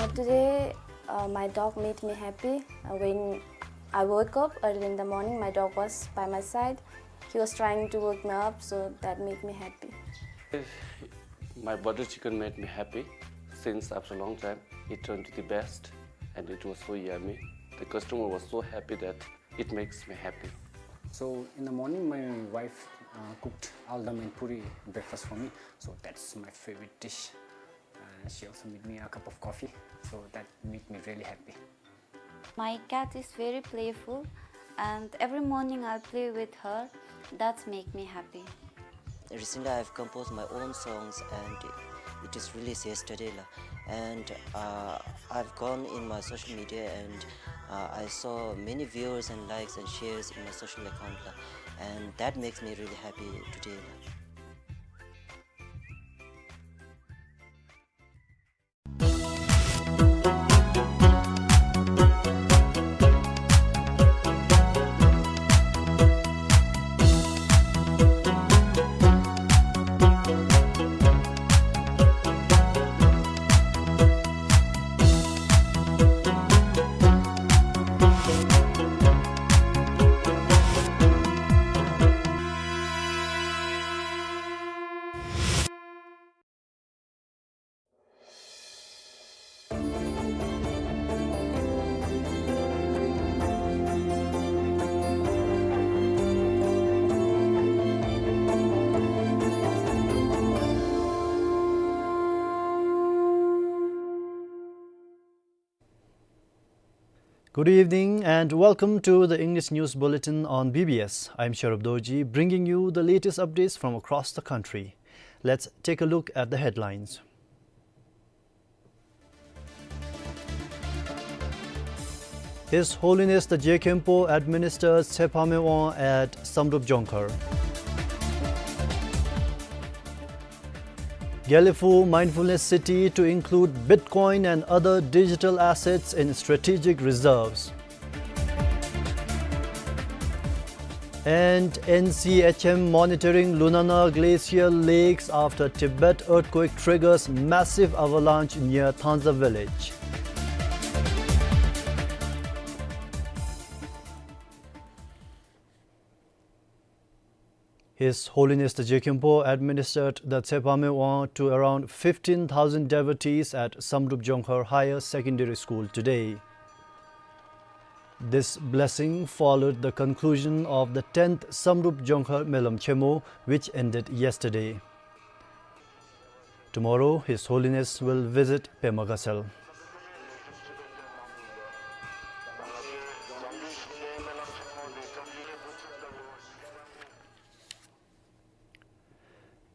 Today, uh, my dog made me happy. Uh, when I woke up early in the morning, my dog was by my side. He was trying to wake me up, so that made me happy. My butter chicken made me happy since after a long time. It turned to the best, and it was so yummy. The customer was so happy that it makes me happy. So in the morning, my wife, uh, cooked aldam and puri breakfast for me. So that's my favorite dish. Uh, she also made me a cup of coffee. So that made me really happy. My cat is very playful, and every morning I play with her. That make me happy. Recently, I've composed my own songs, and it is released yesterday, la. And, uh, I've gone in my social media, and, uh, I saw many viewers and likes and shares in my social account, la. And that makes me really happy today, la. Good evening and welcome to the English News Bulletin on B B S. I'm Sharab Dorji, bringing you the latest updates from across the country. Let's take a look at the headlines. His Holiness the Je Khenpo administers Tshepame Wang at Samdrup Jongkhar. Gelephu Mindfulness City to include Bitcoin and other digital assets in strategic reserves. And N C H M monitoring Lunana glacial lakes after Tibet earthquake triggers massive avalanche near Thanza village. His Holiness the Je Khenpo administered the Tshepame Wang to around fifteen thousand devotees at Samdrup Jongkhar Higher Secondary School today. This blessing followed the conclusion of the tenth Samdrup Jongkhar Melam Chemo, which ended yesterday. Tomorrow, His Holiness will visit Pema Gatshel.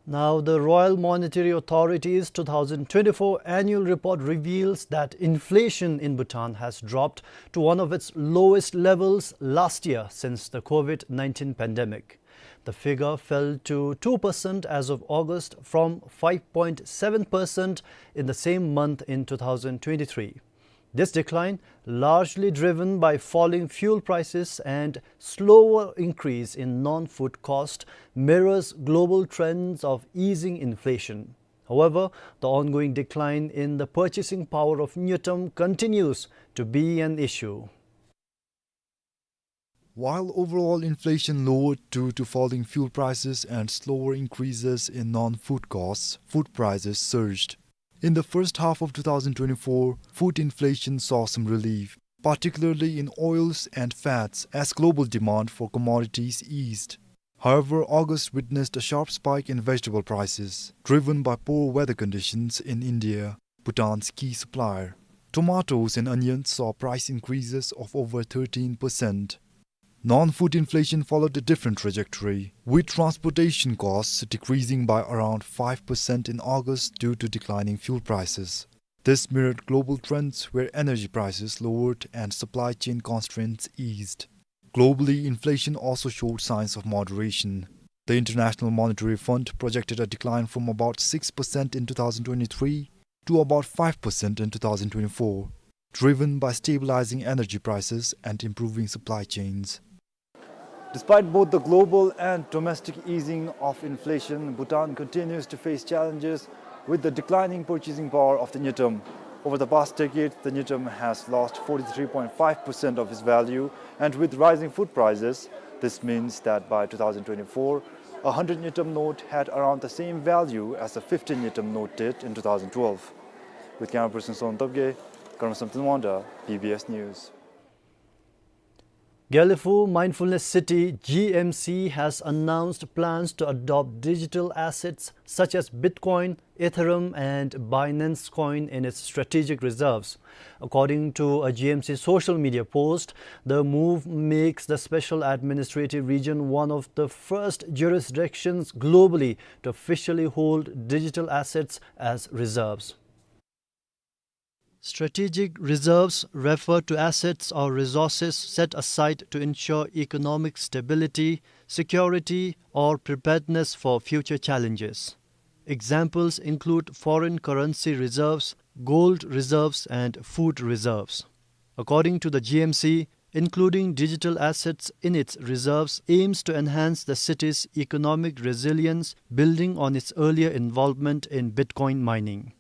Now, the Royal Monetary Authority's two thousand twenty-four annual report reveals that inflation in Bhutan has dropped to one of its lowest levels last year since the COVID nineteen pandemic. The figure fell to two percent as of August from five point seven percent in the same month in two thousand twenty-three. This decline, largely driven by falling fuel prices and slower increase in non-food cost, mirrors global trends of easing inflation. However, the ongoing decline in the purchasing power of Nyutam continues to be an issue. While overall inflation lowered due to falling fuel prices and slower increases in non-food costs, food prices surged. In the first half of two thousand twenty-four, food inflation saw some relief, particularly in oils and fats, as global demand for commodities eased. However, August witnessed a sharp spike in vegetable prices, driven by poor weather conditions in India, Bhutan's key supplier. Tomatoes and onions saw price increases of over thirteen percent. Non-food inflation followed a different trajectory, with transportation costs decreasing by around five percent in August due to declining fuel prices. This mirrored global trends where energy prices lowered and supply chain constraints eased. Globally, inflation also showed signs of moderation. The International Monetary Fund projected a decline from about six percent in two thousand twenty-three to about five percent in two thousand twenty-four, driven by stabilizing energy prices and improving supply chains. Despite both the global and domestic easing of inflation, Bhutan continues to face challenges with the declining purchasing power of the Nyutam. Over the past decade, the ngultrum has lost forty-three point five percent of its value, and with rising food prices, this means that by two thousand twenty-four, a hundred ngultrum note had around the same value as the fifty ngultrum note did in two thousand twelve. With camera person Son Topge, Karma Samten Wanda, B B S News. Gelephu Mindfulness City, G M C, has announced plans to adopt digital assets such as Bitcoin, Ethereum, and Binance Coin in its strategic reserves. According to a G M C social media post, the move makes the Special Administrative Region one of the first jurisdictions globally to officially hold digital assets as reserves. Strategic reserves refer to assets or resources set aside to ensure economic stability, security, or preparedness for future challenges. Examples include foreign currency reserves, gold reserves, and food reserves. According to the G M C, including digital assets in its reserves aims to enhance the city's economic resilience, building on its earlier involvement in Bitcoin mining.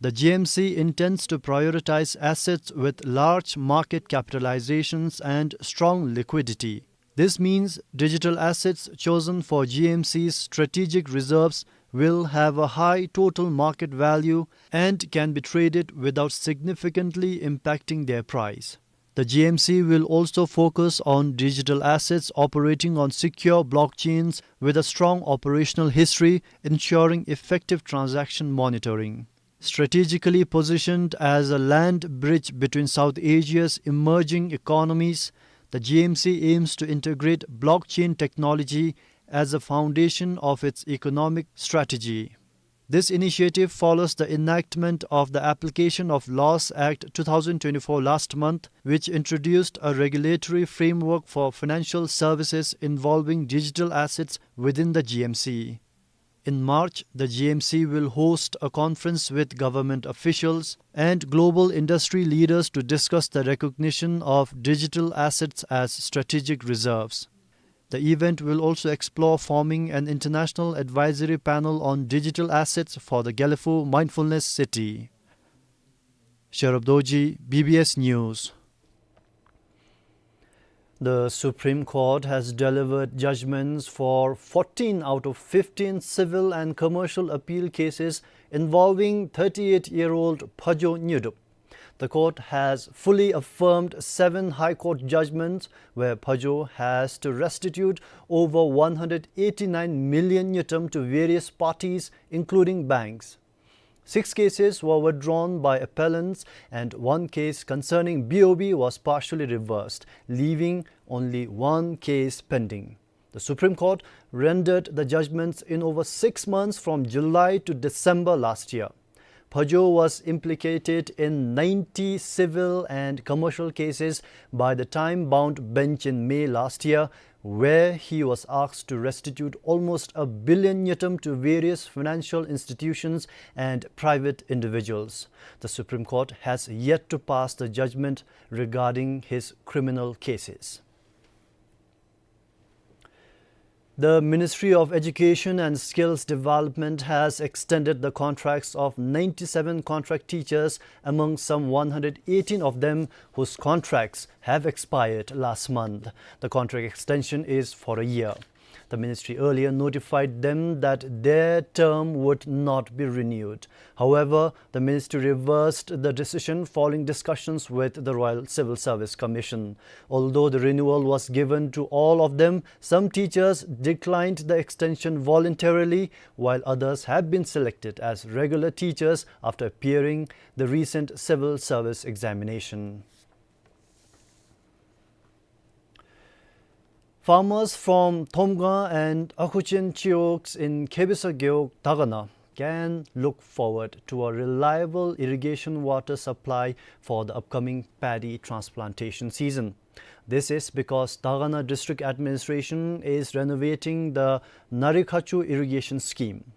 The G M C intends to prioritize assets with large market capitalizations and strong liquidity. This means digital assets chosen for G M C's strategic reserves will have a high total market value and can be traded without significantly impacting their price. The G M C will also focus on digital assets operating on secure blockchains with a strong operational history, ensuring effective transaction monitoring. Strategically positioned as a land bridge between South Asia's emerging economies, the G M C aims to integrate blockchain technology as a foundation of its economic strategy. This initiative follows the enactment of the Application of Laws Act two thousand twenty-four last month, which introduced a regulatory framework for financial services involving digital assets within the G M C. In March, the G M C will host a conference with government officials and global industry leaders to discuss the recognition of digital assets as strategic reserves. The event will also explore forming an international advisory panel on digital assets for the Gelephu Mindfulness City. Sherab Dorji, B B S News. The Supreme Court has delivered judgments for fourteen out of fifteen civil and commercial appeal cases involving thirty-eight-year-old Phajo Nyodup. The court has fully affirmed seven High Court judgments where Phajo has to restitute over one hundred eighty-nine million ngultrum to various parties, including banks. Six cases were withdrawn by appellants and one case concerning B O B was partially reversed, leaving only one case pending. The Supreme Court rendered the judgments in over six months from July to December last year. Phajo was implicated in ninety civil and commercial cases by the time-bound bench in May last year, where he was asked to restitute almost a billion ngultrum to various financial institutions and private individuals. The Supreme Court has yet to pass the judgment regarding his criminal cases. The Ministry of Education and Skills Development has extended the contracts of ninety-seven contract teachers among some one hundred eighteen of them whose contracts have expired last month. The contract extension is for a year. The ministry earlier notified them that their term would not be renewed. However, the ministry reversed the decision following discussions with the Royal Civil Service Commission. Although the renewal was given to all of them, some teachers declined the extension voluntarily, while others have been selected as regular teachers after appearing the recent civil service examination. Farmers from Thomgang and Akhuchen Chiwogs in Khebesa Gewog, Dagana can look forward to a reliable irrigation water supply for the upcoming paddy transplantation season. This is because Dagana District Administration is renovating the Narikhachu irrigation scheme.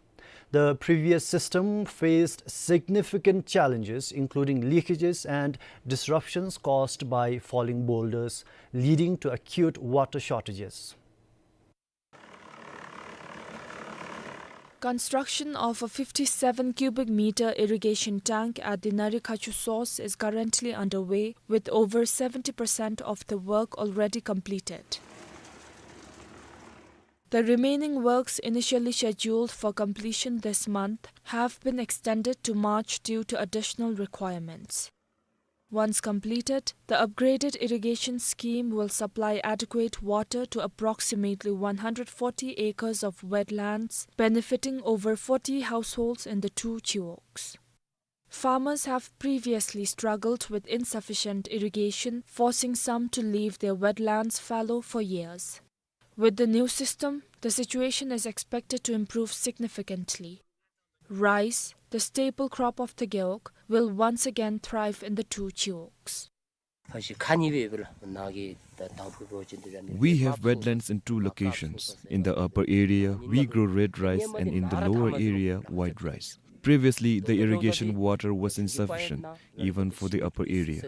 The previous system faced significant challenges, including leakages and disruptions caused by falling boulders, leading to acute water shortages. Construction of a fifty-seven cubic meter irrigation tank at the Narikhachu source is currently underway, with over seventy percent of the work already completed. The remaining works, initially scheduled for completion this month, have been extended to March due to additional requirements. Once completed, the upgraded irrigation scheme will supply adequate water to approximately one hundred forty acres of wetlands, benefiting over forty households in the two chiwogs. Farmers have previously struggled with insufficient irrigation, forcing some to leave their wetlands fallow for years. With the new system, the situation is expected to improve significantly. Rice, the staple crop of the Gewog, will once again thrive in the two chiwogs. We have wetlands in two locations. In the upper area, we grow red rice, and in the lower area, white rice. Previously, the irrigation water was insufficient, even for the upper area.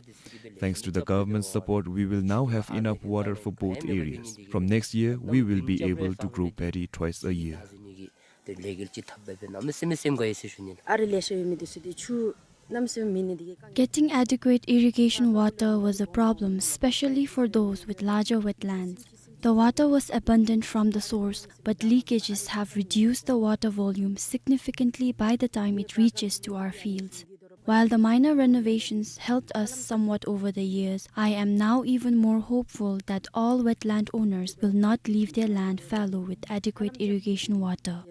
Thanks to the government's support, we will now have enough water for both areas. From next year, we will be able to grow paddy twice a year. Getting adequate irrigation water was a problem, especially for those with larger wetlands. The water was abundant from the source, but leakages have reduced the water volume significantly by the time it reaches to our fields. While the minor renovations helped us somewhat over the years, I am now even more hopeful that all wetland owners will not leave their land fallow with adequate irrigation water.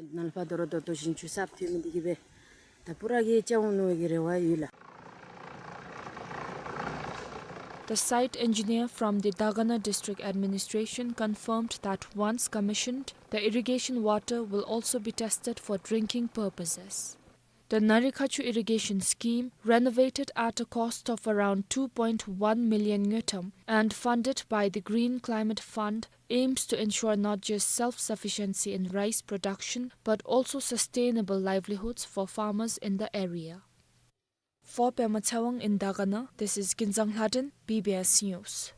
The site engineer from the Dagana District Administration confirmed that once commissioned, the irrigation water will also be tested for drinking purposes. The Narikhachu irrigation scheme, renovated at a cost of around two point one million ngultrum and funded by the Green Climate Fund, aims to ensure not just self-sufficiency in rice production, but also sustainable livelihoods for farmers in the area. For Pema Tshewang in Dagana, this is Kinzang Lhaden, B B S News.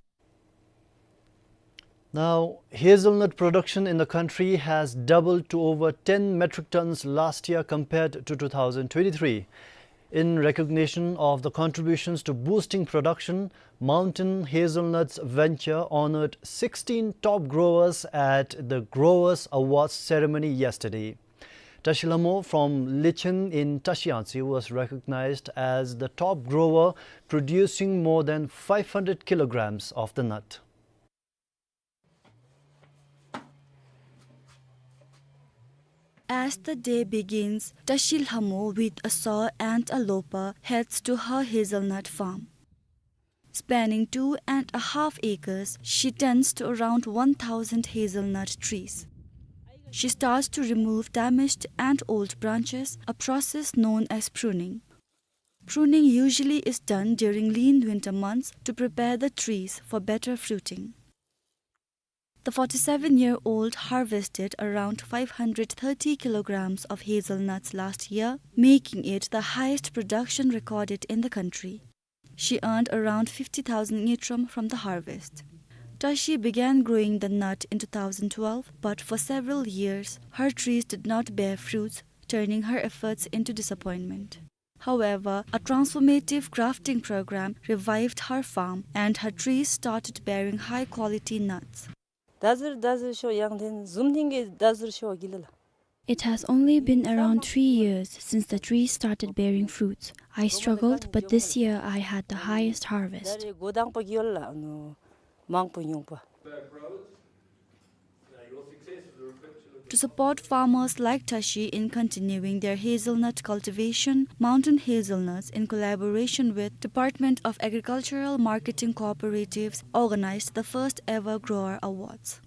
Now, hazelnut production in the country has doubled to over ten metric tons last year compared to two thousand twenty-three. In recognition of the contributions to boosting production, Mountain Hazelnuts Venture honored sixteen top growers at the Growers Awards ceremony yesterday. Tashi Lhamo from Lichen in Tashi Yangtse was recognized as the top grower, producing more than five hundred kilograms of the nut. As the day begins, Tashi Lhamo with a saw and a loper heads to her hazelnut farm. Spanning two and a half acres, she tends to around one thousand hazelnut trees. She starts to remove damaged and old branches, a process known as pruning. Pruning usually is done during lean winter months to prepare the trees for better fruiting. The forty-seven-year-old harvested around five hundred thirty kilograms of hazelnuts last year, making it the highest production recorded in the country. She earned around fifty thousand ngultrum from the harvest. Tashi began growing the nut in two thousand twelve, but for several years, her trees did not bear fruits, turning her efforts into disappointment. However, a transformative grafting program revived her farm, and her trees started bearing high-quality nuts. ད་ཟུར་ད་ཟུར་ཤོ་ཡང་ཐེན་ཟུམ་ཐིང་གི་ད་ཟུར་ཤོ་གི་ལ་ལ། It has only been around three years since the trees started bearing fruits. I struggled, but this year I had the highest harvest. ད་རེ་གོ་དང་པོ་གི་ཡོལ་ལ་ནོ་མང་པོ་ཉུང་པོ། To support farmers like Tashi in continuing their hazelnut cultivation, Mountain Hazelnuts, in collaboration with Department of Agricultural Marketing Cooperatives, organized the first ever Grower Awards.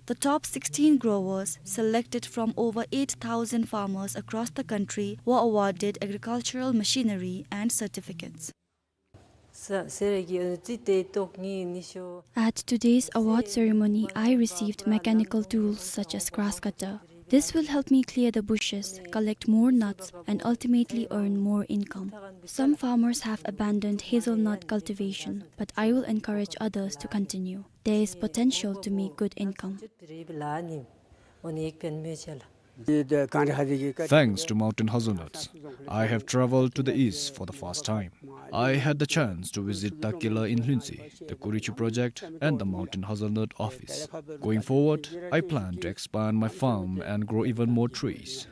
The top sixteen growers, selected from over eight thousand farmers across the country, were awarded agricultural machinery and certificates. At today's award ceremony, I received mechanical tools such as grass cutter. This will help me clear the bushes, collect more nuts, and ultimately earn more income. Some farmers have abandoned hazelnut cultivation, but I will encourage others to continue. There is potential to make good income. ཨོ་ནི་ཡིག་ཕན་མེ་ཆ་ལ། Thanks to mountain hazelnuts, I have traveled to the east for the first time. I had the chance to visit Takila in Lhuentse, the Kurichu project, and the mountain hazelnut office. Going forward, I plan to expand my farm and grow even more trees.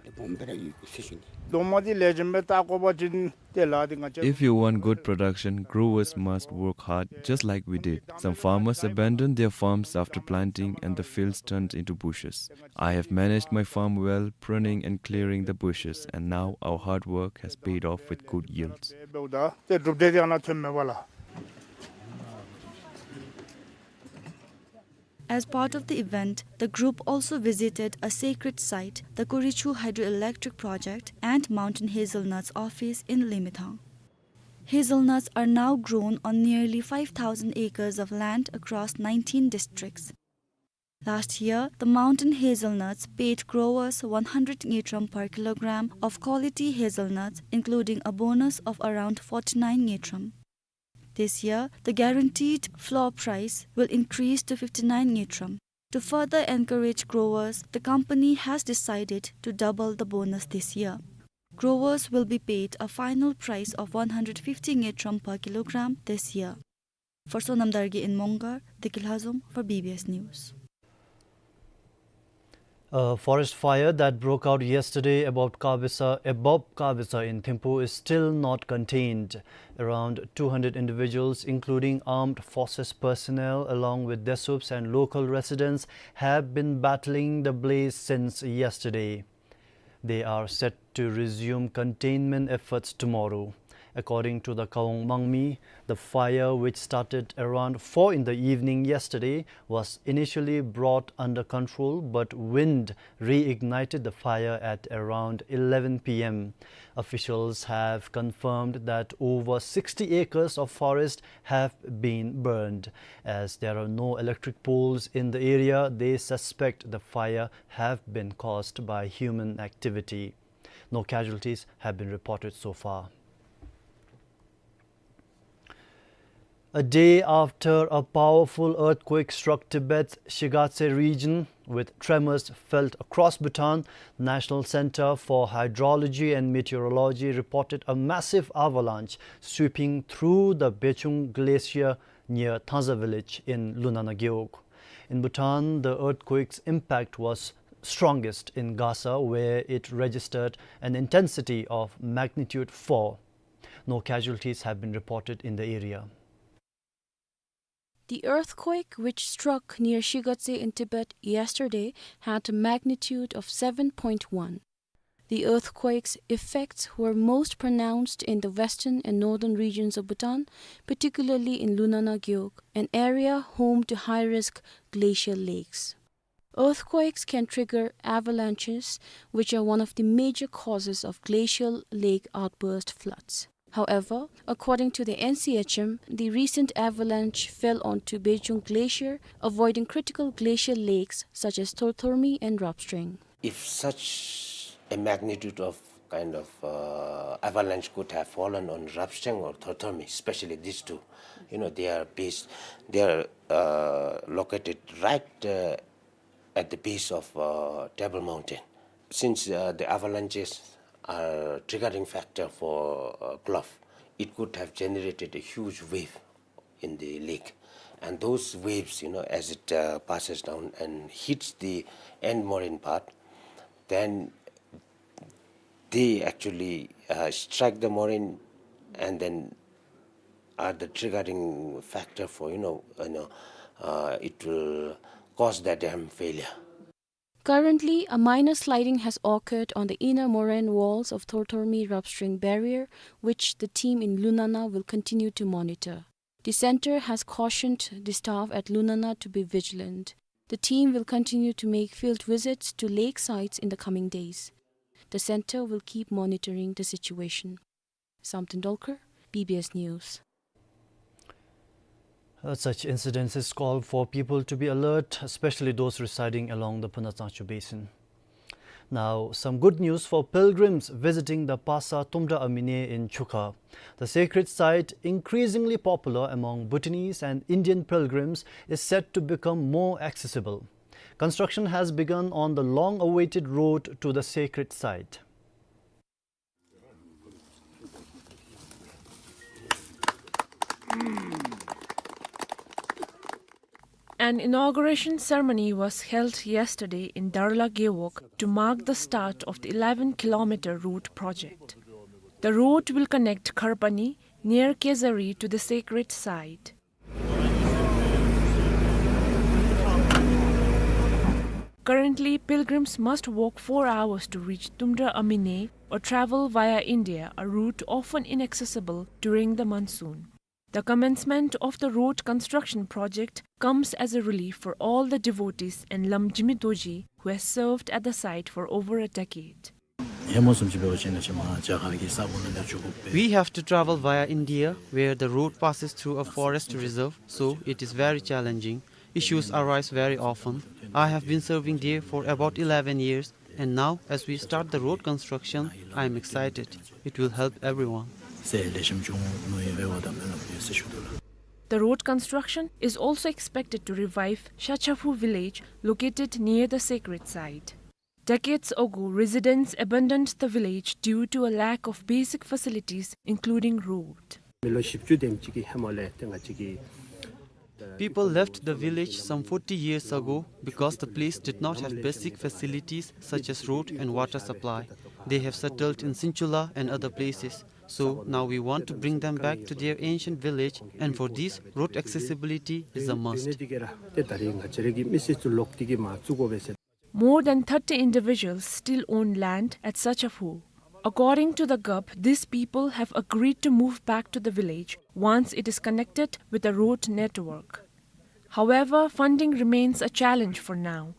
If you want good production, growers must work hard, just like we did. Some farmers abandoned their farms after planting and the fields turned into bushes. I have managed my farm well, pruning and clearing the bushes, and now our hard work has paid off with good yields. As part of the event, the group also visited a sacred site, the Kurichu Hydroelectric Project and Mountain Hazelnuts Office in Limethang. Hazelnuts are now grown on nearly five thousand acres of land across nineteen districts. Last year, the mountain hazelnuts paid growers one hundred ngultrum per kilogram of quality hazelnuts, including a bonus of around forty-nine ngultrum. This year, the guaranteed floor price will increase to fifty-nine ngultrum. To further encourage growers, the company has decided to double the bonus this year. Growers will be paid a final price of one hundred fifty ngultrum per kilogram this year. For Sonam Dargye in Mongar, Deki Lhazom for B B S News. A forest fire that broke out yesterday above Kabesa, above Kabesa in Thimphu is still not contained. Around two hundred individuals, including armed forces personnel, along with Desuups and local residents, have been battling the blaze since yesterday. They are set to resume containment efforts tomorrow. According to the Kawong Mangmi, the fire, which started around four in the evening yesterday, was initially brought under control, but wind reignited the fire at around eleven p m. Officials have confirmed that over sixty acres of forest have been burned. As there are no electric poles in the area, they suspect the fire have been caused by human activity. No casualties have been reported so far. A day after a powerful earthquake struck Tibet's Shigatse region, with tremors felt across Bhutan, National Center for Hydrology and Meteorology reported a massive avalanche sweeping through the Bechung Glacier near Thanza village in Lunana Gewog. In Bhutan, the earthquake's impact was strongest in Gasa, where it registered an intensity of magnitude four. No casualties have been reported in the area. The earthquake, which struck near Shigatse in Tibet yesterday, had a magnitude of seven point one. The earthquake's effects were most pronounced in the western and northern regions of Bhutan, particularly in Lunana Gewog, an area home to high-risk glacial lakes. Earthquakes can trigger avalanches, which are one of the major causes of glacial lake outburst floods. However, according to the N C H M, the recent avalanche fell onto Bechung Glacier, avoiding critical glacial lakes such as Thorthormi and Ravshtring. If such a magnitude of kind of, uh, avalanche could have fallen on Ravshtring or Thorthormi, especially these two, you know, they are based, they are, uh, located right, uh, at the base of, uh, Table Mountain. Since, uh, the avalanches are triggering factor for, uh, Glough, it could have generated a huge wave in the lake. And those waves, you know, as it, uh, passes down and hits the end moraine part, then they actually, uh, strike the moraine and then are the triggering factor for, you know, you know, uh, it will cause the dam failure. Currently, a minor sliding has occurred on the inner moraine walls of Thorthormi Ravshtring barrier, which the team in Lunana will continue to monitor. The center has cautioned the staff at Lunana to be vigilant. The team will continue to make field visits to lake sites in the coming days. The center will keep monitoring the situation. Samten Dolkar, B B S News. Uh, such incidences call for people to be alert, especially those residing along the Phunatsangchu Basin. Now, some good news for pilgrims visiting the Pasa Tumda Amine in Chukha. The sacred site, increasingly popular among Bhutanese and Indian pilgrims, is set to become more accessible. Construction has begun on the long-awaited road to the sacred site. An inauguration ceremony was held yesterday in Darla Gewog to mark the start of the eleven kilometer road project. The road will connect Kharpani near Kezari to the sacred site. Currently, pilgrims must walk four hours to reach Tumra Amine or travel via India, a route often inaccessible during the monsoon. The commencement of the road construction project comes as a relief for all the devotees and Lamjimi Dorji who has served at the site for over a decade. We have to travel via India, where the road passes through a forest reserve, so it is very challenging. Issues arise very often. I have been serving there for about eleven years, and now, as we start the road construction, I am excited. It will help everyone. The road construction is also expected to revive Shachaphu village, located near the sacred site. Decades ago, residents abandoned the village due to a lack of basic facilities, including road. མི་ལོ་བཞི་བཅུ་དེམ་ཅིག་གི་ཧེ་མ་ལས་ཏེ་ང་བཅས་ཀྱི། People left the village some forty years ago because the place did not have basic facilities such as road and water supply. They have settled in Sinchula and other places. So now we want to bring them back to their ancient village, and for this, road accessibility is a must. More than thirty individuals still own land at Shachaphu. According to the gup, these people have agreed to move back to the village once it is connected with the road network. However, funding remains a challenge for now.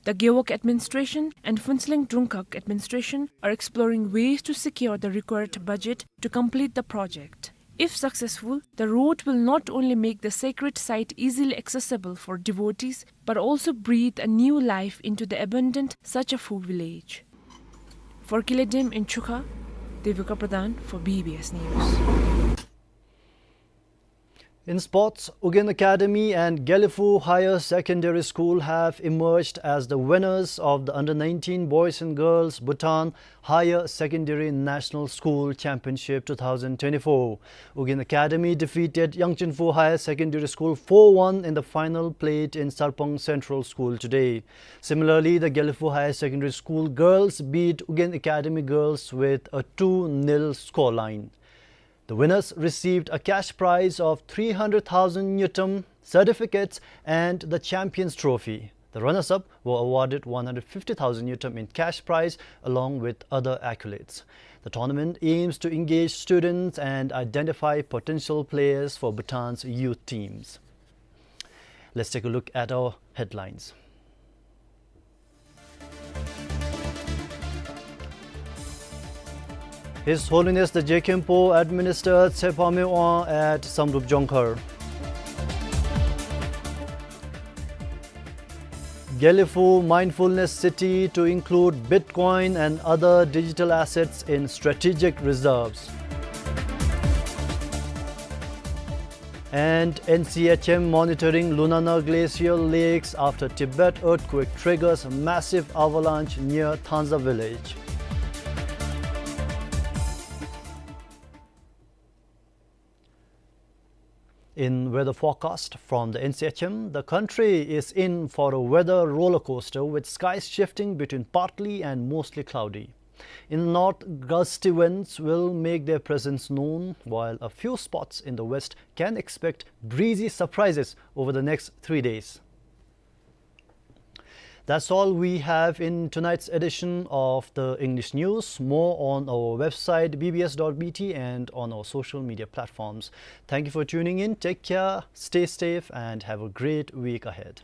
The Gewog administration and Phuentsholing Drungkak administration are exploring ways to secure the required budget to complete the project. If successful, the road will not only make the sacred site easily accessible for devotees, but also breathe a new life into the abandoned Shachaphu village. For Kiledem in Chukha, Devika Pradhan for B B S News. In sports, Ugyen Academy and Gelephu Higher Secondary School have emerged as the winners of the Under nineteen Boys and Girls Bhutan Higher Secondary National School Championship two thousand twenty-four. Ugyen Academy defeated Yangchenphu Higher Secondary School four one in the final played in Sarpang Central School today. Similarly, the Gelephu Higher Secondary School girls beat Ugyen Academy girls with a two nil scoreline. The winners received a cash prize of three hundred thousand ngultrum, certificates, and the Champions Trophy. The runners-up were awarded one hundred fifty thousand ngultrum in cash prize along with other accolades. The tournament aims to engage students and identify potential players for Bhutan's youth teams. Let's take a look at our headlines. His Holiness the Je Khenpo administered Tshepame Wang at Samdrup Jongkhar. Gelephu Mindfulness City to include Bitcoin and other digital assets in strategic reserves. And N C H M monitoring Lunana glacial lakes after Tibet earthquake triggers massive avalanche near Thanza village. In weather forecast from the N C H M, the country is in for a weather roller coaster with skies shifting between partly and mostly cloudy. In the north, gusty winds will make their presence known, while a few spots in the west can expect breezy surprises over the next three days. That's all we have in tonight's edition of the English News. More on our website, B B S dot B T, and on our social media platforms. Thank you for tuning in. Take care, stay safe, and have a great week ahead.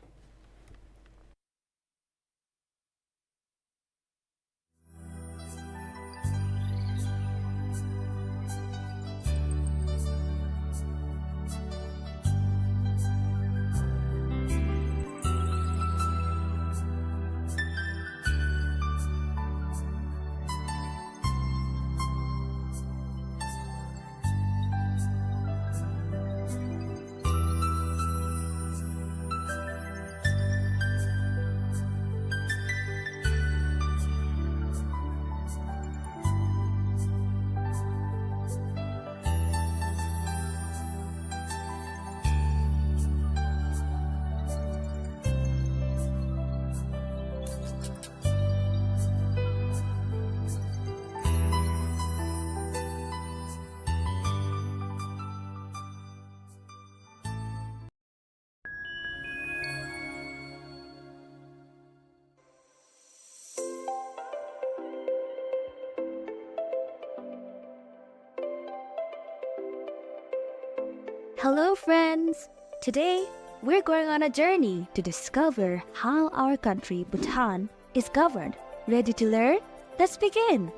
Hello, friends! Today, we're going on a journey to discover how our country, Bhutan, is governed. Ready to learn? Let's begin!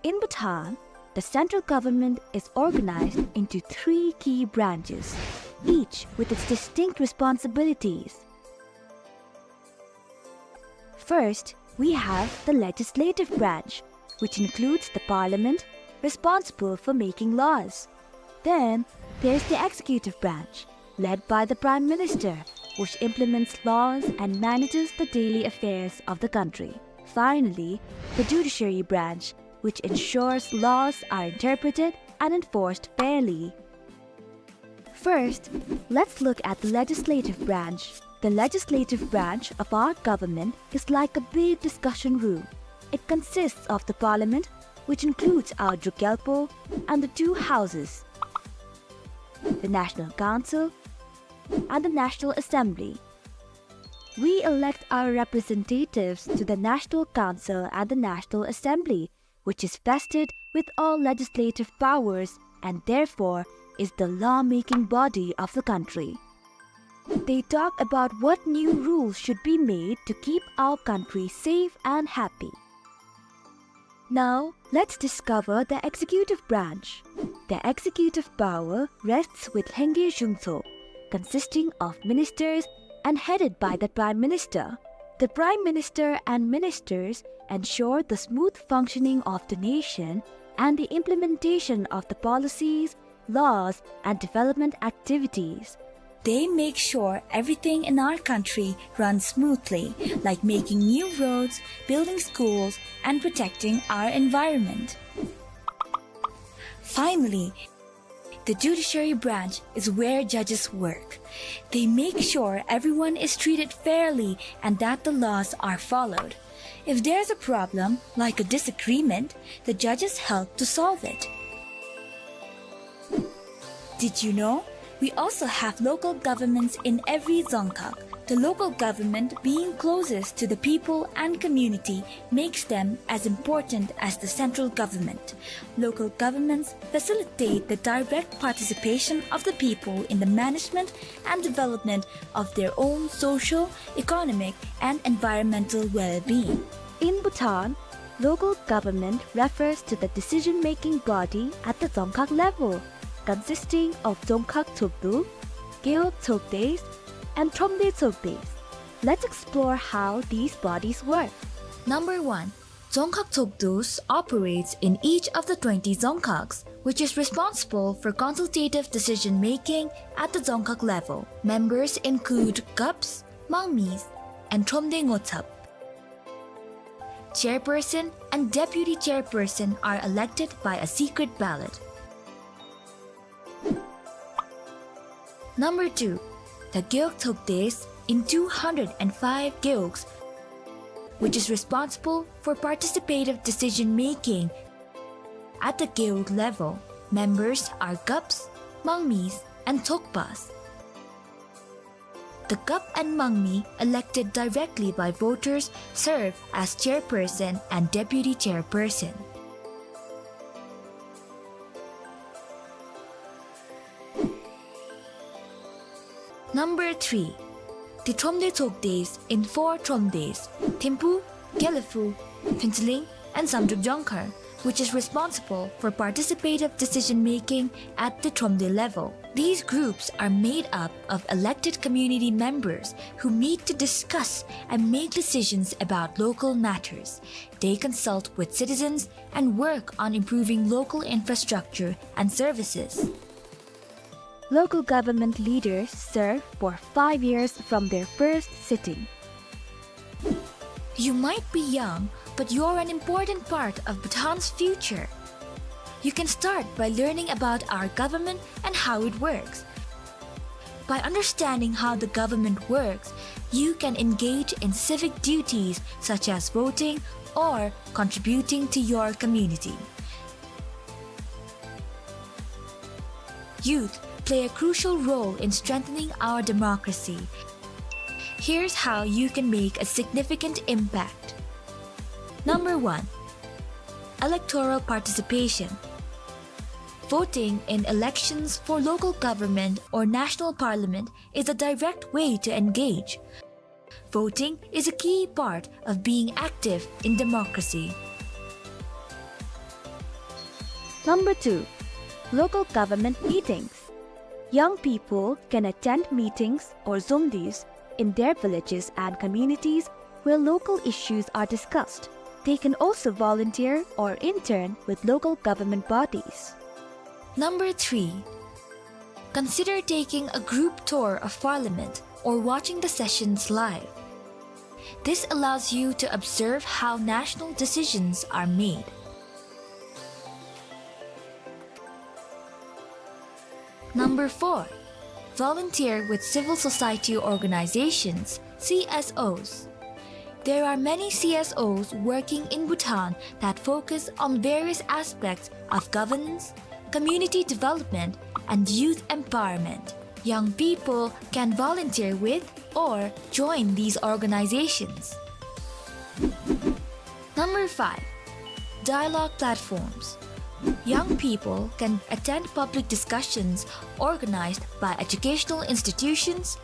In Bhutan, the central government is organized into three key branches, each with its distinct responsibilities. First, we have the legislative branch, which includes the parliament, responsible for making laws. Then, there's the executive branch, led by the Prime Minister, which implements laws and manages the daily affairs of the country. Finally, the judiciary branch, which ensures laws are interpreted and enforced fairly. First, let's look at the legislative branch. The legislative branch of our government is like a big discussion room. It consists of the parliament, which includes our Druk Gyalpo, and the two houses, the National Council and the National Assembly. We elect our representatives to the National Council and the National Assembly, which is vested with all legislative powers and therefore is the lawmaking body of the country. They talk about what new rules should be made to keep our country safe and happy. Now, let's discover the executive branch. The executive power rests with Lhengye Zhungtso, consisting of ministers and headed by the Prime Minister. The Prime Minister and ministers ensure the smooth functioning of the nation and the implementation of the policies, laws, and development activities. They make sure everything in our country runs smoothly, like making new roads, building schools, and protecting our environment. Finally, the judiciary branch is where judges work. They make sure everyone is treated fairly and that the laws are followed. If there's a problem, like a disagreement, the judges help to solve it. Did you know? We also have local governments in every dzongkhag. The local government, being closest to the people and community, makes them as important as the central government. Local governments facilitate the direct participation of the people in the management and development of their own social, economic, and environmental well-being. In Bhutan, local government refers to the decision-making body at the dzongkhag level, consisting of Dzongkhag Tshogdu, Gewog Tshogdes, and Thromde Tshogdes. Let's explore how these bodies work. Number one, Dzongkhag Tshogdes operates in each of the twenty dzongkhags, which is responsible for consultative decision-making at the dzongkhag level. Members include Gups, Mangmis, and Thromde Ngotsap. Chairperson and deputy chairperson are elected by a secret ballot. Number two, the Gewog Tshogdes in two hundred and five gewogs, which is responsible for participative decision-making at the gewog level. Members are Gups, Mangmis, and Tshogpas. The Gup and Mangmi, elected directly by voters, serve as chairperson and deputy chairperson. Number three, the Thromde Tshogdes in four Thromdes, Thimphu, Gelephu, Phuentsholing, and Samdrup Jongkhar, which is responsible for participative decision-making at the Thromde level. These groups are made up of elected community members who meet to discuss and make decisions about local matters. They consult with citizens and work on improving local infrastructure and services. Local government leaders serve for five years from their first sitting. You might be young, but you're an important part of Bhutan's future. You can start by learning about our government and how it works. By understanding how the government works, you can engage in civic duties such as voting or contributing to your community. Youth play a crucial role in strengthening our democracy. Here's how you can make a significant impact. Number one, electoral participation. Voting in elections for local government or national parliament is a direct way to engage. Voting is a key part of being active in democracy. Number two, local government meetings. Young people can attend meetings or zomdies in their villages and communities where local issues are discussed. They can also volunteer or intern with local government bodies. Number three, consider taking a group tour of Parliament or watching the sessions live. This allows you to observe how national decisions are made. Number four, volunteer with civil society organizations, C S Os. There are many C S Os working in Bhutan that focus on various aspects of governance, community development, and youth empowerment. Young people can volunteer with or join these organizations. Number five, dialogue platforms. Young people can attend public discussions organized by educational institutions,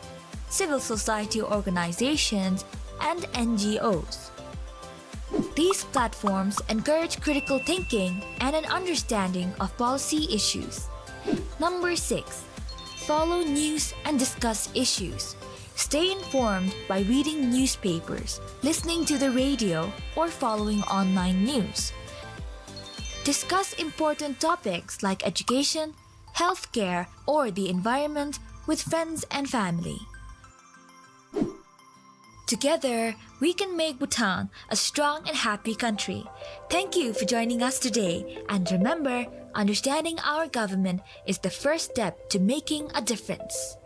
civil society organizations, and N G Os. These platforms encourage critical thinking and an understanding of policy issues. Number six, follow news and discuss issues. Stay informed by reading newspapers, listening to the radio, or following online news. Discuss important topics like education, healthcare, or the environment with friends and family. Together, we can make Bhutan a strong and happy country. Thank you for joining us today, and remember, understanding our government is the first step to making a difference.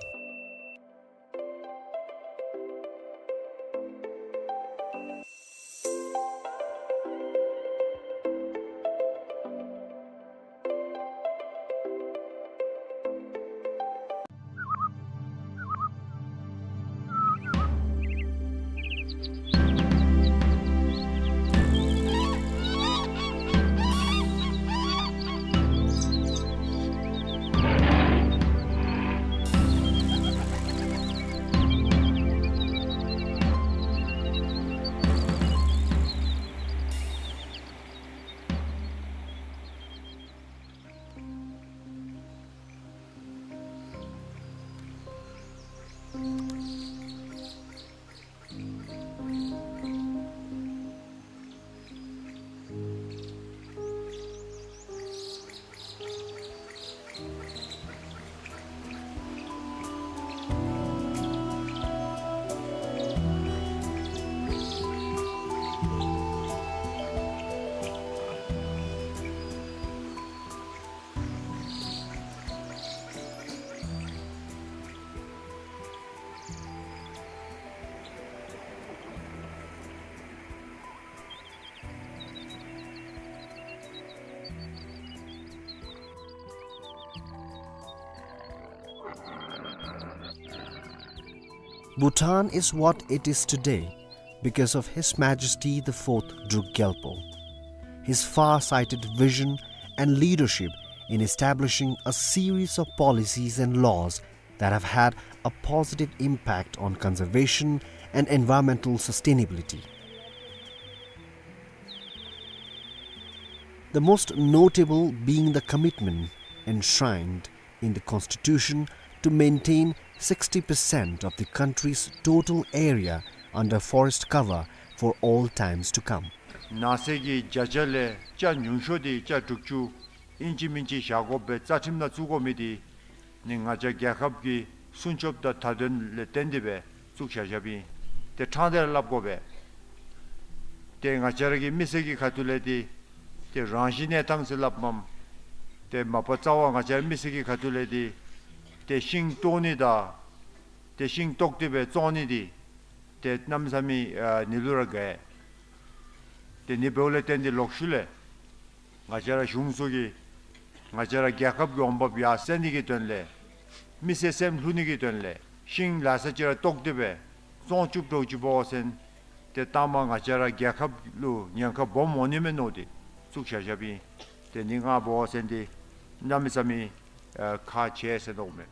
Bhutan is what it is today because of His Majesty the Fourth Druk Gyalpo. His far-sighted vision and leadership in establishing a series of policies and laws that have had a positive impact on conservation and environmental sustainability. The most notable being the commitment enshrined in the Constitution to maintain sixty percent of the country's total area under forest cover for all times to come. ནགས་ཚལ་གྱི་བརྒྱ་ཆ་ལས་ཆ་ཉུང་ཤོས་དེ་ཆ་དྲུག་ཅུ་ཨིན་ཅི་མིན་ཅི་བཞག་དགོ་པའི་རྩ་ཁྲིམས་ནང་བཙུགས་དགོ་མི་དེ་ནི་ང་བཅས་རྒྱལ་ཁབ་ཀྱི་སྲུང་སྐྱོབ་དང་མཐའ་དོན་ལས་བརྟེན་ཏེ་སྦེ་བཙུགས་བཞག་བཞགཔ་ཨིན། ཏེ་ཕྲང་སྟེ་ར་སླབ་དགོ་པས། ཏེ་ང་བཅས་ར་གི་མི་སེར་གྱི་ཁ་ཐུག་ལས་ཏེ་ཏེ་རང་བཞིན་གནས་སྟངས་ཟེར་སླབ་མས། ཏེ་མ་པ་རྩ་བ་ང་བཅས་ར་མི་སེར་གྱི་ཁ་ཐུག་ལས་ཏེ་ཏེ་ཤིང་བཏོག་ནི་དང་ཏེ་ཤིང་བཏོག་སྟེ་སྦེ་བཙོང་ནི་དེ་ཏེ་གནམ་མེད་ས་མེད་ཨ་ནི་ལུ་ར་དགའ། ཏེ་ནི་འབདཝ་ལས་བརྟེན་ཏེ་ལོག་ཤུལ་ལས་ང་བཅས་ར་གཞུང་ཚུ་གིས་ང་བཅས་ར་རྒྱལ་ཁབ་ཀྱི་འོང་འབབ་ཡར་སེང་ནི་གི་དོན་ལས་མི་སེར་སེམས་ལྷོད་ནི་གི་དོན་ལས་ཤིང་ལ་ས་ཅིག་ར་བཏོག་སྟེ་སྦེ་བཙོང་བཅུག་འགྱོ་བཅུགཔ་འབད་བ་ཅིན་ཏེ་ལྟག་མ་ང་བཅས་ར་རྒྱལ་ཁབ་ལུ་ཉེན་ཁ་སྦོམ་འོང་ནི་མས་མནོ་སྟེ་བཙུགས་བཞག་བཞགཔ་ཨིན། ཏེ་ནི་ང་འབད་བ་ཅིན་ཏེ་ གནམ་མེད་ས་མེད་ཨ་ཁག་ཆེ་ཟེར་དོ་མས།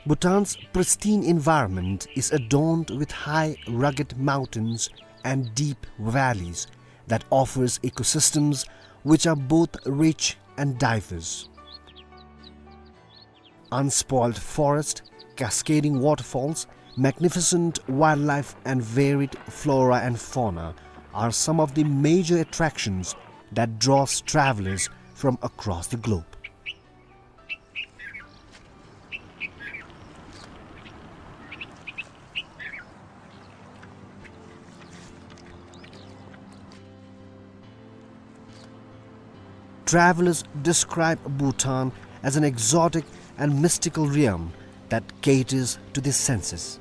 Bhutan's pristine environment is adorned with high, rugged mountains and deep valleys that offers ecosystems which are both rich and diverse. Unspoiled forest, cascading waterfalls, magnificent wildlife and varied flora and fauna are some of the major attractions that draws travelers from across the globe. Travelers describe Bhutan as an exotic and mystical realm that caters to the senses.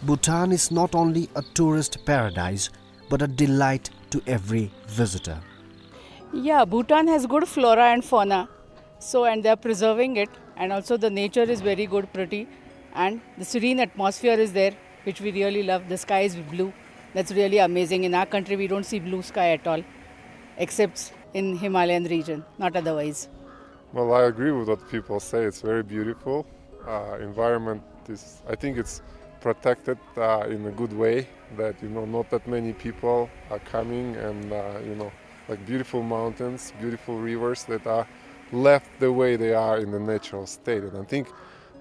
Bhutan is not only a tourist paradise, but a delight to every visitor. Yeah, Bhutan has good flora and fauna. So, and they are preserving it, and also the nature is very good, pretty, and the serene atmosphere is there, which we really love. The sky is blue. That's really amazing. In our country, we don't see blue sky at all, except in Himalayan region, not otherwise. Well, I agree with what people say. It's very beautiful. Uh, environment is, I think it's protected, uh, in a good way, that, you know, not that many people are coming and, uh, you know, like, beautiful mountains, beautiful rivers that are left the way they are in the natural state. And I think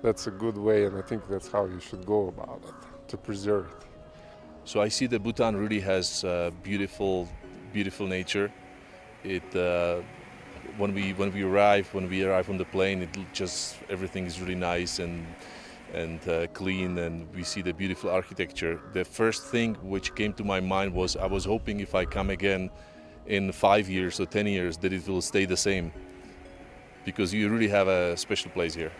that's a good way, and I think that's how you should go about it, to preserve it. So I see that Bhutan really has, uh, beautiful, beautiful nature. It, uh, when we, when we arrive, when we arrive on the plane, it l-, just, everything is really nice and, and, uh, clean, and we see the beautiful architecture. The first thing which came to my mind was, I was hoping if I come again in five years or ten years that it will stay the same, because you really have a special place here.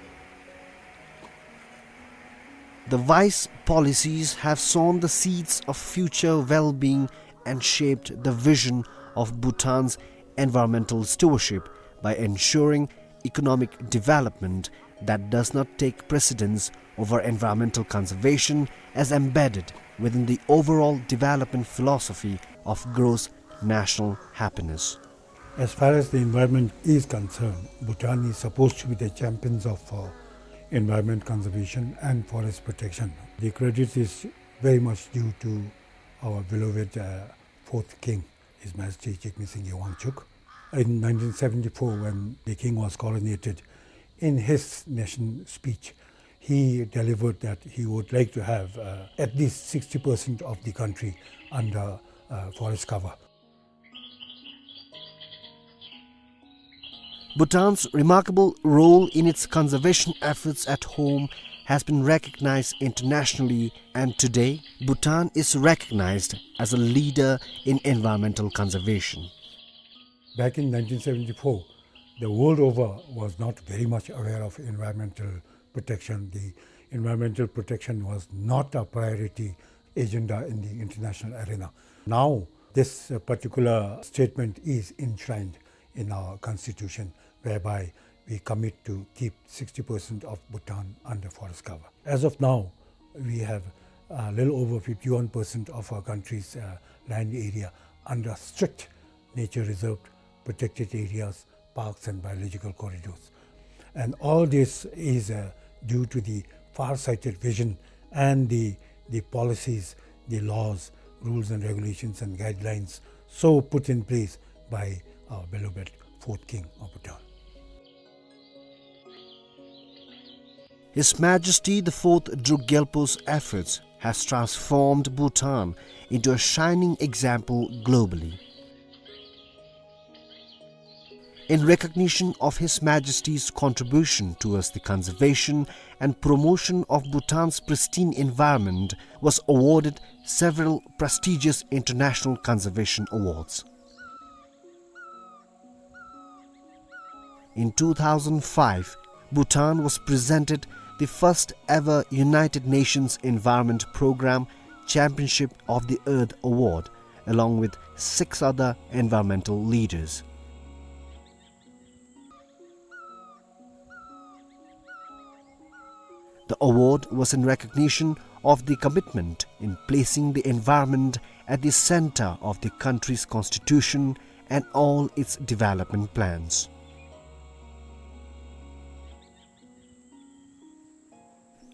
The wise policies have sown the seeds of future well-being and shaped the vision of Bhutan's environmental stewardship by ensuring economic development that does not take precedence over environmental conservation, as embedded within the overall development philosophy of gross national happiness. As far as the environment is concerned, Bhutan is supposed to be the champions of, uh, environment conservation and forest protection. The credit is very much due to our beloved, uh, fourth king, His Majesty Jigme Singye Wangchuck. In nineteen seventy-four, when the king was coronated, in his nation speech, he delivered that he would like to have, uh, at least sixty percent of the country under, uh, forest cover. Bhutan's remarkable role in its conservation efforts at home has been recognized internationally, and today, Bhutan is recognized as a leader in environmental conservation. Back in nineteen seventy-four, the world over was not very much aware of environmental protection. The environmental protection was not a priority agenda in the international arena. Now, this, uh, particular statement is enshrined in our constitution, whereby we commit to keep sixty percent of Bhutan under forest cover. As of now, we have a little over fifty-one percent of our country's, uh, land area under strict nature reserved, protected areas, parks and biological corridors. And all this is, uh, due to the far-sighted vision and the, the policies, the laws, rules and regulations and guidelines so put in place by our beloved fourth king of Bhutan. His Majesty the Fourth Druk Gyalpo's efforts has transformed Bhutan into a shining example globally. In recognition of His Majesty's contribution towards the conservation and promotion of Bhutan's pristine environment, was awarded several prestigious international conservation awards. In two thousand five, Bhutan was presented the first ever United Nations Environment Programme Championship of the Earth Award, along with six other environmental leaders. The award was in recognition of the commitment in placing the environment at the center of the country's constitution and all its development plans.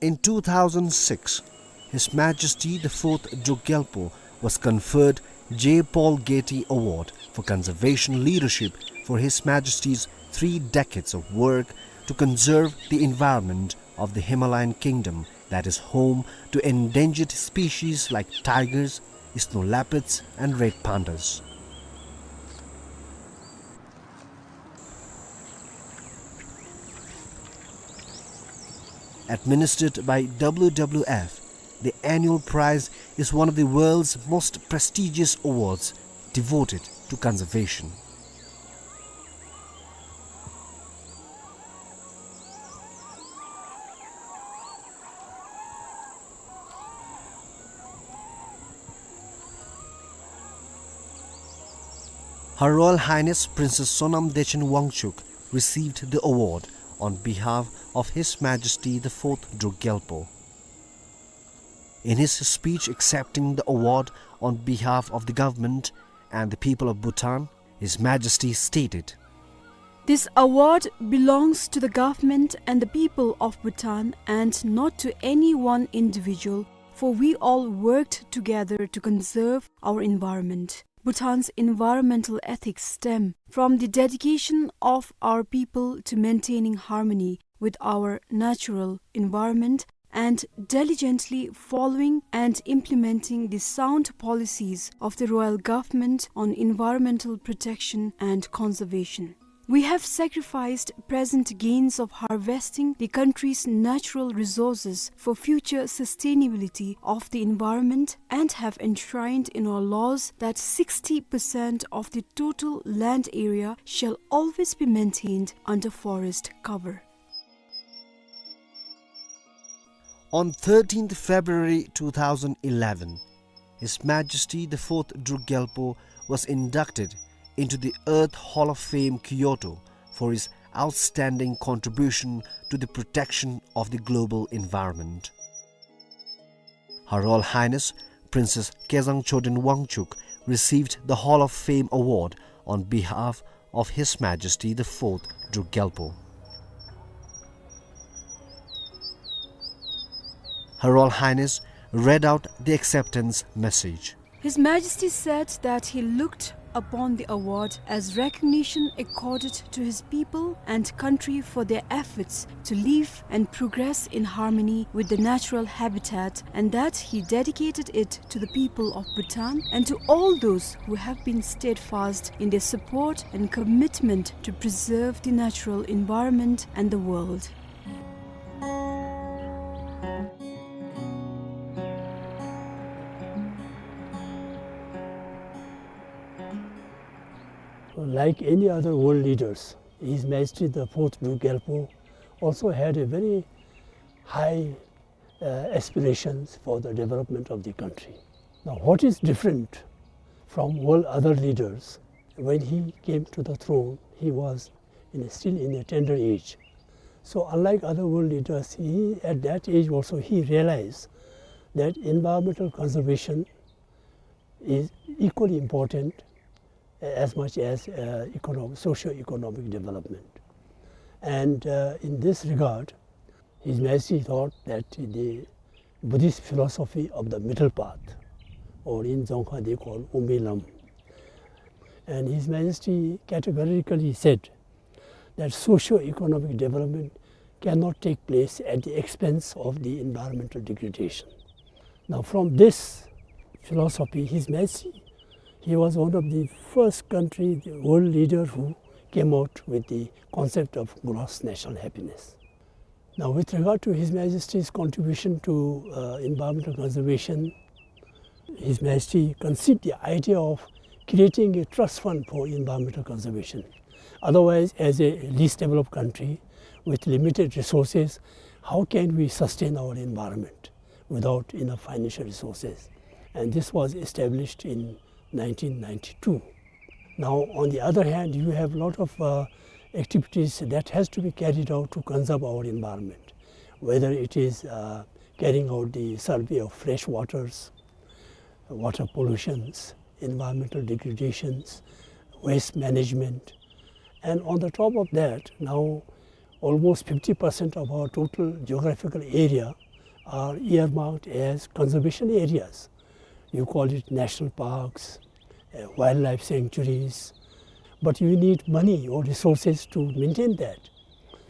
In two thousand six, His Majesty the Fourth Druk Gyalpo was conferred J. Paul Getty Award for Conservation Leadership for His Majesty's three decades of work to conserve the environment of the Himalayan kingdom that is home to endangered species like tigers, snow leopards, and red pandas. Administered by W W F, the annual prize is one of the world's most prestigious awards devoted to conservation. Her Royal Highness Princess Sonam Dechen Wangchuck received the award on behalf of His Majesty the Fourth Druk Gyalpo. In his speech accepting the award on behalf of the government and the people of Bhutan, His Majesty stated, "This award belongs to the government and the people of Bhutan and not to any one individual, for we all worked together to conserve our environment. Bhutan's environmental ethics stem from the dedication of our people to maintaining harmony with our natural environment and diligently following and implementing the sound policies of the Royal Government on environmental protection and conservation. We have sacrificed present gains of harvesting the country's natural resources for future sustainability of the environment and have enshrined in our laws that sixty percent of the total land area shall always be maintained under forest cover." On thirteenth February two thousand eleven, His Majesty the Fourth Druk Gyalpo was inducted into the Earth Hall of Fame, Kyoto, for his outstanding contribution to the protection of the global environment. Her Royal Highness Princess Kezang Choden Wangchuck received the Hall of Fame award on behalf of His Majesty the Fourth Druk Gyalpo. Her Royal Highness read out the acceptance message. His Majesty said that he looked upon the award as recognition accorded to his people and country for their efforts to live and progress in harmony with the natural habitat, and that he dedicated it to the people of Bhutan and to all those who have been steadfast in their support and commitment to preserve the natural environment and the world. Like any other world leaders, His Majesty the Fourth Druk Gyalpo also had a very high, uh, aspirations for the development of the country. Now, what is different from all other leaders, when he came to the throne, he was in a, still in a tender age. So, unlike other world leaders, he, at that age also, he realized that environmental conservation is equally important as much as, uh, econo-, socio-economic development. And, uh, in this regard, His Majesty thought that the Buddhist philosophy of the middle path, or in Dzongkha they call Umbi Lam, and His Majesty categorically said that socio-economic development cannot take place at the expense of the environmental degradation. Now, from this philosophy, His Majesty, he was one of the first country, the world leader who came out with the concept of gross national happiness. Now, with regard to His Majesty's contribution to, uh, environmental conservation, His Majesty conceived the idea of creating a trust fund for environmental conservation. Otherwise, as a least developed country with limited resources, how can we sustain our environment without enough financial resources? And this was established in nineteen ninety-two. Now, on the other hand, you have lot of, uh, activities that has to be carried out to conserve our environment. whether it is, uh, carrying out the survey of fresh waters, water pollutions, environmental degradations, waste management. And on the top of that, now almost fifty percent of our total geographical area are earmarked as conservation areas. You call it national parks, uh, wildlife sanctuaries, but you need money or resources to maintain that.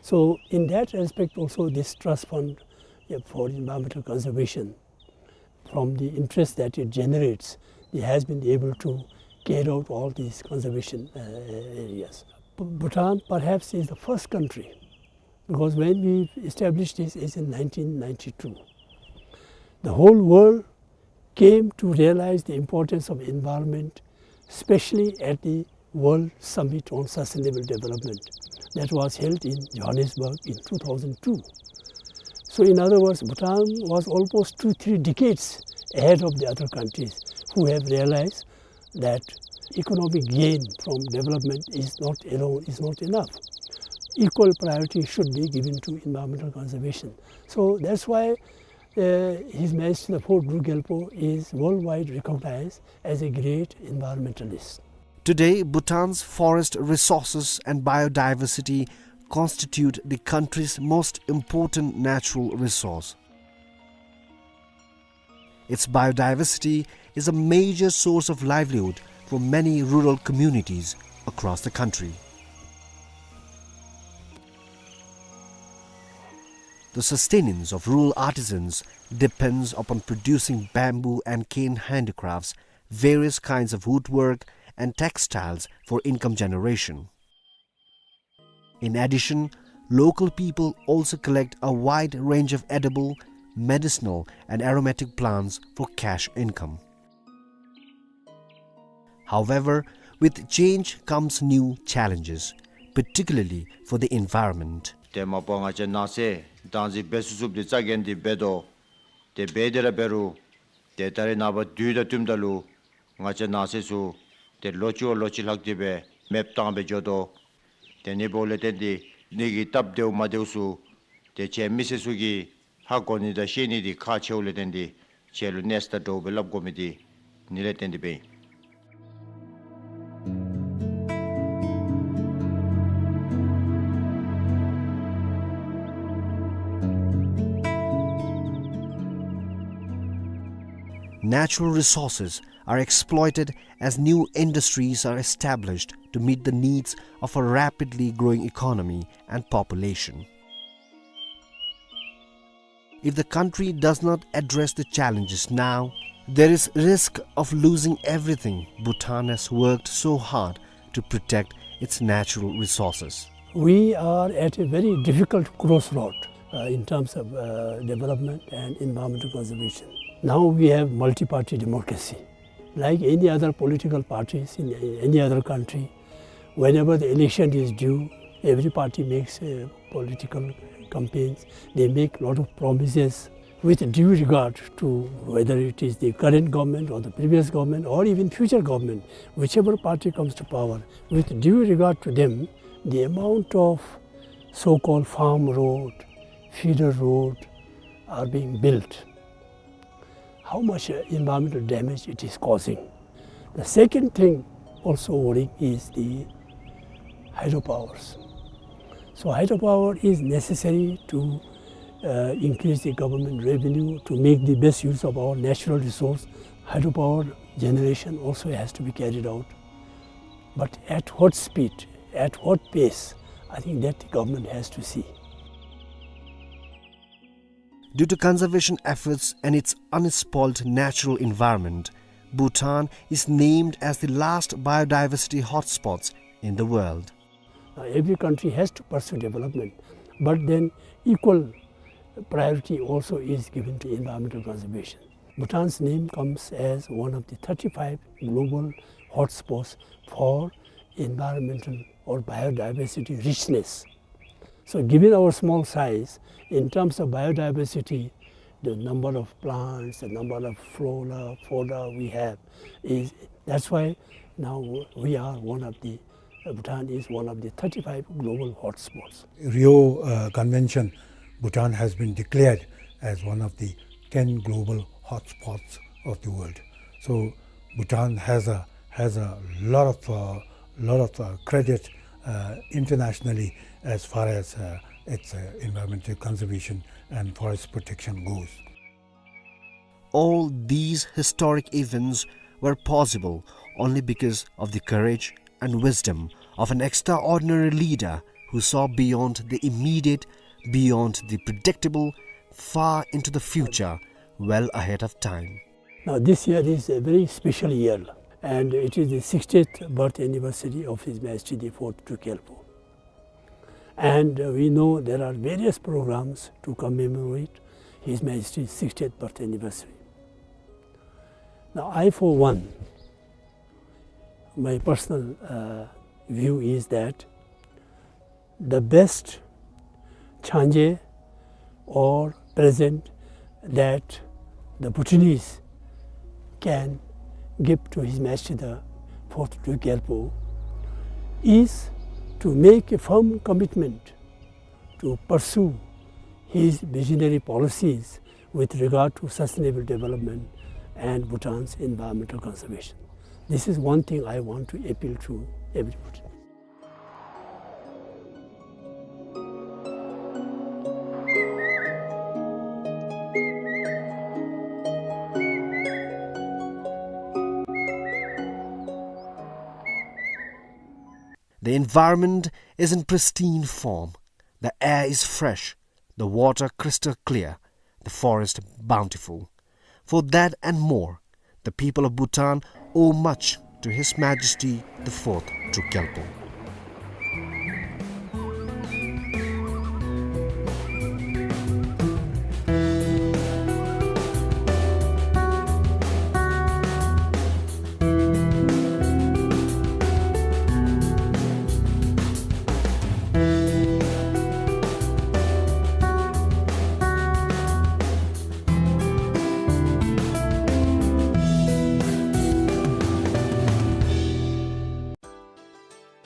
So in that respect also, this trust fund, uh, for environmental conservation, from the interest that it generates, it has been able to carry out all these conservation, uh, areas. Bhutan perhaps is the first country, because when we established this is in nineteen ninety-two. The whole world came to realize the importance of environment, especially at the World Summit on Sustainable Development that was held in Johannesburg in two thousand two. So in other words, Bhutan was almost two, three decades ahead of the other countries who have realized that economic gain from development is not alone, is not enough. Equal priority should be given to environmental conservation. So that's why, uh, His Majesty the Fourth Druk Gyalpo is worldwide recognized as a great environmentalist. Today, Bhutan's forest resources and biodiversity constitute the country's most important natural resource. Its biodiversity is a major source of livelihood for many rural communities across the country. The sustenance of rural artisans depends upon producing bamboo and cane handicrafts, various kinds of woodwork, and textiles for income generation. In addition, local people also collect a wide range of edible, medicinal, and aromatic plants for cash income. However, with change comes new challenges, particularly for the environment. ཏེ་མ་པ་ང་བཅས་ནགས་ཚལ་བདག་འཛིན་འབད་ཚུགས་ཚུགསཔ་འདི་རྩ་འགེངས་ཏེ་འབད་དོ། ཏེ་འབད་དེ་ར་འབད་རུང་ཏེ་ད་རེས་ནངས་པ་དུས་དང་བསྟུནམ་ད་ལུ་ང་བཅས་ནགས་ཚལ་ཚུ་ཏེ་ལོ་གཅིག་བ་ལོ་གཅིག་ལྷག་སྟེ་སྦེ་མེདཔ་བཏང་སྦེ་འགྱོ་དོ། ཏེ་ནི་འབདཝ་ལས་བརྟེན་ཏེ་འདི་གི་སྟབས་བདེཝ་མ་བདེཝ་ཚུ་ཏེ་ཁྱེད་མི་སེར་ཚུ་གིས་ཧ་གོ་ནི་དང་ཤེས་ནི་འདི་ཁག་ཆེཝ་ལས་བརྟེན་ཏེ་ཁྱེད་ལུ་གནས་ས་དང་འདྲཝ་སྦེ་སླབ་དགོ་མི་འདི་ཨ་ནི་ལས་བརྟེན་ཏེ་སྦེ་ཨིན། Natural resources are exploited as new industries are established to meet the needs of a rapidly growing economy and population. If the country does not address the challenges now, there is risk of losing everything Bhutan has worked so hard to protect its natural resources. We are at a very difficult crossroad, uh, in terms of, uh, development and environmental conservation. Now we have multi-party democracy. Like any other political parties in any other country, whenever the election is due, every party makes, uh, political campaigns. They make lot of promises. With due regard to whether it is the current government or the previous government or even future government, whichever party comes to power, with due regard to them, the amount of so-called farm road, feeder road are being built, how much, uh, environmental damage it is causing. The second thing also worrying is the hydropowers. So hydropower is necessary to, uh, increase the government revenue, to make the best use of our natural resource. Hydropower generation also has to be carried out. But at what speed, at what pace, I think that the government has to see. Due to conservation efforts and its unspoiled natural environment, Bhutan is named as the last biodiversity hotspots in the world. Uh, every country has to pursue development, but then equal priority also is given to environmental conservation. Bhutan's name comes as one of the thirty-five global hotspots for environmental or biodiversity richness. So given our small size, in terms of biodiversity, the number of plants, the number of flora, fauna we have is, that's why now we are one of the, uh, Bhutan is one of the thirty-five global hotspots. Rio, uh, Convention Bhutan has been declared as one of the ten global hotspots of the world. So Bhutan has a, has a lot of, uh, lot of, uh, credit, uh, internationally as far as, uh, its, uh, environmental conservation and forest protection goes. All these historic events were possible only because of the courage and wisdom of an extraordinary leader who saw beyond the immediate, beyond the predictable, far into the future, well ahead of time. Now, this year is a very special year, and it is the sixtieth birth anniversary of His Majesty the Fourth Druk Gyalpo. And, uh, we know there are various programs to commemorate His Majesty's sixtieth birth anniversary. Now, I, for one, my personal, uh, view is that the best changé or present that the Bhutanese can give to His Majesty the Fourth Druk Gyalpo is to make a firm commitment to pursue his visionary policies with regard to sustainable development and Bhutan's environmental conservation. This is one thing I want to appeal to everybody. The environment is in pristine form. The air is fresh, the water crystal clear, the forest bountiful. For that and more, the people of Bhutan owe much to His Majesty the Fourth Druk Gyalpo.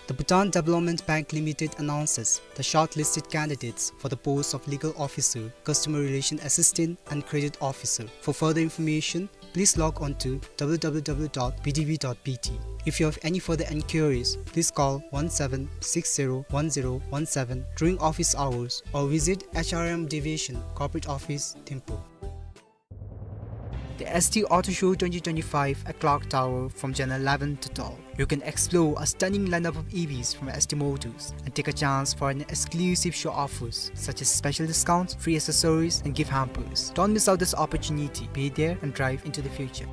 The Bhutan Development Bank Limited announces the shortlisted candidates for the post of Legal Officer, Customer Relation Assistant, and Credit Officer. For further information, please log on to w w w dot b d b dot b t. If you have any further inquiries, please call one seven six zero one zero one seven during office hours or visit H R M Division, Corporate Office, Thimphu. The S T Auto Show twenty twenty-five at Clock Tower from January eleven to twelve. You can explore a stunning lineup of E Vs from S T Motors and take a chance for an exclusive show offers such as special discounts, free accessories, and gift hampers. Don't miss out this opportunity. Be there and drive into the future.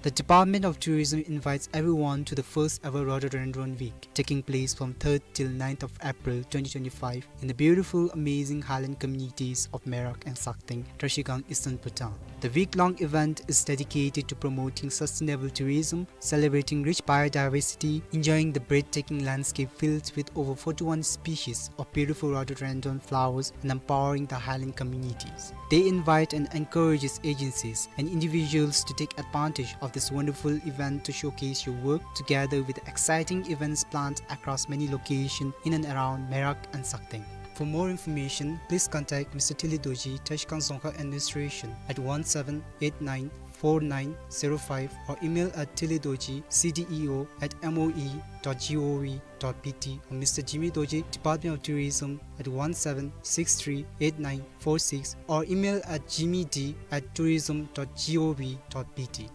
The Department of Tourism invites everyone to the first ever Rhododendron Week, taking place from third till ninth of April twenty twenty-five in the beautiful, amazing highland communities of Merak and Sakteng, Trashigang, Eastern Bhutan. The week-long event is dedicated to promoting sustainable tourism, celebrating rich biodiversity, enjoying the breathtaking landscape filled with over forty-one species of beautiful rhododendron flowers, and empowering the highland communities. They invite and encourages agencies and individuals to take advantage of this wonderful event to showcase your work together with exciting events planned across many locations in and around Merak and Sakteng. For more information, please contact Mister Thili Dorji, Trashigang Dzongkhag Administration at one seven eight nine four nine zero five or email at thilidorji C D E O at M O E dot G O V dot B T or Mister Jimmy Dorji, Department of Tourism at one seven six three eight nine four six or email at jimmy d at tourism dot G O V dot B T.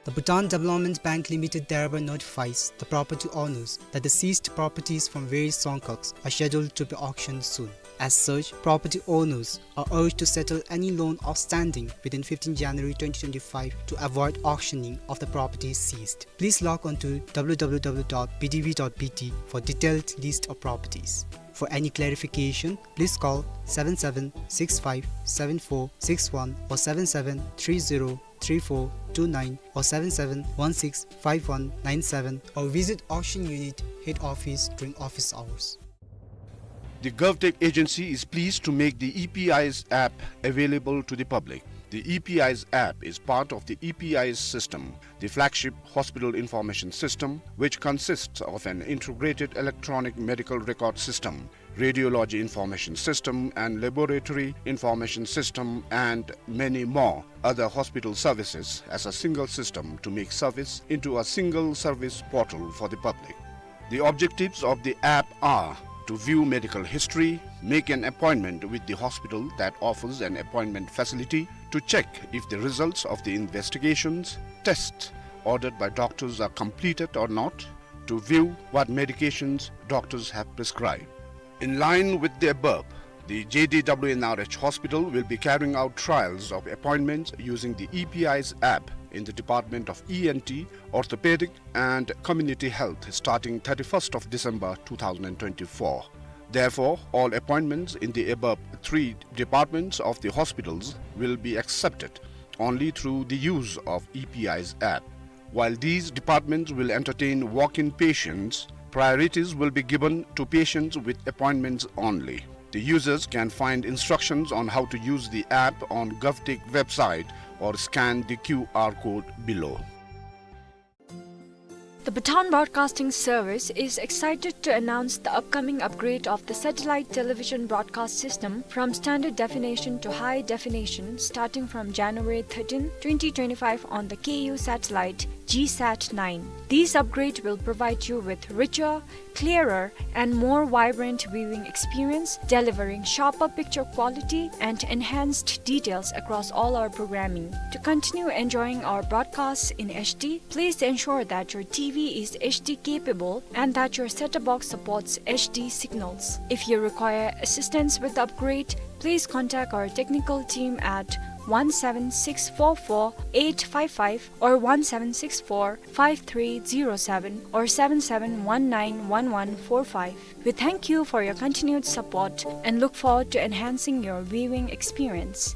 The Bhutan Development Bank Limited thereby notifies the property owners that the seized properties from various dzongkhags are scheduled to be auctioned soon. As such, property owners are urged to settle any loan outstanding within fifteenth January twenty twenty-five to avoid auctioning of the properties seized. Please log on to w w w dot b d b dot b t for detailed list of properties. For any clarification, please call seven seven six five seven four six one or seven seven three zero three four two nine or seven seven one six five one nine seven or visit Auction Unit Head Office during office hours. The GovTech agency is pleased to make the E P Eyes app available to the public. The E P Eyes app is part of the E P Eyes system, the flagship hospital information system, which consists of an integrated electronic medical record system radiology information system and laboratory information system, and many more other hospital services as a single system to make service into a single service portal for the public. The objectives of the app are to view medical history, make an appointment with the hospital that offers an appointment facility, to check if the results of the investigations, tests ordered by doctors are completed or not, to view what medications doctors have prescribed. In line with the above, the J D W N R H hospital will be carrying out trials of appointments using the E P Eyes app in the Department of E N T, Orthopedic and Community Health starting thirty-first of December two thousand and twenty-four. Therefore, all appointments in the above three departments of the hospitals will be accepted only through the use of E P Eyes app. While these departments will entertain walk-in patients, priorities will be given to patients with appointments only. The users can find instructions on how to use the app on GovTech website or scan the Q R code below. The Bhutan Broadcasting Service is excited to announce the upcoming upgrade of the satellite television broadcast system from standard definition to high definition starting from January thirteenth, twenty twenty-five on the K U satellite G sat nine. This upgrade will provide you with richer, clearer, and more vibrant viewing experience, delivering sharper picture quality and enhanced details across all our programming. To continue enjoying our broadcasts in H D, please ensure that your T V is H D capable and that your set-top box supports H D signals. If you require assistance with the upgrade, please contact our technical team at one seven six four four eight five five or one seven six four five three zero seven or seven seven one nine one one four five. We thank you for your continued support and look forward to enhancing your viewing experience.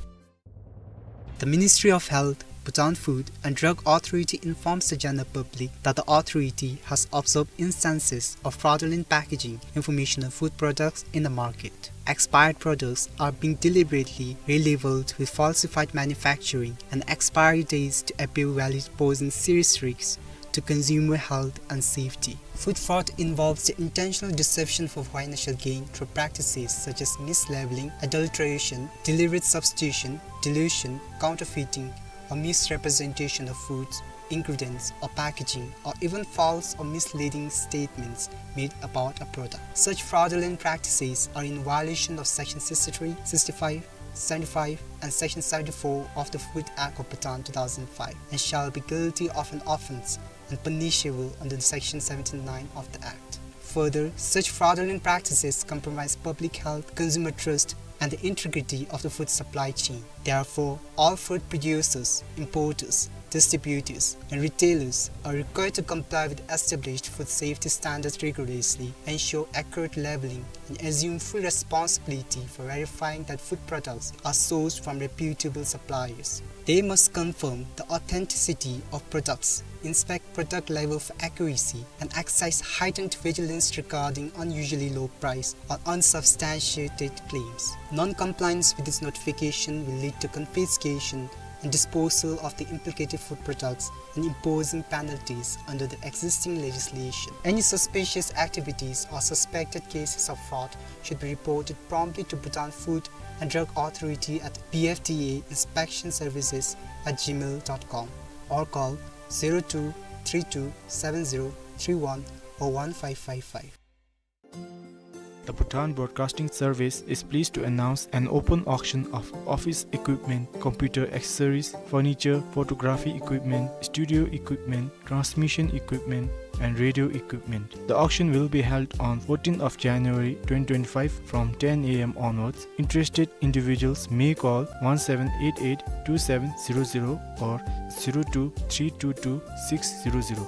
The Ministry of Health, Bhutan Food and Drug Authority informs the general public that the authority has observed instances of fraudulent packaging information of food products in the market. Expired products are being deliberately relabeled with falsified manufacturing and expiry dates to appear valid, posing serious risks to consumer health and safety. Food fraud involves the intentional deception for financial gain through practices such as mislabeling, adulteration, deliberate substitution, dilution, counterfeiting, or misrepresentation of foods, ingredients, or packaging, or even false or misleading statements made about a product. Such fraudulent practices are in violation of Section sixty-three, sixty-five, seventy-five, and Section seventy-four of the Food Act of Bhutan two thousand five and shall be guilty of an offense and punishable under Section seventy-nine of the Act. Further, such fraudulent practices compromise public health, consumer trust, and the integrity of the food supply chain. Therefore, all food producers, importers, distributors, and retailers are required to comply with established food safety standards rigorously, ensure accurate labeling, and assume full responsibility for verifying that food products are sourced from reputable suppliers. They must confirm the authenticity of products, inspect product label for accuracy, and exercise heightened vigilance regarding unusually low price or unsubstantiated claims. Non-compliance with this notification will lead to confiscation and disposal of the implicated food products and imposing penalties under the existing legislation. Any suspicious activities or suspected cases of fraud should be reported promptly to Bhutan Food and Drug Authority at B F D A inspection services at gmail dot com or call zero two three two seven zero three one or one five five five. The Bhutan Broadcasting Service is pleased to announce an open auction of office equipment, computer accessories, furniture, photography equipment, studio equipment, transmission equipment, and radio equipment. The auction will be held on fourteenth of January twenty twenty-five from ten A M onwards. Interested individuals may call one seven eight eight two seven zero zero or zero two three two two six zero zero.